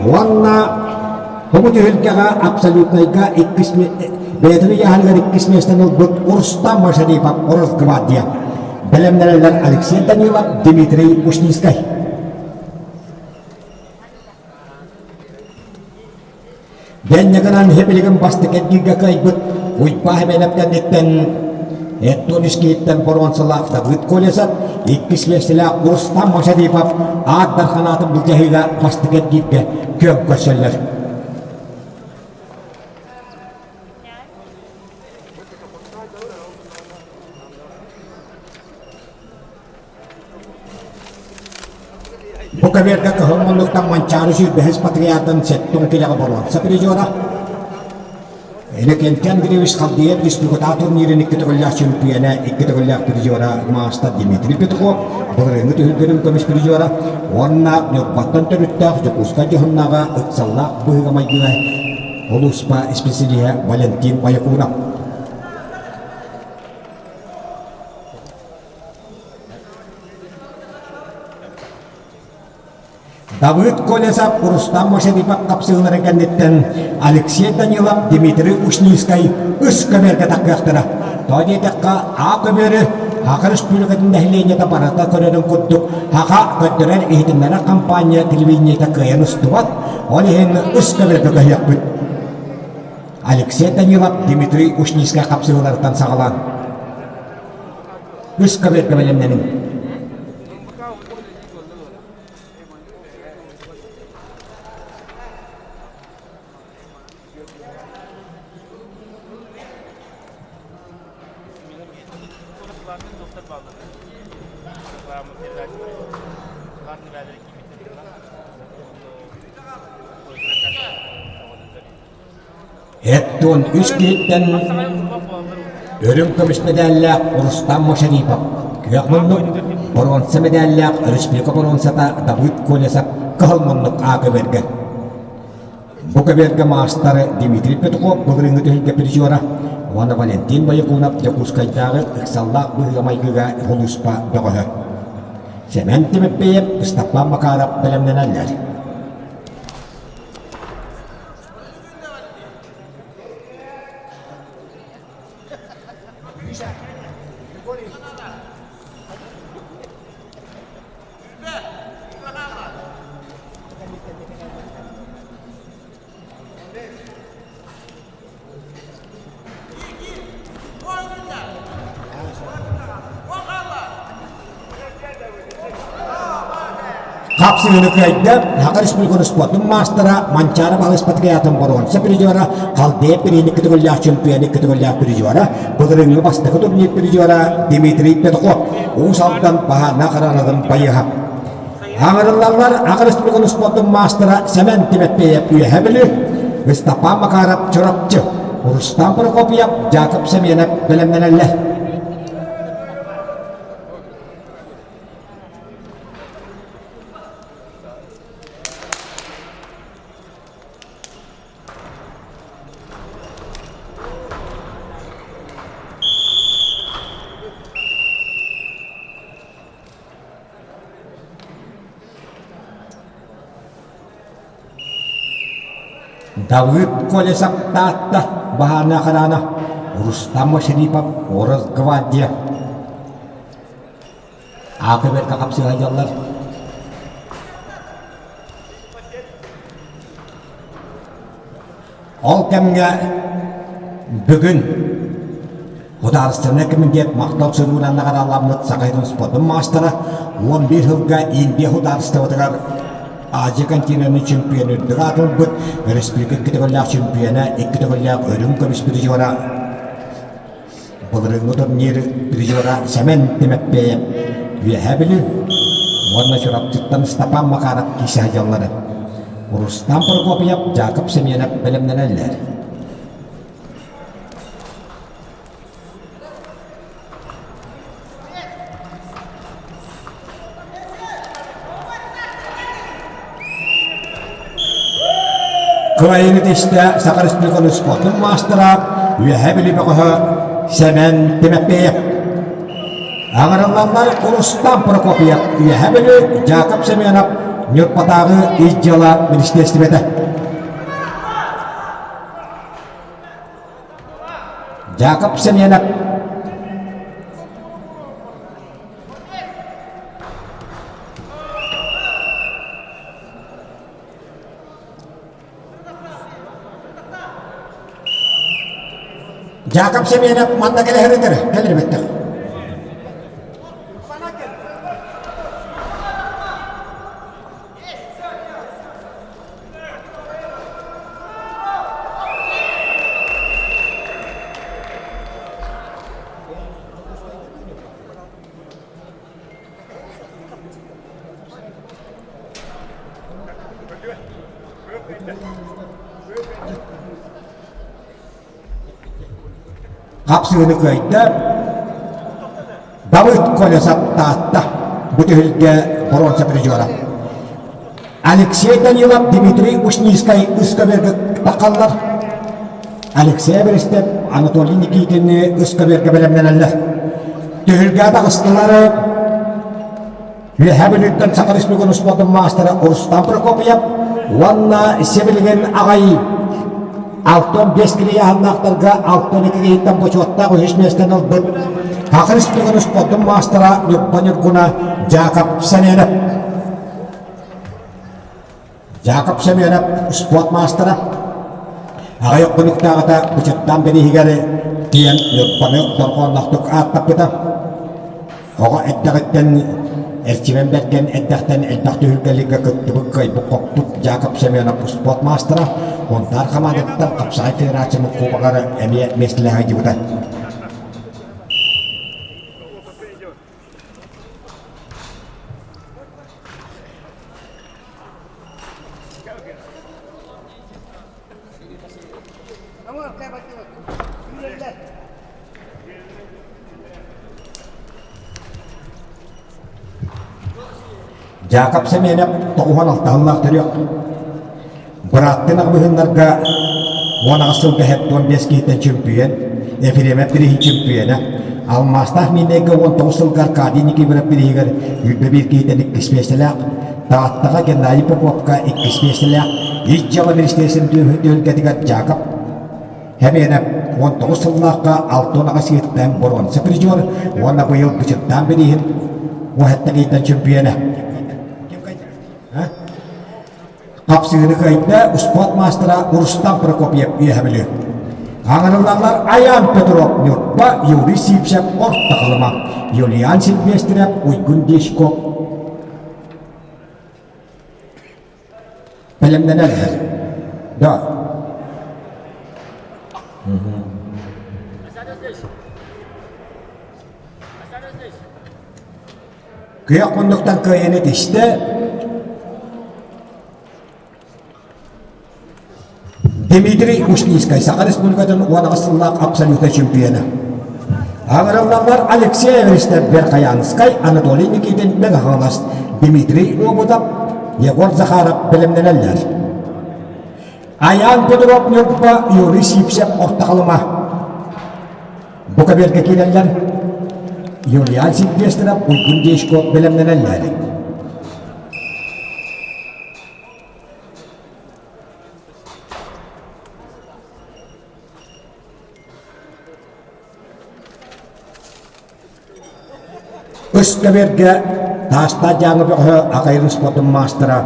уонна бу түһүлгэҕэ абсолютнайга иккис бэйэтин ыйааһыныгар иккис миэстэни ылбыт Рустам Машарипов Росгвардия бэлэмнэнэллэр Алексей Данилов, Дмитрий Ушницкай. Дэннэ гынан билигин бастакы эргииргэ кыайбыт Уйбаа Химиэнэп кэнниттэн Эттон Искииттэн боруонсалаах Давыд Колесов, иккис миэстэлээх Рустам Машарипов аат дархан аатын былдьаһыыга бастакы эргииргэ күөн көрсөллөр. Бу көбүөргэ кыһыл муннуктан Манчаары сүүрбэһис патриардан сэттэ килэҕэ боруонса призера Иннокентий Андреевич Халдеев республикатааҕы турнирын икки төгүллээх чөмпүйүөнэ, икки төгүллээх призера маастар Дмитрий Петров, былырыыҥҥы түһүлгэнин көмүс призера уонна Ньурбаттан төрүттээх Дьокуускай дьоһуннааҕа ыксаллаах быһыыга-майгыга улууспа исписэлииһэ Валентин Моякунов. Давыд Колесов, Рустам Мошенипов хапсыһыыларын кэнниттэн Алексей Данилов, Дмитрий Ушницкай үс көбүөргэ таххыахтара. Тоҕо диэтэххэ, А көбүөрү Саха Республикатын нэһилиэнньэтэ барыта көрөрүн курдук Саха көрдөрөр-иһитиннэрэр компания телевидениетэ кыайан устубат, ол иһин үс көбүөргэ көһүөхпүт. Алексей Данилов, Дмитрий Ушницкай хапсыһыыларыттан саҕалаан. Үс көбүөргэ бэлэмнэниҥ. Эттон үс киһиттэн үрүҥ көмүс мэдээллээх Рустам Машарипов, күөх муннук, боруонса мэдээллээх республика боруонсата Давыд Колесов кыһыл муннук аа көбүөргэ. Бу көбүөргэ маастары Дмитрий Петухов былырыыҥҥы түһүлгэ призера уонна Валентин Боякунов Дьокуускайдааҕы ыксаллаах быһыыга-майгыга улууспа бөҕөһө. Сэмэн Тимофеев, Ыстапаан Макаров бэлэмнэнэллэр. Хапсыһыыны кыайда Саха Республикатын спордун маастара Манчаары Балыспатыгайатын боруонса призера, Халдеев бириини көтөҕүллээх чемпионы көтөҕүллээх призера, былырыыҥҥы бастакы турнир призера Дмитрий Петухов, Уус Алдан баһаарнаах араанатын байыһа. Аҥырыллаллар Аҕа Республикатын спордун маастара Сэмэн Тимэппиэйэп Үөһэ Бүлүү, Ыстапаан Макаров Чурапчы, Рустам Прокопьев, Дьаакып Семенов бэлэмнэнэллэр. Давыд Колесов Таатта баһаана хараана Рустам Машарипов Росгвардия Аакы бэркэ хапсыһайаллар. Ол кэмҥэ бүгүн Судаарыстыбаннай кэмитиэт махтал суругунан наҕарааламмыт Саха сирин спордун маастара 11 сылга Индия судаарыстыбатыгар Азия континенын чемпиона үрдүк аатын ылбыт, өрөспүүбүлүкэ икки төгүллээх чемпиона, икки төгүллээх үрүҥ көмүс призера Былырыыҥҥы турнир призера Сэмэн Тимэппиэйэп Үөһээ Бүлүү уонна Чурапчыттан Степан Макаров киирсэ сылдьаллара. Рустам Прокопьев, Дьаакып Семенов бэлэмнэнэллэр. Кыайыыны тистэ Саха Республикатын спордун маастара, Үөһээ Бүлүү бөҕөһө Сэмэн Тимофеев. Аҥарыллаллар Рустам Прокопьев, Үөһээ Бүлүү, Дьаакып Семенов, Ньурбатааҕы ис дьыала министиэристибэтэ. Дьаакып Семенов Дьаакап Семенов манна кэлэһэритэр кэлэрбэттэх. Хапсыыны кыайда Давыд Колесов Таатта бу түһүлгэ боруонса призера. Алексей Данилов, Дмитрий Ушницкай ыскабергэ тахаллар. Алексей Берестев, Анатолий Никитини ыскабергэ бэлэмнэнэллэр. Түһүлгэ таҕыстылар Үөһээ Бүлүүттэн Саха Республикатын спордун маастара Рустам Прокопьев уонна сибилигин аҕай 65 килийааһыннаахтарга 62 киһиттэн бочуоттаах үһүс миэстэни ылбыт Саха Республикатын спордун маастара Ньурба Ньургуна Дьаакап Сэмэнов. Дьаакап Семенов спорт маастара аҕыйах хонуктааҕыта Бычаттаан бирииһигэр тиийэн Ньурбаны дорҕоонноохтук ааттаппыта. Оҕо эрдэҕиттэн Эрчимэн Бэргэн эрдэхтэн элбэх түһүлгэлэргэ кыттыбыт кыайбыт-хоппут Дьаакап Семенов спорт маастара Сунтаар хамаандатыттан хапсаҕай федерациятын кубогар эмиэ миэстэлэһэ сылдьыбыта. Дьаакап Сэмиэнэп тоҕуһан алтаһыллаах төрүөх Бырааттын аҕабыһыннарга 18 сылга 75 киһиттэн чөмпүйүөн, Ефремов бирииһин чөмпүйүөнэ, Алмаастаах Миинэйгэ 19 сылга Аркадий Никифоров бирииһигэр 21 киһиттэн иккис миэстэлээх, Тааттаҕа Геннадий Поповка иккис миэстэлээх, Ис дьыала министиэристибэтин түһүлгэтигэр Дьаакап Һэмиэнэп 19 сыллаахха 68 киһиттэн боруонса призер уонна быйыл Бычыттаан бирииһин 17 киһиттэн чөмпүйүөнэ. Хапсыыны кыайда успуорт маастара Рустам Прокопьев Үөһэ Бүлүү. Аҥарыллаллар Аян Петров Ньурба, Юрий Сивцев Орто Халыма, Юлиан Сильвестров, Уйгун Дешков. Бэлэмнэнэллэр. Да. Күөх муннуктан кыайыны тистэ. Дмитрий Ушницкай Саха Республикатын 18 сыллаах абсолютнай чемпиона. Аҥырыллаллар Алексей Эверстов Верхоянскай, Анатолий Никитин Мэҥэ Хаҥалас, Дмитрий Обутов, Егор Захаров бэлэмнэнэллэр. Айаан Петров Ньурба, Юрий Сивцев Орто Халыма. Бу каберга киирэллэр. Юлиан Сильвестров, Уйгун Дешко бэлэмнэнэллэр. Өскөбөргө Таастаах Дьааҥы бөҕөһө Акайрын спордун маастара,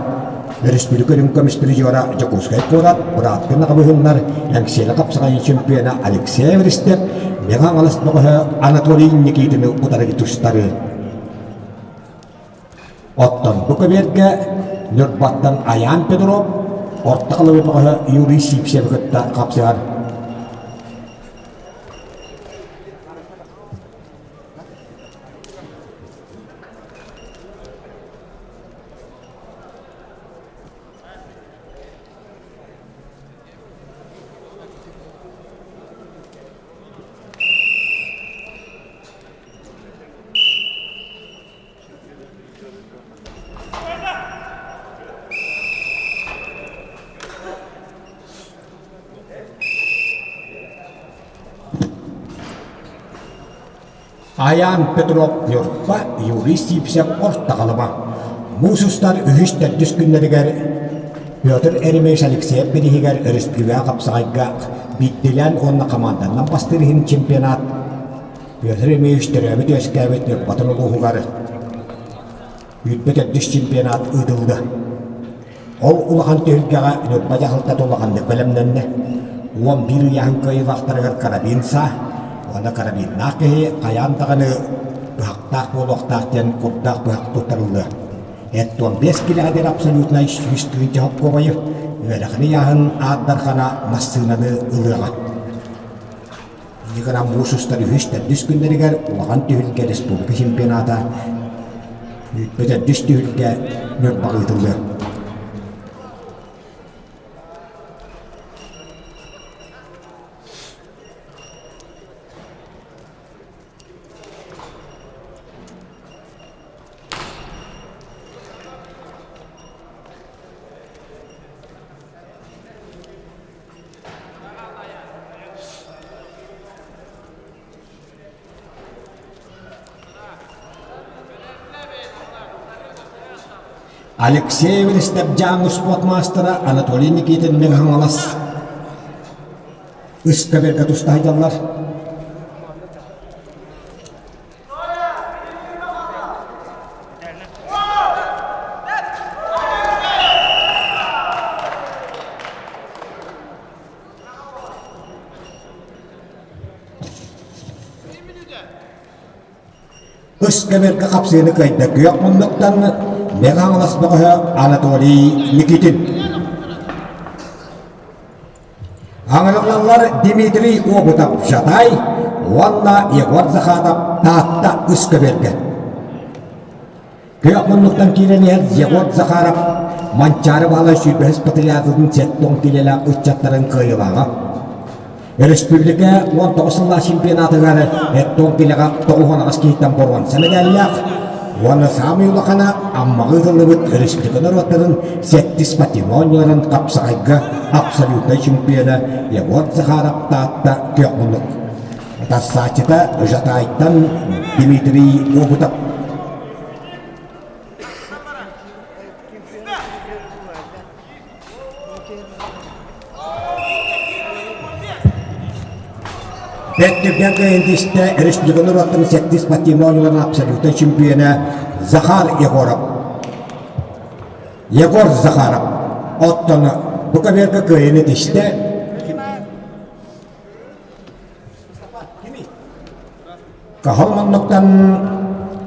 өрөспүүбүлүкэ үрүҥ көмүс призера Дьокуускай куорат бырааттыы наҕабыһыннар Эҥсиэли хапсаҕайын чемпиона Алексей Эверстев, Мэҥэ Хаҥалас бөҕөһө Анатолий Никитины утары тустары. Оттон бу көбүөргэ Ньурбаттан Айаан Петров, Орто Халыма бөҕөһө Юрий Сивцевы кытта хапсыһар. Айаан Петров Ньурба, Юрий Сивцев Орто Халыма. Муус устар үһүс-төрдүс күннэригэр Петр Еремеевич Алексеев бирииһигэр өрөспүүбүлүкэ хапсаҕайга биирдиилээн уонна хамаанданнан бастыыр иһин чемпионат Петр Еремеевич төрөөбүт-үөскээбит Ньурбатын улууһугар Үүппүт төрдүс чемпионат ыытыллыа. Ол улахан түһүлгэҕэ Ньурба дьаһалтата улаханнык бэлэмнэннэ. 11 ыйааһын кыайыылаахтарыгар карабин саа уонна карабиннаах киһи хайаан даҕаны быһахтаах буолуохтаах диэн курдаах быһах туттарыллыа. Эт 15 килэҕэ диэн абсолютнай 100 тыһыынча хопкуобайы үөрэхин ыйааһын аат дархана массыынаны ылыаҕа. Инньэ гынан муус устар үһүс-төрдүс күннэригэр улахан түһүлгэ республика чемпионата төрдүс түһүлгэ Ньурбаҕа ыытыллыа. Алексей Эверестов-Дьааҥы успуорт маастара Анатолий Никитин Мэҥэ Хаҥалас ыскаберга туста сылдьаллар. Ыскамерка хапсыыны кыайда күөх муннуктан Мэҥэ Хаҥалас бөҕөһө Анатолий Никитин. Аҥырыллаллар Дмитрий Обутов Жатай уонна Егор Захаров Таатта Ыскабергэ. Күөх муннуктан киирэн иһэр Егор Захаров Манчаары Баһылай сүүрбэһис патриотын сэттэ киилэлээх ыччаттарын кыайыылааҕа. Өрөспүүбүлүкэ 19 сыллаах чемпионатыгар эттон килэҕэ 98 киһиттэн боруонса мэдээллээх уонна саамай улахана Аммаҕа ыытыллыбыт өрөспүүбүлүкэ норуоттарын сэттис спортивнай оонньууларын хапсаҕайга абсолютнай чемпиона Егор Захаров Таатта күөх муннук Тассааччыта Жатайтан Дмитрий Обутов. Бэрт түргэн кыайан түстэ республика норуоттарын сэттис спортивнай оонньууларын абсолютнай чемпиона Захар Егоров. Егор Захаров. Оттон бу көбүөргэ кыайыны түстэ Каһыл муннуктан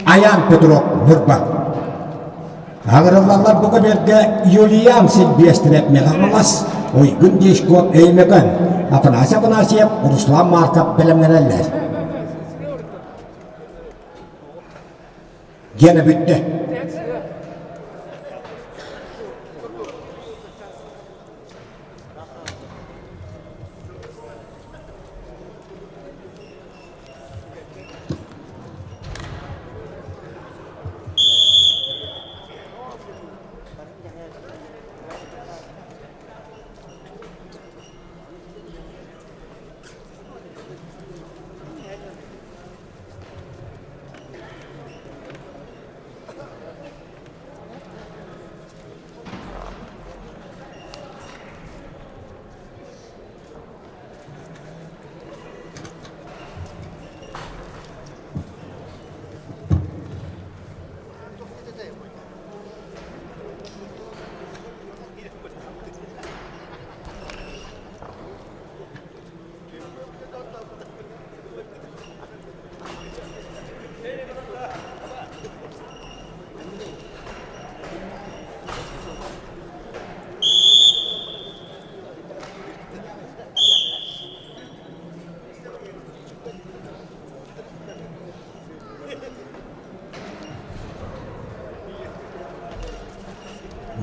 Аян Петров Ньурба. Аҕырыллаллар бу көбүөргэ Юлиан Сильвестров Мегаполос, Уйгун Дишко Өймөкөн, Афанасий Афанасьев, Руслан Марков бэлэмнэнэллэр. Гена бүттэ.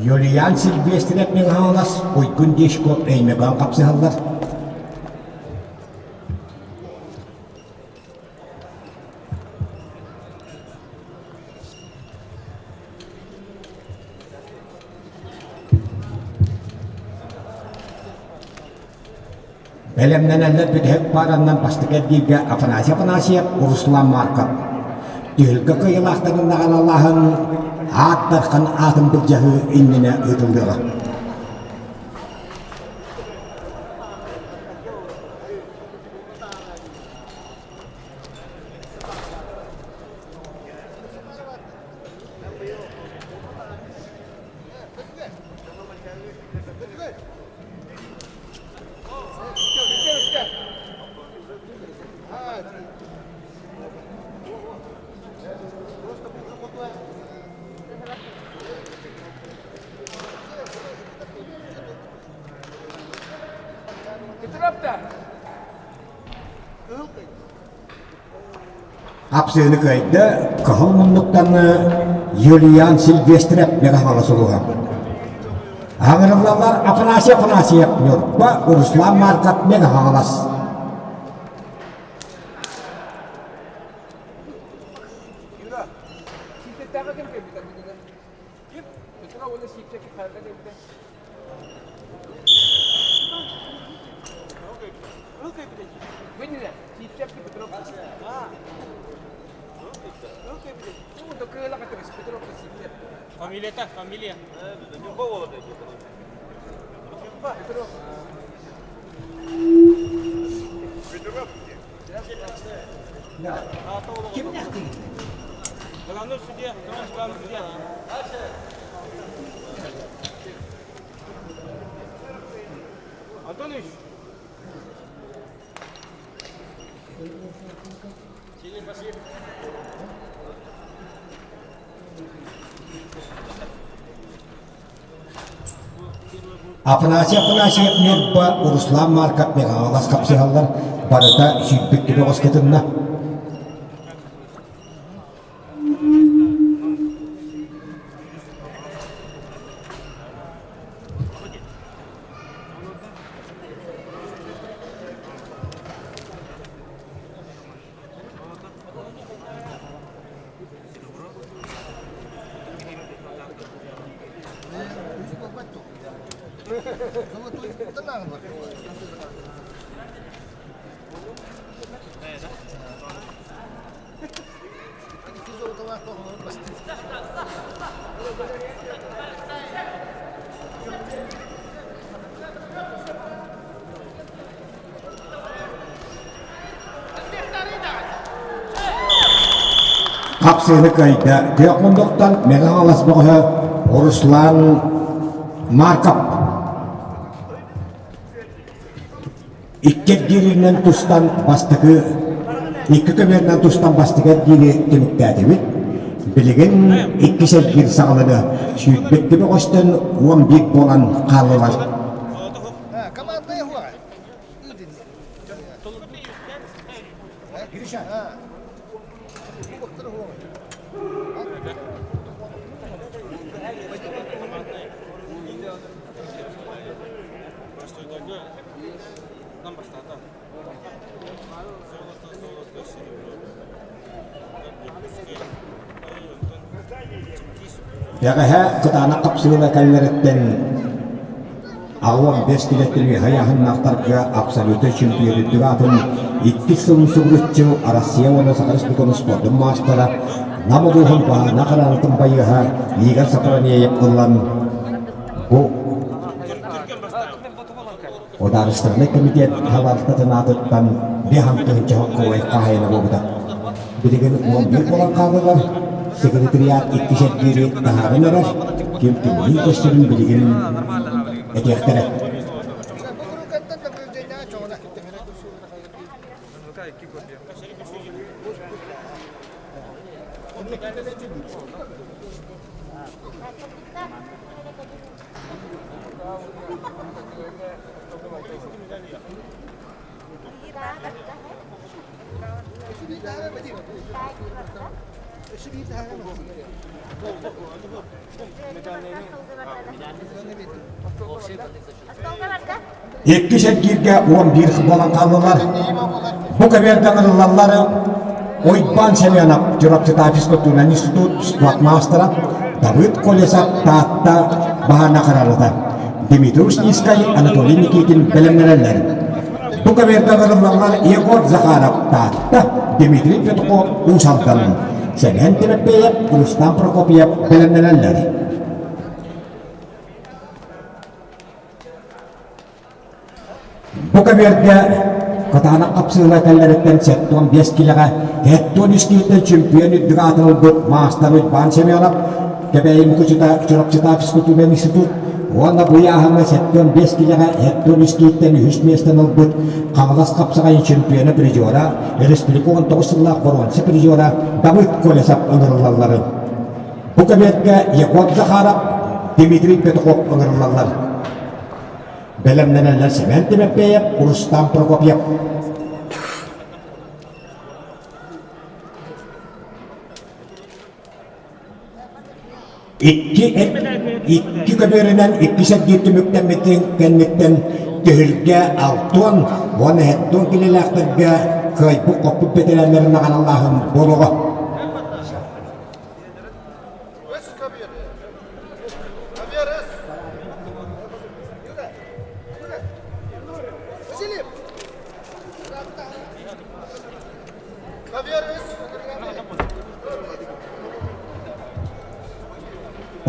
Юлиан Сильвестров Михайловас Уйгун Дешко Өймөкөөн хапсыһаллар. Бэлэмнэнэллэр бүтэһик паараннан бастакы эргииргэ Афанасий Афанасьев, Руслан Марков. Түһүлгэ кыайыылаахтарын наҕараалааһын аат дархан аатын былдьаһыы иннинэ ыытыллыаҕа. Хапсыыны кыайда Кыһыл муннуктан Юлиан Сильвестров Мегафона сулуһа. Аҥырыллаллар Афанасий Афанасьев Ньурба, Руслан Марков Мегафонас. Юра, сииптээҕи ким кэлбитэ бүгүнү? Ким? Петра уонна сиипчэ ким кэлбитэ? Фамилията, фамилия. Главный судья, главный судья. Антонович. Афанасий Афанасьев Ньурба, Руслан Марков Михайлов хапсыһаллар барыта сүүрбүт түбэҕэс кытынна. Хапсыыны кыайда Күөх мундуктан Мэҥэ Хаҥалас бөҕөһө Руслан Марков Икки эргииринэн тустан бастакы икки көбүөрүнэн тустан бастакы эргиири түмүктээтибит. Билигин иккис эргиир саҕалана сүүрбэттэ бөҕөстөн 11 буолан хааллылар. Бэҕэһээ кытаанах хапсыыла кэллэриттэн 85 килэттэн үөһэ ыйааһыннаахтарга абсолютнай чемпион үрдүк аатын иккис сылын субуруччу Россия уонна Саха Республикатын спордун маастара Нам улууһун баһаана хараалытын байыаһа Игорь Сапронеев ылан бу Судаарыстыбаннай комитет салалтатын аатыттан биһан тыһыынча холкуобай хаһаайына буолбута. Билигин 11 буолан хааллылар, секретариат иккис эргиири таһааран эрэр, ким кимниин көстөрүн билигин этиэхтэрэ. Иккис эргииргэ 11 буолан хааллылар. Бу көбүөргэ ыҥырыллаллар Уйбаан Семенов Чурапчытааҕы физкультурнай институт спорт маастара, Давыд Колесов Таатта баһаана харарыта, Дмитрий Ушницкай, Анатолий Никитин бэлэмнэнэллэр. Бу көбүөргэ ыҥырыллаллар Егор Захаров Таатта, Дмитрий Петухов Уус Алдан, Сэмэн Тимофеев, Рустам Прокопьев бэлэмнэнэллэр. Бу көбүөргэ кытаанах хапсыыла кэллэриттэн 75 килэҕэ 73 киһиттэн чемпион үрдүк аатын ылбыт маастар Уйбаан Семенов, Кэбээйи Мукучута Чурапчытаах физкультурнай институт уонна бу ыйааһыҥҥа 75 килэҕэ 73 киһиттэн үһүс миэстэни ылбыт Хаҥалас хапсаҕайын чемпиона призера, республика 19 сыллаах боруонса призера Давыд Колесов ыҥырыллалларын. Бу көбүөргэ Егор Захаров, Дмитрий Петухов ыҥырыллаллар. Бэлэмнэнэллэр Семен Тимофеев, Рустам Прокопьев. Икки, икки көбүөрүнэн икки сэргиир түмүктэммитин кэнниттэн түһүлгэ алтыан уонна сэттиэн килэлээхтэргэ кыайбыт-хоппут бэтэрээннэрин наҕаралааһын буолуоҕа.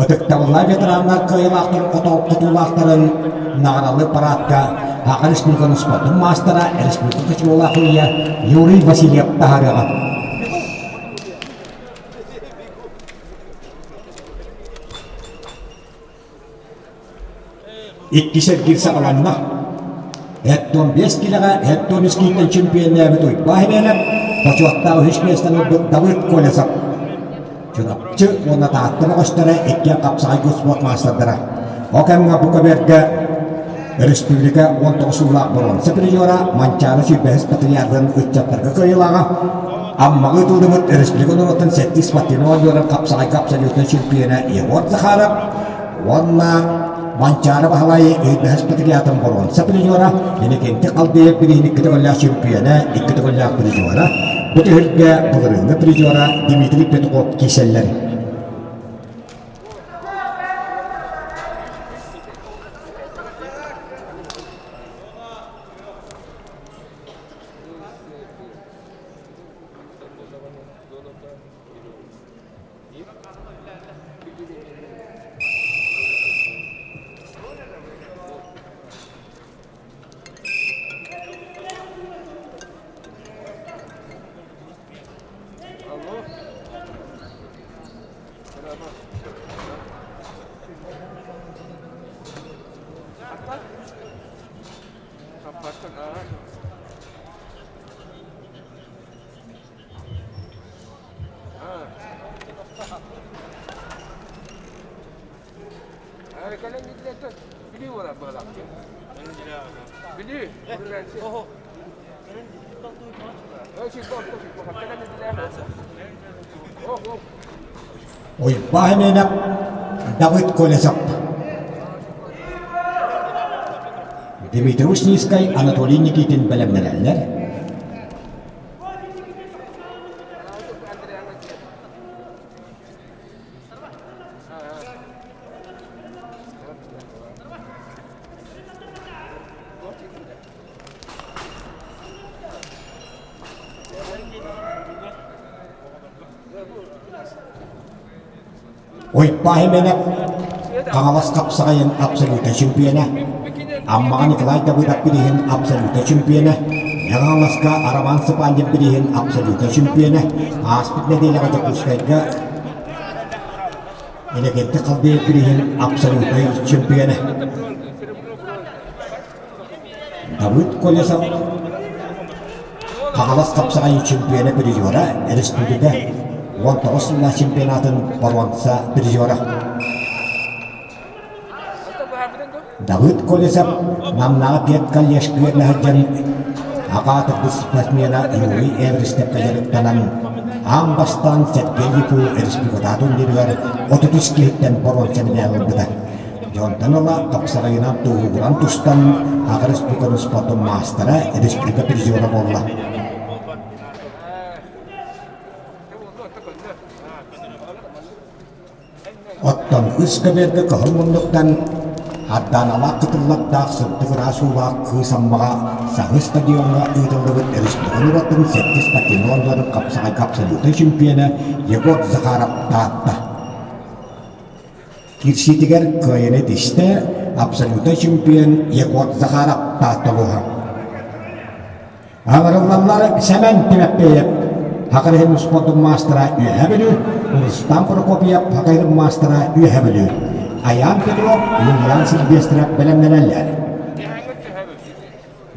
Ытыктабыллаах ветераннар кыайыылаахтарын хотуулаахтарын наҕаралыы параадка Саха Республикатын спордун маастара, республика кочеволаах ылыйа Юрий Васильев таһаарыаҕа. Иккис эргиир саҕаланна. Эттон биэс килэҕэ Эттон үс киинтэн чемпионнээбит Уйбаа Химиэнэп, бочуоттаах үһүс миэстэни ылбыт Давыд Колесов. Чурапчы уонна Таатта бөҕөстөрө иккиэн хапсаҕайга спорт маастардара. Ол кэмҥэ бу көбүөргэ республика 19 сыллаах боруонса призера Манчаары сүүрбэһис патриархын ыччаттарга кыайыылааҕа Аммаҕа ыытыллыбыт республика норуотун сэттис спортивнай оонньууларын хапсаҕайга абсолютнай чемпиона Егор Захаров уонна Манчаары Баһылай өйдөһөс патриотын боруонса призера Иннокентий Халдеев билиһин икки төгүллээх чемпиона, икки төгүллээх призера, бу түһүлгэ былырыыҥҥы призера Дмитрий Петухов киирсэллэр. Кэлэн нэдиэлэ Бүлүү буолар быһалаах дии. Бүлүү. Уйбаан Эмиэнэп, Давыд Колесов. Дмитрий Ушницкай, Анатолий Никитин бэлэмнэнэллэр. Уйбаан Эмиэнэп Хаҥалас хапсаҕайын абсолютнай чемпиона, Аммаҕа Николай Давыдов бирииһин абсолютнай чемпиона, Хаҥаласка Роман Сыпандин бирииһин абсолютнай чемпиона, ааспыт нэдиэлэҕэ Дьокуускайга Иннокентий Халдеев бирииһин абсолютнай чемпиона. Давыд Колесов Хаҥалас хапсаҕайын чемпиона призера, республика 19 сыллаах чемпионатын боруонса призера. Давыд Колесов Намнааҕы педколлеж үөрэнэ сылдьан аҕаатырбыт спортсмена Юрий Эверстепкэ дьарыктанан аан бастаан Сергей Липу республикатааҕы турнирыгар 33 киһиттэн боруонса медаль ылбыта. Дьонтон ыла хапсаҕайынан тууһугуран тустан Аҕа республиканы спордун маастара, республика призера буолла. Оттон үс көбүөргэ кыһыл муннуктан Ардааналаах кытыллардаах сырдык ыраас уулаах Кыыс Аммаҕа Саҥа стадиоҥҥа ыытыллыбыт республика норуотун сэттис спортивнай оонньууларын хапсаҕайга абсолютнай чемпиона Егор Захаров Таатта Киирсиитигэр кыайыыны тистэ абсолютнай чемпион Егор Захаров Таатта улууһа. Аҥарыллаллар Сэмэн Тимэппиэйэп, Саха иһин спордун маастара Үөһээ Бүлүү, Рустам Прокопьев, Саха иһин маастара Үөһээ Бүлүү, Айаан Петров, Юлиан Сильвестров бэлэмнэнэллэр.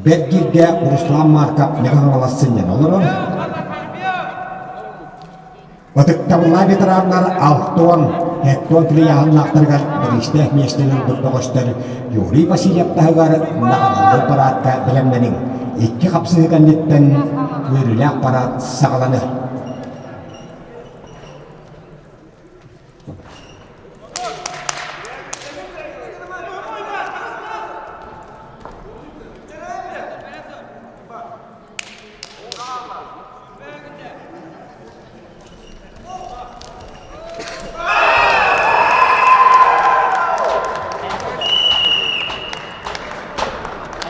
Бэргииргэ Руслан Марков Мэҥэ Хаҥалас сынньана олорор. Ытыктабыллаах ветераннар Алтон, Хеттон филиаллаахтарыгар бириистээх миэстэни ылбыт бөҕөстөр Юрий Васильев таһыгар наҕараллыы параадка бэлэмнэниҥ. Икки хапсыһыы кэнниттэн үөрүүлээх параад саҕаланар.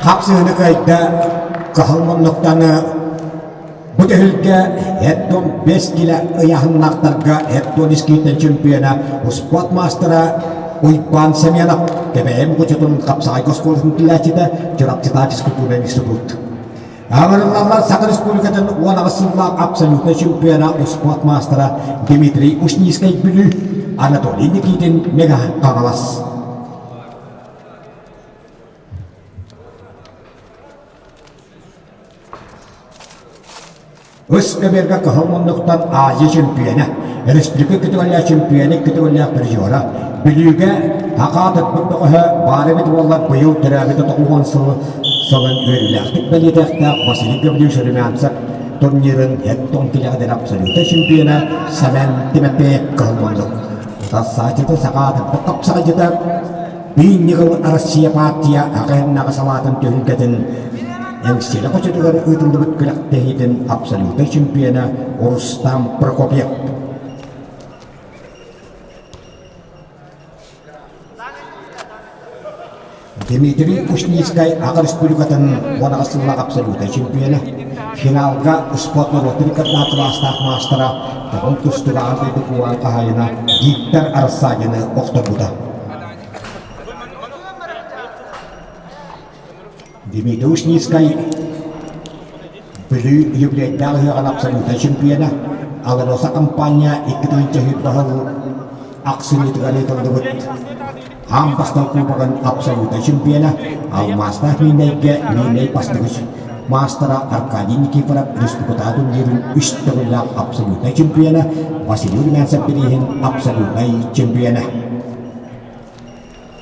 Хапсыһыны кыайда кыһыл муннуктан Бу түһүлгэ Эддон 5 килэ ыйааһыннаахтарга Эддон искиитин чемпиона, успуорт маастара Уйбаан Семенов, Кэбээйи Мукучутун хапсаҕайга оскуолатын иитиллээччитэ, Чурапчытаа физкультурнай институт. Аҕырыллаллар Саха Республикатын 18 сыллаах абсолютнай чемпиона, успуорт маастара Дмитрий Ушницкай Бүлүү, Анатолий Никитин Мега Хаҥалас. Үс көбүөргэ кыһыл муннуктан Азия чөмпүйүөнэ, республика көтөҕүллээх чөмпүйүөнэ көтөҕүллээх призера, Бүлүүгэ Акаатырбыт бөҕөһө баар эбит буоллар быйыл төрөөбүтэ 90 сыл сылын үөрүүлээхтик бэлиэтиэхтээх Василий Гаврильевич Румянцев турнирын Хеттон килэҕинэн абсолютнай чемпиона Сэмэн Тимофеев кыһыл муннук. Утарсааччыта Сахаатырбыт хапсаҕайдьыта Биир ньыгыл Россия партия аҕыйах салаатын түһүлгэтин Эҥсиэли хочотугар ыытыллыбыт күрэхтэһиитин абсолютнай чемпиона Рустам Прокопьев. Дмитрий Ушницкай Аҕа Республикатын 18 сыллаах абсолютнай чемпиона, финалга спорт норуотун кырдаах кылаастаах маастара, тоҕун тустууга аан дойду кубогын хаһаайына Виктор Рассадины охторбута. Дмитрий Ушницкай Бүлүү юбилейдаах ыһыаҕын абсолютнай чемпиона, АЛРОСА компания 2001 сыл ахсынньытыгар ыытыллыбыт аан бастакы кубогын абсолютнай чемпиона, алмаастаах Миинэйгэ Миинэй бастакы маастара Аркадий Никифоров республикатааҕы турнирын үс төгүллээх абсолютнай чемпиона, Василий Румянцев бирииһин абсолютнай чемпиона.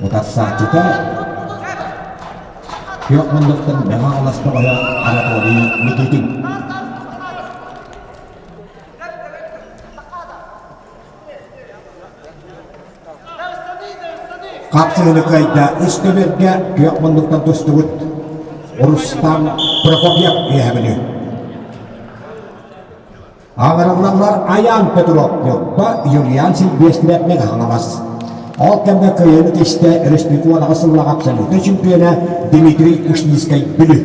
Утарсааччыта Күөх муннуктан Мэҥэ Хаҥалас бөҕөһө Анатолий Никитин. Хапсыһыны кыайда үс көбүөргэ күөх муннуктан тустубут Рустам Прокопьев үөһэ Бүлүү. Аҥарыллаллар Айаан Петров Ньурба, Юлиан Сильвестров Мэҥэ Хаҥалас. Ол кэмҥэ кыайыыны тистэ республика уонаҕа сыллаах абсолютнай чемпиона Дмитрий Ушницкай Бүлүү.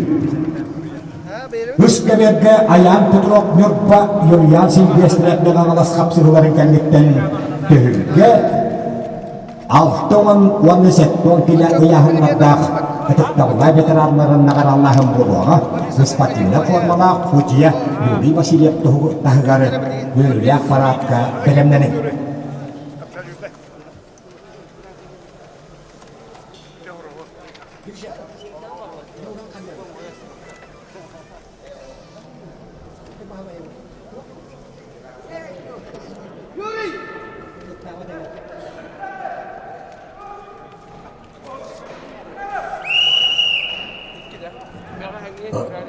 Үс кэмэргэ Айаан Петров Ньурба, Юлиан Сильвестров Мэҥэ Хаҥалас хапсыһыыларын кэнниттэн түһүлгэ 60 уонна 70 килэ ыйааһыннардаах ытыктабыллаах ветераннарын наҕараалааһын буолуоҕа. Спортивнай формалаах судьуйа Юрий Васильев таһыгар үөрүүлээх параадка бэлэмнэниҥ.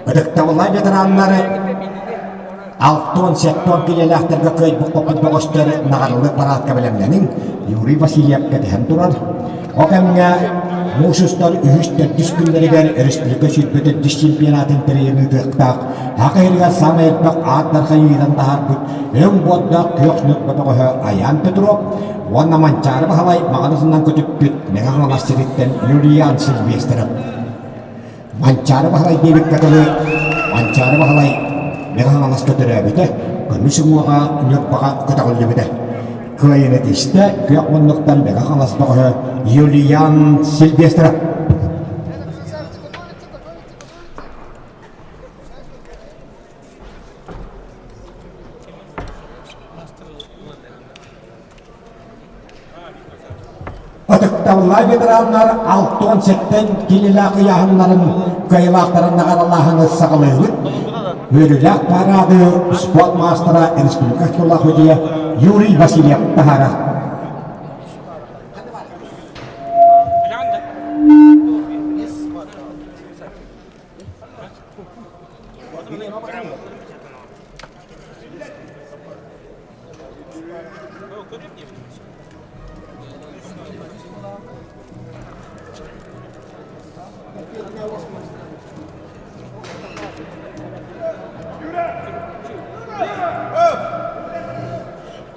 Ытыктабыллаах ветераннары 67 килэлээхтэргэ кыайбыт-хоппут бөҕөстөр наҕарылык параадка бэлэмнэниҥ Юрий Васильев кэтэһэн турар. Ол кэмҥэ муус устар үһүс-төрдүс күннэригэр республика 24 чемпионатын тэрийэн ыытыахтаах Саха сиригэр саамай элбэх аат-дархан ыытан таһаарбыт өҥ буордаах күөх ньурба бөҕөһө Айаан Петров уонна Манчаары Баһылай маҕан көтүппүт Мэҥэ Хаҥалас сириттэн Юлиан Сильвестров. Манчаары Баһылай диэбиккэ дылы, Манчаары Баһылай Мэҥэ Хаҥаласка төрөөбүтэ, көмүс уҥуоҕа Ньурбаҕа көтөҕүллүбүтэ. Кыайыыны тистэ күөх муннуктан Мэҥэ Хаҥалас бөҕөһө Юлиан Сильвестров. Ытыктабыллаах ветераннар 67 киилэлээх ыйааһыннарын кыайыылаахтарын наҕаралааһыны саҕалыыбыт. Үөрүүлээх парады спорт маастара республика тулаах судьуйа Юрий Васильев таһаарар.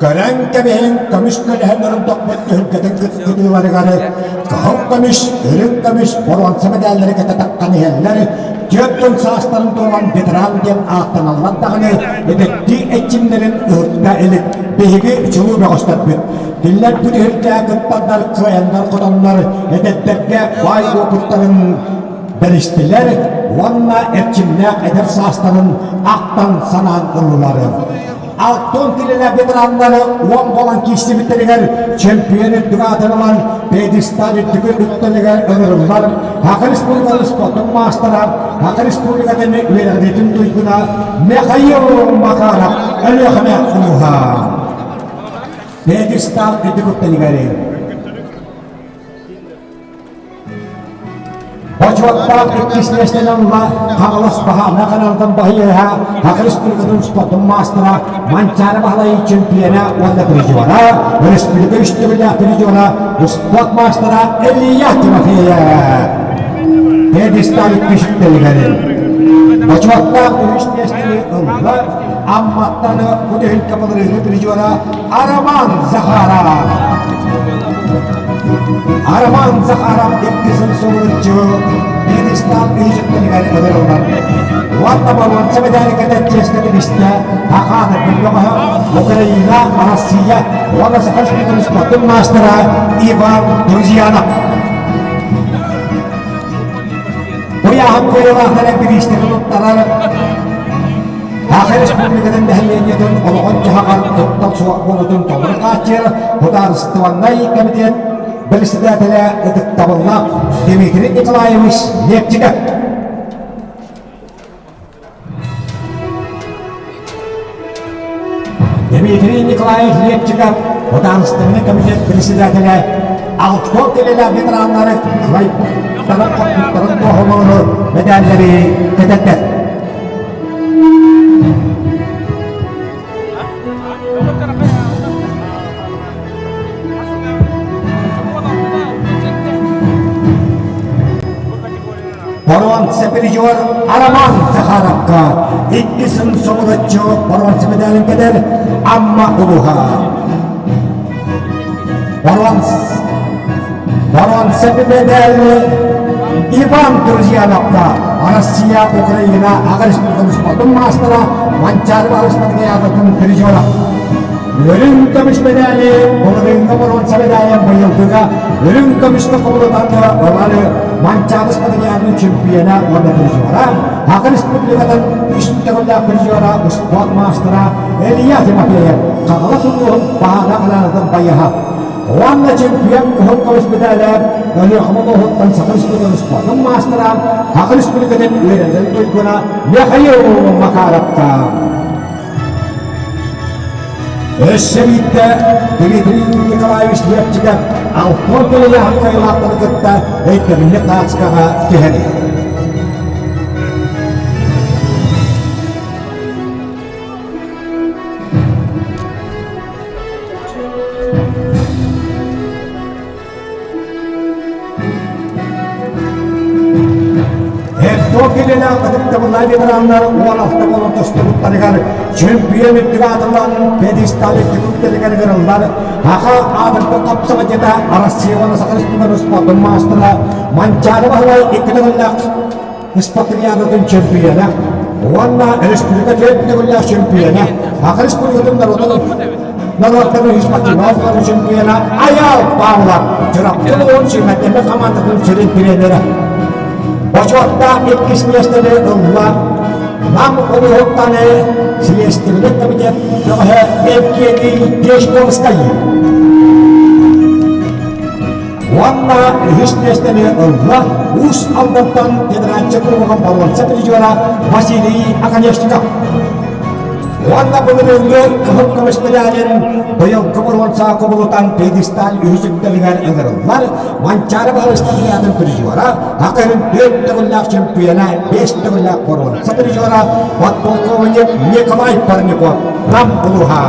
Көрөн кэбиһин көмүс көлөһөн өрүнтөхпүт түһүлгэтин кытыыларыгар кыһыл көмүс, үрүҥ көмүс боруонса мэдээллэри кэтэ таххан иһэллэр, 40 саастарын туолан ветеран диэн ааттаналлар даҕаны, эдэрдии эрчимнэрин ыһыкта илик биһиги чулуу бөҕөстөрбүт. Кинилэр бу түһүлгэҕэ кыттаннар, кыайаннар-хотоннор эдэрдэргэ баай уопуттарын бэристилэр уонна эрчимнээх эдэр саастарын ахтан-санаан ыллылар. Алтон килэлээх ветераннары уон буолан киирсибиттэригэр чемпион үрдүк аатын ылан пьедестал үрдүкү үктэлигэр ыҥырыллар Саха Республикатын спортун маастара, Саха Республикатын үөрэҕириитин туйгуна Михаил Макаров Өлүөхүмэ улууһа. Пьедестал үрдүк үктэлигэр Бочуоттаах иккис миэстэни ылла Хаҥалас Баһаана каналдан баһыйыһа Саха Республикатын спордун маастара Манчаары Баһылай чемпиона уонна призера, республика үс төгүллээх призера, спорт маастара Илья Тимофеев. Пьедестал иккис үктэлигэрин. Бочуоттаах үһүс миэстэни ылла Амматтан бу түһүлгэ былырыыҥҥы призера Роман Захаров. Роман Захаров икки сыл суруйчу пьедестал үһүсүттэригэр ыҥырыллар. Уонна боруонса мэдээли кэтэн чиэскэ тигистэ Хахаана бөҕөһө Украина, Россия уонна Саха Республикатын спортун маастара Иван Друзьянов. Ыйааһын кыайыылаахтара бириистэри туттарар Саха Республикатын нэһилиэнньэтин олоҕун-дьаһаҕар куттал суох буолуутун толору хааччыйар Судаарыстыбаннай комитет председателэ ытыктабыллаах Дмитрий Николаевич Лепчиков. Дмитрий. Николаевич Лепчиков, Судаарыстыбаннай комитет председателэ, Алтон кэлэлээх ветераннары кылайбыттарын хоппуттарын туоһулууну мэдээллэри кэтэрдэр. Боруонса призер Роман Захаровка иккисин соҕуруччу боруонса медалин кэтэр Амма улууһа. Боруонса медали Иван Друзьяновка Россия, Украина аҕа республикатын спордун маастара Манчаары Барыс призера. Үрүҥ көмүс медали былырыыҥҥы боруонса медалын быйылгыга үрүҥ көмүскэ кубулутан ылары Манчаары спартакиадатын чемпиона уонна призера, Саха Республикатын үс төгүллээх призера, спорт маастара Илья Тимофеев Хаҥалас улууһун баһаана анаанатын байыһа. Уонна чемпион кыһыл көмүс медалэ Өлүөхүмэ улууһуттан Саха Республикатын спордун маастара, Саха Республикатын үөрэтэн туйгуна Михаил Макаровка. Өссө биирдэ Дмитрий Николаевич Лепчиков Алтон кэлэлээх кыайыылаахтары кытта өйдөбүнньүк наацкаҕа түһэрий. Евдокия ытыктабыллаах ветераннар 16 буолан тустубуттарыгар чемпион үрдүк аатыллан пьедестал үрдүк үктэлигэр ыҥырыллар Саха аатырбыт хапсаҕайдьыта Россия уонна Саха Республикатын спордун маастара Манчаары Баһылай икки төгүллээх спартакиадатын чемпиона уонна республика төрт төгүллээх чемпиона Саха Республикатын народун норуоттарын спортивнай чемпиона Айаал Павлов Чурапчы улууһун сүүмэрдэммит хамаандатын сүрүн тренерэ. Бочуоттаах иккис миэстэни ылла Нам улууһуттан Следственный комитет бөҕөһө Евгений Дежковскай. Уонна үһүс миэстэни ылла Уус Алдантан Федерация Кубогын боруонса призера Василий Оконешников. Уонна былырыыҥҥы кыһыл көмүс медалин быйылгы боруонса кубулутан пьедестал үһүс үктэлигэр ыҥырыллар Манчаары баһылыстатыйаатын призера, Хакырын түөрт төгүллээх чемпиона, биэс төгүллээх боруонса призера, подполковник Николай Парников, Нам улууһа.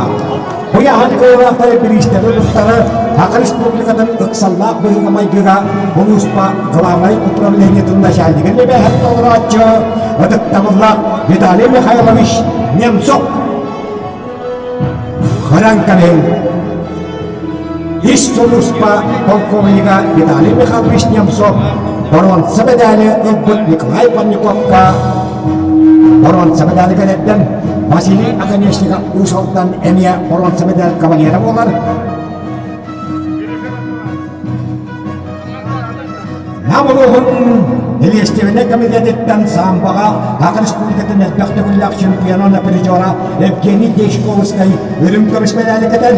Быйаһын кыайыылаахтары бириистэри туттары Саха Республикатын ыксаллаах быһыыга-майгыга улууспа главнай управлениетын начальнигын эбээһэт толорооччу ытыктабыллаах Виталий Михайлович Немцов Хыран кэлин ис сулууспа полковнига Виталий Михайлович Немцов боруонса медали ылбыт Николай Панниковка боруонса медали кэлэрдэн Василий Оконешников Уус Алдан эмиэ боруонса медаль кавалера буолар. Нам улууһун Илиэстибинэй комитетиттэн самбоҕа Саха Республикатын элбэх төгүллээх чемпиона уонна призера Евгений Дьячковскай үрүҥ көмүс медали кэтэр.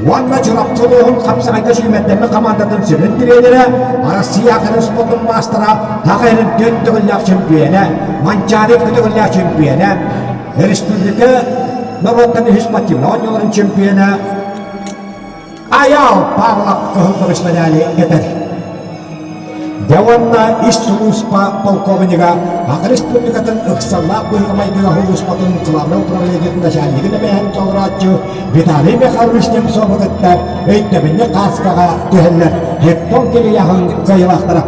Уонна Чурапчы улууһун хапсаҕайга сүүмэрдэммит хамаандатын сүрүн тренерэ, Россия атын спордун маастара, Саха сирин түөрт төгүллээх чемпиона, Манчаары икки төгүллээх чемпиона, республика норуоттарын үһүс спортивнай оонньууларын чемпиона Айаал Павлов кыһыл көмүс медали кэтэр. Дьэ уонна ис сулууспа полковнига Саха Республикатын ыксаллаах быһыыга-майгыга сулууспатын главнай управлениетын начальнигын эбээһин толорооччу Виталий Михайлович Немцовы кытта өйдөбүнньүк хааскаҕа түһэллэр Хеттон Кирияһын кыайыылаахтара.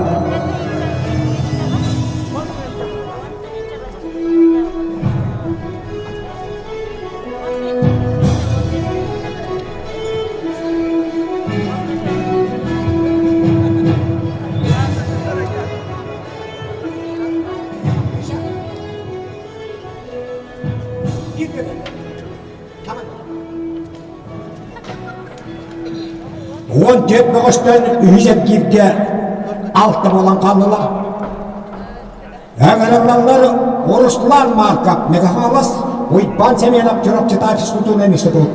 14 бөҕөстөн үһүс эргииргэ алта буолан хааллылар. Ыҥырыллаллар Руслан Марков, Мегафолос, Уйбаан Семенов, Чурапчытаев физкультурный институт,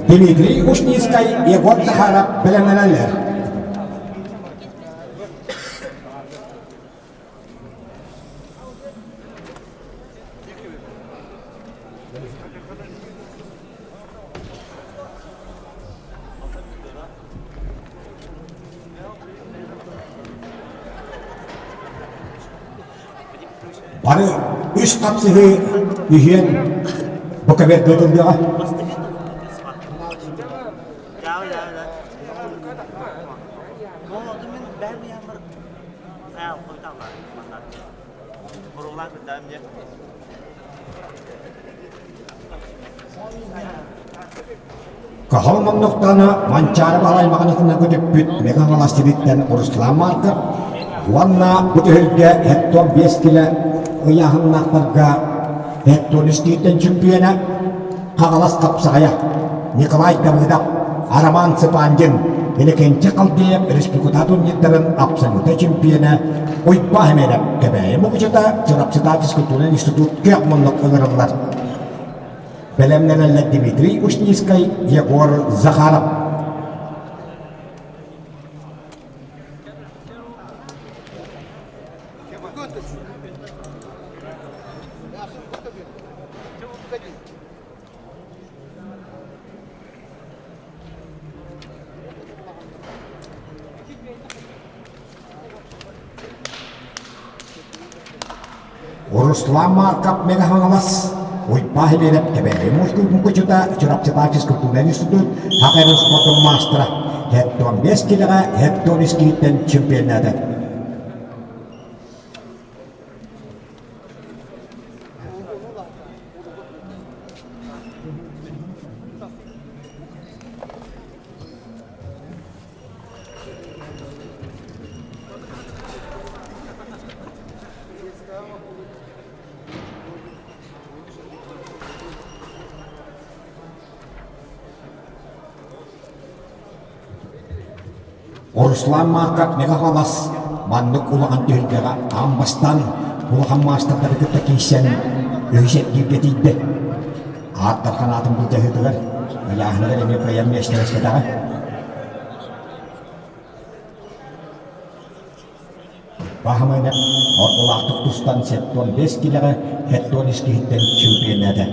Дмитрий Ушницкай, Егор Захаров бэлэмнэнэллэр. Бары үс хапсыһыы үһүөн бу көбөр ыытыллыаҕа. Кыһыл муннуктаана Манчаары Баһылай маҕанатынан көтүппүт Мэҥэ Хаҥалас сириттэн Руслан Марков уонна бу түһүлгэ Хеттон 5 килэ ыйааһыннаахтарга Хеттон үстүүттэн чөмпүйүөнэ Хаҥалас хапсаҕайа Николай Давыдов, Роман Цыпандин, Иннокентий Халдеев республика турнирдарын абсолютнай чемпиона Уйбаа Хэмиэнэп Кэбээйи Мукучута Чурапчытаа физкультурнай институт күөх муннук ыҥырыллар. Бэлэмнэнэллэр Дмитрий Ушницкай, Егор Захаров. Руслан Марков Мэҥэ Хаҥалас, Уйбаа Химиэнэп Кэбээйи муҥкучута, Чурапчытаах физкультурнай институт Саха спордун маастара, Хеттон 5 килэҕэ Хеттон искииттэн чемпионната. Руслан Марков Мэҥэ Хаҥалас маннык улахан түһүлгэҕэ аан бастаан улахан маастардары кытта киирсэн үһүс эргииргэ тиийдэ. Ааттар ханаатын былдьаһыытыгар ыйааһыныгар эмиэ кыайан миэстэлэспэтэҕэ. Баһымайна ордулаахтык тустан 75 килэҕэ хеттон искиһиттэн чемпионнаата.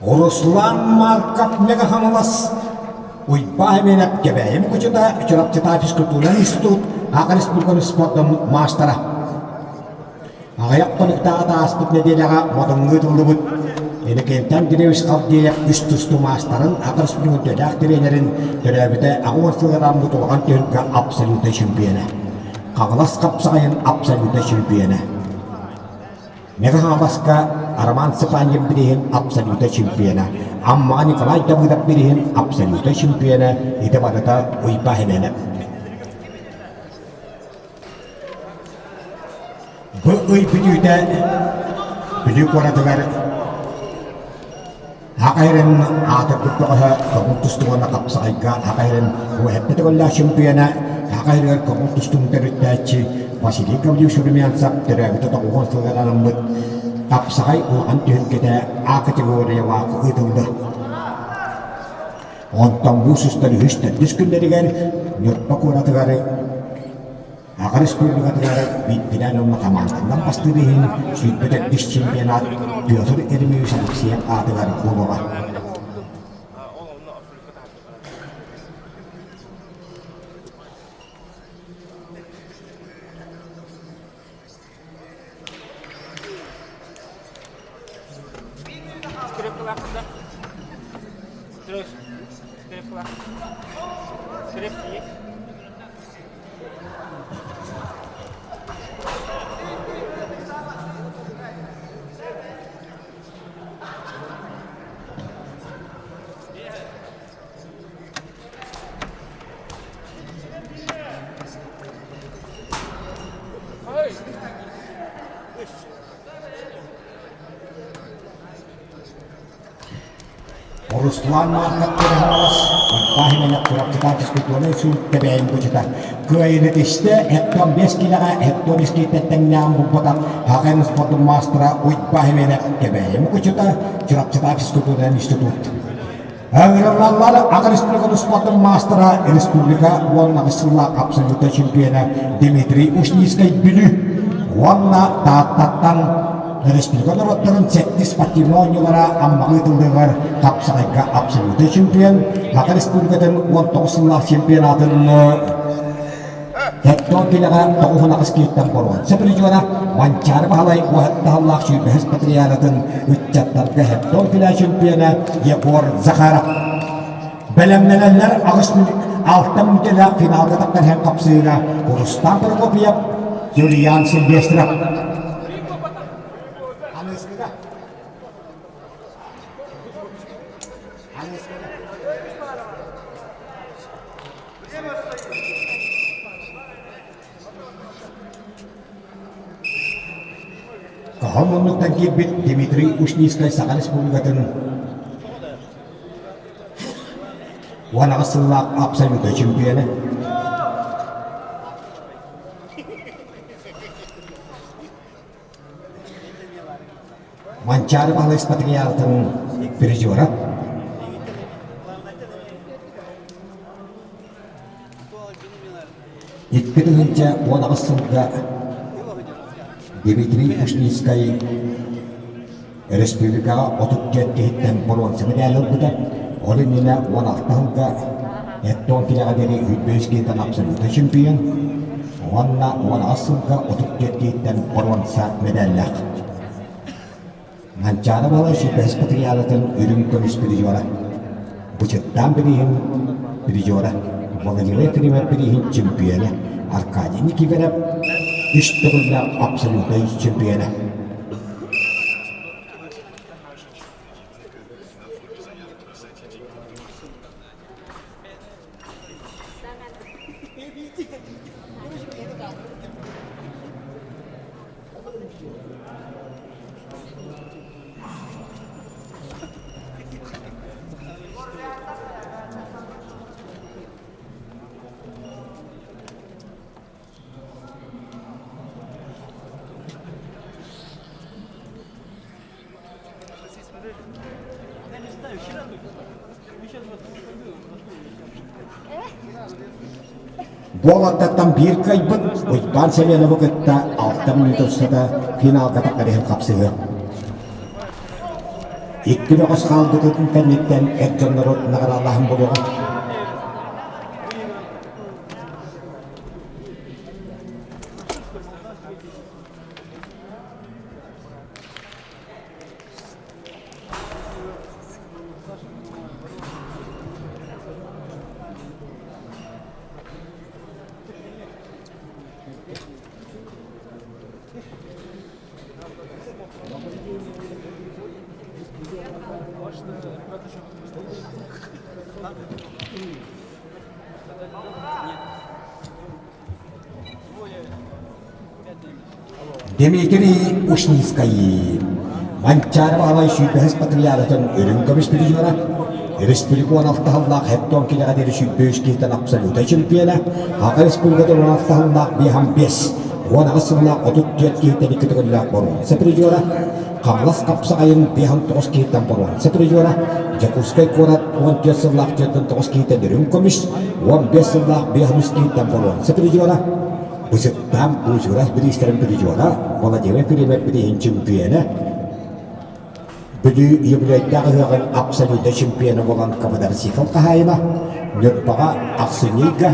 Руслан Марков Мэҥэ Хаҥалас Уйбаа Эмиэнэп Кэбээйи Мукучута Чурапчытаа физкультурнай институт Саха Республикатын спордун маастара. Аҕыйах хонуктааҕыта ааспыт нэдиэлэҕэ Модуҥҥа ыытыллыбыт Иннокентий Андреевич Халдеев үс тустуу маастарын Саха Республикатын үтүөлээх тренерин төрөөбүтэ 80 сылыгар ааммыт улахан түһүлгэ абсолютнай чемпиона. Хаҥалас хапсаҕайын абсолютнай чемпиона. Мэҥэ Хаҥаласка Роман Степаньев бирииһин абсолютнай чемпиона, Аммаҕа Николай Давыдов бирииһин абсолютнай чемпиона ити барыта Уйбаа Химиэнэп. Бу ый бүтүүтэ Бүлүү куоратыгар Аҕа эрин аатырбыт бөҕөһө көҥүл тустуу уонна хапсаҕайга аҕа эрин уһэппит төгүллээх чемпиона, аҕа эригэр көҥүл тустууну төрүттээччи Василий Гаврильевич Румянцев төрөөбүтэ 90 сылыгар анаммыт хапсаҕай улахан түһүлгэтэ А категориялаах ыытыллар. Онтон муус устар үһүс төрдүс күннэригэр Ньурба куоратыгар Аҕа республикатыгар биирдинэн уонна хамаанданан бастыыр иһин 24 чемпионат Петр Еремеевич Алексеев аатыгар буолуоҕа. Руслан Марков Хаҥалас, Уйбаан Хименев Чурапчытаах физкультурнай суут Тэбэйин кучута. Кыайыыны тистэ, Эттон 5 килэҕэ, Эттон үс киһиттэн тэҥнээҕин булбатах ХХМ спордун маастара Уйбаан Хименев Тэбэйин кучута, Чурапчытаах физкультурнай институт. Ыҥырыллаллар Аҕа республикатын спордун маастара, республика уонна аҕыс сыллаах абсолютнай чемпиона Дмитрий Ушницкай Бүлүү уонна Тааттаттан республика норуоттарын сэттис спортивнай оонньуулара Аммаҕа ыытыллыытыгар хапсаҕайга абсолютнай чемпион, Саха Республикатын 19 сыллаах чемпионатын Хеттон килэҕэ 98 киһиттэн боруонса призера Манчаары Баһылай уоһаттаһаллаах сүүрбэһис патриаратын ыччаттарга Хеттон килэ чемпиона Егор Захаров. Бэлэмнэнэллэр аҕыс алта мүнүүтэлээх финалга тахсан иһэн хапсыыга Рустам Прокопьев, Юлиан Сильвестров. Хаһан муннуктан киирбит Дмитрий Ушницкай Саха Республикатын 18 сыллаах абсолютнай чемпиона. Манчаары Баһылай Спатриаратын призера. 2018 сылга Дмитрий Ушницкай республикаҕа 34 киһиттэн боруонса мэдээли ылбыта. Ол иннинэ 16 сылга Эттон килэҕэ диэри 105 киһиттэн абсолютнай чемпион уонна 18 сылга 34 киһиттэн боруонса мэдээллээх. Манчаары Баһылай сүүрбэһис патриаратын үрүҥ көмүс призера, Бычыттаан бирииһин призера, Владимир Климов бирииһин чемпиона, Аркадий Никифоров үс төгүллээх абсолютнай чемпиона. Буолаттаттан биир кыайбыт Уйбаан Семеновы кытта алта мүнүүтэ устата финалга таххар иһин хапсыһыа. Икки бөҕөс хаалбытын кэнниттэн эр дьоннору наҕараалааһын буолуоҕа. Дмитрий Ушницкай Манчаары Баһылай сүүрбэһис патриаратын үрүҥ көмүс призера, республика уон алта сыллаах Хеттон килэҕэ диэри 105 киһиттэн абсолютнай чемпиона, Саха Республикатын уон алта сыллаах биэһэн биэс, 18 сыллаах 34 киһиттэн икки төгүллээх боруонса призера, Хаҥалас хапсаҕайын 59 киһиттэн боруонса призера, Дьокуускай куорат 14 сыллаах 49 киһиттэн үрүҥ көмүс, 15 сыллаах 53 киһиттэн боруонса призера, Бычыттаан Буучурас бириистэрин призера, Владимир Климов бирииһин чемпиона, Бүлүү юбилейдаах ыһыаҕын абсолютнай чемпиона буолан квадроцикл хаһаайына, Ньурбаҕа ахсынньы ыйга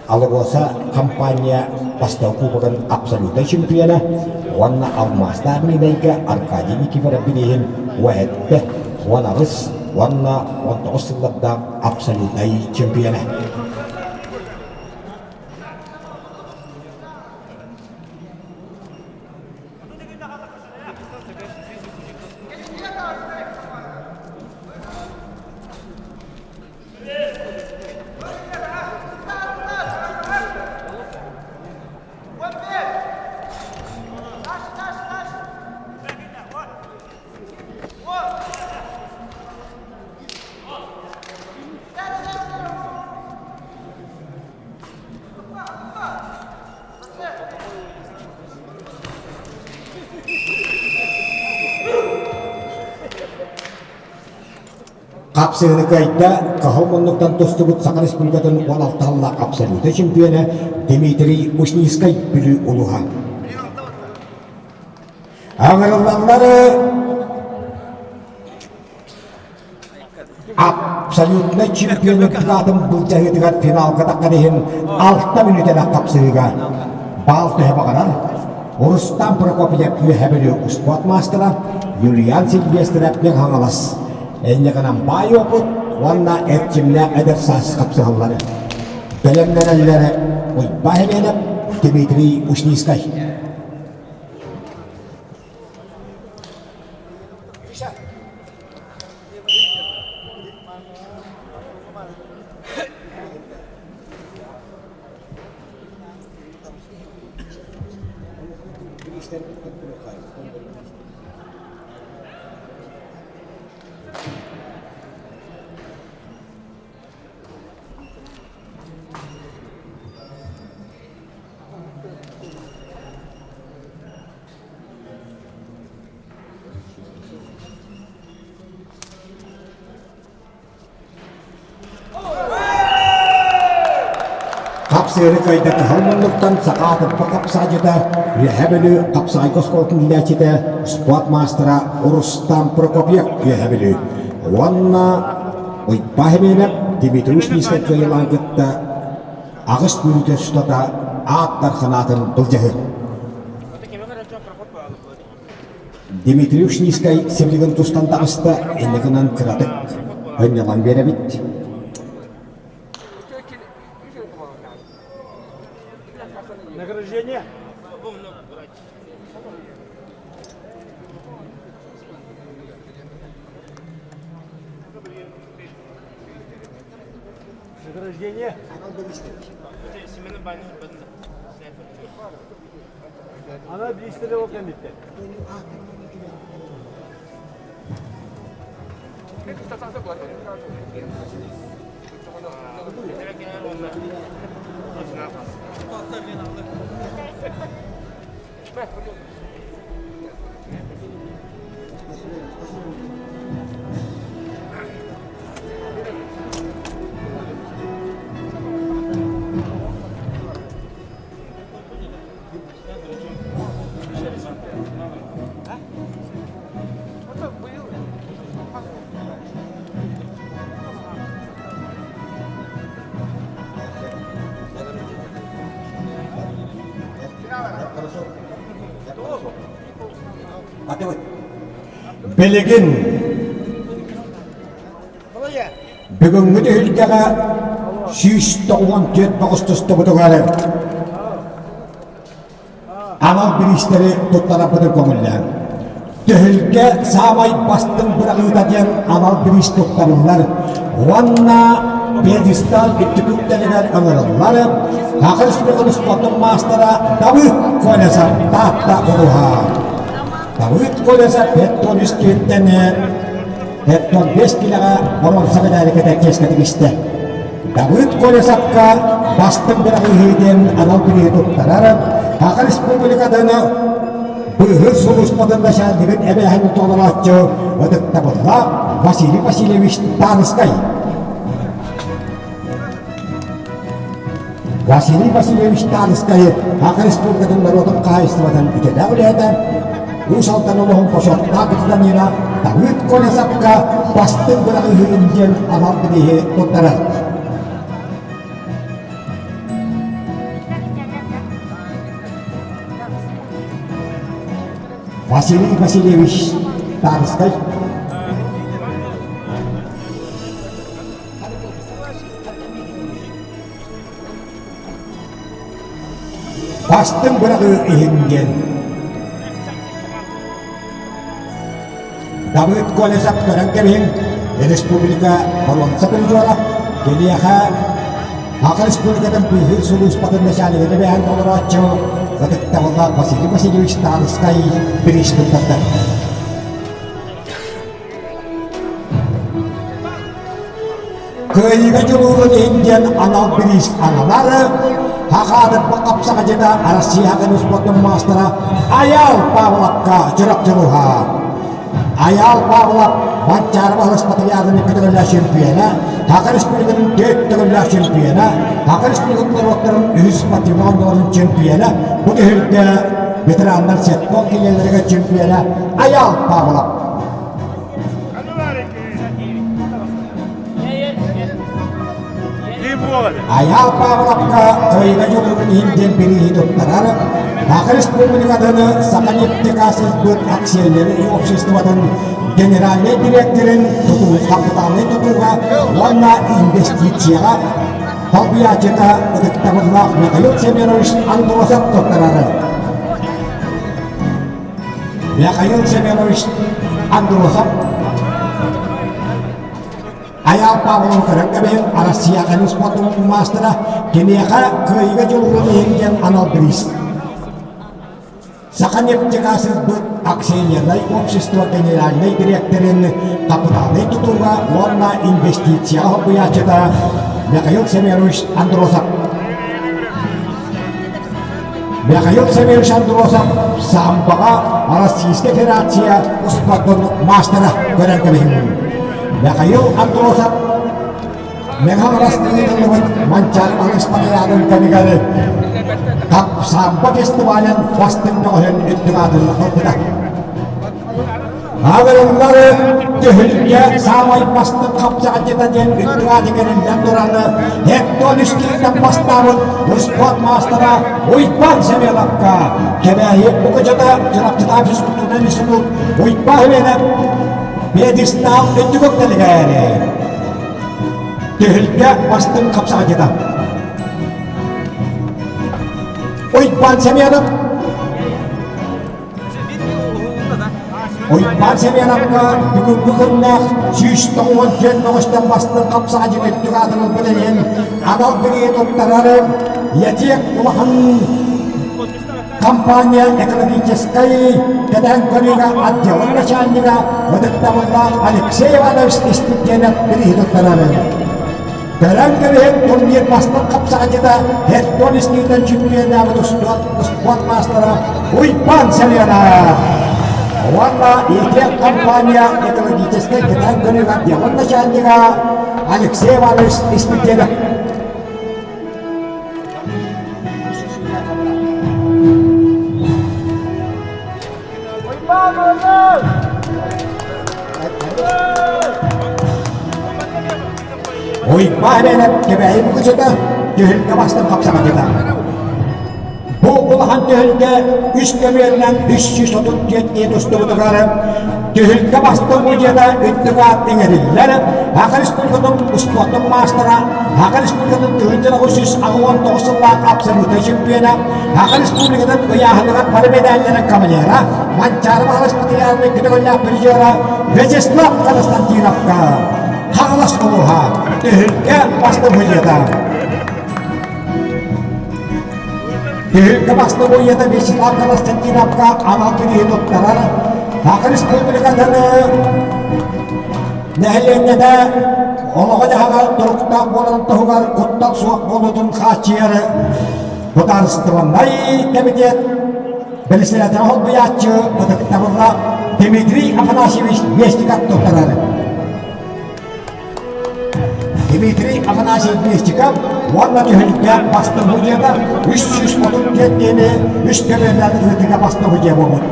АЛРОСА компания бастакы кубогын абсолютнай чемпиона уонна алмаастаах Миинэйгэ Аркадий Никифоров бирииһин уһэттэ 18 уонна 19 сыллардаах абсолютнай чемпиона. Хапсыһыны кыайда Кыһыл муннуктан тустубут Саха Республикатын 16 сыллаах абсолютнай чемпиона Дмитрий Ушницкай Бүлүү улууһа. Аҥырыллаллары Абсолютнай чемпион аатын былдьаһыытыгар финалга таххан иһин алта мүнүүтэлээх хапсыһыыга баал төһө баҕарар Рустам Прокопьев Үөһээ Бүлүү успуорт маастара Юлиан Сильвестров Мэҥэ Хаҥалас инньэ гынан баай уопут уонна эрчимнээх эдэр саас хапсыһаллар бэлэмнэнэллэрэ Уйбаа Химиэнэп Дмитрий Ушницкай Хапсыыры кыайда кыһыл муннуктан саха аатырба хапсаадьыта, Үөһээ Бүлүү хапсаҕайга оскуолатын иилээччитэ, спорт маастара Рустам Прокопьев Үөһээ Бүлүү уонна Уйбаа Химиэнэп Дмитрий Ушницкай кыайыылаан кытта аҕыс мүнүүтэ устата аат дархан былдьаһыы. Дмитрий Ушницкай сибилигин тустан таҕыста, инньэ гынан кыратык ынньалаҥ биэрэбит. Награждение. Награждение. Ана биристери ол кэнниттэн. Билигин бүгүҥҥү түһүлгэҕэ 194 тоҕус тустубутугар анал бириистэри туттарарбытын көҥүллээн. Түһүлгэ саамай бастыҥ быраҕыыта диэн анал бириис туттарыллар уонна пьедестал үрдүк үктэлигэр ыҥырыллар Саха Республикатын спордун маастара Давыд Колесов Таатта улууһа. Давыд Колесов 513 киһиттэн 515 килэҕэ боруонса медали кэтэр чиэскэ тигистэ. Давыд Колесовка бастыҥ быраҕыыһыы диэн анал бирииһи туттарар Саха Республикатын быыһыыр сулууспатын начальнигын эбээһинин толорооччу ытыктабыллаах Василий Васильевич Таныскай. Василий Васильевич Таныскай Саха Республикатын норуотун хаһаайыстыбатын үтүөлээх үлэһитэ, Уус Алдан олоһун бочуоттаах гражданина Давыд Колесовка бастыҥ быраҕыыһыын диэн анал бирииһи туттарар. Василий Васильевич Тарскай Бастыҥ быраҕыы иһин диэн Давыд Колесов көрөн кэбиһиҥ республика боруонса призера киниэхэ Саха Республикатын быыһыыр сулууспатын начальнигын эбээһин толорооччу ытыктабыллаах Василий Васильевич Тарскай бириис туттарда. Кыайыыга дьулуурун иһин диэн анал бириис ананар Хахаатырба хапсаҕадьыта Россия спортун маастара Айаал Павловка Чурапчылыһа. Айаал Павлов Манчаары Баһылыс Патриархын икки төгүллээх чемпиона, Саха Республикатын түөрт төгүллээх чемпиона, Саха Республикатын норуоттарын үһүс спортивнай оонньууларын чемпиона, бу түһүлгэ ветераннар сетпон килиэлэригэр чемпиона Айаал Павлов. Айаал Павловка кыайыыга дьулуурун иһин диэн бирииһи туттарар Саха Республикатын Саханефтегазсбыт акционернай обществотын генеральнай дириэктэрин тутуу хапытаалынай тутууга уонна инвестицияҕа солбуйааччыта ытыктабыллаах Михаил Семенович Андросов туттарар. Михаил Семенович Андросов Айаал Павлов көрөн кэбиһин Россия кэлин спортун маастара киниэхэ кыайыыга дьулуһун иһин диэн анал бириис. Саханефтегазсбыт акционернай общество генеральнай дириэктэрин хапытаалынай тутууга уонна инвестицияҕа солбуйааччыта Михаил Семенович Андросов. Михаил Семенович Андросов самбоҕа Российскай Федерация успуордун маастара көрөн кэбиһиҥ. Михаил Андросов Мэҥэ ыытыллыбыт Манчаары Спартакиадын кэмигэр самбо фестивалын бастыҥ бөҕөһүн үрдүк аатын ылбыта. Аҕырыллар түһүлгэ саамай бастыҥ хапсаҕайдьыта диэн үрдүк ааты кэриллэн туран Hector Үскириттэн бастаабыт успуорт маастара Уйбаан Семеновка Кэбээйи Мукучута Чурапчытаах физкультурнай институт Уйбаан Семенов пьедестал үрдүк үктэлигэр түһүлгэ бастыҥ хапсаҕайдьыта Уйбаан Семенов Уйбаан Семеновка бүгүҥҥү күннээх 194 мөҕүстэн бастыҥ хапсаҕайдьыт үрдүк аатын ылбыт иһин анал билиэ туттарар ЯТЭК улахан компания экологическай кэтээн көрүүгэ отделын начальнига ытыктабыллаах Алексей Иванович Испирдиэнэп бирииһи туттарар. Көрөн кэбиһин турнир бастыҥ хапсаҕайдьыта Херсон истиитэн чемпионнаабыт успуорт маастара Уйбаан Семенов уонна ЯТЭК компания экологическай кэтээн көрүүгэ отделын начальнига Алексей Иванович Испирдиэнэп. Уйбаан Эбээнэп Кэбээйи мукучута түһүлгэ бастан хапсаҕадьыта. Бу улахан түһүлгэ үс көмүөлүнэн 334 киһи тустубутугар түһүлгэ бастыҥ мудьата үрдүк аат иҥэриллэр Саха Республикатын успуортун маастара, Саха Республикатын 1989 сыллаах абсолютнай чемпиона, Саха Республикатын ыйааһыныгар бары медалларын кавалера, Манчаары Баһылай Спартакиадатын көтөҕүллээх призера Вячеслав Константиновка Хаҥалас улууһа түһүлгэ бастыҥ судьуйата. Түһүлгэ бастыҥ судьуйата Вячеслав Константиновка анал бирииһи туттарар Саха Республикатын Нэһилиэнньэтэ олоҕо-дьаһаҕа туруктаах буоларын туһугар куттал суох буолуутун хааччыйар Судаарыстыбаннай кэмитиэт бэрэссэдээтэлэ солбуйааччы ытыктабыллаах Дмитрий Афанасьевич Местников туттарар. Дмитрий Афанасьевич Местников уонна түһүлгэ бастыҥ судьуйата 334 диэни үс көмөлөөх ыытыыга бастыҥ судьуйа буолбут.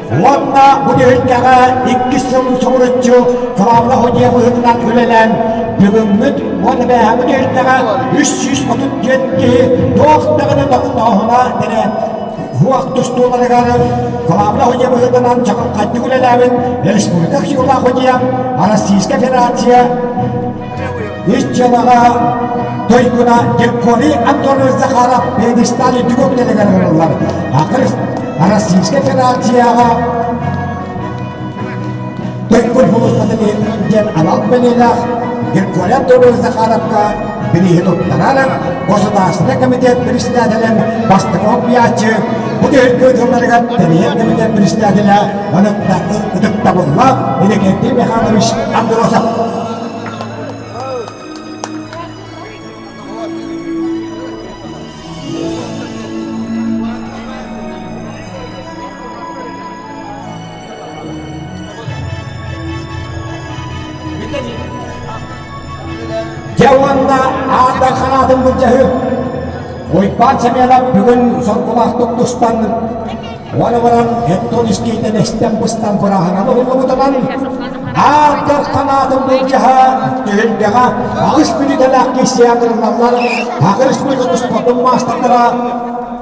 Уонна бу түһүлгэҕэ иккис сыл субуруччу кылаабына судьуйа быһыытынан үлэлээн бүгүҥҥүт уонна бээһээҥҥи түһүлгэҕэ 334 киһи туох даҕаны тохтооһуна эрэ уох тустууларыгар кылаабына судьуйа быһыытынан чаҕылхайдык үлэлээбит республика силаах судьуйа Российская Федерация ис дьыалаҕа туйгуна Григорий Антонович Захаров пьедестал үрдүк үктэлигэр ыҥырыллар. Российскай Федерацияҕа Туйгун сулууспатын диэн анал бэлиэлээх Григорий Антонович Захаровка бирииһи туттарар Государственный комитет председателин бастакы солбуйааччы бу түһүлгэ ыытылларыгар тэрийэр комитет председателэ ытыктабыллаах Иннокентий Михайлович Андросов. Дьэ уонна аатар ханаатын былдьаһыы. Уйбаан Семенов бүгүн соргулаахтык тустан уонна баран Эттон искийтэн эстэн-быстан бырааһынан уһуллубутунан аатар ханаатын былдьаһа түһүлгэҕэ аҕыс мүнүүтэлээх киирсии ыҥырыллаллар. Саха Республикатын спордун маастардара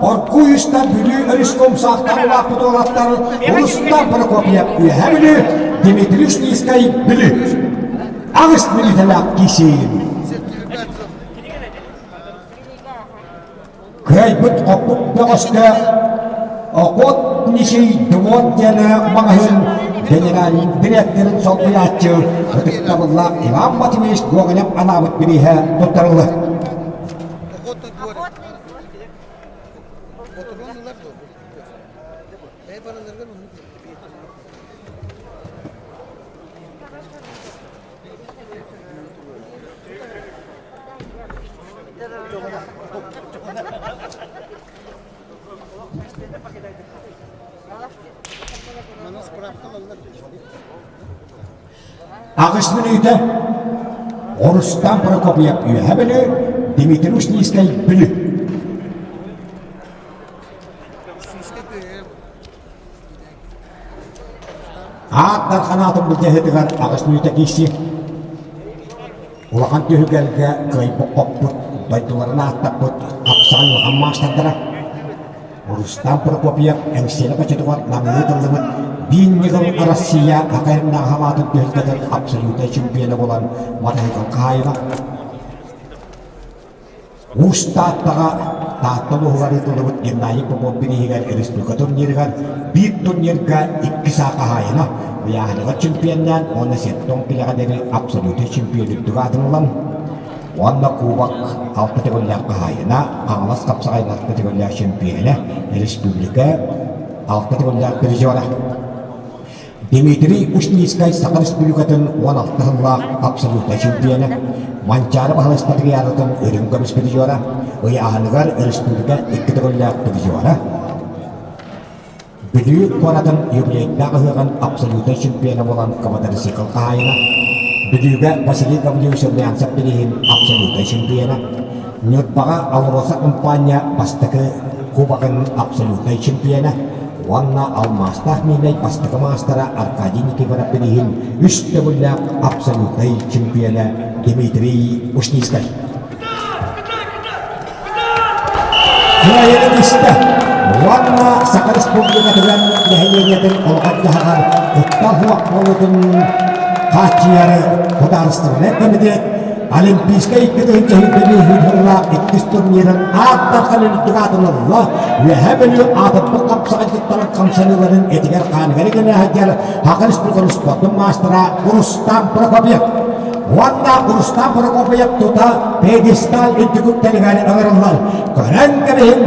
Оргууй устар Бүлүү өрүскэ умсаахтаан улааппыт уолаттар Рустам Прокопьев Үөһээ Бүлүү, Дмитрий Ушницкай Бүлүү. Аҕыс мүнүүтэлээх киирсии. Кыайбыт хоппут бөҕөскө Охотничий двор диэн маҕаһыын генеральнай дириэктэрин солбуйааччы ытыктабыллаах Иван Матвеевич Гоголев анаабыт бирииһэ туттарыллар. Аҕыс мүнүүтэ Рустам Прокопьев Үөһээ Бүлүү, Дмитрий Ушницкай Бүлүү. Аат Дархан аатын былдьаһыытыгар аҕыс мүнүүтэ киирсии. Улахан түһүлгэлэргэ кыайбыт-хоппут, дойдуларын ааттаппыт хапсаҕай улахан маастардара Рустам Прокопьев Эҥсиэли хочотугар намныы тыллыбыт Биир ньыгыл Россия хакайыннаах хамаатын түһүлгэтин абсолютнай чемпиона буолан матаһыытын хаһаайына. Уус Тааттаҕа Таатта улууһугар ыытыллыбыт Геннадий Попов бирииһигэр республика турнирыгар биир турнирга икки саа хаһаайына, ыйааһыныгар чемпионнаан уонна сеттон килэҕэ диэри абсолютнай чемпион үрдүк аатын ылан уонна кубок алта төгүллээх хаһаайына, Хаҥалас хапсаҕайын алта төгүллээх чемпиона, республика алта төгүллээх призера. Дмитрий Ушницкай Саха Республикатын 16 сыллаах абсолютнай чемпиона, Манчаары Баһылай Спартакиадатын үрүҥ көмүс призера, ыйааһыныгар республика икки төгүллээх призера, Бүлүү куоратын юбилейдаах ыһыаҕын абсолютнай чемпиона буолан квадроцикл хаһаайына, Бүлүүгэ Василий Гаврильевич Румянцев бирииһин абсолютнай чемпиона, Ньурбаҕа АЛРОСА компания бастакы кубогын абсолютнай чемпиона уонна алмаастаах миинэй бастакы маастара Аркадий Никифоров бирииһин үс төгүллээх абсолютнай чемпиона Дмитрий Ушницкай. Кыайыыны түстэ уонна Саха Республикатыгар нэһилиэнньэтин олоҕор-дьаһаҕар куттал суох буолуутун хааччыйары судаарыстыбаннай комитет Олимпийскай икки тыһыынча сүүрбэ сыллаах иккис турнирын аат дархан үрдүк аатын ылла. Үөһээ Бүлүү аатырбыт хапсаҕайдьыттарын хамсаныыларын этигэр-хааныгар игэнэ сылдьар Саха Республикатын спордун маастара Рустам Прокопьев. Уонна Рустам Прокопьев тута пьедестал үрдүк үктэлигэр ыҥырыллар. Көрөн кэбиһин!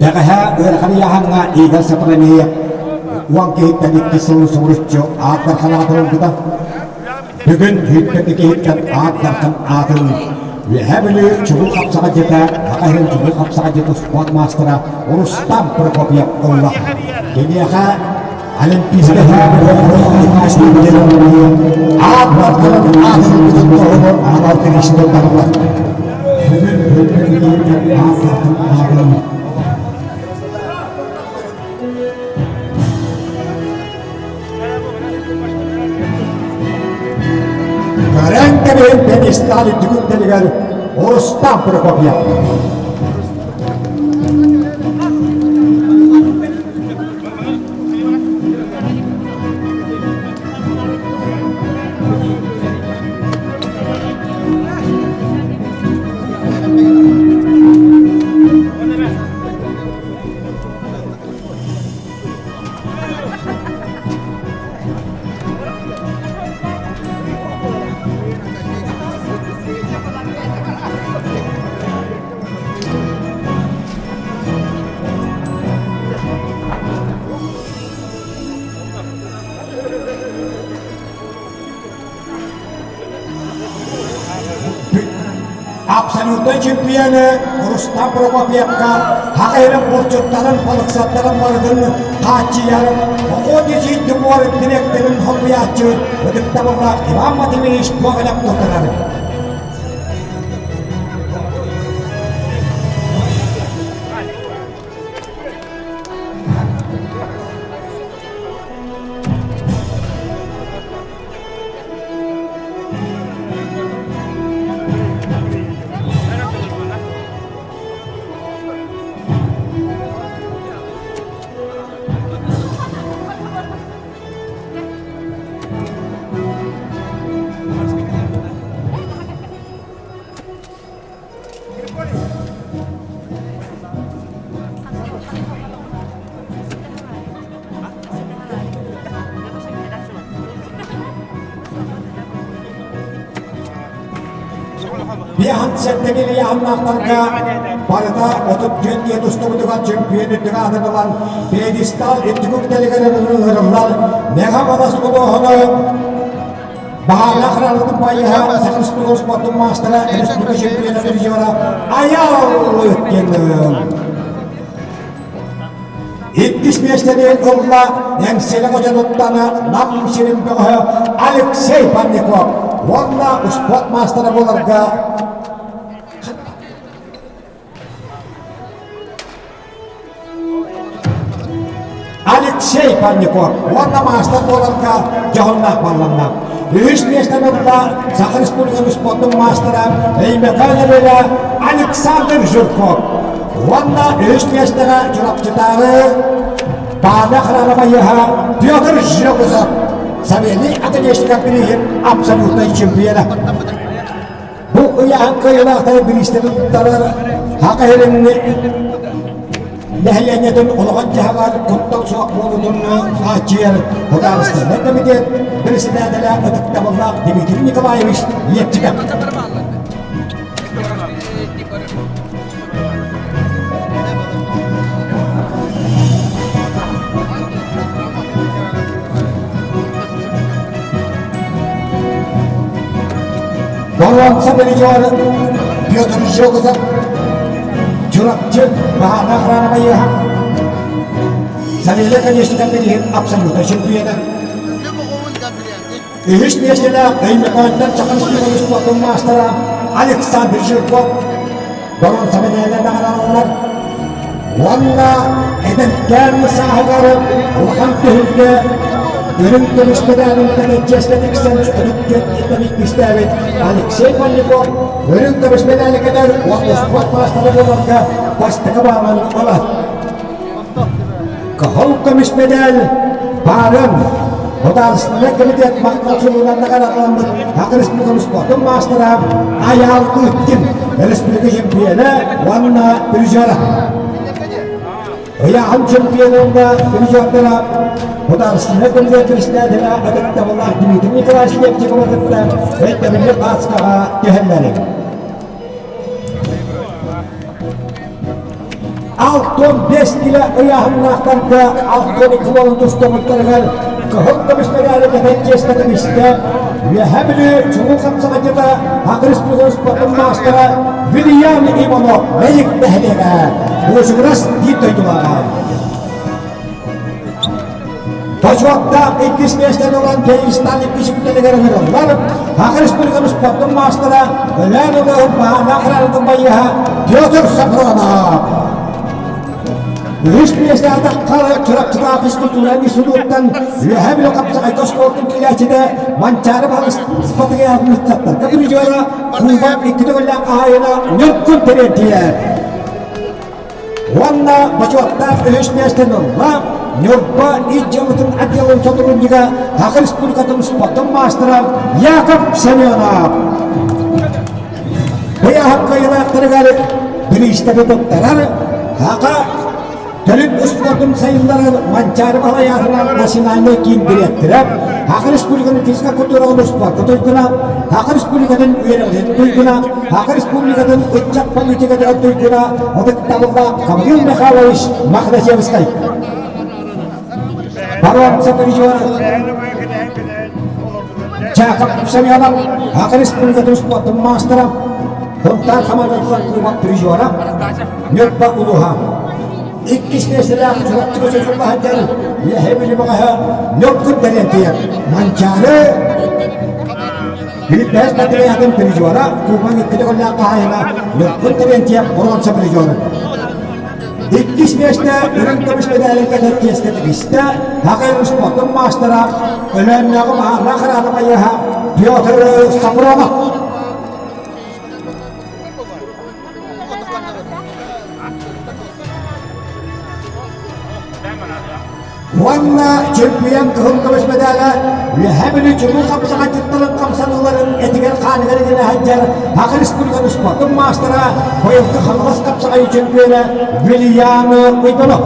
Бэҕэһээ ыарахан ыйааһыҥҥа Игорь Сопронеев уон киһиттэн икки сыл субуруччу аат дархан аатын ылбыта. Бүгүн сүүрбэкки киһиттэн аат дархан аатын Үөһээ Бүлүү чулуу хапсаҕайдьыта, Саха сирин чулуу хапсаҕайдьыта спорт маастара Рустам Прокопьев ылла. Киниэхэ Олимпийскай аат дархан аатын ылбытын туһунан анал бириистэр барылар. Бүгүн аат дархан аатын Көрөн кэбиһин пьедестал үрдүк үктэлигэр Рустам Прокопьев. Абсолютнай чемпионы Рустам Прокопьевка Хахайрын булчуттарын, балыксаттарын барытын хааччыйар Охотничий двор директорын солбуйааччы ытыктабыллаах Иван Матвеевич Гоголев туттарар. Биахан сэттэги ыйааһыннаахтарга барыта 34 диэн тустубутугар чемпион үрдүк аатын ылан пьедестал үрдүк үктэлигэр ыҥырыллар Мэҥэ Балас улууһуну Баһаалаах Ралытын байыһа Саха Республикатын спордун маастара республика чемпиона призера Айал Ыткин. Иккис миэстэни ылла Эҥсиэли хочотуттан Нам сирин бөҕөһө Алексей Парников уонна успуорт маастара буоларга Алексей Парников уонна маастар буоларга дьоһуннаах балланна. Үһүс миэстэни ылла Саха Республикатын спордун маастара Өймөкөөн Эбэлэ Александр Жирков. Уонна үһүс миэстэҕэ Чурапчытааҕы Баана Храновайыһа Петр Жегузов Савелий Атанешников бирииһин абсолютнай чемпиона. Бу ыйааһын кыайыылаахтары бириистэри туттарар Саха сирин нэһилиэнньэтин олоҕун-дьаһаҕар куттал суох буолуутун хааччыйар Судаарыстыбаннай комитет председателэ ытыктабыллаах Дмитрий Николаевич Лепчиков. Боруонса призер Петр Жогозов, Чурапчы Баһаана охрана байыаһа, Савелий Конечников билигин абсолютно чемпиона. Үһүс миэстэлээх Өймөкөөнтөн Саха Республикатын спордун маастара Александр Жирков боруонса мэдээлэ наҕараланар. Уонна эдэркээн сааһыгар улахан түһүлгэ үрүҥ көмүс мэдээлин кэнэччиэскэ тиксэн ытык иккистээбит Алексей Пальников үрүҥ көмүс мэдээли кэтэр уонна спорт маастара буоларга бастакы баалын ылар. Кыһыл көмүс мэдээл баарын Государственный комитет махтал суругунан наҕараадаламмыт Саха Республикатын спордун маастара Айаал Ыткин республика чемпиона уонна призера. Ыйааһын чемпиона уонна призердара Государственный комитет председателя ытыктабыллаах Дмитрий Николаевич Лепчикова кытта өйдөбүнньүк ааскаҕа түһэллэр. 65 килэ ыйааһыннаахтарга 62 уолун тустубуттарыгар кыһыл көмүс мэдээли кэтэн чиэскэ тигистэ Үөһээ Бүлүү чулуу хапсаҕайдьыта Саха Республикатын спордун маастара Вильям Иванов Мэйик нэһилиэгэ Буочугурас биир дойдулааҕа. Бочуоттаах иккис миэстэни ылан Киристан иккис үктэлигэр ыҥырыллар. Саха Республикатын спордун маастара Өлөөн улууһун Баһаана охранатын байыаһа Петр Сафронов. Үһүс миэстэҕэ таххар Чурапчылаах физкультура институттан Үөһээ Бүлүү хапсаҕайга оскуолатын киирээччитэ Манчаары Баһылык ыччаттарга призера Кубок икки төгүллээх хаһаайына Ньургун Терентьев. Уонна бочуоттаах үһүс миэстэни ылла Ньурба ис дьыалатын отделын сотруднига Саха Республикатын спордун маастара Яков Семенов. Быйаһын кыайыылаахтарыгар бириистэри туттарар Саха төрүт успуордун сайыннарар Манчаары Баһылайаатынан национальнай киин дириэктэрэ, Саха Республикатын физика культураҕын успуорка туйгуна, Саха Республикатын үөрэҕин туйгуна, Саха Республикатын ыччат политикатыгар туйгуна ытыктабыллаах Гаврил Михайлович Мохначевскай. Боруонса призера Чаков Семенов, Саха Республикатын спордун маастара. Хонтаар хамаандатыгар кубок призера Ньурба улууһа. Иккис миэстэлээх Чурапчыга чочулла сылдьар Үөһээ Бүлүү бөҕөһө Ньургун Бэлиэнтийэр Манчаары Бүлүүбэс батареятын призера Кубок икки төгүллээх хаһаайына Ньургун Терентьев боруонса призера. Иккис миэстэ үрүҥ көмүс мэдээлин кэтэр чиэскэ тигистэ Хакай спортун маастара Өлөөннөөҕү баһаардаах хараата байыаһа Петр Сапронов. Уонна чемпион кыһыл көмүс мэдээлэ Үөһээ Бүлүү чулуу хапсаҕайдьыттарын хамсаныыларын этигэр-хааныгар иҥэрэ сылдьар Саха Республикатын спордун маастара, быйылгы Хаҥалас хапсаҕайы чемпиона Вильям Уйбанов.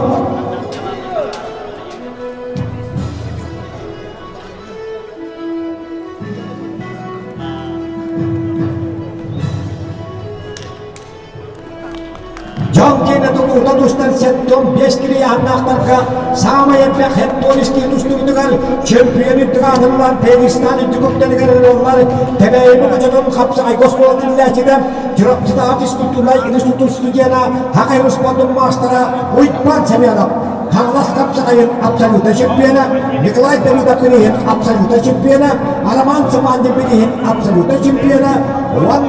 Дьон киэнэ тутуута тустан 75 килийааннаахтарга саамай элбэх хептон истии тустуутугар чемпион үрдүк аатырыллан Пегистан үрдүк үктэлигэр ылыллар Тэбээйи хочотун хапсаҕайга оскуола тэриллээччитэ Чурапчытааҕы физкультурнай институт студена Хахай спордун маастара Уйбаан Семенов Хаҥалас хапсаҕайын абсолютнай чемпиона Николай Давыдов бирииһин абсолютнай чемпиона Роман Цымандин бирииһин абсолютнай чемпиона уонна.